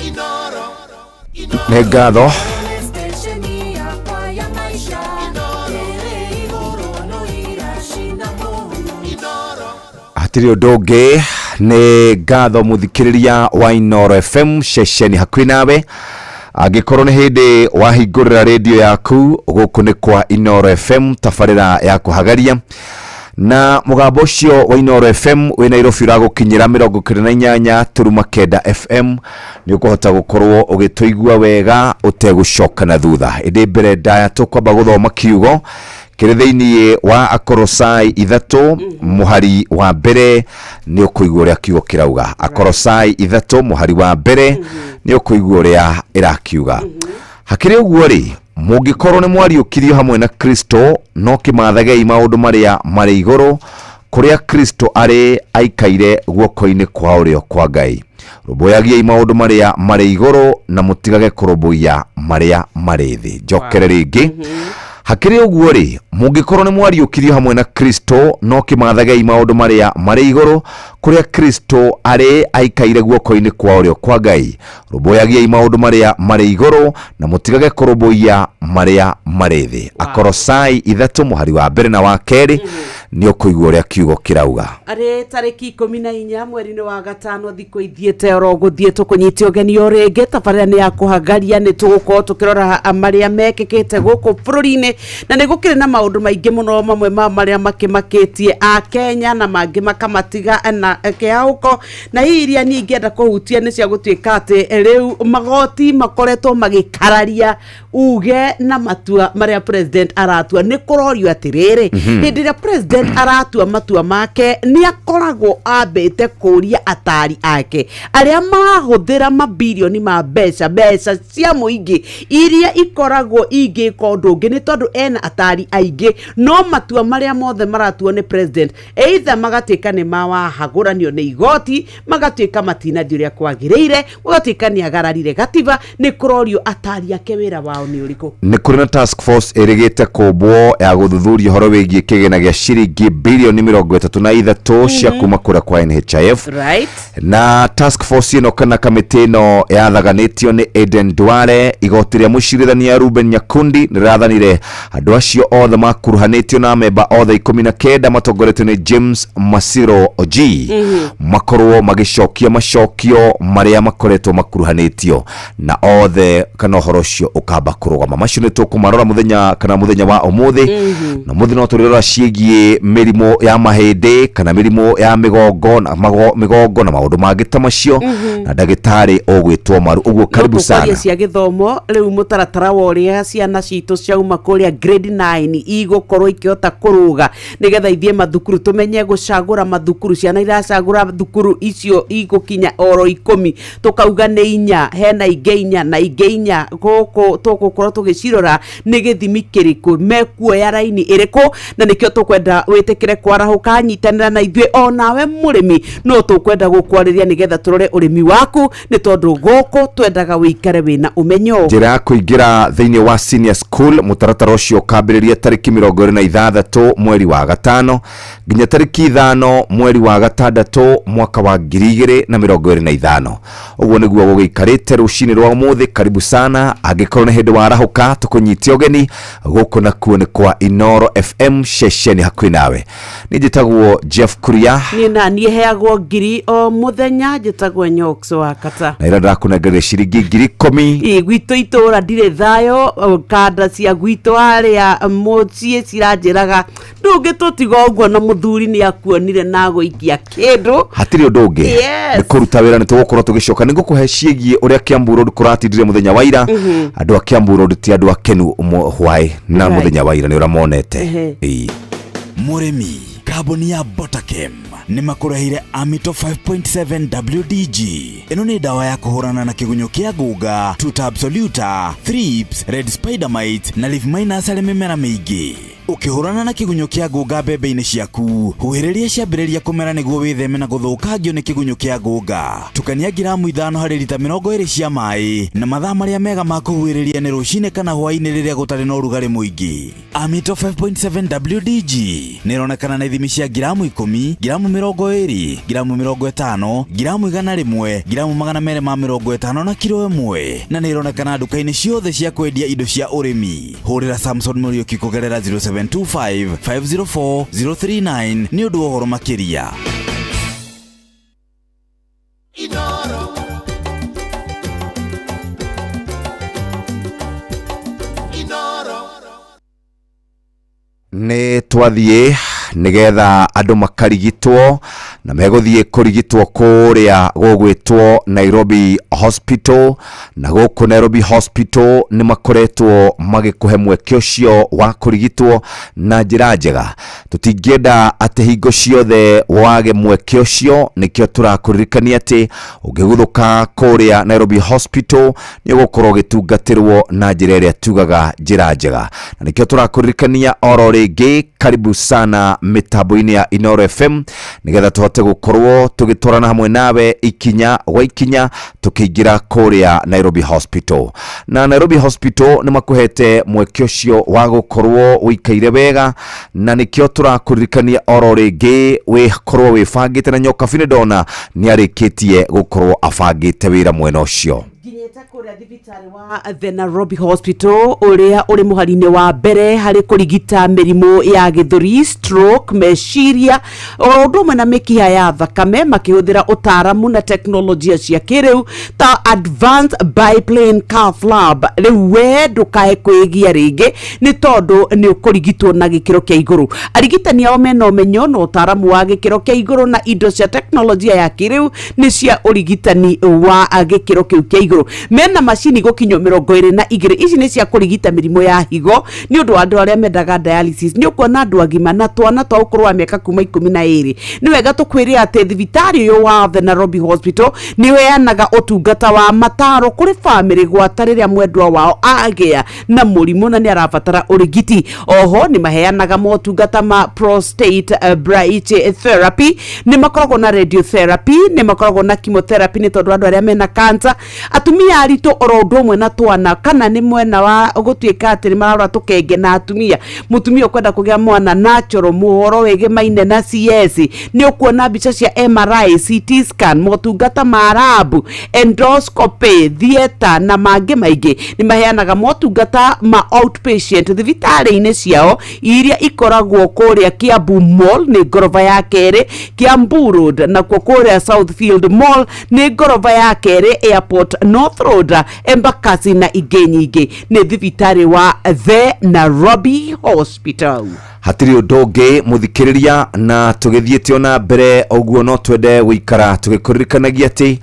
Inoro. Nĩ ngatho. Stesheni yakwa ya maisha ĩrĩ igũrũ no iracina kũu. Hatirĩ ũndũ ũngĩ, nĩ ngatho mũthikĩrĩria wa Inoro FM, ceceni hakuhĩ nawe. Angĩkorwo nĩ hĩndĩ wahingũrĩra rĩndiũ yaku, gũkũ nĩ kwa Inoro FM, tabarĩra ya kũhagaria, na mũgambo ũcio wa Inoro FM wĩ Nairobi ũragũkinyĩra 98.9 FM. Nĩ ũkũhota gũkorwo ũgĩtũigua wega ũtegũcoka na thutha. Ĩndĩ mbere ndaya, tũkwamba gũthoma kiugo kĩrĩ thĩinĩ wa Akorosai 3 mũhari wa mbere. Nĩ ũkũigua ũrĩa kiugo kĩrauga. Akorosai 3 mũhari wa mbere, nĩ ũkũigua ũrĩa ĩrakiuga. Hakĩrĩ ũguo rĩ, mũngĩkorwo nĩ mwariũkirio hamwe na Kristo, no kĩmathagei maũndũ marĩa marĩ igũrũ, kũrĩa Kristo arĩ aikaire guoko-inĩ kwa ũrĩo kwa Ngai. Rũmbũyagiai maũndũ marĩa marĩ igũrũ na mũtigage kũrũmbũiya marĩa marĩ thĩ. Njokere rĩngĩ. Hakĩrĩ ũguo rĩ, mũngĩkorwo nĩ mwariũkirio hamwe na Kristo, no kĩmathagei maũndũ marĩa marĩ igũrũ, kũrĩa Kristo arĩ aikaire guoko-inĩ kwa ũrĩo kwa Ngai. Rũmbũyagiai maũndũ marĩa marĩ igũrũ na mũtigage kũrũmbũiya marĩa marĩ thĩ. Akorosai 3 mũhari wa mbere na wa kerĩ, nĩ ũkũigua ũrĩa kiugo kĩrauga. Arĩ tarĩki 14 mweri-inĩ wa gatano, thikũ ithiĩte oro gũthiĩ, tũkũnyite ũgeni o rĩngĩ. Tabarĩra nĩ ya kũhagaria. Nĩ tũgũkorwo tũkĩrora marĩa mekĩkĩte gũkũ bũrũri-inĩ, na nĩ gũkĩrĩ na maũndũ maingĩ mũno, mamwe ma marĩa makĩmakĩtie a Kenya na mangĩ makamatiga na kĩhaũko. Na hihi iria niĩ ingĩenda kũhutia nĩ cia gũtuĩka atĩ rĩu magoti makoretwo magĩkararia uge na matua marĩa president aratua. Nĩ kũrorio atĩrĩrĩ, hĩndĩ ĩrĩa president aratua matua make, nĩ akoragwo ambĩte kũria atari ake arĩa marahũthĩra mabirioni ma mbeca, mbeca cia mũingĩ iria ikoragwo ingĩka ũndũ ũngĩ, nĩ tondũ ena atari aingĩ, no matua marĩa mothe maratuo nĩ president either magatuĩka nĩ mawahagũranio nĩ igoti, magatuĩka matinathiĩ ũrĩa kwagĩrĩire, gũgatuĩka nĩ agararire gatiba. Nĩ kũrorio atari ake wĩra wao nĩ ũrĩkũ. Nĩ kũrĩ na task force ĩrĩgĩte kũmbwo ya gũthuthuria ũhoro wĩgiĩ kĩgĩna gĩa ciringi birioni 33 cia kuma kũrĩa kwa NHIF. Na task force ĩno kana kamĩtĩ ĩno yathaganĩtio nĩ Aden Duale. Igoti rĩa mũcirithania Ruben Nyakundi nĩ rĩrathanire andũ acio othe makuruhanĩtio na memba othe 19 matongoretio nĩ James Masiro Oji makorwo magĩcokia macokio marĩa makoretwo makuruhanĩtio na othe, kana ũhoro ũcio ũkamba kũrũgama. Macio nĩ tũkũmarora mũthenya kana mũthenya wa ũmũthĩ. Na mũthĩ no tũrĩrora ciĩgiĩ mĩrimũ ya mahĩndĩ kana mĩrimũ ya mĩgongo na mĩgongo na maũndũ mangĩ ta macio na ndagĩtarĩ ũgwĩtwo Maru. Ũguo karibu no sana. Tũkwaria cia gĩthomo rĩu, mũtaratara wa ũrĩa ciana citũ ciauma kũrĩa grade 9 igũkorwo ikĩhota kũrũga nĩgetha ithiĩ mathukuru, tũmenye gũcagũra mathukuru. Ciana iracagũra thukuru icio igũkinya oro 10, tũkauga nĩ inya, hena ingĩ inya na ingĩ inya gũkũ. Tũkwaria Tũgũkorwo tũgĩcirora nĩ gĩthimi kĩrĩkũ mekuoya, raini ĩrĩkũ, na nĩkĩo tũkwenda wĩtĩkĩre kwarahũka, nyitanĩra na ithuĩ. Onawe mũrĩmi no tũkwenda gũkwarĩria nĩgetha tũrore ũrĩmi waku, nĩ tondũ gũkũ twendaga wĩikare wĩna ũmenyo. Njĩra ya kũingĩra thĩinĩ wa senior school, mũtaratara ũcio ũkambĩrĩria tarĩki 26 mweri wa gatano nginya tarĩki 5 mweri wa gatandatũ mwaka wa 2025. Ũguo nĩguo gũgĩikarĩte rũcinĩ rwa ũmũthĩ. Karibu sana, angĩkorwo nĩ hĩndĩ warahũka, tũkũnyite ũgeni gũkũ nakuo nĩ kwa Inoro FM, ceceni hakuhĩ nawe. Nĩ njĩtagwo Jeff Kuria. Niĩ na niĩ heagwo 1000 o mũthenya, njĩtagwo Nyox wa Kata. Na ira ndĩrakũnengeria ciringi 10,000. Ĩ, gwitũ itũra ndirĩ thayũ o, kanda cia gwitũ harĩa mũciĩ ciranjĩraga ndũngĩtũtiga ũguo, na mũthuri nĩ akuonire na gũikia kĩndũ. Hatirĩ ũndũ ũngĩ. Nĩ kũruta wĩra. Nĩ tũgũkorwo tũgĩcoka, nĩ ngũkũhe ciĩgiĩ ũrĩa Kiambu Road kũratindire mũthenya wa ira. Andũ a Kiambu Road ti andũ akenu hwaĩ na mũthenya wa ira nĩ ũrĩa monete. Ĩĩ. Mũrĩmi, kambuni ya Botakem nĩ makũreheire Amito 5.7 WDG. Ĩno nĩ ndawa ya kũhũrana na kĩgunyũ kĩa ngũnga, Tuta absoluta, thrips, red spider mites na leaf miners harĩ mĩmera mĩingĩ. Ũkĩhũrana na kĩgunyũ kĩa ngũnga mbembe-inĩ ciaku, huhĩrĩria ciambĩrĩria kũmera nĩguo wĩtheme na gũthũkangio nĩ kĩgunyũ kĩa ngũnga. Tukania ngiramu 5 harĩ rita 20 cia maĩ, na mathaa marĩa mega ma kũhuhĩrĩria nĩ rũcinĩ kana hwaĩ-inĩ rĩrĩa gũtarĩ na ũrugarĩ mũingĩ. Amito 5.7 WDG nĩ ĩronekana na ithimi cia ngiramu 10, ngiramu 20, ngiramu 50, ngiramu 100, ngiramu 250 na kiro 1, na nĩ ĩronekana nduka-inĩ ciothe cia kwendia indo cia ũrĩmi. Hũrĩra Samson Mũriũki kũgerera 0725 504 039 nĩ ũndũ wa ũhoro makĩria. Inoro. Inoro. Nĩ twathiĩ nĩgetha andũ makarigitwo, na megũthiĩ kũrigitwo kũrĩa gũgwĩtwo Nairobi Hospital. Na gũkũ Nairobi Hospital nĩ makoretwo magĩkũhe mweke ũcio wa kũrigitwo na njĩra njega. Tũtingĩenda atĩ hingo ciothe wage mweke ũcio, nĩkĩo tũrakũririkania atĩ ũngĩguthũka kũrĩa Nairobi Hospital nĩ ũgũkorwo ũgĩtungatĩrwo na njĩra ĩrĩa tugaga njĩra njega, na nĩkĩo tũrakũririkania oro rĩngĩ, karibu sana mĩtambo-inĩ ya Inoro FM, nĩgetha tũhote gũkorwo tũgĩtwarana hamwe nawe ikinya gwa ikinya tũkĩingĩra kũrĩa Nairobi Hospital. Na Nairobi Hospital nĩ makũhete mweke ũcio wa gũkorwo ũikaire wega, na nĩkĩo tũrakũririkania oro rĩngĩ wĩkorwo wĩbangĩte, na Nyokabi nĩ ndona nĩ arĩkĩtie gũkorwo abangĩte wĩra mwena ũcio. Nginyĩte kũrĩa thibitarĩ wa The Nairobi Hospital, ũrĩa ũrĩ mũhari-inĩ wa mbere harĩ kũrigita mĩrimũ ya gĩthũri, stroke, meciria, o ũndũ ũmwe na mĩkiha ya thakame, makĩhũthĩra ũtaaramu na teknolojia cia kĩrĩu ta advanced biplane cath lab. Rĩu we ndũkae kwĩgia rĩngĩ, nĩ tondũ nĩ ũkũrigitwo na gĩkĩro kĩa igũrũ. Arigitani ao mena ũmenyo na ũtaaramu wa gĩkĩro kĩa igũrũ, na indo cia teknolojia ya kĩrĩu nĩ cia ũrigitani wa gĩkĩro kĩu kĩa igũrũ. Mena macini gũkinywo 22. Ici nĩ cia kũrigita mĩrimũ ya higo, nĩ ũndũ wa andũ arĩa mendaga dialysis. Nĩ ũkuona andũ agima na twana twa ũkũrũ wa mĩaka kuma 12. Nĩ wega tũkwĩre atĩ thibitarĩ ũyũ wa The Nairobi Hospital nĩ ũheanaga ũtungata wa mataro kũrĩ bamĩrĩ, gwata rĩrĩa mwendwa wao agĩa na mũrimũ na nĩ arabatara ũrigiti. Oho nĩ maheanaga motungata ma prostate brachytherapy, nĩ makoragwo na radiotherapy, nĩ makoragwo na chemotherapy, nĩ tondũ andũ arĩa mena cancer, atumia aritũ, oro ũndũ ũmwe na twana, kana nĩ mwena wa gũtuĩka atĩ nĩ mararora tũkenge na atumia, mũtumia ũkwenda kũgĩa mwana natural, mũhoro wĩgĩmaine na CS. Nĩ ũkuona mbica cia MRI, CT scan, motungata ma lab, endoscopy, theatre na mangĩ maingĩ. Nĩ maheanaga motungata ma outpatient thibitarĩ-inĩ ciao iria ikoragwo kũrĩa Kiambu Mall, nĩ ngoroba ya kerĩ, Kiambu Road, nakuo kũrĩa Southfield Mall nĩ ngoroba ya kerĩ, Airport North Road, Embakasi na ingĩ nyingĩ. Nĩ thibitarĩ wa The Nairobi Hospital. Hatirĩ ũndũ ũngĩ mũthikĩrĩria, na tũgĩthiĩte ona mbere ũguo, no twende gũikara tũgĩkũririkanagia atĩ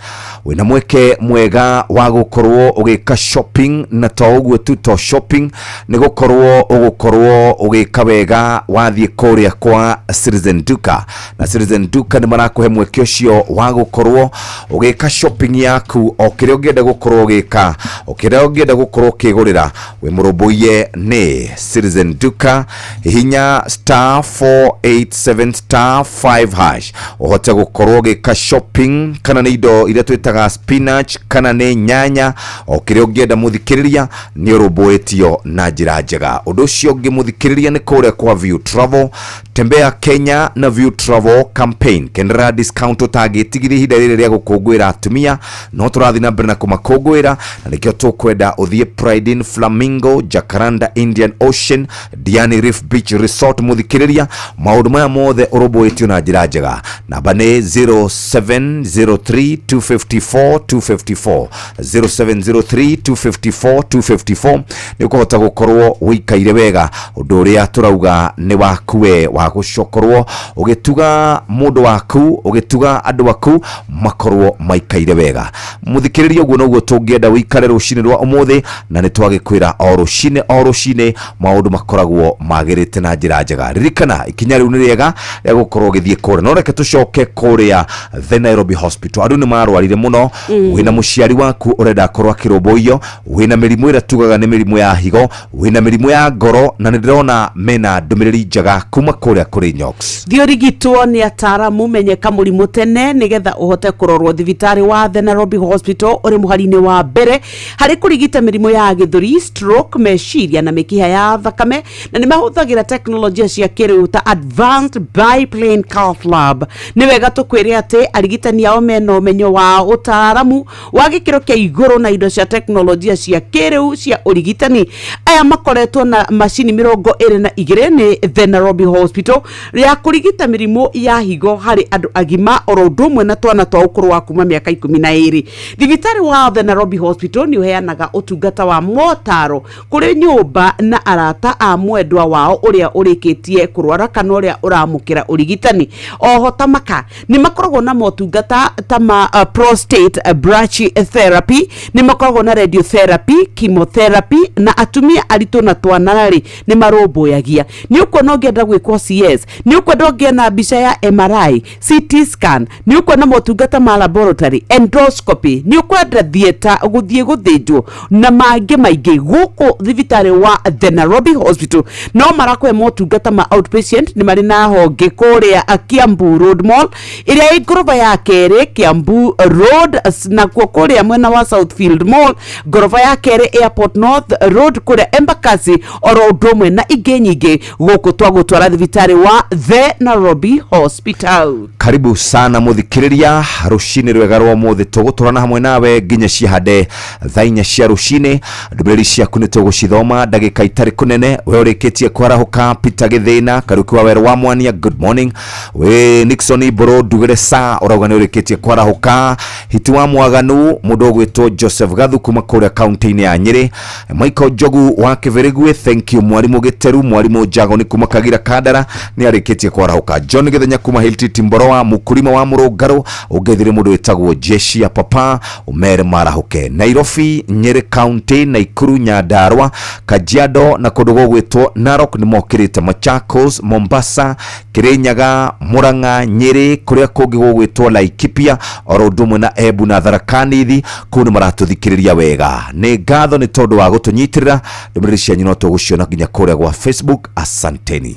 wĩna mweke mwega wa gũkorwo ũgĩka shopping, na to ũguo tu, to shopping, nĩ gũkorwo ũgũkorwo ũgĩka wega wathiĩ kũrĩa kwa Citizen Duka. Na Citizen Duka nĩ marakũhe mweke ũcio wa gũkorwo ũgĩka shopping yaku, o kĩrĩa ũngĩenda gũkorwo ũgĩka, o kĩrĩa ũngĩenda gũkorwo ũkĩgũrĩra, wĩ mũrũmbũiye nĩ Citizen Duka. Hihinya *487*5# ũhote gũkorwo ũgĩka shopping, kana nĩ indo iria twĩtaga spinach, kana nĩ nyanya, o kĩrĩa ũngĩenda mũthikĩrĩria, nĩ ũrũmbũĩtio na njĩra njega. Ũndũ ũcio ũngĩ mũthikĩrĩria nĩ kũrĩa kwa View Travel. Tembea Kenya na View Travel campaign, kenera discount ũtangĩtigithia ihinda rĩrĩ rĩa gũkũngũĩra atumia. No tũrathiĩ na mbere na kũmakũngũĩra, na nĩkĩo tũkwenda ũthiĩ Pride in Flamingo, Jacaranda Indian Ocean, Diani Reef Beach Resort. Mũthikĩrĩria, maũndũ maya mothe ũrũmbũĩtio na njĩra njega. Namba nĩ 0703 254 254, 0703 254 254. Nĩ ũkũhota gũkorwo ũikaire wega. Ũndũ ũrĩa tũrauga nĩ waku we wa gũcokorwo ũgĩtuga mũndũ waku, ũgĩtuga andũ aku makorwo maikaire wega. Mũthikĩrĩria, ũguo noguo tũngĩenda ũikare rũcinĩ rwa ũmũthĩ, na nĩ twagĩkwĩra o rũcinĩ o rũcinĩ maũndũ makoragwo magĩrĩte na njĩra njega. Ririkana ikinya rĩu nĩ rĩega rĩa gũkorwo ũgĩthiĩ kũrĩa. No reke tũcoke kũrĩa The Nairobi Hospital. Andũ nĩ marwarire mũno. Wĩna mũciari waku ũrenda akorwo akĩrũmbũiyo, wĩna mĩrimũ ĩrĩa tugaga nĩ mĩrimũ ya higo, wĩna mĩrimũ ya ngoro, na nĩ ndĩrona mena ndũmĩrĩri njega kuma kũrĩa kũrĩ Nyox. Thiĩ ũrigitwo nĩ ataramu, menyeka mũrimũ tene nĩgetha ũhote kũrorwo. Thibitarĩ wa The Nairobi Hospital ũrĩ mũhari-inĩ wa mbere harĩ kũrigita mĩrimũ ya gĩthũri, stroke, meciria na mĩkiha ya thakame, na nĩ mahũthagĩra teknolojia cia kĩrĩu ta advanced biplane cath lab. Nĩ wega tũkwĩre atĩ arigitani ao mena ũmenyo wa ũtaaramu wa gĩkĩro kĩa igũrũ na indo cia teknolojia cia kĩrĩu cia ũrigitani. Aya makoretwo na macini 22 nĩ The Nairobi Hospital ya kũrigita mĩrimũ ya higo harĩ andũ agima oro ũndũ ũmwe na twana twa ũkũrũ wa kuma mĩaka 12. Thibitarĩ wa The Nairobi Hospital nĩ ũheanaga ũtungata wa motaro kũrĩ nyũmba na arata a mwendwa wao ũrĩa ũrĩkĩtie kũrwara kana ũrĩa ũramũkĩra ũrigitani. Oho tamaka nĩ makoragwo na motungata ta ma prostate brachytherapy, nĩ makoragwo na radiotherapy, chemotherapy, na atumia aritũ na twana rĩ nĩ marũmbũyagia. Nĩ ũkuona ũngĩenda gwĩkwo CS, nĩ ũkwenda ũngĩona mbica ya MRI, CT scan, nĩ ũkuona motungata ma laboratory, endoscopy, nĩ ũkwenda theatre gũthiĩ gũthĩnjwo na mangĩ maingĩ. Gũkũ thibitarĩ wa The Nairobi Hospital no marakũhe motungata ma outpatient. Nĩ marĩ na honge kũrĩa Kiambu Road Mall ĩrĩa ĩ ngoroba ya kerĩ Kiambu Road, nakuo kũrĩa mwena wa Southfield Mall ngoroba ya kerĩ Airport North Road kũrĩa Embakasi, oro ũndũ ũmwe na ingĩ nyingĩ. Gũkũ twagũtwara thibitarĩ wa The Nairobi Hospital. Karibu sana muthikiriria, rucini rwega rwa muthi, tugutwarana hamwe nawe nginya cihande thaa 4 cia rucini. Ndũmĩrĩri ciaku nĩ tũgũcithoma ndagĩka itarĩ kũnene. We ũrĩkĩtie kwarahuka, Peter Gĩthĩna Karuki wa Werũ wa Mwania, good morning. We Nixon Mbũrũ ndugĩre sa ũrauga nĩ ũrĩkĩtie kwarahuka. Hiti wa Mwaganu, mũndũ ũgwĩtwo Joseph Gathu kuma kũrĩa kaunti-inĩ ya Nyĩrĩ, Michael Njogu wa Kĩbĩrĩgwe, thank you. Mwarimũ Gĩteru, mwarimũ Njago nĩ kuma Kagira Kandara nĩ arĩkĩtie kwarahuka. John Gĩthenya kuma Hilltreet Mboroa, mũkulima wa Mũrũngarũ, ũngethire mũndũ wĩtagwo Jeshi ya Papa ũmere marahuke. Nairobi, Nyĩrĩ County, Naikuru, Nyandarua, Kajiado na kũndũ gũgwĩtwo Narok nĩ mokĩrĩte, Machakos, Mombasa, Kirinyaga, Murang'a, Nyĩrĩ, kũrĩa kũngĩ gũgwĩtwo Laikipia oro ũndũ ũmwe na Embu na Tharaka Nithi, kũu nĩ maratũthikĩrĩria wega. Nĩ ngatho nĩ tondũ wa gũtũnyitĩrĩra. Ndũmĩrĩri cianyu no tũgũciona nginya kũrĩa gwa Facebook. Asanteni.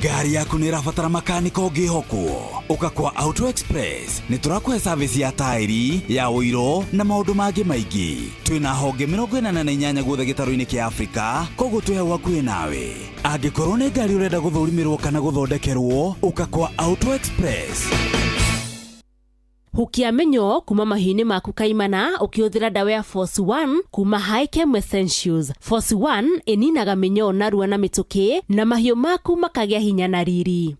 Ngari yaku nĩ ĩrabatara makanika ũngĩhokwo, ũka kwa Auto Express. Nĩ tũrakũhe service ya taĩri ya ũiro na maũndũ mangĩ maingĩ. Twĩna honge 48 guothe gĩtarũ-inĩ kĩa Afrika, koguo twĩ hau hakuhĩ nawe. Angĩkorwo nĩ ngari ũrenda gũthũrimĩrwo kana gũthondekerwo, ũka kwa Auto Express. Hukia mĩnyoo kuma mahiũ-inĩ maku kaimana ũkĩhũthĩra ndawa ya Force 1 kuma Hikem Essentials. Force 1 ĩninaga mĩnyoo narua na mĩtũkĩ na mahiũ maku makagĩa hinya na riri.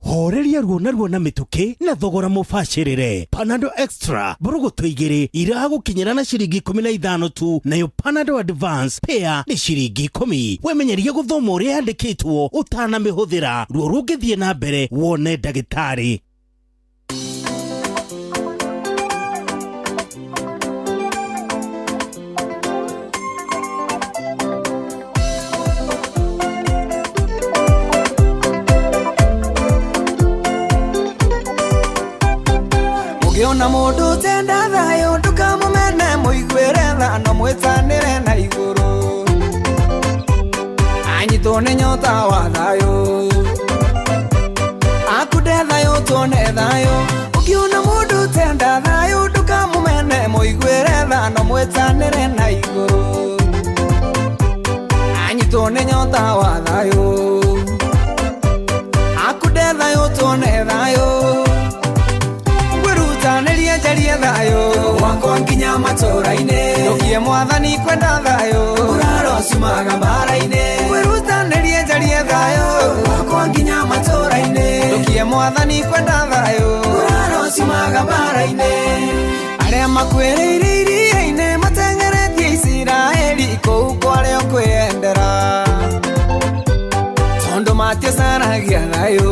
Horeria ruo na ruo na mĩtũkĩ na thogora mũbacĩrĩre. Panadol Extra mbũrũgũtũ igĩrĩ iragũkinyĩra na ciringi 15 tu, nayo Panadol Advance pair nĩ ciringi 10. Wemenyeria gũthoma ũrĩa yandĩkĩtwo ũtanamĩhũthĩra. Ruo rũngĩthiĩ na mbere wone ndagĩtarĩ. Ũngĩona mũndũ ũtenda thayũ ndũkamũmene mũiguĩre tha no mwĩtanĩre na igũrũ anyitwo nĩ nyota wa thayũ akunde thayũ tuone thayũ ũngĩona mũndũ ũtenda thayũ ndũkamũmene mũiguĩre tha no mwĩtanĩre na igũrũ anyitwo nĩ nyota wa thayũ akunde thayũ tuone thayũ kwĩrutanĩria njarie thayũ wakwa nginya matũra-inĩ ndokie mwathani kwenda thayũ nguraro ciumaga mbara-inĩ kwĩrutanĩria njarie thayũ wakwa nginya matũra-inĩ ndokie mwathani kwenda thayũ nguraro ciumaga mbara-inĩ arĩa makuĩrĩire iria-inĩ mateng'eretie Isiraeli kũu kwarĩo kwĩyendera tondũ matiacaragia thayũ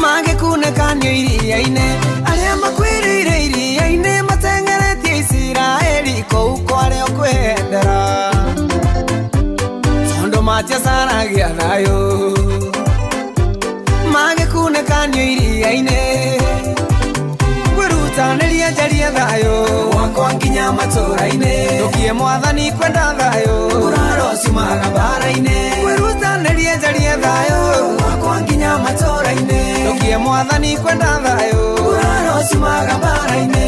magĩkunĩkanio iria-inĩ arĩa makuĩrĩire iria-inĩ mateng'eretie Isiraeli kũu kwarĩo kwĩyendera tondũ matiacaragia thayũ magĩkunĩkanio iria-inĩ kwĩrutanĩria njarie thayũ wakwa nginya matũra-inĩ ndokie mwathani kwenda thayũ nguraro ciumaga mbara-inĩ kwĩrutanĩria njarie thayũ wakwa nginya matũra-inĩ ndokie mwathani kwenda thayũ nguraro ciumaga mbara-inĩ.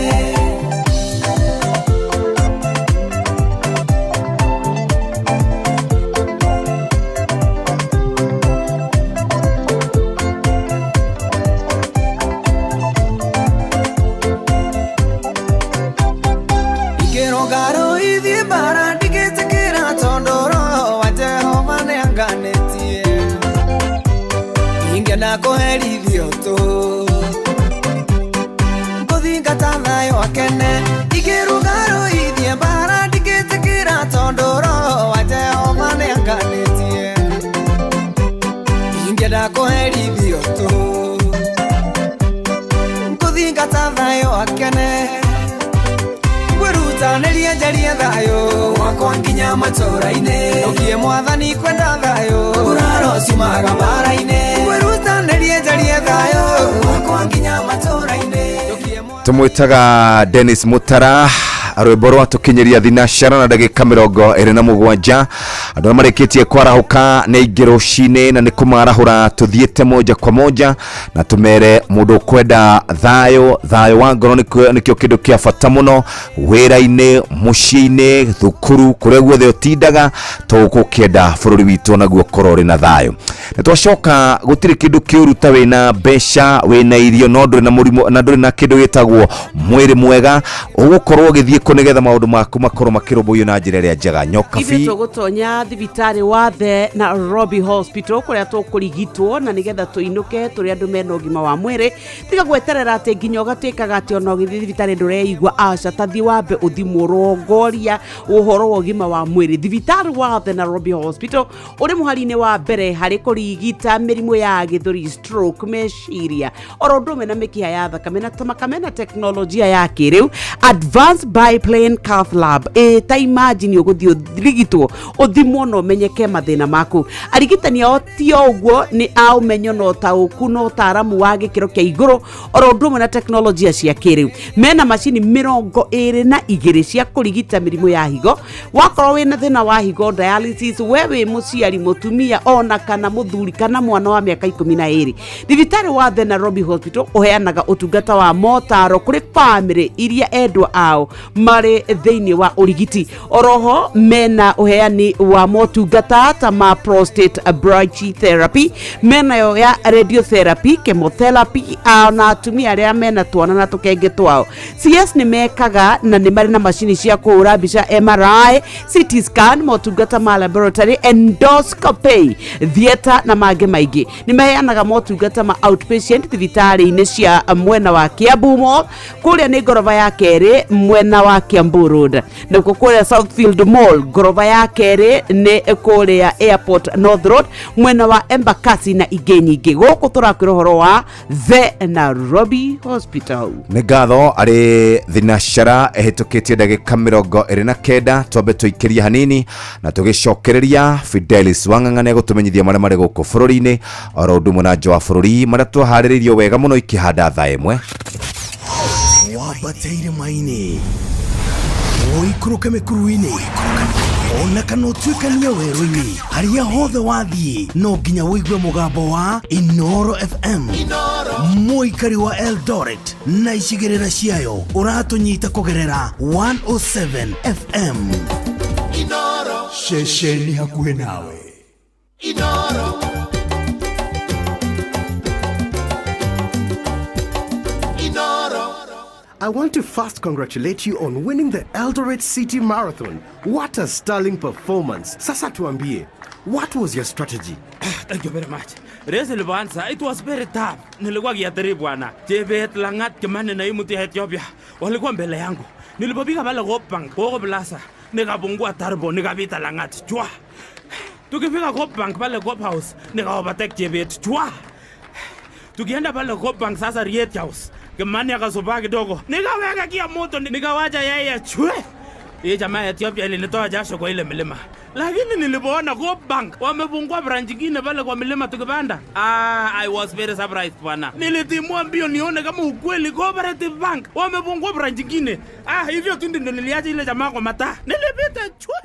Ikĩrũngarũ ithiĩ mbara ndingĩtĩkĩra tondũ roho wa Jehova nĩanganĩtie ingĩenda kũherithio tũ ngũthingata thayũ akene ikĩrũngarũ ithiĩ mbara ndingĩtĩkĩra tondũ roho wa Jehova nĩanganĩtie ingĩenda kũherithio tũ ngũthingata thayũ akene kwĩrutanĩria njarie thayũ wakwa nginya matũra-inĩ ndokie mwathani kwenda thayũ nguraro ciumaga mbara-inĩ kwĩrutanĩria njarie thayũ wakwa nginya matũra-inĩ. Tumwitaga Dennis Mutara rwĩmbo rwa tũkinyeria thinacara na ndagĩka 27 andũ arĩa marĩkĩtie kwarahũka nĩ aingĩ rũcinĩ na nĩ kũmarahũra tũthiĩte moja kwa moja na tũmere mũndũ ũkwenda thayũ thayũ wa ngoro nĩkĩo kĩndũ kĩa bata mũno wĩra-inĩ mũciĩ-inĩ thukuru kũrĩa guothe ũtindaga tũgũkĩenda bũrũri witũ naguo ũkorwo ũrĩ na thayũ. Na twacoka gũtirĩ kĩndũ kĩũru ta wĩna mbeca wĩna irio no ndũrĩ na mũrimũ na ndũrĩ na kĩndũ gĩtagwo mwĩrĩ mwega ũgũkorwo ũgĩthiĩ kũ nĩgetha maũndũ maku makorwo makĩrũmbũiyo na njĩra ĩrĩa njega. Nyokabi ithuĩ tũgũtonya thibitarĩ wa The Nairobi Hospital kũrĩa tũkũrigitwo na nĩgetha tũinũke tũrĩ andũ mena ũgima wa mwĩrĩ tiga gweterera atĩ nginya ũgatuĩkaga atĩ ona ũgĩthiĩ thibitarĩ ndũreigua aca tathiĩ wambe ũthimwo rongoria ũhoro wa ũgima wa mwĩrĩ. Thibitarĩ wa The Nairobi Hospital ũrĩ mũhari-inĩ wa mbere harĩ kũrigita mĩrimũ ya gĩthũri, stroke, meciria oro ũndũ ũmwe na mĩkiha ya thakame na tũmakame na teknolojia ya kĩrĩu advanced biplane cath lab. Ta imagine ũgũthiĩ ũrigitwo ũthimwo na ũmenyeke mathĩna maku. Arigitani ao ti o ũguo nĩ a ũmenyo na ũtaũku na ũtaaramu wa gĩkĩro kĩa igũrũ oro ũndũ ũmwe na teknolojia cia kĩrĩu. Mena macini 22 cia kũrigita mĩrimũ ya higo. Wakorwo wĩna thĩna wa higo, dialysis, we wĩ mũciari mũtumia ona kana mũthuri kana mwana wa mĩaka 12. Thibitarĩ wa The Nairobi Hospital ũheanaga ũtungata wa motaro kũrĩ bamĩrĩ iria endwa ao marĩ thĩinĩ wa ũrigiti. Oroho mena ũheani wa motungata ta ma prostate brachytherapy, menayo ya radiotherapy, chemotherapy, na atumia arĩa mena twana na tũkenge twao. CS nĩ mekaga na nĩ marĩ na macini cia kũhũra mbica MRI, CT scan, motungata ma laboratory, endoscopy, theatre na mangĩ maingĩ. Nĩ maheanaga motungata ma outpatient thibitarĩ-inĩ cia mwena wa Kiambu Mall, kũrĩa nĩ ngoroba ya kerĩ mwena wa Kiambu Road, nakuo kũrĩa Southfield Mall ngoroba ya kerĩ nĩ kũrĩa Airport North Road mwena wa Embakasi na ingĩ nyingĩ. Gũkũ tũrakwĩra ũhoro wa The Nairobi Hospital. Nĩ ngatho arĩ thinacara ĩhĩtũkĩtie ndagĩka 29. Twambe tũikĩrie hanini na tũgĩcokereria Fidelis Wang'ang'a nĩ egũtũmenyithia marĩa marĩ gũkũ bũrũri-inĩ oro ũndũ ũmwe na nja wa bũrũri marĩa twaharĩrĩirio wega mũno ikĩhanda thaa ĩmwe. Wambate irĩma-inĩ, ũikũrũke mĩkuru-inĩ, ona kana ũtuĩkanie werũ-inĩ, harĩa hothe wathiĩ no nginya ũigue mũgambo wa Inoro FM. Mũikari wa Eldoret na icigĩrĩra ciayo ũratũnyita kũgerera 107 FM. Ceceni hakuhĩ nawe. Inoro. Inoro. I want to first congratulate you on winning the Eldoret City Marathon. What a sterling performance. Sasa tuambie, what was your strategy? Thank you very much. Race ilipoanza, it was very tough. Nilikuwa kiatiri bwana. Chebet, Langat, Kimani na hii ya Ethiopia walikuwa mbele yangu. Nilipopiga pale Coop Bank, Plaza, nikapungua turbo, nikapita Langat. Chwa. Tukifika Coop Bank pale Coop House, nika overtake Chebet. Chwa. Tukienda pale Coop Bank sasa Riet House, Kimani akasubaa kidogo, nikaweka kia moto, nikawacha yeye chwe. Hii jamaa ya Ethiopia ilinitoa jasho kwa ile milima. Lakini nilipoona Coop Bank wamefungua branch nyingine pale kwa milima tukipanda, I was very surprised bwana. Nilitimua mbio nione kama ukweli Cooperative Bank wamefungua branch nyingine. Hivyo tu ndio niliacha ile jamaa kwa mataa. Nilipita chwe.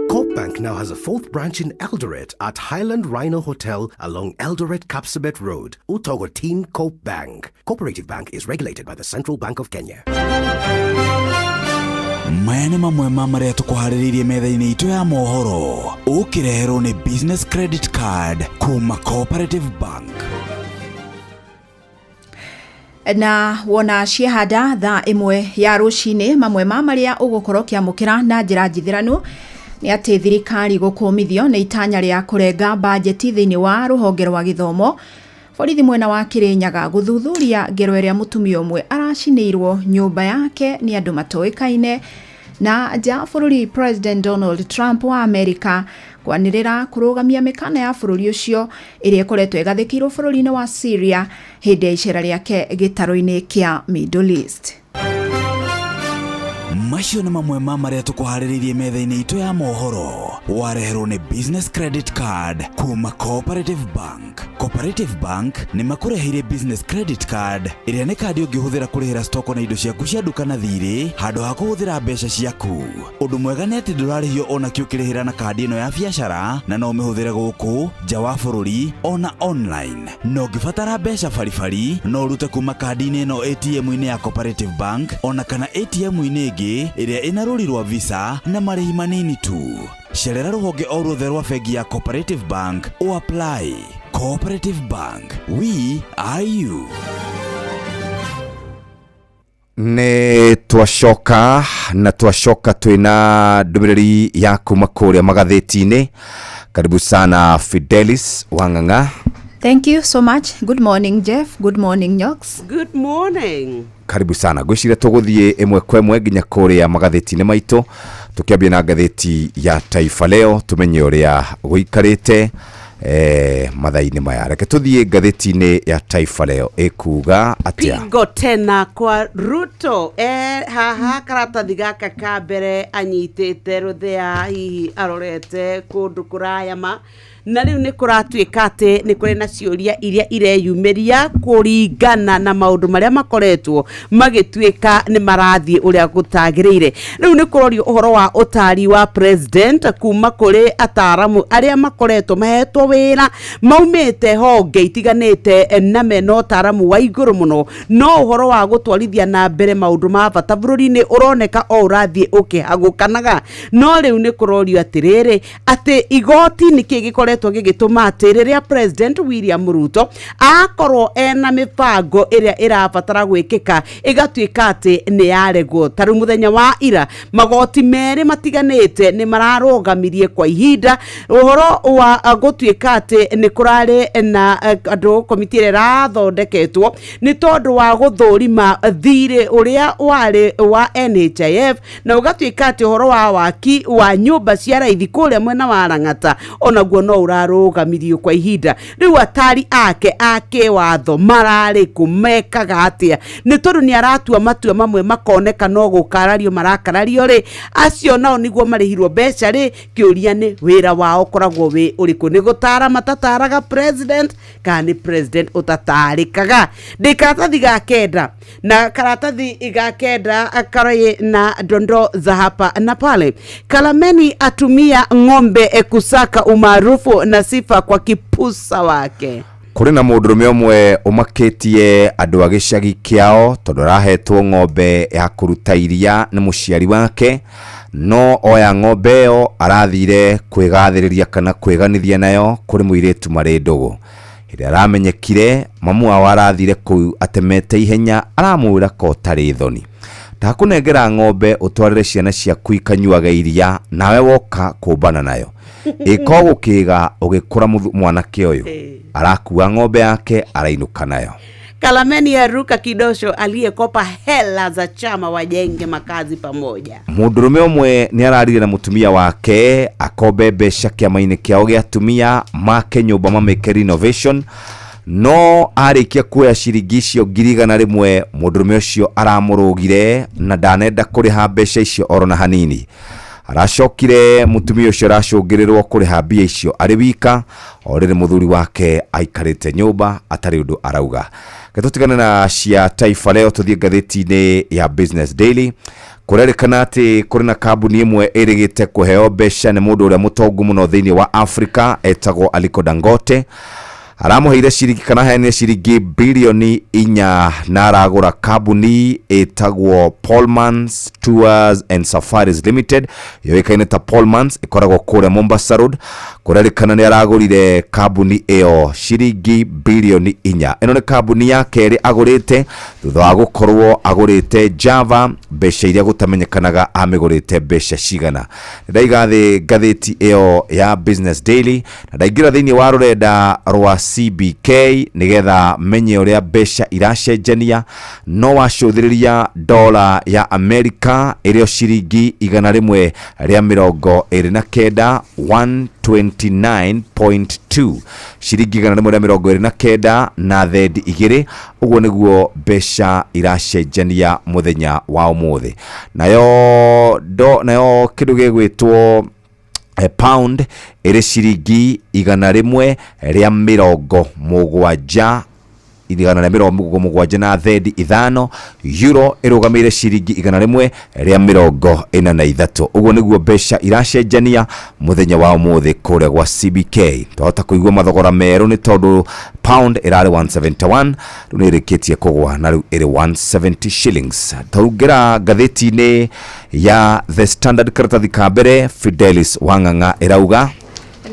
Coop Bank now has a fourth branch in Eldoret at Highland Rhino Hotel along Eldoret Kapsabet Road. Utogo Team Coop Bank. Cooperative Bank is regulated by the Central Bank of Kenya. Maya nĩ mamwe ma marĩa tũkũharĩrĩirie metha-inĩ itũ ya mohoro ũkĩreherwo nĩ Business Credit Card kuma Cooperative Bank. Na wona ciehanda thaa ĩmwe ya rũcinĩ, mamwe ma marĩa ũgũkorwo ũkĩamũkĩra na njĩra njithĩranu nĩ atĩ thirikari gũkũmithio nĩ itanya rĩa kũrenga bajeti thĩinĩ wa rũhonge rwa gĩthomo. Borithi mwena wa Kirinyaga gũthuthuria ngero ĩrĩa mũtumia ũmwe aracinĩirwo nyũmba yake nĩ andũ matoĩkaine. Na nja bũrũri, President Donald Trump wa Amerika kwanĩrĩra kũrũgamia mĩkana ya bũrũri ũcio ĩrĩa ĩkoretwo ĩgathĩkĩirwo bũrũri-inĩ wa Syria hĩndĩ ya icera rĩake gĩtarũ-inĩ kĩa Middle East. Macio nĩ mamwe ma marĩa tũkũharĩrĩirie metha-inĩ itũ ya mohoro wareherwo nĩ Business Credit Card kuma Cooperative Bank. Cooperative Bank nĩ makũreheire Business Credit Card ĩrĩa nĩ kandi ũngĩhũthĩra kũrĩhĩra stoko na indo ciaku cia nduka na thirĩ handũ ha kũhũthĩra mbeca ciaku. Ũndũ mwega nĩ atĩ ndũrarĩhio ona kĩ ũkĩrĩhĩra na kandi ĩno ya biacara na no ũmĩhũthĩre gũkũ nja wa bũrũri ona online. Na ũngĩbatara mbeca baribari no ũrute kuma kandi-inĩ ĩno ATM-inĩ ya Cooperative Bank ona kana ATM-inĩ ĩngĩ ĩrĩa ĩna rũri rwa Visa na marĩhi manini tu. Cerera rũhonge o ruothe rwa bengi ya Cooperative Bank o apply. Cooperative Bank, we are you. Nĩ twacoka na twacoka twĩna ndũmĩrĩri ya kuma kũrĩa magathĩti-inĩ. Karibu sana Fidelis Wang'ang'a. Thank you so much. Good morning, Jeff. Good morning, Nyox. Good morning. Karibu sana. Ngwĩciria tũgũthiĩ ĩmwe kwa ĩmwe nginya kũrĩa magathĩti-inĩ maitũ, tũkĩambia na ngathĩti ya Taifa Leo tũmenye ũrĩa gũikarĩte mathaa-inĩ maya. Reke tũthiĩ ngathĩti-inĩ ya Taifa Leo ĩkuga atĩa? Pigo tena kwa Ruto. Haha karatathi gaka ka mbere anyitĩte rũthĩa hihi arorete kũndũ kũraya ma. Na rĩu nĩ kũratuĩka atĩ nĩ kũrĩ na ciũria iria ireyumĩria kũringana na maũndũ marĩa makoretwo magĩtuĩka nĩ marathiĩ ũrĩa gũtagĩrĩire. Rĩu nĩ kũrorio ũhoro wa ũtari wa president kuma kũrĩ ataramu arĩa makoretwo mahetwo wĩra maumĩte honge itiganĩte na mena ũtaramu wa igũrũ mũno, no ũhoro wa gũtwarithia na mbere maũndũ ma bata bũrũri-inĩ ũroneka o ũrathiĩ ũkĩhagũkanaga. No rĩu nĩ kũrorio atĩrĩrĩ, atĩ igoti nĩkĩ gĩkoretwo gĩgĩtũma atĩ rĩrĩa President William Ruto akorwo ena mĩbango ĩrĩa ĩrabatara gwĩkĩka ĩgatuĩka atĩ nĩ yaregwo. Ta rĩu mũthenya wa ira magoti merĩ matiganĩte nĩ mararũgamirie kwa ihinda ũhoro wa gũtuĩka atĩ nĩ kũrarĩ na andũ komiti ĩrĩa ĩrathondeketwo nĩ tondũ wa gũthũrima thirĩ ũrĩa warĩ wa NHIF, na ũgatuĩka atĩ ũhoro wa waki wa nyũmba cia raithi kũrĩa mwena wa Lang'ata onaguo no ũrarũgamirio kwa ihinda. Rĩu atari ake a kĩwatho mararĩ kũ, mekaga atĩa? Nĩ tondũ nĩ aratua matua mamwe makoneka no gũkarario marakarario rĩ, acio nao nĩguo marĩhirwo mbeca rĩ, kĩũria nĩ wĩra wao ũkoragwo wĩ ũrĩkũ? Nĩ gũtara matataraga president kana nĩ president ũtatarĩkaga? Ndĩ karatathi ga kenda, na karatathi ga kenda karĩ na dondoo za hapa na pale. Kalameni atumia ng'ombe kusaka umaarufu na sifa kwa kipusa wake. Kũrĩ na mũndũrũme ũmwe ũmakĩtie andũ a gĩcagi kĩao tondũ arahetwo ng'ombe ya kũruta iria nĩ mũciari wake, no oya ng'ombe ĩyo arathire kwĩgathĩrĩria kana kwĩganithia nayo kũrĩ mũirĩtu marĩ ndũgũ. Hĩndĩ aramenyekire mamu wao arathire kũu atemete ihenya, aramwĩra ko ũtarĩ thoni, ndakũnengera ng'ombe ũtwarĩre ciana ciaku ikanyuage iria nawe woka kũmbana nayo. Ĩko gũkĩga ũgĩkũra mwanake ũyũ arakua ng'ombe yake arainũka nayo. Kalameni aruka kidosho aliyekopa hela za chama wajenge makazi pamoja. Mũndũrũme ũmwe nĩ ararire na mũtumia wake akombe mbeca kĩama-inĩ kĩao gĩa atumia make nyũmba mamĩke renovation, no arĩkia kuoya ciringi icio 100,000 mũndũrũme ũcio aramũrũgire na ndanenda kũrĩha mbeca icio oro na hanini. Aracokire mũtumia ũcio aracũngĩrĩrwo kũrĩha mbia icio arĩ wika, o rĩrĩ mũthuri wake aikarĩte nyũmba atarĩ ũndũ arauga. Tũtigane na cia Taifa Leo tũthiĩ ngathĩti-inĩ ya Business Daily. Kũrerĩkana atĩ kũrĩ na kambuni ĩmwe ĩrĩgĩte kũheo mbeca nĩ mũndũ ũrĩa mũtongu mũno thĩinĩ wa Afrika etagwo Aliko Dangote. Aramũheire ciringi kana aheanire ciringi bilioni 4 na aragũra kambuni ĩtagwo Pullmans Tours and Safaris Limited yũĩkaine ta Pullmans, ĩkoragwo kũrĩa Mombasa Road. Kũrerĩkana nĩ aragũrire kambuni ĩyo ciringi bilioni 4. Ĩno nĩ kambuni ya kerĩ agũrĩte thutha wa gũkorwo agũrĩte Java mbeca iria gũtamenyekanaga amĩgũrĩte mbeca cigana. Ndaiga thĩ ngathĩti ĩyo ya Business Daily na ndaingĩra thĩinĩ wa rũrenda rwa CBK nigetha menye ũrĩa mbeca iracenjania. No wacũthĩrĩria dola ya Amerika ĩrĩo ciringi 129 129.2 ciringi 129 na thendi igĩrĩ. Ũguo nĩguo mbeca iracenjania mũthenya wa ũmũthĩ. Nayo kĩndũ gĩgwĩtwo pound ĩrĩ ciringi 170 175 na thendi 5. Euro ĩrũgamĩire ciringi 143. Ũguo nĩguo mbeca iracenjania mũthenya wa ũmũthĩ kũrĩa gwa CBK. Twahota kũigua mathogora merũ nĩ tondũ pound ĩrarĩ 171 rĩu nĩ ĩrĩkĩtie kũgwa na rĩu ĩrĩ 170 shillings. Twaingĩra ngathĩti-inĩ ya The Standard karatathi ka mbere, Fidelis Wang'ang'a ĩrauga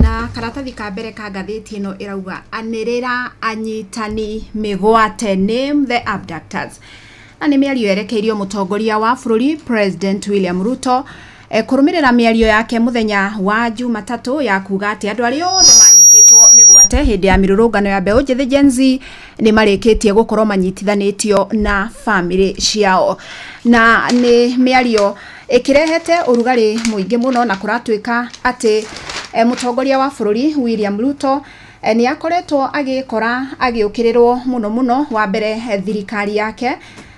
na karatathi ka mbere ka ngathĩti ĩno ĩrauga anĩrĩra anyitani mĩgwate, name the abductors. Na nĩ mĩario yerekeirio mũtongoria wa bũrũri President William Ruto kũrũmĩrĩra mĩario yake mũthenya wa Jumatatũ ya kuga atĩ andũ arĩa othe manyitĩtwo mĩgwate hĩndĩ ya mĩrũrũngano ya mbeũ njĩthĩ Gen Z nĩ marĩkĩtie gũkorwo manyitithanĩtio na bamĩrĩ ciao. Na nĩ mĩario ĩkĩrehete ũrugarĩ mũingĩ mũno na kũratuĩka atĩ mũtongoria wa bũrũri William Ruto nĩ akoretwo agĩkora agĩũkĩrĩrwo mũno mũno. Wa mbere thirikari yake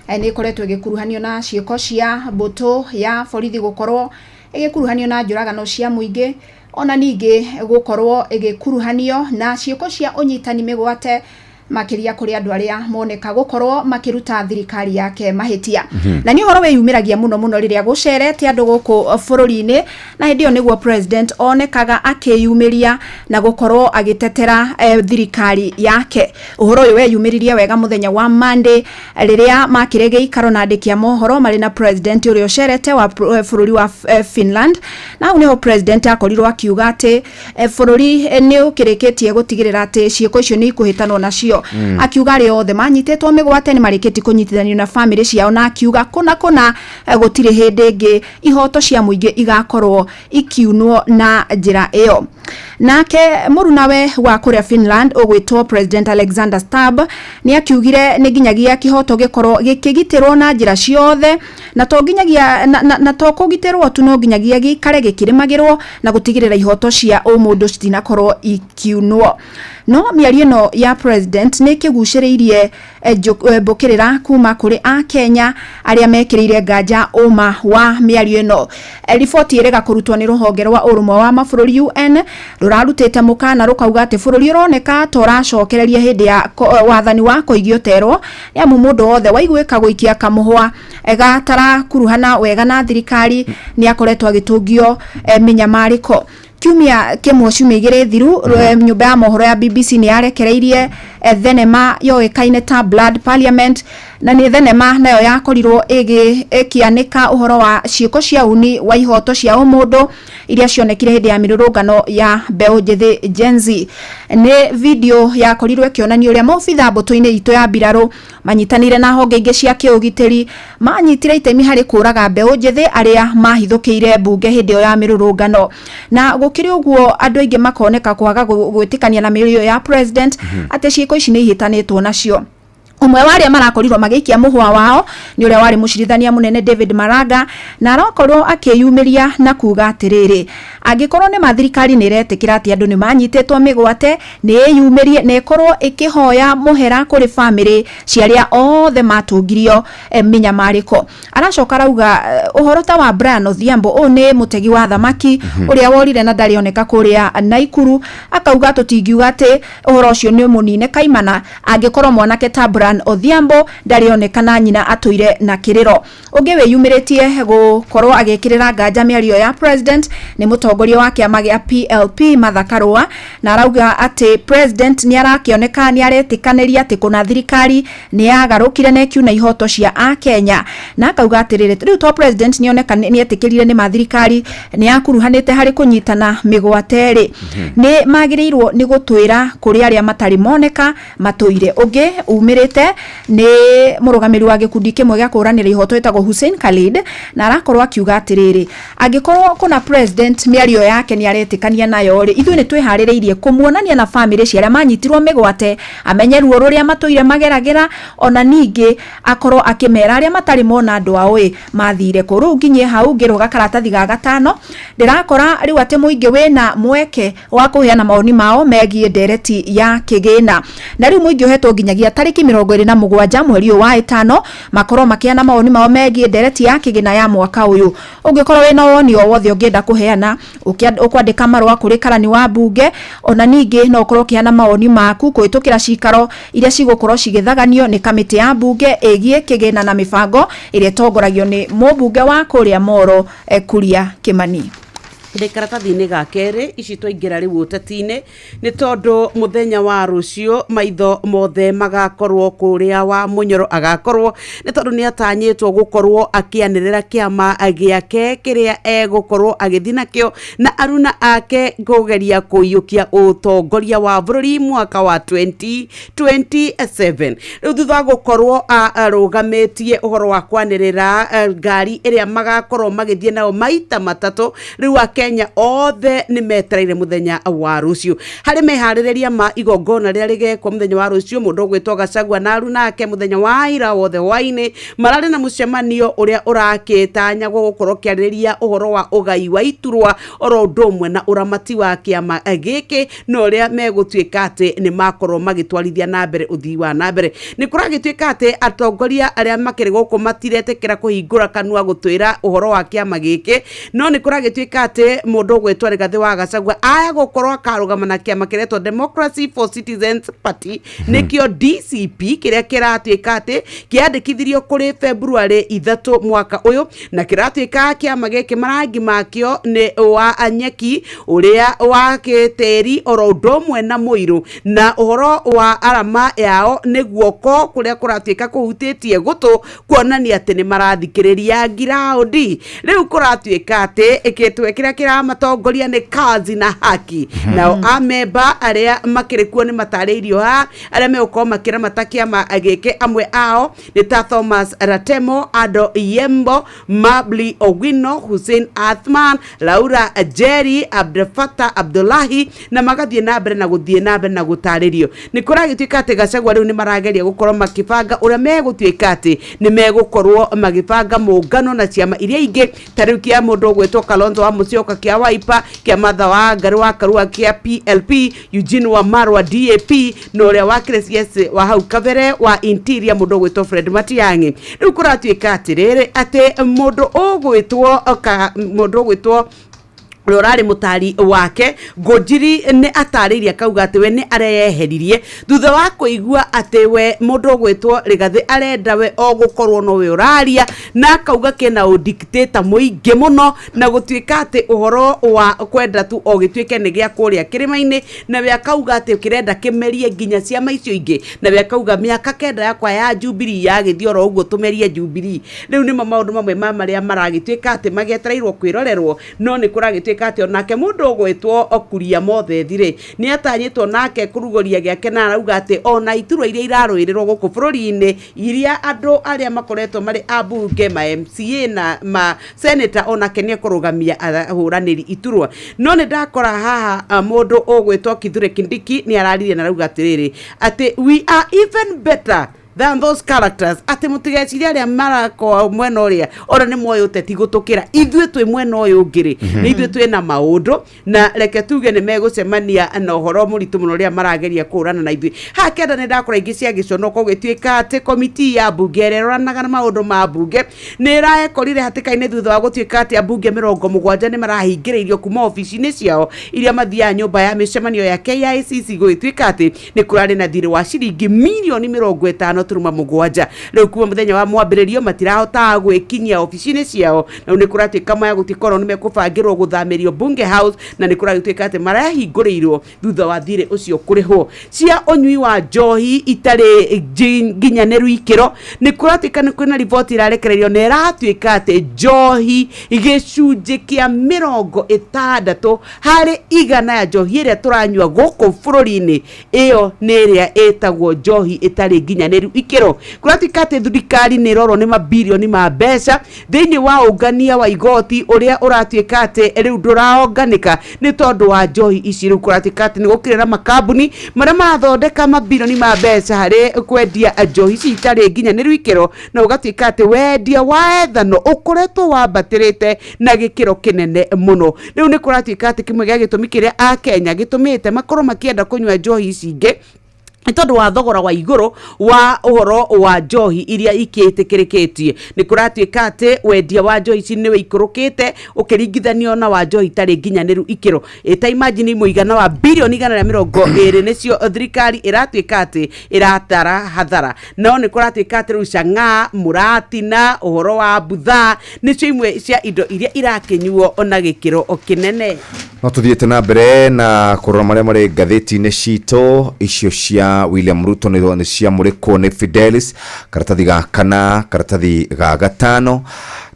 nĩ ĩkoretwo ĩgĩkuruhanio na ciĩko cia mbũtũ ya borithi gũkorwo ĩgĩkuruhanio na njũragano cia mũingĩ. Ona ningĩ gũkorwo ĩgĩkuruhanio na ciĩko cia ũnyitani mĩgwate, makĩria kũrĩ andũ arĩa moneka gũkorwo makĩruta thirikari yake mahĩtia. Na nĩ ũhoro wĩyumĩragia mũno mũno rĩrĩa gũcerete andũ gũkũ bũrũri-inĩ, na hĩndĩ ĩyo nĩguo president onekaga akĩyumĩria na gũkorwo agĩtetera thirikari yake. Ũhoro ũyũ weyumĩririe wega mũthenya wa Monday rĩrĩa makĩrĩ gĩikaro na andĩki a mohoro marĩ na president ũrĩa ũcerete wa bũrũri wa Finland, na hau nĩho president akorirwo akiuga atĩ bũrũri nĩ ũkĩrĩkĩtie gũtigĩrĩra atĩ ciĩko icio nĩ ikũhĩtanwo nacio. Akiuga arĩa othe manyitĩtwo mĩgwate nĩ marĩkĩtie kũnyitithanio na famĩlĩ ciao, na akiuga kũna kũna gũtirĩ hĩndĩ ĩngĩ ihoto cia mũingĩ igakorwo ikiunwo na njĩra ĩyo. Nake mũrunawe wa kũrĩa Finland ũgwĩtwo President Alexander Stubb nĩ akiugire nĩ nginyagia kĩhoto gĩkorwo gĩkĩgitĩrwo na njĩra ciothe, na to nginyagia na to kũgitĩrwo tu, no nginyagia gĩikare gĩkĩrĩmagĩrwo na gũtigĩrĩra ihoto cia ũmũndũ citinakorwo ikiunwo. No mĩario ĩno ya president nĩ ĩkĩgucĩrĩirie mbũkĩrĩra kuma kũrĩ akenya arĩa mekĩrĩire nganja ũma wa mĩario ĩno. Riboti ĩrega kũrutwo nĩ rũhonge rwa ũrũmwe wa mabũrũri UN rũrarutĩte mũkana rũkauga atĩ bũrũri ũroneka ta ũracokereria hĩndĩ ya wathani wa kũigio terwo, nĩ amu mũndũ wothe waiguĩka gũikia kamũhwa gatarakuruhana wega na thirikari nĩ akoretwo agĩtũngio mĩnyamarĩko. Kiumia kĩmwe ciumia igĩrĩ thiru, nyũmba ya mohoro ya BBC nĩ yarekereirie thenema yoĩkaine ta Blood Parliament, na nĩ thenema nayo yakorirwo ĩkĩanĩka ũhoro wa ciĩko cia uni wa ihoto cia ũmũndũ iria cionekire hĩndĩ ya mĩrũrũngano ya mbeũ njĩthĩ Gen Z. Nĩ video yakorirwo ĩkĩonania ũrĩa maobitha mbũtũ-inĩ itũ ya mbirarũ manyitanĩire na honge ingĩ cia kĩũgitĩri manyitire itemi harĩ kũraga mbeũ njĩthĩ arĩa mahithũkĩire mbunge hĩndĩ ĩyo ya mĩrũrũngano. Na gũkĩrĩ ũguo andũ aingĩ makoneka kwaga gwĩtĩkania na mĩario ya president atĩ ciĩko ici nĩ ihĩtanĩtwo nacio. Ũmwe wa arĩa marakorirwo magĩikia mũhwa wao nĩ ũrĩa warĩ mũcirithania mũnene David Maraga, na arakorwo akĩyumĩria na kuga atĩrĩrĩ, angĩkorwo nĩ ma thirikari nĩ ĩretĩkĩra atĩ andũ nĩ manyitĩtwo mĩgwate, nĩ ĩyumĩrie na ĩkorwo ĩkĩhoya mũhera kũrĩ famĩlĩ cia arĩa othe matũngirio mĩnyamarĩko. Aracoka arauga ũhoro ta wa Brian Odhiambo, ũyũ nĩ mũtegi wa thamaki ũrĩa worire na ndarĩoneka kũrĩa Naikuru, akauga tũtingiuga atĩ ũhoro ũcio nĩ mũnine kaimana angĩkorwo mwanake ta Brian Odhiambo ndarĩoneka na nyina atũire na kĩrĩro. Ũngĩ wĩyumĩrĩtie gũkorwo agĩkĩrĩra nganja mĩario ya president nĩ mũtongoria wa kĩama gĩa PLP Martha Karua, na arauga atĩ president nĩ arakĩoneka nĩ aretĩkanĩria atĩ kũna thirikari nĩ yagarũkire na ĩkiuna ihoto cia akenya, na akauga atĩrĩrĩ, rĩu to president nĩoneka nĩetĩkĩrire nĩ ma thirikari nĩ yakuruhanĩte harĩ kũnyitana mĩgwate rĩ, nĩ magĩrĩirwo nĩ gũtwĩra kũrĩ arĩa matarĩ moneka matũire. Ũngĩ umĩrĩte nĩ mũrũgamĩrĩri wa gĩkundi kĩmwe gĩa kũhũranĩra ihoto ĩtagwo Hussein Khalid, na arakorwo akiuga atĩrĩrĩ, angĩkorwo kũna president mĩario yake nĩ aretĩkania nayo rĩ, ithuĩ nĩ twĩharĩrĩirie kũmuonania na famĩlĩ cia arĩa manyitirwo mĩgwate, amenye ruo rũrĩa matũire mageragĩra, ona ningĩ akorwo akĩmera arĩa matarĩ mona andũ ao ĩ mathire kũ. Rĩu nginyie hau ngĩrũga karatathi ga gatano, ndĩrakora rĩu atĩ mũingĩ wĩna mweke wa kũheana mawoni mao megiĩ ndereti ya kĩgĩna, na rĩu mũingĩ ũhetwo nginyagia tarĩki 27 mweri ũyũ wa ĩtano makorwo makĩheana mawoni mao megiĩ ndereti ya kĩgĩna ya mwaka ũyũ. Ũngĩkorwo wĩna woni o wothe ũngĩenda kũheana, ũkwandĩka marũa kũrĩ karani wa mbunge, ona ningĩ no ũkorwo ũkĩheana mawoni maku kũhĩtũkĩra cikaro iria cigũkorwo cigĩthaganio nĩ kamĩtĩ ya mbunge ĩgiĩ kĩgĩna na mĩbango ĩrĩa ĩtongoragio nĩ mũmbunge wa kũrĩa Moro Kuria Kimani. Ndĩ karatathi-inĩ ga kerĩ ici twaingĩra rĩu ũteti-inĩ, nĩ tondũ mũthenya wa rũciũ maitho mothe magakorwo kũrĩa wa Mũnyoro agakorwo, nĩ tondũ nĩ atanyĩtwo gũkorwo akĩanĩrĩra kĩama gĩake kĩrĩa egũkorwo agĩthiĩ nakĩo na aruna ake kũgeria kũiyũkia ũtongoria wa bũrũri mwaka wa 2027. Rĩu thutha wa gũkorwo arũgamĩtie ũhoro wa kwanĩrĩra ngari ĩrĩa magakorwo magĩthiĩ nayo maita matatũ, rĩu akenya othe nĩ metereire mũthenya wa rũciũ. Harĩ meharĩrĩria ma igongona rĩrĩa rĩgekwo mũthenya wa rũciũ, mũndũ ũgwĩtwo Gachagua na aruna ake mũthenya wa ira wothe hwaĩ-inĩ mararĩ na mũcemanio ũrĩa ũrakĩtanyagwo gũkorwo ũkĩarĩrĩria ũhoro wa ũgai wa iturwa oro ũndũ ũmwe na ũramati wa kĩama gĩkĩ, na ũrĩa megũtuĩka atĩ nĩ makorwo magĩtwarithia na mbere ũthii wa na mbere. Nĩ kũragĩtuĩka atĩ atongoria arĩa makĩrĩ gũkũ matiretĩkĩra kũhingũra kanua gũtwĩra ũhoro wa kĩama gĩkĩ, no nĩ kũragĩtuĩka atĩ atĩ mũndũ ũgwĩtwo Rigathĩ wa Gachagua aya gũkorwo akarũgama na kĩama kĩretwo Democracy for Citizens Party, nĩkĩo DCP, kĩrĩa kĩratuĩka atĩ kĩandĩkithirio kũrĩ February 3 mwaka ũyũ, na kĩratuĩka kĩama gĩkĩ marangi makĩo nĩ wa nyeki ũrĩa wa gĩtĩri oro ũndũ ũmwe na mũirũ, na ũhoro wa arama yao nĩ guoko kũrĩa kũratuĩka kũhutĩtie gũtũ, kuonania atĩ nĩ marathikĩrĩria ngiraũndi. Rĩu kũratuĩka atĩ gĩtwe kĩrĩa kĩramatongoria nĩ kazi na haki. Nao amemba arĩa makĩrĩ kuo nĩ matarĩirio haha arĩa megũkorwo makĩramata kĩama gĩkĩ. Amwe ao nĩ ta Thomas Ratemo, Ado Yembo, Mabli Owino, Hussein Athman, Laura Jerry, Abdulfatah Abdullahi, na magathiĩ na mbere na gũthiĩ na mbere na gũtarĩrio. Nĩ kũragĩtuĩka atĩ Gachagua rĩu nĩ marageria gũkorwo makĩbanga ũrĩa megũtuĩka atĩ nĩ megũkorwo magĩbanga mũngano na ciama iria ingĩ, ta rĩu kĩa mũndũ ũgwĩtwo Kalonzo wa Musyoka kĩa Wiper, kĩa Martha wa Ngarĩ wa Karua kĩa PLP, Eugene Wamalwa DAP, na ũrĩa wa CS wa hau kabere wa Interior mũndũ ũgwĩtwo Fred Matiang'i. Rĩu kũratuĩka atĩrĩrĩ atĩ mũndũ ũgwĩtwo ũrĩa ũrarĩ mũtari wake Ngũnjiri nĩ atarĩirie akauga atĩ we nĩ areyeheririe thutha wa kũigua atĩ we mũndũ ũgwĩtwo Rigathĩ arenda we o gũkorwo nowe ũraria, na akauga kena ũdiktata mũingĩ mũno, na gũtuĩka atĩ ũhoro wa kwenda tu o gĩtuĩke nĩ gĩa kũrĩa kĩrĩma-inĩ, na we akauga atĩ kĩrenda kĩmerie nginya ciama icio ingĩ, na we akauga mĩaka 9 yakwa ya Jubilee yagĩthiĩ oro ũguo tũmerie Jubilee. Rĩu nĩmo maũndũ mamwe ma marĩa maragĩtuĩka atĩ magĩetereirwo kwĩrorerwo, no nĩ kũragĩtuĩka atĩ onake mũndũ ũgwĩtwo Okuria Mothethi rĩ nĩ atanyĩtwo nake kũrugũria gĩake, na arauga atĩ ona iturwa iria irarũĩrĩrwo gũkũ bũrũri-inĩ iria andũ arĩa makoretwo marĩ ambunge, ma MCA na ma senator, onake nĩ ekũrũgamia ahũranĩri iturwa. No nĩ ndakora haha mũndũ ũgwĩtwo Kithure Kindiki nĩ araririe na arauga atĩrĩrĩ atĩ we are even better than those characters, atĩ mũtigecirie arĩa marakorwo mwena ũrĩa ona nĩ moĩ ũteti gũtũkĩra ithuĩ twĩ mwena ũyũ ũngĩ rĩ, nĩ ithuĩ twĩna maũndũ, na reke tuge nĩ megũcemania na ũhoro mũritũ mũno rĩrĩa marageria kũhũrana na ithuĩ. Haha kenda nĩ ndakora ingĩ cia gĩconoko gũgĩtuĩka atĩ komiti ya mbunge ĩrĩa ĩroranaga na maũndũ ma mbunge nĩ ĩraekorire hatĩka-inĩ thutha wa gũtuĩka atĩ ambunge 70 nĩ marahingĩrĩirio kuma obici-inĩ ciao iria mathiaga nyũmba ya mĩcemanio ya KICC, gũgĩtuĩka atĩ nĩ kũrarĩ na thirĩ wa ciringi mirioni 57. Rĩu kuma mũthenya wa mwambĩrĩrio matirahotaga gwĩkinyia obici-inĩ ciao, na rĩu nĩ kũratuĩka maya gũtikorwo nĩ mekũbangĩrwo gũthamĩrio Bunge House, na nĩ kũragĩtuĩka atĩ marahingũrĩirwo thutha wa thirĩ ũcio kũrĩhwo. Cia ũnyui wa njohi itarĩ nginyanĩru ikĩro, nĩ kũratuĩka nĩ kwĩna riboti ĩrarekererio na ĩratuĩka atĩ njohi gĩcunjĩ kĩa 60 harĩ igana ya njohi ĩrĩa tũranyua gũkũ bũrũri-inĩ ĩyo nĩ ĩrĩa ĩtagwo njohi ĩtarĩ nginyanĩru ikĩro. Kũratuĩka atĩ thirikari nĩ ĩrorwo nĩ mabirioni ma mbeca thĩinĩ wa ũngania wa igoti ũrĩa ũratuĩka atĩ rĩu ndũraonganĩka nĩ tondũ wa njohi ici. Rĩu kũratuĩka atĩ nĩ gũkĩrĩ na makambuni marĩa marathondeka mabirioni ma mbeca harĩ kwendia njohi ici itarĩ nginyanĩru ikĩro, na ũgatuĩka atĩ wendia wa ethano ũkoretwo wambatĩrĩte na gĩkĩro kĩnene mũno. Rĩu nĩ kũratuĩka atĩ kĩmwe gĩa gĩtũmi kĩrĩa akenya gĩtũmĩte makorwo makĩenda kũnyua njohi ici ingĩ nĩ tondũ wa thogora wa igũrũ wa ũhoro wa njohi iria ikĩtĩkĩrĩkĩtie. Nĩ kũratuĩka atĩ wendia wa njohi ici nĩ wĩikũrũkĩte ũkĩringithanio na wa njohi itarĩ nginyanĩru ikĩro. Ta imagine mũigana wa birioni 120 nĩcio thirikari ĩratuĩka atĩ ĩratara hathara. No nĩ kũratuĩka atĩ rĩu chang'aa, mũratina, ũhoro wa buthaa nĩcio imwe cia indo iria irakĩnyuo na gĩkĩro kĩnene. No tuthiĩte na mbere na kũrora marĩa marĩ ngathĩti-inĩ citũ. Icio cia William Ruto nĩ ciamũrĩkwo nĩ Fidelis, karatathi ga 4, karatathi ga 5.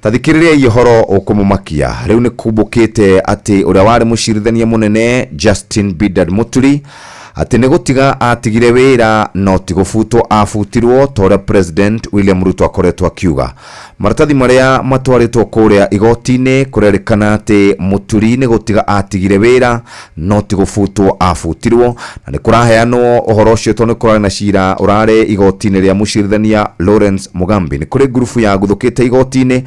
Tathikĩrĩriai ũhoro ũkũmũmakia. Rĩu nĩ kumbũkĩte atĩ ũrĩa warĩ mũcirithania mũnene Justin Bidad Muturi atĩ nĩ gũtiga atigire wĩra no ti gũbutwo abutirwo ta ũrĩa President William Ruto akoretwo akiuga. Maratathi marĩa matwarĩtwo kũrĩa igoti-inĩ kũrerĩkana atĩ Muturi nĩ gũtiga atigire wĩra no ti gũbutwo abutirwo, na nĩ kũraheanwo ũhoro ũcio tondũ nĩ kũrarĩ na cira ũrarĩ igoti-inĩ rĩa mũcirithania Lawrence Mugambi. Nĩ kũrĩ ngurubu yaguthũkĩte igoti-inĩ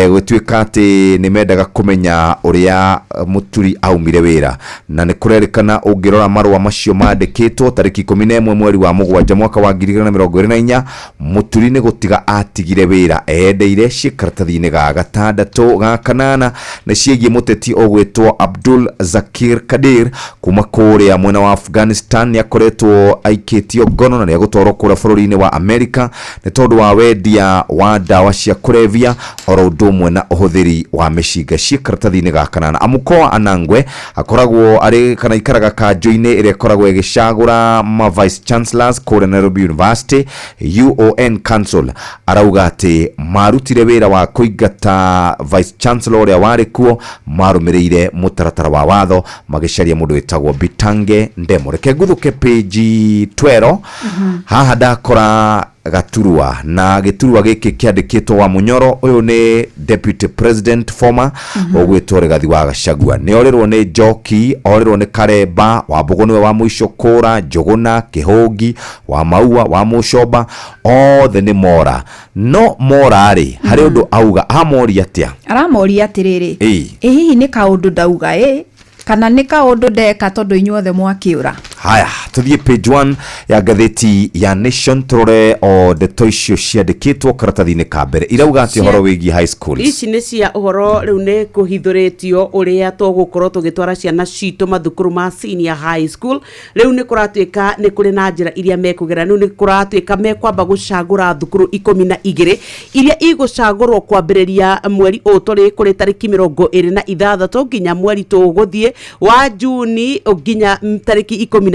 gũtuĩka atĩ nĩ mendaga kũmenya ũrĩa Muturi aumire wĩra, na nĩ kũrerĩkana ũngĩrora marũa macio macio mandĩkĩtwo tarĩki 11 mweri wa mũgwanja mwaka wa 2024. Mũturi nĩ gũtiga atigire wĩra eyendeire ciĩ karatathi-inĩ ga gatandatũ. Ga kanana nĩ ciĩgiĩ mũteti ũgwĩtwo Abdul Zakir Kadir kuma kũrĩa mwena wa Afghanistan. Nĩ akoretwo aikĩtio ngono na nĩ agũtwarwo kũrĩa bũrũri-inĩ wa America nĩ tondũ wa wendia wa ndawa cia kũrebia oro ũndũ ũmwe na ũhũthĩri wa mĩcinga ciĩ karatathi-inĩ ga kanana. Amukoa Anangwe akoragwo arĩ kana ikaraga kanjũ-inĩ ĩrĩa ĩkoragwo ĩgĩcagũra ma vice chancellors kũrĩa Nairobi University, UON Council, arauga atĩ marutire wĩra wa kũingata vice chancellor ũrĩa warĩ kuo marũmĩrĩire mũtaratara wa watho magĩcaria mũndũ wĩtagwo Bitange Ndemo. Reke nguthũke page 12. Haha ndakora gaturwa na gĩturwa gĩkĩ kĩandĩkĩtwo wa Munyoro. Ũyũ nĩ deputy president former ũgwĩtwo Rigathi wa Gachagua. Nĩ orĩrwo nĩ Njoki, orĩrwo nĩ Karemba wa Mbũgũ, nĩwe wa mũico kũra, Njũgũna, Kĩhũngi, wa Maua, wa Mũcomba, othe nĩ mora. No mora rĩ, harĩ ũndũ auga, amoria atĩa? Aramoria atĩrĩrĩ, ĩ hihi nĩ kaũndũ ndauga ĩ kana nĩ kaũndũ ndeka tondũ inyuothe mwakĩũra? Haya, tuthiĩ page 1 ya ngathĩti ya Nation tũrore o ndeto icio ciandĩkĩtwo karatathi-inĩ ka mbere irauga atĩ ũhoro wĩgiĩ high schools. Ici nĩ cia ũhoro rĩu nĩ kũhithũrĩtio ũrĩa tũgũkorwo tũgĩtwara ciana citũ mathukuru ma senior high school. Rĩu nĩ kũratuĩka nĩ kũrĩ na njĩra iria mekũgera. Rĩu nĩ kũratuĩka mekwamba gũcagũra thukuru 12 iria igũcagũrwo kwambĩrĩria mweri ũyũ tũrĩ kũrĩ tarĩki 26 nginya mweri tũgũthiĩ wa Juni nginya tarĩki 15.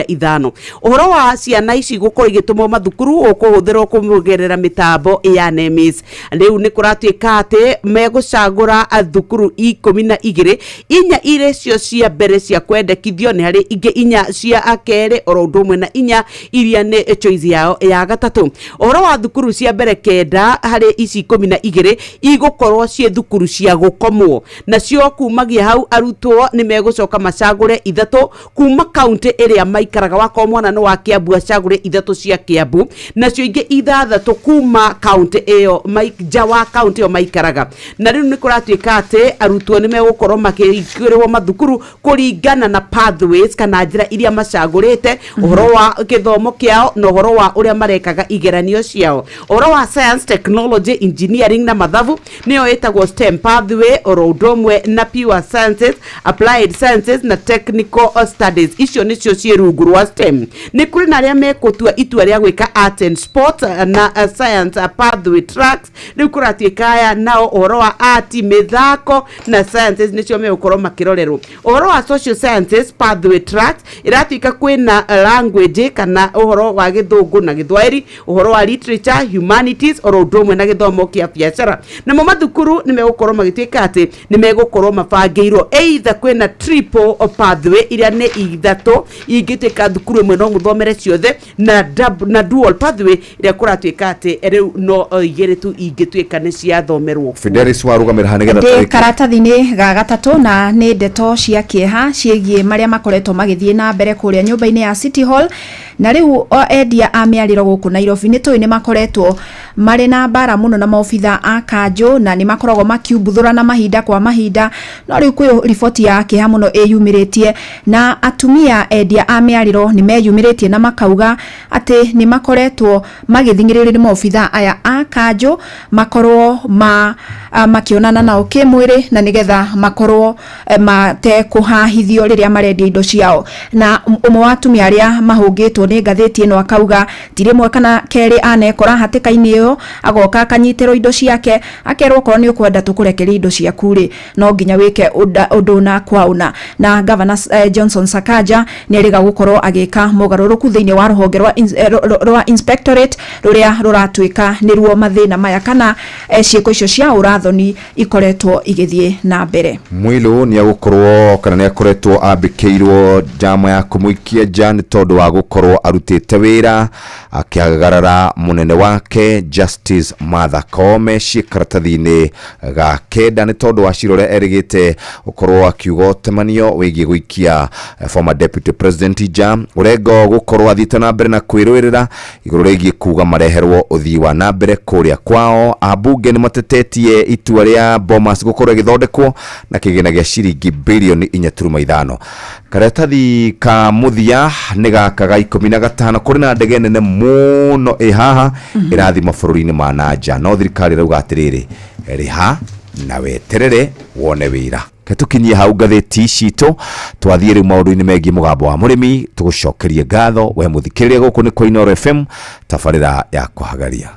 Ũhoro wa ciana ici gũkorwo igĩtũmwo mathukuru ũkũhũthĩrwo kũgerera mĩtambo ya NEMIS. Rĩu nĩ kũratuĩka atĩ megũcagũra thukuru 12, inya irĩ cio cia mbere cia kwendekithio, nĩ harĩ ingĩ inya cia kerĩ oro ũndũ ũmwe na inya iria nĩ choice yao ya gatatũ. Ũhoro wa thukuru cia mbere kenda harĩ ici 12 igũkorwo ciĩ thukuru cia gũkomwo, nacio kumagia hau arutwo nĩ megũcoka macagũre ithatũ kuma kaunti ĩrĩa maikaraga. Wakorwo mwana nĩ wa Kiambu acagũre ithatũ cia Kiambu, nacio ingĩ ithathatũ kuma kaunti ĩyo nja wa kaunti ĩyo maikaraga. Na rĩu nĩ kũratuĩka atĩ arutwo nĩ megũkorwo makĩingĩrwo mathukuru kũringana na pathways kana njĩra iria macagũrĩte, ũhoro wa gĩthomo kĩao na ũhoro wa ũrĩa marekaga igeranio ciao. Ũhoro wa science, technology, engineering na mathabu nĩyo ĩtagwo STEM pathway, oro ũndũ ũmwe na pure sciences, applied sciences na technical studies, icio nĩcio ciĩ rungu rwa STEM. Nĩ kũrĩ na arĩa mekũtua itua rĩa gwĩka art and sport na science pathway tracks. Rĩu kũratuĩka aya nao ũhoro wa art, mĩthako na sciences nĩcio megũkorwo makĩrorerwo. Ũhoro wa social sciences pathway tracks ĩratuĩka kwĩna language kana ũhoro wa gĩthũngũ na gĩthwaĩri, ũhoro wa literature, humanities oro ũndũ ũmwe na gĩthomo kĩa biacara. Namo mathukuru nĩ megũkorwo magĩtuĩka atĩ nĩ megũkorwo mabangĩirwo either kwĩna triple pathway iria nĩ ithatũ ingĩtuĩka thukuru ĩmwe no mũthomere ciothe, na na dual pathway ĩrĩa kũratuĩka atĩ rĩu no igĩrĩ tu ingĩtuĩka nĩ ciathomerwo. Fidelis warũgamĩra ha nĩgetha ndĩ tũrĩkie? Karatathi-inĩ ga gatatũ na nĩ ndeto cia kĩeha ciĩgiĩ marĩa makoretwo magĩthiĩ na mbere kũrĩa nyũmba-inĩ ya City Hall. Na rĩu o endia a mĩarĩro gũkũ Nairobi nĩ tũĩ nĩ makoretwo marĩ na mbara mũno na maobitha a kanjũ na nĩ makoragwo makiumbuthũrana mahinda kwa mahinda, no rĩu kwĩ riboti ya kĩeha mũno ĩyumĩrĩtie na atumia endia a mĩarĩro nĩ meyumĩrĩtie na makauga atĩ nĩ makoretwo magĩthing'ĩrĩrio nĩ maobitha aya a kanjũ makorwo makĩonana nao kĩmwĩrĩ na nĩgetha makorwo matekũhahithio rĩrĩa marendia indo ciao. Na ũmwe wa atumia arĩa mahũngĩtwo nĩ ngathĩti ĩno akauga ti rĩmwe kana kerĩ anekora hatĩka-inĩ ĩyo, agoka akanyitĩrwo indo ciake, akerwo okorwo nĩ ũkwenda tũkũrekerie indo ciaku rĩ, no nginya wĩke ũndũ na kwa ũna. Na Governor Johnson Sakaja nĩ erĩga gũkorwo agĩka mogarũrũku thĩinĩ wa rũhonge rwa inspectorate rũrĩa rũratuĩka nĩruo mathĩna maya kana ciĩko icio cia ũrathoni ikoretwo igĩthiĩ na mbere. Mwilu nĩ agũkorwo kana nĩ akoretwo ambĩkĩirwo njama ya kũmũikia nja nĩ tondũ wa gũkorwo arutĩte wĩra akĩagarara mũnene wake Justice Martha Koome ciĩ karatathi-inĩ ga kenda nĩ tondũ wa cira ũrĩa erĩgĩte gũkorwo akiuga ũtemanio wĩgiĩ gũikia former deputy president Juja Orengo gũkorwo athiĩte na mbere na kwĩrũĩrĩra igũrũ rĩgiĩ kuga mareherwo ũthii wa na mbere kũrĩa kwao. Ambunge nĩ matetetie itua rĩa Bomas gũkorwo ĩgĩthondekwo na kĩgĩna gĩa ciringi bilioni 4.5. Karatathi ka mũthia nĩ gaka ga 15 kũrĩ na ndege nene mũno ĩ haha ĩrathiĩ mabũrũri-inĩ ma nanja, no thirikari ĩrauga atĩrĩrĩ, rĩha na weterere wone wĩra. Ketukinyie hau ngathĩti citũ, twathiĩ rĩu maũndũ-inĩ megiĩ mũgambo wa mũrĩmi. Tũgũcokerie ngatho we mũthikĩrĩria, gũkũ nĩ kwa Inooro FM, tabarĩra ya kũhagaria.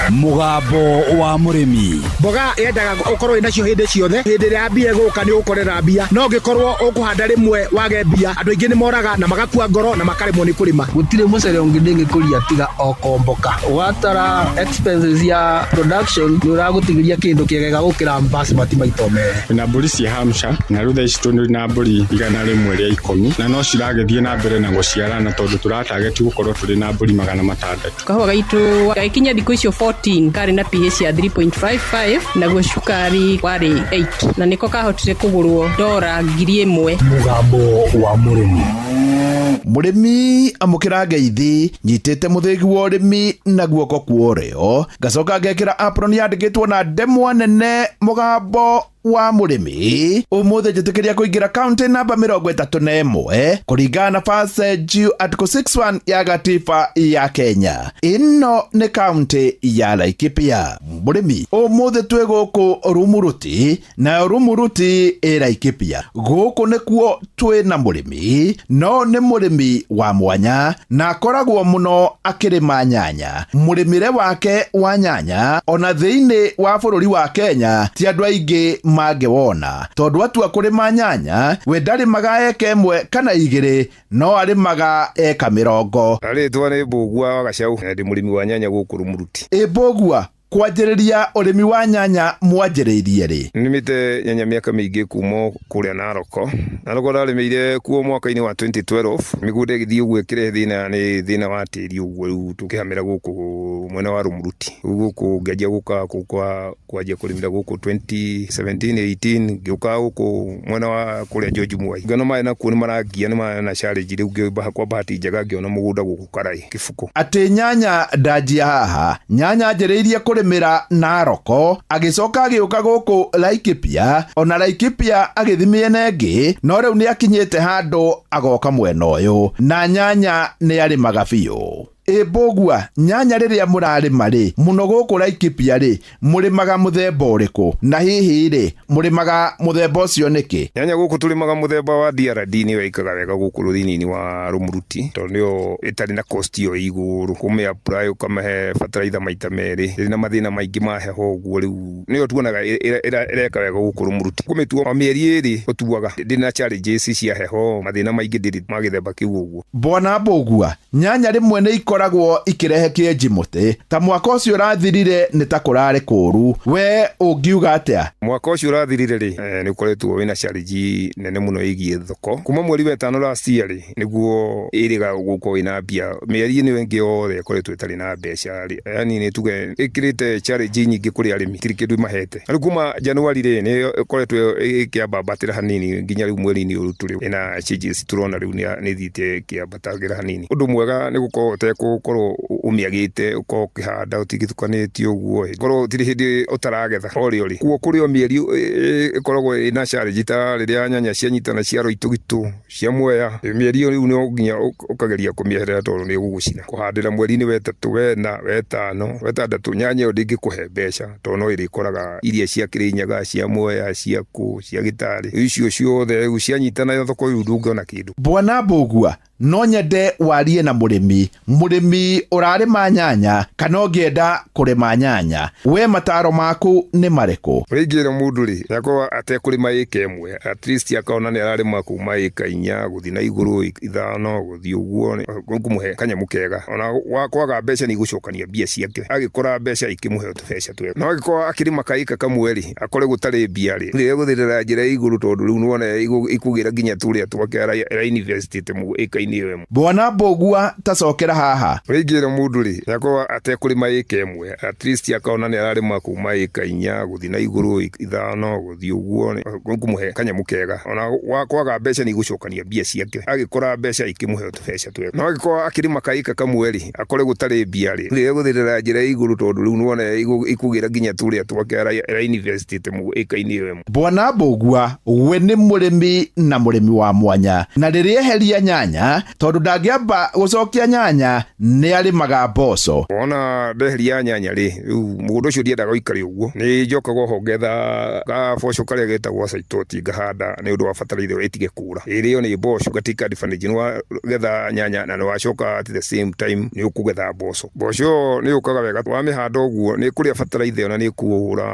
Mũgambo wa mũrĩmi. Mboga yendaga ũkorwo wĩnacio hĩndĩ ciothe, hĩndĩ ĩrĩa yambie gũka nĩ ũgũkorera mbia, no ũngĩkorwo ũkũhanda rĩmwe wage mbia, andũ aingĩ nĩ moraga na magakua ngoro na makaremwo nĩ kũrĩma. Gũtirĩ mũcere ũngĩ ndĩngĩkũria tiga o komboka. Ũgatara expenses ya production nĩ ũragũtigĩria kĩndũ kĩega gũkĩra basmati maita merĩ. Na mbũri cia Hampshire na rĩu thaa ici tũrĩ na mbũri 110 na no ciragĩthiĩ na mbere na gũciarana tondũ tũratageti gũkorwo tũrĩ na mbũri 600. Kahũa gaitũ gagĩkinya thikũ icio 14 karĩ na pH ya 3.55 naguo cukari warĩ 8 na nĩko kahotire kũgũrwo dora 1000. Mũgambo wa mũrĩmi. Mũrĩmi amũkĩra ngeithi, nyitĩte mũthĩgi wa ũrĩmi na guoko kwa ũrĩo, ngacoka ngekĩra apron yandĩkĩtwo na ndemwa nene mũgambo wa mũrĩmi. Ũmũthĩ njĩtĩkĩria kũingĩra kaunti namba 31 kũringana na First Due Article 61 ya gatiba ya Kenya. Ĩno nĩ kaunti ya Laikipia. Mũrĩmi, ũmũthĩ twĩ gũkũ Rumuruti, nayo Rumuruti ĩ Laikipia. Gũkũ nĩkuo twĩ na mũrĩmi, no nĩ mũrĩmi wa mwanya na akoragwo mũno akĩrĩma nyanya. Mũrĩmĩre wake wa nyanya ona thĩinĩ wa bũrũri wa Kenya ti andũ aingĩ mangĩwona, tondũ atua kũrĩma nyanya we ndarĩmaga eka ĩmwe kana igĩrĩ, no arĩmaga eka 20. Rĩtwa nĩ Mbũgua wa Gacau, na ndĩ mũrĩmi wa nyanya gũkũ Rumuruti. Ĩ Mbũgua, kwanjĩrĩria ũrĩmi wa nyanya mwanjĩrĩirie rĩ? Nĩmĩte nyanya mĩaka mĩingĩ kuma kũrĩa Naroko. Naroko ndarĩmĩire kuo mwaka-inĩ wa 2012. Mĩgũnda ĩgĩthiĩ ũguo ĩkĩrehe thĩna, nĩ thĩna wa tĩri ũguo, rĩu tũkĩhamĩra gũkũ mwena wa Rumuruti. Rĩu gũkũ ngĩanjia gũka gũkũ kwanjia kũrĩmĩra gũkũ 2017-18, ngĩũka gũkũ mwena wa kũrĩa George Mwai. Ngĩona maĩ nakuo nĩ marangia, nĩ maĩ na challenge, rĩu ngĩamba kwa bahati njega ngĩona mũgũnda gũkũ Karai Kĩbukũ. Atĩ nyanya ndanjia haha, nyanya njĩrĩirie kũrĩmĩra Naroko, agĩcoka agĩũka gũkũ Laikipia, ona Laikipia agĩthiĩ mĩena ĩngĩ, no rĩu nĩ akinyĩte handũ agoka mwena ũyũ, na nyanya nĩ arĩmaga biũ. Ĩ Mbũgua, nyanya rĩrĩa mũrarĩma rĩ, mũno gũkũ Laikipia rĩ, mũrĩmaga mũthemba ũrĩkũ? Na hihi rĩ, mũrĩmaga mũthemba ũcio nĩkĩ? Nyanya gũkũ tũrĩmaga mũthemba wa DRD, nĩyo ĩkaga wega gũkũ rũrĩrĩ-inĩ wa Rumuruti, tondũ nĩyo ĩtarĩ na cost ĩyo ĩ igũrũ. Kũmĩ apply ũkamahe fertilizer maita merĩ, ĩrĩ na mathĩna maingĩ ma heho ũguo, rĩu nĩyo tuonaga ĩreka wega gũkũ Rumuruti. Kũmĩtua o mĩeri ĩrĩ ũtuaga, ndĩrĩ na challenges cia heho, mathĩna maingĩ ndĩrĩ ma gĩthemba kĩu ũguo. Bwana Mbũgua, nyanya rĩmwe nĩ ikoragwo ikĩrehe kĩenji mũtĩ, ta mwaka ũcio ũrathirire nĩ ta kũrarĩ kũũru, we ũngiuga atĩa? Mwaka ũcio ũrathirire rĩ, nĩ ũkoretwo wĩna challenge nene mũno ĩgiĩ thoko. Kuma mweri wa ĩtano last year rĩ, nĩguo ĩrĩga gũkorwo ĩna mbia, mĩeri ĩno ĩngĩ yothe ĩkoretwo ĩtarĩ na mbeca rĩ, yani nĩ tuge ĩkĩrĩte challenge nyingĩ kũrĩ arĩmi, tirĩ kĩndũ ĩmahete. Na rĩu kuma January rĩ, nĩ ĩkoretwo ĩkĩambambatĩra hanini nginya rĩu mweri-inĩ ũyũ tũrĩ, ĩna changes tũrona rĩu nĩ ĩthiĩte ĩkĩambatagĩra hanini. Ũndũ mwega nĩ gũkorwo ũtegũkorwo ũmĩagĩte, ũkorwo ũkĩhanda ũtigithũkanĩtie ũguo, ũkorwo gũtirĩ hĩndĩ ũtaragetha o rĩ o rĩ. Kuo kũrĩ o mĩeri ĩkoragwo ĩna challenge ta rĩrĩa nyanya cianyitana cia Roitũgitũ, cia Mwea, mĩeri ĩyo rĩu no nginya ũkageria kũmĩeherera tondũ nĩ ĩgũgũcina. Kũhandĩra mweri-inĩ wa ĩtatũ, wena, wetano, wetandatũ, nyanya ĩyo ndĩngĩkũhe mbeca tondũ no ĩrĩkoraga iria cia Kĩrĩnyaga, cia Mwea, cia kũ, cia Gĩtarĩ, icio ciothe rĩu cianyitana thoko rĩu ndũngĩona kĩndũ. Bwana Mbũgua, no nyende warie na mũrĩmi, mũrĩmi ũrarĩma nyanya kana ũngĩenda kũrĩma nyanya, we mataro maku nĩ marĩkũ? Ũrĩa ingĩra mũndũ rĩ, akorwo atekũrĩma ĩka ĩmwe, at least akona nĩ ararĩma kuma ĩka 4 gũthiĩ na igũrũ, 5 gũthiĩ ũguo, ngũmũhe kanyamũ kega. Ona kwaga mbeca nĩ igũcokania mbia ciake, agĩkora mbeca ikĩmũhe tũbeca twega. No angĩkorwo akĩrĩma kaĩka kamwe rĩ, akore gũtarĩ mbia rĩ, rĩrĩa gũthĩrĩra njĩra ya igũrũ, tondũ rĩu nĩwona ikũgĩra nginya tũrĩa twake ara investĩte ĩka-inĩ ĩka-inĩ ĩyo ĩmwe. Bwana Mbũgua tacokera haha. Ũrĩa ingĩra mũndũ rĩ, akorwo atekũrĩma ĩka ĩmwe, at least akona nĩ ararĩma kuma ĩka 4 gũthiĩ na igũrũ, 5 gũthiĩ ũguo, ngũmũhe kanyamũ kega. Ona kwaga mbeca nĩ igũcokania mbia ciake, agĩkora mbeca ikĩmũhe tũbeca twega. No angĩkorwo akĩrĩma kaĩka kamwe rĩ, akore gũtarĩ mbia rĩ, rĩrĩa gũthĩrĩra njĩra ya igũrũ, tondũ rĩu nĩwona ikũgĩra nginya tũrĩa twake ara investĩte ĩka-inĩ ĩyo ĩmwe. Bwana Mbũgua we nĩ mũrĩmi na mũrĩmi wa mwanya, na rĩrĩa eheria nyanya, tondũ ndangĩamba gũcokia nyanya, nĩ arĩmaga mboco. Wona ndeheria nyanya rĩ, rĩu mũgũnda ũcio ndiendaga ũikare ũguo, nĩ njokaga oho ngetha gaboco karĩa getagwo saitoti ngahanda nĩ ũndũ wa bataraitha ĩyo ĩtige kũra. Ĩrĩo nĩ mboco, ngatake advantage, nĩ wagetha nyanya na nĩ wacoka at the same time nĩ ũkũgetha mboco. Mboco ĩyo nĩ yũkaga wega, wamĩhanda ũguo nĩ ĩkũrĩa bataraitha ĩyo na nĩ ĩkũhũra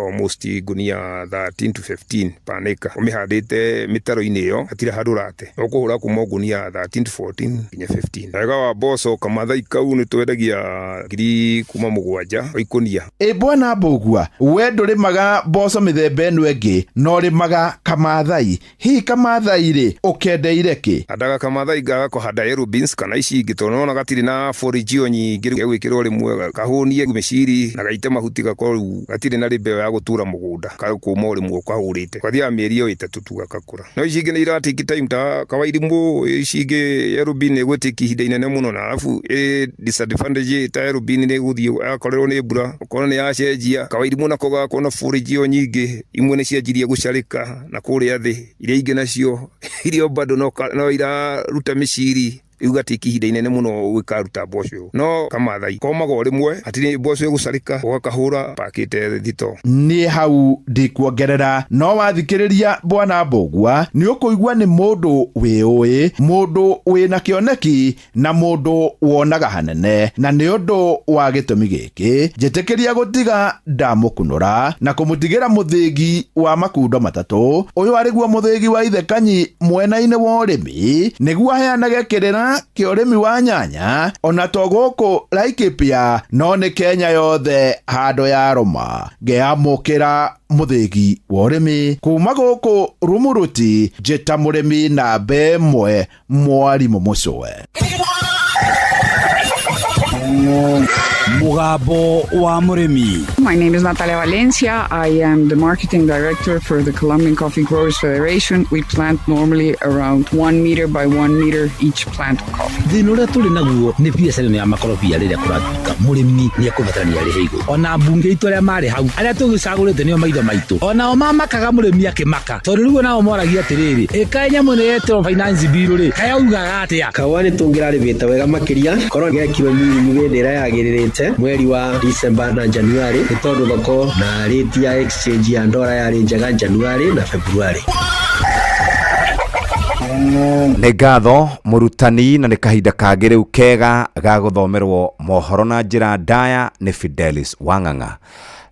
almost ngunia 13 to 15 per acre. Ũmĩhandĩte mĩtaro-inĩ ĩyo, hatirĩ handũ ũrate, ũkũhũra kuma ngunia 13 to 14 nginya 15. Wega wa mboco kamathai kau nĩ twendagia ngiri kuma 7 o ikũnia. Ĩ Bwana Mbũgua, we ndũrĩmaga mboco mĩthemba ĩno ĩngĩ, no ũrĩmaga kamathai. Hihi kamathai rĩ, ũkendeire kĩ? Handaga kamathai ngaga kũhanda yellow beans kana ici ingĩ, tondũ nĩwona gatirĩ na forage ĩyo nyingĩ, rĩu gegwĩkĩrwo rĩmwe kahũnie mĩciri na gaite mahuti, gakorwo rĩu gatirĩ na rĩmbe ĩyo ya gũtura mũgũnda, kũma o rĩmwe ũkahũrĩte, gathiaga mĩeri o 3 tu gakakũra. No ici ingĩ nĩ iratake time ta kawairimũ, ici ingĩ yellow bean nĩ ĩgũtake ihinda inene mũno, na arabu ĩ disadvantage ta yellow bean nĩ ĩgũthiĩ yakorerwo nĩ mbura, ũkona nĩ yacenjia. Kawairimũ nako gagakorwo na forage ĩyo nyingĩ, imwe nĩ cianjirie gũcarĩka na kũrĩa thĩ, iria ingĩ nacio iria bado no iraruta mĩciri, rĩu gatake ihinda inene mũno gũkaruta mboco ĩyo. No kamathai komaga o rĩmwe, hatirĩ mboco ĩgũcarĩka, ũgakahũra pakĩte thito. Niĩ hau ndikuongerera, no wathikĩrĩria Bwana Mbũgua nĩ ũkũigua nĩ mũndũ wĩũĩ, mũndũ wĩna kĩoneki na mũndũ wonaga hanene, na nĩ ũndũ wa gĩtũmi gĩkĩ njĩtĩkĩria gũtiga ndamũkunũra na kũmũtigĩra mũthĩgi wa makundo matatũ. Ũyũ arĩguo mũthĩgi wa ithe Kanyi mwena-inĩ wa ũrĩmi, nĩguo aheanage kĩrĩra kĩa ũrĩmi wa nyanya, ona to gũkũ Laikipia no nĩ Kenya yothe handũ ya rũma. Ngĩamũkĩra mũthĩgi wa ũrĩmi kuma gũkũ Rumuruti, njĩta mũrĩmi namba 1 mwarimũ Mũcũwe. Mugambo wa mũrĩmi. My name is Natalia Valencia. I am the marketing director for the Colombian Coffee Growers Federation. We plant normally around 1 meter by 1 meter each plant of coffee. Thĩna ũrĩa tũrĩ naguo nĩ biacara ĩno ya makorobia rĩrĩa kũratuĩka mũrĩmi nĩ ekũbatarania arĩhe igũrũ. Ona mbunge itũ arĩa marĩ hau, arĩa tũgĩcagũrĩte nĩo maitho maitũ, onao mamakaga mũrĩmi akĩmaka, tondũ rĩu onao moragia atĩrĩrĩ, ĩkaĩ nyamũ ĩno yetĩrwo finance bill rĩ, kaĩ augaga atĩa? Kahũa nĩ tũngĩrarĩmĩte wega makĩria korwo gekirwo mĩrimũ hĩndĩ ĩrĩa yagĩrĩrĩte mweri wa December na January, nĩ tondũ thoko na rate ya exchange ya ndora yarĩ njega January na February. Nĩ ngatho mũrutani, na nĩ kahinda kangĩ rĩu kega ga gũthomerwo mohoro na njĩra ndaya nĩ Fidelis Wang'ang'a.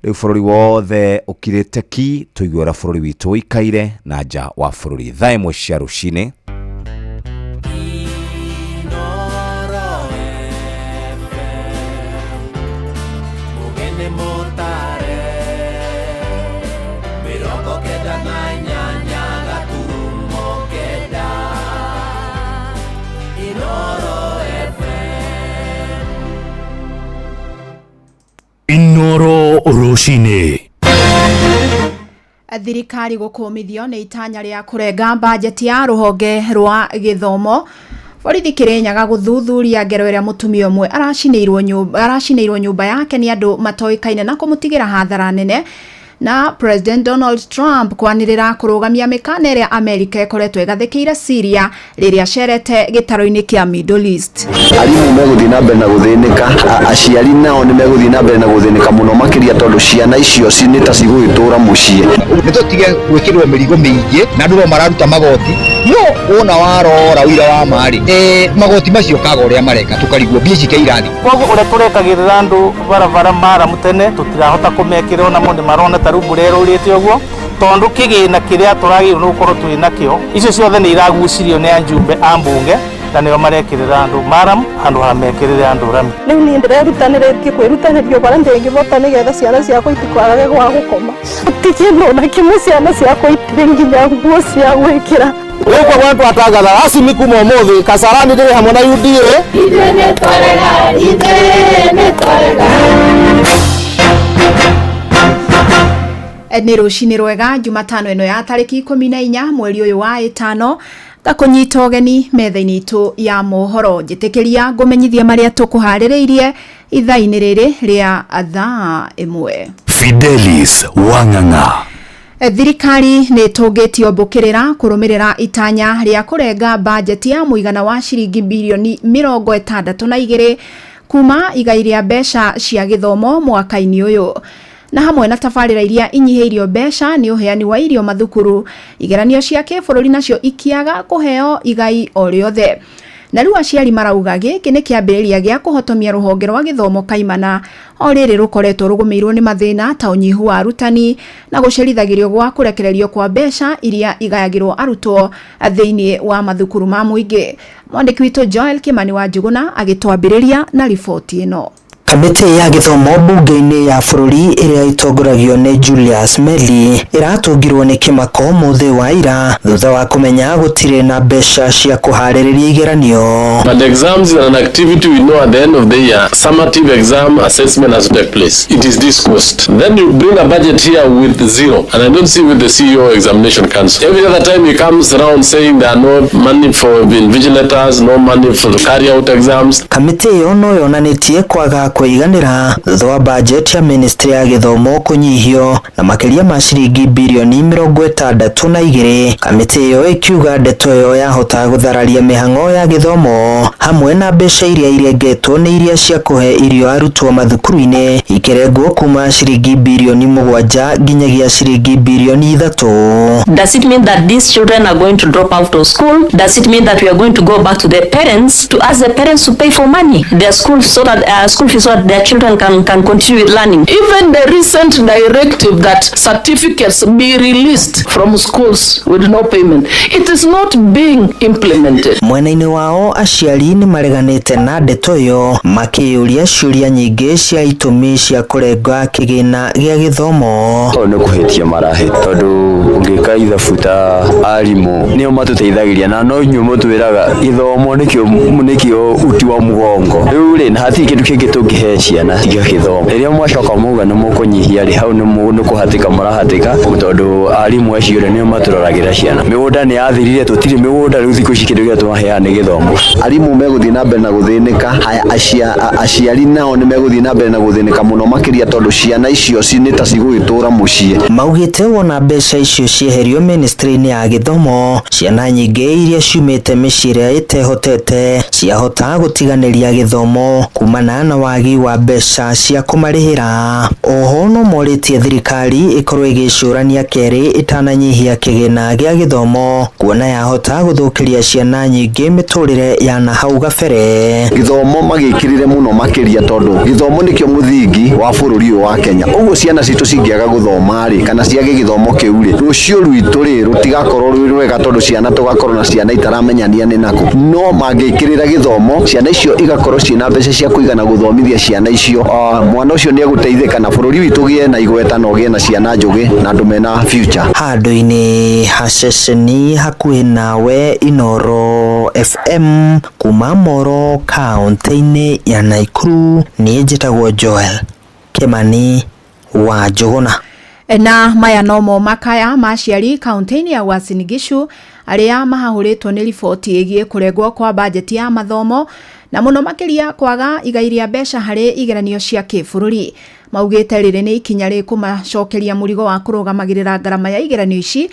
Rĩu bũrũri wothe ũkirĩte ki, tũigue ũrĩa bũrũri witũ ũikaire na nja wa bũrũri. Thaa 1 cia rũcinĩ. Inoro rũcinĩ. Thirikari gũkũmithio nĩ itanya rĩa kũrenga bajeti ya rũhonge rwa gĩthomo. Borithi Kĩrĩnyaga gũthuthuria ngero ĩrĩa mũtumia ũmwe aracinĩirwo nyũmba yake nĩ andũ matoĩkaine na kũmũtigĩra hathara nene. Na President Donald Trump kwanĩrĩra kũrũgamia mĩkana ĩrĩa Amerika ĩkoretwo ĩgathĩkĩire Syria rĩrĩa acerete gĩtaro-inĩ kĩa Middle East. Arimũ megũthiĩ na mbere na gũthĩnĩka, aciari nao nĩ megũthiĩ na mbere na gũthĩnĩka mũno makĩria tondũ ciana icio nĩ ta cigũgĩtũra mũciĩ. Nĩ tũtige gwĩkĩrwo mĩrigo mĩingĩ na andũ no mararuta magoti, no wona warora ũira wa ma-rĩ, magoti macio kaga ũrĩa mareka tũkarigwo mbia ici irathi. Koguo ũrĩa tũrekagĩrĩra andũ barabara maramu tene tũtirahota kũmekĩra, ona mo nĩ marona ta rĩu mbura ĩrũrĩte ũguo, tondũ kĩgĩna kĩrĩa tũragĩrĩirwo nĩ gũkorwo twĩ nakĩo, icio ciothe nĩ iragucirio nĩ anjumbe a mbunge na nĩo marekĩrĩra andũ maramu handũ ha mekĩrĩre andũ rami. Rĩu niĩ ndĩrerutanĩrĩtie kwĩrutanĩria barĩa ndĩngĩbota nĩgetha ciana ciakwa itikwagage gwa gũkoma. Gũtirĩ kĩndũ ona kĩmwe ciana ciakwa itirĩ nginya nguo cia gwĩkĩra. Gũkũ gwa twatangatha rasmi kuma ũmũthĩ Kasarani ndĩrĩ hamwe na UDA. Ithuĩ nĩ twarega, ithuĩ nĩ twarega. Nĩ rũcinĩ rwega Jumatano ĩno ya tarĩki 14 mweri ũyũ wa 5 ngakũnyita ũgeni metha-inĩ itũ ya mohoro. Njĩtĩkĩria ngũmenyithie marĩa tũkũharĩrĩirie ithaa-inĩ rĩrĩ rĩa thaa 1. Fidelis Wang'ang'a. Thirikari nĩ ĩtũngĩtio mbũkĩrĩra kũrũmĩrĩra itanya rĩa kũrenga bajeti ya mũigana wa ciringi birioni 62 kuma igai rĩa mbeca cia gĩthomo mwaka-inĩ ũyũ. Na hamwe na tabarĩra iria inyihĩirio mbeca nĩ ũheani wa irio mathukuru, igeranio cia kĩbũrũri nacio ikiaga kũheo igai o rĩothe. Na rĩu aciari marauga gĩkĩ nĩ kĩambĩrĩria gĩa kũhotomia rũhonge rwa gĩthomo kaimana o rĩrĩ rũkoretwo rũgũmĩirwo nĩ mathĩna ta ũnyihu wa arutani na gũcerithagĩrio gwa kũrekererio kwa mbeca iria igayagĩrwo arutwo thĩinĩ wa mathukuru ma mũingĩ. Mwandĩki witũ Joel Kimani wa Njuguna agĩtwambĩrĩria na riboti ĩno. Kamĩtĩ ya gĩthomo mbunge-inĩ ya bũrũri ĩrĩa ĩtongoragio nĩ Julius Melly ĩratũngirwo nĩ kĩmako mũthĩ wa ira thutha wa kũmenya gũtirĩ na mbeca cia kũharĩrĩria igeranio. But exams is an activity we know at the end of the year, summative exam assessment has to take place. It is this cost. Then you bring a budget here with zero, and I don't see with the CEO Examination Council. Every other time he comes around saying there are no money for the invigilators, no money for to carry out exams. Kamĩtĩ ĩyo no yonanĩtie kwaga kũiganĩra thutha wa bajeti ya ministry ya gĩthomo kũnyihio na makĩria ma ciringi birioni 62. Kamĩtĩ ĩyo ĩkiuga ndeto ĩyo yahota gũthararia mĩhang'o ya gĩthomo hamwe na mbeca iria irengetwo nĩ iria cia kũhe irio arutwo mathukuru-inĩ ikĩrengwo kuma ciringi birioni 7 nginyagia ciringi birioni 3. Does it mean that these children are going to drop out of school? Does it mean that we are going to go back to their parents to ask the parents to pay for money, their school, so that school fees, so that their children can continue with learning? Even the recent directive that certificates be released from schools with no payment, it is not being implemented. Mwena-inĩ wao aciari nĩ mareganĩte na ndeto ĩyo makĩyũria ciũria nyingĩ cia itũmi cia kũrenga kĩgĩna gĩa gĩthomo. Nĩ kũhĩtia marahĩ tondũ ũngĩka ithabu ta arimũ nĩo matũteithagĩria na no inyuĩ mũtwĩraga gĩthomo nĩkĩo uti wa mũgongo. Rĩu rĩ na hatirĩ kĩndũ kĩngĩ tũngĩhe ciana tiga gĩthomo. Rĩrĩa mwacoka mauga nĩ mũkũnyihia rĩ hau nĩ kũhatĩka mũrahatĩka tondũ arimũ acio rĩ nĩo matũroragĩra ciana. Mĩgũnda nĩ yathirire, tũtirĩ mĩgũnda rĩu thikũ ici kĩndũ kĩrĩa tũmaheaga nĩ gĩthomo. Arimũ megũthiĩ na mbere na gũthĩnĩka, aciari nao nĩ megũthiĩ na mbere na gũthĩnĩka mũno makĩria tondũ ciana icio nĩ ta cigũgĩtũra mũciĩ. Maugĩte wona mbeca icio cieherio ministry-inĩ ya gĩthomo, ciana nyingĩ iria ciumĩte mĩciĩ ĩrĩa ĩtehotete ciahota gũtiganĩria gĩthomo kumana na wagi wa mbeca cia kũmarĩhĩra. Oho no morĩtie thirikari ĩkorwo ĩgĩcũrania kerĩ ĩtananyihia kĩgĩna gĩa gĩthomo kuona yahota gũthũkĩria ciana nyingĩ mĩtũrĩre ya nahau gabere. Gĩthomo magĩkĩrĩre mũno makĩria tondũ gĩthomo nĩkĩo mũthingi wa bũrũri ũyũ wa Kenya. Ũguo ciana citũ cingĩaga gũthoma rĩ kana ciage gĩthomo kĩu rĩ, rũciũ rwitũ rĩ rũtigakorwo rwĩ rwega tondũ ciana tũgakorwo na ciana itaramenyania nĩ nakũ. No mangĩkĩrĩra gĩthomo ciana icio igakorwo ciĩna mbeca cia kũigana gũthomithia ciana icio, mwana ũcio nĩ egũteithĩka na bũrũri witũ ũgĩe na igweta na ũgĩe na ciana njũgĩ na andũ mena future. Handũ-inĩ ha ceceni hakuhĩ nawe Inoro FM kuma Moro kaũntĩ-inĩ ya Nakuru, niĩ njĩtagwo Joel Kimani wa Njuguna. Na maya nomo makaya ma aciari kaũntĩ-inĩ ya Uasin Gishu arĩa mahahũrĩtwo nĩ riboti ĩgiĩ kũrengwo kwa bajeti ya mathomo na mũno makĩria kwaga igai rĩa mbeca harĩ igeranio cia kĩbũrũri. Maugĩte rĩrĩ nĩ ikinya rĩkũmacokeria mũrigo wa kũrũgamagĩrĩra ngarama ya igeranio ici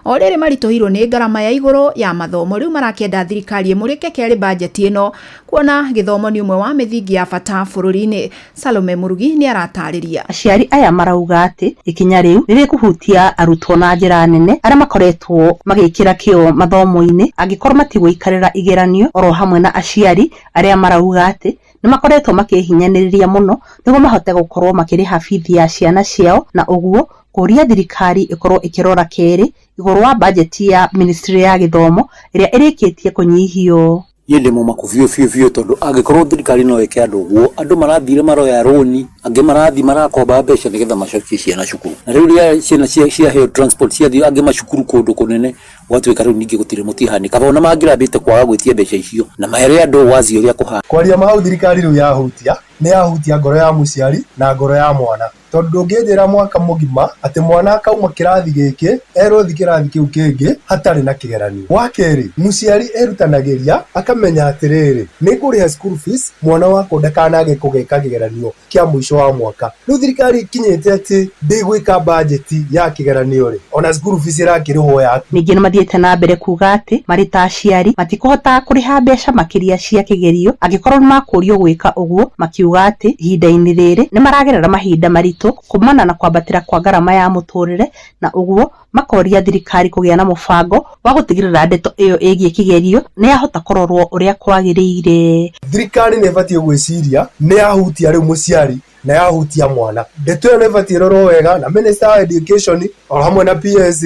o rĩrĩ maritũhirwo nĩ ngarama ya igũrũ ya mathomo. Rĩu marakĩenda thirikari ĩmũrĩke kerĩ bajeti ĩno kuona gĩthomo nĩ ũmwe wa mĩthingi ya bata bũrũri-inĩ. Salome Murugi nĩ aratarĩria. Aciari aya marauga atĩ ikinya rĩu nĩ rĩkũhutia arutwo na njĩra nene arĩa makoretwo magĩkĩra kĩo mathomo-inĩ angĩkorwo matigũikarĩra igeranio, oro hamwe na aciari arĩa marauga atĩ nĩ makoretwo makĩhinyanĩrĩria mũno nĩguo mahote gũkorwo makĩrĩha bithi ya ciana ciao, na ũguo kũria thirikari ĩkorwo ĩkĩrora kerĩ igũrũ wa bajeti ya ministry ya gĩthomo ĩrĩa ĩrĩkĩtie kũnyihio. Niĩ ndĩ mũmaku biũ biũ biũ tondũ angĩkorwo thirikari no ĩke andũ ũguo, andũ marathire maroya rũni, angĩ marathiĩ marakomba mbeca nĩgetha macokie ciana cukuru. Na rĩu rĩrĩa ciana ciaheo transport ciathiĩ angĩ macukuru kũndũ kũnene, gwatuĩka rĩu ningĩ gũtirĩ mũtihani. Kaba ona mangĩrambĩte kwaga gwĩtia mbeca icio na mere andũ wazi ũrĩa kũhana. Kwaria ma hau thirikari rĩu yahutia, nĩ yahutia ngoro ya mũciari na ngoro ya mwana. Tondũ ndũngĩnjĩra mwaka mũgima atĩ mwana akauma kĩrathi gĩkĩ erwo thiĩ kĩrathi kĩu kĩngĩ hatarĩ na kĩgeranio. Wa kerĩ, mũciari erutanagĩria akamenya atĩrĩrĩ, nĩ ngũrĩha school fees mwana wakwa ndakanage kũgeka kĩgeranio kĩa mũico wa mwaka. Rĩu thirikari ĩkinyĩte atĩ ndĩgwĩka bajeti ya kĩgeranio rĩ, ona school fees ĩrakĩrĩhwo ya. Ningĩ nĩmathiĩte na mbere kuga atĩ marĩ ta aciari matikũhota kũrĩha mbeca makĩria cia kĩgerio angĩkorwo nĩmakũrio gwĩka ũguo, makiuga atĩ ihinda-inĩ rĩrĩ nĩmaragerera mahinda maritũ kumana na kwambatĩra kwa ngarama ya mũtũrĩre, na ũguo makoria thirikari kũgĩa na mũbango wa gũtigĩrĩra ndeto ĩyo ĩgiĩ kĩgerio nĩyahota kũrorwo ũrĩa kwagĩrĩire. Thirikari nĩ ĩbatiĩ gwĩciria nĩ yahutia rĩu mũciari na yahutia mwana. Ndeto ĩyo nĩ ĩbatiĩ ĩrorwo wega na Minister wa Education o hamwe na PS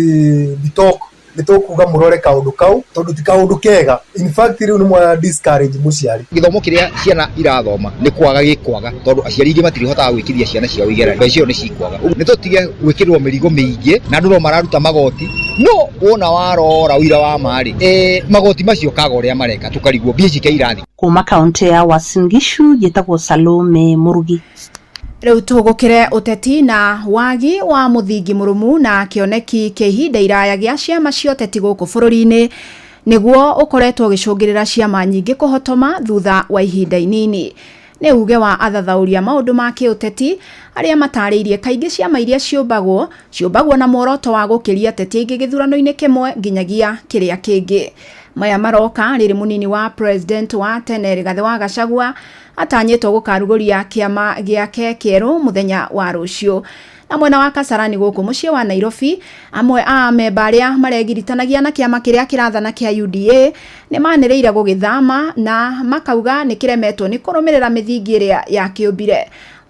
Bitok nĩ tũkuga mũrore kaũndũ kau tondũ ti kaũndũ kega. In fact rĩu nĩ mwa discourage mũciari. Gĩthomo kĩrĩa ciana irathoma nĩ kwaga gĩkwaga tondũ aciari aingĩ matirihotaga gwĩkithia ciana ciao igeranio, mbeca icio nĩ cikwaga. Nĩ tũtige gwĩkĩrĩrwo mĩrigo mĩingĩ na andũ no mararuta magoti, no wona warora ũira wa ma rĩ, magoti macio kaga ũrĩa mareka tũkarigwo mbia ici irathi. Kuma kaunti ya Uasin Gishu njĩtagwo Salome Murugi. Rĩu tũgũkĩre ũteti na wagi wa mũthingi mũrũmu na kĩoneki kĩa ihinda iraya gĩa ciama cia ũteti gũkũ bũrũri-inĩ nĩguo ũkoretwo ũgĩcũngĩrĩra ciama nyingĩ kũhotoma thutha wa ihinda inini. Nĩ uge wa athathaũria maũndũ ma kĩũteti arĩa matarĩirie kaingĩ ciama iria ciũmbagwo na muoroto wa gũkĩria ateti aingĩ gĩthurano-inĩ kĩmwe nginyagia kĩrĩa kĩngĩ. Maya maroka rĩrĩ mũnini wa president wa tene Rigathĩ wa Gachagua atanyĩtwo gũkarugũria kĩama gĩake kĩerũ mũthenya wa rũciũ. Na mwena wa Kasarani gũkũ mũciĩ wa Nairobi, amwe a amemba arĩa maregiritanagia na kĩama kĩrĩa kĩrathana kĩa UDA nĩ manĩrĩire gũgĩthama na makauga nĩ kĩremetwo nĩ kũrũmĩrĩra mĩthingi ĩrĩa yakĩũmbire.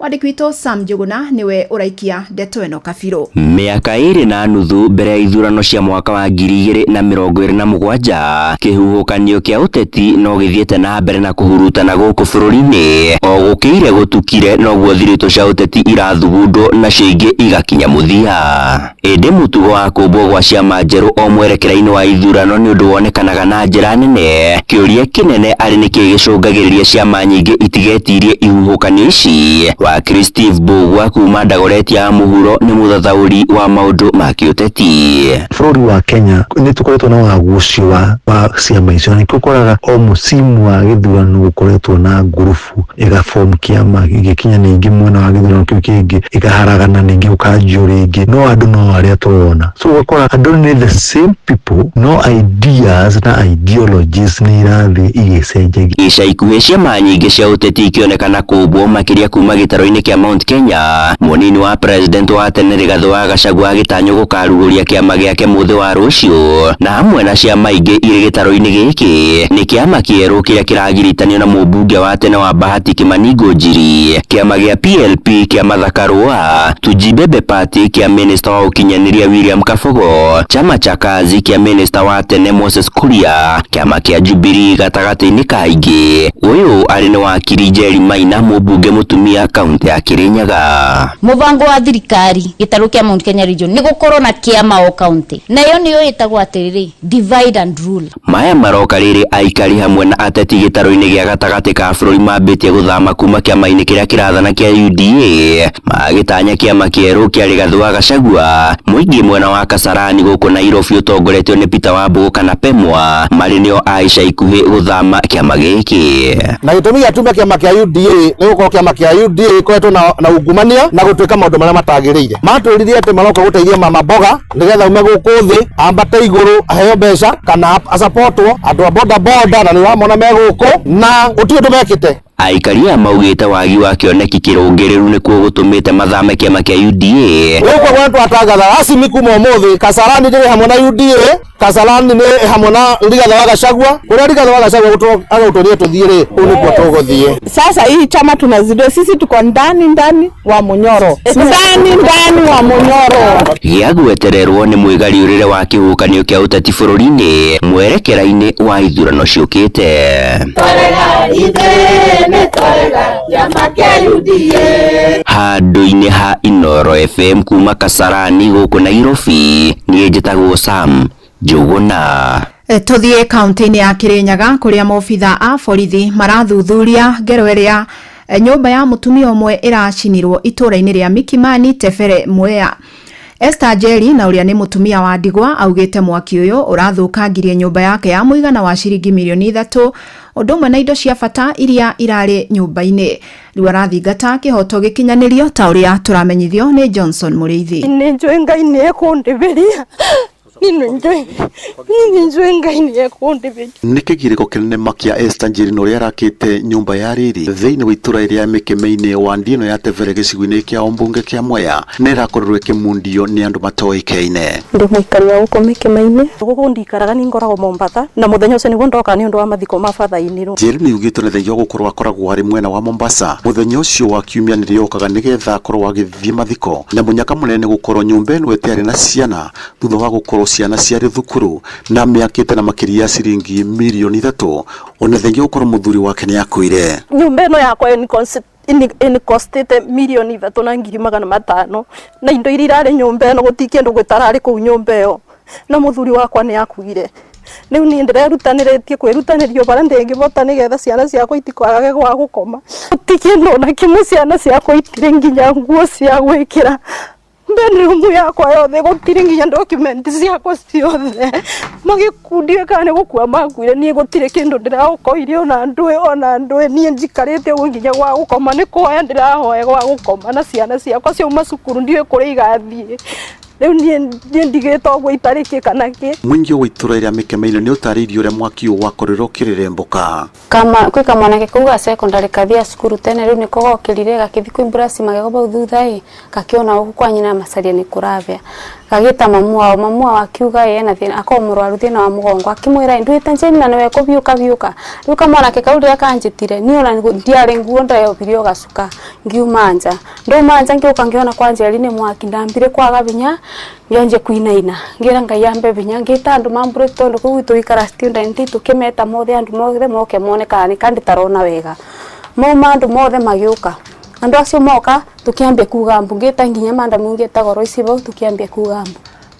Mwandĩki witũ Sam Njuguna nĩwe ũraikia ndeto ĩno kabirũ. Mĩaka 2.5 mbere ya ithurano cia mwaka wa 2027 kĩhuhũkanio kĩa ũteti no gĩthiĩte na mbere na kũhurutana gũkũ bũrũri-inĩ. O gũkĩire gũtukire noguo thiritũ cia ũteti irathugundwo nacio ingĩ igakinya mũthia. Ĩndĩ mũtugo wa kũmbwo gwa ciama njerũ o mwerekera-inĩ wa ithurano nĩ ũndũ wonekanaga na njĩra nene. Kĩũria kĩnene arĩ nĩkĩĩ gĩcũngagĩrĩria ciama nyingĩ itigetirie ihuhũkanio ici. Wakiri Steve Mbugua kuma Dagoretti ya mũhuro nĩ mũthathaũri wa maũndũ ma kĩũteti. Bũrũri wa Kenya nĩ tũkoretwo na wagucio wa ciama icio, na nĩkĩo ũkoraga o mũcimu wa gĩthurano gũkoretwo na ngurubu ĩgaform kĩama gĩgĩkinya ningĩ mwena wa gĩthurano kĩu kĩngĩ ĩkaharagana ningĩ gũkanjio rĩngĩ, no andũ no arĩa tũrona. So ũgakora andũ nĩ the same people, no ideas na ideologies nĩ irathiĩ igĩcenjagia. Ica ikuhĩ ciama nyingĩ cia ũteti ikĩonekana kũmbwo makĩria kuma gĩtaro-inĩ kĩa Mount Kenya. Mũnini wa president wa tene Rigathĩ wa Gachagua agĩtanywo gũkarugũria kĩama gĩake mũthĩ wa rũciũ, na hamwe na ciama ingĩ irĩ gĩtaro-inĩ gĩkĩ nĩ kĩama kĩerũ kĩrĩa kĩragiritanio na mũmbunge wa tene wa Bahati Kimani Ngunjiri, kĩama gĩa PLP kĩa Martha Karua, Tujibebe Party kĩa minister wa ũkinyanĩria William Kabogo, chama cha Kazi kĩa minister wa tene Moses Kuria, kĩama kĩa Jubilee gatagatĩ-inĩ ka ingĩ. Ũyũ arĩ nĩ wakiri Njeri Maina, mũmbunge mũtumia kaunti ya Kirinyaga. Mũbango wa thirikari gĩtarũ kĩa Mount Kenya region nĩ gũkorwo na kĩama o county, na ĩyo nĩyo ĩtagwo atĩrĩrĩ divide and rule. Maya maroka rĩrĩ aikari hamwe na ateti gĩtarũ-inĩ gĩa gatagatĩ ka bũrũri mambĩtie gũthama kuma kĩama-inĩ kĩrĩa kĩrathana kĩa UDA magĩtanya kĩama kĩerũ kĩa Rigathĩ wa Gachagua. Mũingĩ mwena wa Kasarani gũkũ Nairobi ũtongoretio nĩ Peter Wambũgũ kana Pemwa marĩ nĩo a ica ikuhĩ gũthama kĩama gĩkĩ. Na gĩtũmi gĩa tume kĩama kĩa UDA nĩ gũkorwo kĩama kĩa UDA gĩkoretwo na ungumania na gũtuĩka maũndũ marĩa matagĩrĩire. Matwĩrire atĩ maroka gũteithia mama mboga nĩgetha ume gũkũ thĩ ambate igũrũ aheo mbeca kana acapotwo andũ a boda boda, na nĩ ũramona me gũkũ na gũtirĩ ũndũ mekĩte. Aikari aya maugĩte wagi wa kĩoneki kĩrũngĩrĩru nĩkuo gũtũmĩte mathame kĩama kĩa UDA. Gũkũ gwetũ twatangatha rasmi kuma ũmũthĩ Kasarani ndĩrĩ hamwe na UDA, Kasarani nĩ hamwe na Rigathĩ wa Gachagua. Kũrĩa Rigathĩ wa Gachagua agũtũrie tũthiĩ rĩ, kũu nĩkuo tũgũthiĩ. Sasa hii chama tunazindua sisi, tuko ndani ndani wa Munyoro, ndani ndani wa Munyoro. Gĩa gwetererwo nĩ mwĩgariũrĩre wa kĩhuhũkanio kĩa ũteti bũrũri-inĩ mwerekera-inĩ wa ithurano ciũkĩte. Handũ-inĩ ha Inooro FM kuma Kasarani gũkũ Nairobi, niĩ njĩtagwo Sam Njũgũna. Tuthiĩ kaunti-inĩ ya Kirinyaga kũrĩa maobitha a borithi marathuthuria ngero ĩrĩa nyũmba ya mũtumia ũmwe ĩracinirwo itũũra-inĩ rĩa Mikimani Tebere Mwea. Esther Njeri na ũrĩa nĩ mũtumia wa ndigwa augĩte mwaki ũyũ ũrathũkangirie nyũmba yake ya mũigana wa ciringi mirioni 3 ũndũ ũmwe na indo cia bata iria irarĩ nyũmba-inĩ. Rĩu arathingata kĩhoto gĩkinyanĩrio ta ũrĩa tũramenyithio nĩ Johnson Mũrĩithi. Nĩ njũĩ Ngai nĩ ekũndĩbĩria. Nĩ kĩgirĩko kĩnene makia Esther Njeri na ũrĩa arakĩte nyũmba ya riri thĩinĩ wa itũra rĩa Mĩkĩmĩ-inĩ wa Ndino ya Tebere gĩcigo-inĩ kĩa ũmbunge kĩa Mwea nĩ ĩrakorirwo ĩkĩmundio nĩ andũ matoĩkaine. Ndi mũikari wa gũkũ Mĩkĩmĩ-inĩ gũkũ ndikaraga ni ngoragwo Mombatha na mũthenya ũcio nĩguo ndoka nĩ ũndũ wa mathiko ma batha-inĩ. Njeri nĩ yugĩtwo nĩ thengia wa gũkorwo akoragwo arĩ mwena wa Mombasa mũthenya ũcio wa kiumia nĩrĩokaga nĩgetha akorwo agĩthiĩ mathiko na mũnyaka mũnene gũkorwo nyũmba ĩno ĩtarĩ na ciana thutha wa gũkorwo ciana ciarĩ thukuru na mĩakĩte na makĩria ciringi mirioni 3 ona thengia gũkorwo mũthuri wake nĩ akuire. Nyũmba ĩno yakwa ĩnikostĩte mirioni 3 na ngiri 500 na indo iria irarĩ nyũmba ĩno gũtirĩ kĩndũ gĩtararĩ kũu nyũmba ĩyo na mũthuri wakwa nĩ akuire. Rĩu niĩ ndĩrerutanĩrĩtie kwĩrutanĩrio barĩa ndĩngĩbota nĩgetha ciana ciakwa itikwagage gwa gũkoma. Gũtirĩ kĩndũ ona kĩmwe ciana ciakwa itirĩ nginya nguo cia gwĩkĩra. Bedroom yakwa yothe gũtirĩ nginya document ciakwa ciothe magĩkundio kana nĩ gũkua makuire niĩ gũtirĩ kĩndũ ndĩraũkoire ona ndũĩ niĩ njikarĩte ũguo nginya gwa gũkoma nĩ kũhoya ndĩrahoya gwa gũkoma na ciana ciakwa ciauma cukuru ndiũĩ kũrĩa igathiĩ. Rĩu niĩ ndigĩte ũguo itarĩ kĩ kana kĩ. Mũingĩ wa itũra rĩa Mĩkĩmĩ-inĩ nĩ ũtarĩirie ũrĩa mwaki ũyũ wakorirwo ũkĩrĩrĩmbũka. Kama kwĩ kamwanake kau ga secondary kathia cukuru tene rĩu nĩko gokĩrire gakĩthiĩ kwĩ mburaci magego bau thutha ĩ gakĩona gũkũ kwa nyina macaria nĩ kũravĩa gagĩta mamu wao akiuga ena thĩna akorwo mũrwaru thĩna wa mũgongo akĩmwĩra nduĩte Njeri na nĩwe kũbiũka biũka. Rĩu kamwanake kau rĩrĩa kanjĩtire niĩ ona ndiarĩ nguo ndeyobirie o gacuka ngiuma nja ndauma nja ngĩũka ngĩona kwa Njeri nĩ mwaki ndambire kwaga binya ngĩanjia kuinaina ngĩra Ngai ambe binya ngĩta andũ mambũre tondũ kũu gwitũ gũikara student tũkĩmeta mothe andũ mothe moke mone kana nĩ kandi tarona wega mauma andũ mothe magĩũka andũ acio moka tukiambia kuga mbu ngĩta nginya manda ngĩta goro ici bau tukiambia kuga mbu.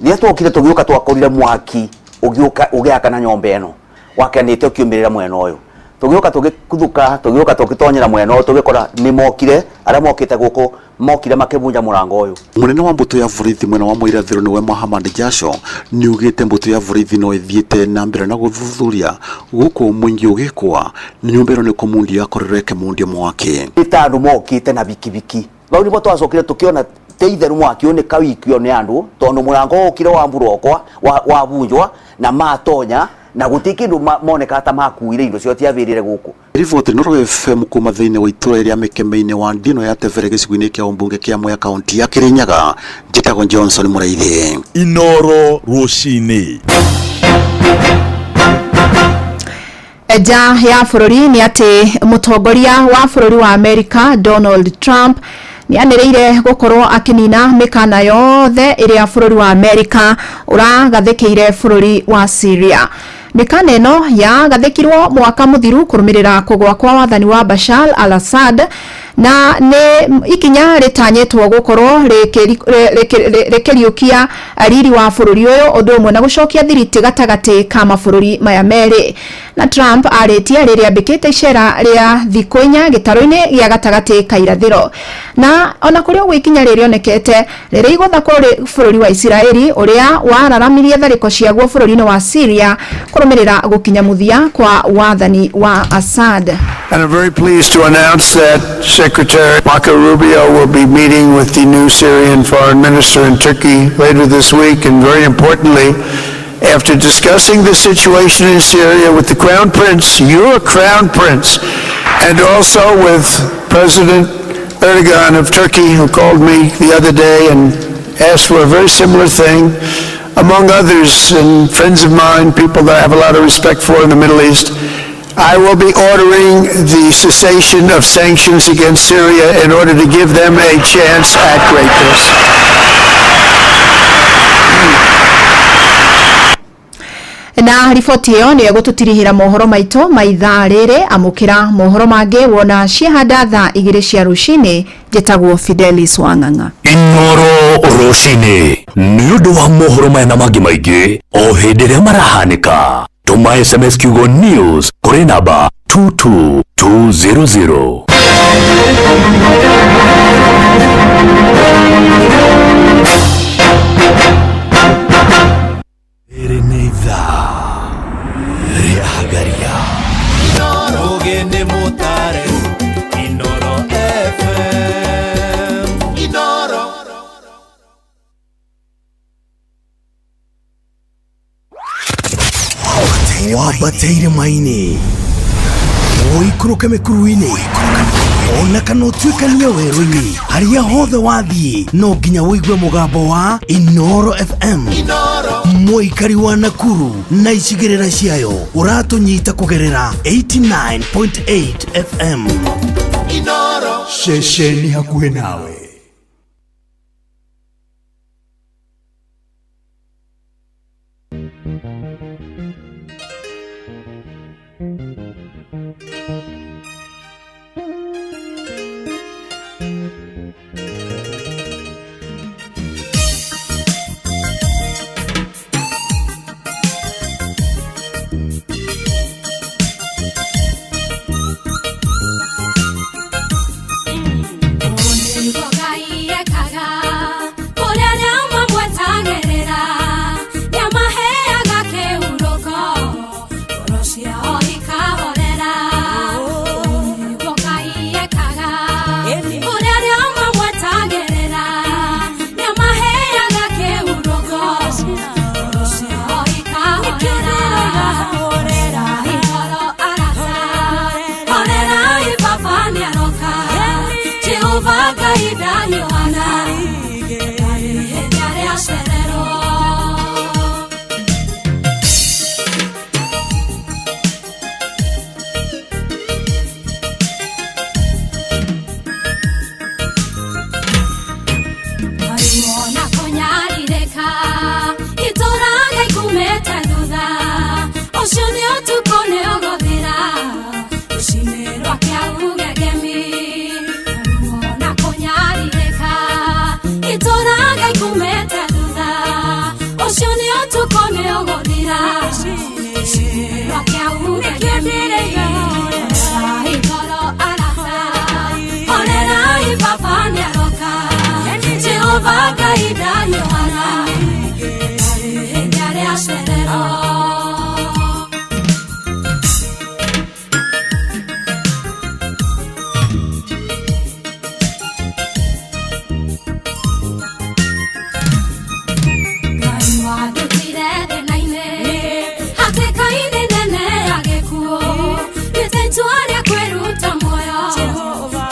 Rĩrĩa twokire tũgĩũka twakorire mwaki ũgĩũka ũgĩakana nyũmba ĩno wakanĩte ũkiumĩrĩra mwena ũyũ tũgĩũka tũgĩkuthuka tũgĩũka tũgĩtonyera mwena ũyũ tũgĩkora nĩ mokire arĩa mokĩte gũkũ mokire makĩbunja mũrango ũyũ. Mũnene wa mbũtũ ya borithi mwena wa Mũirathĩro nĩwe Mohammad Jasho nĩugĩte mbũtũ ya borithi no ĩthiĩte na mbere na gũthuthuria gũkũ mũingĩ ũgĩkwa nyũmba ĩno nĩ kũmundio yakorirwo ĩkĩmundio mwaki. Nĩ ta andũ mokĩte na bikibiki bau nĩbo twacokire tũkĩona te itheru mwaki ũyũ nĩ kawikio nĩ andũ tondũ mũrango ũkire wamburokwa wabunjwa na matonya na gũtirĩ kĩndũ moneka ta makuire indo cio tiavĩrĩre gũkũ. Riboti Inooro FM kuma thĩinĩ wa itũra rĩa Mĩkĩmĩ-inĩ wa Ndino ya Tebere gĩcigo-inĩ kĩa ũmbunge kĩa Mwea kaunti ya Kirinyaga njĩtagwo Johnson Mũrĩithi. Inooro rũcinĩ. Nja ya bũrũri nĩ atĩ mũtongoria wa bũrũri wa Amerika Donald Trump nĩ anĩrĩire gũkorwo akĩnina mĩkana yothe ĩrĩa bũrũri wa Amerika ũragathĩkĩire bũrũri wa Syria. Mĩkana ĩno yagathĩkirwo mwaka mũthiru kũrũmĩrĩra kũgwa kwa wathani wa Bashar al-Assad na nĩ ikinya rĩtanyĩtwo gũkorwo rĩkĩriũkia riri wa bũrũri ũyũ ũndũ ũmwe na gũcokia thiriti gatagatĩ ka mabũrũri maya merĩ. Na Trump arĩtie rĩrĩa ambĩkĩte icera rĩa thikũ 4 gĩtarũ-inĩ gĩa gatagatĩ ka irathĩro. Na ona kũrĩ ũguo ikinya rĩrĩonekete rĩrĩ igũtha kũrĩ bũrũri wa Isiraeli ũrĩa wararamirie tharĩko ciaguo bũrũri-inĩ wa Syria kũrũmĩrĩra gũkinya mũthia kwa wathani wa Assad. And I'm very pleased to announce that Secretary Marco Rubio will be meeting with the new Syrian foreign minister in Turkey later this week, and very importantly, after discussing the situation in Syria with the Crown Prince, your Crown Prince, And also with President Erdogan of Turkey, who called me the other day and asked for a very similar thing, among others and friends of mine, people that I have a lot of respect for in the Middle East. I will be ordering the cessation of sanctions against Syria in order to give them a chance at greatness. Na riboti ĩyo nĩyo ĩgũtũtirihĩra mohoro maitũ ma ithaa rĩrĩ. Amũkĩra mohoro mangĩ wona ciahanda thaa 2 cia rũcinĩ. Njĩtagwo Fidelis Wang'ang'a. Inoro rũcinĩ nĩ ũndũ wa mohoro maya na mangĩ maingĩ o hĩndĩ ĩrĩa marahanĩka, tũma SMS kiugo news kũrĩ namba 22200. Rĩrĩ nĩ ithaa rĩa Hagaria. Rũgĩ mũtare Inoro FM Inoro. Wambateire maini, ũikũrũke mĩkuru-inĩ, ona kana ũtuĩkanie werũ-inĩ, harĩa hothe wathiĩ no nginya ũigue mũgambo wa Inoro FM. Mũikari wa Nakuru na icigĩrĩra ciayo, ũratũnyita kũgerera 89.8 FM. Inoro. Ceceni hakuhĩ nawe. Jehova,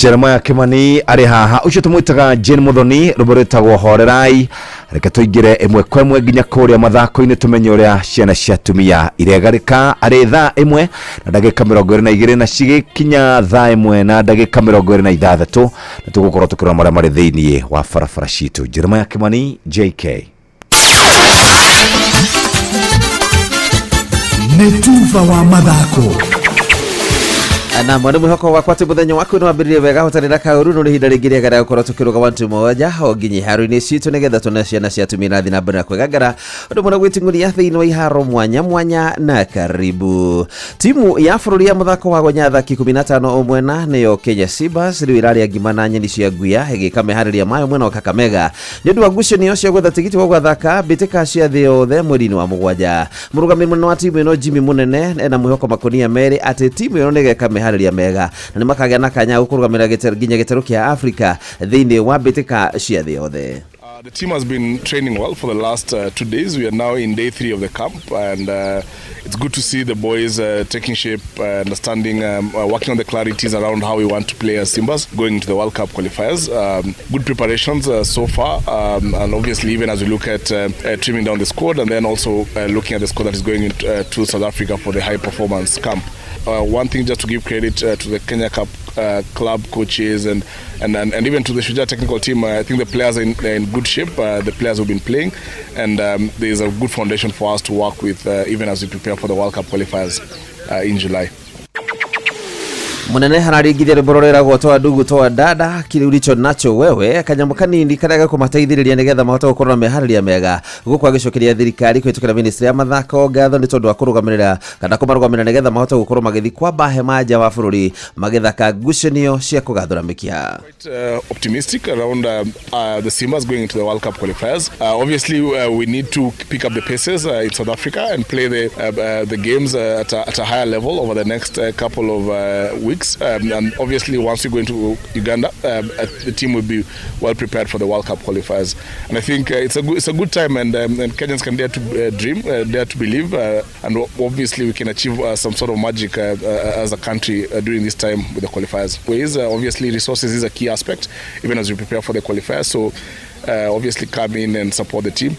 Jeremiah Kimani arĩ haha ũcio tũmwĩtaga Jane Muthoni rwĩmbo rwĩtagwo Horerai. Reke tũingĩre ĩmwe kwa ĩmwe nginya kũrĩa mathako-inĩ tũmenye ũrĩa ciana cia atumia iregarĩka arĩ thaa 1 na ndagĩka 22 na cigĩkinya thaa 1 na ndagĩka 26 na tũgũkorwo tũkĩrora marĩa marĩ thĩinĩ wa barabara citũ. Jeremiah Kimani, JK. Nĩ tuba wa mathako. Na mwana mwihoko wakwa ati muthenya waku ni wambiririe wega hotarĩ na kaũru no nĩ ihinda rĩngĩ rĩega rĩa gũkorwo tũkĩrũga wantu moja o nginya iharo-inĩ citũ nĩgetha tuone ciana cia atumia irathiĩ na mbere na kwĩgangara ũndũ mũno gwĩting'ũria thĩinĩ wa iharo mwanya mwanya. Na karibu timu ya bũrũri ya mũthako wa gonya athaki 15 o mwena nĩyo Kenya Simbas rĩu ĩrarĩa ngima na nyeni cia nguya ĩgĩka meharĩria mayo mwena wa Kakamega nĩ ũndũ wa ngucanio cia gwetha tigiti wa gwathaka mbĩtĩka cia thĩ yothe mweri-inĩ wa 7. Mũrũgamĩrĩri mũnene wa timu ĩno Jimmy Munene ena mwĩhoko makonia merĩ atĩ timu ĩno nĩgeka meharĩria mega na nĩ makagĩa na kanya gũkũrũgamĩrĩra nginya gĩtarũ kĩa Afrika thĩinĩ wa mbĩtĩka cia thĩ yothe. The team has been training well for the last 2 days. We are now in day 3 of the camp, and it's good to see the boys taking shape, understanding, working on the clarities around how we want to play as Simbas going into the World Cup qualifiers. Good preparations so far, and obviously even as we look at trimming down the squad and then also looking at the squad that is going to South Africa for the high performance camp. One thing just to give credit to the Kenya Cup club coaches and even to the Shujaa technical team. I think the players are in good shape, the players who've been playing, and there is a good foundation for us to work with even as we prepare for the World Cup qualifiers in July. Munene hararingithia rwĩmbo rũrĩa toa ndugu toa dada kile ulicho nacho wewe kanyamũ kanini karĩa gakũmateithĩrĩria nĩgetha mahote gũkorwo na meharĩria mega gũkũ agĩcokeria thirikari kũhĩtũkĩra ministry ya mathako ngatho nĩ tondũ wa kũrũgamĩrĩra kana kũmarũgamĩrĩra nĩgetha mahote gũkorwo magĩthiĩ kwamba hema nja wa bũrũri magĩthaka ngucanio cia kũgathũra mĩkiha. Quite optimistic around the Simbas going into the World Cup qualifiers. Obviously we need to pick up the paces in South Africa and play the games at a higher level over the next couple of weeks. And obviously once we go into Uganda, the team will be well prepared for the World Cup qualifiers. And I think it's a good time, and Kenyans can dare to dream, dare to believe, and obviously we can achieve some sort of magic as a country during this time with the qualifiers. Ways, obviously resources is a key aspect even as we prepare for the qualifiers. So obviously come in and support the team.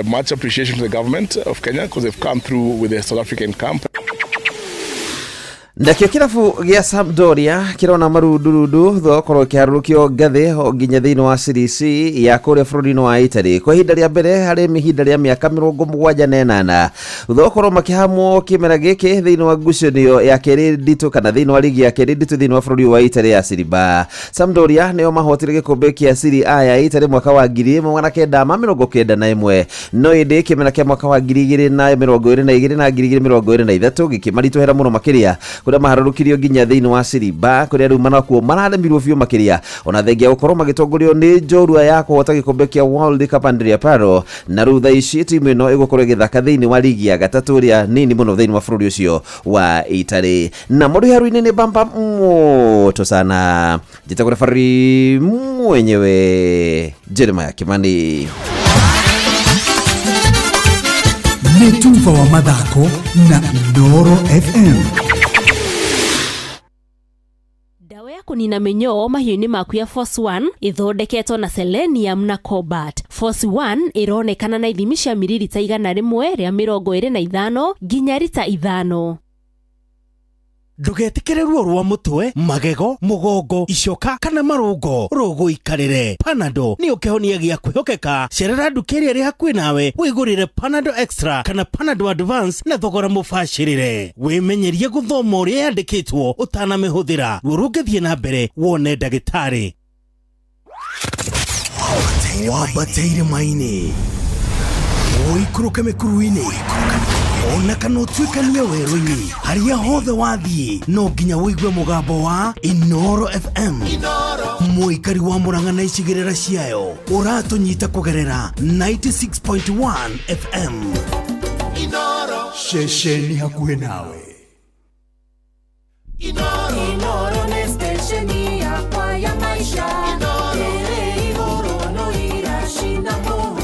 Much appreciation to the government of Kenya because they've come through with the South African camp. Nakio kirabu gĩa Sampdoria kĩrona marundurundu thutha wa gũkorwo kĩharũrũkio ngathĩ o nginya thĩinĩ wa Serie C ya kũrĩa bũrũri-inĩ wa Italy kwa ihinda rĩa mbere harĩ ihinda rĩa mĩaka 78 thutha wa gũkorwo makĩhamwo kĩmera gĩkĩ thĩinĩ wa ngucanio ya kerĩ nditũ kana thĩinĩ wa ligi ya kerĩ nditũ thĩinĩ wa bũrũri wa Italy ya Serie B. Sampdoria nĩo mahotire gĩkombe kĩa Serie A ya Italy mwaka wa 1991 no ĩndĩ kĩmera kĩa mwaka wa 2022 na 2023 gĩkĩmaritũhĩra mũno makĩria kũrĩa maharũrũkirio nginya thĩinĩ wa Serie B kũrĩa rĩu manakuo mararemirwo biũ makĩria ona thengia gũkorwo magĩtongorio nĩ njorua ya kũhota gĩkombe kĩa World Cup Andrea Pirlo na rĩu thaa ici timu ĩno ĩgũkorwo ĩgĩthaka thĩinĩ wa ligi ya gatatũ ĩrĩa nini mũno thĩinĩ wa bũrũri ũcio wa Italy. Na mũndũ nĩ bamba moto sana njĩtagwo refari mwenyewe Jeremiah Kimani. Nĩ tuba wa mathako na Inooro FM. Kunina minyoo mahiũ-inĩ maku ya Force 1 ithondeketwo na selenium na cobalt. Force 1 ironekana na ithimi cia mililita 125 nginya rita 5. Ndũgetĩkĩre ruo rwa mũtwe, magego, mũgongo, icoka kana marũngo rũgũikarĩre. Panadol nĩyo kĩhonia gĩa kwĩhokeka. Cerera nduka ĩrĩa ĩrĩ hakuhĩ nawe wĩgũrĩre Panadol Extra kana Panadol Advance na thogora mũbacĩrĩre. Wĩmenyerie gũthoma ũrĩa yandĩkĩtwo ũtanamĩhũthĩra. Ruo rũngĩthiĩ na mbere wone ndagĩtarĩ. Wambateire maini ũikũrũke mĩkuru-inĩ ona kana ũtuĩkanie werũ-inĩ harĩa hothe wathiĩ no nginya ũigue mũgambo wa Inooro FM. Mũikari wa Murang'a na icigĩrĩra ciayo ũratũnyita kũgerera 96.1 FM. Ceceni hakuhĩ nawe. Inooro nĩ stesheni yakwa ya maisha. Ĩrĩ igũrũ no iracina mũhu.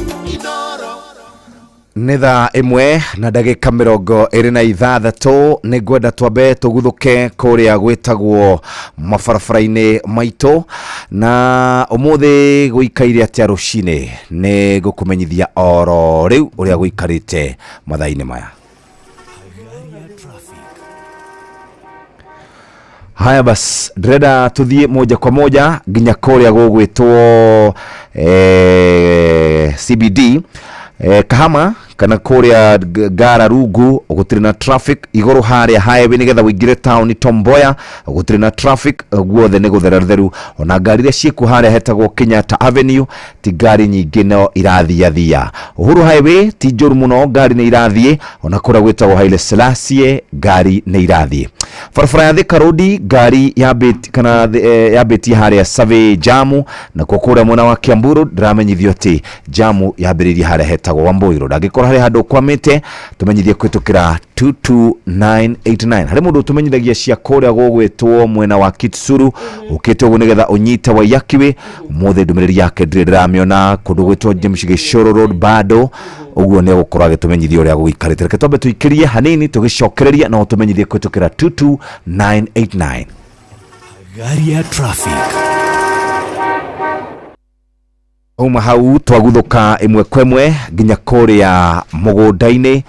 Nĩ thaa 1 na ndagĩka 26. Nĩ ngwenda twambe tũguthũke kũrĩa gwĩtagwo mabarabara-inĩ maitũ, na ũmũthĩ gũikaire atĩa rũcinĩ nĩ ngũkũmenyithia oro rĩu ũrĩa gũikarĩte mathaa-inĩ maya. Haya bas, ndĩrenda tũthiĩ moja kwa moja nginya kũrĩa gũgwĩtwo CBD, Kahama kana kũrĩa Ngara Rungu gũtirĩ na traffic. Igũrũ harĩa highway nĩgetha ũingĩre town Tomboya gũtirĩ na traffic, guothe nĩ gũtheratheru. Ona ngari iria ciĩkuo harĩa hetagwo Kenyatta Avenue ti ngari nyingĩ no irathiathia. Uhuru Highway ti njũru mũno, ngari nĩ irathiĩ. Ona kũrĩa gwĩtagwo Haile Selassie ngari nĩ irathiĩ. Barabara ya Thika Road ngari yambĩtie kana yambĩtie harĩa Survey jamu, nakuo kũrĩa mwena wa Kiambu Road ndĩramenyithio atĩ jamu yambĩrĩirie harĩa hetagwo Wambui Road. Angĩkorwo harĩ handũ ũkwamĩte tũmenyithie kũhĩtũkĩra 22989. Harĩ mũndũ ũtũmenyithagia cia kũrĩa gũgwĩtwo mwena wa Kitsuru ũkĩte ũguo nĩgetha ũnyite Waiyaki ũmũthĩ ndũmĩrĩri yake ndirĩ ndĩramĩona. Kũndũ gwĩtwo James Gĩcũrũ Road bado ũguo nĩ egũkorwo agĩtũmenyithia ũrĩa gũikarĩte. Reke twambe tũikĩrie hanini tũgĩcokereria no ũtũmenyithie kũhĩtũkĩra 22989. Gari ya traffic. Uma hau twaguthũka ĩmwe kwa ĩmwe nginya kũrĩa mũgũnda-inĩ,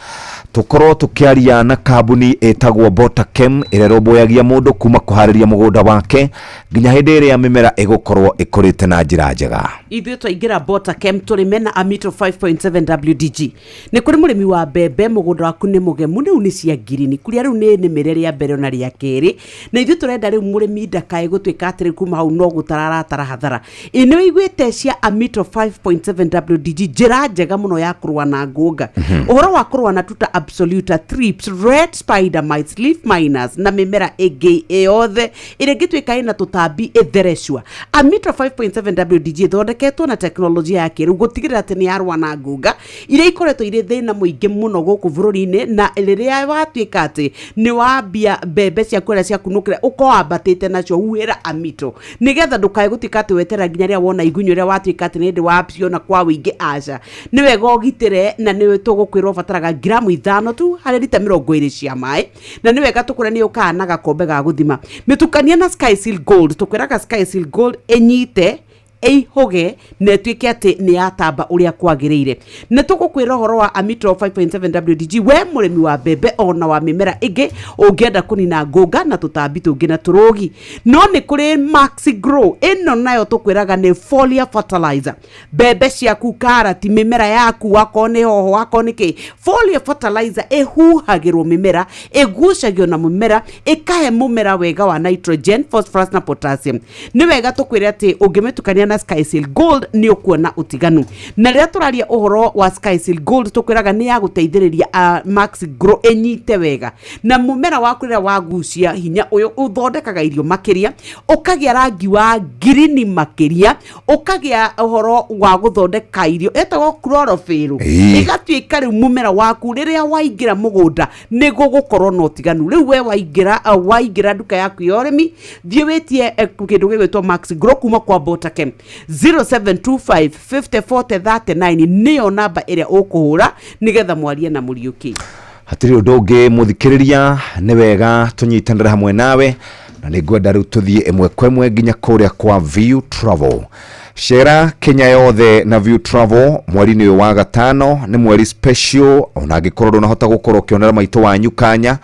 tũkorwo tũkĩaria na kambuni ĩtagwo Botakem ĩrĩa ĩrũmbũyagia mũndũ kuma kũharĩria mũgũnda wake nginya hĩndĩ ĩrĩa mĩmera ĩgũkorwo ĩkũrĩte na njĩra njega. Ithuĩ twaingĩra Botakem tũrĩme na Amito 5.7 WDG. Nĩ kũrĩ mũrĩmi wa mbembe, mũgũnda waku nĩ mũgemu, rĩu nĩ cia ngirini kuria rĩu nĩ nĩmĩre rĩa mbere ona rĩa kerĩ, na ithuĩ tũrenda rĩu mũrĩmi ndakae gũtuĩka atĩrĩ kuma hau no gũtararatara hathara. Ĩ nĩ wĩiguĩte cia Amito 5.7 WDG, njĩra njega mũno ya kũrũa na ngũnga, ũhoro wa kũrũa na tuta absoluta, thrips, red spider mites, leaf miners na mĩmera ĩngĩ yothe ĩrĩa ĩngĩtuĩka ĩna tũtambi ĩtherecua. Amito 5.7 WDG ĩthondeketwo na teknolojia ya kĩrĩu gũtigĩrĩra atĩ nĩ yarũa na ngũnga iria ikoretwo irĩ thĩna mũingĩ mũno gũkũ bũrũri-inĩ, na rĩrĩa watuĩka atĩ nĩ wambia mbembe ciaku ĩrĩa ciakunũkĩra ũkorwo wambatĩte nacio, huhĩra Amito nĩgetha ndũkae gũtuĩka atĩ wetera nginya rĩrĩa wona igunyũ ĩrĩa watuĩka atĩ nĩ hĩndĩ waciona kwa wĩingĩ. Aca, nĩ wega ũgitĩre, na nĩ tũgũkwĩra ũbataraga ngiramu 5 tu harĩ rita 20 cia maĩ, na nĩ wega tũkwĩra nĩ ũkaga na gakombe ga gũthima. Mĩtukania na Sky Seal Gold, tũkwĩraga Sky Seal Gold ĩnyite ĩihũge na ĩtuĩke atĩ nĩ yatamba ũrĩa kwagĩrĩire. Nĩ tũgũkwĩra ũhoro wa Amito 5.7 WDG, we mũrĩmi wa mbembe ona wa mĩmera ĩngĩ ũngĩenda kũnina ngũnga na tũtambi tũngĩ na tũrũgi. No nĩ kũrĩ Maxi Grow, ĩno nayo tũkwĩraga nĩ foliar fertilizer. Mbembe ciaku, karati, mĩmera yaku, wakorwo nĩ hoho, wakorwo nĩ kĩ, foliar fertilizer ĩhuhagĩrwo mĩmera, ĩgucagio na mũmera, ĩkahe mũmera wega wa nitrogen, phosphorus na potassium. Nĩ wega tũkwĩre atĩ ũngĩmĩtukania na Skyseal Gold nĩ ũkuona ũtiganu. Na rĩrĩa tũraria ũhoro wa Skyseal Gold tũkwĩraga nĩ ya gũteithĩrĩria Max Grow ĩnyite wega, na mũmera waku rĩrĩa wagucia hinya ũyũ ũthondekaga irio makĩria, ũkagĩa rangi wa ngirini makĩria, ũkagĩa ũhoro wa gũthondeka irio ĩtagwo chlorophyll, ĩgatuĩka rĩu mũmera waku rĩrĩa waingĩra mũgũnda nĩ gũgũkorwo na ũtiganu. Rĩu we waingĩra nduka yaku ya ũrĩmi, thiĩ wĩtie kĩndũ gĩgwĩtwo Max Grow kuma kwa Botakem. 0725 50 40 39 nĩyo namba ĩrĩa ũkũhũra nĩgetha mwarie na Mũriũki. Hatirĩ ũndũ ũngĩ mũthikĩrĩria, nĩ wega tũnyitanĩre hamwe nawe, na nĩ ngwenda rĩu tũthiĩ ĩmwe kwa ĩmwe nginya kũrĩa kwa View Travel. Cera Kenya yothe na View Travel mweri-inĩ ũyũ wa gatano, nĩ mweri special. Ona angĩkorwo ndũnahota gũkorwo ũkĩonera maitũ wanyu kanya,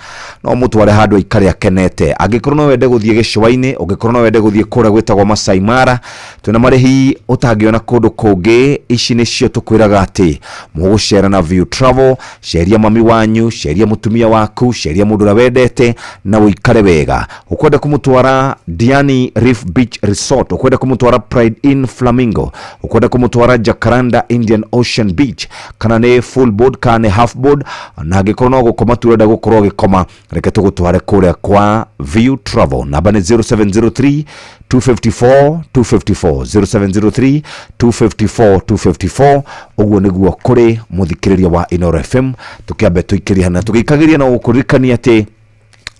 no mũtware handũ aikare akenete. Angĩkorwo no wende gũthiĩ gĩcũa-inĩ, ũngĩkorwo no wende gũthiĩ kũrĩa gwĩtagwo Masai Mara, twĩna marĩhi ũtangĩona kũndũ kũngĩ. Ici nĩcio tũkwĩraga atĩ mũgũcera na View Travel. Ceria mami wanyu, ceria mũtumia waku, ceria mũndũ ũrĩa wendete na ũikare wega. Ũkwenda kũmũtwara Diani Reef Beach Resort, ũkwenda kũmũtwara Pride Inn Flamingo, ũkwenda kũmũtwara Jacaranda Indian Ocean Beach, kana nĩ full board kana nĩ half board, na angĩkorwo no gũkoma tu ũrenda gũkorwo ũgĩkoma, reke tũgũtware kũrĩa kwa View Travel. Namba nĩ 0703 254 254, 0703 254 254. Ũguo nĩguo kũrĩ mũthikĩrĩria wa Inooro FM. Tũkĩambe tũikĩrie na tũgĩikagĩria na gũkũririkania atĩ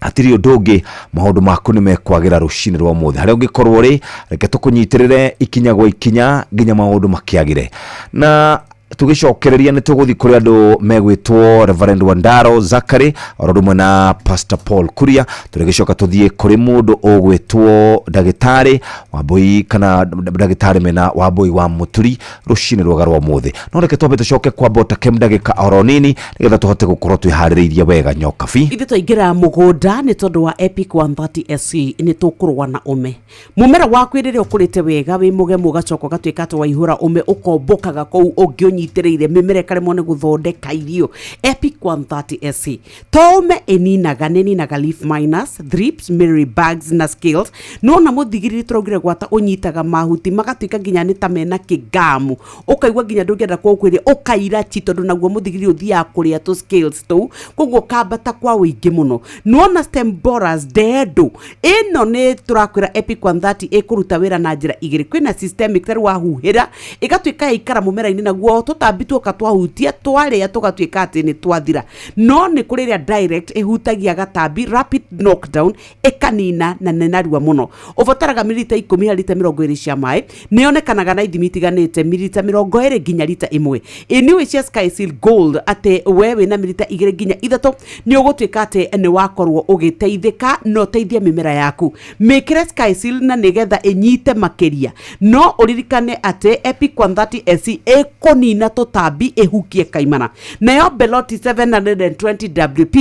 hatirĩ ũndũ ũngĩ, maũndũ maku nĩ mekwagĩra rũcinĩ rwa ũmũthĩ. Harĩa ũngĩkorwo rĩ, reke tũkũnyitĩrĩre ikinya gwa ikinya nginya maũndũ makĩagĩre. Na Tũgĩcokereria nĩ tũgũthiĩ kũrĩ andũ megwĩtwo Reverend Wandaro Zakary oro ũndũ ũmwe na Pastor Paul Kuria. Tũrĩgĩcoka tũthiĩ kũrĩ mũndũ ũgwĩtwo ndagĩtarĩ Wambui kana ndagĩtarĩ mena Wambui wa Mũturi rũcinĩ rwega rwa ũmũthĩ. No reke twambe tũcoke kwa Botakem ndagĩka oro nini nĩgetha tũhote gũkorwo twĩharĩrĩirie wega nyokabi. Ithuĩ twaingĩra mũgũnda nĩ tondũ wa Epic 130 SC nĩ tũkũrũa na ũme. Mũmera waku rĩrĩa ũkũrĩte wega wĩ mũgemu ũgacoka ũgatuĩka atĩ waihũra ũme ũkombũkaga kũu ũngĩ ũnyitĩrĩire mĩmera ĩkaremwo nĩ gũthondeka irio. Epic 130 SC to ũme ĩninaga, nĩ ĩninaga leaf miners, thrips, mealy bugs na scales. Nona mũthigiriri tũraugire gwata ũnyitaga mahuti magatuĩka nginya nĩ ta mena kĩngamu, ũkaigua nginya ndũngĩenda kũkwĩria ũkaira chi tondũ naguo mũthigiriri ũthiaga kũrĩa tũ scales tũu, koguo kambata kwa ũingĩ mũno. Nona stem borers ndendũ ĩno nĩ tũrakwĩra Epic 130 ĩkũruta wĩra na njĩra igĩrĩ. Kwĩna systemic tarĩu wahuhĩra ĩgatuĩka yaikara mũmera-inĩ naguo tũtambi tuoka twahutia twarĩa tũgatuĩka atĩ nĩ twathira. No nĩ kũrĩ ĩrĩa direct ĩhutagia gatambi rapid knockdown ĩkanina na nĩ narua mũno. Ũbataraga mililita 10 harĩ lita 20 cia maĩ. Nĩ yonekanaga na ithimi itiganĩte mililita 20 nginya lita 1. Ĩniũĩ cia Skyseal Gold atĩ we wĩna mililita 2 nginya 3 nĩ ũgũtuĩka atĩ nĩ wakorwo ũgĩteithĩka na ũteithie mĩmera yaku. Mĩkĩre Skyseal na nĩgetha ĩnyite makĩria. No ũririkane atĩ Epic 130 SC ĩkũnina tũtambi ĩhukie kaimana. Nayo Beloti 720 WP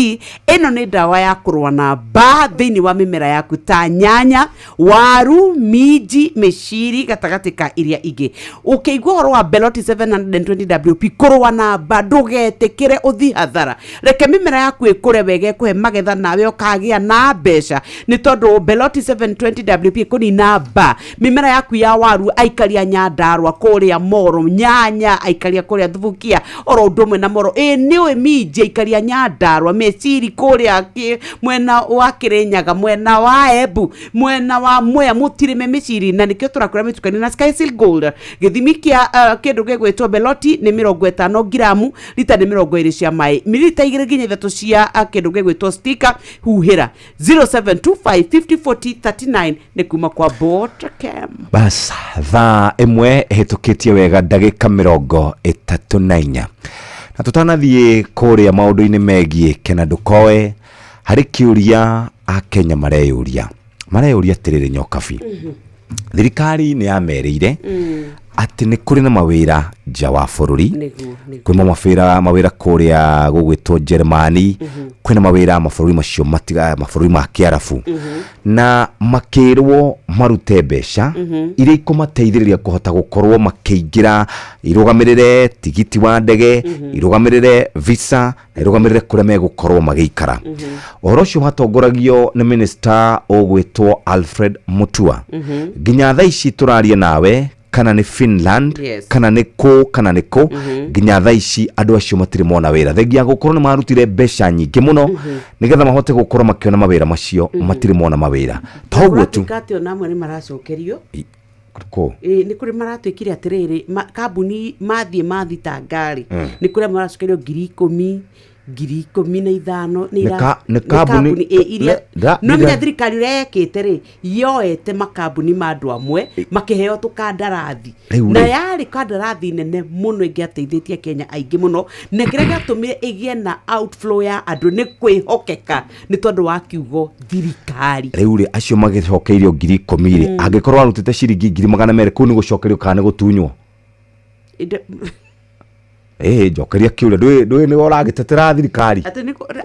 ĩno nĩ ndawa ya kũrũa na mbaa thĩinĩ wa mĩmera yaku ta nyanya, waru, minji, mĩciri gatagatĩ ka iria ingĩ. Ũkĩigua ũhoro wa Beloti 720 WP kũrũa na mbaa ndũgetĩkĩre ũthiĩ hathara. Reke mĩmera yaku ĩkũre wega ĩkũhe magetha nawe ũkagĩa na mbeca nĩ tondũ Beloti 720 WP ĩkũnina mbaa mĩmera yaku ya waru aikaria Nyandarua kũrĩa Moro, nyanya aikaria kũrĩa Thubukia oro ũndũ ũmwe na Moro. Ĩ nĩũĩ minji aikaria Nyandarua, mĩciri kũrĩa mwena wa Kĩrĩnyaga, mwena wa Embu, mwena wa Mwea mũtirĩme mĩciri na nĩkĩo tũrakwĩra mĩtukanie na Skyseal Gold. Gĩthimi kĩa kĩndũ gĩgwĩtwo Beloti nĩ 50 ngiramu, lita nĩ 20 cia maĩ, mililita 2 nginya 3 cia kĩndũ gĩgwĩtwo stika. Huhĩra 0725 50 40 39 nĩ kuma kwa Botakem. Bas thaa ĩmwe ĩhĩtũkĩtie wega ndagĩka 34 na tũtanathiĩ kũrĩa maũndũ-inĩ megiĩ Kena Ndũkoe harĩ kĩũria akenya mareyũria atĩrĩrĩ nyokabi. Thirikari nĩ yamerĩire atĩ nĩ kũrĩ na mawĩra nja wa bũrũri, kwĩna mawĩra kũrĩa gũgwĩtwo Jeremani, kwĩna mawĩra mabũrũri macio mabũrũri ma Kĩarabu, na makĩrwo marute mbeca iria ikũmateithĩrĩria kũhota gũkorwo makĩingĩra irũgamĩrĩre tigiti wa ndege, irũgamĩrĩre visa na irũgamĩrĩre kũrĩa megũkorwo magĩikara. Ũhoro ũcio watongoragio nĩ minister ũgwĩtwo Alfred Mutua. Nginya thaa ici tũraria nawe kana nĩ Finland, yes, kana nĩ kũ kana nĩ kũ, nginya thaa ici andũ acio matirĩ mona wĩra thengia gũkorwo nĩ marutire mbeca nyingĩ mũno nĩgetha mahote gũkorwo makĩona mawĩra macio, matirĩ mona mawĩra toguo tu. Kũratuĩka atĩ ona amwe nĩ maracokerio. Kũ Nĩ kũrĩ maratuĩkire atĩrĩrĩ kambuni mathiĩ mathitanga rĩ, nĩ kũrĩ maracokerio 10,000, 15,000 nĩ kambuni iria no menya thirikari ũrĩa yekĩte rĩ yoete makambuni ma andũ amwe makĩheo tũkandarathi na yarĩ kandarathi nene mũno ĩngĩateithĩtie Kenya aingĩ mũno na kĩrĩa gĩatũmire ĩgĩe na outflow ya andũ nĩ kwĩhokeka nĩ tondũ wa kiugo thirikari. Rĩu rĩ acio magĩcokeirio 10,000 rĩ, angĩkorwo warutĩte ciringi 200,000 kũu nĩ gũcokerio kana nĩ gũtunywo? Njokeria kĩũria ndũĩ nĩwe ũragĩtetera thirikari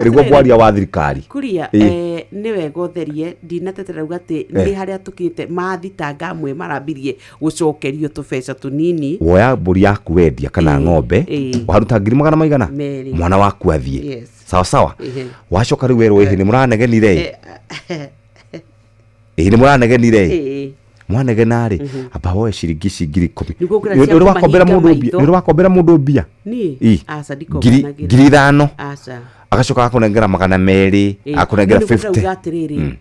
rĩguo mwaria wa thirikari kuria nĩ wega ũtherie ndinatetera uga atĩ nĩ harĩa tũkĩte mathitanga amwe marambirie gũcokerio tũbeca tũnini. Woya mbũri yaku wendia kana ng'ombe waruta 200 maigana mwana waku athiĩ sawa sawa, wacoka rĩu werwo ĩhĩ nĩ mũranegenire ĩhĩ nĩ mũranegenire mwanegena rĩ amba woe ciringi ici 10,000 nĩ ũrĩ wakombera mũndũ mbia 5,000 agacoka akũnengera 200 akũnengera 50.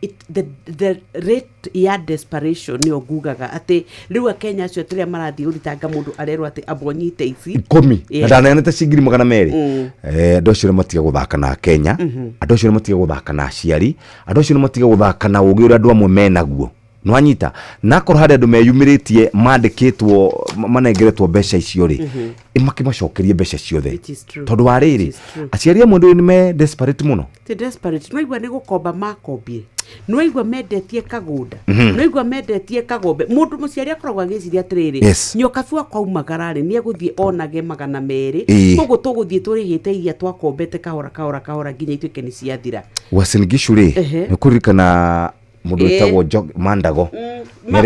The rate ya desperation nĩyo ngugaga atĩ rĩu akenya acio atĩ rĩrĩa marathiĩ gũthitanga mũndũ arerwo atĩ amba ũnyite ici 10 na ndaneanĩte ciringi 200. Andũ acio nĩ matige gũthaka na Kenya, andũ acio nĩ matige gũthaka na aciari, andũ acio nĩ matige gũthaka na ũgĩ ũrĩa andũ amwe menaguo. Nwanyita nakorwo harĩ andũ meyumĩrĩtie mandĩkĩtwo manengeretwo mbeca icio rĩ, makĩmacokerie mbeca ciothe. It is true. Tondũ wa rĩrĩ, It is true. aciari amwe ndũĩ nĩ me desperate mũno. Ti desperate, nwaigua nĩ gũkomba makombire, nwaigua mendetie kagũnda, nwaigua mendetie kagombe. Mũndũ mũciari akoragwo agĩciria atĩrĩrĩ, nyokabi wakwa aumagara-rĩ, nĩ egũthiĩ onage 200, koguo tũgũthiĩ tũrĩhĩte iria twakombete kahora kahora kahora nginya ituĩke nĩ ciathira. Uasin Gishu rĩ, nĩ kũririkana mũndũ wĩtagwo Mandago.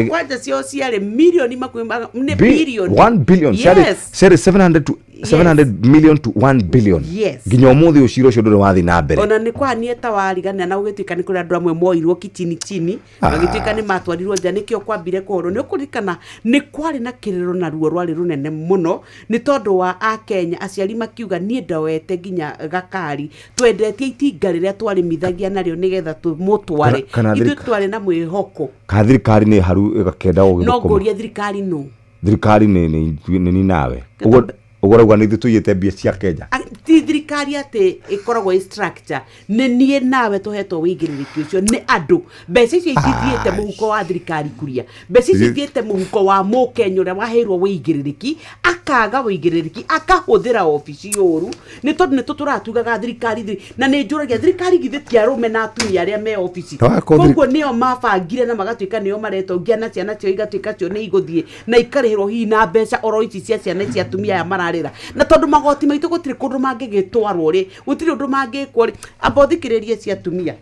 Kwanja cio ciarĩ mirioni makũmi nĩ birioni. 1 billion ciarĩ. Ciarĩ 700 to 700 million to 1 billion. Nginya ũmũthĩ ũcira ũcio ndũrĩ wathiĩ na mbere. Ona nĩ kwanie ta warigania na ũgĩtuĩka nĩ kũrĩ andũ amwe moirwo kichini chini, magĩtuĩka nĩ matwarirwo nja, nĩkĩo kwambire kũhũrwo. Nĩ ũkũririkana nĩ kwarĩ na kĩrĩro na ruo rwarĩ rũnene mũno nĩ tondũ wa akenya aciari makiuga niĩ ndoete nginya gakari twendetie itinga rĩrĩa twarĩmithagia narĩo nĩgetha tũmũtware. Kana Ithuĩ twarĩ na mwĩhoko. Kana thirikari nĩ haru ĩgakenda No gũgĩthũkũma. Ngũria thirikari nũ? Thirikari nĩ ni nawe ũguo ũguo ũrauga nĩ ithuĩ tũiyĩte mbia cia Kenya. Ti thirikari atĩ ĩkoragwo ĩ structure, nĩ niĩ nawe tũhetwo wĩigĩrĩrĩki ũcio nĩ andũ. Mbeca icio itithiĩte mũhuko wa thirikari kuria, mbeca icio ithiĩte mũhuko wa mũkenya ũrĩa waheirwo wĩigĩrĩrĩki, akaga wĩigĩrĩrĩki, akahũthĩra obici ũru, nĩ tondũ nĩ tũtũratugaga thirikari na nĩ njũragia thirikari githĩ ti arũme na atumia arĩa me obici? Koguo nĩo mabangire na magatuĩka nĩo maretongia na ciana ciao igatuĩka cio nĩ igũthiĩ na ikarĩhĩrwo hihi na mbeca oro ici cia ciana ici atumia aya mararĩra, na tondũ magoti maitũ gũtirĩ kũndũ mangĩgĩtwarwo rĩ, gũtirĩ ũndũ mangĩkwo rĩ. Amba ũthikĩrĩrie cia atumia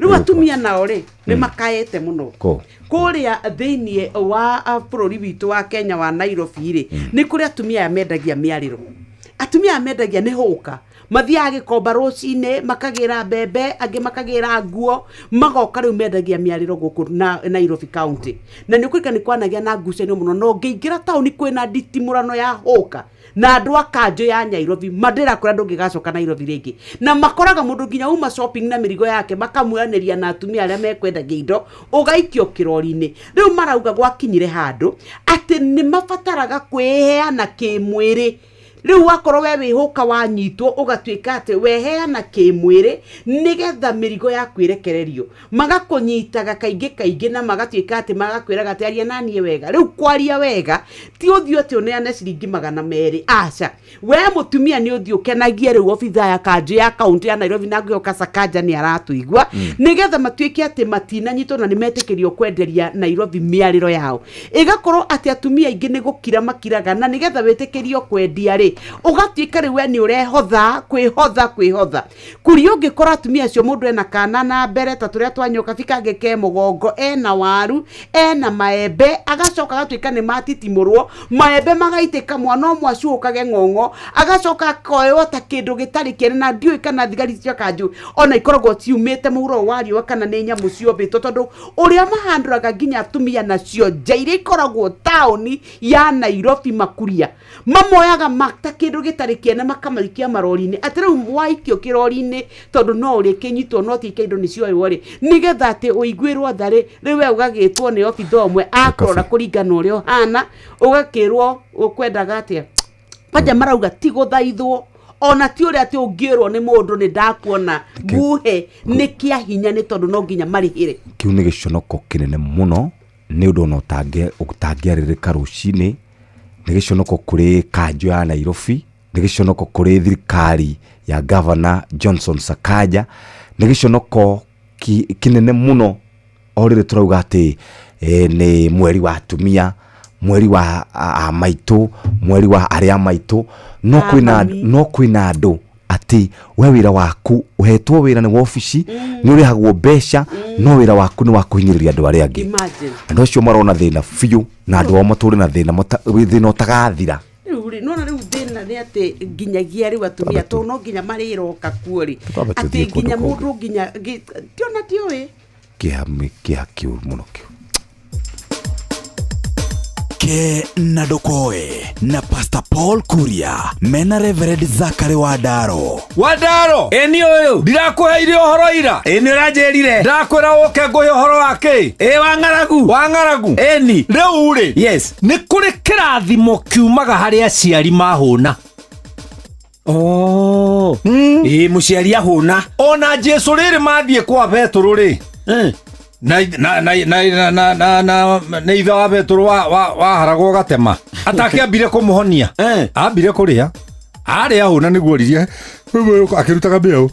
rĩu, atumia nao rĩ nĩ makaĩte mũno. Kũ? Kũrĩa thĩiniĩ wa bũrũri witũ wa Kenya wa Nairobi rĩ, nĩ kũrĩ atumia aya mendagia mĩarĩro. Atumia aya mendagia nĩ hũka, mathiaga gĩkomba rũcinĩ makagĩra mbembe, angĩ makagĩra nguo, magoka rĩu mendagia mĩarĩro gũkũ na Nairobi County. Na nĩ ũkũrika nĩ kwanagĩa na ngucanio mũno, na ũngĩingĩra taũni kwĩna nditimũrano ya hũka na andũ a kanjũ ya Nairobi mandĩra kũrĩa ndũngĩgacoka Nairobi rĩngĩ, na makoraga mũndũ nginya uma shopping na mĩrigo yake, makamuoyanĩria na atumia arĩa mekwendagia indo, ũgaikio kĩrori-inĩ. Rĩu marauga gwakinyire handũ atĩ nĩ mabataraga kwĩheana kĩmwĩrĩ. Rĩu wakorwo we wĩhũka wanyitwo, ũgatuĩka atĩ weheana kĩmwĩrĩ nĩgetha mĩrigo yaku ĩrekererio. Magakũnyitaga kaingĩ kaingĩ na magatuĩka atĩ magakwĩraga atĩ aria naniĩ wega. Rĩu kwaria wega ti ũthiĩ atĩ ũneane ciringi 200, aca, we mũtumia nĩ ũthiĩ ũkenagie rĩu obitha ya kanjũ ya kaũntĩ ya Nairobi, na ngwĩhoka Sakaja nĩ aratũigua, nĩgetha matuĩke atĩ matinanyitwo na nĩ metĩkĩrio kwenderia Nairobi mĩarĩro yao. Ĩgakorwo atĩ atumia aingĩ nĩ gũkira makiraga, na nĩgetha wĩtĩkĩrio kwendia rĩ, ũgatuĩka rĩu we nĩ ũrehotha kwĩhotha kwĩhotha kuria. Ũngĩkora atumia acio, mũndũ ena kana na mbere ta tũrĩa twa nyokabi, kangĩ ke mũgongo, ena waru, ena maembe, agacoka agatuĩka nĩ matitimũrwo maembe, magaitĩka, mwana ũmwe acuũkage ng'ong'o, agacoka akoywo ta kĩndũ gĩtarĩ kĩene. Na ndiũĩ kana thigari cia kanjũ ona ikoragwo ciumĩte mũhuro wa riũa kana nĩ nyamũ ciombĩtwo, tondũ ũrĩa mahandũraga nginya atumia nacio nja iria ikoragwo taũni ya Nairobi makuria, mamoyaga ta kĩndũ gĩtarĩ kĩene, makamaikia marori-inĩ, atĩ rĩu waikio kĩrori-inĩ tondũ no ũrĩkĩnyitwo no ti indo nĩ cioywo rĩ, nĩgetha atĩ ũiguĩrwo tha rĩ, rĩu we ũgagĩtwo nĩ obitha ũmwe akũrora kũringana ũrĩa ũhana, ũgakĩrwo ũkwendaga atĩa. Kwanja marauga ti gũthaithwo ona ti ũrĩa atĩ ũngĩrwo nĩ mũndũ nĩ ndakuona nguhe nĩ kĩa hinya, nĩ tondũ no nginya marĩhĩre. Kĩu nĩ gĩconoko kĩnene mũno, nĩ ũndũ ona ũtangĩarĩrĩka rũcinĩ. Nĩ gĩconoko kũrĩ kanjũ ya Nairobi, nĩ gĩconoko kũrĩ thirikari ya Governor Johnson Sakaja, nĩ gĩconoko kĩnene mũno o rĩrĩ tũrauga atĩ nĩ mweri wa atumia, mweri wa a maitũ, mweri wa arĩa maitũ, no kwĩna mami. No kwĩna andũ atĩ we wĩra waku ũhetwo wĩra nĩ wobici, nĩ ũrĩhagwo mbeca, no wĩra waku nĩ wa kũhinyĩrĩria andũ arĩa angĩ. Imagine. Andũ acio marona thĩna biũ, na andũ ao matũre na thĩna thĩna ũtagathira. Rĩu rĩ nona rĩu thĩna nĩ atĩ nginyagia rĩu atumia to no nginya marĩroka kuo rĩ, Twambe atĩ tũthiĩ kũndũ nginya kũngĩ. Mũndũ nginya tiona tiũĩ. Kĩha kĩha kĩũru mũno kĩu. Ke na ndũkoe na Pastor Paul Kuria mena Reverend Zakary Wandaro. Wandaro, ĩni ũyũ ndirakũheire ũhoro ira. Ĩni ũranjĩrire. Ndakwĩra ũke ngũhe ũhoro wa kĩ? Ĩ wa ng'aragu. Wa ng'aragu. Ĩni. Rĩu rĩ, yes, nĩ kũrĩ kĩrathimo kiumaga harĩ aciari mahũna. Oh. Ĩ mũciari ahũna. Ona Jesu rĩrĩ mathiĩ kwa Petũrũ rĩ, Na na na na na na na nĩ ithe wa Petero wa wa waharagwo gatema atakĩambire kũmũhonia ambire kũrĩa arĩa hũna nĩguo oririe akĩrutaga mĩaũ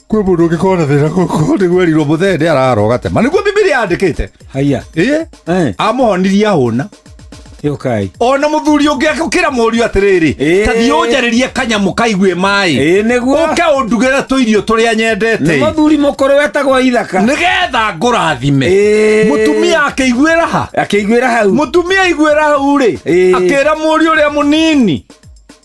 kwĩ mũndũ ũngĩkorwo na thĩna gũkũ nĩguo erirwo mũthee nĩ ararwo gatema nĩguo Bibilia yandĩkĩte. Haya. Ĩ amũhonirie ahũna. Yũkai. Ona mũthuri ũngĩ akĩra mũriũ atĩrĩrĩ, ta thiĩ ũnjarĩrie kanyamũ kaigue maĩ ũke ũndugĩre tũirio tũrĩa nyendete. Nĩ mũthuri mũkũrũ wetagwo Ithaka. Nĩgetha ngũrathime. Mũtumia akĩiguĩra ha? Akĩiguĩra hau. Mũtumia aiguĩra hau rĩ, akĩra mũriũ ũrĩa mũnini,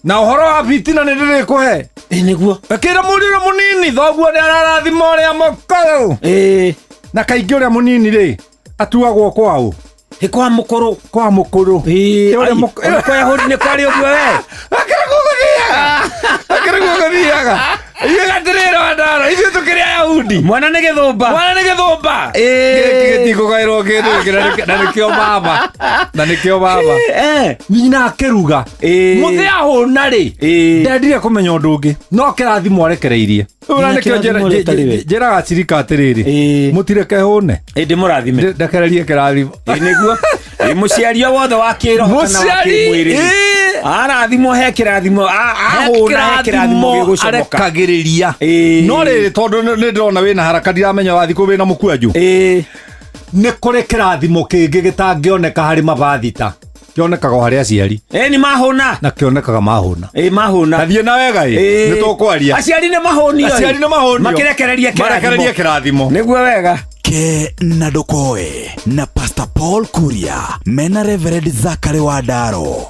na ũhoro wa bitina nĩ ndĩrĩkũhe. Nĩguo. Akĩra mũriũ ũrĩa mũnini, thoguo nĩ ararathima ũrĩa mũkũrũ. Na kaingĩ ũrĩa mũnini rĩ, atuagwo kwaũ? Ĩ kwa mũkũrũ. Kwa mũkũrũ. Ĩ ona kwa Yahudi nĩ kwarĩ ũguo we. Akĩrĩ guo gũthiaga. Ithuĩ gatĩrĩrĩ Wandara, ithuĩ tũkĩrĩ Ayahudi. Mwana nĩ gĩthũmba. Mwana nĩ gĩthũmba. Gĩkĩ gĩtikũgaĩrwo kĩndũ gĩkĩ na nĩkĩo baba. Na nĩkĩo baba. Nyina akĩruga. Mũthĩ ahũna rĩ, ndendire kũmenya ũndũ ũngĩ. No kĩrathimo arekereirie. Rĩu na nĩkĩo Kĩrathimo rĩtarĩ we. njĩraga cirika atĩrĩrĩ, mũtireke hũne. Ndĩmũrathime. Ndekererie kĩrathimo. Nĩguo. Mũciari o wothe wa kĩroho kana wa Mũciari, kĩmwĩrĩ. Arathimwo he kĩrathimo, ahũna he kĩrathimo gĩgũcomoka. Arekagĩrĩria. No rĩrĩ tondũ nĩ ndĩrona wĩna haraka ndiramenya wathiĩ kũ wĩna mũkwanjũ. Nĩ kũrĩ kĩrathimo kĩngĩ gĩtangĩoneka harĩ mabathita. Kĩonekaga o harĩ aciari. Nĩ mahũna. Na kĩonekaga mahũna. Ĩ mahũna. Tathiĩ na wega ĩ. Nĩ tũkwaria. Aciari nĩ mahũnio. Aciari nĩ mahũnio. Makĩrekereria kĩrathimo. Marekererie kĩrathimo. Nĩguo wega. Ke na ndũkoe na Pastor Paul Kuria mena Reverend Zachary Wandaro.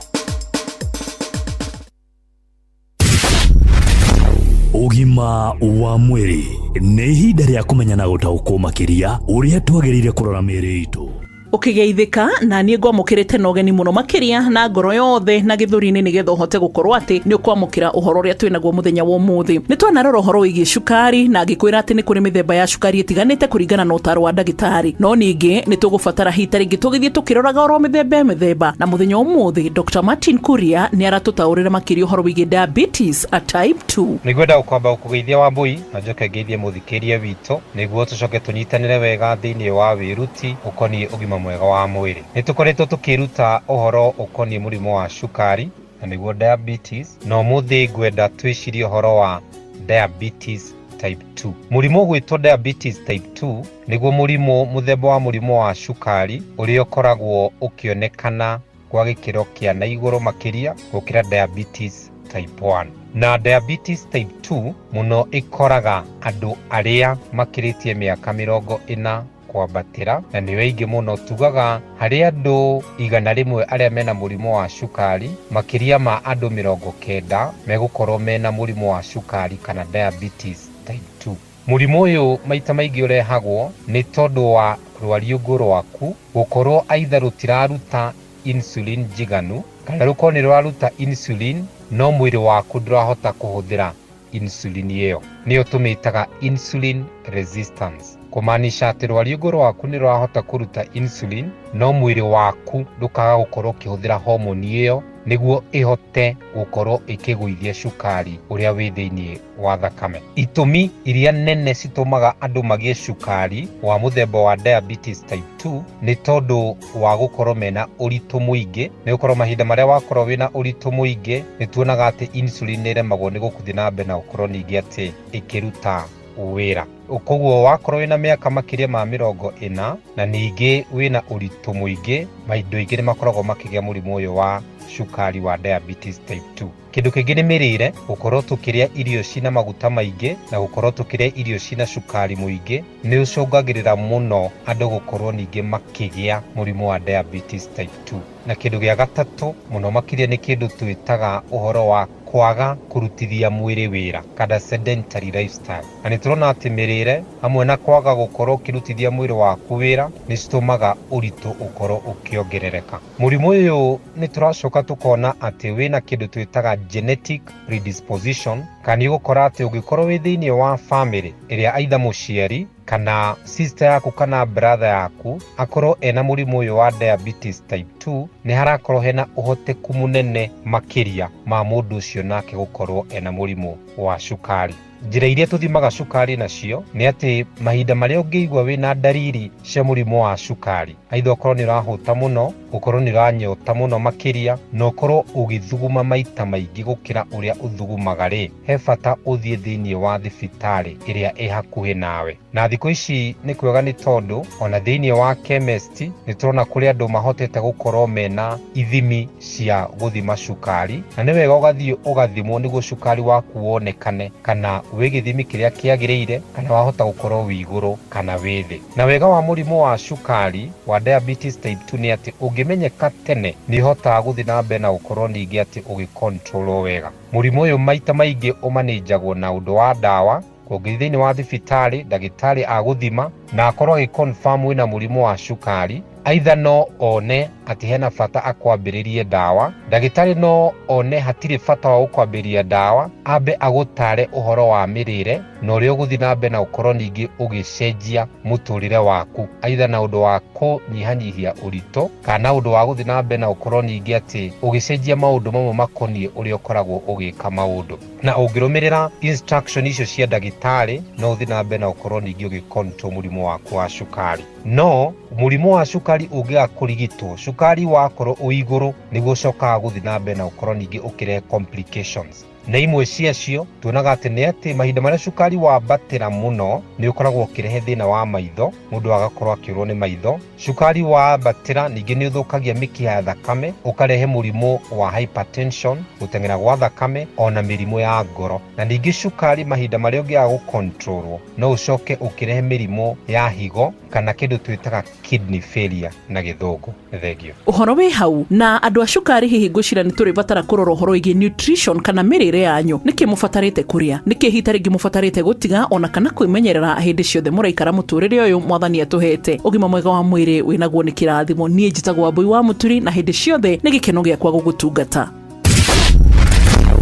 Ũgima wa mwĩrĩ nĩ ihinda rĩa kũmenya na gũtaũkwo makĩria ũrĩa twagĩrĩire kũrora mĩĩrĩ itũ. Ũkĩgeithĩka na niĩ ngwamũkĩrĩte na ũgeni mũno makĩria na ngoro yothe na gĩthũri-inĩ nĩgetha ũhote gũkorwo atĩ nĩ ũkwamũkĩra ũhoro ũrĩa twĩ naguo mũthenya wa ũmũthĩ. Nĩ twanarora ũhoro wĩgiĩ cukari na ngĩkwĩra atĩ nĩ kũrĩ mĩthemba ya cukari ĩtiganĩte kũringana na ũtaro wa ndagĩtarĩ, no ningĩ nĩ tũgũbatara hita rĩngĩ tũgĩthiĩ tũkĩroraga oro mĩthemba mĩthemba, na mũthenya wa ũmũthĩ Dr. Martin Kuria nĩ aratũtaũrĩra makĩria ũhoro wĩgiĩ diabetes a type 2. Nĩngwenda kwamba gũkũgeithia Wambui na njoke ngeithie mũthikĩria witũ nĩguo tũcoke tũnyitanĩre wega thĩinĩ wa wĩruti ũkoniĩ ũgima mwega wa mwĩrĩ. Nĩ tũkoretwo tũkĩruta ũhoro ũkoniĩ mũrimũ wa cukari na nĩguo diabetes, na ũmũthĩ ngwenda twĩcirie ũhoro wa diabetes type 2. Mũrimũ ũgwĩtwo diabetes type 2 nĩguo mũrimũ mũthemba wa mũrimũ wa cukari ũrĩa ũkoragwo ũkĩonekana kwa gĩkĩro kĩa na igũrũ makĩria gũkĩra diabetes type 1. Na diabetes type 2 mũno ĩkoraga andũ arĩa makĩrĩtie mĩaka 40 kwambatĩra, na nĩyo aingĩ mũno. Tugaga harĩ andũ 100 arĩa mena mũrimũ wa cukari, makĩria ma andũ 90 megũkorwo mena mũrimũ wa cukari kana diabetes type 2. Mũrimũ ũyũ maita maingĩ ũrehagwo nĩ tondũ wa rwariũngũ rwaku gũkorwo aitha rũtiraruta insulin njiganu, kana rũkorwo nĩ rũraruta insulin no mwĩrĩ waku ndũrahota kũhũthĩra insulin ĩyo, nĩyo tũmĩtaga insulin resistance, kũmaanisha atĩ rwariũngũ rwaku nĩ rũrahota kũruta insulin no mwĩrĩ waku ndũkaga gũkorwo ũkĩhũthĩra homoni ĩyo nĩguo ĩhote gũkorwo ĩkĩgũithia cukari ũrĩa wĩ thĩinĩ wa thakame. Itũmi iria nene citũmaga andũ magĩe cukari wa mũthemba wa diabetes type 2 nĩ tondũ wa gũkorwo mena ũritũ mũingĩ. Nĩ gũkorwo mahinda marĩa wakorwo wĩna ũritũ mũingĩ nĩ tuonaga atĩ insulin nĩ ĩremagwo nĩ gũkũthiĩ na mbere na gũkorwo ningĩ atĩ ĩkĩruta wĩra. Koguo wakorwo wĩna mĩaka makĩria ma 40 na ningĩ wĩna ũritũ mũingĩ, mahinda maingĩ nĩ makoragwo makĩgĩa mũrimũ ũyũ wa cukari wa diabetes type 2. Kĩndũ kĩngĩ nĩ mĩrĩre, gũkorwo tũkĩrĩa irio cina maguta maingĩ na gũkorwo tũkĩrĩa irio cina cukari mũingĩ nĩ ũcũngagĩrĩra mũno andũ gũkorwo ningĩ makĩgĩa mũrimũ wa diabetes type 2. Na kĩndũ gĩa gatatũ mũno makĩria nĩ kĩndũ twĩtaga ũhoro wa kwaga kũrutithia mwĩrĩ wĩra kana sedentary lifestyle. Na nĩ tũrona atĩ mĩrĩre hamwe na kwaga gũkorwo ũkĩrutithia mwĩrĩ waku wĩra nĩ citũmaga ũritũ ũkorwo ũkĩongerereka. Mũrimũ ũyũ nĩ tũracoka tũkona atĩ wĩna kĩndũ twĩtaga genetic predisposition, kana nĩ ũgũkora atĩ ũngĩkorwo wĩ thĩinĩ wa family ĩrĩa aitha mũciari kana sister yaku kana brother yaku akorwo ena mũrimũ ũyũ wa diabetes type 2 nĩ harakorwo hena ũhoteku mũnene makĩria ma mũndũ ũcio nake gũkorwo ena mũrimũ wa cukari. Njĩra iria tũthimaga cukari nacio nĩ atĩ mahinda marĩa ũngĩigua wĩna ndariri cia mũrimũ wa cukari, aitha ũkorwo nĩ ũrahũta mũno, ũkorwo nĩ ũranyota mũno makĩria, na ũkorwo ũgĩthuguma maita maingĩ gũkĩra ũrĩa ũthugumaga rĩ, he bata ũthiĩ thĩinĩ wa thibitarĩ ĩrĩa ĩ hakuhĩ nawe. Na thikũ ici nĩ kwega nĩ tondũ ona thĩinĩ wa chemist nĩ tũrona kũrĩ andũ mahotete gũkorwo mena ithimi cia gũthima cukari, na nĩ wega ũgathiĩ ũgathimwo nĩguo cukari waku wonekane kana wĩ gĩthimi kĩrĩa kĩagĩrĩire, kana wahota gũkorwo wĩ igũrũ kana wĩ thĩ. Na wega wa mũrimũ wa cukari wa diabetes type 2 nĩ atĩ ũngĩmenyeka tene nĩ ũhotaga gũthiĩ na mbere na gũkorwo ningĩ atĩ ũgĩkontrolwo wega. Mũrimũ ũyũ maita maingĩ ũmanĩnjagwo na ũndũ wa ndawa. Ũngĩthiĩ thĩinĩ wa thibitarĩ, ndagĩtarĩ agũthima na akorwo agĩconfirm wĩna mũrimũ wa cukari, aitha no one atĩ hena bata akwambĩrĩrie ndawa, ndagĩtarĩ no one hatirĩ bata wa gũkwambĩrĩria ndawa, ambe agũtare ũhoro wa mĩrĩre na ũrĩa ũgũthiĩ na mbere na ũkorwo ningĩ ũgĩcenjia mũtũrĩre waku, aitha na ũndũ wa kũnyihanyihia ũritũ kana ũndũ wa gũthiĩ na mbere na ũkorwo ningĩ atĩ ũgĩcenjia maũndũ mamwe makoniĩ ũrĩa ũkoragwo ũgĩka maũndũ. Na ũngĩrũmĩrĩra instruction icio cia ndagĩtarĩ no ũthiĩ na mbere na ũkorwo ningĩ ũgĩcontrol mũrimũ waku wa cukari. No mũrimũ wa cukari ũngĩaga kũrigitwo, cukari wakorwo wĩ igũrũ nĩguo ũcokaga gũthiĩ na mbere na ũkorwo ningĩ ũkĩrehe complications. Na imwe ciacio tuonaga atĩ nĩ atĩ mahinda marĩa cukari wambatĩra mũno nĩ ũkoragwo ũkĩrehe thĩna wa maitho, mũndũ agakorwo akĩũrwo nĩ maitho. Cukari wambatĩra ningĩ nĩ ũthũkagia mĩkiha ya thakame, ũkarehe mũrimũ wa hypertension, gũteng'era gwa thakame, ona mĩrimũ ya ngoro. Na ningĩ cukari mahinda marĩa ũngĩaga gũkontrolwo no ũcoke ũkĩrehe mĩrimũ ya higo kana kĩndũ twĩtaga kidney failure na gĩthũngũ. Thengio. Ũhoro wĩ hau na andũ a cukari hihi ngwĩciria nĩ tũrĩbatara kũrora ũhoro wĩgiĩ nutrition kana mĩrĩre yanyu, nĩkĩ mũbatarĩte kũrĩa, nĩkĩ hita rĩngĩ mũbatarĩte gũtiga ona kana kwĩmenyerera hĩndĩ ciothe mũraikara mũtũrĩre ũyũ mwathani atũhete. Ũgima mwega wa mwĩrĩ wĩnaguo nĩ kĩrathimo. Niĩ njĩtagwo Wambui wa Mũturi na hĩndĩ ciothe nĩ gĩkeno gĩakwa gũgũtungata.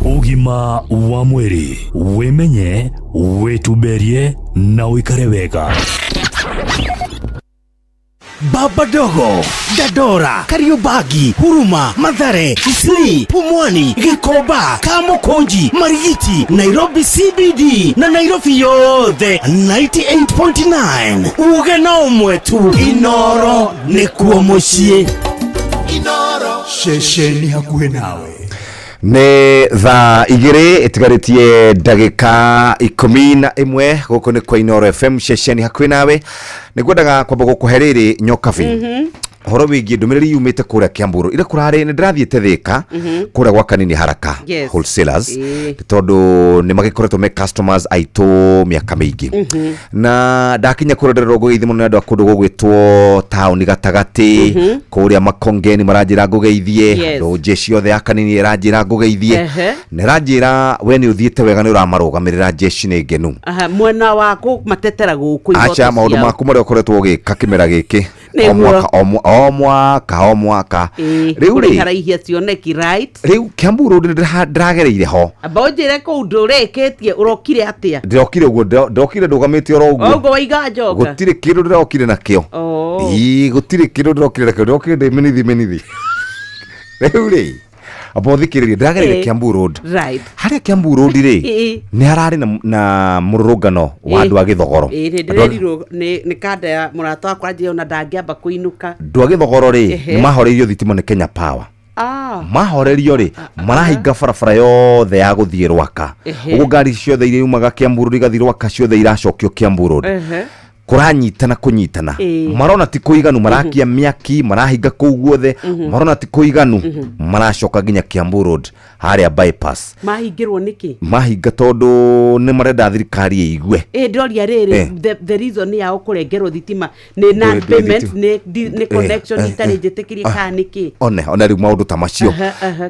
Ũgima wa mwĩrĩ, wĩmenye, wĩtumberie na ũikare wega. Baba Dogo, Dandora, Kariobangi, Huruma, Mathare, Isli, Pumwani, Gikomba, Kamukunji, Marigiti, Nairobi CBD na Nairobi yothe 98.9. Uge na ũmwe tu, Inoro nĩkuo mũciĩ. Inoro ceceni hakuhĩ nawe. Nĩ thaa igĩrĩ ĩtigarĩtie ndagĩka 11 gũkũ nĩ kwa Inoro FM ceceni hakuhĩ nawe. Nĩ ngwendaga kwamba gũkũhe rĩrĩ nyokabi ũhoro wĩgiĩ ndũmĩrĩri yumĩte kũrĩa Kiamburu ira kũrarĩ nĩ ndĩrathiĩte Thĩka kũrĩa gwa Kanini Haraka Wholesalers tondũ nĩ magĩkoretwo me customers aitũ mĩaka mĩingĩ na ndakinya kũrĩa ndĩrerwo ngũgeithie mũno nĩ andũ a kũndũ gũgwĩtwo taũni gatagatĩ kũrĩa Makongeni maranjĩra ngũgeithie, andũ jeshi yothe ya Kanini ĩranjĩra ngũgeithie na ĩranjĩra we nĩ ũthiĩte wega nĩ ũramarũgamĩrĩra jeshi nĩ ngenu. Aha, mwena wa kũmatetera gũkũ ihoto Acha maũndũ ciao. maku marĩa ũkoretwo ũgĩka kĩmera gĩkĩ o Nĩguo. mwaka o mwaka o mwaka rĩu rĩ Kũraihia cioneki right. Rĩu Kiambu Road nĩ ndĩragereire ho. Amba ũnjĩre kũu ndũrĩkĩtie ũrokire atĩa? Ndĩrokire ũguo ndĩrokire ndũgamĩte oro ũguo. Ũguo waiga njoka. Gũtirĩ kĩndũ ndĩrokire nakĩo. Oh. Ii, gũtirĩ kĩndũ ndĩrokire nakĩo, ndĩrokire ndĩ mĩnithi mĩnithi. Rĩu rĩ amba ũthikĩrĩrie ndĩragereire Kiambu Road. Harĩa Kiambu Road rĩ nĩ hararĩ na mũrũrũngano wa andũ a gĩthogoro. Ĩĩ nĩ ndĩrerirwo nĩ kanda ya mũrata wakwa anjĩra ona ndangĩamba kũinũka. Andũ a gĩthogoro rĩ nĩ mahoreirio thitima nĩ Kenya Power. Mahorerio rĩ marahinga barabara yothe ya gũthiĩ Rwaka. Ũguo ngari ciothe iria yumaga Kiambu Road igathiĩ Rwaka ciothe iracokio Kiambu Road. Kũranyitana kũnyitana marona ti kũiganu, marakia mĩaki, marahinga kũu guothe, marona ti kũiganu, maracoka nginya Kiambu Road harĩa bypass. Mahingĩrwo nĩkĩ? Mahinga tondũ nĩ marenda thirikari ĩigue. Ĩ ndoria rĩrĩ the reason yao kũrengerwo thitima nĩ non payment, nĩ connection itarĩ njĩtĩkĩrie kana nĩkĩ? One one rĩu maũndũ ta macio.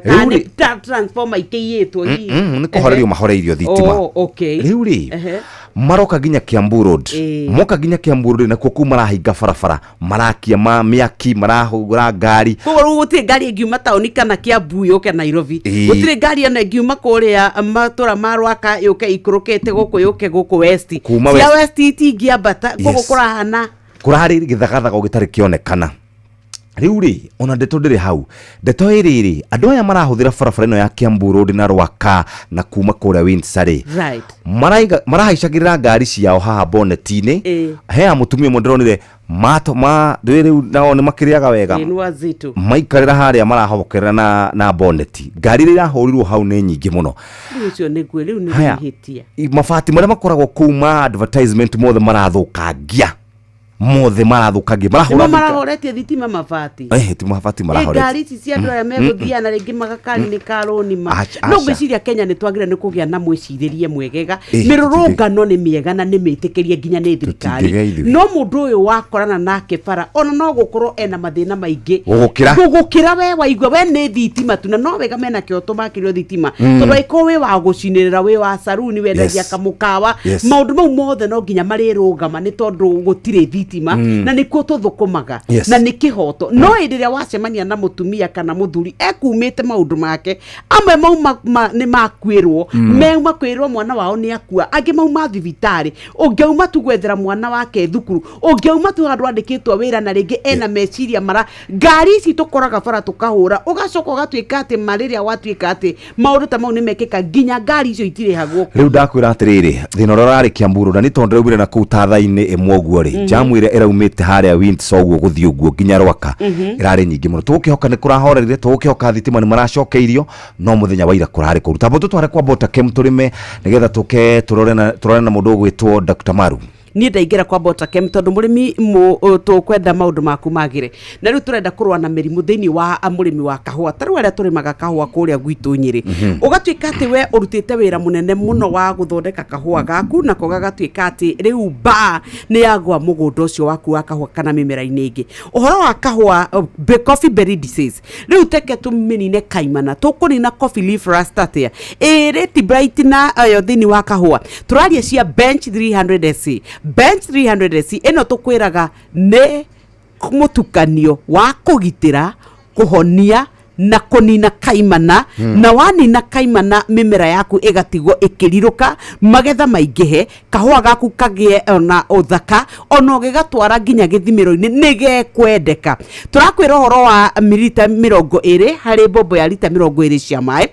Kana nĩ transformer ikĩiyĩtwo hihi? Nĩ kũhorerio mahoreirio thitima. Oh, okay. Rĩu rĩ maroka nginya Kiambu Road. Moka nginya Kiambu Road nakuo kũu marahinga barabara, marakia ma mĩaki, marahũra ngari. Koguo rĩu gũtirĩ ngari ĩngiuma taũni kana Kiambu yũke Nairobi. Gũtirĩ ngari ona ĩngiuma kũrĩa matũra ma Rwaka yũke ikũrũkĩte gũkũ yũke gũkũ West. Kuma Cia West. West itingĩambata, koguo Yes. kũrahana Kũrarĩ gĩthagathago gĩtarĩ kĩonekana. Rĩu rĩ, ona ndeto ndĩrĩ hau. Ndeto ĩrĩ rĩ, andũ aya marahũthĩra barabara ĩno ya Kiambu Road na Rwaka na kuma kũrĩa Windsor rĩ, marahaicagĩrĩra ngari ciao haha boneti-inĩ. He ya mũtumia ũmwe ndĩronire mato ma ndũĩ rĩu nao nĩ makĩrĩaga wega. Ĩ, nĩ wazito. Maikarĩra harĩa marahobokerera na boneti. Ngari iria irahũrirwo hau nĩ nyingĩ mũno. Rĩu ũcio nĩguo rĩu nĩ Haya. ihĩtia. Mabati marĩa makoragwo kũu ma advertisement mothe marathũkangia, mothe marathũkangia, Nĩmo marahũra. marahoretie thitima mabati. Ti mabati Ĩ, marahoretie. ngari ici cia andũ aya megũthiaga na rĩngĩ magakari nĩ karũni ma. Aca, No aca. ngwĩciria Kenya nĩ twagĩrĩire nĩ kũgĩa na mwĩcirĩrie mwegega. Ĩ, Mĩrũrũngano nĩ mĩega na nĩ mĩtĩkĩrie nginya nĩ thirikari. Tũtingĩgeithio. No mũndũ ũyũ wakorana nake bara ona no gũkorwo ena mathĩna maingĩ Gũgũkĩra. Gũgũkĩra we waigua we nĩ thitima tu, na no wega mena kĩhoto makĩrio thitima. Tondũ angĩkorwo wĩ wa gũcinĩrĩra, wĩ wa saruni, wendagia kamũkawa, maũndũ mau mothe no nginya marĩrũgama nĩ tondũ gũtirĩ thitima. Na nĩkuo tũthũkũmaga. Na nĩ kĩhoto. No hĩndĩ ĩrĩa wacemania na mũtumia kana mũthuri ekumĩte maũndũ make amwe mauma nĩ makuĩrwo, meuma kwĩrwo mwana wao nĩ akua, angĩ mauma thibitarĩ, ũngĩauma tu gwethera mwana wake thukuru, ũngĩauma tu handũ andĩkĩtwo wĩra na rĩngĩ ena meciria mara ngari ici tũkoraga bara tũkahũra, ũgacoka ũgatuĩka atĩ ma rĩrĩa watuĩka atĩ maũndũ ta mau nĩ mekĩka nginya ngari icio itirĩhagwo. Rĩu ndakwĩra atĩrĩrĩ, thĩna ũrĩa ũrarĩ Kiambu Road, na nĩ tondũ ndĩraumire na kũu ta thaa-inĩ ĩmwe ũguo rĩ, jamu ĩrĩa ĩraumĩte harĩa Windsor ũguo gũthiĩ ũguo nginya Rwaka ĩrarĩ nyingĩ mũno. Tũgũkĩhoka nĩ kũrahorerire, tũgũkĩhoka thitima nĩ maracokeirio, no mũthenya wa ira kũrarĩ kũru. Tamba tũtware kwa Botakem tũrĩme nĩgetha tũke tũrore na tũrore na mũndũ ũgwĩtwo Dr. Maru. Niĩ ndaingĩra kwa Botakem tondũ mũrĩmi tũkwenda maũndũ maku magĩre, na rĩu tũrenda kũrũa na mĩrimũ thĩinĩ wa mũrĩmi wa kahũa. Ta rĩu arĩa tũrĩmaga kahũa kũrĩa gwitũ Nyĩrĩ, ũgatuĩka atĩ we ũrutĩte wĩra mũnene mũno wa gũthondeka kahũa gaku, nako gagatuĩka atĩ rĩu mbaa nĩ yagwa mũgũnda ũcio waku wa kahũa kana mĩmera-inĩ ĩngĩ. Ũhoro wa kahũa, coffee berry disease, rĩu teke tũmĩnine kaimana. Tũkũnina coffee leaf rust atĩa? Ĩrĩ ti bright na ayo thĩinĩ wa kahũa. Tũraria cia Bench 300 SC. Bench 300 SC ĩno tũkwĩraga nĩ mũtukanio wa kũgitĩra, kũhonia na kũnina kaimana. Na wanina kaimana, mĩmera yaku ĩgatigwo ĩkĩrirũka, magetha maingĩhe, kahũa gaku kagĩe ona ũthaka, ona ũgĩgatwara nginya gĩthimĩro-inĩ nĩ gekwendeka. Tũrakwĩra ũhoro wa mililita 20 harĩ mbombo ya lita 20 cia maĩ,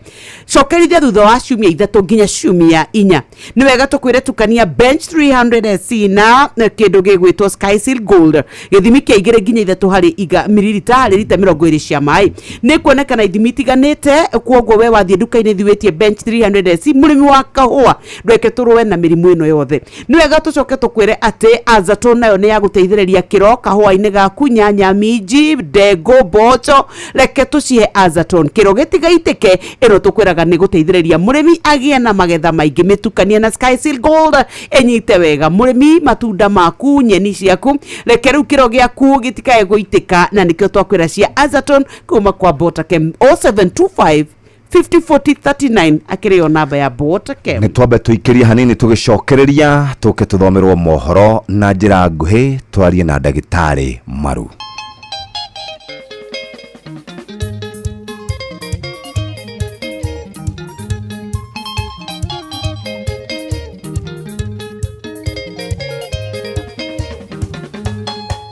cokerithia thutha wa ciumia 3 nginya ciumia 4. Nĩ wega tũkwĩre tukania Bench 300 SC na kĩndũ gĩgwĩtwo Skyseal Gold, gĩthimi kĩa 2 nginya 3 harĩ iga mililita harĩ lita 20 cia maĩ. Nĩ kuonekana ithimi itiganĩte, kwoguo we wathiĩ nduka-inĩ thiwĩtie Bench 300 SC. Mũrĩmi wa kahũa, ndweke tũrũe na mĩrimũ ĩno yothe. Nĩ wega tũcoke tũkwĩre atĩ Azato nayo nĩ ya gũteithĩrĩria kĩro kahũa-inĩ gaku, nyanya, minji, ndengũ, mboco, reke tũcihe Azaton kĩro gĩtigaitĩke. Ĩno tũkwĩraga nĩ gũteithĩrĩria mũrĩmi agĩe na magetha maingĩ. Mĩtukanie na Skyseal Gold ĩnyite wega mũrĩmi, matunda maku, nyeni ciaku, reke rĩu kĩro gĩaku gĩtikae gũitĩka, na nĩkĩo twakwĩra cia Azaton kuma kwa Botakem. 0725 50 40 39 akĩrĩ yo namba ya Botakem. Nĩ twambe tũikĩrie hanini, tũgĩcokereria tũke tũthomerwo mohoro na njĩra nguhĩ, twarie na ndagĩtarĩ Maru.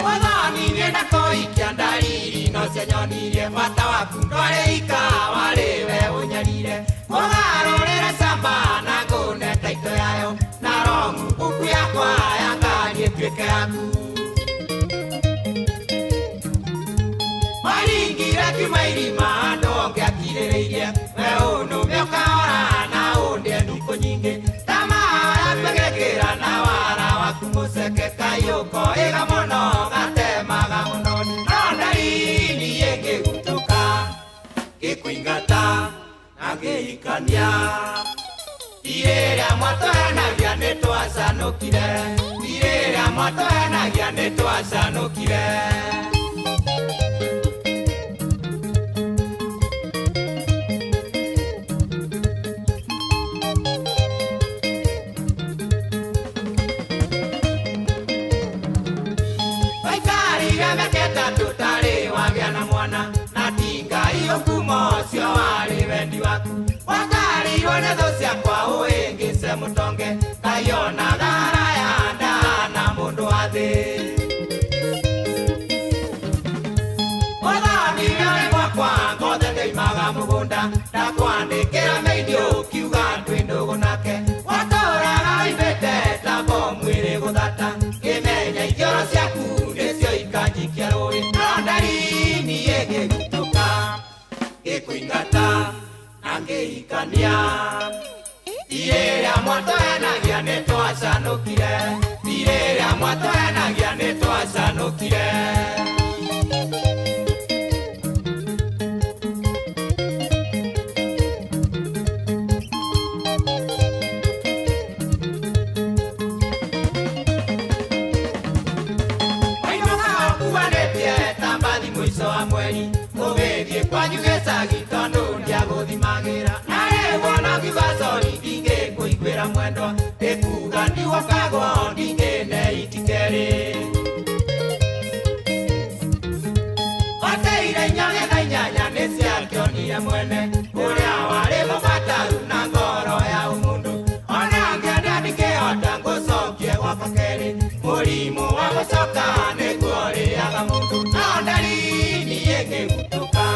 Mwathani ndakoikia ndariri no cianyonirie bata waku, ndwarĩ ikawa rĩwe ũnyarire mũgarũrĩre camba na ngũne taito yayo na rongu mbuku yakwa ya ngari ĩtuĩke yaku. Maringire kiuma irima andũ ongĩakirĩrĩirie we ũnũme ũkahora na ũndĩe ndukũ nyingĩ ta maara na wara waku mũceke kayũko ĩga mũno gatemaga mũno no ndariri ĩngĩgutũka gĩkũingata na ngĩhikania irĩrĩa mwatũhenagia nĩ twacanũkire, irĩrĩa mwatũhenagia nĩ twacanũkire. Waikarire mĩaka ĩtatũ ũtarĩ wagĩa na mwana, na ti Ngai ũkumo ũcio warĩ wendi waku. Wakarirwo nĩ thũ ciakwa ũhĩngĩce mũtonge, Ngai onaga haraya ndahana mũndũ wa thĩ. mũgũnda ndakwandĩkĩra meindi ũkiuga twĩ ndũgũ nake watũraga imbĩte ta bomu ĩrĩ gũthata ngĩmenya ithioro ciaku nĩcio ikanjikia rũĩ no ndarini ĩngĩgutũka ngĩkũingata na ngĩhikania irĩrĩa mwatwenagia nĩtwacanũkire irĩrĩa mwatwenagia nĩtwacanũkire. Wainũka ũkuanĩtie ta mbathi mũico wa mweri ũgĩthiĩ kwanyu gĩcagi tondũ ndiagũthimagĩra na rĩu ona ngiuga sori ndingĩkũiguĩra mwendwa ndĩkuga ndiwakagwo ndingĩne itikerĩ wateire inya getha inyanya nĩciakĩonire mwene ũrĩa warĩ mũbataru na ngoro ya ũmũndũ ona ngĩenda ndingĩhota ngũcokie gwakwa kerĩ mũrimũ wa gũcoka nĩguo ũrĩaga mũndũ no ndarini ĩngĩgutũka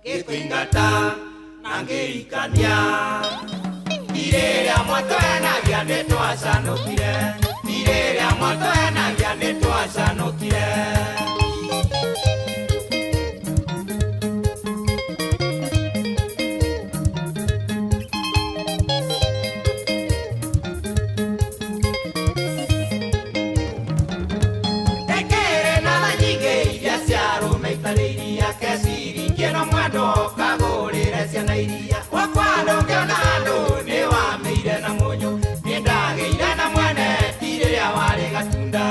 ngĩkũingata na ngĩhikania irĩrĩa mwatwenagia nĩtwacanũkire irĩrĩa mwatwenagia nĩtwacanũkire. Ndekere na tha nyingĩ iria cia arũme itarĩ iria keciringie no mwendwa ũkagũrĩre ciana iria gwakwa ndũngĩona handũ nĩwamĩire na mũnyũ nĩndagĩire na mwene ti rĩrĩa warĩ gatunda.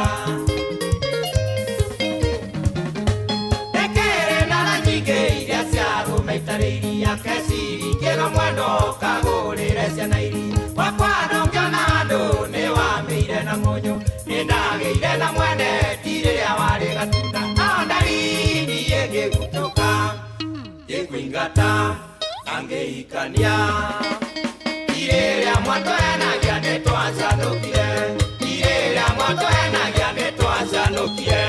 Ndekere na tha nyingĩ iria cia arũme itarĩ iria keciringie no mwendwa ũkagũrĩre ciana iria gwakwa ndũngĩona handũ nĩwamĩire na mũnyũ nĩndagĩire na mwene ti rĩrĩa warĩ gatunda no ndarini ĩngĩgutũka ngĩkũingata na ngĩhikania irĩrĩa mwatwenagia nĩtwacanũkire irĩrĩa mwatwenagia nĩtwacanũkire.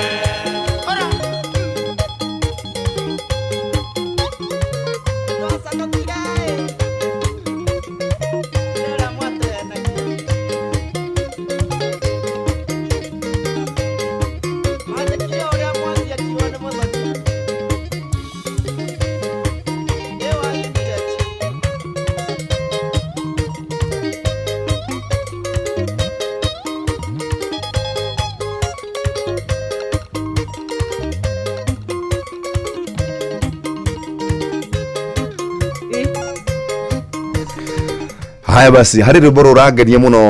Haya basi, harĩ rwĩmbo rũrangenia mũno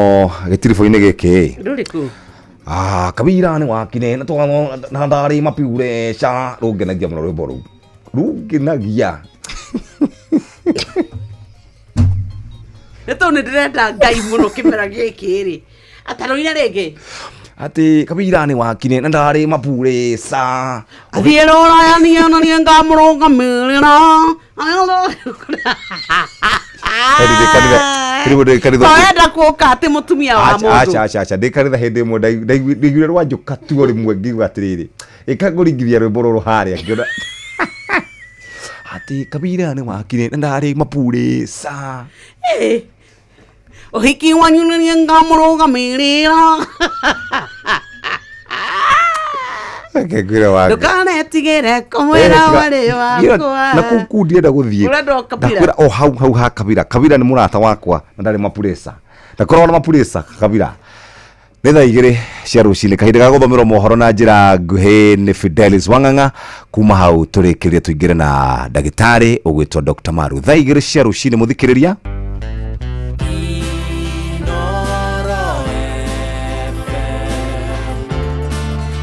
gĩtiribũ-inĩ gĩkĩ. Rũrĩkũ? Ah, kabira nĩ wakine na twa na ndarĩ mapiureca rũngenagia mũno rwĩmbo rũu rũngenagia. Nĩ tondũ nĩ ndĩrenda Ngai mũno kĩmera gĩkĩ rĩ atarũire rĩngĩ atĩ kabira nĩ wakine na ndarĩ mapureca athiĩ rũraya niĩ na niĩ ngamũrũgamĩrĩra. Toenda kuoka atĩ mũtumia wa mũndũ. Acha acha acha ndĩ kanitha hĩndĩ ĩmwe ndaiguire rwanjũka tuo rĩmwe ngiuga atĩrĩrĩ ĩkangũringithia rwĩmbo rũrũ harĩa ngĩona atĩ kabira nĩ wakire na ndarĩ mapureca. Ũhiki wanyu nĩ niĩ ngamũrũgamĩrĩra. Reke ngwĩre wangu. Ndũkanetigĩre kũmwĩra warĩ wakwa. Na kũu kũu ndienda gũthiĩ. Ũrenda o Kabira? Ndakwĩra o hau hau ha Kabira. Kabira nĩ mũrata wakwa na ndarĩ mapuresa. Ndakoragwo na mapuresa Kabira. Nĩ thaa 2 cia rũcinĩ kahinda ga gũthomerwo mohoro na njĩra nguhĩ nĩ Fidelis Wang'ang'a kuma hau tũrĩkĩrĩrie tũingĩre na ndagĩtarĩ ũgwĩtwo Dr. Maru. Thaa 2 cia rũcinĩ mũthikĩrĩria.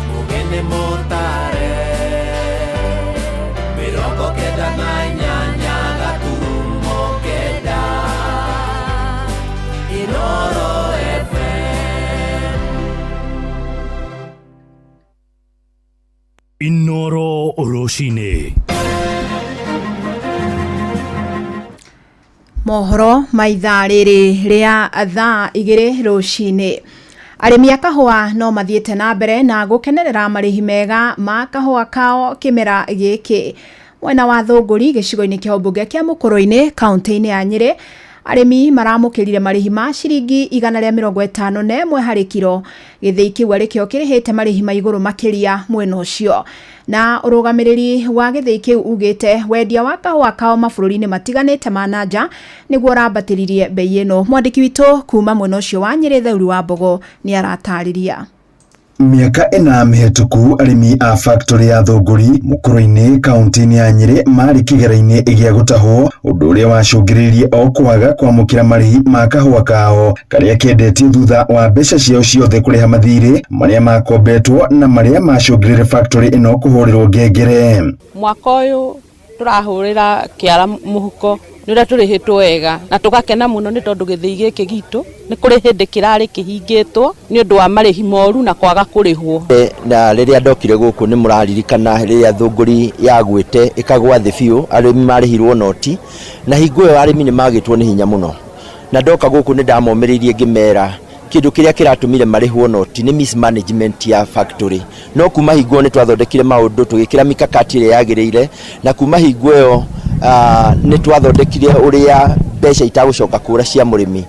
Mugene motare 98 9 Inoro FM. Inoro Rũcinĩ. Mohoro ma ithaa rĩrĩ rĩa thaa 2 rũcinĩ. Arĩmi a kahũa no mathiĩte na mbere na gũkenerera marĩhi mega ma kahũa kao kĩmera gĩkĩ. Mwena wa Thũngũri gĩcigo-inĩ kĩa ũmbunge kĩa Mũkũrũ-inĩ kaunti-inĩ ya Nyĩrĩ, arĩmi maramũkĩrire marĩhi ma ciringi 151 harĩ kiro. Gĩthĩi kĩu arĩkĩo kĩrĩhĩte marĩhi ma igũrũ makĩria mwena ũcio. Na ũrũgamĩrĩri wa gĩthĩi kĩu ugĩte wendia wa kahũa kao mabũrũri-inĩ matiganĩte ma nanja nĩguo ũrambatĩririe bei ĩno. Mwandĩki witũ kuma mwena ũcio wa Nyĩrĩ Theuri wa Mbogo nĩ aratarĩria. Mĩaka ĩna mĩhĩtũku arĩmi a factory ya Thũngũri Mũkũrũ-inĩ kaunti-inĩ ya Nyĩrĩ marĩ kĩgera-inĩ gĩa gũtahwo, ũndũ ũrĩa wacũngĩrĩirie o kwaga kwamũkĩra marĩhi ma kahũa kao karĩa kendetio thutha wa mbeca ciao ciothe kũrĩha mathirĩ marĩa makombetwo na marĩa macũngĩrĩire factory ĩno kũhũrĩrwo ngengere. Mwaka ũyũ tũrahũrĩra kĩara mũhuko nĩ ũrĩa tũrĩhĩtwo wega na tũgakena mũno nĩ tondũ gĩthĩi gĩkĩ gitũ nĩ kũrĩ hĩndĩ kĩrarĩ kĩhingĩtwo nĩ ũndũ wa marĩhi moru na kwaga kũrĩhwo. Na rĩrĩa ndokire gũkũ nĩ mũraririkana rĩrĩa Thũngũri yagwĩte ĩkagwa thĩ biũ, arĩmi marĩhirwo noti, na hingo ĩyo arĩmi nĩ magĩtwo nĩ hinya mũno. Na ndoka gũkũ nĩ ndamomĩrĩirie ngĩmera kĩndũ kĩrĩa kĩratũmire marĩhwo noti nĩ mismanagement ya factory. No kuma hingo ĩyo nĩ twathondekire maũndũ, tũgĩkĩra mikakati ĩrĩa yagĩrĩire, na kuma hingo ĩyo nĩ twathondekire ũrĩa mbeca itagũcoka kũra cia mũrĩmi.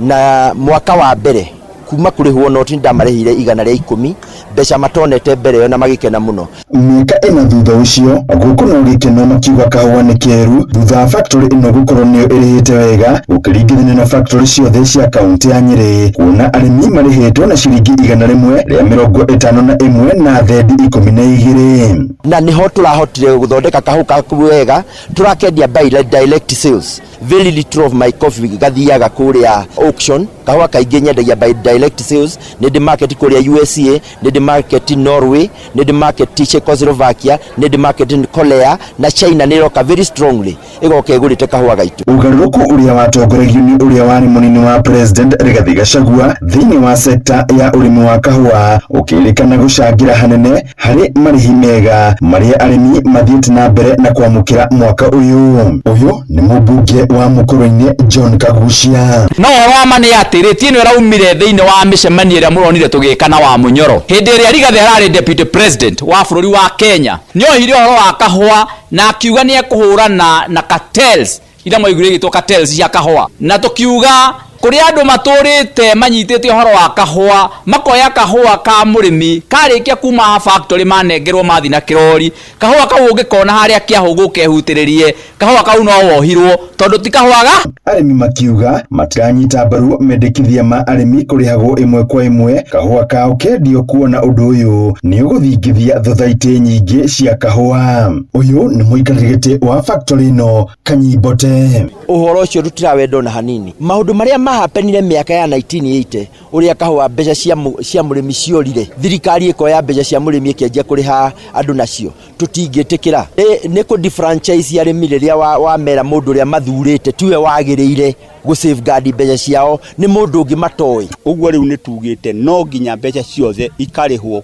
Na mwaka wa mbere kuma kũrĩhwo noti nĩ ndamarĩhire 110, mbeca matonete mbere ĩyo na magĩkena mũno. Mĩaka ĩna thutha ũcio, gũkũ no gĩkeno makiuga kahũa nĩ keru thutha wa factory ĩno gũkorwo nĩyo ĩrĩhĩte wega gũkĩringithanio na factory ciothe cia kaunti ya Nyĩrĩ, kuona arĩmi marĩhĩtwo na ciringi 151 na thendi 12. Na nĩho tũrahotire gũthondeka kahũa kaku wega, tũrakendia by direct sales. Very little of my coffee gathiaga kũrĩa auction. Kahũa kaingĩ nyendagia by direct sales. Nĩ ndĩ market kũrĩa USA, nĩ ndĩ market Norway, nĩ ndĩ market Czechoslovakia, nĩ ndĩ market Korea, na China nĩ ĩroka very strongly ĩgoka ĩgũrĩte kahũa gaitũ. Ũgarũrũku ũrĩa watongoragio nĩ ũrĩa warĩ mũnini wa president Rigathi Gachagua thĩinĩ wa sekta ya ũrĩmi wa kahũa ũkĩrĩkana gũcangĩra hanene harĩ marĩhi mega marĩa arĩmi mathiĩte na mbere na kwamũkĩra mwaka ũyũ. Ũyũ nĩ mũmbunge wa Mũkũrũ-inĩ John Kagucia. No ũhoro wa ma nĩ atĩ rĩti ĩno ĩraumire thĩinĩ wa mĩcemanio ĩrĩa mũronire tũgĩka na wa Mũnyoro hĩndĩ ĩrĩa Rigathi ararĩ deputy president wa bũrũri wa Kenya. Nĩ ohire ũhoro wa kahũa na akiuga nĩ ekũhũrana na cartels iria mwaiguire igĩtwo cartels cia kahũa, na tũkiuga kũrĩ andũ matũrĩte manyitĩte ũhoro wa kahũa, makoya kahũa ka mũrĩmi karĩkia kuma factory manengerwo mathi na kĩrori, kahũa kau ũngĩkona harĩa kĩahũgũ kehutĩrĩrie, kahũa kau no wohirwo tondũ ti kahũa ga. Arĩmi makiuga matiranyita mbaru mendekithia ma arĩmi kũrĩhagwo ĩmwe kwa ĩmwe kahũa kao kendio, kuona ũndũ ũyũ nĩ ũgũthingithia thothaitĩ nyingĩ cia kahũa. Ũyũ nĩ mũikarĩri gĩtĩ wa factory ĩno Kanyimbote. Ũhoro ũcio tũtirawenda ona hanini. Maũndũ marĩa mahapenire mĩaka ya 1980 ũrĩa kahũa mbeca cia mũrĩmi ciorire, thirikari ĩkoya mbeca cia mũrĩmi ĩkĩanjia kũrĩha andũ nacio, tũtingĩtĩkĩra. Nĩ kũ defranchise arĩmi rĩrĩa wamera mũndũ ũrĩa mathurĩte tiwe wagĩrĩire gũ safeguard mbeca ciao, nĩ mũndũ ũngĩ matoĩ. Ũguo rĩu nĩ tugĩte no nginya mbeca ciothe ikarĩhwo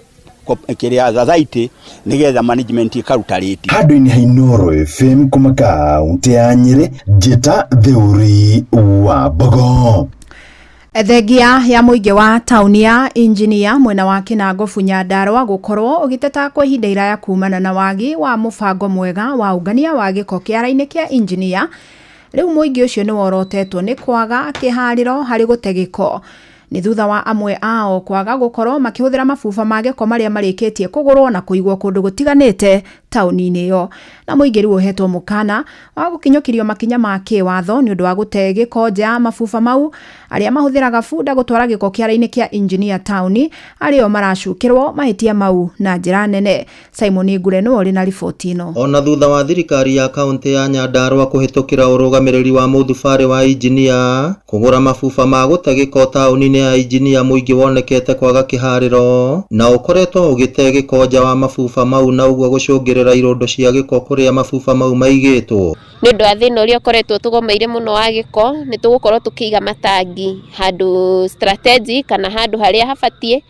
kĩrĩa society nĩgetha management ĩkaruta rĩti. Handũ-inĩ ha Inooro FM kuma kaunti ya Nyĩrĩ, Njĩta Theuri wa Mbogo. Thengia ya mũingĩ wa taũni ya Injinia mwena wa Kĩnangobu Nyandarũa gũkorwo ũgĩteta kwa ihinda iraya kumana na wagi wa mũbango mwega wa ũngania wa gĩko kĩara-inĩ kĩa Injinia. Rĩu mũingĩ ũcio nĩ worotetwo nĩ kwaga kĩharĩro harĩ gũte gĩko. Nĩ thutha wa amwe ao kwaga gũkorwo makĩhũthĩra mabuba ma gĩko marĩa marĩkĩtie kũgũrwo na kũigwo kũndũ gũtiganĩte taũni-inĩ ĩyo. Na mũingĩ rĩu ũhetwo mũkana wa gũkinyũkĩrio makinya ma kĩwatho nĩ ũndũ wa gũte gĩko nja ya mabuba mau. Arĩa mahũthĩraga bunda gũtwara gĩko kĩara-inĩ kĩa Injinia taũni arĩo maracukĩrwo mahĩtia mau na njĩra nene. Simon Ngure nĩwe ũrĩ na riboti ĩno. Ona thutha wa thirikari ya kaunti ya Nyandarũa kũhĩtũkĩra ũrũgamĩrĩri wa mũthubarĩ wa Injinia kũgũra mabuba ma gũte gĩko taũni-inĩ ya Injinia, mũingĩ wonekete kwaga kĩharĩro na ũkoretwo ũgĩte gĩko nja wa mabuba mau, na ũguo gũcũngĩrĩra irũndo cia gĩko kũrĩa mabuba mau maigĩtwo. Nĩ ũndũ wa thĩna ũrĩa ũkoretwo tũgomeire mũno wa gĩko, nĩ tũgũkorwo tũkĩiga matangi handũ strategic kana handũ harĩa habatiĩ,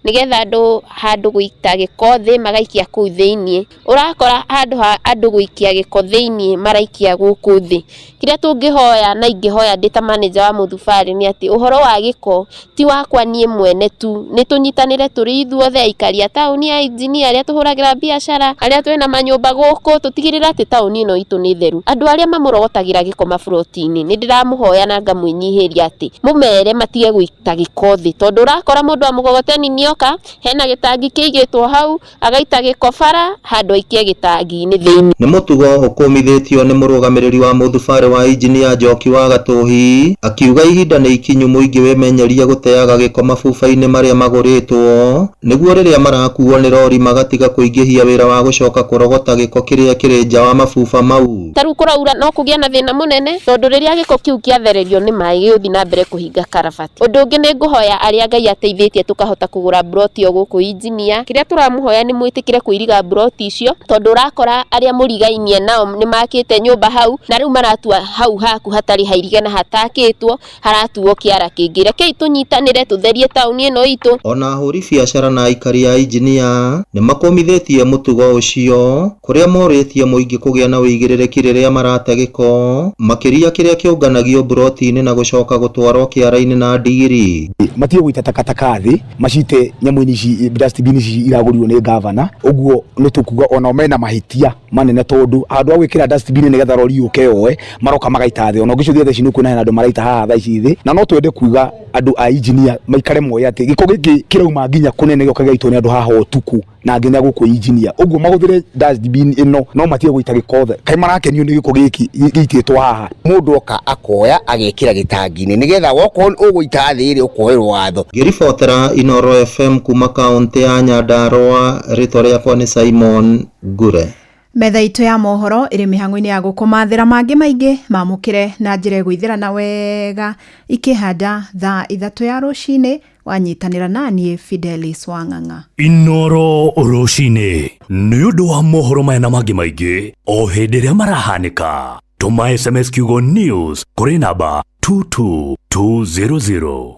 Nĩgetha andũ handũ gũita gĩko thĩ magaikia kũu thĩiniĩ. Ũrakora handũ ha andũ gũikia gĩko thĩiniĩ maraikia gũkũ thĩ. Kĩrĩa tũngĩhoya na ingĩhoya ndĩ ta manager wa mũthubarĩ nĩ atĩ ũhoro wa gĩko ti wakwa niĩ mwene tu, nĩ tũnyitanĩre tũrĩ ithuothe aikari a taũni ya Engineer arĩa tũhũragĩra biacara, arĩa twĩna manyũmba gũkũ, tũtigĩrĩre atĩ taũni ĩno itũ nĩ theru. Andũ arĩa mamũrogotagĩra gĩko maburoti-inĩ nĩ ndĩramũhoya na ngamwĩnyihĩria atĩ mũmere matige gũita gĩko thĩ, tondũ ũrakora mũndũ wa mũgogoteni nĩoka hena gĩtangi kĩigĩtwo hau agaita gĩko bara handũ aikie gĩtangi-inĩ thĩinĩ. Nĩ mũtugo ũkũmithĩtio nĩ mũrũgamĩrĩri wa mũthubarĩ wa injinia Njoki wa Gatũhi akiuga ihinda nĩ ikinyu mũingĩ wĩmenyerie gũteaga gĩko mabuba-inĩ marĩa magũrĩtwo nĩguo rĩrĩa marakuo nĩ rori magatiga kũingĩhia wĩra wa gũcoka kũrogota gĩko kĩrĩa kĩrĩ nja wa mabuba mau. Ta rĩu kũraura no kũgĩe na thĩna mũnene tondũ rĩrĩa gĩko kĩu kĩathererio nĩ maĩ gĩgũthiĩ na mbere kũhinga karabati. Ũndũ ũngĩ nĩ ngũhoya arĩa Ngai ateithĩtie tũkahota kũgũra mburoti o gũkũ injinia, kĩrĩa tũramũhoya nĩ mwĩtĩkĩre kũiriga mburoti icio tondũ ũrakora arĩa mũrigainie nao nĩ makĩte nyũmba hau na rĩu maratua hau haku hatarĩ hairige na hatakĩtwo haratuo kĩara kĩngĩ. Rekei tũnyitanĩre tũtherie taũni ĩno itũ. Ona ahũri biacara na aikari a injinia nĩ makũmithĩtie mũtugo ũcio kũrĩa morĩtie mũingĩ kũgĩa na ũigĩrĩrĩki rĩrĩa marate gĩko makĩria kĩrĩa kĩũnganagio mburoti-inĩ na gũcoka gũtwarwo kĩara-inĩ na ndigiri. Matige gũita takataka thĩ macite nyamũ-inĩ ici dustbin ici iragũrirwo nĩ gavana, ũguo nĩ tũkuga onao mena mahĩtia manene tondũ handũ ha gwĩkĩra dustbin nĩgetha rori yũke yoe maroka magaita thĩ. Ona ũngĩcũthia thaa ici nĩ ũkuona hena andũ maraita haha thaa ici thĩ, na no twende kuga andũ a injinia maikare moĩ atĩ gĩko gĩkĩ kĩrauma nginya kũnene gĩoka gĩgaitwo nĩ andũ haha ũtukũ na nginya gũkũ injinia, ũguo mahũthĩre dustbin ĩno no matige gũita gĩko thĩ. Kaĩ marakenio nĩ gĩko gĩkĩ gĩitĩtwo haha? Mũndũ oka akoya agekĩra gĩtangi-inĩ nĩgetha wokorwo ũgũita thĩ rĩ ũkoerwo watho. Ngĩribotera Inooro FM kuma kaũntĩ ya Nyandarũa, rĩtwa rĩakwa nĩ Simon Ngure. Metha itũ ya mohoro ĩrĩ mĩhang'o-inĩ ya gũkũmathĩra mangĩ maingĩ mamũkĩre na njĩra ĩgũithĩrana wega ikĩhanda thaa 3 ya rũcinĩ wanyitanĩra naniĩ Fidelis Wang'ang'a. Inooro rũcinĩ nĩ ũndũ wa mohoro maya na mangĩ maingĩ o hĩndĩ ĩrĩa marahanĩka. Tũma SMS kiugo news kũrĩ namba 22200.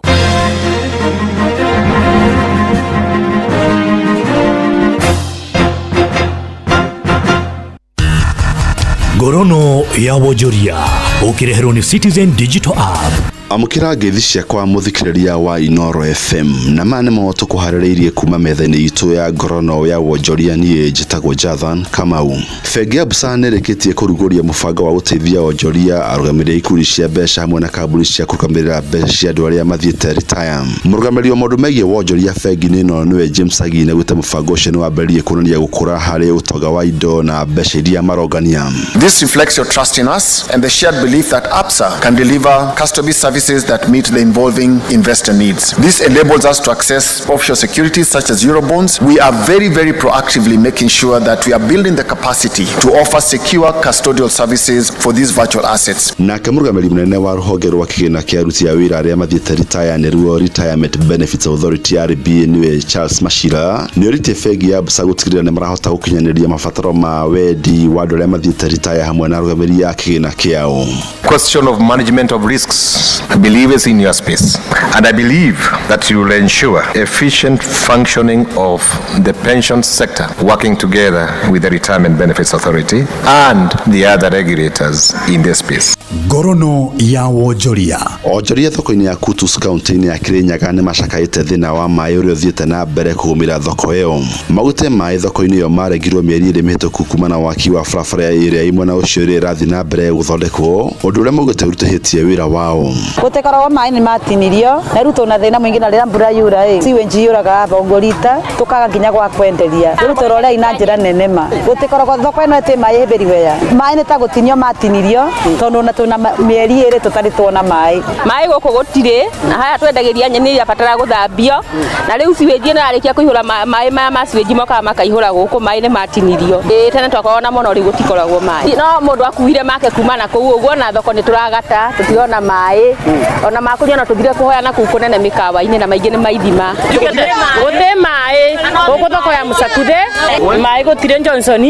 Ngorono ya wonjoria ũkĩreherwo nĩ Citizen Digital App. Amũkĩra ngeithi ciakwa mũthikĩrĩria wa Inooro FM na maya nĩmo tũkũharĩrĩirie kuma metha-inĩ itũ ya ngorono ya wonjoria. Niĩ njĩtagwo Jathan Kamau. Bengi ya Absa nĩrĩkĩtie kũrugũria mũbango wa gũteithia wonjoria, arũgamĩrĩri a ikundi cia mbeca hamwe na kambuni cia kũrũgamĩrĩra mbeca cia andũ arĩa mathiĩte retire. Mũrũgamĩrĩri wa maũndũ megiĩ wonjoria bengi-inĩ ĩno nĩwe James Agina nĩaugĩte mũbango ũcio nĩwambĩrĩirie kuonania gũkũra harĩ ũtonga wa indo na mbeca iria marongania. This reflects your trust in us and the shared belief that Absa can deliver custody services that meet the evolving investor needs. This enables us to access offshore securities such as Eurobonds. We are very, very proactively making sure that we are building the capacity to offer secure custodial services for these virtual assets. Nake mũrũgamĩrĩri mũnene wa rũhonge rwa kĩgĩna kĩa aruti a wĩra arĩa mathiĩte retire nĩruo Retirement Benefits Authority RBA nĩwe Charles Machira nĩorĩtie bengi ya Absa gũtigĩrĩra nĩmarahota gũkinyanĩria mabataro ma wendi wa andũ arĩa mathiĩte retire hamwe na arũgamĩrĩri a kĩgĩna kĩao. Question of management of risks, I believe is in your space, and I believe that you will ensure efficient functioning of the pension sector, working together with the Retirement Benefits Authority and the other regulators in this space. Ngorono ya wonjoria. Onjoria thoko-inĩ ya Kutus kaunti-inĩ ya Kirinyaga nĩ macakaĩte thĩna wa maĩ ũrĩa ũthiĩte na mbere kũgũmĩra thoko ĩyo. Maugĩte maĩ thoko-inĩ ĩyo maregirwo mĩeri 2 mĩhĩtũku kuma na waki wa barabara ĩrĩa ĩ mwena ũcio ĩrĩa ĩrathiĩ na mbere gũthondekwo, ũndũ ũrĩa maugĩte ũritũhĩtie wĩra wao. Gũtikoragwo maĩ nĩ matinirio na rĩu tũna thĩna mũingĩ na rĩrĩa mbura yura ĩ sewage yũraga thongorita tũkaga nginya gwa kwenderia rĩu tũrorei na njĩra nene ma gũtikoragwo thoko ĩno ĩtĩ maĩ everywhere maĩ nĩ ta gũtinio matinirio tondũ ona tũna mĩeri 2 tũtarĩ tuona maĩ. Maĩ gũkũ gũtirĩ na haya twendagĩria nyeni iria batara gũthambio na rĩu sewage ĩno yarĩkia kũihũra maĩ maya ma sewage mokaga makaihũra gũkũ maĩ nĩ matinirio. Ĩĩ tene twakoragwo na mũno rĩu gũtikoragwo maĩ no mũndũ akuire make kuma na kũu ũguo na thoko nĩ tũragata tũtirona maĩ ona makũnyua no tũthire kũhoya na kũu kũnene mĩkawa-inĩ na maingĩ nĩ maithima. Gũtirĩ maĩ gũkũ thoko ya Mũcakuthe maĩ gũtirĩ Johnson.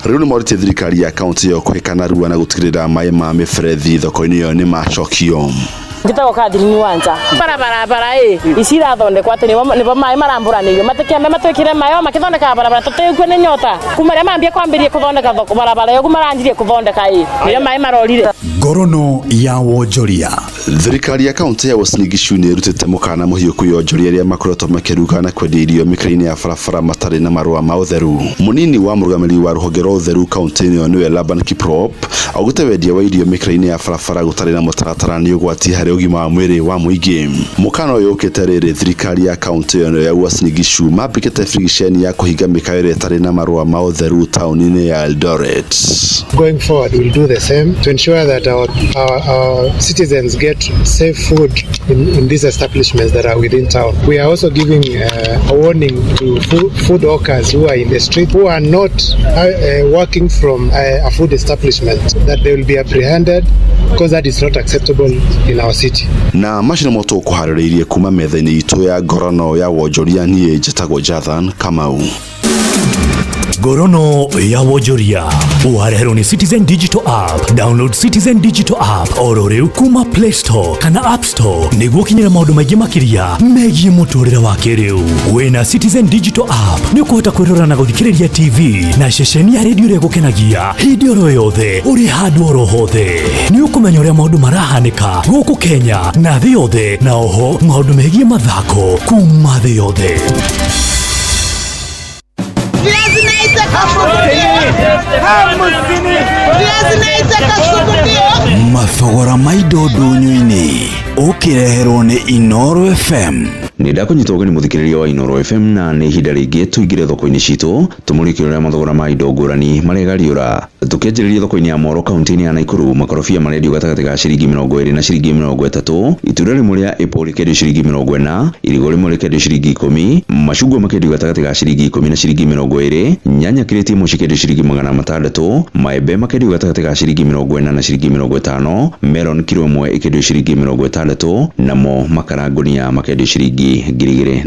Rĩu nĩ morĩtie thirikari ya kaunti ĩyo kũhĩka narua na gũtigĩrĩra maĩ ma mĩberethi thoko-inĩ ĩyo nĩ macokio. Njĩtagwo Catherine Wanja. Barabara bara ĩ ici irathondekwo atĩ nĩbo maĩ marambũranĩirio matikĩambe matwĩkĩre maĩ o makĩthondekaga barabara tũtĩkue nĩ nyota kuma rĩa mambia kwambĩrie kũthondeka thoko barabara ĩyo maranjirie kũthondeka ĩ nĩrĩo maĩ marorire. Ngorono ya wonjoria. Thirikari ya kaunti ya Uasin Gishu nĩ ĩrutĩte mũkana mũhiũ kwĩ onjoria arĩa makoretwo makĩruga na kwendia irio mĩkĩra-inĩ ya barabara matarĩ na marũa ma ũtheru. Mũnini wa mũrũgamĩrĩri wa rũhonge rwa ũtheru kaunti-inĩ ĩyo nĩwe Laban Kiprop augĩte wendia wa irio mĩkĩra-inĩ ya barabara gũtarĩ na mũtaratara nĩ ũgwati harĩ ũgima wa mwĩrĩ wa mũingĩ. Mũkana ũyũ ũkĩte rĩrĩ thirikari ya kaunti ĩyo ya Uasin Gishu mambĩkĩte birigiceni ya kũhinga mĩkawa ĩrĩa ĩtarĩ na marũa ma ũtheru taũni-inĩ ya Eldoret. Going forward, we'll do the same to ensure that our citizens get safe food in these establishments that are within town. We are also giving a warning to food hawkers who are in the street, who are not working from a food establishment, that they will be apprehended because that is not acceptable in our city. Na macio nĩmo tũkũharĩrĩirie kuma metha-inĩ itũ ya ngorono ya wonjoria. Niĩ njĩtagwo Jathan Kamau. Ngorono ya wonjoria wareherwo nĩ Citizen Digital App. Download Citizen Digital App oro rĩu kuma Play Store kana App Store nĩguo ũkinyĩre maũndũ maingĩ makĩria megiĩ mũtũrĩre wa kĩrĩu. Wĩna Citizen Digital App nĩ ũkũhota kwĩrora na gũthikĩrĩria TV na ceceni ya redio ĩrĩa ĩgũkenagia hĩndĩ oro yothe ũrĩ handũ oro hothe. Nĩ ũkũmenya ũrĩa maũndũ marahanĩka gũkũ Kenya na thĩ yothe, na oho maũndũ megiĩ mathako kuma thĩ yothe. Mathogora ma indo ndũnyũ-inĩ ũkĩreherwo nĩ Inoro FM. Nĩ ndakũnyita ũgeni mũthikĩrĩria wa Inoro FM, na nĩ ihinda rĩngĩ tũingĩre thoko-inĩ citũ tũmũrĩke ũrĩa mathogora ma indo ngũrani maregariũra. Tũkĩanjĩrĩria thoko-inĩ ya Moro kaunti-inĩ ya Naikuru, makorobia marendio gatagatĩ ga ciringi 20 na ciringi 30, itunda rĩmwe rĩa apple rĩkendio ciringi 40, irigũ rĩmwe rĩkendio ciringi 10, macungwa makendio gatagatĩ ga ciringi 10 na ciringi 20, nyanya kirĩti ĩmwe cikendio ciringi 600, maembe makendio gatagatĩ ga ciringi 40 na ciringi 50, melon kiro ĩmwe ĩkendio ciringi 60, namo makara ngũnia makendio ciringi 2300.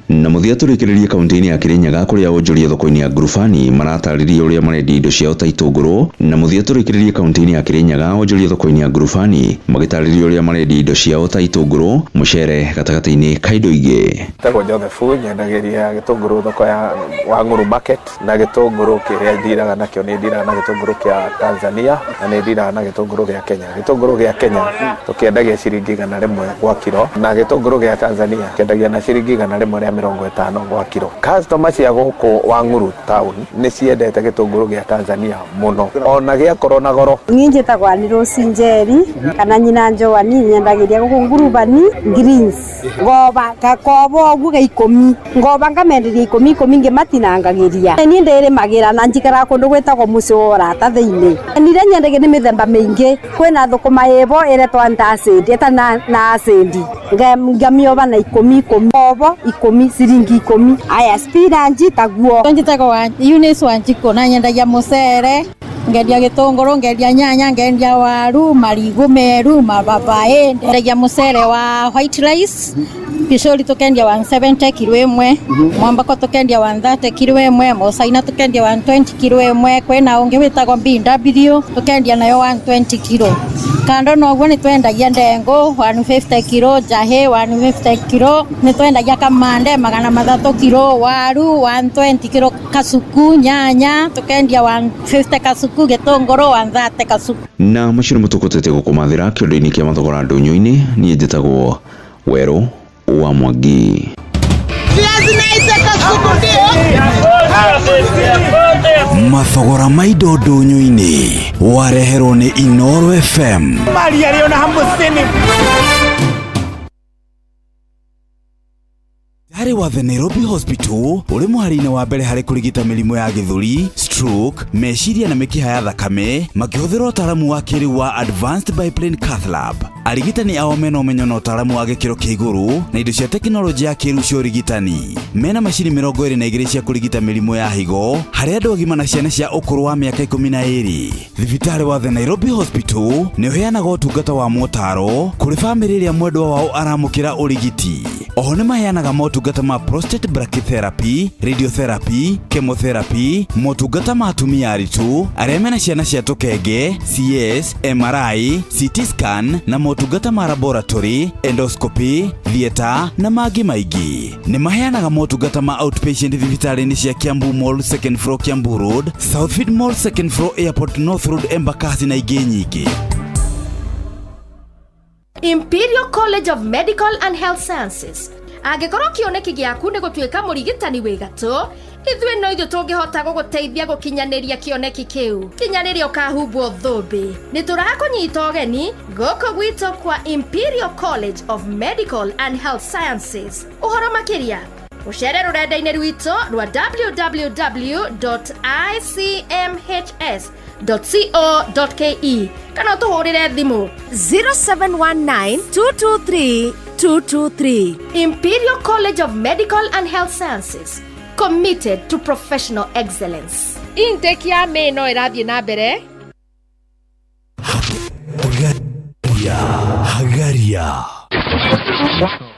Na mũthia tũrĩkĩrĩrie kaunti-inĩ ya Kirinyaga kũrĩa wonjoria thoko-inĩ ya Ngurubani maratarĩria ũrĩa marendia indo ciao ta itũngũrũ. Na mũthia tũrĩkĩrĩrie kaunti-inĩ ya Kirinyaga wonjoria thoko-inĩ ya Ngurubani magĩtarĩria ũrĩa marendia indo ciao ta itũngũrũ, mũcere gatagatĩ-inĩ ka indo ingĩ. Njĩtagwo Joseph, nyendagĩria gĩtũngũrũ thoko ya Wang'ũrũ market, na gĩtũngũrũ kĩrĩa ndiraga nakĩo nĩ ndiraga na gĩtũngũrũ kĩa Tanzania na nĩ ndiraga na gĩtũngũrũ gĩa Kenya. Gĩtũngũrũ gĩa Kenya tũkĩendagia ciringi 100 gwa kiro, na gĩtũngũrũ gĩa Tanzania kĩendagia na ciringi 150 gwa kiro. Customer cia gũkũ Wang'ũrũ town nĩ ciendete gĩtũngũrũ gĩa Tanzania mũno ona gĩakorwo na goro. Niĩ njĩtagwo Ann Rose Njeri kana nyina Joan, nyendagĩria gũkũ Ngurubani greens ngoba gakobo ũguo ga 10 ngoba ngamenderia 10 10 ngĩmatinangagĩria. Niĩ ndĩrĩmagĩra na njikaraga kũndũ gwĩtagwo mũciĩ wa ũrata thĩinĩ. Nĩrĩa nyendagia nĩ mĩthemba mĩingĩ, kwĩna thũkũma ĩbo ĩretwo antacid ĩtarĩ na acid, ngamĩoba na 10 10, ngobo 10 ciringi 10. Aya spinach taguo. Njĩtagwo Eunice Wanjikũ na nyendagia mũcere, ngendia gĩtũngũrũ, ngendia nyanya, ngendia waru, marigũ meru, mababaĩ. Ndendagia mũcere wa white rice, picori tũkendia 170 kiro ĩmwe, mwambako tũkendia 130 kiro ĩmwe, mũcaina tũkendia 120 kiro ĩmwe, kwĩna ũngĩ wĩtagwo BW tũkendia nayo 120 kiro. Kando na ũguo nĩ twendagia ndengũ 150 kiro, njahĩ 150 kiro, nĩ twendagia kamande 300 kiro, waru 120 kiro, kasuku, nyanya tũkendia 150 kasuku, gĩtũngũrũ 130 kasuku. Na macio nĩmo tũkũtete gũkũmathĩra kĩondo-inĩ kĩa mathogora ndũnyũ-inĩ. Niĩ njĩtagwo Werũ wa Mwangi. Mathogora ma indo ndũnyũ-inĩ wareherwo nĩ Inoro FM. Harĩ wa The Nairobi Hospital ũrĩ mũhari-inĩ wa mbere harĩ kũrigita mĩrimũ ya gĩthũri, stroke, meciria na mĩkiha ya thakame makĩhũthĩra ũtaaramu wa kĩrĩu wa Advanced Biplane Cath Lab. Arigitani ao mena ũmenyo na ũtaaramu wa gĩkĩro kĩa igũrũ na indo cia tekinoronjĩ ya kĩrĩu cia ũrigitani. Mena macini 22 cia kũrigita mĩrimũ ya higo harĩ andũ agima na ciana cia ũkũrũ wa mĩaka 12. Thibitarĩ wa The Nairobi Hospital nĩ ũheanaga ũtungata wa motaro kũrĩ bamĩrĩ ĩrĩa mwendwa wao aramũkĩra ũrigiti. Oho nĩ maheanaga motungata ma prostate brachytherapy, radiotherapy, chemotherapy, motungata ma atumia aritũ arĩa mena ciana cia tũkenge, CS, MRI, CT scan na motungata Motungata ma laboratory, endoscopy, theatre na mangĩ maingĩ. Nĩ maheanaga motungata ma outpatient thibitarĩ-inĩ cia Kiambu Mall second floor Kiambu Road, Southfield Mall second floor Airport North Road Embakasi na ingĩ nyingĩ. Imperial College of Medical and Health Sciences. Angĩkorwo kĩoneki gĩaku nĩ gũtuĩka mũrigitani wĩ gatũ, ithuĩ no ithuĩ tũngĩhota gũgũteithia gũkinyanĩria kĩoneki kĩu. Kinya rĩrĩa ũkahumbwo thũmbĩ. Nĩ tũrakũnyita ũgeni gũkũ gwitũ kwa Imperial College of Medical and Health Sciences. Ũhoro makĩria ũcere rũrenda-inĩ rwitũ rwa www.icmhs.co.ke kana ũtũhũrĩre thimũ 0719 223 223. Imperial College of Medical and Health Sciences, committed to professional excellence. Intake ya May no ĩrathiĩ na mbere. Hagaria, Hagaria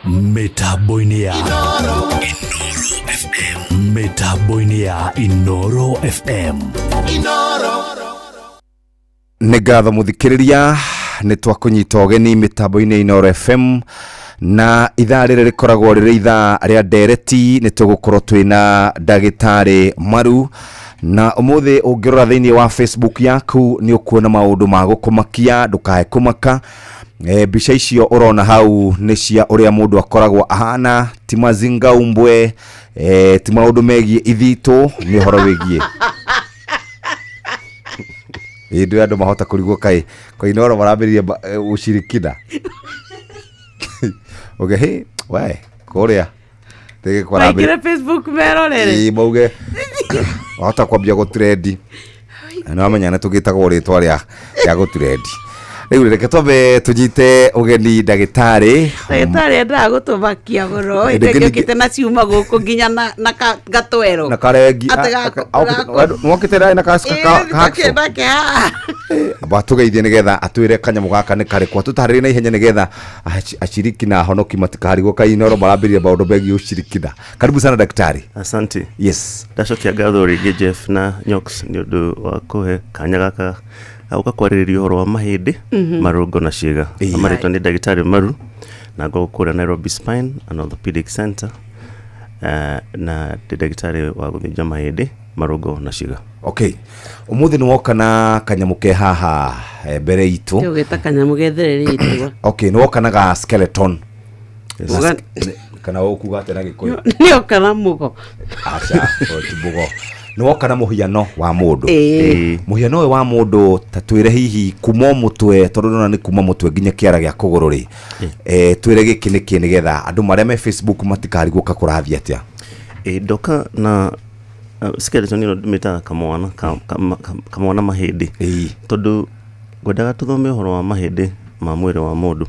mĩtambo-inĩ ya Inoro FM, mĩtambo-inĩ ya Inoro FM. Nĩ ngatho mũthikĩrĩria, nĩ twakũnyita ũgeni mĩtambo-inĩ ya Inoro FM, na ithaa rĩrĩ rĩkoragwo rĩrĩ ithaa rĩa ndereti. Nĩ tũgũkorwo twĩna ndagĩtarĩ Maru, na ũmũthĩ ũngĩrora thĩinĩ wa Facebook yaku nĩ ũkuona maũndũ ma gũkũmakia. Ndũkae kũmaka. Mbica icio ũrona hau nĩ cia ũrĩa mũndũ akoragwo ahana, ti mazinga umbwe, ti maũndũ megiĩ ithitũ, nĩ ũhoro wĩgiĩ hĩndĩ ĩyo andũ mahota kũrigwo kaĩ koinoro marambĩrĩria ushirikina. Uge hĩ we kũrĩa Maingĩre Facebook merorere. Ĩĩ, mauge wahota kwambia gũtrendi na nĩwamenya nĩ tũgĩtagwo rĩtwa rĩa gũtrendi. Rĩu reke twambe tũnyite ũgeni ndagĩtarĩ. Ndagĩtarĩ endaga gũtũmakia mũno. Ĩndĩ ĩndĩ ningĩ- ngĩũkĩte na ciuma gũkũ nginya na gatwero na karengi. Atĩ Nĩwokĩte na Ĩĩ, nake haha. Amba tũgeithie nĩgetha atwĩre kanyamũ gaka nĩ karĩkũ, atũtarĩrie na ihenya nĩgetha ashiriki na ahonoki matikarigwo kainoro marambĩrĩria maũndũ megiĩ ushirikina. Karibu sana daktari. Asante. Yes. Ndacokia ngatho rĩngĩ Jeff na Nyox nĩ ũndũ wa kũhe kanya gaka gũka kwarĩrĩria ũhoro wa mahĩndĩ, marũngo na ciĩga. Na marĩtwa nĩ ndagĩtarĩ Maru na ngoragwo kũrĩa Nairobi Spine and Orthopedic Center, na ndĩ ndagĩtarĩ wa gũthĩnja mahĩndĩ, marũngo na ciĩga. Okay, ũmũthĩ nĩ woka na kanyamũ ke haha mbere itũ. Tũgĩta kanyamũ gethere rĩtwa. Okay, nĩ woka na ga skeleton. Yes. Na kana ũkuga atĩa na Gĩkũyũ? Nĩ oka na mũgo. Aca, o ti mũgo, nĩ woka na mũhiano wa mũndũ. Ĩĩ. Mũhiano ũyũ wa mũndũ, ta twĩre hihi kuma o mũtwe, tondũ ndona nĩ kuma mũtwe nginya kĩara gĩa kũgũrũ rĩ, twĩre gĩkĩ nĩ kĩ nĩgetha andũ marĩa me Facebook matikarigwo ka kũrathiĩ atĩa. Ĩ, ndoka na skeleton ĩno ndĩmĩtaga kamwana kamwana mahĩndĩ, tondũ ngwendaga tũthome ũhoro wa mahĩndĩ ma mwĩrĩ wa mũndũ.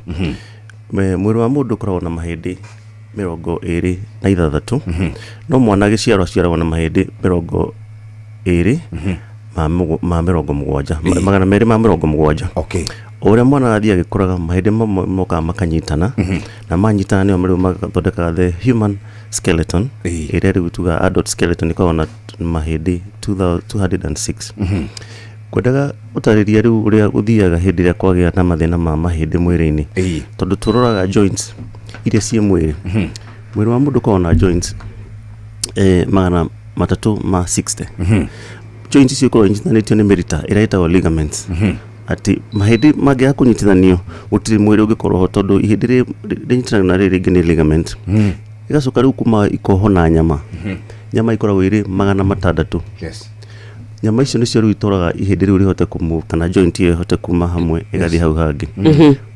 Mwĩrĩ wa mũndũ ũkoragwo na mahĩndĩ 26, no mwana agĩciarwo aciaragwo na mahĩndĩ 20 ma 70, 270. Okay. O ũrĩa mwana arathiĩ agĩkũraga, mahĩndĩ mamwe mokaga makanyitana, na manyitana nĩo rĩu magathondekaga the human skeleton, ĩrĩa rĩu tugaga adult skeleton ĩkoragwo na mahĩndĩ 206. Ngwendaga gũtarĩria rĩu ũrĩa gũthiaga hĩndĩ ĩrĩa kwagĩa na mathĩna ma mahĩndĩ mwĩrĩ-inĩ, tondũ tũroraga joints iria ciĩ mwĩrĩ. Mwĩrĩ wa mũndũ ũkoragwo na joints 360. Joints icio ikoragwo inyitanĩtio nĩ mĩrita ĩrĩa ĩtagwo ligaments, atĩ mahĩndĩ mangĩaga kũnyitithanio gũtirĩ mwĩrĩ ũngĩkorwo ho, tondũ ihĩndĩ rĩnyitanaga na rĩrĩ rĩngĩ nĩ ligament. Ĩgacoka rĩu kuma ikoho na nyama. Nyama ikoragwo irĩ 600. Nyama icio nĩcio rĩu itwaraga ihĩndĩ rĩu rĩhote kũmove, kana joint ĩyo ĩhote kuma hamwe ĩgathiĩ hau hangĩ.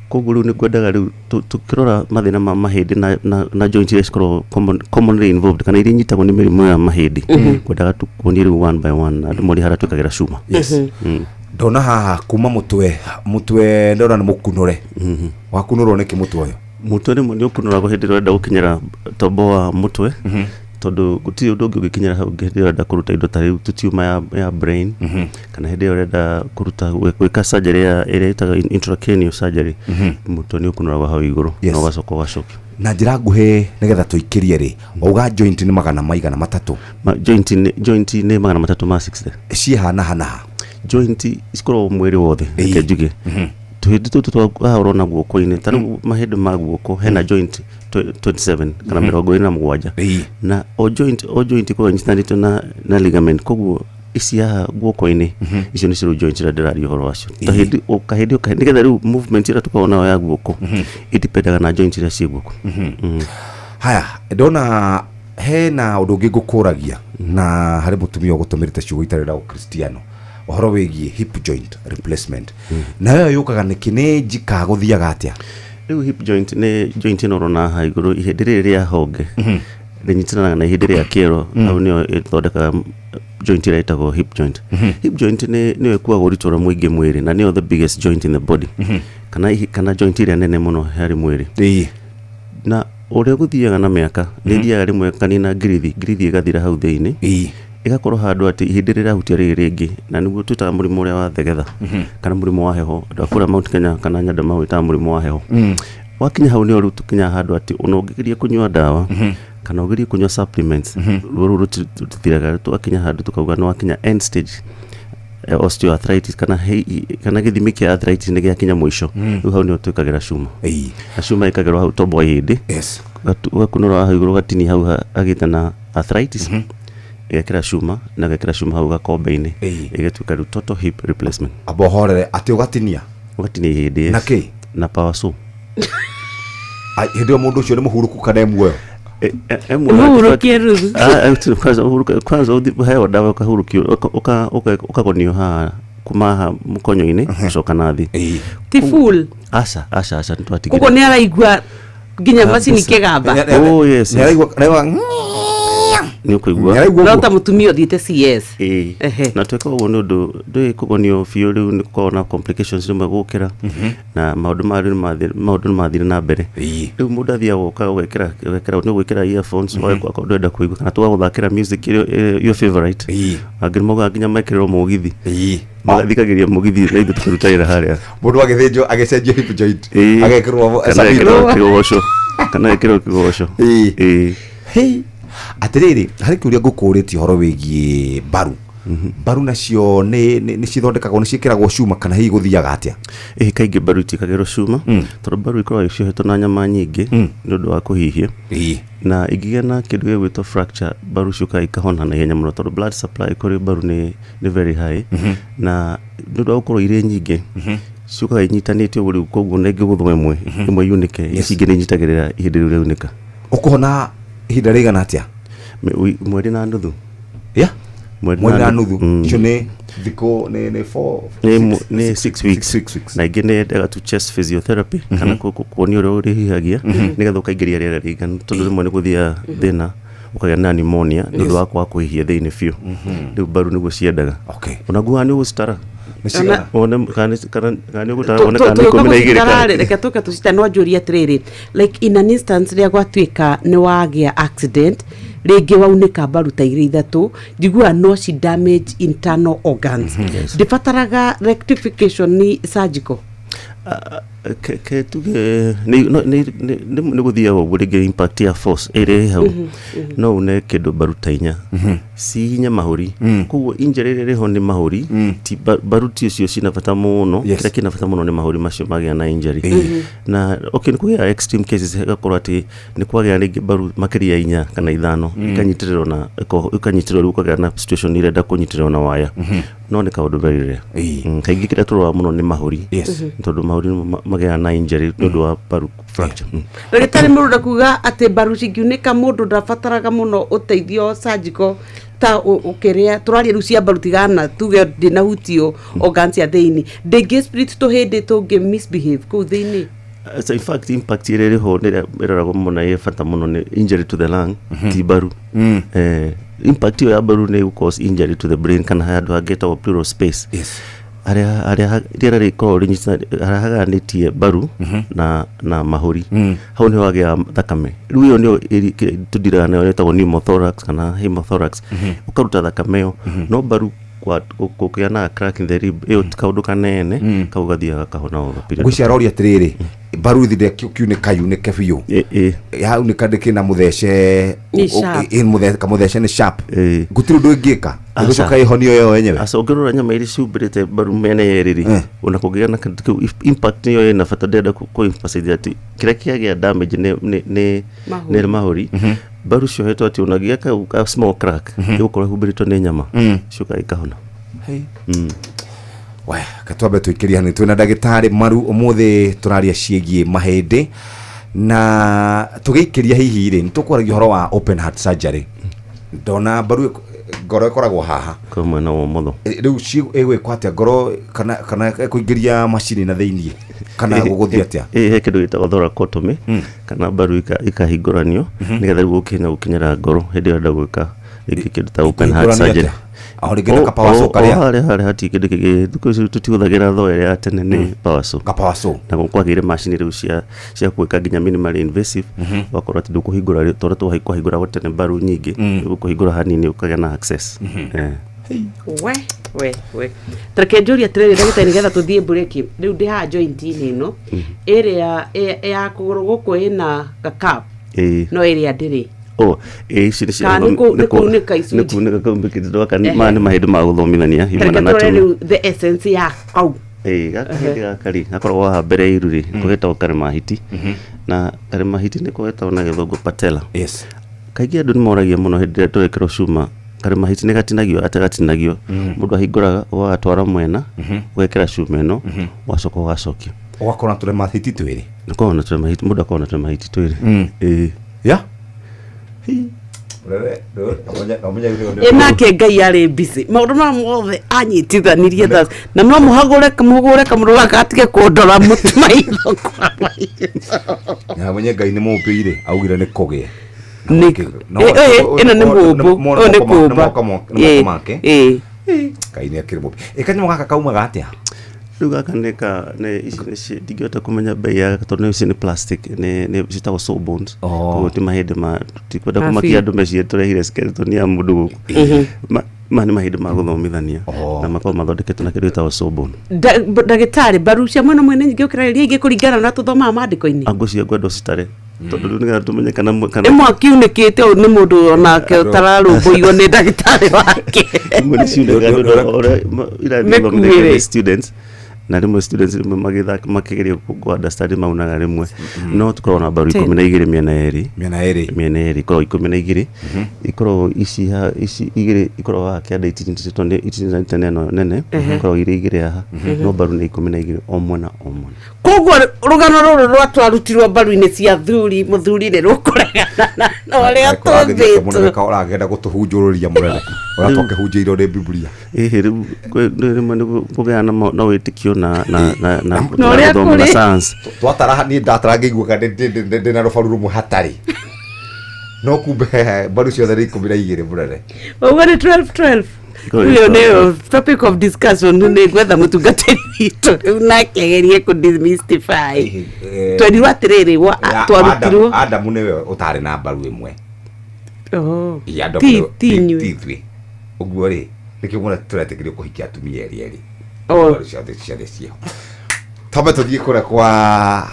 Koguo rĩu nĩ ngwendaga rĩu tũkĩrora mathĩna ma mahĩndĩ na joint iria cikoragwo commonly involved, kana iria inyitagwo nĩ mĩrimũ ya mahĩndĩ, ngwendaga tukuonie rĩu one by one na andũ morie harĩa twĩkagĩra cuma. Ndona haha kuma mũtwe, mũtwe ndona nĩ mũkunũre. Wakunũrwo nĩkĩ mũtwe ũyũ? Mũtwe nĩ ũkunũragwo hĩndĩ ĩrĩa ũrenda gũkinyĩra tombo wa mũtwe, tondũ gũtirĩ ũndũ ũngĩ ũngĩkinyĩra hau hĩndĩ ĩrĩa ũrenda kũruta indo ta rĩu tutiuma ya brain, kana hĩndĩ ĩrĩa ũrenda kũruta gwĩka surgery ĩrĩa ĩtagwo intracranial surgery. Mũtwe nĩ ũkunũragwo hau igũrũ na ũgacoka ũgacokio. Na njĩra nguhĩ nĩgetha tũikĩrie rĩ, wauga joint nĩ magana maigana matatũ? Joint nĩ 360. Cihana hana ha? Joint cikoragwo mwĩrĩ wothe, reke njuge. Tũhĩndĩ tũtũ twa haha ũrona guoko-inĩ, ta rĩu mahĩndĩ ma guoko hena joint 27 kana 27, na o joint ĩkoragwo ĩnyitanĩtio na ligament. Koguo ici haha guoko-inĩ, icio nĩcio rĩu joint iria ndĩraria ũhoro wacio. Kahĩndĩ o kahĩndĩ o kahĩndĩ, nĩgetha rĩu movement ĩrĩa tũkoragwo nayo ya guoko ĩdipendaga na joint iria ciĩ guoko. Haya, ndona hena ũndũ ũngĩ ngũkũragia, na harĩ mũtumia ũgũtũmĩrĩte ciugo itarĩ na ũkristiano ũhoro wĩgiĩ hip joint replacement. Nayo yũkaga nĩkĩ? Nĩ njika gũthiaga atĩa? Rĩu hip joint nĩ joint ĩno ũrona haha igũrũ, ihĩndĩ rĩrĩ rĩa honge rĩnyitanaga na ihĩndĩ rĩa kĩero. Hau nĩyo ĩthondekaga joint ĩrĩa ĩtagwo hip joint. Hip joint nĩyo ĩkuaga ũritũ ũrĩa mũingĩ mwĩrĩ, na nĩyo the biggest joint in the body, kana joint ĩrĩa nene mũno harĩ mwĩrĩ. Na ũrĩa gũthiaga na mĩaka, nĩ ĩthiaga rĩmwe kanina ngirithi, ngirithi ĩgathira hau thĩinĩ, ĩgakorwo handũ atĩ ihĩndĩ rĩrahutia rĩrĩ rĩngĩ, na nĩguo twĩtaga mũrimũ ũrĩa wa thegetha kana mũrimũ wa heho. Andũ a kũrĩa Mount Kenya kana Nyanda mawĩtaga mũrimũ wa heho. Wakinya hau nĩo rĩu tũkinyaga handũ atĩ ona ũngĩgeria kũnyua ndawa kana ũgerie kũnyua supplements, ruo rũu rũtithiraga. Twakinya handũ tũkauga nĩ wakinya end stage osteoarthritis, kana gĩthimi kĩa arthritis nĩ gĩakinya mũico. Rĩu hau nĩho twĩkagĩra cuma, na cuma ĩkagĩrwo hau tombo wa ihĩndĩ. Ũgakunũra hau igũrũ, ũgatinia hau hagĩte na arthritis, ĩgekĩra cuma, na ĩgekĩra cuma hau gakombe-inĩ, ĩgatuĩka rĩu total hip replacement. Amba ũhorere, atĩ ũgatinia? Ũgatinia ihĩndĩ, yes. Na kĩ? Na power saw. Ai, hĩndĩ ĩyo mũndũ ũcio nĩ mũhurũku kana e muoyo? Mũhurũkie ruthu. Kwanza kwanza ũheo ndawa, ũkahurũkio, ũkagonio haha kuma haha mũkonyo-inĩ gũcoka na thĩ. Ti full? Aca, aca, aca, nĩtwatigire. Koguo nĩ araigua nginya macini kĩgamba? Oh, yes. Nĩ ũkũigua. No ta mũtumia ũthiĩte CS. Ĩĩ. Na tweka ũguo nĩ ũndũ ndũĩ kũgonio biũ rĩu nĩ gũkoragwo na complications rĩmwe gũkĩra na maũndũ maya. Rĩu maũndũ nĩ mathire na mbere. Rĩu mũndũ athiaga gũka ũgekĩra nĩ ũgwĩkĩra earphones, akorwo ndũrenda kũigua, kana tũgagũthakĩra music ĩrĩa your favorite. Angĩ nĩ maugaga nginya mekĩrĩrwo mũgithi, magathikagĩria mũgithi na ithuĩ tũkĩruta wĩra harĩa. Mũndũ agĩthĩnjwo, agĩcenjio hip joint, agekĩrwo kana Sabino. ekĩrwo kĩgoco, kana ekĩrwo kĩgoco. Ĩĩ. Hei, atĩrĩrĩ, harĩ kĩũria ngũkũrĩtie ũhoro wĩgiĩ mbaru. Mbaru nacio nĩ cithondekagwo, nĩ ciĩkĩragwo cuma, kana hihi gũthiaga atĩa? Ĩĩ, kaingĩ mbaru itiĩkagĩrwo cuma, tondũ mbaru ikoragwo ciohetwo na nyama nyingĩ nĩ ũndũ wa kũhihia, na ingĩgĩa na kĩndũ gĩgwĩtwo fracture, mbaru ciũkaga ikahona na ihenya mũno, tondũ blood supply kũrĩ mbaru nĩ very high, na nĩ ũndũ wa gũkorwo irĩ nyingĩ, ciũkaga inyitanĩte ũguo. Rĩu koguo na ĩngĩgũthwo ĩmwe ĩmwe yunĩke, ici ingĩ nĩ inyitagĩrĩra ihinda rĩu rĩaunĩka. Ũkũhona ihinda rĩigana atĩa? Mweri na nuthu. Ya, mweri na nuthu. Icio nĩ thikũ nĩ four? Nĩ 6 weeks, na ingĩ nĩ yendaga tu chest physiotherapy kana kuonio ũrĩa ũrĩhihagia nĩgetha ũkaingĩria rĩera rĩiganu, tondũ rĩmwe nĩ gũthiaga thĩna ũkagĩa na pneumonia nĩ ũndũ wa kwaga kũhihia thĩinĩ biũ. Rĩu mbaru nĩguo ciendaga. Ona nguaga nĩ ũgũcitara. Cigana? Wone kana nĩ ũgũtara wone kana nĩ 12 kana Reke tũke tũcita. No njũrie atĩrĩrĩ, like in an instance rĩrĩa gwatuĩka nĩ wagĩa accident, rĩngĩ waunĩka mbaru ta igĩrĩ ithatũ, njiguaga no ci damage internal organs. Ndĩbataraga rectification ni surgical? Ke tuge nĩ gũthiaga ũguo, rĩngĩ impact ya force ĩrĩ hau, no une kĩndũ mbaru ta inya cihihinye mahũri. Koguo injury ĩrĩa ĩrĩ ho nĩ mahũri, ti mbaru ti ũcio cina bata mũno. Kĩrĩa kĩna bata mũno nĩ mahũri macio magĩa na injury. Na okay, nĩ kũgĩa extreme cases, ĩgakorwo atĩ nĩ kwagĩa rĩngĩ mbaru makĩria ya inya kana ithano, ikanyitĩrĩrwo na ikanyitĩrĩrwo, rĩu ũkagĩa na situation irenda kũnyitĩrĩrwo na waya, no nĩ kaũndũ very rare. Kaingĩ kĩrĩa tũroraga mũno nĩ mahũri, tondũ mahũri nĩmo magĩaga na injury nĩ ũndũ wa mbaru fracture. Ndagĩtarĩ, mũrũnda kuga atĩ mbaru cingiunĩka, mũndũ ndabataraga mũno ũteithio surgical ta ũkĩrĩa tũraria rĩu cia mbaru, tigana tuge ndĩnahutio organs cia thĩinĩ, ndĩngĩ split tũhĩndĩ tũngĩ misbehave kũu thĩinĩ? So in fact, impact ĩrĩa ĩrĩ ho nĩ ĩrĩa ĩroragwo mũno na ĩ bata mũno nĩ injury to the lung, ti mbaru. Impact ĩyo ya mbaru nĩ cause injury to the brain kana handũ hangĩ hetagwo pleural space, harĩa rĩera rĩkoragwo rĩnyitana, harĩa hagayanĩtie mbaru na mahũri. Hau nĩho hagĩaga thakame. Rĩu ĩyo nĩyo tũndiraga nayo, ĩtagwo pneumothorax kana hemothorax, ũkaruta thakame ĩyo. No mbaru kũgĩa na crack in the rib, ĩyo ti kaũndũ kanene, kau gathiaga gakahona over period of Ngwĩciria aroria atĩrĩrĩ, Mbaru ithinde kiunĩka yunĩke biũ, yaunĩka ndĩkĩ na mũthece. Nĩ sharp. Kamũthece nĩ sharp, gũtirĩ ũndũ ĩngĩka ĩgũcoka ĩhonio yo yenyewe. Aca, ũngĩrora nyama iria ciumbĩrĩte mbaru mĩena yerĩ rĩ, ona kũngĩgĩa na kĩndũ kĩu, impact nĩyo ĩna bata. Ndĩrenda kũ emphasize atĩ kĩrĩa kĩagĩa damage nĩ Mahũri. nĩ mahũri. Mbaru ciohetwo atĩ ona kau ka small crack ĩgũkorwo ĩhumbĩrĩtwo nĩ nyama, ciũkaga ikahona. We katwambe tũikĩria hanini. Twĩna ndagĩtarĩ Maru ũmũthĩ, tũraria ciĩgiĩ mahĩndĩ na tũgĩikĩria hihi rĩ, nĩ tũkwaragia ũhoro wa open heart surgery. Ndona mbaru ngoro ĩkoragwo haha kwa mwena wa ũmotho. Rĩu ĩgwĩkwo atĩa ngoro, kana ĩkũingĩria macini na thĩiniĩ, kana gũgũthiĩ atĩa? Ĩ he kĩndũ gĩtagwo thoracotomy, kana mbaru ikahingũranio nĩgetha rĩu ũkinya gũkinyĩra ngoro hĩndĩ ĩyo ũrenda gwĩka rĩngĩ kĩndũ ta open heart Ĩkũhingũranio surgery. atĩa? O rĩngĩ na ka-power saw O karĩa? harĩa hatirĩ kĩndũ kĩngĩ. Thikũ ici tũtihũthagĩra tho ĩrĩa ya tene, nĩ power saw. Ka power saw. Na kwagĩire macini rĩu cia gwĩka nginya minimally invasive, wakorwo atĩ ndũkũhingũra tondũ twahingũragwo tene mbaru nyingĩ, ũkũhingũra hanini ũkagĩa na access. We we we, tareke njũrie atĩrĩrĩ, ndagĩtarĩ, nĩgetha tũthiĩ mburĩki. Rĩu ndĩ haha joint-inĩ ĩno ĩrĩa ya kũgũrũ gũkũ ĩna gakap, no ĩrĩa ndĩrĩ. O ĩ, ici nĩ Kana nĩ kunĩka icunjĩ? Nĩ kunĩka kaumbĩkĩte gaka. Maya nĩ mahĩndĩ ma gũthomithania, human Tareke tũrore anatomy. rĩu the essence ya kau. Ĩĩ, gaka hĩndĩ gaka rĩ, gakoragwo haha mbere ya iru rĩ, nĩko getagwo karemahiti, na karemahiti nĩko getagwo na gĩthũngũ patella. Kaingĩ andũ nĩ moragia mũno hĩndĩ ĩrĩa tũrekĩrwo cuma, karemahiti nĩ gatinagio atĩ gatinagio. Mũndũ ahingũraga, ũgagatwara mwena, ũgekĩra cuma ĩno, ũgacoka ũgacokia. Ũgakorwo na tũremahiti twĩrĩ. Ũkoragwo na tũremahiti, mũndũ akoragwo na tũremahiti twĩrĩ. Ĩĩ. Ya. Ĩ nake Ngai arĩ busy, maũndũ maya mothe anyitithanirie tha na no mũhagũre mũhũre kamũndũ gaka atige kũndora mũtu maitho kwa maitho. Nyamenye Ngai nĩ mũmbĩire, augire nĩ kũgĩe. Ĩno nĩ mũmbũ, ũyũ nĩ kũmba. Nĩ moko make. Ngai nĩ akĩrĩ mũmbi. Ĩ kanyamũ gaka kaumaga atĩa? Rĩu gaka nĩ ka nĩ ici nĩ ndingĩhota kũmenya bei ya tondũ nĩ ici nĩ plastic, nĩ ciĩtagwo saw bones. Koguo ti mahĩndĩ ma tikwenda Ma kũmakia biũ. andũ mecirie tũrehire skeleton ya mũndũ gũkũ. Maya nĩ mahĩndĩ ma gũthomithania na makoragwo mathondeketwo na kĩndũ gĩtagwo saw bone. Ndagĩtarĩ, mbaru cia mwena mwene nyingĩ gũkĩra iria ingĩ kũringana na tũthomaga maandĩko-inĩ? Angũcia ngwenda ũcitare tondũ rĩu nĩgetha tũmenye kana Ĩmwe akiunĩkĩte ũũ nĩ mũndũ onake ũtararũmbũiyo nĩ ndagĩtarĩ wake. Imwe nĩ ciunĩkaga nĩ ũndũ wa ũrĩa irathiĩ Mĩkuĩre. gũthomithio nĩ students, na rĩmwe students rĩmwe magĩthaka makĩgeria kũ understand maunaga rĩmwe. No tũkoragwo na mbaru 12 mĩena yerĩ. Mĩena yerĩ. Mĩena yerĩ ikoragwo 12. Ikoragwo ici ici igĩrĩ ikoragwo haha kĩanda itinitĩtwo nĩ itinitĩte nĩ ĩno nene, ikoragwo irĩ igĩrĩ haha, no mbaru nĩ 12 o mwena o mwena. Koguo rũgano rũrũ rwatwarutirwo mbaru-inĩ cia thuri mũthuri nĩ rũkũregana na ũrĩa tũmbĩtwo. Ũragenda gũtũhunjũrũria mũrere ũrĩa twakĩhunjĩirwo nĩ Biblia. Ĩhĩ, rĩu rĩmwe nĩ kũgĩa na wĩtĩkio na na na na Na ũrĩa gũthoma na kũrĩ. science. Twatara niĩ ndatara ngĩiguaga ndĩ na rũbaru rũmwe hatarĩ, no kumbe mbaru ciothe nĩ 12 mũrere. Ũguo nĩ 12 12. Rĩu nĩyo topic of discussion, nĩ gwetha mũtungatĩri witũ rĩu nake agerie kũ demystify. Twerirwo atĩrĩrĩ, twarutirwo Adamu nĩwe ũtarĩ na mbaru ĩmwe. Oh. Ĩ, Adamu Ti inyuĩ. Ti ithuĩ. Ũguo rĩ, nĩkĩo mũno tũretĩkĩrio kũhikia atumia erĩ erĩ. Oh. Mbaru ciothe ciothe ciĩho. Twambe tũthiĩ kũrĩa kwa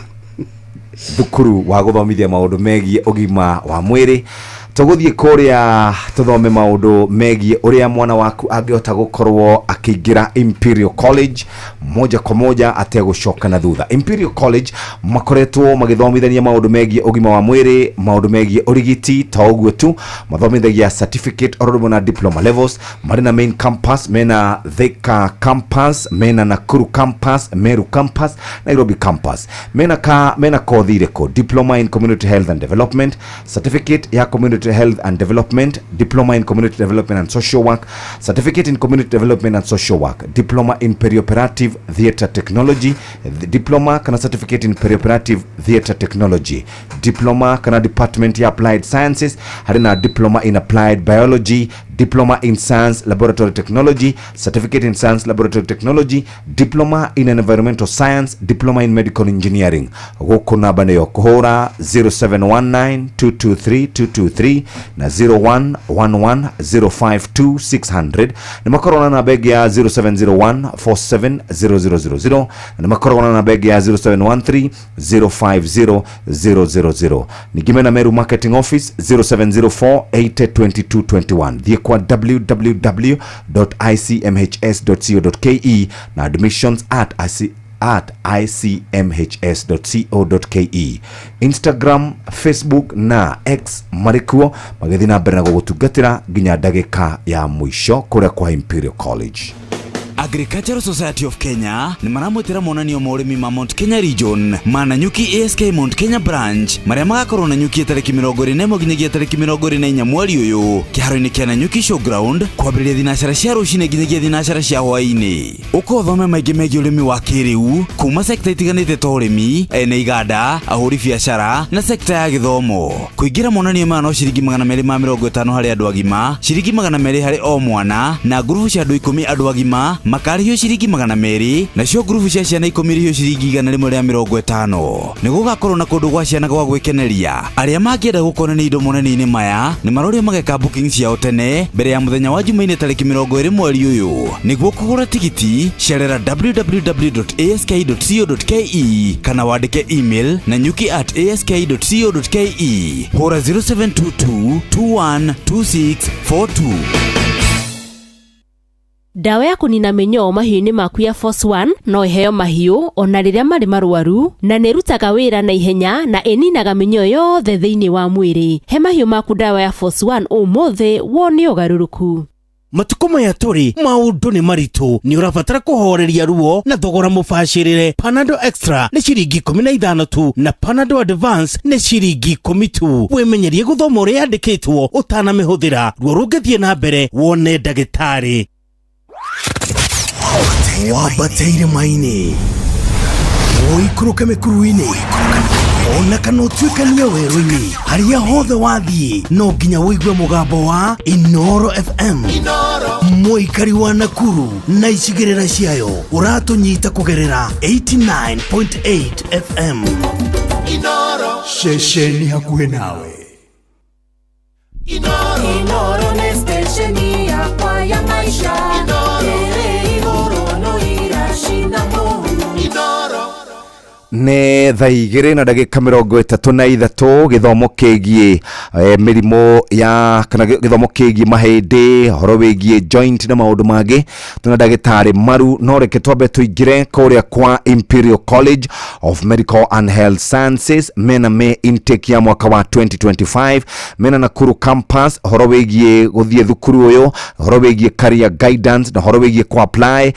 thukuru wa gũthomithia maũndũ megiĩ ũgima wa mwĩrĩ. Tũgũthiĩ kũrĩa tũthome maũndũ megiĩ ũrĩa mwana waku angĩhota gũkorwo akĩingĩra Imperial College moja kwa moja ategũcoka na thutha. Imperial College makoretwo magĩthomithania maũndũ megiĩ ũgima wa mwĩrĩ, maũndũ megiĩ ũrigiti. To ũguo tu, mathomithagia certificate oro rĩmwe na diploma levels. Marĩ na main campus, mena Thika campus, mena Nakuru campus, Meru campus, Nairobi campus. Mena kothi irĩkũ? Diploma in community health and development, certificate ya community health and development, diploma in community development and social work, certificate in community development and social work, diploma in perioperative theatre technology, diploma kana certificate in perioperative theatre technology, diploma kana department ya applied sciences. Harĩ na diploma in applied biology. Diploma in Science Laboratory Technology, Certificate in Science Laboratory Technology, Diploma in Environmental Science, Diploma in Medical Engineering. Gũkũ namba nĩyo kũhũra 0719223223 na 0111052600. Nĩ makoragwo na namba ĩngĩ ya 0701470000 na nĩ makoragwo na namba ĩngĩ ya 0713050000. Ningĩ mena Meru Marketing Office 0704802221. Thiĩ kwa www.icmhs.co.ke na admissions at IC at icmhs.co.ke. Instagram, Facebook na X marĩ kuo magĩthiĩ na mbere na gũgũtungatĩra nginya ndagĩka ya mũico kũrĩa kwa Imperial College. Agricultural Society of Kenya nĩ maramwĩtĩra monanio ma ũrĩmi ma Mount Kenya Region ma Nanyuki ASK Mount Kenya Branch marĩa magakorwo Nanyuki tarĩki 21 nginyagia tarĩki 24 mweri ũyũ kĩharo-inĩ kĩa Nanyuki Showground, kwambĩrĩria thinacara cia rũcinĩ nginyagia thinacara cia hwaĩ-inĩ. Ũka ũthome maingĩ megiĩ ũrĩmi wa kĩrĩu kuma sekta itiganĩte ta ũrĩmi, ene iganda, ahũri biacara na sekta ya gĩthomo. Kũingĩra monanio maya no ciringi 250 harĩ andũ agima, ciringi 200 harĩ o mwana, na ngurubu cia andũ 10 andũ agima makarĩhio ciringi 200, nacio ngurubu cia ciana 10 irĩhio ciringi 150. Nĩ gũgakorwo na kũndũ gwa ciana gwa gwĩkeneria. Arĩa mangĩenda gũkonania indo monanio-inĩ maya nĩ marorio mageka booking ciao tene mbere ya mũthenya wa Jumaine tarĩki 20 mweri ũyũ. Nĩguo kũgũra tigiti, cerera www.ask.co.ke kana wandĩke email nanyuki@ask.co.ke. Hũra 0722 212642. Ndawa ya kũnina mĩnyoo mahiũ-inĩ maku ya Force One no ĩheo mahiũ ona rĩrĩa marĩ marwaru, na nĩ ĩrutaga wĩra na ihenya na ĩninaga mĩnyoo yothe thĩinĩ wa mwĩrĩ. He mahiũ maku ndawa ya Force One ũmũthĩ wone ũgarũrũku. Matukũ maya tũrĩ maũndũ nĩ maritũ, nĩ ũrabatara kũhoreria ruo na thogora mũbacĩrĩre. Panadol Extra nĩ ciringi 15 tu na Panadol Advance nĩ ciringi 10 tu. Wĩmenyerie gũthoma ũrĩa yandĩkĩtwo ũtanamĩhũthĩra. Ruo rũngĩthiĩ na mbere, wone ndagĩtarĩ. Wambateire maini, ũikũrũke mĩkuru-inĩ, ona kana ũtuĩkanie werũ-inĩ, harĩa hothe wathiĩ no nginya ũigue mũgambo wa Inoro FM. Mũikari wa Nakuru na icigĩrĩra ciayo, ũratũnyita kũgerera 89.8 FM. Ceceni hakuhĩ nawe. Inoro nĩ stesheni yakwa ya maisha ĩrĩ igũrũ no iracinda mũhu. Nĩ thaa 2:33. Gĩthomo kĩgiĩ mĩrimũ ya kana gĩthomo kĩgiĩ mahĩndĩ, ũhoro wĩgiĩ joint na maũndũ mangĩ, tuna ndagĩtarĩ Maru. No reke twambe tũingĩre kũrĩa kwa Imperial College of Medical and Health Sciences. Mena me intake ya mwaka wa 2025, mena Nakuru campus, ũhoro wĩgiĩ gũthiĩ thukuru ũyũ, ũhoro wĩgiĩ career guidance na ũhoro wĩgiĩ ku apply.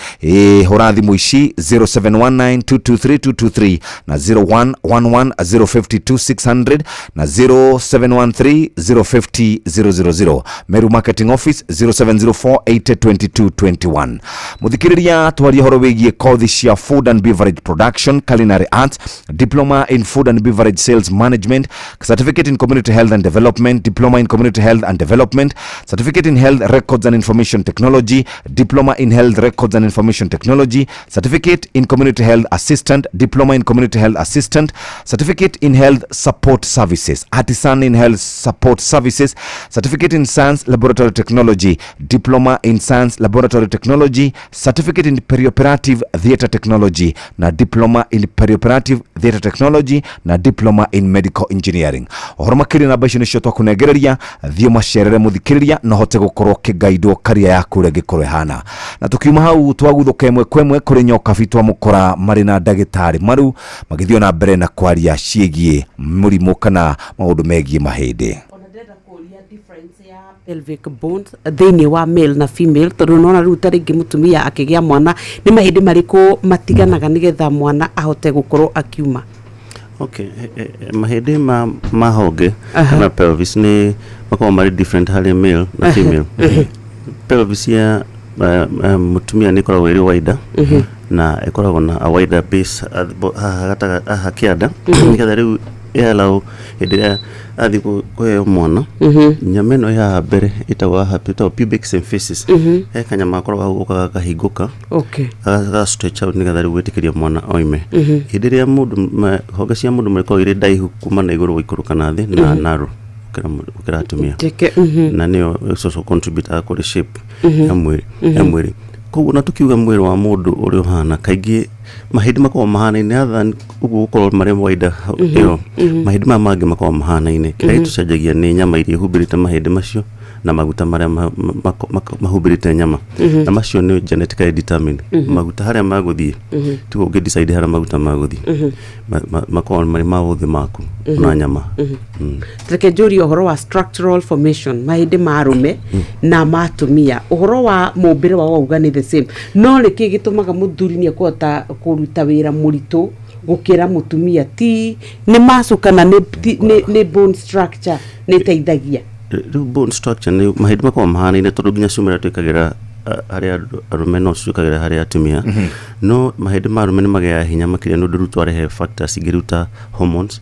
Hũra thimũ ici 0719223223 na 0111052600 na 0713050000. Meru Marketing Office 0704802221. Muthikiriria, twarie horo wĩgiĩ kothi cia food and beverage production, culinary arts, diploma in food and beverage sales management, certificate in community health and development, diploma in community health and development, certificate in health records and information technology, diploma in health records and information technology, certificate in community health assistant, diploma in community health assistant, certificate in health support services, artisan in health support services, certificate in science laboratory technology, diploma in science laboratory technology, certificate in perioperative theatre technology na diploma in perioperative theatre technology na diploma in medical engineering. Ũhoro makĩria, namba icio nĩcio twakũnengereria. Thiĩ macerere, mũthikĩrĩria, na ũhote gũkorwo ũkĩgaidwo karia yaku ũrĩa ĩngĩkorwo ĩhana. Na tukiuma hau twaguthũka ĩmwe kwa ĩmwe kũrĩ Nyokabi, twamũkora marĩ na ndagĩtarĩ Maru magĩthiĩ na mbere na kwaria ciĩgiĩ mũrimũ kana maũndũ megiĩ mahĩndĩ. Pelvic bones thĩinĩ wa male na female, tondũ nona rĩu ta rĩngĩ mũtumia akĩgĩa mwana, nĩ mahĩndĩ marĩkũ matiganaga nĩgetha mwana ahote gũkorwo akiuma? Okay, mahĩndĩ ma honge kana pelvis nĩ makoragwo marĩ different harĩ male na female. Pelvis ya mũtumia nĩ ĩkoragwo ĩrĩ wider na ĩkoragwo na a wider base haha gatagatĩ haha kĩanda, nĩgetha rĩu ĩallow hĩndĩ ĩrĩa athiĩ kũheo mwana, nyama ĩno ĩ haha mbere ĩtagwo haha ĩtagwo pubic symphysis. He kanyama gakoragwo hau ũkaga gakahingũka, gaga stretch out nĩgetha rĩu gwĩtĩkĩria mwana oime. Hĩndĩ ĩrĩa mũndũ honge cia mũndũ ikoragwo irĩ ndaihu kuma na igũrũ gũikũrũka na thĩ na narrow gũkĩra atumia, Teke, na nĩyo social contributor kũrĩ shape ya mwĩrĩ ya mwĩrĩ. Koguo na tukiuga mwĩrĩ wa mũndũ ũrĩa ũhana, kaingĩ mahĩndĩ makoragwo mahanaine, other than ũguo gũkorwo marĩ wider ĩyo, mahĩndĩ maya mangĩ makoragwo mahanaine. Kĩrĩa gĩtũcenjagia nĩ nyama iria ihumbĩrĩte mahĩndĩ macio na maguta marĩa mahumbĩrĩte nyama, na macio nĩ genetically determined. Maguta harĩa magũthiĩ, tiwe ũngĩ decide harĩa maguta magũthiĩ. Makoragwo marĩ maũthĩ maku na nyama. Reke njũrie ũhoro wa structural formation, mahĩndĩ ma arũme na ma atumia. Ũhoro wa mũmbĩre wao wauga nĩ the same, no nĩkĩ gĩtũmaga mũthuri nĩ ekũhota kũruta wĩra mũritũ gũkĩra mũtumia? Ti nĩ macu kana nĩ bone structure nĩ ĩteithagia? Rĩu bone structure nĩ mahĩndĩ makoragwo mahanaine, tondũ nginya cuma ĩrĩa twĩkagĩra harĩ arũme no ciũkagĩra harĩ atumia, no mahĩndĩ ma arũme nĩ magĩaga hinya makĩria nĩ ũndũ rĩu twarehe factors ingĩ rĩu ta hormones,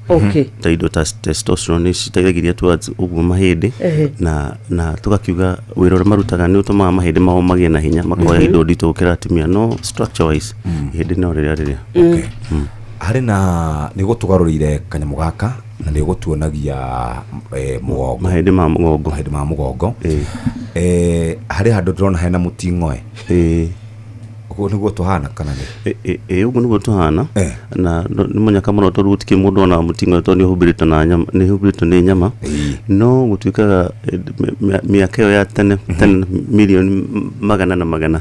ta indo ta testosterone nĩ citeithagĩrĩria towards ũguo mahĩndĩ, na tũgakiuga wĩra ũrĩa marutaga nĩ ũtũmaga mahĩndĩ mao magĩe na hinya, makoya indo nditũ gũkĩra atumia, no structure wise ihĩndĩ no rĩrĩa rĩrĩa. Okay. Harĩ na nĩ gũtũgarũrĩire kanyamũ gaka na nĩ gũtuonagia mũgongo. Mahĩndĩ ma mũgongo. Mahĩndĩ ma mũgongo. Harĩ handũ ndĩrona hena mũting'oe. Ũguo nĩguo tũhana kana nĩ? Ĩ, ũguo nĩguo tũhana, na nĩ mũnyaka mũno tondũ gũtikĩ mũndũ ona mũting'oe tondũ nĩ ũhumbĩrĩtwo na nyama, nĩ ũhumbĩrĩtwo nĩ nyama. No gũtuĩkaga mĩaka ĩyo ya tene tene, mirioni magana na magana,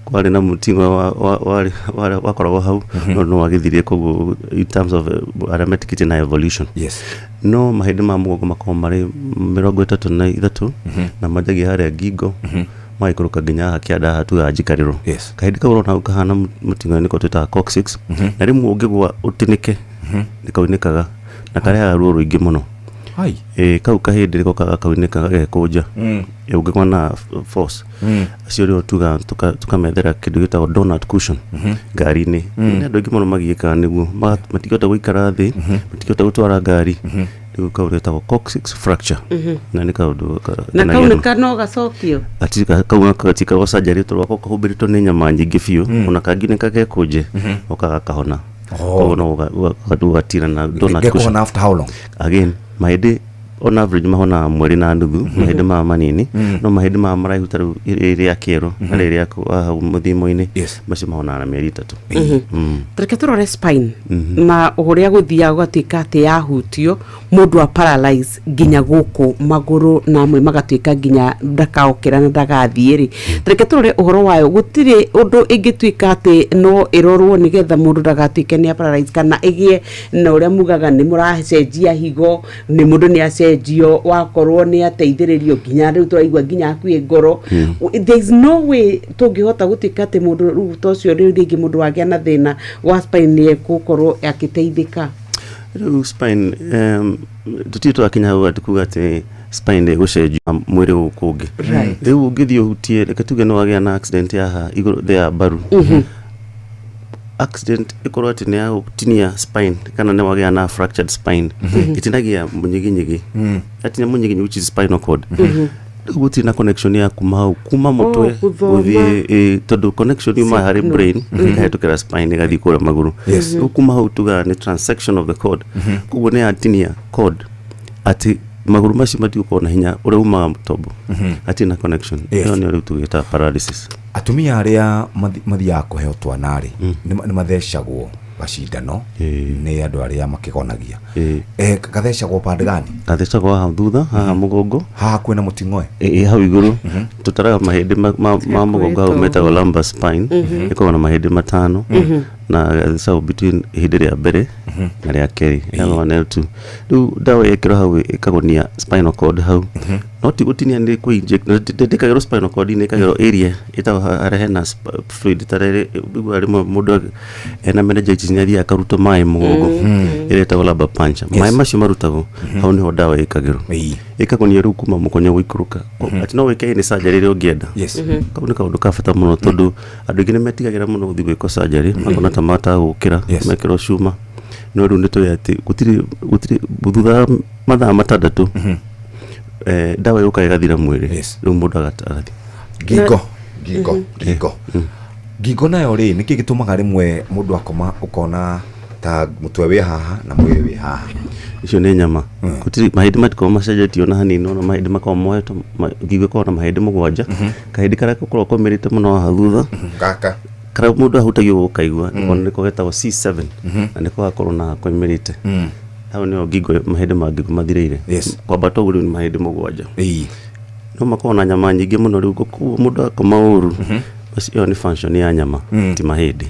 kwarĩ na mũting'oe wakoragwo hau, no no wagĩthirie. Koguo in terms of arĩa metĩkĩtie na evolution, no mahĩndĩ ma mũgongo makoragwo marĩ 33 na manjagia harĩa ngingo, magaikũrũka nginya haha kĩanda, haha tugaga njikarĩro. Kahĩndĩ kau ũrona hau kahana mũting'oe nĩko twĩtaga coccyx, na rĩmwe ũngĩgwa ũtinĩke nĩ kaunĩkaga na karehaga ruo rũingĩ mũno. Ai. Ĩ, kau kahĩndĩ nĩko gakaunĩka gagekũnja. Ĩ, ũngĩgwa na force. Acio rĩo tuga tũkamethera kĩndũ gĩtagwo donut cushion ngari-inĩ. Nĩ andũ aingĩ mũno magiĩkaga nĩguo matingĩhota gũikara thĩ, matingĩhota gũtwara ngari. Rĩu kau getagwo coccyx fracture, na nĩ kaũndũ Na kenagia kau mũno. nĩ no gacokio? Kau gatikagwo surgery tondũ gako kahumbĩrĩtwo nĩ nyama nyingĩ biũ, ona kangiunĩka gekũnje okaga gakahona. Koguo no ũgatira na donut Gekũhona cushion. After how long? Again, mahĩndĩ on average mahonaga mweri na nuthu, mahĩndĩ maya manini. No mahĩndĩ maya maraihu ta rĩu rĩrĩa kĩero na rĩrĩa hau mũthimo-inĩ, macio mahonaga na mĩeri 3. Reke tũrore spine na ũrĩa gũthiaga gũgatuĩka atĩ yahutio mũndũ a paralyze nginya gũkũ magũrũ na amwe magatuĩka nginya ndakaokĩra na ndagathiĩ rĩ. Reke tũrore ũhoro wayo, gũtirĩ ũndũ ĩngĩtuĩka atĩ no ĩrorwo nĩgetha mũndũ ndagatuĩke nĩ a paralyze kana ĩgĩe na ũrĩa mugaga nĩ mũracenjia higo, nĩ mũndũ nĩ acenjio wakorwo nĩ ateithĩrĩrio nginya rĩu tũraigua nginya akuĩ ngoro? There is no way tũngĩhota gũtuĩka atĩ mũndũ rĩu ta ũcio, rĩu rĩngĩ mũndũ wagĩa na thĩna wa spine nĩ egũkorwo akĩteithĩka? Rĩu spine, tũtirĩ twakinya hau atĩ kuga atĩ spine ĩgũcenjio mwĩrĩ gũkũ ũngĩ. Rĩu ũngĩthiĩ ũhutie, reke tuge nĩ wagĩa na accident haha igũrũ thĩ ya mbaru, accident ĩkorwo atĩ nĩ ya gũtinia spine kana nĩ wagĩa na fractured spine, ĩtinagia mũnyiginyigi, yatinia mũnyiginyigi, which is spinal cord, rĩu gũtirĩ na connection ya kuma hau, kuma mũtwe gũthoma. gũthiĩ, tondũ connection yumaga harĩ Signal. brain ĩkahĩtũkĩra spine ĩgathiĩ kũrĩa magũrũ. Rĩu kuma hau tugaga nĩ transection of the cord. Koguo nĩ yatinia cord atĩ magũrũ macio matigũkorwo na hinya ũrĩa umaga tombo, hatirĩ na connection. Ĩyo nĩyo rĩu tũgĩtaga paralysis. Atumia arĩa mathiaga kũheo twana rĩ, nĩ mathecagwo gacindano nĩ andũ arĩa makĩgonagia. Gathecagwo pande gani? Gathecagwo haha thutha, haha mũgongo. Haha kwĩna mũting'oe? Ĩ, hau igũrũ tũtaraga mahĩndĩ ma mũgongo hau metagwo lumbar spine. Ĩkoragwo na mahĩndĩ 5, na gathecagwo between ihĩndĩ rĩa mbere na rĩa kerĩ, L1 L2. Rĩu ndawa yekĩrwo hau ĩkagonia spinal cord hau, no ti gũtinia, nĩ kũ inject, ndĩkagĩrwo spinal cord inĩ, ĩkagĩrwo area ĩtagwo harĩa hena fluid. Ta rĩrĩ ũiguaga rĩmwe mũndũ ena meningitis nĩ athiaga akarutwo maĩ mũgongo, ĩrĩa ĩtagwo lumbar puncture. Maĩ macio marutagwo hau nĩho ndawa ĩkagĩrwo, ĩkagonia rĩu kuma mũkonyo gũikũrũka, atĩ no wĩke nĩ surgery ĩrĩa ũngĩenda. Kau nĩ kaũndũ ka bata mũno tondũ andũ aingĩ nĩ metigagĩra mũno gũthiĩ gwĩkwo surgery, makona ta matagũkĩra mekĩrwo cuma. No rĩu nĩ tũĩ atĩ gũtirĩ gũtirĩ thutha wa mathaa 6 ndawa yũkaga ĩgathira mwĩrĩ, rĩu mũndũ agathiĩ. Ngingo, ngingo, ngingo, ngingo nayo rĩ, nĩkĩ gĩtũmaga rĩmwe mũndũ akoma ũkona ta mũtwe wĩ haha na mwĩrĩ wĩ haha? Icio nĩ nyama. Gũtirĩ mahĩndĩ, matikoragwo macenjetio na hanini, ona mahĩndĩ makoragwo moetwo ngingo ĩkoragwo na mahĩndĩ 7. Kahĩndĩ karĩa gakoragwo komĩrĩte mũno haha thutha gaka karĩa mũndũ ahutagia ũguo ũkaigua nĩko getagwo C7, na nĩko gakorwo na koimĩrĩte hau, nĩho ngingo, mahĩndĩ ma ngingo mathirĩire. Kwambata ũguo rĩu nĩ mahĩndĩ 7, no makoragwo na nyama nyingĩ mũno. Rĩu koguo mũndũ akoma ũru, ĩyo nĩ function ya nyama, ti mahĩndĩ.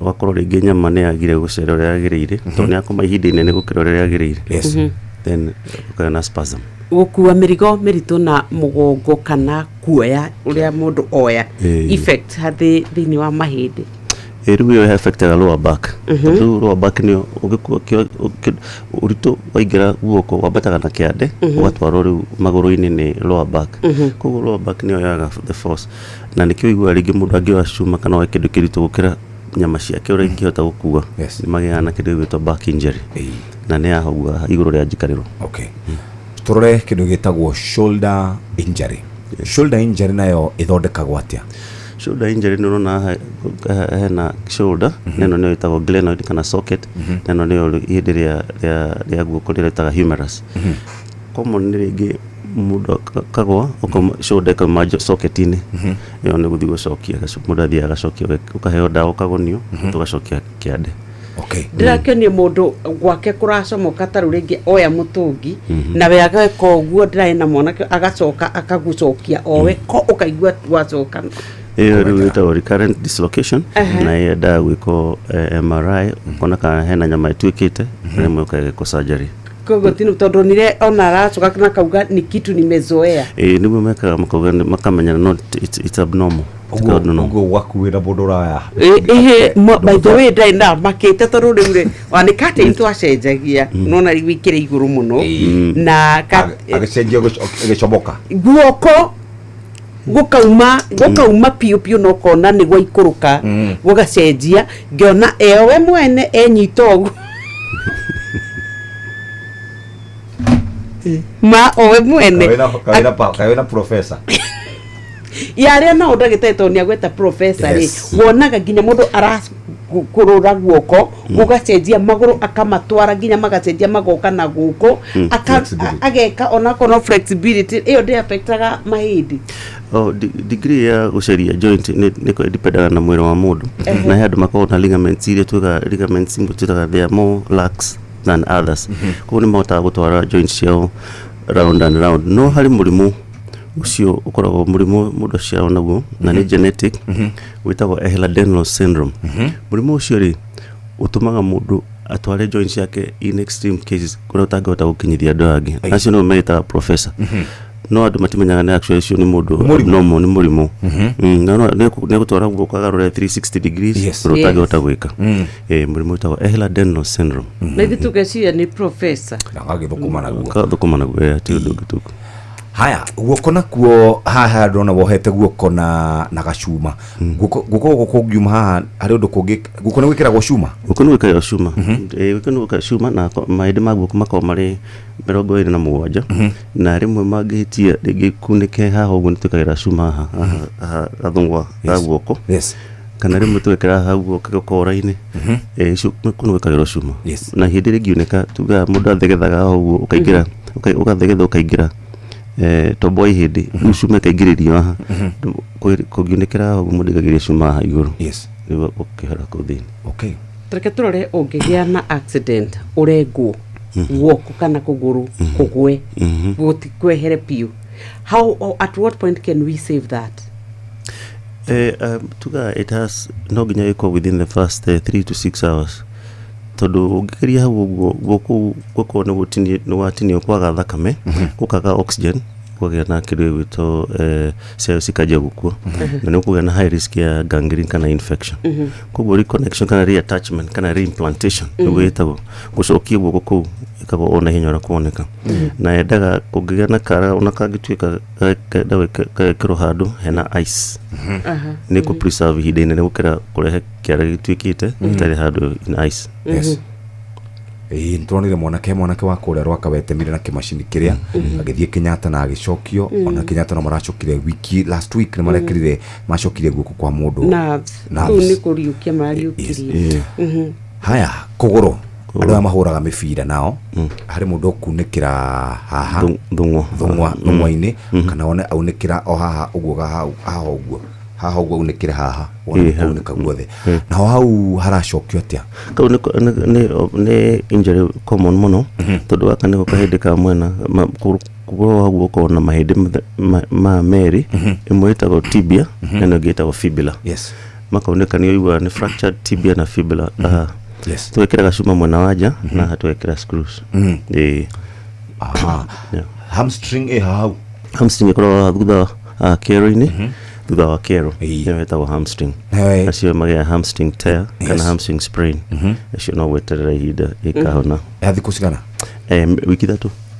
Ũgakorwo rĩngĩ nyama nĩ yagire gũcera ũrĩa yagĩrĩire, tondũ nĩ yakoma ihinda inene gũkĩra ũrĩa rĩagĩrĩire. Then ũkagĩa na spasm. Gũkua mĩrigo mĩritũ na mũgongo kana kuoya ũrĩa mũndũ oya, effect harĩ thĩinĩ wa mahĩndĩ? Ĩ, rĩu ĩyo affectaga lower back, tondũ rĩu lower back nĩyo ũngĩkua ũritũ waingĩra guoko wambataga na kĩande, ũgatwarwo rĩu magũrũ-inĩ nĩ lower back. Koguo lower back nĩyo yoyaga the force, na nĩkĩo ũiguaga rĩngĩ mũndũ angĩoya cuma kana oe kĩndũ kĩritũ gũkĩra nyama ciake ũrĩa ingĩhota gũkua, nĩ magĩaga na kĩndũ gĩgwĩtwo back injury, na nĩ yaha ũguo igũrũ rĩa njikarĩro. Okay, tũrore kĩndũ gĩtagwo shoulder injury. Shoulder injury nayo ĩthondekagwo atĩa? Shoulder injury nĩ ũrona haha hena shoulder, na ĩno nĩyo ĩtagwo glenoid kana socket, na ĩno nĩyo ihĩndĩ rĩa guoko rĩrĩa rĩtaga humerus. Common nĩ rĩngĩ mũndũ akagwa, ũkauma shoulder, ĩkauma socket-inĩ. Ĩyo nĩ gũthiĩ gũcokia, mũndũ athiaga agacokia, ũkaheo ndawa, ũkagonio, tũgacokia kĩande. Ndĩrakĩonie mũndũ gwake kũracomoka, ta rĩu rĩngĩ oya mũtũngi nawe ageka ũguo, ndĩrarĩ na mwanake agacoka akagucokia owe ko ũkaigua gwacoka. Ĩyo rĩu ĩtagwo recurrent dislocation, na yendaga gwĩkwo MRI, ũkona kana hena nyama ĩtuĩkĩte, rĩmwe ũkagĩkwo surgery. Koguo tino tondũ nire ona aracoka na kauga ni kitu nimezoea. Ĩĩ, nĩguo mekaga, makauga makamenya no it's abnormal. Ũguo ũguo gwakuĩra mũndũ ũraya. Ĩhĩ, by the way, ndarĩ na makĩte tondũ rĩu rĩ ona nĩ curtain twacenjagia, nona rĩu ikĩrĩ igũrũ mũno na agĩcenjia ĩgĩcomoka. Guoko gũkauma piũ piũ na ũkona nĩ gwaikũrũka, gũgacenjia, ngĩona ewe mwene enyita ũguo ma owe mwene. Kawĩna professor. Yarĩa nao ndagĩtarĩ tondũ nĩ agweta professor rĩ, wonaga nginya mũndũ arakũrũra guoko gũgacenjia, magũrũ akamatwara nginya magacenjia magoka na gũkũ. Flexibility. Ageka onakorwo no flexibility ĩyo ndĩ affectaga mahĩndĩ. Oh, degree ya gũceria joint nĩ dipendaga na mwĩrĩ wa mũndũ. Na he andũ makoragwo na ligaments iria tugaga ligaments imwe twĩtaga they are more lax than others, koguo nĩ mahotaga gũtwara joints ciao round and round. No harĩ mũrimũ ũcio ũkoragwo mũrimũ mũndũ aciarwo naguo na nĩ genetic, wĩtagwo Ehlers-Danlos syndrome. Mũrimũ ũcio rĩ, ũtũmaga mũndũ atware joints ciake in extreme cases kũrĩa ũtangĩhota gũkinyithia andũ angĩ. Acio nĩo meĩtaga professor, no andũ matimenyaga nĩ actually ũcio nĩ mũndũ abnormal, nĩ mũrimũ. Na no nĩ gũtwara guoko agarũre 360 degrees ũrĩa ũtangĩhota gwĩka. Mũrimũ wĩtagwo Ehlers-Danlos syndrome. Na ithuĩ tũgeciria nĩ professor. Na agagĩthũkũma naguo. Akathũkũma naguo, ti ũndũ ũngĩ tuku. Haya, guoko nakuo haha ndona wohete guoko na gacuma. Guoko gũkũ kũngiuma haha harĩ ũndũ kũngĩ, guoko nĩ gwĩkĩragwo cuma? Guoko nĩ gwĩkĩragwo cuma. Ĩĩ, guoko nĩ gwĩkĩragwo cuma na mahĩndĩ ma guoko makoragwo marĩ 27, na rĩmwe mangĩhĩtia rĩngĩ kunĩke haha ũguo, nĩ twĩkagĩra cuma haha gathũngwa ga guoko, kana rĩmwe twekĩra haha guoko gĩkora-inĩ. Icio kũu nĩ gwĩkagĩrwo cuma. Na hĩndĩ rĩngiunĩka, tugaga mũndũ athegethaga haha ũguo, ũkaingĩra, ũgathegetha ũkaingĩra tombo wa ihĩndĩ, rĩu cuma ĩkaingĩrĩrio haha. Kũngiunĩkĩra haha ũguo, mũndũ aigagĩrĩria cuma haha igũrũ nĩguo ũkĩhora kũu thĩinĩ. Reke tũrore, ũngĩgĩa na accident ũrengwo guoko kana kũgũrũ kũgwe, gũtikwehere piũ, how or at what point can we save that? Tuga it has no nginya ĩkorwo within the first 3 to 6 hours, tondũ ũngĩkĩria hau ũguo, guoko guoko nĩ watinio, kwaga thakame, gũkaga oxygen, kũgĩa na kĩndũ gĩgwĩtwo cells cikanjia gũkua, na nĩ ũkũgĩa na high risk ya gangrene kana infection. Koguo reconnection kana reattachment kana reimplantation nĩguo ĩtagwo, gũcokia guoko kũu ĩkagwo o na ihenya ũrĩa kuoneka. Na yendaga kũngĩgĩa na kara ona kangĩtuĩka gagekĩrwo handũ hena ice, nĩ kũ preserve ihinda inene gũkĩra kũrehe kĩara gĩtuĩkĩte gĩtarĩ handũ in ice. Ĩĩ, nĩtũronire mwanake wa kũrĩa Rwaka wetemire na kĩmacini kĩrĩa agĩthiĩ Kenyatta na agĩcokio. Ona Kenyatta no maracokire wiki last week nĩ marekĩrire, macokirie guoko kwa mũndũ. Nerves. Nerves. Kũu nĩ kũriũkia marariũkirie. Haya, kũgũrũ, andũ aya mahũraga mĩbira nao, harĩ mũndũ ũkunĩkĩra haha thung'wa. Thung'wa, thung'wa-inĩ, kana one aunĩkĩra o haha ũguo, haha haha ũguo, haha ũguo aunĩkĩre haha, wona Ĩĩ, hau. kunĩka guothe, naho hau haracokio atĩa? Kau nĩ injury common mũno, tondũ gaka nĩko kahĩndĩ ka mwena kũgũrũ hau gũkorwo na mahĩndĩ ma merĩ, ĩmwe ĩtagwo tibia na ĩno ĩngĩ ĩtagwo fibula. Makaunĩka, nĩ ũiguaga nĩ fractured tibia na fibula. Tũgekĩra gacuma mwena wa nja na haha tũgekĩra screws. Ĩĩ. Hamstring ĩ hau? Hamstring ĩkoragwo haha thutha wa kĩero-inĩ, thutha wa kĩero, nĩyo ĩtagwo hamstring. Nacio magĩa hamstring tear kana hamstring sprain, nacio no gweterera ihinda ĩkahona. Ya thikũ cigana? Wiki 3.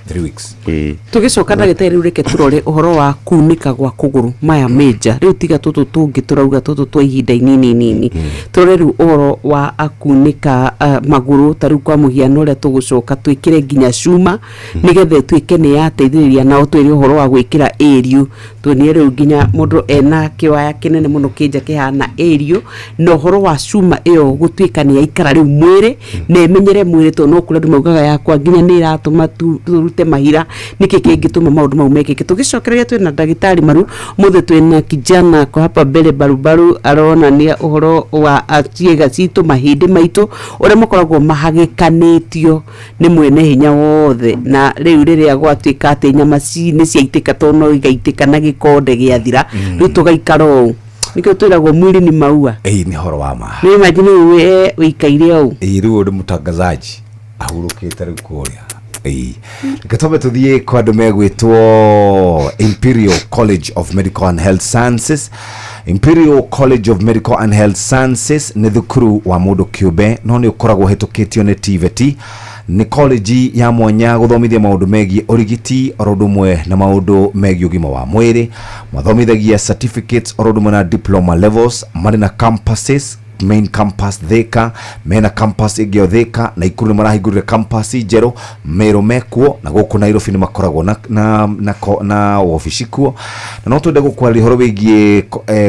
3 weeks. Ĩĩ. Tũgĩcoka, ndagĩtarĩ, rĩu reke tũrore ũhoro wa kunĩka gwa kũgũrũ, maya major. Rĩu tiga tũtũ tũngĩ tũrauga tũtũ twa ihinda inini nini, tũrore rĩu ũhoro wa kunĩka magũrũ, ta rĩu kwa mũhiano ũrĩa tũgũcoka twĩkĩre nginya cuma nĩgetha ĩtuĩke nĩ yateithĩrĩria, nao twĩre ũhoro wa gwĩkĩra ĩriũ, tuonie rĩu nginya mũndũ ena kĩwaya kĩnene mũno kĩnja kĩhana ĩriũ, na ũhoro wa cuma ĩyo gũtuĩka nĩ yaikara rĩu mwĩrĩ na ĩmenyere mwĩrĩ, tondũ no kũrĩ andũ maugaga yakwa nginya nĩ ĩratũma tũrute mahira. Nĩkĩ kĩngĩtũma maũndũ mau mekĩke? Tũgĩcokereria twĩna ndagĩtarĩ Maru. Mũthĩ twĩna kijana kwa hapa mbere barubaru aronania ũhoro wa ciĩga citũ, mahĩndĩ maitũ, ũrĩa makoragwo mahagĩkanĩtio nĩ mwene hinya wothe, na rĩu rĩrĩa gwatuĩka atĩ nyama nĩ ciaitĩka, tondũ no igaitĩka na gĩkonde gĩathira, rĩu tũgaikara ũũ. Nĩkĩo twĩragwo mwili ni maua. Ĩĩ, nĩ horo wa ma. Nĩ imagine rĩu we ũikaire ũũ. Ĩĩ, rĩu ũyũ nĩ mũtangazaji ahurũkĩte rĩu kũrĩa. Ĩĩ, reke twambe tũthiĩ kwa andũ megwĩtwo Imperial College of Medical and Health Sciences. Imperial College of Medical and Health Sciences nĩ thukuru wa mũndũ kĩũmbe, no nĩ ũkoragwo ũhĩtũkĩtio nĩ TVET. Nĩ college ya mwanya gũthomithia maũndũ megiĩ ũrigiti oro ũndũ ũmwe na maũndũ megiĩ ũgima wa mwĩrĩ. Mathomithagia certificates oro ũndũ ũmwe na diploma levels. Marĩ na campuses, main campus Thika, mena campus ĩngĩ o Thika, na Ikuru nĩ marahingũrire campus njerũ, Meru mekuo, na gũkũ Nairobi nĩ makoragwo na wabici kuo. Na no twende gũkwarĩria ũhoro wĩgiĩ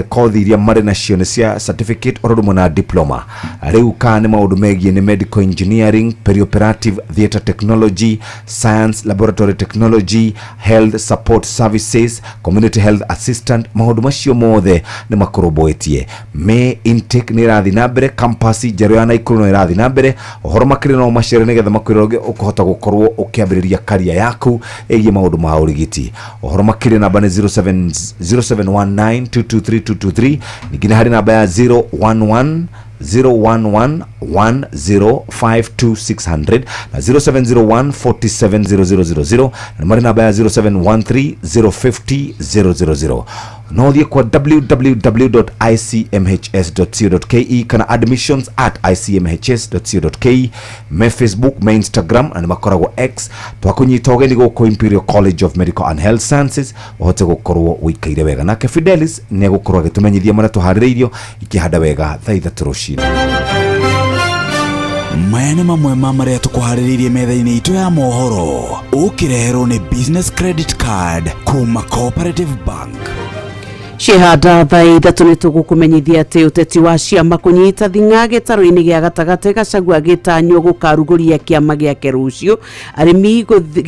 kothi iria marĩ nacio, nĩ cia certificate oro ũndũ ũmwe na diploma. Rĩu kana nĩ maũndũ megiĩ nĩ medical engineering, perioperative theatre technology, science laboratory technology, health support services, community health assistant, maũndũ macio mothe nĩ makũrũmbũĩtie. May intake nĩ ĩrathiĩ na mbere, campus njerũ ya Naikuru no ĩrathiĩ na mbere. Ũhoro makĩria no macere nĩgetha makwĩre ũrĩa ũkũhota gũkorwo ũkĩambĩrĩria career yaku ĩgiĩ maũndũ ma ũrigiti. Ũhoro makĩria namba nĩ 07 0719 223 223, ningĩ nĩ harĩ namba ya 011 011 1052600 na 0701 470000, na marĩ namba ya 0713 050 000. No thiĩ kwa www.icmhs.co.ke kana admissions@icmhs.co.ke, me Facebook, me Instagram, na nĩ makoragwo X. Twakũnyita ũgeni gũkũ Imperial College of Medical and Health Sciences ũhote gũkorwo ũikaire wega. Nake Fidelis nĩ egũkorwo agĩtũmenyithia marĩa tũharĩrĩirio ikĩhanda wega thaa 3 rũcinĩ. Maya nĩ mamwe ma marĩa tũkũharĩrĩirie metha-inĩ itũ ya mohoro, ũkĩreherwo nĩ Business Credit Card kuma Cooperative Bank. Cihanda thaa 3 nĩ tũgũkũmenyithia atĩ ũteti wa ciama kũnyita thing'a gĩtarũ-inĩ gĩa gatagatĩ, Gachagua gĩtanywo gũkarugũria kĩama gĩake rũciũ. Arĩmi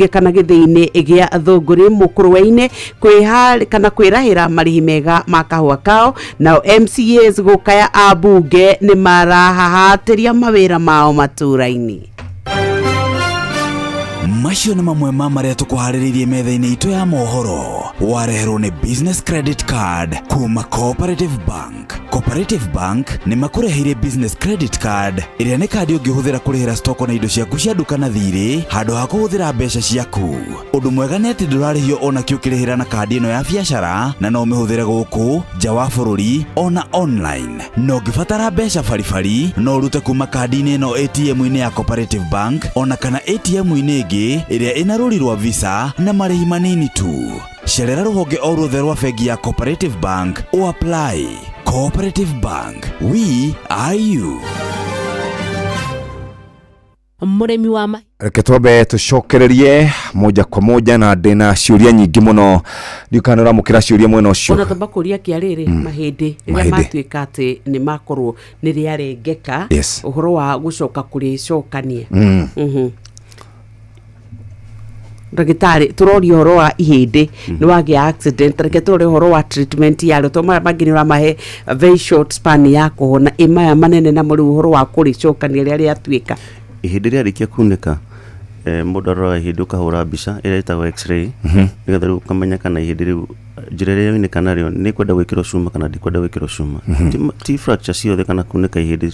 kana gĩthĩi-inĩ gĩa Thũngũrĩ mũkũrwe-inĩ kwĩha kana kwĩrahĩra marĩhi mega ma kahũa kao, nao MCAs gũkaya ambunge nĩ marahahatĩria mawĩra mao matũra-inĩ. Macio nĩ mamwe ma marĩa tũkũharĩrĩirie metha-inĩ itũ ya mohoro, wareherwo nĩ Business Credit Card kuma Cooperative Bank. Cooperative Bank nĩ makũreheire Business Credit Card, ĩrĩa nĩ kandi ũngĩhũthĩra kũrĩhĩra stoko na indo ciaku cia nduka na thirĩ handũ ha kũhũthĩra mbeca ciaku. Ũndũ mwega nĩ atĩ ndũrarĩhio ona kĩ ũkĩrĩhĩra na kandi ĩno ya biacara, na no ũmĩhũthĩre gũkũ nja wa bũrũri ona online. Na ũngĩbatara mbeca baribari, no ũrute kuma kandi-inĩ ĩno ATM-inĩ ya Cooperative Bank ona kana ATM-inĩ ĩngĩ ĩrĩa ĩna rũri rwa Visa na marĩhi manini tu. Cerera rũhonge o ruothe rwa bengi ya Cooperative Bank o apply. Cooperative Bank, we are you. Mũrĩmi wa mahiũ. Reke twambe tũcokererie moja kwa moja, na ndĩna ciũria nyingĩ mũno. Ndiũ kana ũramũkĩra ciũria mwena ũcio. Ona twamba kũria kĩa rĩrĩ, mahĩndĩ rĩrĩa Mahĩndĩ. matuĩka atĩ nĩ makorwo nĩ rĩarengeka, ũhoro wa gũcoka kũrĩcokania. Ndagĩtarĩ, tũroria ũhoro wa ihĩndĩ nĩ wagĩa accident. Reke tũrore ũhoro wa treatment yarĩo, tondũ maya mangĩ nĩ ũramahe a very short span ya kũhona, ĩ maya manene namo rĩu, ũhoro wa kũrĩcokania rĩrĩa rĩatuĩka. Ihĩndĩ rĩarĩkia kunĩka, mũndũ aroraga ihĩndĩ, ũkahũra mbica ĩrĩa ĩtagwo x-ray, nĩgetha rĩu ũkamenya kana ihĩndĩ rĩu, njĩra ĩrĩa yoinĩka narĩo, nĩ kwenda gwĩkĩrwo cuma kana ndĩkwenda gwĩkĩrwo cuma. Ti fracture ciothe kana kunĩka ihĩndĩ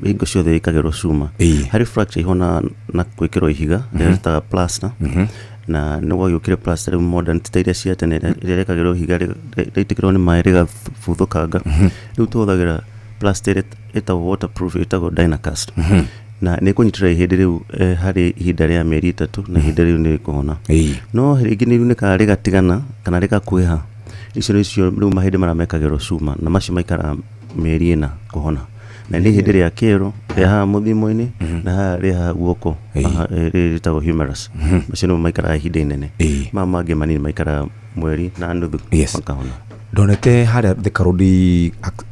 hingo ciothe ĩkagĩrwo cuma. Harĩ fracture ihona na gwĩkĩrwo ihiga rĩrĩa rĩtaga plaster, na nĩ gwagĩũkire plaster rĩu modern, ti ta iria cia tene ĩrĩa rĩkagĩrwo ihiga rĩaitĩkĩrwo nĩ maĩ rĩgabuthũkanga. Rĩu tũhũthagĩra plaster ĩrĩa ĩtagwo waterproof, ĩtagwo Dynacast, na nĩ ĩkũnyitĩrĩra ihĩndĩ rĩu harĩ ihinda rĩa mĩeri 3, na ihinda rĩu nĩ rĩkũhona. No rĩngĩ nĩ riunĩkaga rĩgatigana kana rĩgakuhĩha. Icio nĩcio rĩu mahĩndĩ marĩa mekagĩrwo cuma, na macio maikaraga mĩeri 4 kũhona, na nĩ ihĩndĩ rĩa kĩero rĩa haha mũthimo-inĩ na haha rĩa haha guoko, haha, rĩrĩ rĩtagwo humerus. Macio nĩmo maikaraga ihinda inene. Maya mangĩ manini maikaraga mweri na nuthu makahona. Ndonete harĩa Thika Road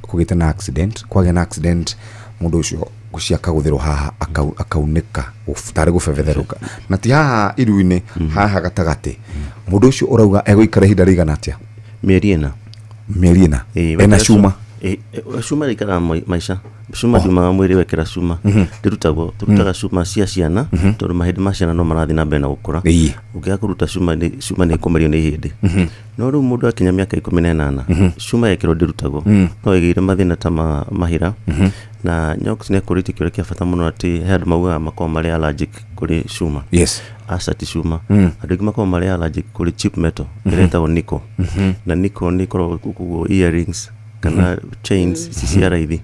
kũgĩte na accident, kwagĩa na accident, mũndũ ũcio ngũcia akagũthĩrwo haha, akaunĩka tarĩ gũbebetherũka, na ti haha iru-inĩ, haha gatagatĩ. Mũndũ ũcio ũrauga egũikara ihinda rĩigana atĩa? Mĩeri 4. Mĩeri 4 ena wekĩra cuma? Cuma rĩikaraga maica. Cuma ndiumaga mwĩrĩ wekĩra cuma, ndĩrutagwo. Tũrutaga cuma cia ciana tondũ mahĩndĩ ma ciana no marathiĩ na mbere na gũkũra. Ũngĩaga kũruta cuma, cuma nĩ ĩkũmerio nĩ ihĩndĩ. No rĩu mũndũ akinya mĩaka 18, cuma yekĩrwo ndĩrutagwo. No ĩgĩire mathĩna ta ma mahira. Na Nyox nĩ akũrĩtie kĩũria kĩa bata mũno, atĩ he andũ maugaga makoragwo marĩ allergic kũrĩ cuma. Aca, ti cuma. Andũ aingĩ makoragwo marĩ allergic kũrĩ cheap metal ĩrĩa ĩtagwo nickel. Na nickel nĩ ĩkoragwo koguo earrings kana chains ici cia raithi.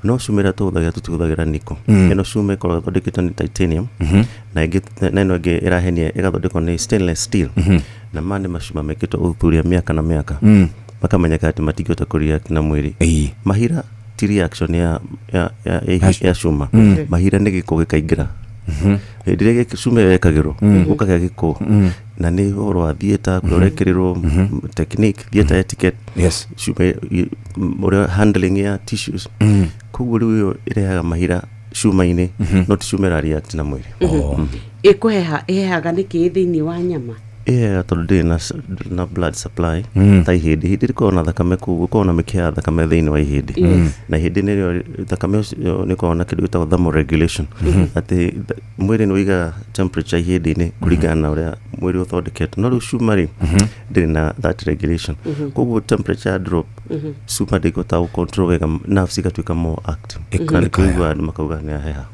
No cuma ĩrĩa tũhũthagĩra, tũtihũthagĩra nickel. Ĩno cuma ĩkoragwo ĩthondeketwo nĩ titanium, na ĩngĩ, na ĩno ĩngĩ ĩrahenia ĩgathondekwo nĩ stainless steel. Na maya nĩ macuma mekĩtwo ũthuthuria mĩaka na mĩaka, makamenyeka atĩ matingĩhota kũ-react na mwĩrĩ. Mahira ti reaction ya cuma. Mahira nĩ gĩko gĩkaingĩra. Hĩndĩ ĩrĩa cuma ĩyo yekagĩrwo, gũkagĩa gĩko, na nĩ ũhoro wa theatre kũrĩa ũrekĩrĩrwo, technique, theatre etiquette, cuma ũrĩa handling ya tissues. Koguo rĩu ĩyo ĩrehaga mahira cuma-inĩ, no ti cuma ĩra react na mwĩrĩ. Ĩkũheha, ĩhehaga nĩkĩ thĩinĩ wa nyama? Ĩheaga tondũ ndĩrĩ na blood supply ta ihĩndĩ. Ihĩndĩ rĩkoragwo na thakame kũu, gũkoragwo na mĩkiha ya thakame thĩinĩ wa ihĩndĩ. Na ihĩndĩ nĩrĩo thakame ũcio nĩ ĩkoragwo na kĩndũ gĩtagwo thermoregulation, atĩ mwĩrĩ nĩ ũigaga temperature ihĩndĩ-inĩ kũringana na ũrĩa mwĩrĩ ũthondeketwo. No rĩu cuma rĩ, ndĩrĩ na that regulation. Koguo temperature drop, cuma ndĩkũhota gũ-control wega, nerves igatuĩka more active, na nĩkĩo ũiguaga andũ makauga nĩ aheha.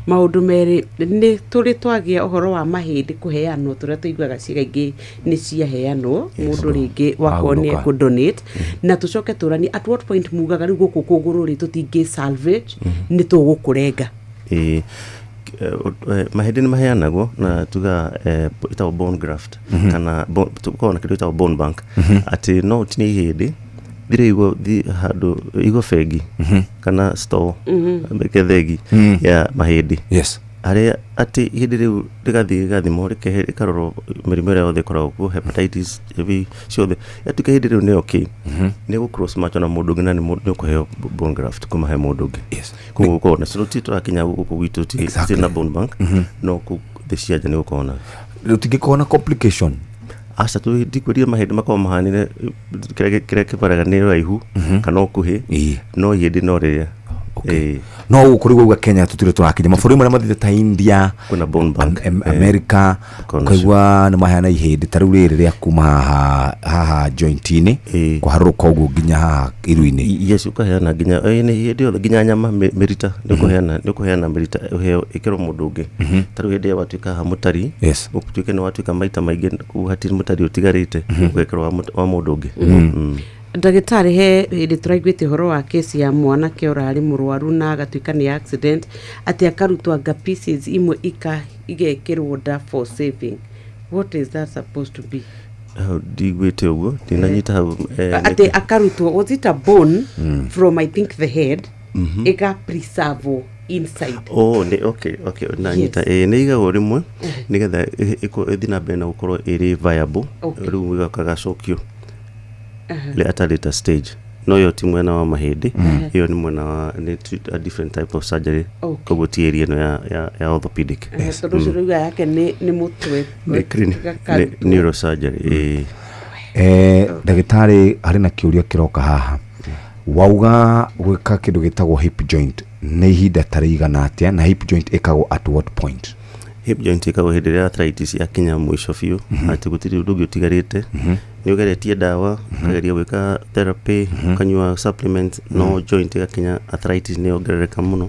Maũndũ merĩ nĩ tũrĩ twagĩa ũhoro wa mahĩndĩ kũheanwo, tũrĩa tũiguaga ciĩga ingĩ nĩ ciaheanwo, mũndũ rĩngĩ wakorwo nĩ Wahurũka. ekũ-donate, na tũcoke tũranie at what point mugaga rĩu gũkũ kũgũrũ rĩ tũtingĩ salvage, nĩ tũgũkũrenga. Ĩĩ, mahĩndĩ nĩ maheanagwo na tuga ĩtagwo bone graft, kana tũkoragwo na kĩndũ gĩtagwo bone bank, atĩ no ũtinie ihĩndĩ thire igwo thi handũ igwo bengi kana store gethegi ya mahĩndĩ, harĩa atĩ ihĩndĩ rĩu rĩgathiĩ rĩgathimwo, rĩkarorwo mĩrimũ ĩrĩa yothe ĩkoragwo kuo, hepatitis, HIV ciothe. Yatuĩka ihĩndĩ rĩu nĩ okay, nĩ gũ cross match na mũndũ ũngĩ, na nĩ ũkũheo bone graft kuma he mũndũ ũngĩ. Koguo gũkorwo na ti tũrakinya gũkũ gwitũ, ti na bone bank, no kũu thĩ cia nja nĩ gũkorwo na. Rũtingĩkorwo na complication? Aca, ndikwĩrire mahĩndĩ makoragwo mahanire, kĩrĩa kĩbaraga nĩ ũraihu kana ũkuhĩ, no ihĩndĩ no rĩrĩa. No gũkũ rĩu wauga Kenya tũtirĩ tũrakinya mabũrũri marĩa mathiĩte ta India, kwĩna bone bank. America, ũkaigua nĩ maheana ihĩndĩ ta rĩu rĩrĩ rĩa kuma haha joint-inĩ kũharũrũka ũguo nginya haha iru-inĩ. Yes, ũkaheana nginya nĩ ihĩndĩ yothe, nginya nyama, mĩrita nĩ ũkũheana, nĩ ũkũheana mĩrita ũheo ĩkĩrwo mũndũ ũngĩ. Ta rĩu hĩndĩ ĩrĩa watuĩka haha mũtari, ũtuĩke nĩ watuĩka maita maingĩ, kũu hatirĩ mũtari ũtigarĩte, ũgekĩrwo wa mũndũ ũngĩ. Ndagĩtarĩ, he hĩndĩ tũraiguĩte ũhoro wa kesi ya mwanake ũrarĩ mũrwaru na agatuĩka nĩ accident, atĩ akarutwo anga pieces imwe igekĩrwo nda for saving. What is that supposed to be? Hau ndiguĩte ũguo, ndinanyita hau. Atĩ akarutwo, was it a bone from, I think, the head, ĩga preserve. inside. Oh, nĩ okay, ndanyita. Ĩĩ, nĩ igagwo rĩmwe nĩgetha ĩthiĩ na mbere na gũkorwo ĩrĩ viable. Rĩu ĩgoka gacokio at a later stage, no ĩyo ti mwena wa mahĩndĩ, ĩyo nĩ mwena wa nĩ a different type of surgery. Koguo ti area ĩno ya orthopedic. Tondũ ũcio rauga yake nĩ mũtwe. Nĩ nĩ neurosurgery, ĩĩ. Ndagĩtarĩ, harĩ na kĩũria kĩroka haha. Wauga gwĩka kĩndũ gĩtagwo hip joint nĩ ihinda ta rĩigana atĩa, na hip joint ĩkagwo at what point? Hip joint ĩkagwo hĩndĩ ĩrĩa arthritis yakinya mũico biũ, atĩ gũtirĩ ũndũ ũngĩ ũtigarĩte. Nĩ ũgeretie ndawa, ũkageria gwĩka therapy, ũkanyua supplements, no joint ĩgakinya arthritis nĩ yongerereka mũno.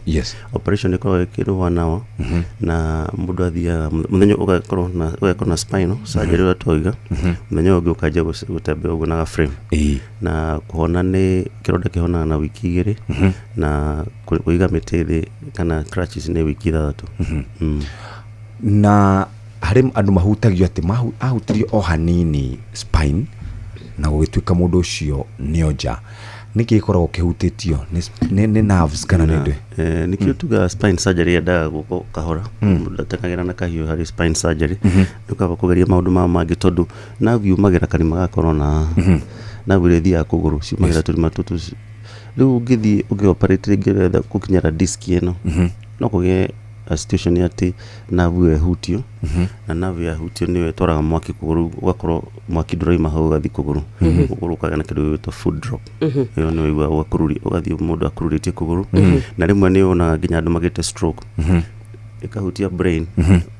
Operation ĩkoragwo ĩkĩrwo 1 hour, na mũndũ athiaga mũthenya ũgakorwo na spinal surgery ũrĩa twauga, mũthenya ũyũ ũngĩ ũkanjia gũtembea ũguo na ga frame. Na kũhona nĩ kĩronda kĩhonaga na wiki 2, na kũiga mĩtĩ thĩ kana crutches nĩ wiki 6. Na harĩ andũ mahutagio atĩ ahutirio o hanini spine na gũgĩtuĩka mũndũ ũcio nĩ onja. Nĩkĩ gĩkoragwo kĩhutĩtio nĩ nerves kana nĩ ndĩ? Nĩkĩo tugaga spine surgery yendaga gũkwo kahora. Mũndũ ndateng'agĩra na kahiũ harĩ spine surgery. Nĩ kaba kũgeria maũndũ maya mangĩ, tondũ nerve yumagĩra karima gakorwo na nerve ĩrĩa ĩthiaga kũgũrũ ciumagĩra tũrima tũtũ. Rĩu ũngĩthiĩ ũngĩ-operate rĩngĩ ũretha gũkinyĩra disc ĩno, no kũgĩe a situation atĩ nerve ĩyo ĩhutio, na nerve yahutio nĩyo ĩtwaraga mwaki kũgũrũ, ũgakorwo mwaki ndũrauma hau ũgathiĩ kũgũrũ, kũgũrũ ũkagĩa na kĩndũ gĩgwĩtwo foot drop. Ĩyo nĩ ũiguaga ũgakururia, ũgathiĩ mũndũ akururĩtie kũgũrũ. Na rĩmwe nĩ wonaga nginya andũ magĩte stroke, ĩkahutia brain,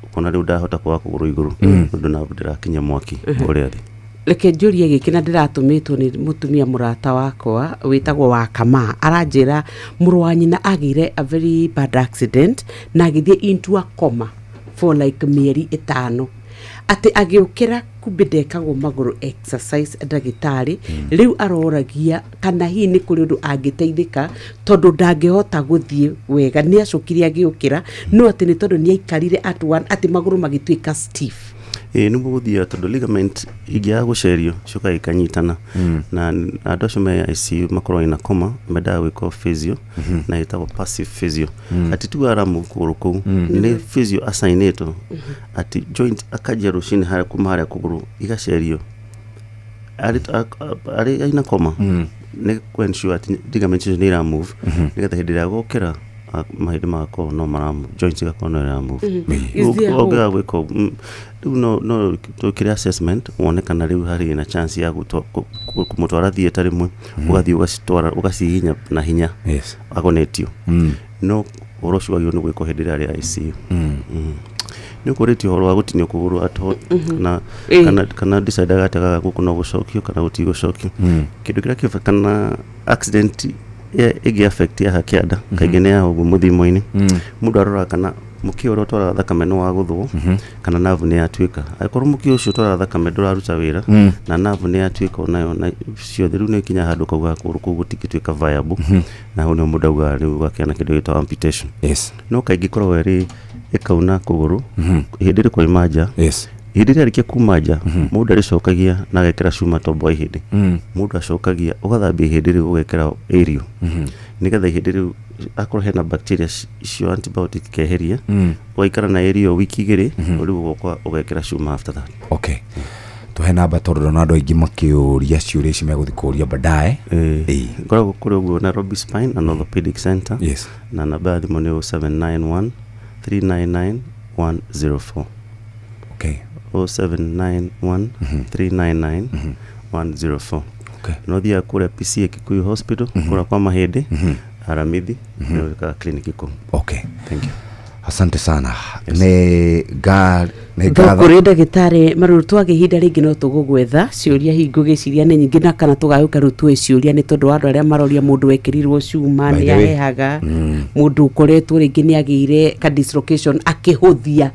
ũkona rĩu ndahota kwaga kũgũrũ igũrũ tondũ nerve ndĩrakinya mwaki ũrĩa thĩ. Reke njũrie gĩkĩ, na ndĩratũmĩtwo nĩ mũtumia mũrata wakwa wĩtagwo Wakama. Aranjĩra mũrũ wa nyina agĩire a very bad accident na agĩthiĩ into a coma for like mĩeri 5, atĩ agĩũkĩra kumbe ndekagwo magũrũ exercise. Ndagĩtarĩ, rĩu aroragia kana hihi nĩ kũrĩ ũndũ angĩteithĩka, tondũ ndangĩhota gũthiĩ wega. Nĩ acokire agĩũkĩra, no atĩ nĩ tondũ nĩ aikarire at one, atĩ magũrũ magĩtuĩka stiff. Ĩĩ, nĩguo gũthiaga, tondũ ligament ingĩaga gũcerio ciũkaga ikanyitana. Na andũ acio me ICU makoragwo ina coma, mendaga gwĩkwo physio, na ĩtagwo passive physio, atĩ tu aramu kũgũrũ kũu nĩ physio assignĩtwo atĩ joint akanjia rũcinĩ harĩa kuma harĩa kũgũrũ igacerio arĩ aina coma, nĩ kũ ensure atĩ ligament icio nĩ ira move, nĩgetha hĩndĩ ĩrĩa agokĩra mahĩndĩ magakorwo no mara move, joints igakorwo no ira move. Is there hope? Ũngĩaga gwĩka ũguo, rĩu no twĩkĩre assessment wone kana rĩu harĩ na chance ya kũmũtwara theatre rĩmwe, ũgathiĩ ũgacitwara ũgacihihinya na hinya agonetio. No ũhoro ũcio wagĩrĩirwo nĩ gwĩkwo hĩndĩ ĩrĩa arĩ ICU. Nĩ ũkũrĩtie ũhoro wa gũtinio kũgũrũ ato kana kana decidaga atĩ gaka gũkũ no gũcokio kana gũtigũcokio. Kĩndũ kĩrĩa kĩba kana accident ĩngĩ affect ya kĩanda kaingĩ nĩ ya ũguo mũthimo-inĩ. Mũndũ aroraga kana mũkiha ũrĩa ũtwaraga thakame nĩ wagũthwo, kana nerve nĩ yatuĩka. Angĩkorwo mũkiha ũcio ũtwaraga thakame ndũraruta wĩra na nerve nĩ yatuĩka onayo na ciothe, rĩu nĩ ikinya handũ kauga kũgũrũ kũu gũtingĩtuĩka viable, na hau nĩho mũndũ augaga rĩu gũgakĩa na kĩndũ gĩtagwo amputation. No kaingĩ ĩkoragwo ĩrĩ ĩkauna kũgũrũ ihĩndĩ rĩkoima nja. Ihĩndĩ rĩarĩkia kuma nja, mũndũ arĩcokagia na agekĩra cuma tombo wa ihĩndĩ. Mũndũ acokagia ũgathambia ihĩndĩ rĩu, ũgekĩra ĩrio, nĩgetha ihĩndĩ rĩu akorwo hena bacteria icio antibiotic ikeheria. Ũgaikara na ĩrio wiki 2, rĩu ũgoka ũgekĩra cuma after that. Okay, tuhe namba, tondũ ndona andũ aingĩ makĩũria ciũria ici megũthiĩ kũũria baadaye. Ngoragwo kũrĩ ũguo Nairobi Spine and Orthopedic Center. Na namba ya thimũ nĩ 0791 399 104. 0791 399 104. No thiaga kũrĩa PCA Kikuyu Hospital, kũrĩa kwa mahĩndĩ Aramithi, nĩ wĩkaga clinic kũu. Thank you. Asante sana, nĩ ngatho. Kũrĩ ndagĩtarĩ Marũrũ, twagĩa ihinda rĩngĩ no tũgũgwetha ciũria, hingo gĩciria nĩ nyingĩ, na kana tũgagĩũka rĩu tuoe ciũria, nĩ tondũ wa andũ arĩa maroria mũndũ wekĩrirwo cuma By nĩ the way. ahehaga mũndũ ũkoretwo rĩngĩ nĩ agĩire ka dislocation akĩhũthia,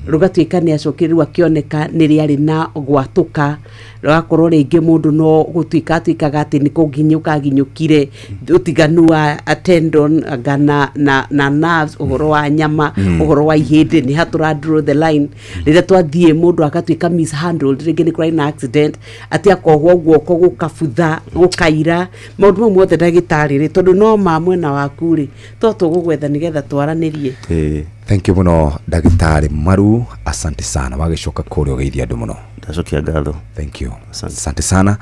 rũgatuĩka nĩ acokire rĩu akĩoneka nĩ rĩarĩ na gwatũka, rũgakorwo rĩngĩ mũndũ no gũtuĩka atuĩkaga atĩ nĩ kũnginyũka aginyũkire, ũtiganu wa a tendon anga na nerves, ũhoro wa nyama, ũhoro wa ihĩndĩ nĩ ha tũra draw the line. Rĩrĩa twathiĩ mũndũ agatuĩka mishandled, rĩngĩ nĩ kũrarĩ na accident, atĩ akohwo guoko gũkabutha, gũkaira, maũndũ mau mothe ndagĩtarĩ rĩ, tondũ no ma mwena waku rĩ, to tũgũgwetha nĩgetha twaranĩrie. Thank you muno ndagĩtarĩ Maru, asante sana. Wagĩcoka kũrĩa ũgeithia andũ mũno. Ndacokia ngatho. Thank you, asante sana.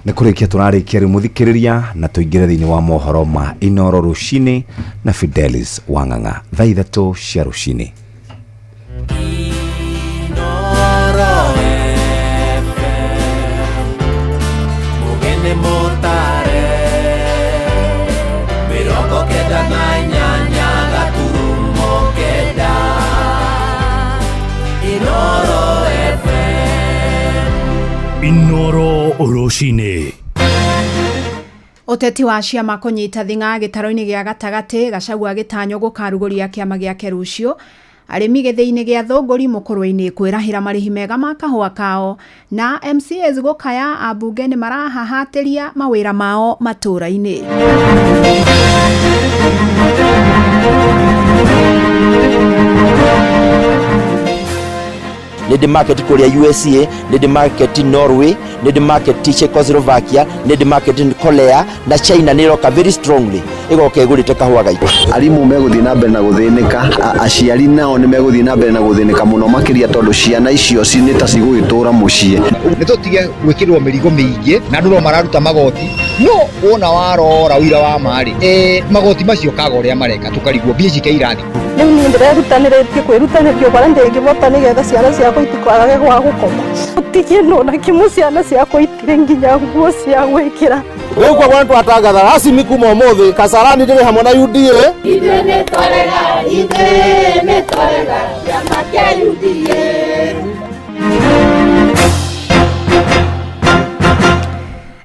Nĩ kũrĩkia tũrarĩkia rĩu mũthikĩrĩria, na tũingĩre thĩinĩ wa mohoro ma Inoro rũcinĩ na Fidelis Wang'ang'a thaa 3 cia rũcinĩ. Mugene mutare 98 gaturumo 9 Inoro FM. Inoro rũcinĩ. Ũteti wa ciama kũnyita thing'a gĩtaro-inĩ gĩa gatagatĩ, Gachagua agĩtanywo gũkarugũria kĩama gĩake rũciũ. Arĩmi gĩthĩi-inĩ gĩa Thũngũri mũkũrwe-inĩ kwĩrahĩra marĩhi mega ma kahũa kao, na MCAs gũkaya ambunge nĩ marahahatĩria mawĩra mao matũũra-inĩ. Nĩ ndĩ market kũrĩa USA, nĩ ndĩ market Norway, nĩ ndĩ market Czechoslovakia, nĩ ndĩ market Korea, na China nĩ ĩroka very strongly ĩgoka ĩgũrĩte kahũa gaitũ. Arimũ megũthiĩ na mbere na gũthĩnĩka, aciari nao nĩ megũthiĩ na mbere na gũthĩnĩka mũno makĩria tondũ ciana icio nĩ ta cigũgĩtũra mũciĩ. Nĩ tũtige gwĩkĩrwo mĩrigo mĩingĩ na andũ no mararuta magoti, no wona warora ũira wa ma-rĩ, magoti macio kaga ũrĩa mareka tũkarigwo mbia ici irathi. Rĩu niĩ ndĩrerutanĩrĩtie kwĩrutanĩria ũrĩa ndĩngĩbota nĩgetha ciana ciakwa itikwagage gwa gũkoma. Gũtirĩ kĩndũ ona kĩmwe ciana ciakwa itirĩ nginya nguo cia gwĩkĩra. Rĩu kwa twatangatha rasmi kuma ũmũthĩ Kasarani ndĩrĩ hamwe na UDA. Ithuĩ nĩ twarega, ithuĩ nĩ twarega kĩama kĩa UDA.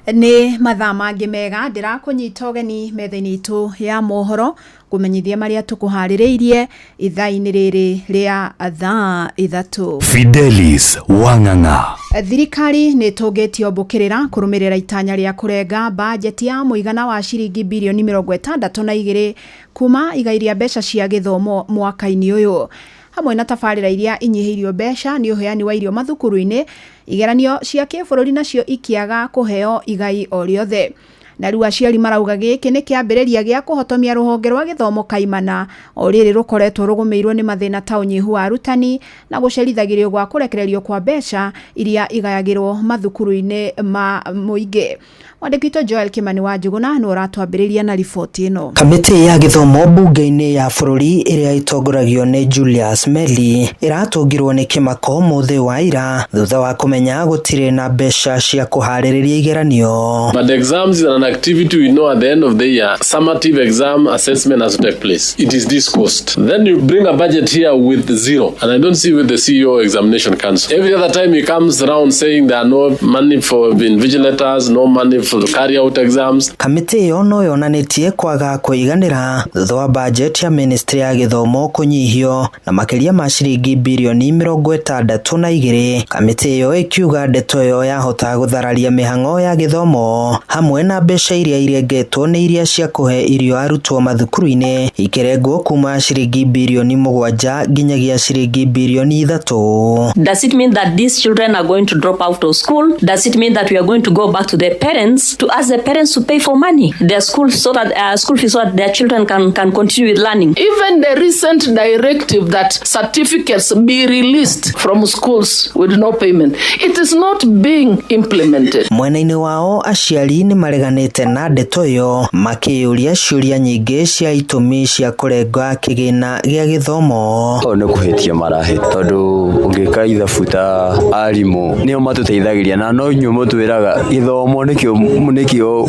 Nĩ mathaa mangĩ mega ndĩrakũnyita ũgeni metha-inĩ itũ ya mohoro kũmenyithia marĩa tũkũharĩrĩirie ithaa-inĩ rĩrĩ rĩa thaa 3. Fidelis Wang'ang'a. Thirikari nĩ ĩtũngĩtio mbũkĩrĩra kũrũmĩrĩra itanya rĩa kũrenga bajeti ya mũigana wa ciringi birioni 62 kuma igai rĩa mbeca cia gĩthomo mwaka-inĩ ũyũ, hamwe na tabarĩra iria inyihĩirio mbeca nĩ ũheani wa irio mathukuru-inĩ, igeranio cia kĩbũrũri nacio ikiaga kũheo igai o rĩothe. Na rĩu aciari marauga gĩkĩ nĩ kĩambĩrĩria gĩa kũhotomia rũhonge rwa gĩthomo kaimana o rĩrĩ rũkoretwo rũgũmĩirwo nĩ mathĩna ta ũnyihu wa arutani na gũcerithagĩrio gwa kũrekererio kwa mbeca iria igayagĩrwo mathukuru-inĩ ma mũingĩ. Mwandĩki witũ Joel Kimani wa Njuguna nĩ ũratwambĩrĩria na riboti ĩno. Kamĩtĩ ya gĩthomo mbunge-inĩ ya bũrũri ĩrĩa ĩtongoragio nĩ Julius Meli ĩratũngirwo nĩ kĩmako mũthĩ wa ira thutha wa kũmenya gũtirĩ na mbeca cia kũharĩrĩria igeranio. But the exams is an activity we know at the end of the year, summative exam assessment has to take place. It is this cost. Then you bring a budget here with zero, and I don't see with the CEO Examination Council. Every other time he comes around saying there are no money for invigilators, no money for to carry out exams. Kamĩtĩ ĩyo no yonanĩtie kwaga kũiganĩra thutha wa bajeti ya ministry ya gĩthomo kũnyihio na makĩria ma ciringi birioni 62. Kamĩtĩ ĩyo ĩkiuga ndeto ĩyo yahota gũthararia mĩhang'o ya gĩthomo hamwe na mbeca iria irengetwo nĩ iria cia kũhe irio arutwo mathukuru-inĩ ikĩrengwo kuma ciringi birioni 7 nginyagia ciringi birioni 3. Does it mean that these children are going to drop out of school? Does it mean that we are going to go back to their parents to ask the parents to pay for money, their school, so that school fees, so that their children can continue with learning? Even the recent directive that certificates be released from schools with no payment, it is not being implemented. Mwena-inĩ wao aciari nĩ mareganĩte na ndeto ĩyo makĩyũria ciũria nyingĩ cia itũmi cia kũrenga kĩgĩna gĩa gĩthomo. Ũũ nĩ kũhĩtia marahĩ tondũ ũngĩka ithabu ta arimũ nĩo matũteithagĩria na no inyuĩ mũtwĩraga gĩthomo nĩkĩo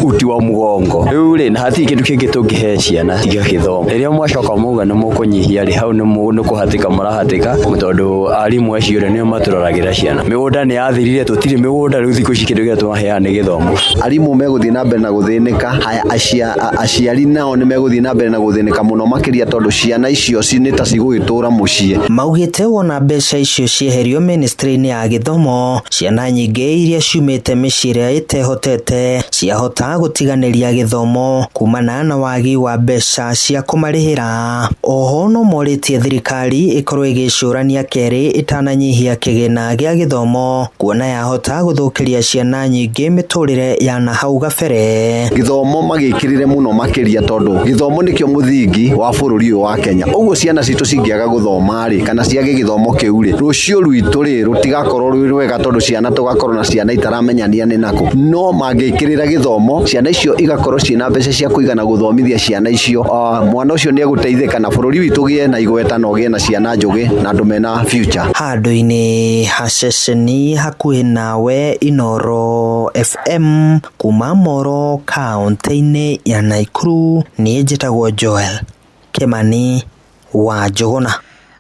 uti wa mũgongo. Rĩu rĩ, na hatirĩ kĩndũ kĩngĩ tũngĩhe ciana tiga gĩthomo. Rĩrĩa mwacoka mauga nĩ mũkũnyihia rĩ, hau nĩ kũhatĩka mũrahatĩka tondũ arimũ acio rĩ nĩo matũroragĩra ciana. Mĩgũnda nĩ yathirire, tũtirĩ mĩgũnda rĩu thikũ ici kĩndũ kĩrĩa tũmaheaga nĩ gĩthomo. Arimũ megũthiĩ na mbere na na gũthĩnĩka. Haya, aciari nao nĩ megũthiĩ na mbere na gũthĩnĩka mũno makĩria tondũ ciana icio nĩ ta cigũgĩtũra mũciĩ. Maugĩte wona mbeca icio cieherio ministry-inĩ ya gĩthomo, ciana nyingĩ iria ciumĩte mĩciĩ ĩrĩa ĩtehotete ciahota gũtiganĩria gĩthomo kumana na wagi wa mbeca cia kũmarĩhĩra. Oho no morĩtie thirikari ĩkorwo ĩgĩcũrania kerĩ ĩtananyihia kĩgĩna gĩa gĩthomo, kuona yahota gũthũkĩria ciana nyingĩ mĩtũrĩre ya nahau gabere. Gĩthomo magĩkĩrĩre mũno makĩria tondũ gĩthomo nĩkĩo mũthingi wa bũrũri ũyũ wa Kenya. Ũguo ciana citũ cingĩaga gũthoma rĩ, kana ciage gĩthomo kĩu rĩ, rũciũ rwitũ rĩ rũtigakorwo rwĩ rwega tondũ ciana tũgakorwo na ciana itaramenyania nĩ nakũ. No mangĩkĩrĩra gĩthomo, ciana icio igakorwo ciĩna mbeca cia kũigana gũthomithia ciana icio. Mwana ũcio nĩ egũteithĩka na bũrũri witũ ũgĩe na igweta na ũgĩe na ciana njũgĩ na andũ mena future. Handũ-inĩ ha ceceni hakuhĩ nawe Inooro FM kuma Moro kaũntĩ-inĩ ya Nakuru, niĩ njĩtagwo Joel Kimani wa Njũgũna.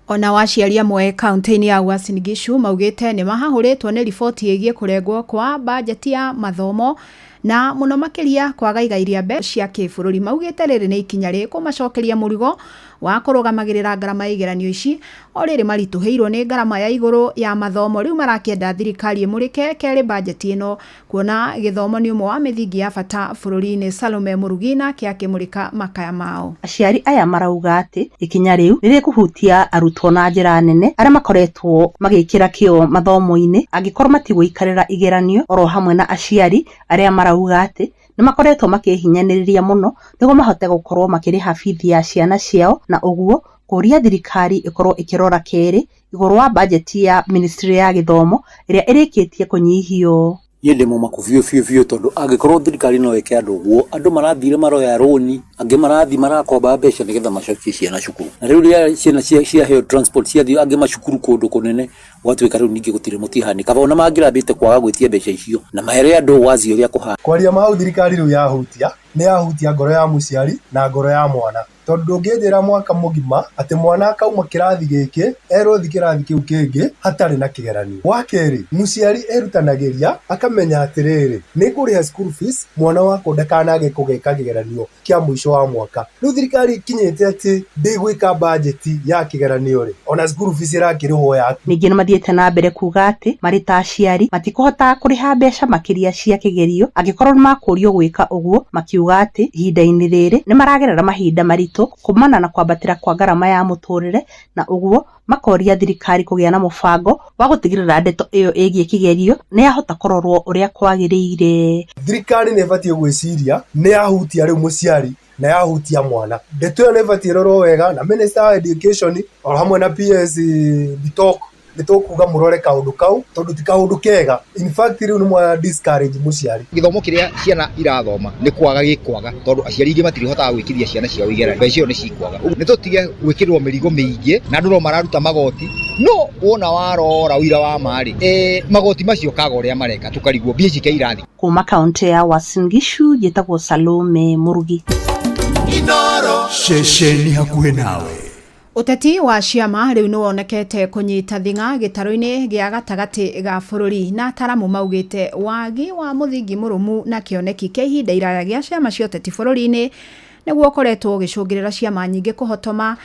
Ona waciari amwe kaunti-inĩ ya Uasin Gishu maugĩte nĩ mahahũrĩtwo nĩ riboti ĩgiĩ kũrengwo kwa bajeti ya mathomo na mũno makĩria kwaga igai rĩa mbeca cia kĩbũrũri. Maugĩte rĩrĩ nĩ ikinya rĩkũmacokeria mũrigo wa kũrũgamagĩrĩra ngarama ya igeranio ici o rĩrĩ maritũhĩirwo nĩ ngarama ya igũrũ ya mathomo. Rĩu marakĩenda thirikari ĩmũrĩke kerĩ bajeti ĩno kuona gĩthomo nĩ ũmwe wa mĩthingi ya bata bũrũri-inĩ. Salome Mũrugi nake akĩmũrĩka makaya mao. Aciari aya marauga atĩ ikinya rĩu nĩ rĩkũhutia arutwo na njĩra nene arĩa makoretwo magĩkĩra kĩo mathomo-inĩ angĩkorwo matigũikarĩra igeranio, oro hamwe na aciari arĩa marauga atĩ nĩ makoretwo makĩhinyanĩrĩria mũno nĩguo mahote gũkorwo makĩrĩha bithi ya ciana ciao, na ũguo kũria thirikari ĩkorwo ĩkĩrora kerĩ igũrũ wa bajeti ya ministry ya gĩthomo ĩrĩa ĩrĩkĩtie kũnyihio. Niĩ ndĩ mũmaku biũ biũ biũ tondũ angĩkorwo thirikari no ĩke andũ ũguo, andũ marathire maroya rũni, angĩ marathi marakomba mbeca nĩgetha macokie ciana cukuru. Na rĩu rĩrĩa ciana ciaheo transport ciathiĩ angĩ macukuru kũndũ kũnene, gwatuĩka rĩu ningĩ gũtirĩ mũtihani. Kaba ona mangĩrambĩte kwaga gwĩtia mbeca icio na mere andũ wazi ũrĩa kũhana. Kwaria ma hau thirikari rĩu yahutia, nĩ yahutia ngoro ya mũciari na ngoro ya mwana. Tondũ ndũngĩnjĩra mwaka mũgima atĩ mwana akauma kĩrathi gĩkĩ erwo thiĩ kĩrathi kĩu kĩngĩ hatarĩ na kĩgeranio. Wa kerĩ, mũciari erutanagĩria akamenya atĩrĩrĩ, nĩ ngũrĩha school fees mwana wakwa ndakanage kũgeka kĩgeranio kĩa mũico wa mwaka. Rĩu thirikari ĩkinyĩte atĩ ndĩgwĩka bajeti ya kĩgeranio rĩ, ona school fees ĩrakĩrĩhwo yaku. Ningĩ nĩ mathiĩte na mbere kuga atĩ marĩ ta aciari matikũhota kũrĩha mbeca makĩria cia kĩgerio angĩkorwo nĩ makũrio gwĩka ũguo, makiuga atĩ ihinda-inĩ rĩrĩ nĩ maragerera mahinda maritũ kumana na kwambatĩra kwa ngarama ya mũtũrĩre, na ũguo makoria thirikari kũgĩa na mũbango wa gũtigĩrĩra ndeto ĩyo ĩgiĩ kĩgerio nĩ yahota kũrorwo ũrĩa kwagĩrĩire. Thirikari nĩ ĩbatiĩ gwĩciria nĩ yahutia rĩu mũciari na yahutia mwana. Ndeto ĩyo nĩ ĩbatiĩ ĩrorwo wega na Minister wa Education o hamwe na PS Bitok nĩ tũkuga mũrore kaũndũ kau tondũ ti kaũndũ kega. In fact rĩu nĩ mwa discourage mũciari. Gĩthomo kĩrĩa ciana irathoma nĩ kwaga gĩkwaga tondũ aciari aingĩ matirihotaga gwĩkithia ciana ciao igeranio, mbeca icio nĩ cikwaga. Ũguo nĩ tũtige gwĩkĩrĩrwo mĩrigo mĩingĩ na andũ no mararuta magoti, no wona warora ũira wa ma rĩ, magoti macio kaga ũrĩa mareka tũkarigwo mbia ici irathi. Kuma kaunti ya Uasin Gishu njĩtagwo Salome Mũrugi. Inooro ceceni hakuhĩ nawe. Ũteti wa ciama rĩu nĩ wonekete kũnyita thing'a gĩtarũ-inĩ gĩa gatagatĩ ga bũrũri, na ataramu maugĩte wagi wa mũthingi mũrũmu na kĩoneki kĩa ihinda iraya gĩa ciama cia ũteti bũrũri-inĩ nĩguo ũkoretwo ũgĩcũngĩrĩra ciama nyingĩ kũhotoma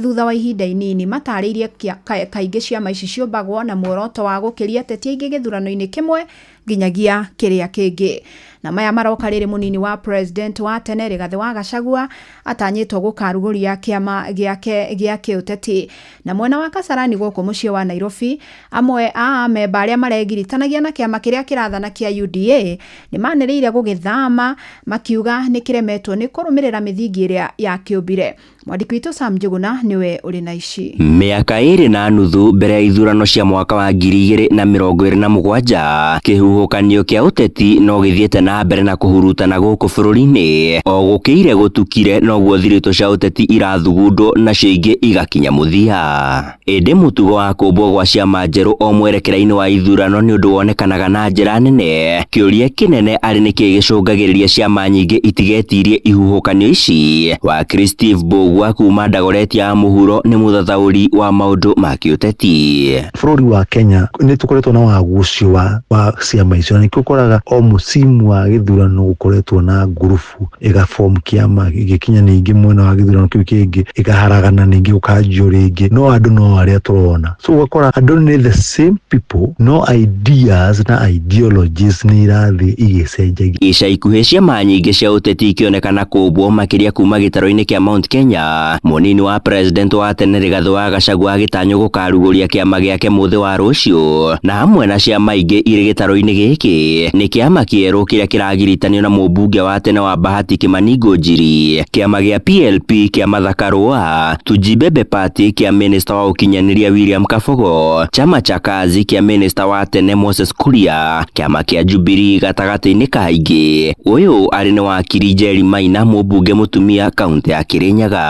thutha wa ihinda inini. Matarĩirie kaingĩ ciama ici ciũmbagwo na muoroto wa gũkĩria ateti aingĩ gĩthurano-inĩ kĩmwe nginyagia kĩrĩa kĩngĩ. Na maya maroka rĩrĩ mũnini wa president wa tene Rigathĩ wa Gachagua atanyĩtwo gũkarugũria kĩama gĩake gĩa kĩũteti. Na mwena wa Kasarani gũkũ mũciĩ wa Nairobi, amwe a amemba arĩa maregiritanagia na kĩama kĩrĩa kĩrathana kĩa UDA nĩ manĩrĩire gũgĩthama makiuga nĩ kĩremetwo nĩ kũrũmĩrĩra mĩthingi ĩrĩa yakĩũmbire. Mwandĩki witũ Sam Njuguna nĩwe ũrĩ na ici. Mĩaka 2.5 mbere ya ithurano cia mwaka wa 2027, kĩhuhũkanio kĩa ũteti no gĩthiĩte na mbere na kũhurutana gũkũ bũrũri-inĩ. O gũkĩire gũtukire noguo thiritũ cia ũteti irathugundwo nacio ingĩ igakinya mũthia. Ĩndĩ mũtugo wa kũmbwo gwa ciama njerũ o mwerekera-inĩ wa ithurano nĩ ũndũ wonekanaga na njĩra nene. Kĩũria kĩnene arĩ nĩkĩĩ gĩcũngagĩrĩria ciama nyingĩ itigetirie ihuhũkanio ici. Wakiri Steve Mbugua Mbugua kuma Dagoretti ya mũhuro nĩ mũthathaũri wa maũndũ ma kĩũteti. Bũrũri wa Kenya nĩ tũkoretwo na wagucio wa ciama icio, na nĩkĩo ũkoraga o mũcimu wa gĩthurano gũkoretwo na ngurubu ĩgabomu kĩama gĩgĩkinya ningĩ mwena wa gĩthurano kĩu kĩngĩ ĩkaharagana ningĩ gũkanjio rĩngĩ, no andũ no arĩa tũrona. So ũgakora andũ nĩ the same people, no ideas na ideologies nĩ irathiĩ igĩcenjagia. Ica ikuhĩ ciama nyingĩ cia ũteti ikĩonekana kũmbwo makĩria kuma gĩtarũ-inĩ kĩa Mount Kenya. Mũnini wa president wa tene Rigathĩ wa Gachagua agĩtanywo gũkarugũria kĩama gĩake mũthĩ wa rũciũ, na hamwe na ciama ingĩ irĩ gĩtarũ-inĩ gĩkĩ nĩ kĩama kĩerũ kĩrĩa kĩragiritanio na mũmbunge wa tene wa Bahati Kimani Ngunjiri, kĩama gĩa PLP kĩa Martha Karua, Tujibebe Party kĩa minister wa ũkinyanĩria William Kabogo, chama cha Kazi kĩa minister wa tene Moses Kuria, kĩama kĩa Jubilee gatagatĩ-inĩ ka ingĩ. Ũyũ arĩ nĩ wakiri Njeri Maina, mũmbunge mũtumia kaunti ya Kirinyaga.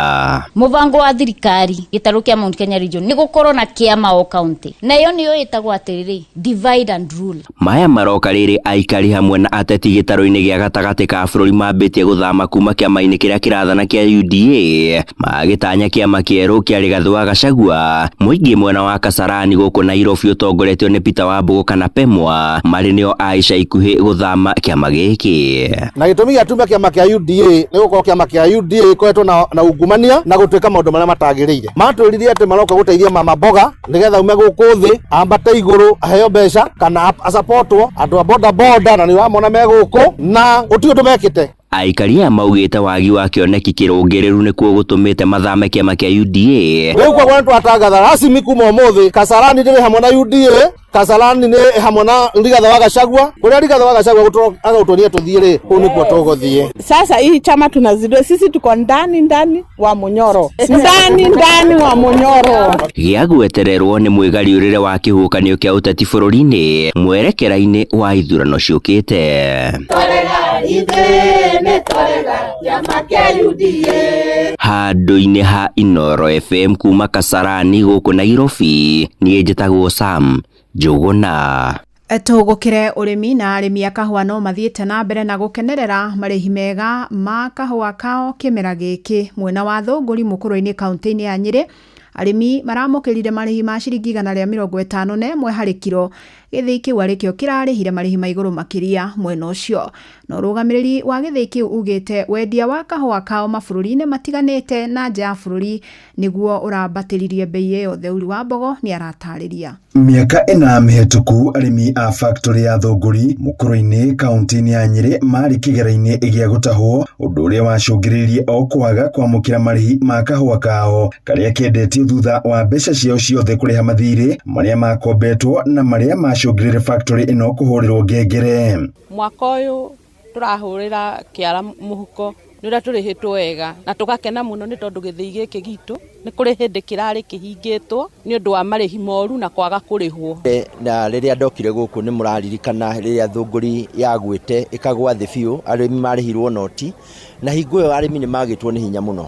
Mũbango wa thirikari gĩtarũ kĩa Mount Kenya region nĩ gũkorwo na kĩama o county, na ĩyo nĩyo ĩtagwo atĩrĩrĩ divide and rule. Maya maroka rĩrĩ aikari hamwe na ateti gĩtarũ-inĩ gĩa gatagatĩ ka bũrũri mambĩtie gũthama kuma kĩama-inĩ kĩrĩa kĩrathana kĩa UDA magĩtanya kĩama kĩerũ kĩa Rigathĩ wa Gachagua. Mũingĩ mwena wa Kasarani gũkũ Nairobi ũtongoretio nĩ Peter Wambũgũ kana Pemwa marĩ nĩo a ica ikuhĩ gũthama kĩama gĩkĩ. Na gĩtũmi gĩa tume kĩama kĩa UDA nĩ gũkorwo kĩama kĩa UDA gĩkoretwo na ungumania na gũtuĩka maũndũ marĩa matagĩrĩire. Matwĩrire atĩ maroka gũteithia mama mboga nĩgetha ume gũkũ thĩ ambate igũrũ aheo mbeca kana asapotwo andũ a boda boda, na nĩ ũramona me gũkũ na gũtirĩ ũndũ mekĩte. Aikari aya maugĩte wagi wa kĩoneki kĩrũngĩrĩru nĩkuo gũtũmĩte mathame kĩama kĩa UDA. Rĩu koguo nĩ twatangatha rasmi kuma ũmũthĩ Kasarani ndĩrĩ hamwe na UDA, Kasarani nĩ hamwe na Rigathĩ wa Gachagua. Kũrĩa Rigathĩ wa Gachagua agũtũria tũthiĩ rĩ, kũu nĩkuo tũgũthiĩ. Sasa hii chama tunazindua sisi, tuko ndani ndani wa Munyoro, ndani ndani wa Munyoro. Gĩa gwetererwo nĩ mwĩgariũrĩre wa kĩhuhũkanio kĩa ũteti bũrũri-inĩ mwerekera-inĩ wa ithurano ciũkĩte. Handũ-inĩ ha Inooro FM kuma Kasarani gũkũ Nairobi, niĩ njĩtagwo Sam Njũgũna. Tũgũkĩre ũrĩmi na arĩmi a kahũa no mathiĩte na mbere na gũkenerera marĩhi mega ma kahũa kao kĩmera gĩkĩ. Mwena wa Thũngũri mũkũrũ-inĩ kaunti-inĩ ya Nyĩrĩ, arĩmi maramũkĩrire marĩhi ma ciringi 151 harĩ kiro. Gĩthĩi kĩu arĩkĩo kĩrarĩhire marĩhi ma igũrũ makĩria mwena ũcio. Na ũrũgamĩrĩri wa gĩthĩi kĩu ugĩte wendia wa kahũa kao mabũrũri-inĩ matiganĩte na nja ya bũrũri nĩguo ũrambatĩririe bei ĩyo. Theuri wa Mbogo nĩ aratarĩria. Mĩaka ĩna mĩhetũku arĩmi a factory ya Thũngũri mũkũrũ-inĩ kaunti-inĩ ya Nyĩrĩ marĩ kĩgera-inĩ gĩa gũtahwo, ũndũ ũrĩa wacũngĩrĩirie o kwaga kwamũkĩra marĩhi ma kahũa kao karĩa kendetio thutha wa mbeca ciao ciothe kũrĩha mathirĩ marĩa makombetwo na marĩa macũngĩrĩire factory ĩno kũhũrĩrwo ngengere. Mwaka ũyũ tũrahũrĩra kĩara mũhuko nĩ ũrĩa tũrĩhĩtwo wega na tũgakena mũno nĩ tondũ gĩthĩi gĩkĩ gitũ nĩ kũrĩ hĩndĩ kĩrarĩ kĩhingĩtwo nĩ ũndũ wa marĩhi moru na kwaga kũrĩhwo. Na rĩrĩa ndokire gũkũ nĩ mũraririkana rĩrĩa Thũngũri yagwĩte ĩkagwa thĩ biũ, arĩmi marĩhirwo noti na hingo ĩyo arĩmi nĩ magĩtwo nĩ hinya mũno.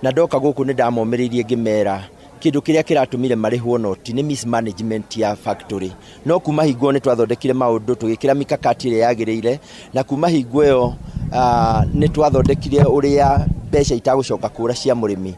Na ndoka gũkũ nĩ ndamomĩrĩirie ngĩmera kĩndũ kĩrĩa kĩratũmire marĩhwo noti nĩ mismanagement ya factory. No kuma hingo nĩ twathondekire maũndũ tũgĩkĩra mikakati ĩrĩa yagĩrĩire, na kuma hingo ĩyo nĩ twathondekire ũrĩa mbeca itagũcoka kũra cia mũrĩmi.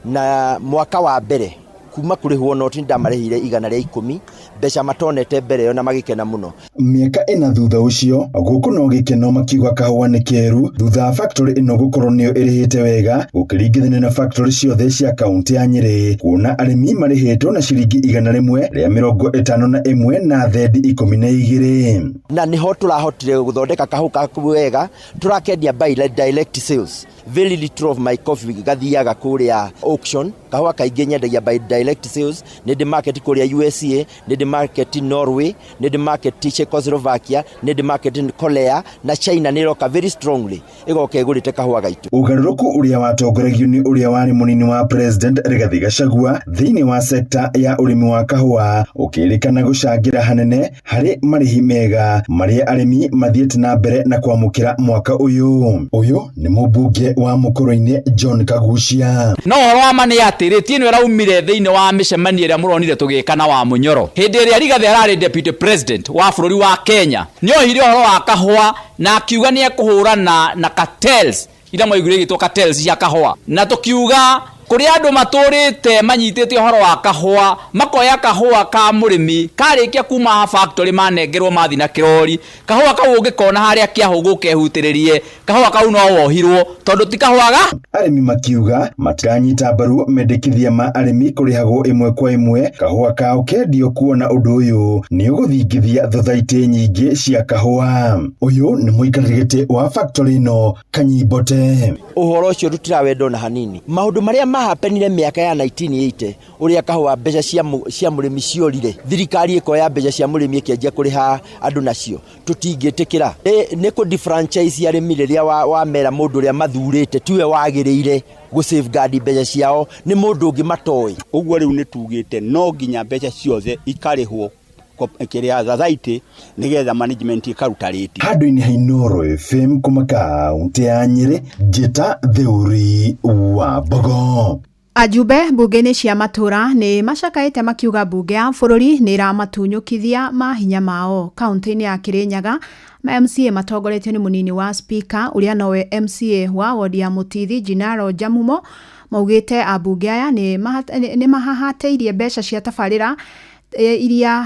Na mwaka wa mbere kuma kũrĩhwo noti ndamarĩhire 110 mbeca matonete mbere ĩyo na magĩkena mũno. Mĩaka ĩna thutha ũcio gũkũ no gĩkeno makiuga kahũa nĩ keru thutha wa factory ĩno gũkorwo nĩyo ĩrĩhĩte wega gũkĩringithanio na factory ciothe cia kaunti ya Nyĩrĩ, kuona arĩmi marĩhĩtwo na ciringi 151 na thendi 12. Na nĩho tũrahotire gũthondeka kahũa kaku wega, tũrakendia by direct sales. Very little of my coffee gathiaga kũrĩa auction. Kahũa kaingĩ nyendagia by direct sales, nĩ ndĩ market kũrĩa USA, nĩ ndĩ market Norway, nĩ ndĩ market Czechoslovakia, nĩ ndĩ market Korea, na China nĩ ĩroka very strongly ĩgoka ĩgũrĩte kahũa gaitũ. Ũgarũrũku ũrĩa watongoragio nĩ ũrĩa warĩ mũnini wa president Rigathĩ Gachagua thĩinĩ wa sekta ya ũrĩmi wa kahũa ũkĩrĩkana gũcangĩra hanene harĩ marĩhi mega marĩa arĩmi mathiĩte na mbere na kwamũkĩra mwaka ũyũ. Ũyũ nĩ mũmbunge wa mũkũrũ-inĩ John Kagucia. No ũhoro wa ma nĩ atĩ rĩti ĩno ĩraumire thĩinĩ wa mĩcemanio ĩrĩa mũronire tũgĩka na wa Mũnyoro. Hĩndĩ ĩrĩa Rigathĩ ararĩ deputy president wa bũrũri wa Kenya, nĩohire ũhoro wa kahũa na akiuga nĩ ekũhũrana na cartels Iria mwaiguire igĩtwo cartels cia kahũa, na tũkiuga kũrĩ andũ matũrĩte manyitĩte ũhoro wa kahũa, makoya kahũa ka mũrĩmi karĩkia kuma haha factory, manengerwo mathi na kĩrori. Kahũa kau ũngĩkona harĩa kĩahũgũ kehutĩrĩrie, kahũa kau no wohirwo tondũ ti kahũa ga Arĩmi makiuga matiranyita mbaru mendekithia ma arĩmi kũrĩhagwo ĩmwe kwa ĩmwe kahũa kao kendio, kuona ũndũ ũyũ nĩ ũgũthingithia thothaitĩ nyingĩ cia kahũa. Ũyũ nĩ mũikarĩri gĩtĩ wa factory ĩno, Kanyimbote. Ũhoro ũcio tũtirawenda ona hanini. Maũndũ marĩa mahapenire mĩaka ya 1980, ũrĩa kahũa mbeca cia mũrĩmi ciorire, thirikari ĩkoya mbeca cia mũrĩmi ĩkĩanjia kũrĩha andũ nacio, tũtingĩtĩkĩra. Nĩ kũ defranchise arĩmi rĩrĩa wamera mũndũ ũrĩa mathurĩte tiwe wagĩrĩire gũ safeguard mbeca ciao, nĩ mũndũ ũngĩ matoĩ. Ũguo rĩu nĩ tugĩte no nginya mbeca ciothe ikarĩhwo kĩrĩa thothaitĩ nĩgetha management ĩkaruta rĩti. Handũ-inĩ ha Inooro FM kuma kaũntĩ ya Nyĩrĩ, Njĩta Theuri wa Mbogo. Ajumbe mbunge-inĩ cia matũra nĩ macakaĩte makiuga mbunge ya bũrũri nĩ ĩramatunyũkithia mahinya mao. Kaũntĩ-inĩ ya Kirinyaga, ma MCA matongoretio nĩ mũnini wa spika ũrĩa nowe MCA wa wodi ya Mũtithi, Jinaro Njamumo, maugĩte ambunge aya nĩ mahahatĩirie mbeca cia tabarĩra iria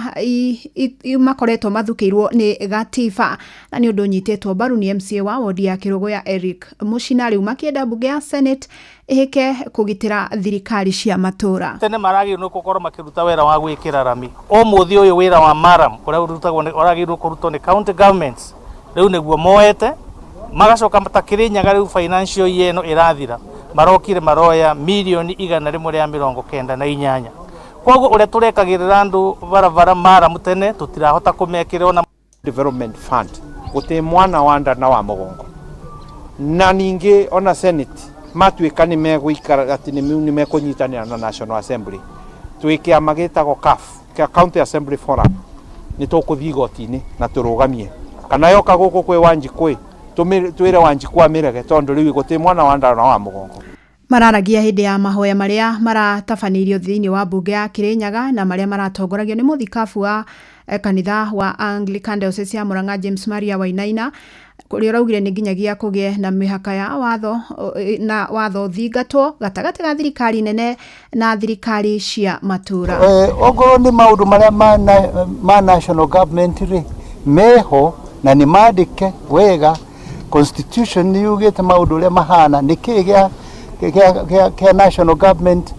makoretwo mathukĩirwo nĩ gatiba, na nĩ ũndũ ũnyitĩtwo mbaru nĩ MCA wa wodi ya Kĩrũgũya, Eric Mũcina. Rĩu makĩenda mbunge ya Senate ĩhĩke kũgitĩra thirikari cia matũra. Tene maragĩrĩirwo nĩ gũkorwo makĩruta wĩra wa gwĩkĩra rami. Ũmũthĩ ũyũ wĩra wa maram ũrĩa ũrutagwo nĩ ũragĩrĩirwo kũrutwo nĩ county governments rĩu nĩguo moete. Magacoka ta Kĩrĩnyaga, rĩu financial year ĩno ĩrathira marokire maroya mirioni 198. Koguo ũrĩa tũrekagĩrĩra andũ barabara maramu tene tũtirahota kũmekĩra ona. Development Fund gũtĩ mwana wa nda na wa mũgongo, na ningĩ ona Senate matuĩka nĩ megũikara atĩ nĩ mekũnyitanĩra na National Assembly, twĩ kĩama gĩtagwo CAF, kĩa County Assembly Forum, nĩ tũkũthiĩ igoti-inĩ na tũrũgamie kana yoka gũkũ kwĩ Wanjikũ, twĩre Wanjikũ amĩrege, tondũ rĩu gũtĩ mwana wa nda na wa mũgongo. Mararagia hĩndĩ ya mahoya marĩa maratabanĩirio thĩinĩ wa mbunge ya Kirinyaga na marĩa maratongoragio nĩ mũthikabu wa kanitha wa Anglican Diocese ya Murang'a, James Maria Wainaina, kũrĩa ũraugire nĩ nginyagia kũgĩe na mĩhaka ya watho na watho thingatwo gatagatĩ ga thirikari nene na thirikari cia matũra. Okorwo nĩ maũndũ marĩa ma national government rĩ, meho na nĩ mandĩke wega. Constitution nĩ yugĩte maũndũ ũrĩa mahana, nĩ kĩĩ gĩa national government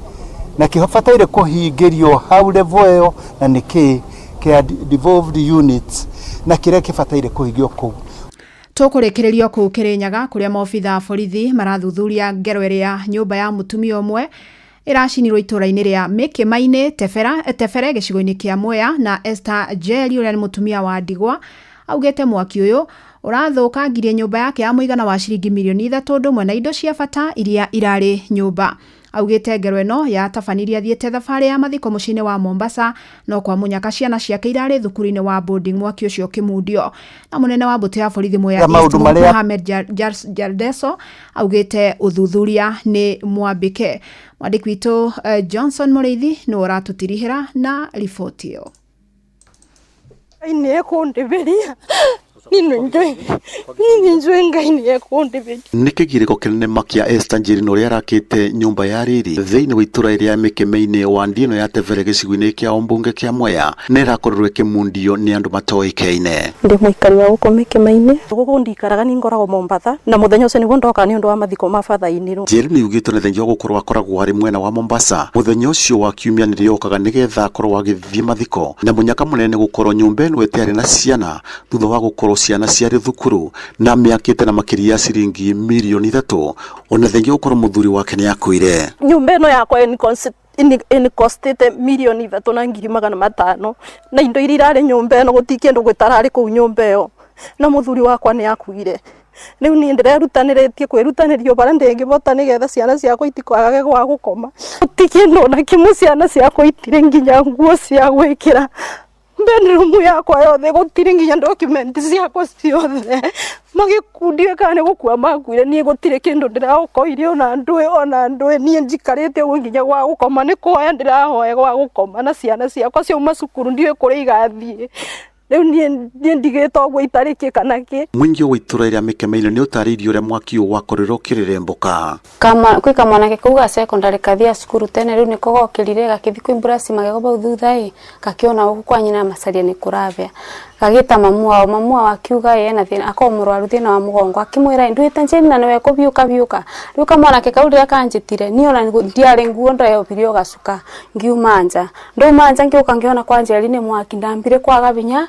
na kĩbataire kũhingĩrio hau level ĩyo, na nĩ kĩĩ kĩa devolved units na kĩrĩa kĩbataire kũhingio kũu. Tũkũrĩkĩrĩrio kũu Kĩrĩnyaga, kũrĩa maobitha a borithi marathuthuria ngero ĩrĩa nyũmba ya mũtumia ũmwe ĩracinirwo itũra-inĩ rĩa Mĩkĩma-inĩ Tebere, gĩcigo-inĩ kĩa Mwea. Na Esther Njeri, ũrĩa nĩ mũtumia wa ndigwa, augĩte mwaki ũyũ ũrathũkangirie nyũmba yake ya mũigana wa ciringi mirioni 3 ũndũ ũmwe na indo cia bata iria irarĩ nyũmba. Augĩte ngero ĩno yatabanirie athiĩte thabarĩ ya mathiko mũciĩ-inĩ wa Mombasa, no kwa mũnyaka ciana ciake irarĩ thukuru-inĩ wa boarding mwaki ũcio ũkĩmundio. Na mũnene wa mbũtũ ya borithi Mwea Ya maũndũ East, marĩa- Mohamed Jardeso, augĩte ũthuthuria nĩ mwambĩke. Mwandĩki witũ Johnson Mũrĩithi nĩwe ũratũtirihĩra na riboti ĩyo. Ngai nĩ ekũndĩbĩria, niĩ nĩ njũĩ Ngai nĩ ekũndĩbĩria. Nĩ kĩgirĩko kĩnene makia Esther Njeri na ũrĩa arakĩte nyũmba ya rĩrĩ thĩinĩ wa itũra rĩa Mĩkĩme-inĩ wa ndino ya Tebere, gĩcigo-inĩ kĩa ũmbunge kĩa Mwea, nĩ ĩrakorirwo ĩkĩmundio nĩ andũ matoĩkaine. Ndĩ mũikari wa gũkũ Mĩkĩma-inĩ. Gũkũ ndikaraga, nĩ ngoragwo Mombatha, na mũthenya ũcio nĩguo ndoka nĩ ũndũ wa mathiko ma batha-inĩ. Njeri nĩ yugĩtwo nĩ thengia wa gũkorwo akoragwo arĩ mwena wa Mombasa, mũthenya ũcio wa kiumia nĩrĩo okaga nĩgetha akorwo agĩthiĩ mathiko, na mũnyaka mũnene gũkorwo nyũmba ĩno ĩtiarĩ na ciana thutha wa gũkorwo ciana ciarĩ thukuru, na mĩakĩte na makĩria ya ciringi mirioni 3, ona thengia gũkorwo mũthuri wake nĩ akuire. Nyũmba ĩno yakwa ĩnikostĩte 3,500,000, na indo iria irarĩ nyũmba ĩno, gũtirĩ kĩndũ gĩtararĩ kũu nyũmba ĩyo, na mũthuri wakwa nĩ akuire. Rĩu niĩ ndĩrerutanĩrĩtie kwĩrutanĩria o barĩa ndĩngĩbota nĩgetha ciana ciakwa itikagage gwa gũkoma. Gũtirĩ kĩndũ ona kĩmwe ciana ciakwa itirĩ, nginya nguo cia gwĩkĩra, bedroom yakwa yothe gũtirĩ, nginya document ciakwa ciothe magĩkundio kana nĩ gũkua makuire. Niĩ gũtirĩ kĩndũ ndĩraokoire, ona ndũĩ, ona ndũĩ. Niĩ njikarĩte ũguo, nginya gwa gũkoma nĩ kũhoya ndĩrahoya gwa gũkoma, na ciana ciakwa ciauma cukuru ndiũĩ kũrĩa igathiĩ. Rĩu niĩ ndigĩte ũguo itarĩ kĩ kana kĩ. Mũingĩ wa itũra rĩa Mĩkemeine nĩ ũtarĩirie ũrĩa mwaki ũyũ wakorirwo ũkĩrĩrĩmbũka. Kwĩ kamwanake kau ga secondary kathia cukuru tene rĩu nĩko gokĩrire gakĩthi kwĩ mbura magego bau thutha ĩ gakĩona gũkũ kwa nyina macaria nĩ kũravĩa gagĩta mamu wao akiuga ĩ ena thĩna akorwo mũrwaru thĩna wa mũgongo akĩmwĩra nduĩte njĩni na nĩwe kũbiũka biũka rĩu kamwanake kau rĩrĩa kanjĩtire niĩ ona ndiarĩ nguo ndoyobirie o gacuka ngiuma nja ndauma nja ngĩũka ngĩona kwa Njeri nĩ mwaki ndambire kwaga binya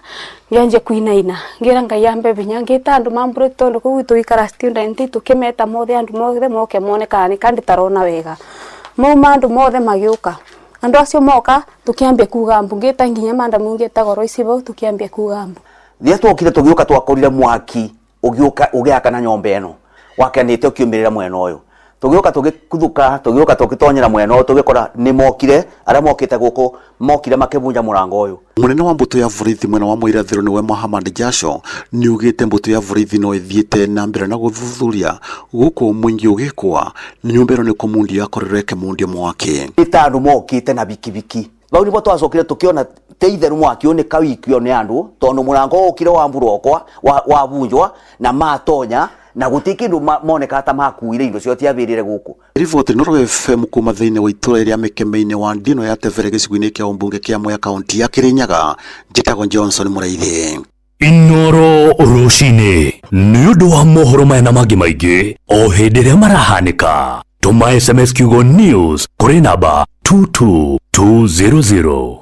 ngianjia kuinaina ngira Ngai ambe binya ngita andu mambure tondu kuu gwitũ ikara student tukimeta mothe andu mothe moke mone kana nĩ kandi tarona wega mauma andu mothe magiuka andu acio moka tukiambia kuga mbu ngita nginya manda mungi etagwo Royce bau tukiambia kuga mbu rĩrĩa twokire tũgĩũka twakorire mwaki ũgĩũka ũgĩakana nyũmba ĩno wakanĩte ũkiumĩrĩra mwena ũyũ tũgĩũka tũgĩkuthuka tũgĩũka tũgĩtonyera mwena ũyũ tũgĩkora nĩ mokire arĩa mokĩte gũkũ mokire makĩbunja mũrango ũyũ. Mũnene wa mbũtũ ya borithi mwena wa Mũirathĩro nĩwe Mohammad Jasho nĩugĩte mbũtũ ya borithi no ĩthiĩte na mbere na gũthuthuria gũkũ mũingĩ ũgĩkwa nyũmba ĩno nĩ kũmundio yakorirwo ĩkĩmundio mwaki. Nĩ ta andũ mokĩte na bikibiki bau nĩbo twacokire tũkĩona te itheru mwaki ũyũ nĩ kawikio nĩ andũ tondũ mũrango ũkire wamburokwa wabunjwa na matonya na gũtirĩ kĩndũ moneka ta makuire indo cio tiabĩrĩre gũkũ. Riboti Inooro FM kuma thĩinĩ wa itũra rĩa Mĩkemeine wa Ndino ya Tevere gĩcigo-inĩ kĩa ũmbunge kĩa Mwea kaunti ya Kĩrĩnyaga. Njĩtagwo Johnson Mũraithi. Inooro rũcinĩ nĩ ũndũ wa mohoro maya na mangĩ maingĩ o hĩndĩ ĩrĩa marahanĩka. Tũma SMS kiugo news kũrĩ namba 22200.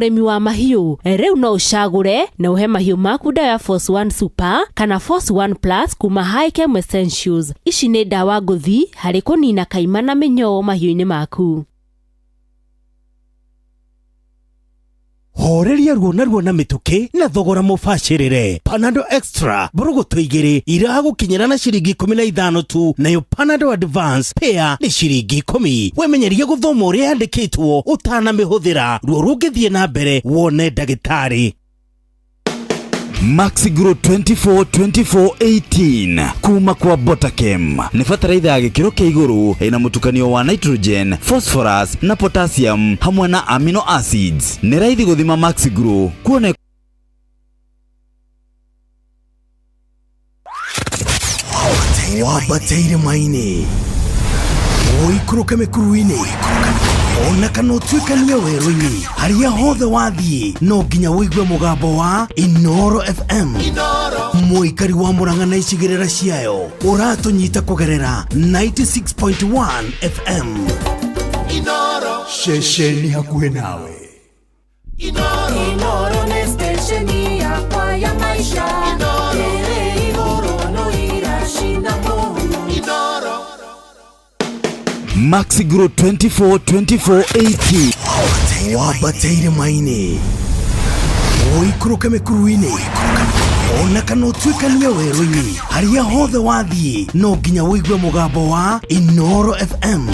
Mũrĩmi wa mahiũ, rĩu no ũcagũre na ũhe mahiũ maku ndawa ya Force One Super kana Force One Plus kuma Hikem Essentials. Ici nĩ ndawa ngũthi harĩ kũnina kaima na mĩnyoo mahiũ-inĩ maku. Horeria ruo na ruo na mĩtũkĩ na thogora mũbacĩrĩre. Panadol Extra mbũrũgũtũ 2 iragũkinyĩra na ciringi 15 tu, nayo Panadol Advance pair nĩ ciringi 10. Wemenyerie gũthoma ũrĩa yandĩkĩtwo ũtanamĩhũthĩra. Ruo rũngĩthiĩ na mbere wone ndagĩtarĩ. Maxigro 24 24 18 kuma kwa Botakem nĩ bataraitha ya gĩkĩro kĩa igũrũ ĩna mũtukanio wa nitrogen, phosphorus na potassium hamwe na amino acids. Nĩ raithi gũthima Maxigro kuone Wambate irĩma-inĩ, ũikũrũke mĩkuru-inĩ, ona kana ũtuĩkanie werũ-inĩ, harĩa hothe wathiĩ no nginya ũigue mũgambo wa Inoro FM. Mũikari wa Murang'a na icigĩrĩra ciayo ũratũnyita kũgerera 96.1 FM. Ceceni hakuhĩ nawe. Inoro nĩ stesheni yakwa ya maisha ĩrĩ igũrũ no iracina mũhu. Maxigro 24 24 18 Wambate irĩma-inĩ, ũikũrũke mĩkuru-inĩ, ona kana ũtuĩkanie werũ-inĩ, harĩa hothe wathiĩ no nginya ũigue mũgambo wa Inoro FM.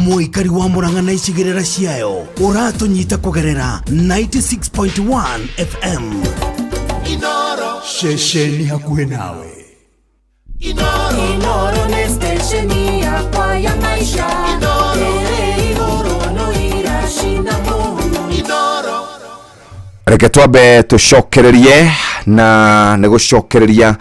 Mũikari wa Murang'a na icigĩrĩra ciayo ũratũnyita kũgerera 96.1 FM. Ceceni hakuhĩ nawe. Inoro nĩ stesheni yakwa ya maisha ĩrĩ igũrũ no iracina mũhu. Reke twambe tũcokererie na nĩ gũcokereria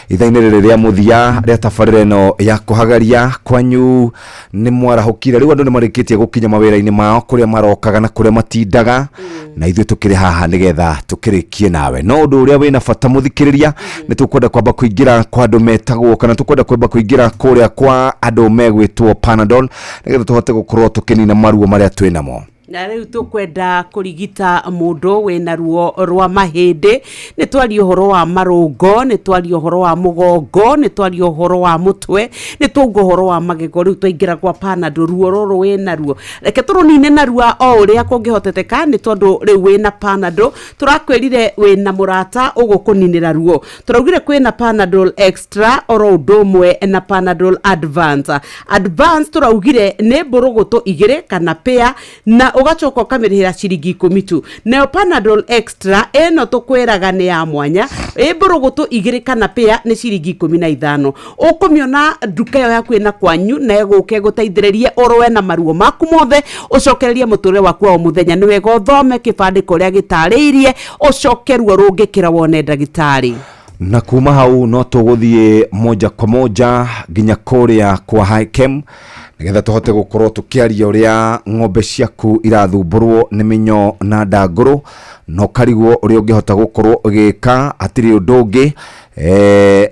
ithaa-inĩ rĩrĩ rĩa mũthia rĩa tabarĩra ĩno ya kũhagaria kwanyu. Nĩ mwarahũkire rĩu, andũ nĩ marĩkĩtie gũkinya mawĩra-inĩ mao kũrĩa marokaga na kũrĩa matindaga, na ithuĩ tũkĩrĩ haha nĩgetha tũkĩrĩkie nawe. No ũndũ ũrĩa wĩna bata mũthikĩrĩria, nĩ tũkwenda kwamba kũingĩra kwa andũ metagwo, kana tũkwenda kwamba kũingĩra kũrĩa kwa andũ megwĩtwo Panadol, nĩgetha tũhote gũkorwo tũkĩnina maruo marĩa twĩ namo. Na rĩu tũkwenda kũrigita mũndũ wĩna ruo rwa mahĩndĩ. Nĩ twaria ũhoro wa marũngo, nĩ twaria ũhoro wa mũgongo, nĩ twaria ũhoro wa mũtwe, nĩ twauga ũhoro wa magego. Rĩu twaingĩra kwa Panadol, ruo rũrũ wĩna ruo reke tũrũnine narua o ũrĩa kũngĩhoteteka, nĩ tondũ rĩu wĩna Panadol tũrakwĩrire wĩna mũrata ũgũkũninĩra ruo. Tũraugire kwĩna Panadol Extra oro ũndũ ũmwe na Panadol Advance. Advance tũraugire nĩ mbũrũgũtũ 2 kana pair, na ũgacoka ũkamĩrĩhĩra ciringi 10 tu. Nayo Panadol Extra ĩno tũkwĩraga nĩ ya mwanya, ĩ mbũrũgũtũ 2 kana pair nĩ ciringi 15. Ũkũmĩona nduka ĩyo yaku ĩna kwanyu na ĩgũke gũteithĩrĩrie ũrũe na maruo maku mothe, ũcokererie mũtũrĩre waku wa o mũthenya. Nĩ wega ũthome kĩbandĩko ũrĩa gĩtarĩirie, ũcoke ruo rũngĩkĩra wone ndagĩtarĩ. Na kuma hau no tũgũthiĩ moja kwa moja nginya kũrĩa kwa Hikem, nĩgetha tũhote gũkorwo tũkĩaria ũrĩa ng'ombe ciaku irathumbũrwo nĩ mĩnyoo na ndangũrũ, na ũkarigwo ũrĩa ũngĩhota gũkorwo ũgĩka. Hatirĩ ũndũ ũngĩ,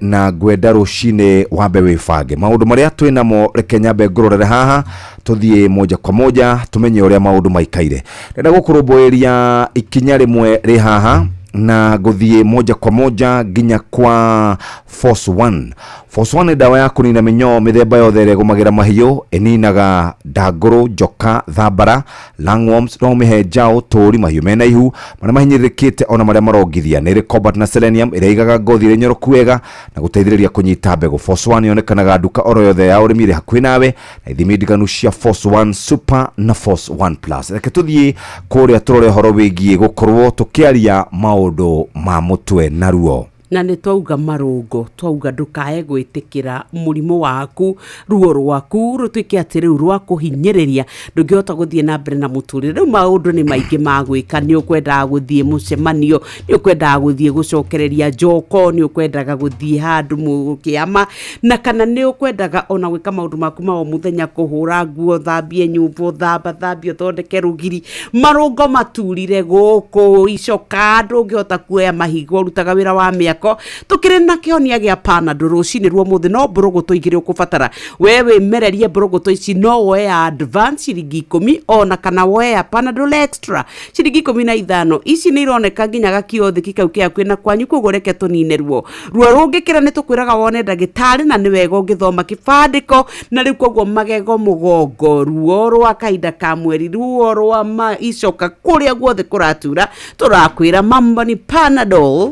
na ngwenda rũcinĩ wambe wĩbange maũndũ marĩa twĩ namo. Reke nyambe ngũrorere haha, tũthiĩ moja kwa moja tũmenye ũrĩa maũndũ maikaire. Ndĩrenda gũkũrũmbũĩria ikinya rĩmwe rĩ haha na gũthiĩ moja kwa moja nginya kwa Force One. Force One nĩ ndawa ya kũnina mĩnyoo mĩthemba yothe ĩrĩa ĩgũmagĩra mahiũ. Ĩninaga ndangũrũ, njoka, thambara, lungworms. No ũmĩhe njaũ, tũri, mahiũ mena ihu, marĩa mahinyĩrĩrĩkĩte ona marĩa marongithia. Nĩ ĩrĩ cobalt na selenium ĩrĩa ĩigaga ngothi ĩrĩ nyoroku wega na gũteithĩrĩria kũnyita mbegũ. Force One yonekanaga nduka oro yothe ya ũrĩmi ĩrĩ hakuhĩ nawe, na ithimi ndiganu cia Force One Super na Force One Plus. Reke tũthiĩ kũrĩa tũrore ũhoro wĩgiĩ gũkorwo tũkĩaria maũndũ ma mũtwe na ruo. Na nĩ twauga marũngo, twauga ndũkae gwĩtĩkĩra mũrimũ waku, ruo rwaku rũtuĩke atĩ rĩu rwa kũhinyĩrĩria, ndũngĩhota gũthiĩ na mbere na mũtũrĩre. Rĩu maũndũ nĩ maingĩ ma gwĩka, nĩ ũkwendaga gũthiĩ mũcemanio, nĩ ũkwendaga gũthiĩ gũcokereria njoko, nĩ ũkwendaga gũthiĩ handũ kĩama, na kana nĩ ũkwendaga ona gwĩka maũndũ maku ma o mũthenya, kũhũra nguo, thambie nyũmba, thamba thambie, ũthondeke rũgiri. Marũngo maturire gũkũ icoka, ndũngĩhota kuoya mahiga, ũrutaga wĩra wa mĩako. gĩako. Tũkĩrĩ na kĩhonia gĩa Panadol rũcinĩ rwa ũmũthĩ, no mbũrũgũtũ igĩrĩ ũkũbatara. We wĩmererie mbũrũgũtũ ici, no woe ya advance ciringi 10, ona kana woe ya Panadol Extra ciringi 15. Ici nĩ ironeka nginya gakiothiki kau kĩ hakuhĩ na kwanyu, koguo reke tũnine ruo. Ruo rũngĩkĩra nĩ tũkwĩraga wone ndagĩtarĩ, na nĩ wega ũngĩthoma kĩbandĩko. Na rĩu koguo magego, mũgongo, ruo rwa kahinda ka mweri, ruo rwa ma icoka, kũrĩa guothe kũratura, tũrakwĩra mambo ni Panadol.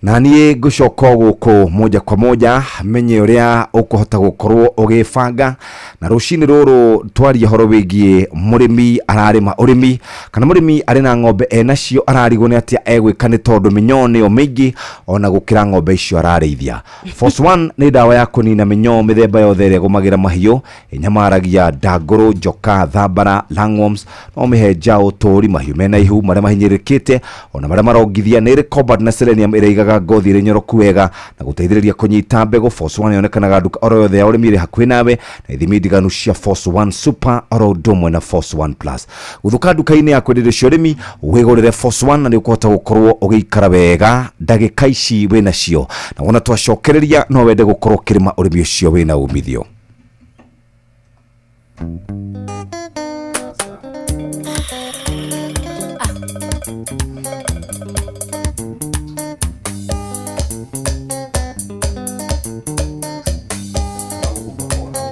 Na niĩ ngũcoka o gũkũ moja kwa moja menye ũrĩa ũkũhota gũkorwo ũgĩbanga. Na rũcinĩ rũrũ twaria horo wĩgiĩ mũrĩmi ararĩma ũrĩmi, kana mũrĩmi arĩ na ng'ombe enacio, ararigwo nĩ atĩa egwĩka nĩ tondũ mĩnyoo nĩyo mĩingĩ ona gũkĩra ng'ombe icio ararĩithia. Force One nĩ ndawa ya kũnina mĩnyoo mĩthemba yothe ĩrĩa ĩgũmagĩra mahiũ, ĩnyamaragia ndangũrũ, njoka, thambara, lungworms, no mĩhe njaũ, tũri, mahiũ mena ihu, marĩa mahinyĩrĩrĩkĩte ona marĩa marongithia. Nĩ ĩrĩ cobalt na selenium ĩrĩa ĩigaga ngothi ĩrĩ nyoroku wega na gũteithĩrĩria kũnyita mbegũ. Force One yonekanaga nduka oro yothe ya ũrĩmi ĩrĩ hakuhĩ nawe, na ithimi ndiganu cia Force One Super oro ũndũ ũmwe na Force One Plus. Gũthũka nduka-inĩ ya kwenderio cia ũrĩmi wĩgũrĩre Force One, na nĩ ũkũhota gũkorwo ũgĩikara wega ndagĩka ici wĩnacio, na wona twacokereria no wende gũkorwo ũkĩrĩma ũrĩmi ũcio wĩna umithio.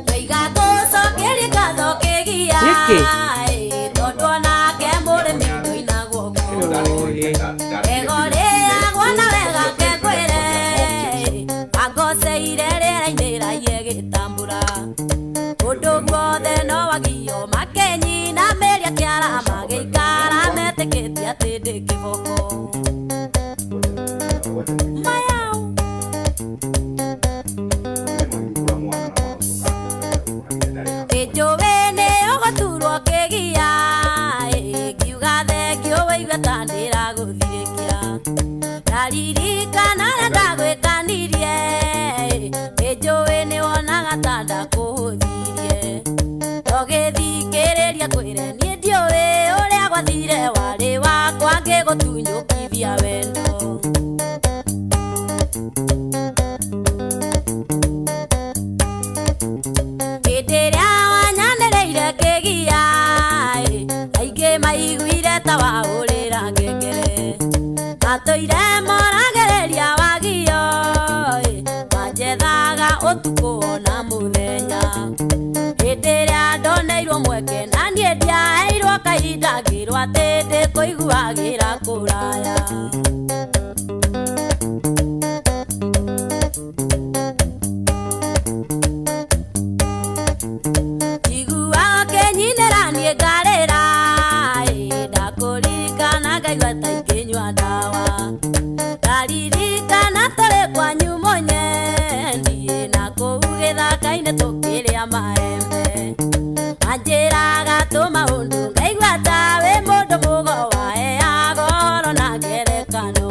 Ndoiga ngũcokerie ngatho kĩgia. Nĩkĩ? Tondũ onake mũrĩmi ndoinagwo ego rĩagwo na wega kekwĩre angoceire rĩera-inĩ raiye gĩtambura ũndũ guothe no wagio makenyina mĩria kĩara magĩikara metĩkĩtie atĩ ndĩ kĩboko. Ĩnjũĩ nĩ ũgũturwo kĩgia, ngiuga thengio wĩigue ta ndĩragũthirĩkia, ndaririkana ũrĩa ndagwĩkanirie. Ĩnjũĩ nĩ wonaga ta ndakũhũthirie, ndogĩthikĩrĩria kwĩre niĩ ndiũĩ ũrĩa gwathire, warĩ wakwa ngĩgũtunyũkithia wendo. Hĩndĩ ĩrĩa wanyanĩrĩire kĩgia, aingĩ maiguire ta wahũrĩra ngengere, matũire moragĩrĩria wagio, manjethaga ũtukũ ona mũthenya. Hĩndĩ ĩrĩa ndoneirwo mweke na niĩ ndiaheirwo kahinda, ngĩrwo atĩ ndĩkũiguagĩra kũraya. Njiguaga ũkĩnyinĩra niĩ ngarĩra, ndakũririkana ngaigua ta ingĩnyua ndawa, ndaririkana tũrĩ kwanyu mũnyendi na kũu gĩthaka-inĩ tũkĩrĩa maembe, wanjĩraga tũmaũndũ ngaigua ta wĩ mũndũ mũgo waheaga ũhoro na ngerekano.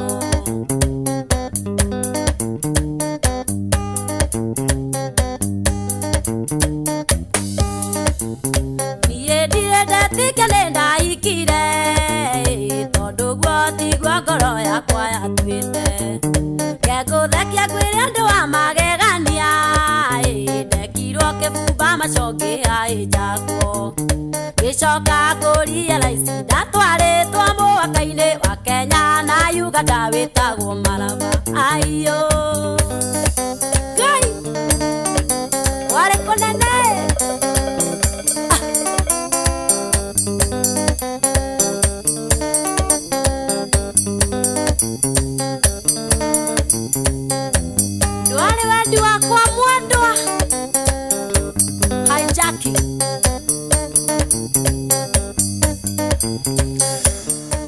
Niĩ ndirĩ ndetĩkia nĩ ndahikire, tondũ guo tiguo ngoro yakwa yatuĩte, ngegũthekia ngwĩre ũndũ wa magegania, ndekirwo kĩbumba macoki haĩnjagwo, ngĩcoka kũrealize ndatwarĩtwo mũhaka-inĩ wa Kenya na Uganda wĩtagwo Maraba. Aiyo Ngai, warĩ kũnene. Ndwarĩ wendi wakwa mwendwa hijacking.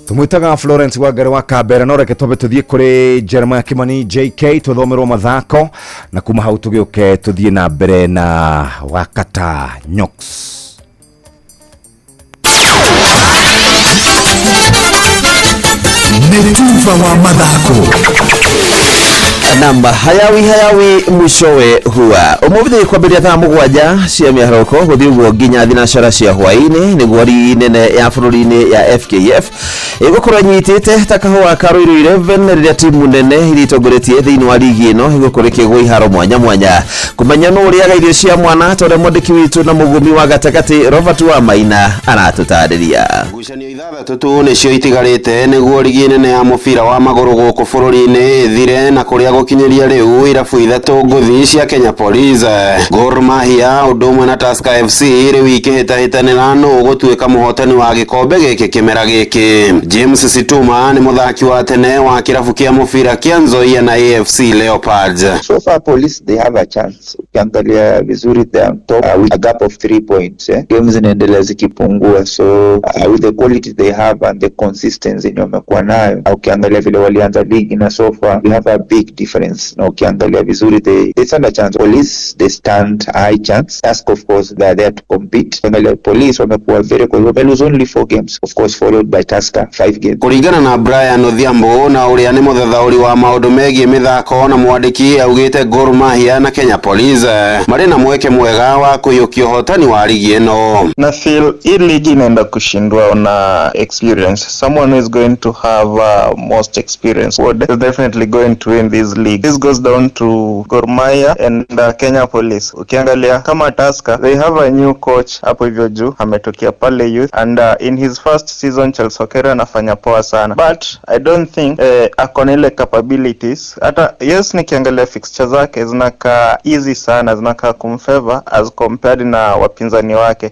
Tumwitaga Florence Wangari wa Kambera, no reke twambe tuthiĩ kũrĩ Jeremiah Kimani JK tuthomerwo mathako, na kuma hau tũgĩũke tuthiĩ na mbere na Wakata Nyox. Nĩ tuba wa mathako. Namba hayawi hayawi mwishowe huwa umuthi kwambĩrĩria thaa 7 cia mĩharũko gũthiĩ ũguo nginya thinacara cia hwaĩ-inĩ nĩguo rigi nene ya bũrũri-inĩ ya FKF ĩgũkorwo ĩnyitĩte ta kahũa ka Ruiru 11 rĩrĩa timu nene iria itongoretie thĩinĩ wa ligi ĩno ĩgũkorwo ĩkĩgwo iharo mwanya mwanya kũmenya nũ ũrĩaga irio cia mwana ta ũrĩa mwandĩki witũ na mũgũmi wa gatagatĩ Robert Wamaina aratũtarĩria. Ngucanio ithathatũ tu nĩcio itigarĩte nĩguo rigi nene ya mũbira wa magũrũ gũkũ bũrũri-inĩ ĩthire na kũrĩa gũkinyĩria rĩu irabu ithatũ ngũthi cia Kenya Police, Gor Mahia ũndũ ũmwe na Tusker FC rĩu ikĩhĩtahĩtanĩra nũ gũtuĩka mũhotani wa gĩkombe gĩkĩ kĩmera gĩkĩ. James Situma nĩ mũthaki wa tene wa kĩrabu kĩa mũbira kĩa Nzoia na AFC Leopards. So far Police, they have a chance. Ukiangalia vizuri they are on top with a gap of 3 points. Games zinaendelea zikipungua, so with the quality they have and the consistency yenye wamekuwa nayo, ukiangalia vile walianza ligi na so far we have a big difference. Na ukiangalia vizuri they stand a chance. Police, they stand a high chance. Tusker, of course, they are there to compete. Ukiangalia Police wamekuwa very good. Wame lose only 4 games, of course followed by Tusker 5 games. Kũringana na Brian Odhiambo na ũrĩa nĩ mũthathaũri wa maũndũ megiĩ mĩthako na mwandĩki augĩte Gor Mahia na Kenya Police marĩ na mweke mwega wa kũiyũkia ũhotani wa ligi ĩno. Na feel hii ligi inaenda kushindwa na experience. Someone who is going to have most experience is definitely going to win this league. This goes down to Gor Mahia and Kenya Police. Ukiangalia kama Tusker, they have a new coach hapo hivyo juu, ametokea pale youth, and in his first season Charles Okero anafanya poa sana, but I don't think ako na ile capabilities. Hata yes, nikiangalia fixture zake zinakaa easy sana, zinakaa kumfavor as compared na wapinzani wake.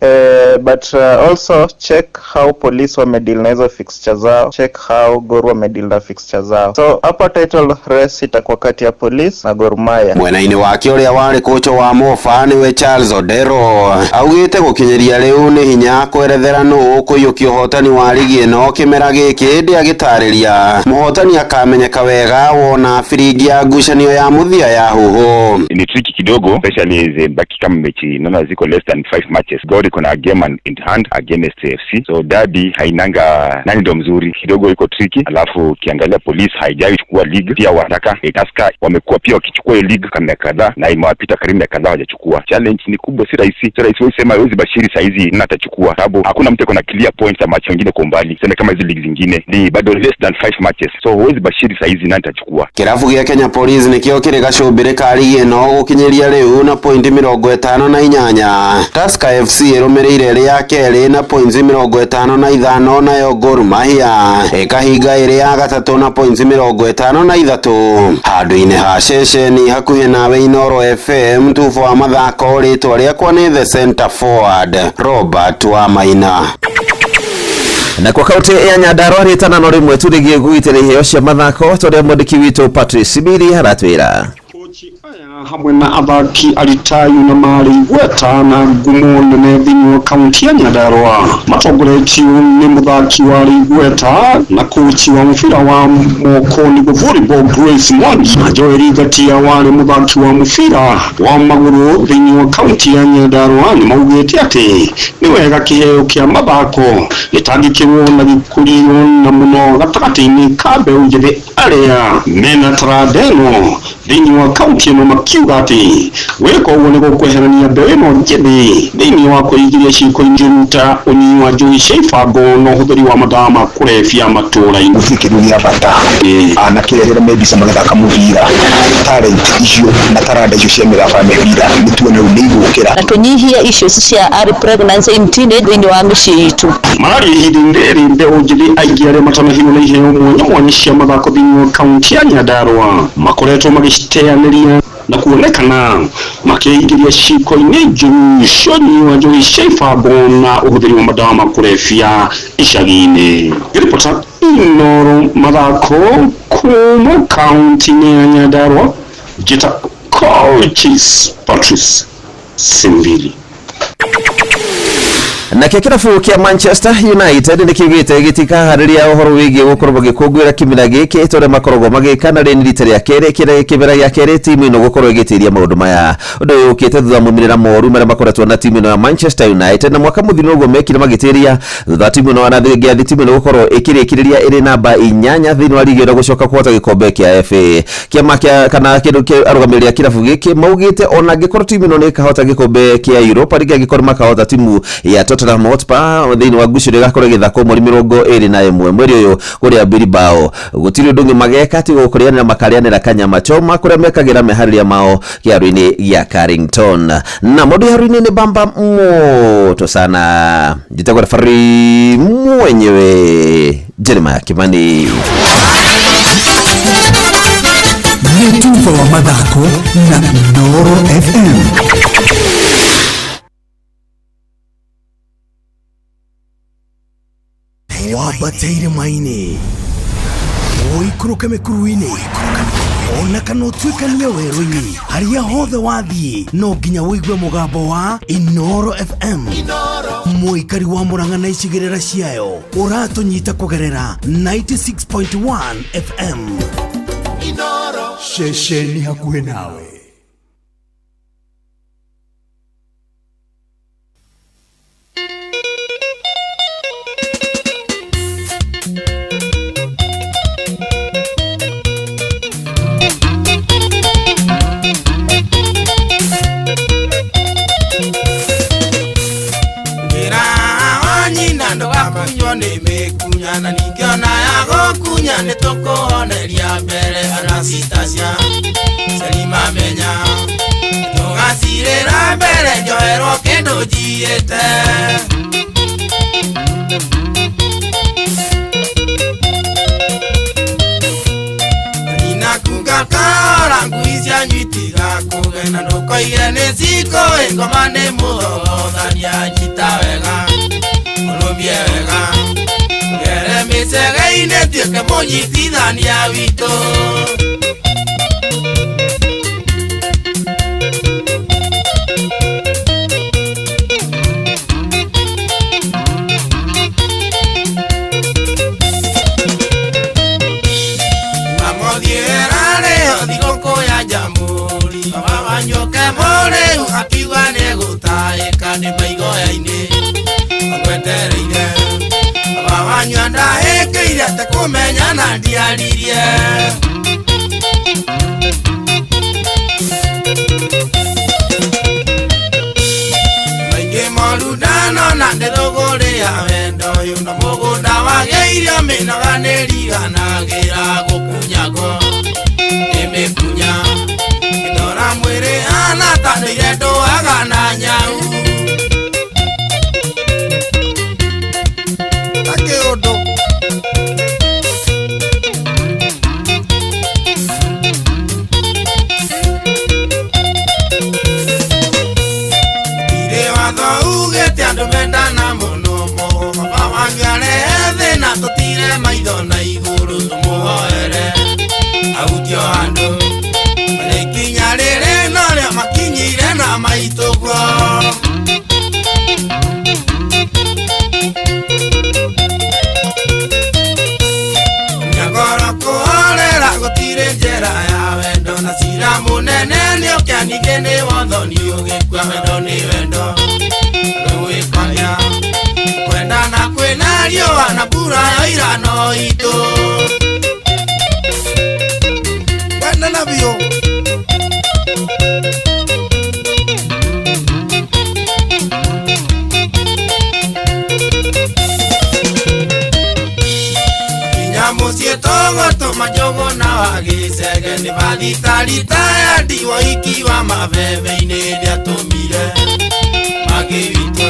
But also check how Police wamedeal na hizo fixture zao, check how Gor wamedeal na fixture zao. So hapa title race itakuwa kati ya Police na Gor Mahia. Mwena-inĩ wake ũrĩa warĩ kocha wa Mofa nĩwe Charles Odero augĩte gũkinyĩria rĩu nĩ hinya kwerethera nũ kũiyũkia ũhotani wa ligi ĩno kĩmera gĩkĩ ĩndĩ agĩtarĩria mũhotani akamenyeka wega wona biringi ya ngucanio ya mũthia ya huho. Ni tricky kidogo, especially zimebaki kama mechi naona ziko less than 5 matches. Gor iko na game in hand against AFC, so derby hainanga nani ndo mzuri kidogo, iko tricky. Alafu ukiangalia Police haijai chukua league pia, wataka Tusker wamekuwa pia wakichukua hiyo league kama miaka kadhaa na imewapita karibu miaka kadhaa hawajachukua. Challenge ni kubwa, si rahisi, si rahisi. Wewe sema huwezi bashiri saizi nani atachukua, sababu hakuna mtu na clear points ama match wengine kwa umbali, sema kama hizi league zingine ni bado less than 5 matches, so huwezi bashiri saizi nani atachukua. Kirabu gĩa Kenya Police nĩkĩo kĩrĩ gacũmbĩrĩ ka ligi ĩno gũkinyĩria rĩu na pointi 58. Tusker FC ĩrũmĩrĩire ĩrĩ ya kerĩ na points 55, nayo Gor Mahia ĩkahinga ĩrĩ ya gatatũ na points 53. Handũ-inĩ ha ceceni hakuhĩ nawe Inooro FM tubo wa mathako, rĩtwa rĩakwa nĩ the center forward Robert Wamaina. Na kwa kaunti ya Nyandarua rĩtana no rĩmwe tu rĩgiĩ gũgitĩra iheo cia mathako ta ũrĩa mwandĩki witũ Patrice Sibiri aratwĩra. Hamwe na athaki aritayu na marĩ igweta na ngumo nene thĩinĩ wa kaunti ya Nyandarua matongoretio nĩ mũthaki warĩ igweta na kochi wa mũbira wa moko nĩguo volleyball Grace Mwangi na Joel Ngatia warĩ mũthaki wa mũbira wa magũrũ thĩinĩ wa kaunti ya Nyandarua nĩ maugĩte atĩ nĩ wega kĩheo kĩa mathako gĩtangĩkĩrwo na gĩkũrio na mũno gatagatĩ-inĩ ka mbeũ njĩthĩ arĩa mena taranda ĩno thĩinĩ wa kaunti ĩno, makiuga atĩ gwĩka ũguo nĩ gũkweherania mbeũ ĩno njĩthĩ thĩinĩ wa kwĩingĩria ciĩko-inĩ njũru ta ũnyui wa njohi cia ibango na ũhũthĩri wa madawa ma kũrebia matũũra-inĩ. Gũtirĩ kĩndũ gĩa bata anake rĩrĩa me mbica magĩthaka mũbira, talent icio na taranda icio cia mĩthako ya mĩbira nĩ tuone rĩu nĩ igũkĩra na tũnyihie issues cia early pregnancy in teenage thĩinĩ wa mĩciĩ itũ. Mararia ihinda-inĩ rĩrĩ mbeũ njĩthĩ aingĩ arĩa matanahirwo na iheo mwanya mwanya cia mathako thĩinĩ wa kaunti ya Nyandarua makoretwo magĩciteanĩria na kuonekana makĩingĩria ciĩko-inĩ njũru cia ũnyui wa njohi cia ibango na ũhũthĩri wa madawa ma kũrebia icagi-inĩ. Ripota Inooro mathako kuma kaunti-inĩ ya Nyandarua, njĩta Coaches Patrice Simbili. Nakĩo kĩrabu kĩa Manchester United nĩ kiugĩte gĩtikaharĩria ũhoro wĩgiĩ gũkorwo magĩkũngũĩra kĩmera gĩkĩ ta ũrĩa makoragwo magĩka, na rĩrĩ nĩ rita rĩa kerĩ kĩmera gĩa kerĩ timu ĩno gũkorwo ĩgĩtĩria maũndũ maya. Ũndũ ũyũ ũkĩte thutha wa maumĩrĩra moru marĩa makoretwo na timu ĩno ya Manchester United, na mwaka mũthiru ũguo mekire magĩtĩria thutha wa timu ĩno gĩathĩ timu ĩno gũkorwo ĩkĩrĩkĩrĩria ĩrĩ namba 8 thĩinĩ wa ligi ĩno gũcoka kũhota gĩkombe kĩa FA. Kĩama kĩa kana kĩndũ kĩa arũgamĩrĩri a kĩrabu gĩkĩ maugĩte ona angĩkorwo timu ĩno nĩ ĩkahota gĩkombe kĩa Europa League, angĩkorwo makahota timu ya Tottenham Hotspur thĩinĩ wa ngucanio ĩgakorwo ĩgĩthakwo mweri 21 mweri ũyũ kũrĩa Bilbao, gũtirĩ ũndũ ũngĩ mageka tiga kũrĩanĩra makarĩanĩra kanyama choma kũrĩa mekagĩra meharĩria mao kĩharo-inĩ gĩa Carrington. Na maũndũ kĩharo-inĩ nĩ bamba moto sana. Njĩtagwo referee mwenyewe Jeremiah Kimani. Nĩ tuba wa mathako na Inooro FM. Wambate irĩma-inĩ, ũikũrũke mĩkuru-inĩ, ona kana ũtuĩkanie werũ-inĩ, harĩa hothe wathiĩ no nginya ũigue mũgambo wa Inooro FM. Mũikari wa Murang'a na icigĩrĩra ciayo ũratũnyita kũgerera 96.1 FM. Ceceni hakuhĩ nawe. Ngĩra wa nyina ndũgakunywo nĩ mĩkunya, na ningĩ ona ya gũkunya nĩ tũkũhoneria mbere Anastasia Selimamenya tũgacirĩra mbere njoherwo kĩndũ njiĩte. Nina kuga kahora ngui cianyu itigakũgena, ndũkoige nĩ cikũĩ ngoma nĩ mũthogothania, nyita wega ũrũmie wega ngere mĩcege-inĩ tuĩke mũnyitithania witũ. Mamothiĩ rarĩho thigũkũ ya Jamhuri, baba wanyu oke mũrĩu akiuga nĩegũtaĩka nĩ maigoya-inĩ agwetereire. Baba wanyu andahĩkĩire atekũmenya na ndiaririe. Maingĩ moru ndanona ndĩthũgũrĩ ya wendo ũyũ, na mũgũnda wagĩirio mĩnoga nĩriganagĩra gũkunyagwo nĩ mĩkunya. Ngĩndora mwĩrĩ hana ta ndũire ndũaga na nyau. Ta kĩũndũ. Gũtirĩ watho ugĩte andũ mendana mũno mo, baba wanyu arehe thĩna tũtire maitho na igũrũ tũmũhoere ahutio handũ. Na ikinya rĩrĩ norĩo makinyire na maitũguo. Nyagoro kũhorera gũtirĩ njĩra ya wendo, na cira mũnene nĩũkĩa ningĩ nĩ wathoni ũgĩkua. Wendo nĩ wendo ndũgwĩkonia, kwendana kwĩna riũa na mbura yoira no itũ. Kwendana biũ. Kinya mũciĩ tũgũtũma njũgũ na wa gĩcege, nĩ bathitarita ya ndiwa ikiwa mabebe-inĩ nĩatũmire mangĩ witũ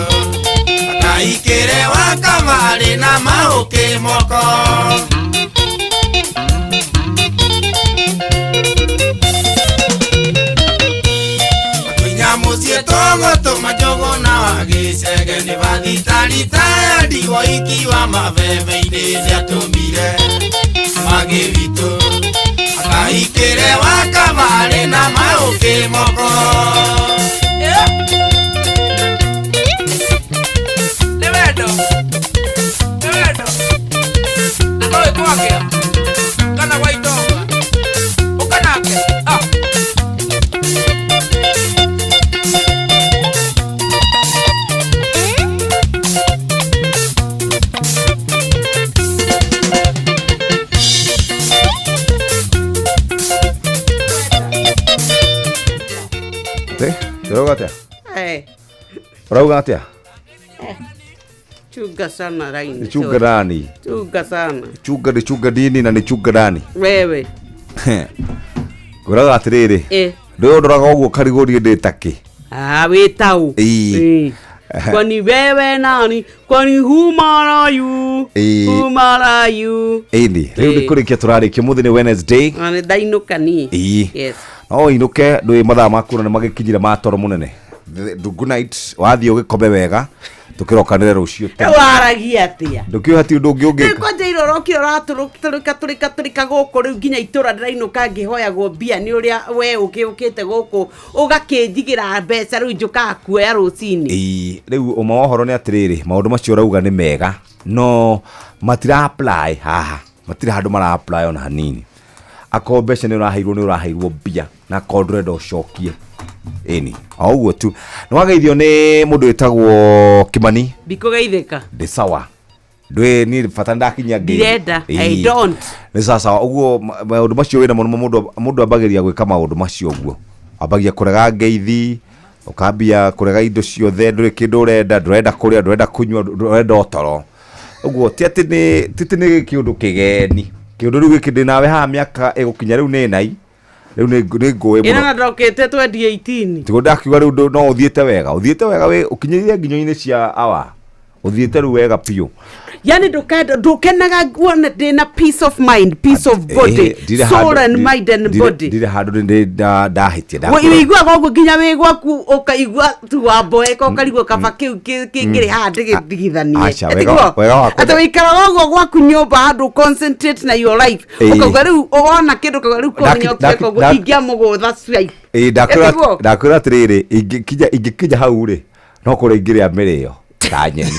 akaikĩre wa kabarĩ na mahũkĩ moko. Kinya mũciĩ tũgũtũma njũgũ na wa gĩcege, nĩ bathitarita ya ndiwa ikiwa mabebe-inĩ nĩatũmire mangĩ witũ akaikĩre wa kabarĩ na mahũkĩ moko. Yeah. Ate? Ũrauga atĩa? Eh, Ũrauga atĩa? Chunga sana line. Nĩ chunga nani? Chunga sana. Chunga nĩ chunga nini na nĩ chunga nani? Wewe. Ngwĩraga atĩrĩrĩ. Eh. Ndũĩ ũndoraga ũguo karigũ niĩ ndĩ takĩ. Ah, wĩtau. Ĩĩ. Kwani wewe nani? Kwani who are you? Ĩĩ. Who are you? Ĩni, rĩu nĩ kũrĩkia tũrarĩkia mũthĩ nĩ Wednesday. Na nĩ ndainũka niĩ. Ĩĩ. Yes. No ũinũke ndũĩ mathaa maku na nĩ magĩkinyire ma toro mũnene. Good night, wathiĩ ũgĩkome wega tũkĩrokanĩre rũciũ tene. Rĩu waragia atĩa? Ndũkĩũĩ hatirĩ ũndũ ũngĩ ũngĩka. Rĩu kwanja ira ũrokire ũratũrĩka tũrĩka tũrĩka gũkũ rĩu nginya itũra ndĩrainũka ngĩhoyagwo mbia nĩ ũrĩa we ũkĩũkĩte gũkũ ũgakĩnjigĩra mbeca rĩu njũkaga kuoya rũcinĩ. Ĩĩ, rĩu ũma wa ũhoro nĩ atĩrĩrĩ maũndũ macio ũrauga nĩ mega no matira apply haha matirĩ handũ mara apply ona hanini akorwo mbeca nĩ ũraheirwo nĩ ũraheirwo mbia na akorwo ndũrenda ũcokie ĩni o ũguo tu nĩ wageithio nĩ mũndũ wĩtagwo Kimani Ndikũgeithĩka. ndĩ sawa ndwĩ niĩ bata ndakinya ngeithi. Ndirenda. I Ĩĩ. don't. nĩ sawa ũguo maũndũ macio wĩna mũno mũndũ ambagĩria gwĩka maũndũ macio ũguo ambagia kũrega ngeithi ũkambia kũrega indo ciothe ndũrĩ kĩndũ ũrenda ndũrenda kũrĩa ndũrenda kũnyua ndũrenda ũtoro ũguo ti atĩ nĩ ti atĩ nĩ kĩũndũ kĩgeni kĩũndũ rĩu gĩkĩ ndĩ nawe haha mĩaka ĩgũkinya rĩu nĩ nai rĩu nĩ ngũĩ Ĩno mũno na ndokĩte 2018. tiguo ndakiuga rĩu no ũthiĩte wega ũthiĩte wega wĩ ũkinyĩrire nginyo-inĩ cia awa ũthiĩte rĩu wega biũ Yani ndũkenda ndũkenaga nguona ndĩna peace of mind, peace of body, Ndirĩ soul handũ- and mind and body. ndirĩ handũ ndĩ ndahĩtia Wĩiguaga ũguo nginya wĩ gwaku ũkaigua tu wamboeka ũkarigwo kaba kĩu kĩrĩ haha ndĩgĩtigithanie. Aca, wega wakwa Atĩ wĩikaraga ũguo gwaku nyũmba handũ concentrate na your life Ĩĩ. ũkauga rĩu wona kĩndũ ũkauga rĩu Ndaki- konya ndaki- ũguo ingĩamũgũtha swipe. Ĩĩ, ndakwĩra Ĩtiguo? ndakwĩra atĩrĩrĩ ingĩkinya hau rĩ no kũrĩa ingĩrĩa mĩrĩo ta nyeni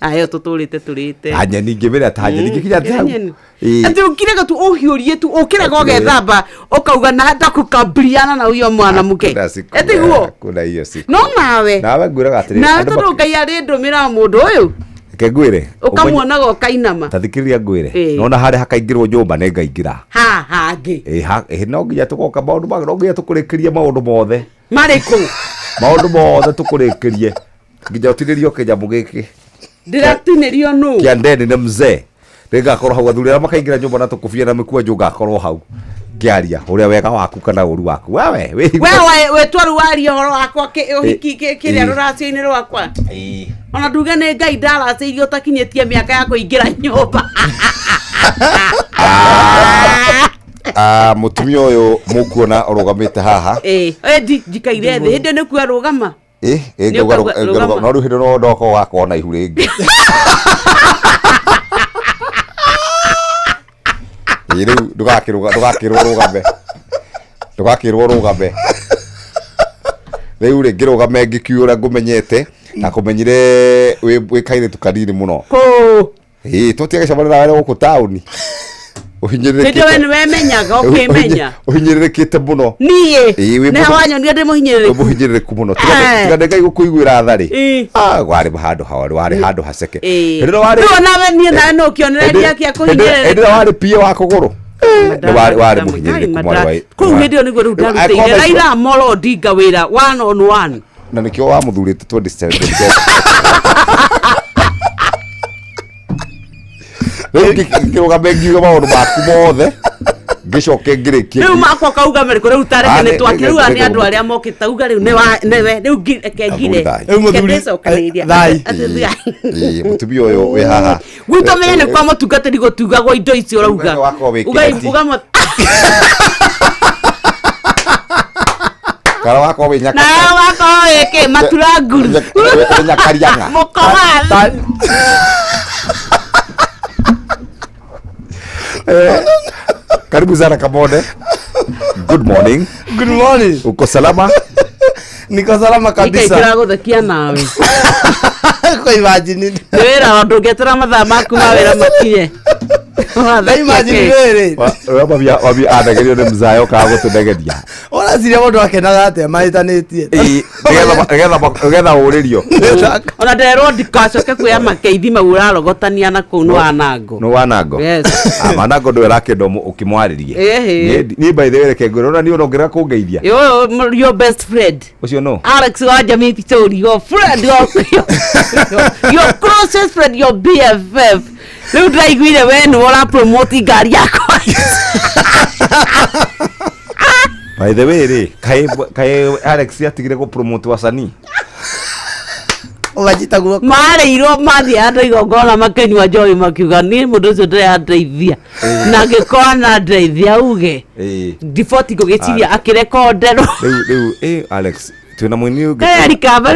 Ayo tũtũrĩte tũrĩte. ta nyeni ingĩmĩrĩa ta nyeni ingĩkinya atĩ hau Nyeni. Ĩĩ. Atĩ ũkiraga tu ũhiũrie tu ũkĩraga Atĩrĩrĩ. ũgethamba ũkauga na ndakũkabiliana na huyo mwanamke. Hakuna siku Ĩtiguo? hakuna hiyo siku No nawe. nawe ngwĩraga atĩrĩrĩ Nawe andũ tondũ Ngai arĩ ndũmĩra mũndũ ũyũ reke ngwĩre ũkamuonaga ũkainama. ta thikĩrĩria ngwĩre Ĩĩ. nona harĩa hakaingĩrwo nyũmba nĩ ngaingĩra Ha hangĩ. Ĩĩ, ĩĩ, no nginya tũgoka maũndũ no nginya tũkũrĩkĩrie maũndũ mothe Marĩkũ? maũndũ mothe tũkũrĩkĩrie nginya ũtinĩrio kĩnyamũ gĩkĩ Ndĩratinĩrio nũ? kĩa ndeni nĩ mzee nĩngakorwo hau athuri arĩa makaingĩra nyũmba na tũkũbia na mĩkwanjũ ngakorwo hau ngĩaria ũrĩa wega waku kana ũru waku wewe We wetwa rĩu waria ũhoro wakwa ũhiki kĩrĩa Ĩĩ. rũracio-inĩ rwakwa. Ona nduge nĩ Ngai ndaracĩirie ũtakinyĩtie mĩaka ya kũingĩra nyũmba. Mũtumia ũyũ mũkuona ũrũgamĩte haha Ĩĩ, ĩ njikaire thĩ hĩndĩ ĩyo nĩ kuo rũgama. Ĩ, ĩ, Nĩ ngauga ũkauga rũgama. no rĩu hĩndĩ no ndoka ũgakorwo na ihu rĩngĩ Ĩ, rĩu ndũgakĩrwo rũgame ndũgakĩrwo rũgame rĩu rĩ ngĩrũgame ngĩkiuga ũrĩa ngũmenyete na kũmenyire wĩ kairĩtu kanini mũno Kũ? Ĩ, tũtiagĩcemania nawe gũkũ taũni Hĩndĩ ĩyo we nĩ wamenyaga ũkĩmenya. ũhinyĩrĩrĩkĩte mũno Niĩ Ĩĩ, wĩ nĩ mũndũ- wanyonire ndĩ mũhinyĩrĩrĩku. mũhinyĩrĩrĩku mũno Eh. tiga nĩ Ngai gũkũiguĩra tha rĩ Ĩĩ. Ah, warĩ handũ warĩ warĩ handũ haceke Ĩĩ. Hĩndĩ ĩrĩa warĩ Rĩu onawe niĩ nawe no kĩonereria kĩa hĩndĩ kũhinyĩrĩrĩka. ĩrĩa warĩ pie wa kũgũrũ nĩ warĩ mũhinyĩrĩrĩku mwarĩ wa Kũu hĩndĩ ĩyo nĩguo rĩu ndarutĩire Raila Amolo Odinga wĩra one on one. na nĩkĩo wamũthurĩte 2077 rĩu ngĩrũgame ngiuga maũndũ maku mothe ngĩcoke ngĩrĩkie Rĩu makwa kauga marĩkũ rĩu tareke Ah, nĩ nĩ- twaki rĩu nĩ- nĩ andũ arĩa mokĩte uga rĩu nĩwe rĩu reke ngire. Rĩu mũthuri- Reke ndĩcokanĩrĩria. Thai. Atĩ Ĩĩ, mũtumia ũyũ wĩ haha Gwitũ menye nĩ kwa mũtungatĩri gũtugagwo indo icio ũrauga. Wee wakorwo wĩ Uga kĩheti. uga mũ- kana wakorwo wĩ nyaka nawe wakorwo wĩkĩ maturanguru. wĩ nyakariang'a Mũkowa. Karibu sana Kamode. Good morning. Good morning. Uko salama? Niko salama kabisa. Nikaikira gũthekia nawe. Kwa imagine. Nĩ wĩra wa ndũngĩetera mathaa maku ma wĩra makinye. Na imagine rĩrĩ. Wabi anegerio nĩ mzayo kaga gũtũnegeria. Ũraciria mũndũ akenaga atĩa mahĩtanĩtie. Ĩĩ, nĩgetha ũrĩrio. Ona nderwo ndikacoke kuoya makeithi mau ũrarogotania na kũu nĩ wanango. Nĩ wanango. Yes. Ah, wanango ndũwe ũrakĩenda ũkĩmwarĩrie. Ĩhĩ. Niĩ by the way reke ngwĩre ona niĩ ona ũngĩrega kũngeithia. Yo, your best friend. Ũcio no. Alex wa Jamii Pitori, your friend, your closest friend, your BFF. Rĩu ndĩraiguire we nĩwe ũrapromote ngari yakwa. By the way rĩ, kaĩ Alex atigire gũpromote wasanii? Ũganyita guoko. Marĩirwo mathiĩ handũ igongona makĩnyua njohi makiuga niĩ mũndũ ũcio ndĩrandeithia. Na angĩkorwo anandeithia auge. Ĩĩ. Ndiboti ngũgĩciria akĩrekonderwo. Rĩu ĩ Alex twĩna mũini ũngĩ. Kaya kamba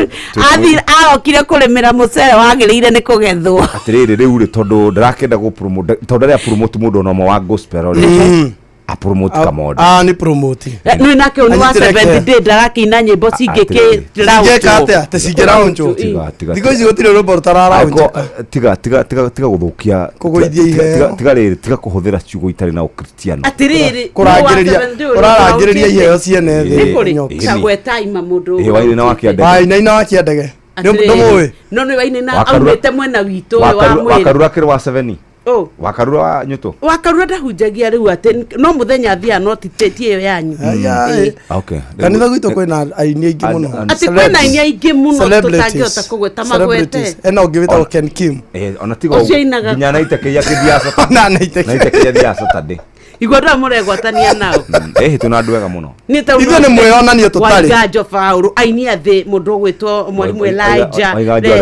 athire arokire kũrĩmĩra mũcere wagĩrĩire nĩ kũgethwo. Atĩrĩrĩ rĩu rĩ tondũ ndarakĩenda gũpromote tondũ arĩa promote mũndũ ona ũmwe wa gospel rĩ. Apromote Kamondo. Ah, nĩ promote. Nĩ nake ũyũ nĩ wa Anyitĩre 70 day ndarakĩina nyĩmbo Atĩrĩrĩ. Cingĩka atĩa? Atĩ cingĩraũnjwo. Tiga tiga. Thikũ ici gũtirĩ rwĩmbo rũtararaũnjwo. Tiga tiga tiga tiga gũthũkia Kũgũithia iheo. tiga rĩrĩ tiga kũhũthĩra ciugo itarĩ na ũkristiano. Atĩrĩrĩ Kũrangĩrĩria ũrarangĩrĩria iheo ciene Nĩ thĩ. kũrĩ Nyoka. cagweta ima mũndũ. Ĩĩ wainaina wa kĩandege. Wainaina wa kĩandege. Ndũmũĩ. No nĩ wainaina Wakarura- aumĩte mwena witũ ũyũ wa mwĩrĩ. Wakarura kĩrĩ wa 7. Oh. Wakarura wa nyũtũ. Wakarura ndahunjagia rĩu atĩ no mũthenya athiaga no ti ti ĩyo yanyu. Ĩĩ. Okay. Kanitha gwitũ kwĩna aini aingĩ mũno. Atĩ kwĩna aini aingĩ mũno Celebrities. tũtangĩhota kũgweta magwete. Celebrities. Ena ũngĩ wĩtagwo Ken Kim. Eh, ona tiga Ũcio ainaga- nginya na itekeia kĩthiaca Ona na itekeia. na itekeia thiaca Saturday. Igua andũ aya mũregwatania nao. Eh, twĩna andũ ega mũno. Nĩ ta Ithuĩ nĩ mwĩonanio tũtarĩ. Waiganjo Paũlũ aini a thĩ mũndũ ũgwĩtwo mwarimũ Elijah. Waiganjo arĩ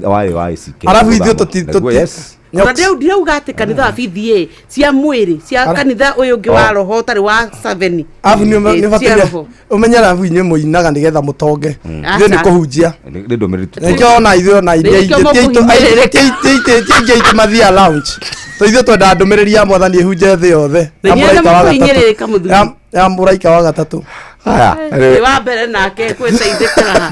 wa wa ICK. Arabu ithuĩ tũti- tũti- Yes. Ona ndirauga atĩ kanitha wa BDA cia mwĩrĩ cia kanitha ũyũ ũngĩ wa roho ũtarĩ wa seveni. Arabu nĩ Ĩ, cia ũbataire roho. ũmenye arabu inyuĩ mũinaga nĩgetha mũtonge. Ithuĩ nĩ Aca. kũhunjia. Nĩ ndũmĩrĩri tu. Nĩkĩo ona ithuĩ ona ithuĩ Nĩkĩo aingĩ mũkũhinyĩrĩrĩka. ti aingĩ aitũ mathiaga lounge. To ithuĩ twendaga ndũmĩrĩri ya mwathani ĩhunje thĩ yothe. Na Ya inyuĩ mũraika wa gatatũ. mũkũhinyĩrĩrĩka mũthuri. Ya mũraika wa gatatũ. Haya. Nĩ wa mbere nake kwĩteithĩkĩra.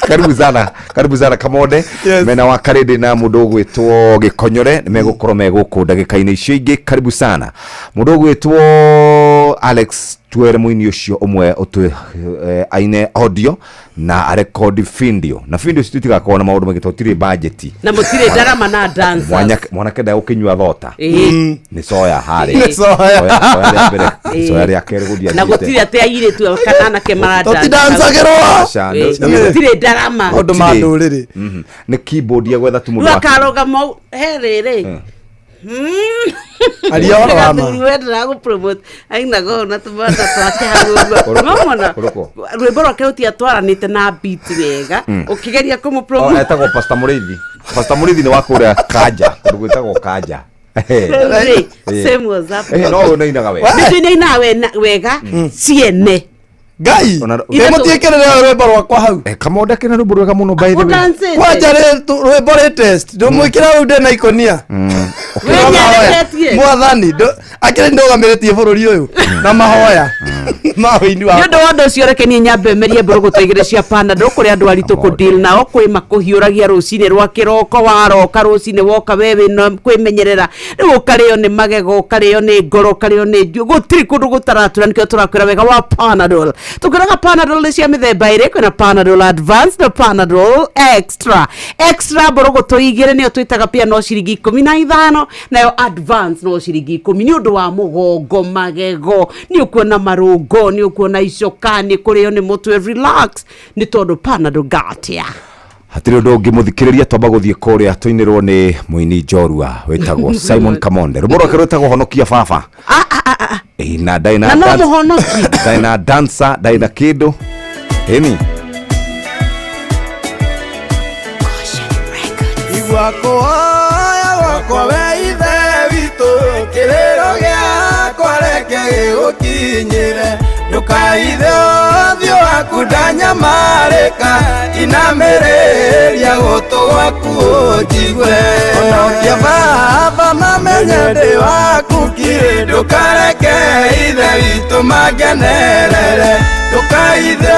Karibu sana, karibu sana Kamonde. Yes. Mena wa Karĩndĩ na mũndũ ũgwĩtwo Gĩkonyore nĩ megũkorwo me gũkũ ndagĩka-inĩ icio ingĩ. Karibu sana. Mũndũ ũgwĩtwo Alex twere mũini ũcio ũmwe ũtũ aine audio na arekodi video na video citũ itigakorwo na maũndũ maingĩ tondũ tirĩ budget. Na mũtirĩ ndarama na dancers. Mwanake ndagũkĩnyua thota. Ĩĩ. Nĩ soya harĩa. Nĩ soya. Soya rĩa mbere, Ĩĩ. soya rĩa kerĩ gũthiĩ Na athiĩte. gũtirĩ atĩ airĩtu kana anake maradansa. Tũtidancagĩrwo. Aca, Ĩĩ, nĩ- Gũtirĩ ndarama. Maũndũ ma Gũtirĩ. ndũrĩrĩ. Mhm. Nĩ keyboard ya gwetha tu mũndũ Rĩu wa akarũgama ũũ, he rĩrĩ. Aria ũhoro wa ma. Gathuri wendaga gũpromote ainaga ũũ na tũmata twake hau ũguo. Nĩwamwona? Ũrĩkũ? Rwĩmbo rwake rũtiatwaranĩte na beat wega ũkĩgeria Oh, kũmũpromote etagwo Pastor Mũrĩithi. Pastor Mũrĩithi nĩ wa kũrĩa Kanja, kũndũ gwĩtagwo Kanja. Rĩu rĩ, Eh. same was up. Eh, no ũnainaga wega. Nĩcio inainaga wega ciene. Ngai. Ona- Ĩ mũtiĩkĩrĩre rwĩmbo rwakwa hau. Eh, Kamonde akĩna rwĩmbo rwega mũno by the way. Ũdancĩte. Kwanja rwĩmbo rĩ test. Ndũmwĩkĩra rĩu ndĩ na ikonia. Wĩnyereketie. Mwathani akĩrĩ ndũgamĩrĩtie bũrũri ũyũ na mahoya ma ũini nĩ wa ũndũ wa ũndũ ũcio reke niĩ nyambe merie mbũrũgũtũ igĩrĩ cia Panadol kũrĩ andũ aritũ kũdeal nao kwĩ makũhiũragia rũcinĩ rwa kĩroko waroka rũcinĩ woka we wĩna kwĩmenyerera rĩu ũkarĩo nĩ magego ũkarĩo nĩ ngoro ũkarĩo nĩ njuĩ gũtirĩ kũndũ gũtaratura nĩkĩo tũrakwĩra wega wa Panadol tũkwĩraga Panadol nĩ cia mĩthemba ĩrĩ kwĩna Panadol Advance na Panadol Extra. Extra mbũrũgũtũ igĩrĩ nĩyo twĩtaga pia no ciringi 15 nayo advance no ciringi 10 nĩ ũndũ wa mũgongo magego nĩ ũkuona marũngo nĩ ũkuona icoka nĩ kũrĩo nĩ mũtwe relax nĩ tondũ Panadol gatia. Hatirĩ ũndũ ũngĩ mũthikĩrĩria twamba gũthiĩ kũrĩa tũinĩrwo nĩ mũini njorua wĩtagwo Simon Kamonde. Rwĩmbo rwake rwĩtagwo Honokia Baba. Ĩ, na ndarĩ Na na no dance- mũhonoki. ndarĩ na dancer, ndarĩ na kĩndũ. Ĩni. Igua kũhoya gwakwa we ithe witũ kĩrĩro gĩakwa reke gĩgũkinyĩre ndũkaithe ũthiũ waku ndanyamarĩka inamĩrĩria gũtũ gwaku ũnjigue honokia baba mamenye ndĩ waku kirĩ ndũkareke ithe witũ mangenerere ndũkaithe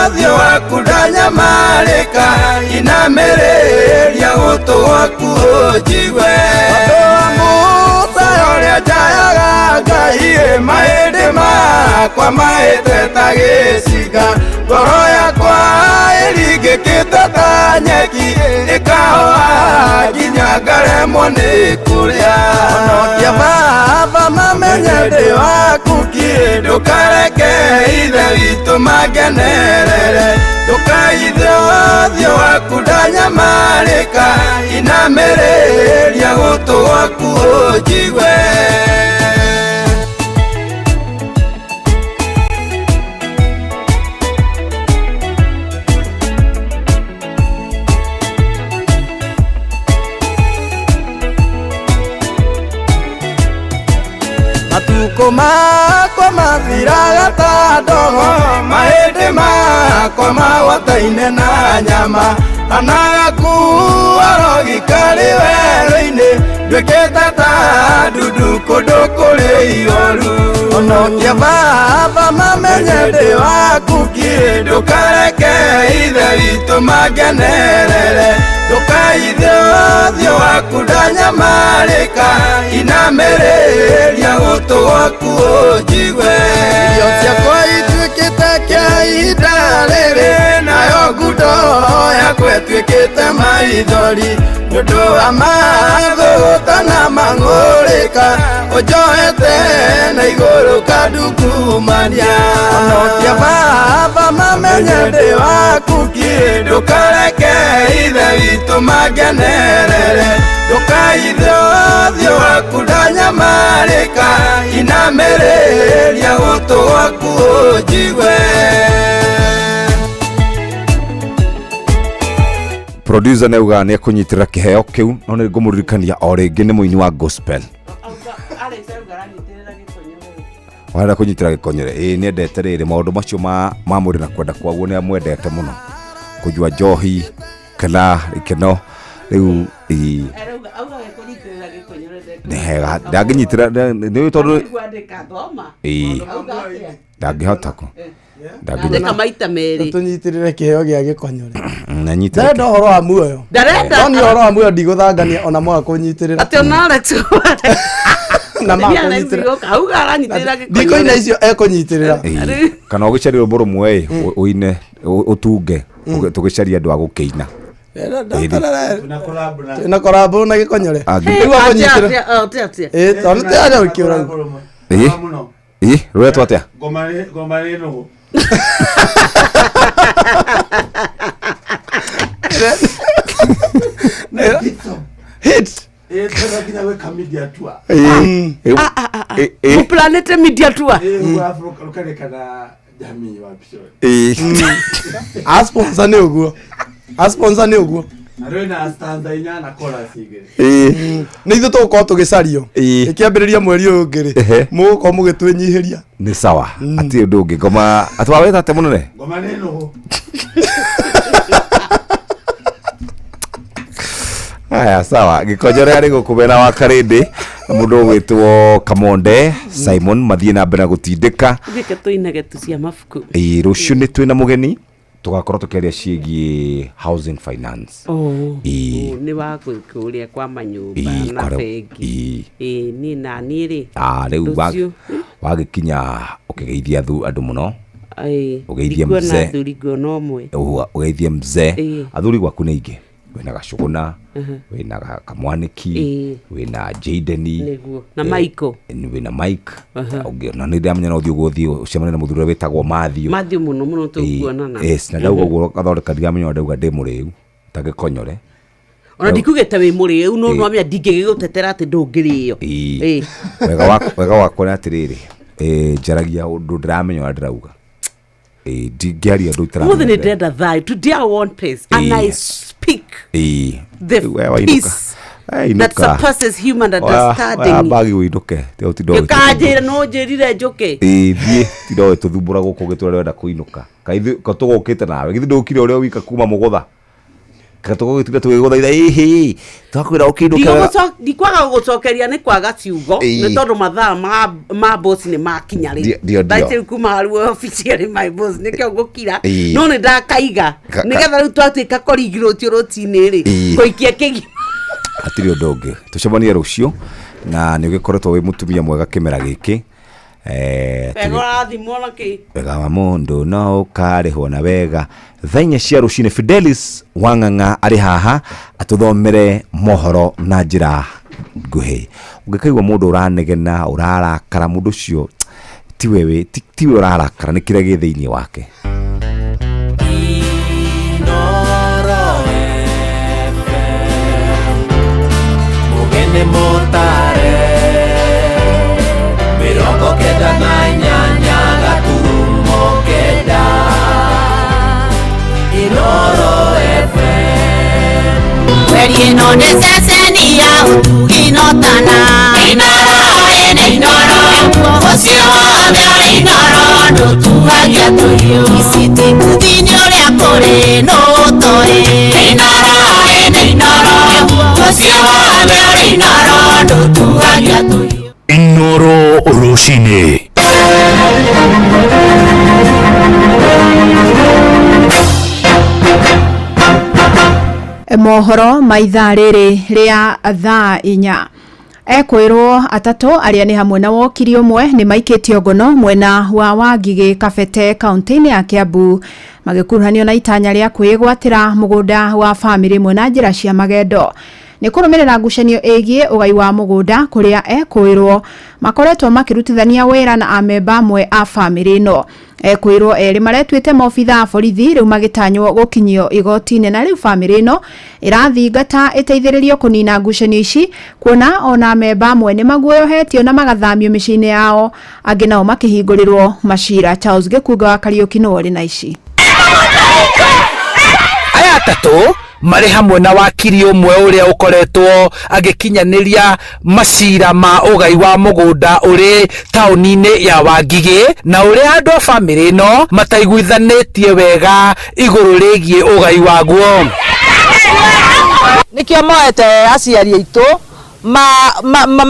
ũthiũ waku ndanyamarĩka inamĩrĩria gũtũ gwaku ũnjigue Watho wa Musa makwa mahĩte ta gĩcinga ngoro yakwa ĩringĩkĩte ta nyeki ĩkahoha nginya ngaremwo nĩ kũrĩa honokia baba mamenye ndĩ waku kĩ ndũkareke ithe witũ mangenerere ndũkaithe ũthiũ waku ndanyamarĩka inamĩrĩria gũtũ gwaku ũnjigue. Matukũ makwa mathiraga ta ndogo mahĩndĩ makwa magwataine na nyama kana gakua rogi karĩ werũ-inĩ nduĩkĩte ta ndundu kũndũ kũrĩ ihoru honokia baba mamenye ndĩ waku kĩ ndũkareke ithe witũ mangenerere ndũkaithe ũthiũ waku ndanyamarĩka inamĩrĩria gũtũ gwaku ũnjigue. Irio ciakwa ituĩkĩte kĩa ihinda rĩrĩ nayo ngundo yakwa ĩtuĩkĩte maithori nĩ ũndũ wa mathũgũta na mang'ũrĩka ũnjohete na igũrũ kandungumania honokia baba mamenye ndĩ waku kĩ ndũkareke ithe witũ mangenerere ndũkaithe ũthiũ waku ndanyamarĩka inamĩrĩria gũtũ gwaku ũnjigue. Producer nĩ auga nĩ ekũnyitĩrĩra kĩheo kĩu no nĩ ngũmũririkania o rĩngĩ nĩ mũini wa gospel. Warenda kũnyitĩra gĩkonyore ĩĩ nĩ endete rĩrĩ maũndũ macio ma mwĩrĩ na kwenda kwaguo nĩ amwendete mũno kũnyua njohi kana ikeno rĩu ĩĩ nĩ hega ndangĩnyitĩra nĩ tondũ ĩĩ ndangĩhota kũ ndangĩka maita merĩ tũnyitĩrĩre kĩheo gĩa gĩkonyore nanyitĩrĩre ndarenda ũhoro wa muoyo ndarenda no ũhoro wa muoyo ndigũthangania ona mwaga kũnyitĩrĩra atĩ ona Alex na makũnyitĩrĩra auga aranyitĩrĩra gĩkonyore ndikũina icio ekũnyitĩrĩra kana ũgĩcarie rwĩmbo rũmwe ĩ ũine ũtunge tũgĩcarie andũ a gũkĩina na korabo na gĩkonyore rĩu akũnyitĩrĩra ĩ tondũ tĩarĩa ũkĩũra ĩ ĩ rwetwo atĩa ngoma nĩ nũgũ hit nginya gwĩka media tour Mũplanĩte media tour rũkarĩkana jamii wa pico a sponsor nĩ ũguo a sponsor nĩ ũguo na rwĩna stanza inya na chorus igĩrĩ nĩ ithuĩ tũgũkorwo tũgĩcario ĩkĩambĩrĩria mweri ũyũ ũngĩ rĩ mũgũkorwo mũgĩtwĩnyihĩria nĩ sawa atirĩ ũndũ ũngĩ ngoma atĩ wawĩta atĩa mũnene ngoma nĩ nũgũ Aya sawa gĩkonyore arĩ gũkũ mwena wa Karĩndĩ mũndũ ũgwĩtwo Kamonde Simon mathiĩ na mbere na gũtindĩka Reke tũinage tu cia mabuku ĩĩ rũciũ nĩ twĩna mũgeni tũgakorwo tũkĩaria ciĩgiĩ housing finance Ĩĩ. nĩ wa kũrĩa kwa manyũmba Ĩĩ, na kwara- bengi ĩĩ niĩ na niĩ rĩ rĩu rũciũ wagĩkinya ũkĩgeithia andũ mũno ĩĩ ũgeithie ndikuona mzee. athuri nguona ũmwe ũgeithie mzee Ĩĩ. athuri gwaku nĩ aingĩ wĩna Gacũgũna Mhm. wĩna Kamwanĩki Ĩĩ. wĩna Jadeni nĩguo na Michael wĩna Mike Ũngĩ- na nĩ ndĩramenya no ũthiĩ ũguo ũthiĩ ũcemanie na mũthuri ũrĩa wĩtagwo Matthew Matthew mũno mũno tũkuonana yes na ndauga ũguo gathondeka ndiramenya ũrĩa ndauga ndĩ mũrĩu ta gĩkonyore ona ndikugĩte wĩ mũrĩu no nwamenya ndingĩgĩgũtetera atĩ ndũngĩrĩo Ĩĩ. Wega wakwa nĩ atĩrĩrĩ njaragia ũndũ ndĩramenya ũrĩa ndĩrauga ndingĩaria ũndũ Ũmũthĩ itaramenya nĩ ndĩrenda thayũ today I want peace and I speak Ĩĩ. the Rĩu we wainũka. peace We that inũka. surpasses human Oya understanding mbagi ũinũke tiga ũtinda ũgĩtũthumbũra. gĩkanjĩra no njĩrire njũke Ĩĩ, thiĩ tinda ũgĩtũthumbũra gũkũ ũgĩtwĩra ũrenda kũinũka kaithuĩ ka tũgũkĩte nawe githĩ ndũkire ũrĩa wika kuma mũgũtha ka tũgũgĩtinda tũgĩgũthaitha ĩhĩ twakwĩra ũkĩinũke wega. Ndikwaga gũgũcokeria nĩ kwaga ciugo Ĩĩ. nĩ tondũ mathaa ma boss nĩ makinya rĩ Ndio, ndio, ndio. Thaa ici rĩu kuma haruo officially my boss nĩkĩo ngũkira Ĩĩ. no nĩ ndakaiga nĩgetha rĩu twatuĩka korigi rũciũ rũcinĩ rĩ Ĩĩ. ngũikia kĩgima hatirĩ ũndũ ũngĩ tũcemanie rũciũ na nĩ ũgĩkoretwo wĩ mũtumia mwega kĩmera gĩkĩ Wega ũrathimwo na kĩ? Wega wa mũndũ no ũkarĩhwo na wega. Thaa 4 cia rũcinĩ Fidelis Wang'ang'a arĩ haha atũthomere mohoro na njĩra nguhĩ. Ũngĩkaigua mũndũ ũranegena, ũrarakara, mũndũ ũcio tiwe tiwe ũrarakara, nĩ kĩrĩa gĩ thĩinĩ wake. Mugene motare 98 gaturumo 9 Inoro FM. Mweri ĩno nĩ ceceni ya ũtugi no tana. Inoro ĩnĩ Inoro, ũcio wothe ũrĩ Inoro ndũtuhagia tũhiũ. Ici ti nguthi nĩ ũrĩa kũrĩ nũ ũtoĩ. Inoro ĩnĩ Inoro, ũcio wothe ũrĩ Inoro ndũtuhagia tũhiũ. Inoro rũcinĩ. Mohoro ma ithaa rĩrĩ rĩa thaa 4. Ekwĩrwo atatũ arĩa nĩ hamwe na wokiri ũmwe nĩ maikĩtio ngono mwena wa Wangigĩ Kabete kaunti-inĩ ya Kiambu magĩkuruhanio na itanya rĩa kwĩgwatĩra mũgũnda wa bamĩrĩ ĩmwe na njĩra cia magendo. Nĩ kũrũmĩrĩra ngucanio ĩgiĩ ũgai wa mũgũnda kũrĩa ekwĩrwo makoretwo makĩrutithania wĩra na amemba amwe a bamĩrĩ ĩno. Ekwĩrwo erĩ maretuĩte maobitha a borithi rĩu magĩtanywo gũkinyio igoti-inĩ na rĩu bamĩrĩ ĩno ĩrathingata ĩteithĩrĩrio kũnina ngucanio ici kuona ona amemba amwe nĩ maguoyohetio na magathamio mĩciĩ-inĩ yao, angĩ nao makĩhingũrĩrwo macira. Charles Gĩkunga wa Kariũki nĩwe ũrĩ na ici. Aya atatũ marĩ hamwe na wakiri ũmwe ũrĩa ũkoretwo agĩkinyanĩria macira ma ũgai wa mũgũnda ũrĩ taũni-inĩ ya Wangigĩ na ũrĩa andũ a bamĩrĩ ĩno mataiguithanĩtie wega igũrũ rĩgiĩ ũgai waguo. Nĩkĩo moete aciari aitũ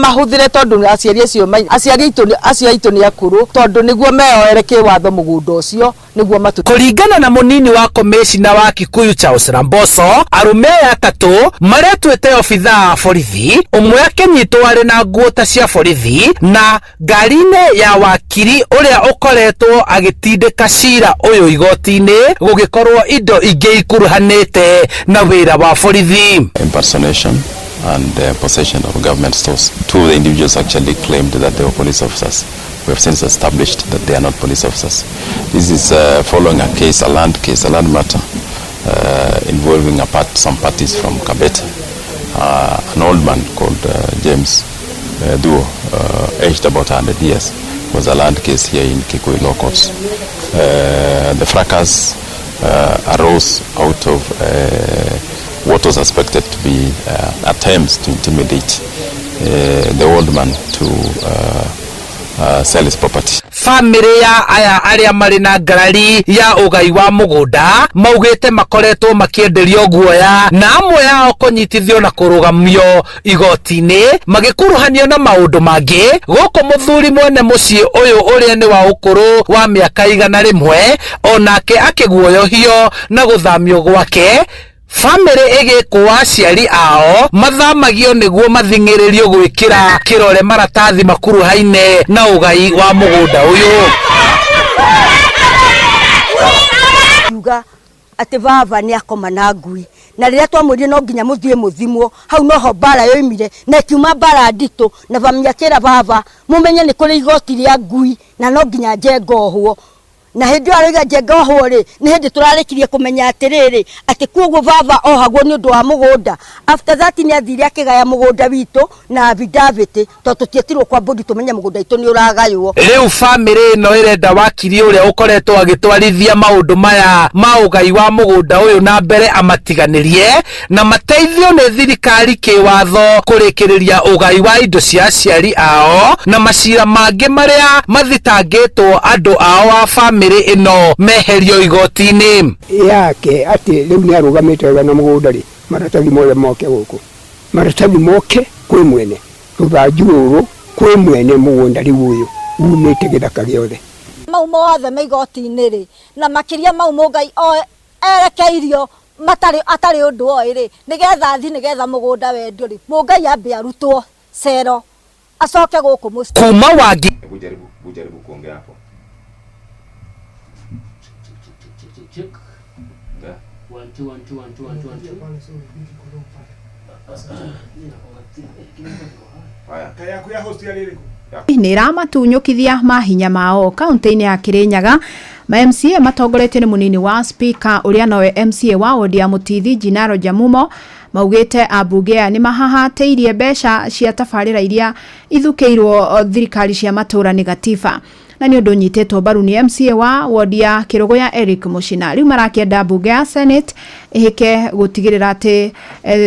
mahũthĩre tondũ aciari acio aciari aitũ nĩ akũrũ tondũ nĩguo meyoere kĩwatho mũgũnda ũcio nĩguo matu. Kũringana na mũnini wa komĩcina wa Kikuyu Charles Ramboso, arũme aya atatũ maretuĩte obithaa a borithi, ũmwe akĩnyitwo arĩ na nguo ta cia borithi na ngari-inĩ ya wakiri ũrĩa ũkoretwo agĩtindĩka cira ũyũ igoti-inĩ gũgĩkorwo indo ingĩ ikuruhanĩte na wĩra wa borithi. Impersonation and possession of government stores. Two of the individuals actually claimed that they were police officers. We have since established that they are not police officers. This is following a case, a land case, a land matter involving some parties from Kabete. An old man called James Duo, aged about 100 years, was a land case here in Kikuyu Law Courts. The fracas arose out of what was suspected to be attempts to intimidate the old man to sell his property. Famĩlĩ ya aya arĩa marĩ na ngarari ya ũgai wa mũgũnda maugĩte makoretwo makĩenderio guoya na amwe ao kũnyitithio na kũrũgamio igoti-inĩ magĩkuruhanio na maũndũ mangĩ. Gũkũ mũthuri mwene mũciĩ ũyũ ũrĩa nĩ wa ũkũrũ wa mĩaka 100 onake akĩguoyohio na gũthamio gwake. Famĩlĩ ĩgĩkũa aciari ao mathamagio nĩguo mathing'ĩrĩrio gwĩkĩra kĩrore maratathi makuruhaine na ũgai wa mũgũnda ũyũ. Kiuga atĩ baba nĩ akoma na ngui na rĩrĩa twamwĩrire no nginya mũthiĩ mũthimwo hau noho mbara yoimire na ĩkiuma mbara nditũ na bamia akĩra baba mũmenye nĩ kũrĩ igoti rĩa ngui na no nginya Njenga ohwo. Na hĩndĩ ĩyo arauga Njenga ohwo rĩ nĩ hĩndĩ tũrarĩkirie kũmenya atĩrĩrĩ atĩ kuoguo baba ohagwo nĩ ũndũ wa mũgũnda. After that nĩ athire akĩgaya mũgũnda witũ na affidavit tondũ tũtietirwo kwa mbũndi tũmenye mũgũnda witũ nĩ ũragaywo. Rĩu famĩlĩ ĩno ĩrenda wakiri ũrĩa ũkoretwo agĩtwarithia maũndũ maya ma ũgai wa mũgũnda ũyũ na mbere amatiganĩrie na mateithio nĩ thirikari kĩwatho kũrĩkĩrĩria ũgai wa indo cia aciari ao na macira mangĩ marĩa mathitangĩtwo andũ ao a famĩlĩ ĩno meherio igoti-inĩ. Yake atĩ rĩu nĩ arũgamĩte wega na mũgũnda rĩ, maratathi mothe moke gũkũ, maratathi moke kwĩ mwene rũthanju rũrũ kwĩ mwene mũgũnda rĩu ũyũ umĩte gĩthaka gĩothe. Mau mothe me igoti-inĩ rĩ na makĩria mau Mũngai erekeirio matarĩ atarĩ ũndũ oĩ rĩ nĩgetha athi nĩgetha mũgũnda wendio rĩ Mũngai ambe arutwo cero acoke gũkũ mũciĩ. Kuma Wangi. Hebu jaribu. Ujaribu kuongea hapo. Check, check. Ongea. 1 2 1 2 1 2 1 2 1 2. Haya. Kaya ya host ya rĩrĩkũ? Nä ĩramatunyũkithia mahinya mao kaunti-inĩ ya Kirinyaga. Ma MCA matongoretio nĩ mũnini wa speaker ũrĩa nowe MCA wa wodi ya Mũtithi Jinaro Jamumo maugĩte ambunge aya nĩ mahahatĩirie mbeca cia tabarĩra iria ithukĩirwo thirikari cia matũra nĩ gatiba, na nĩ ũndũ ũnyitĩtwo mbaru nĩ MCA wa wodi ya Kĩrũgũya Eric Mũcina. Rĩu marakĩenda mbunge ya Senate ĩhĩke gũtigĩrĩra atĩ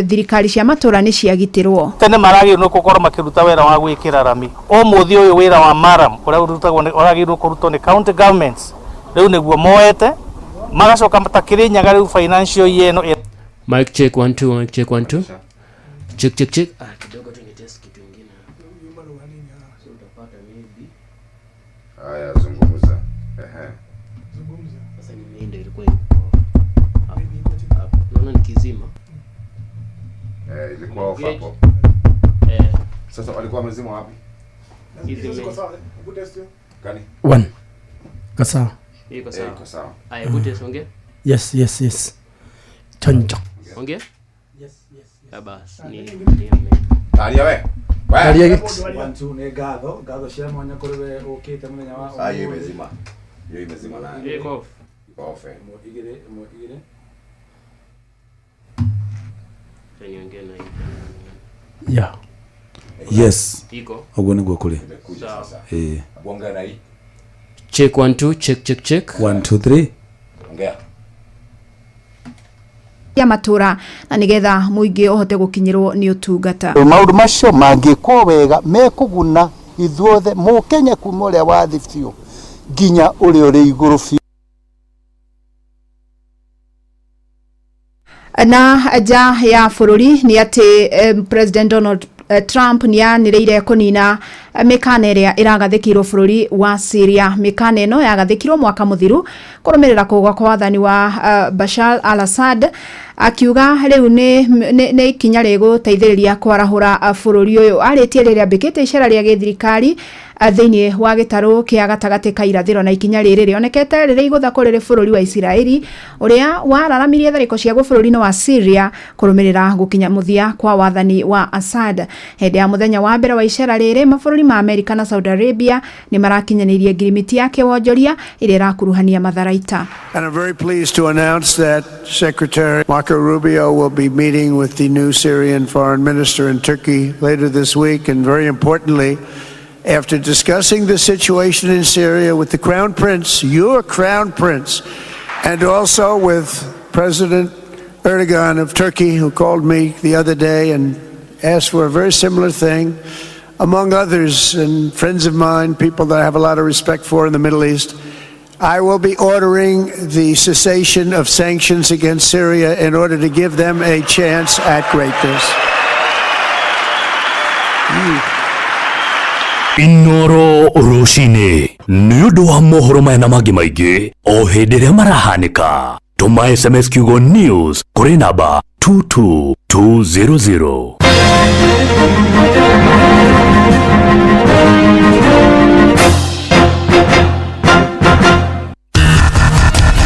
thirikari cia matũra nĩ ciagitĩrwo. Tene maragĩrĩirwo nĩ gũkorwo makĩruta wĩra wa gwĩkĩra rami. Ũmũthĩ ũyũ wĩra wa maram ũrĩa ũrutagwo nĩ ũragĩrĩirwo kũrutwo nĩ county governments rĩu nĩguo moete magacoka ta Kĩrĩnyaga rĩu financial year ĩno. Mic check 1 2, mic check 1 2. Check check check. Ah, kidogo tu ni test kitu kingine. So utapata maybe. Haya, zungumza. Ehe. Sasa nimeenda ilikuwa iko hapo. Naona nikizima. Ilikuwa off hapo. Sasa walikuwa wamezima wapi? Hizi Ziko sawa, eh? Hebu test hiyo. Gani? One. Iko sawa. Iko sawa. Iko sawa. Aya, hebu test ongea. Yes, yes, yes. Chonjo. Ongea? Yes, yes, yes. Bas, ni Taria we. Taria git. 1 2 nĩ ngatho cia mwanya kũrĩ we ũkĩte mũthenya wa Ah, hiyo imezima. Hiyo imezima nayo. Iko off. Iko off. 1 2 1 2. Niongee na hii. Yeah. Yes. Iko. Ũguo nĩguo kũrĩ. Imekuja sasa. Eh. Ongea na hii. Check 1 2, check check check. 1 2 3. Ongea. Ya matura na nigetha muingi uhote gukinyirwo ni utungata. Maũndũ macio mangĩkwo wega mekũguna ithuothe mũkenya kuma ũrĩa wa thĩ biũ nginya ũrĩa ũrĩ igũrũ biũ. Na nja ya bũrũri nĩ atĩ President Donald Trump nĩ anĩrĩire kũnina mĩkana ĩrĩa ĩragathĩkĩirwo bũrũri wa Syria. Mĩkana ĩno yagathĩkirwo mwaka mũthiru kũrũmĩrĩra kũgwa kwa wathani wa Bashar al-Assad, akiuga rĩu nĩ ikinya rĩgũteithĩrĩria kwarahũra bũrũri ũyũ. Arĩtie rĩrĩa ambĩkĩte icera rĩa gĩthirikari thĩinĩ wa gĩtarũ kĩa gatagatĩ ka irathĩro, na ikinya rĩrĩ rĩonekete rĩrĩ igũtha kũrĩ bũrũri wa Isiraeli ũrĩa wararamirie tharĩko ciaguo bũrũri-inĩ wa Syria kũrũmĩrĩra gũkinya mũthia kwa wathani wa Assad. Hĩndĩ ya mũthenya wa mbere wa icera rĩrĩ, mabũrũri ma Amerika na Saudi Arabia nĩ marakinyanĩirie ngirimiti ya kĩwonjoria ĩrĩa ĩrakuruhania matharaita. And I'm very pleased to announce that Secretary Marco Rubio will be meeting with the new Syrian foreign minister in Turkey later this week, and very importantly, after discussing the situation in Syria with the Crown Prince, your Crown Prince, and also with President Erdogan of Turkey, who called me the other day and asked for a very similar thing, among others and friends of mine, people that I have a lot of respect for in the Middle East, I will be ordering the cessation of sanctions against Syria in order to give them a chance at greatness. Inoro rũcinĩ nĩ ũndũ wa mohoro maya na mangĩ maingĩ o hĩndĩ ĩrĩa marahanĩka. Tũma SMS kiugo news kũrĩ namba 22200.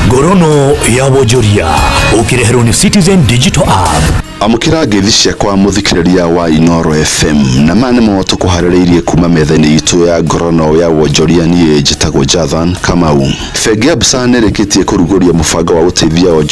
Ngorono ya wonjoria ũkĩreherwo nĩ Citizen Digital App. Amũkĩra ngeithi ciakwa mũthikĩrĩria wa Inoro FM na maya nĩmo tũkũharĩrĩirie kuma metha-inĩ itũ ya ngorono ya wonjoria. Niĩ njĩtagwo Jathan Kamau. Bengi ya Busa nĩrĩkĩtie kũrugũria mũbango wa gũteithia wonjoria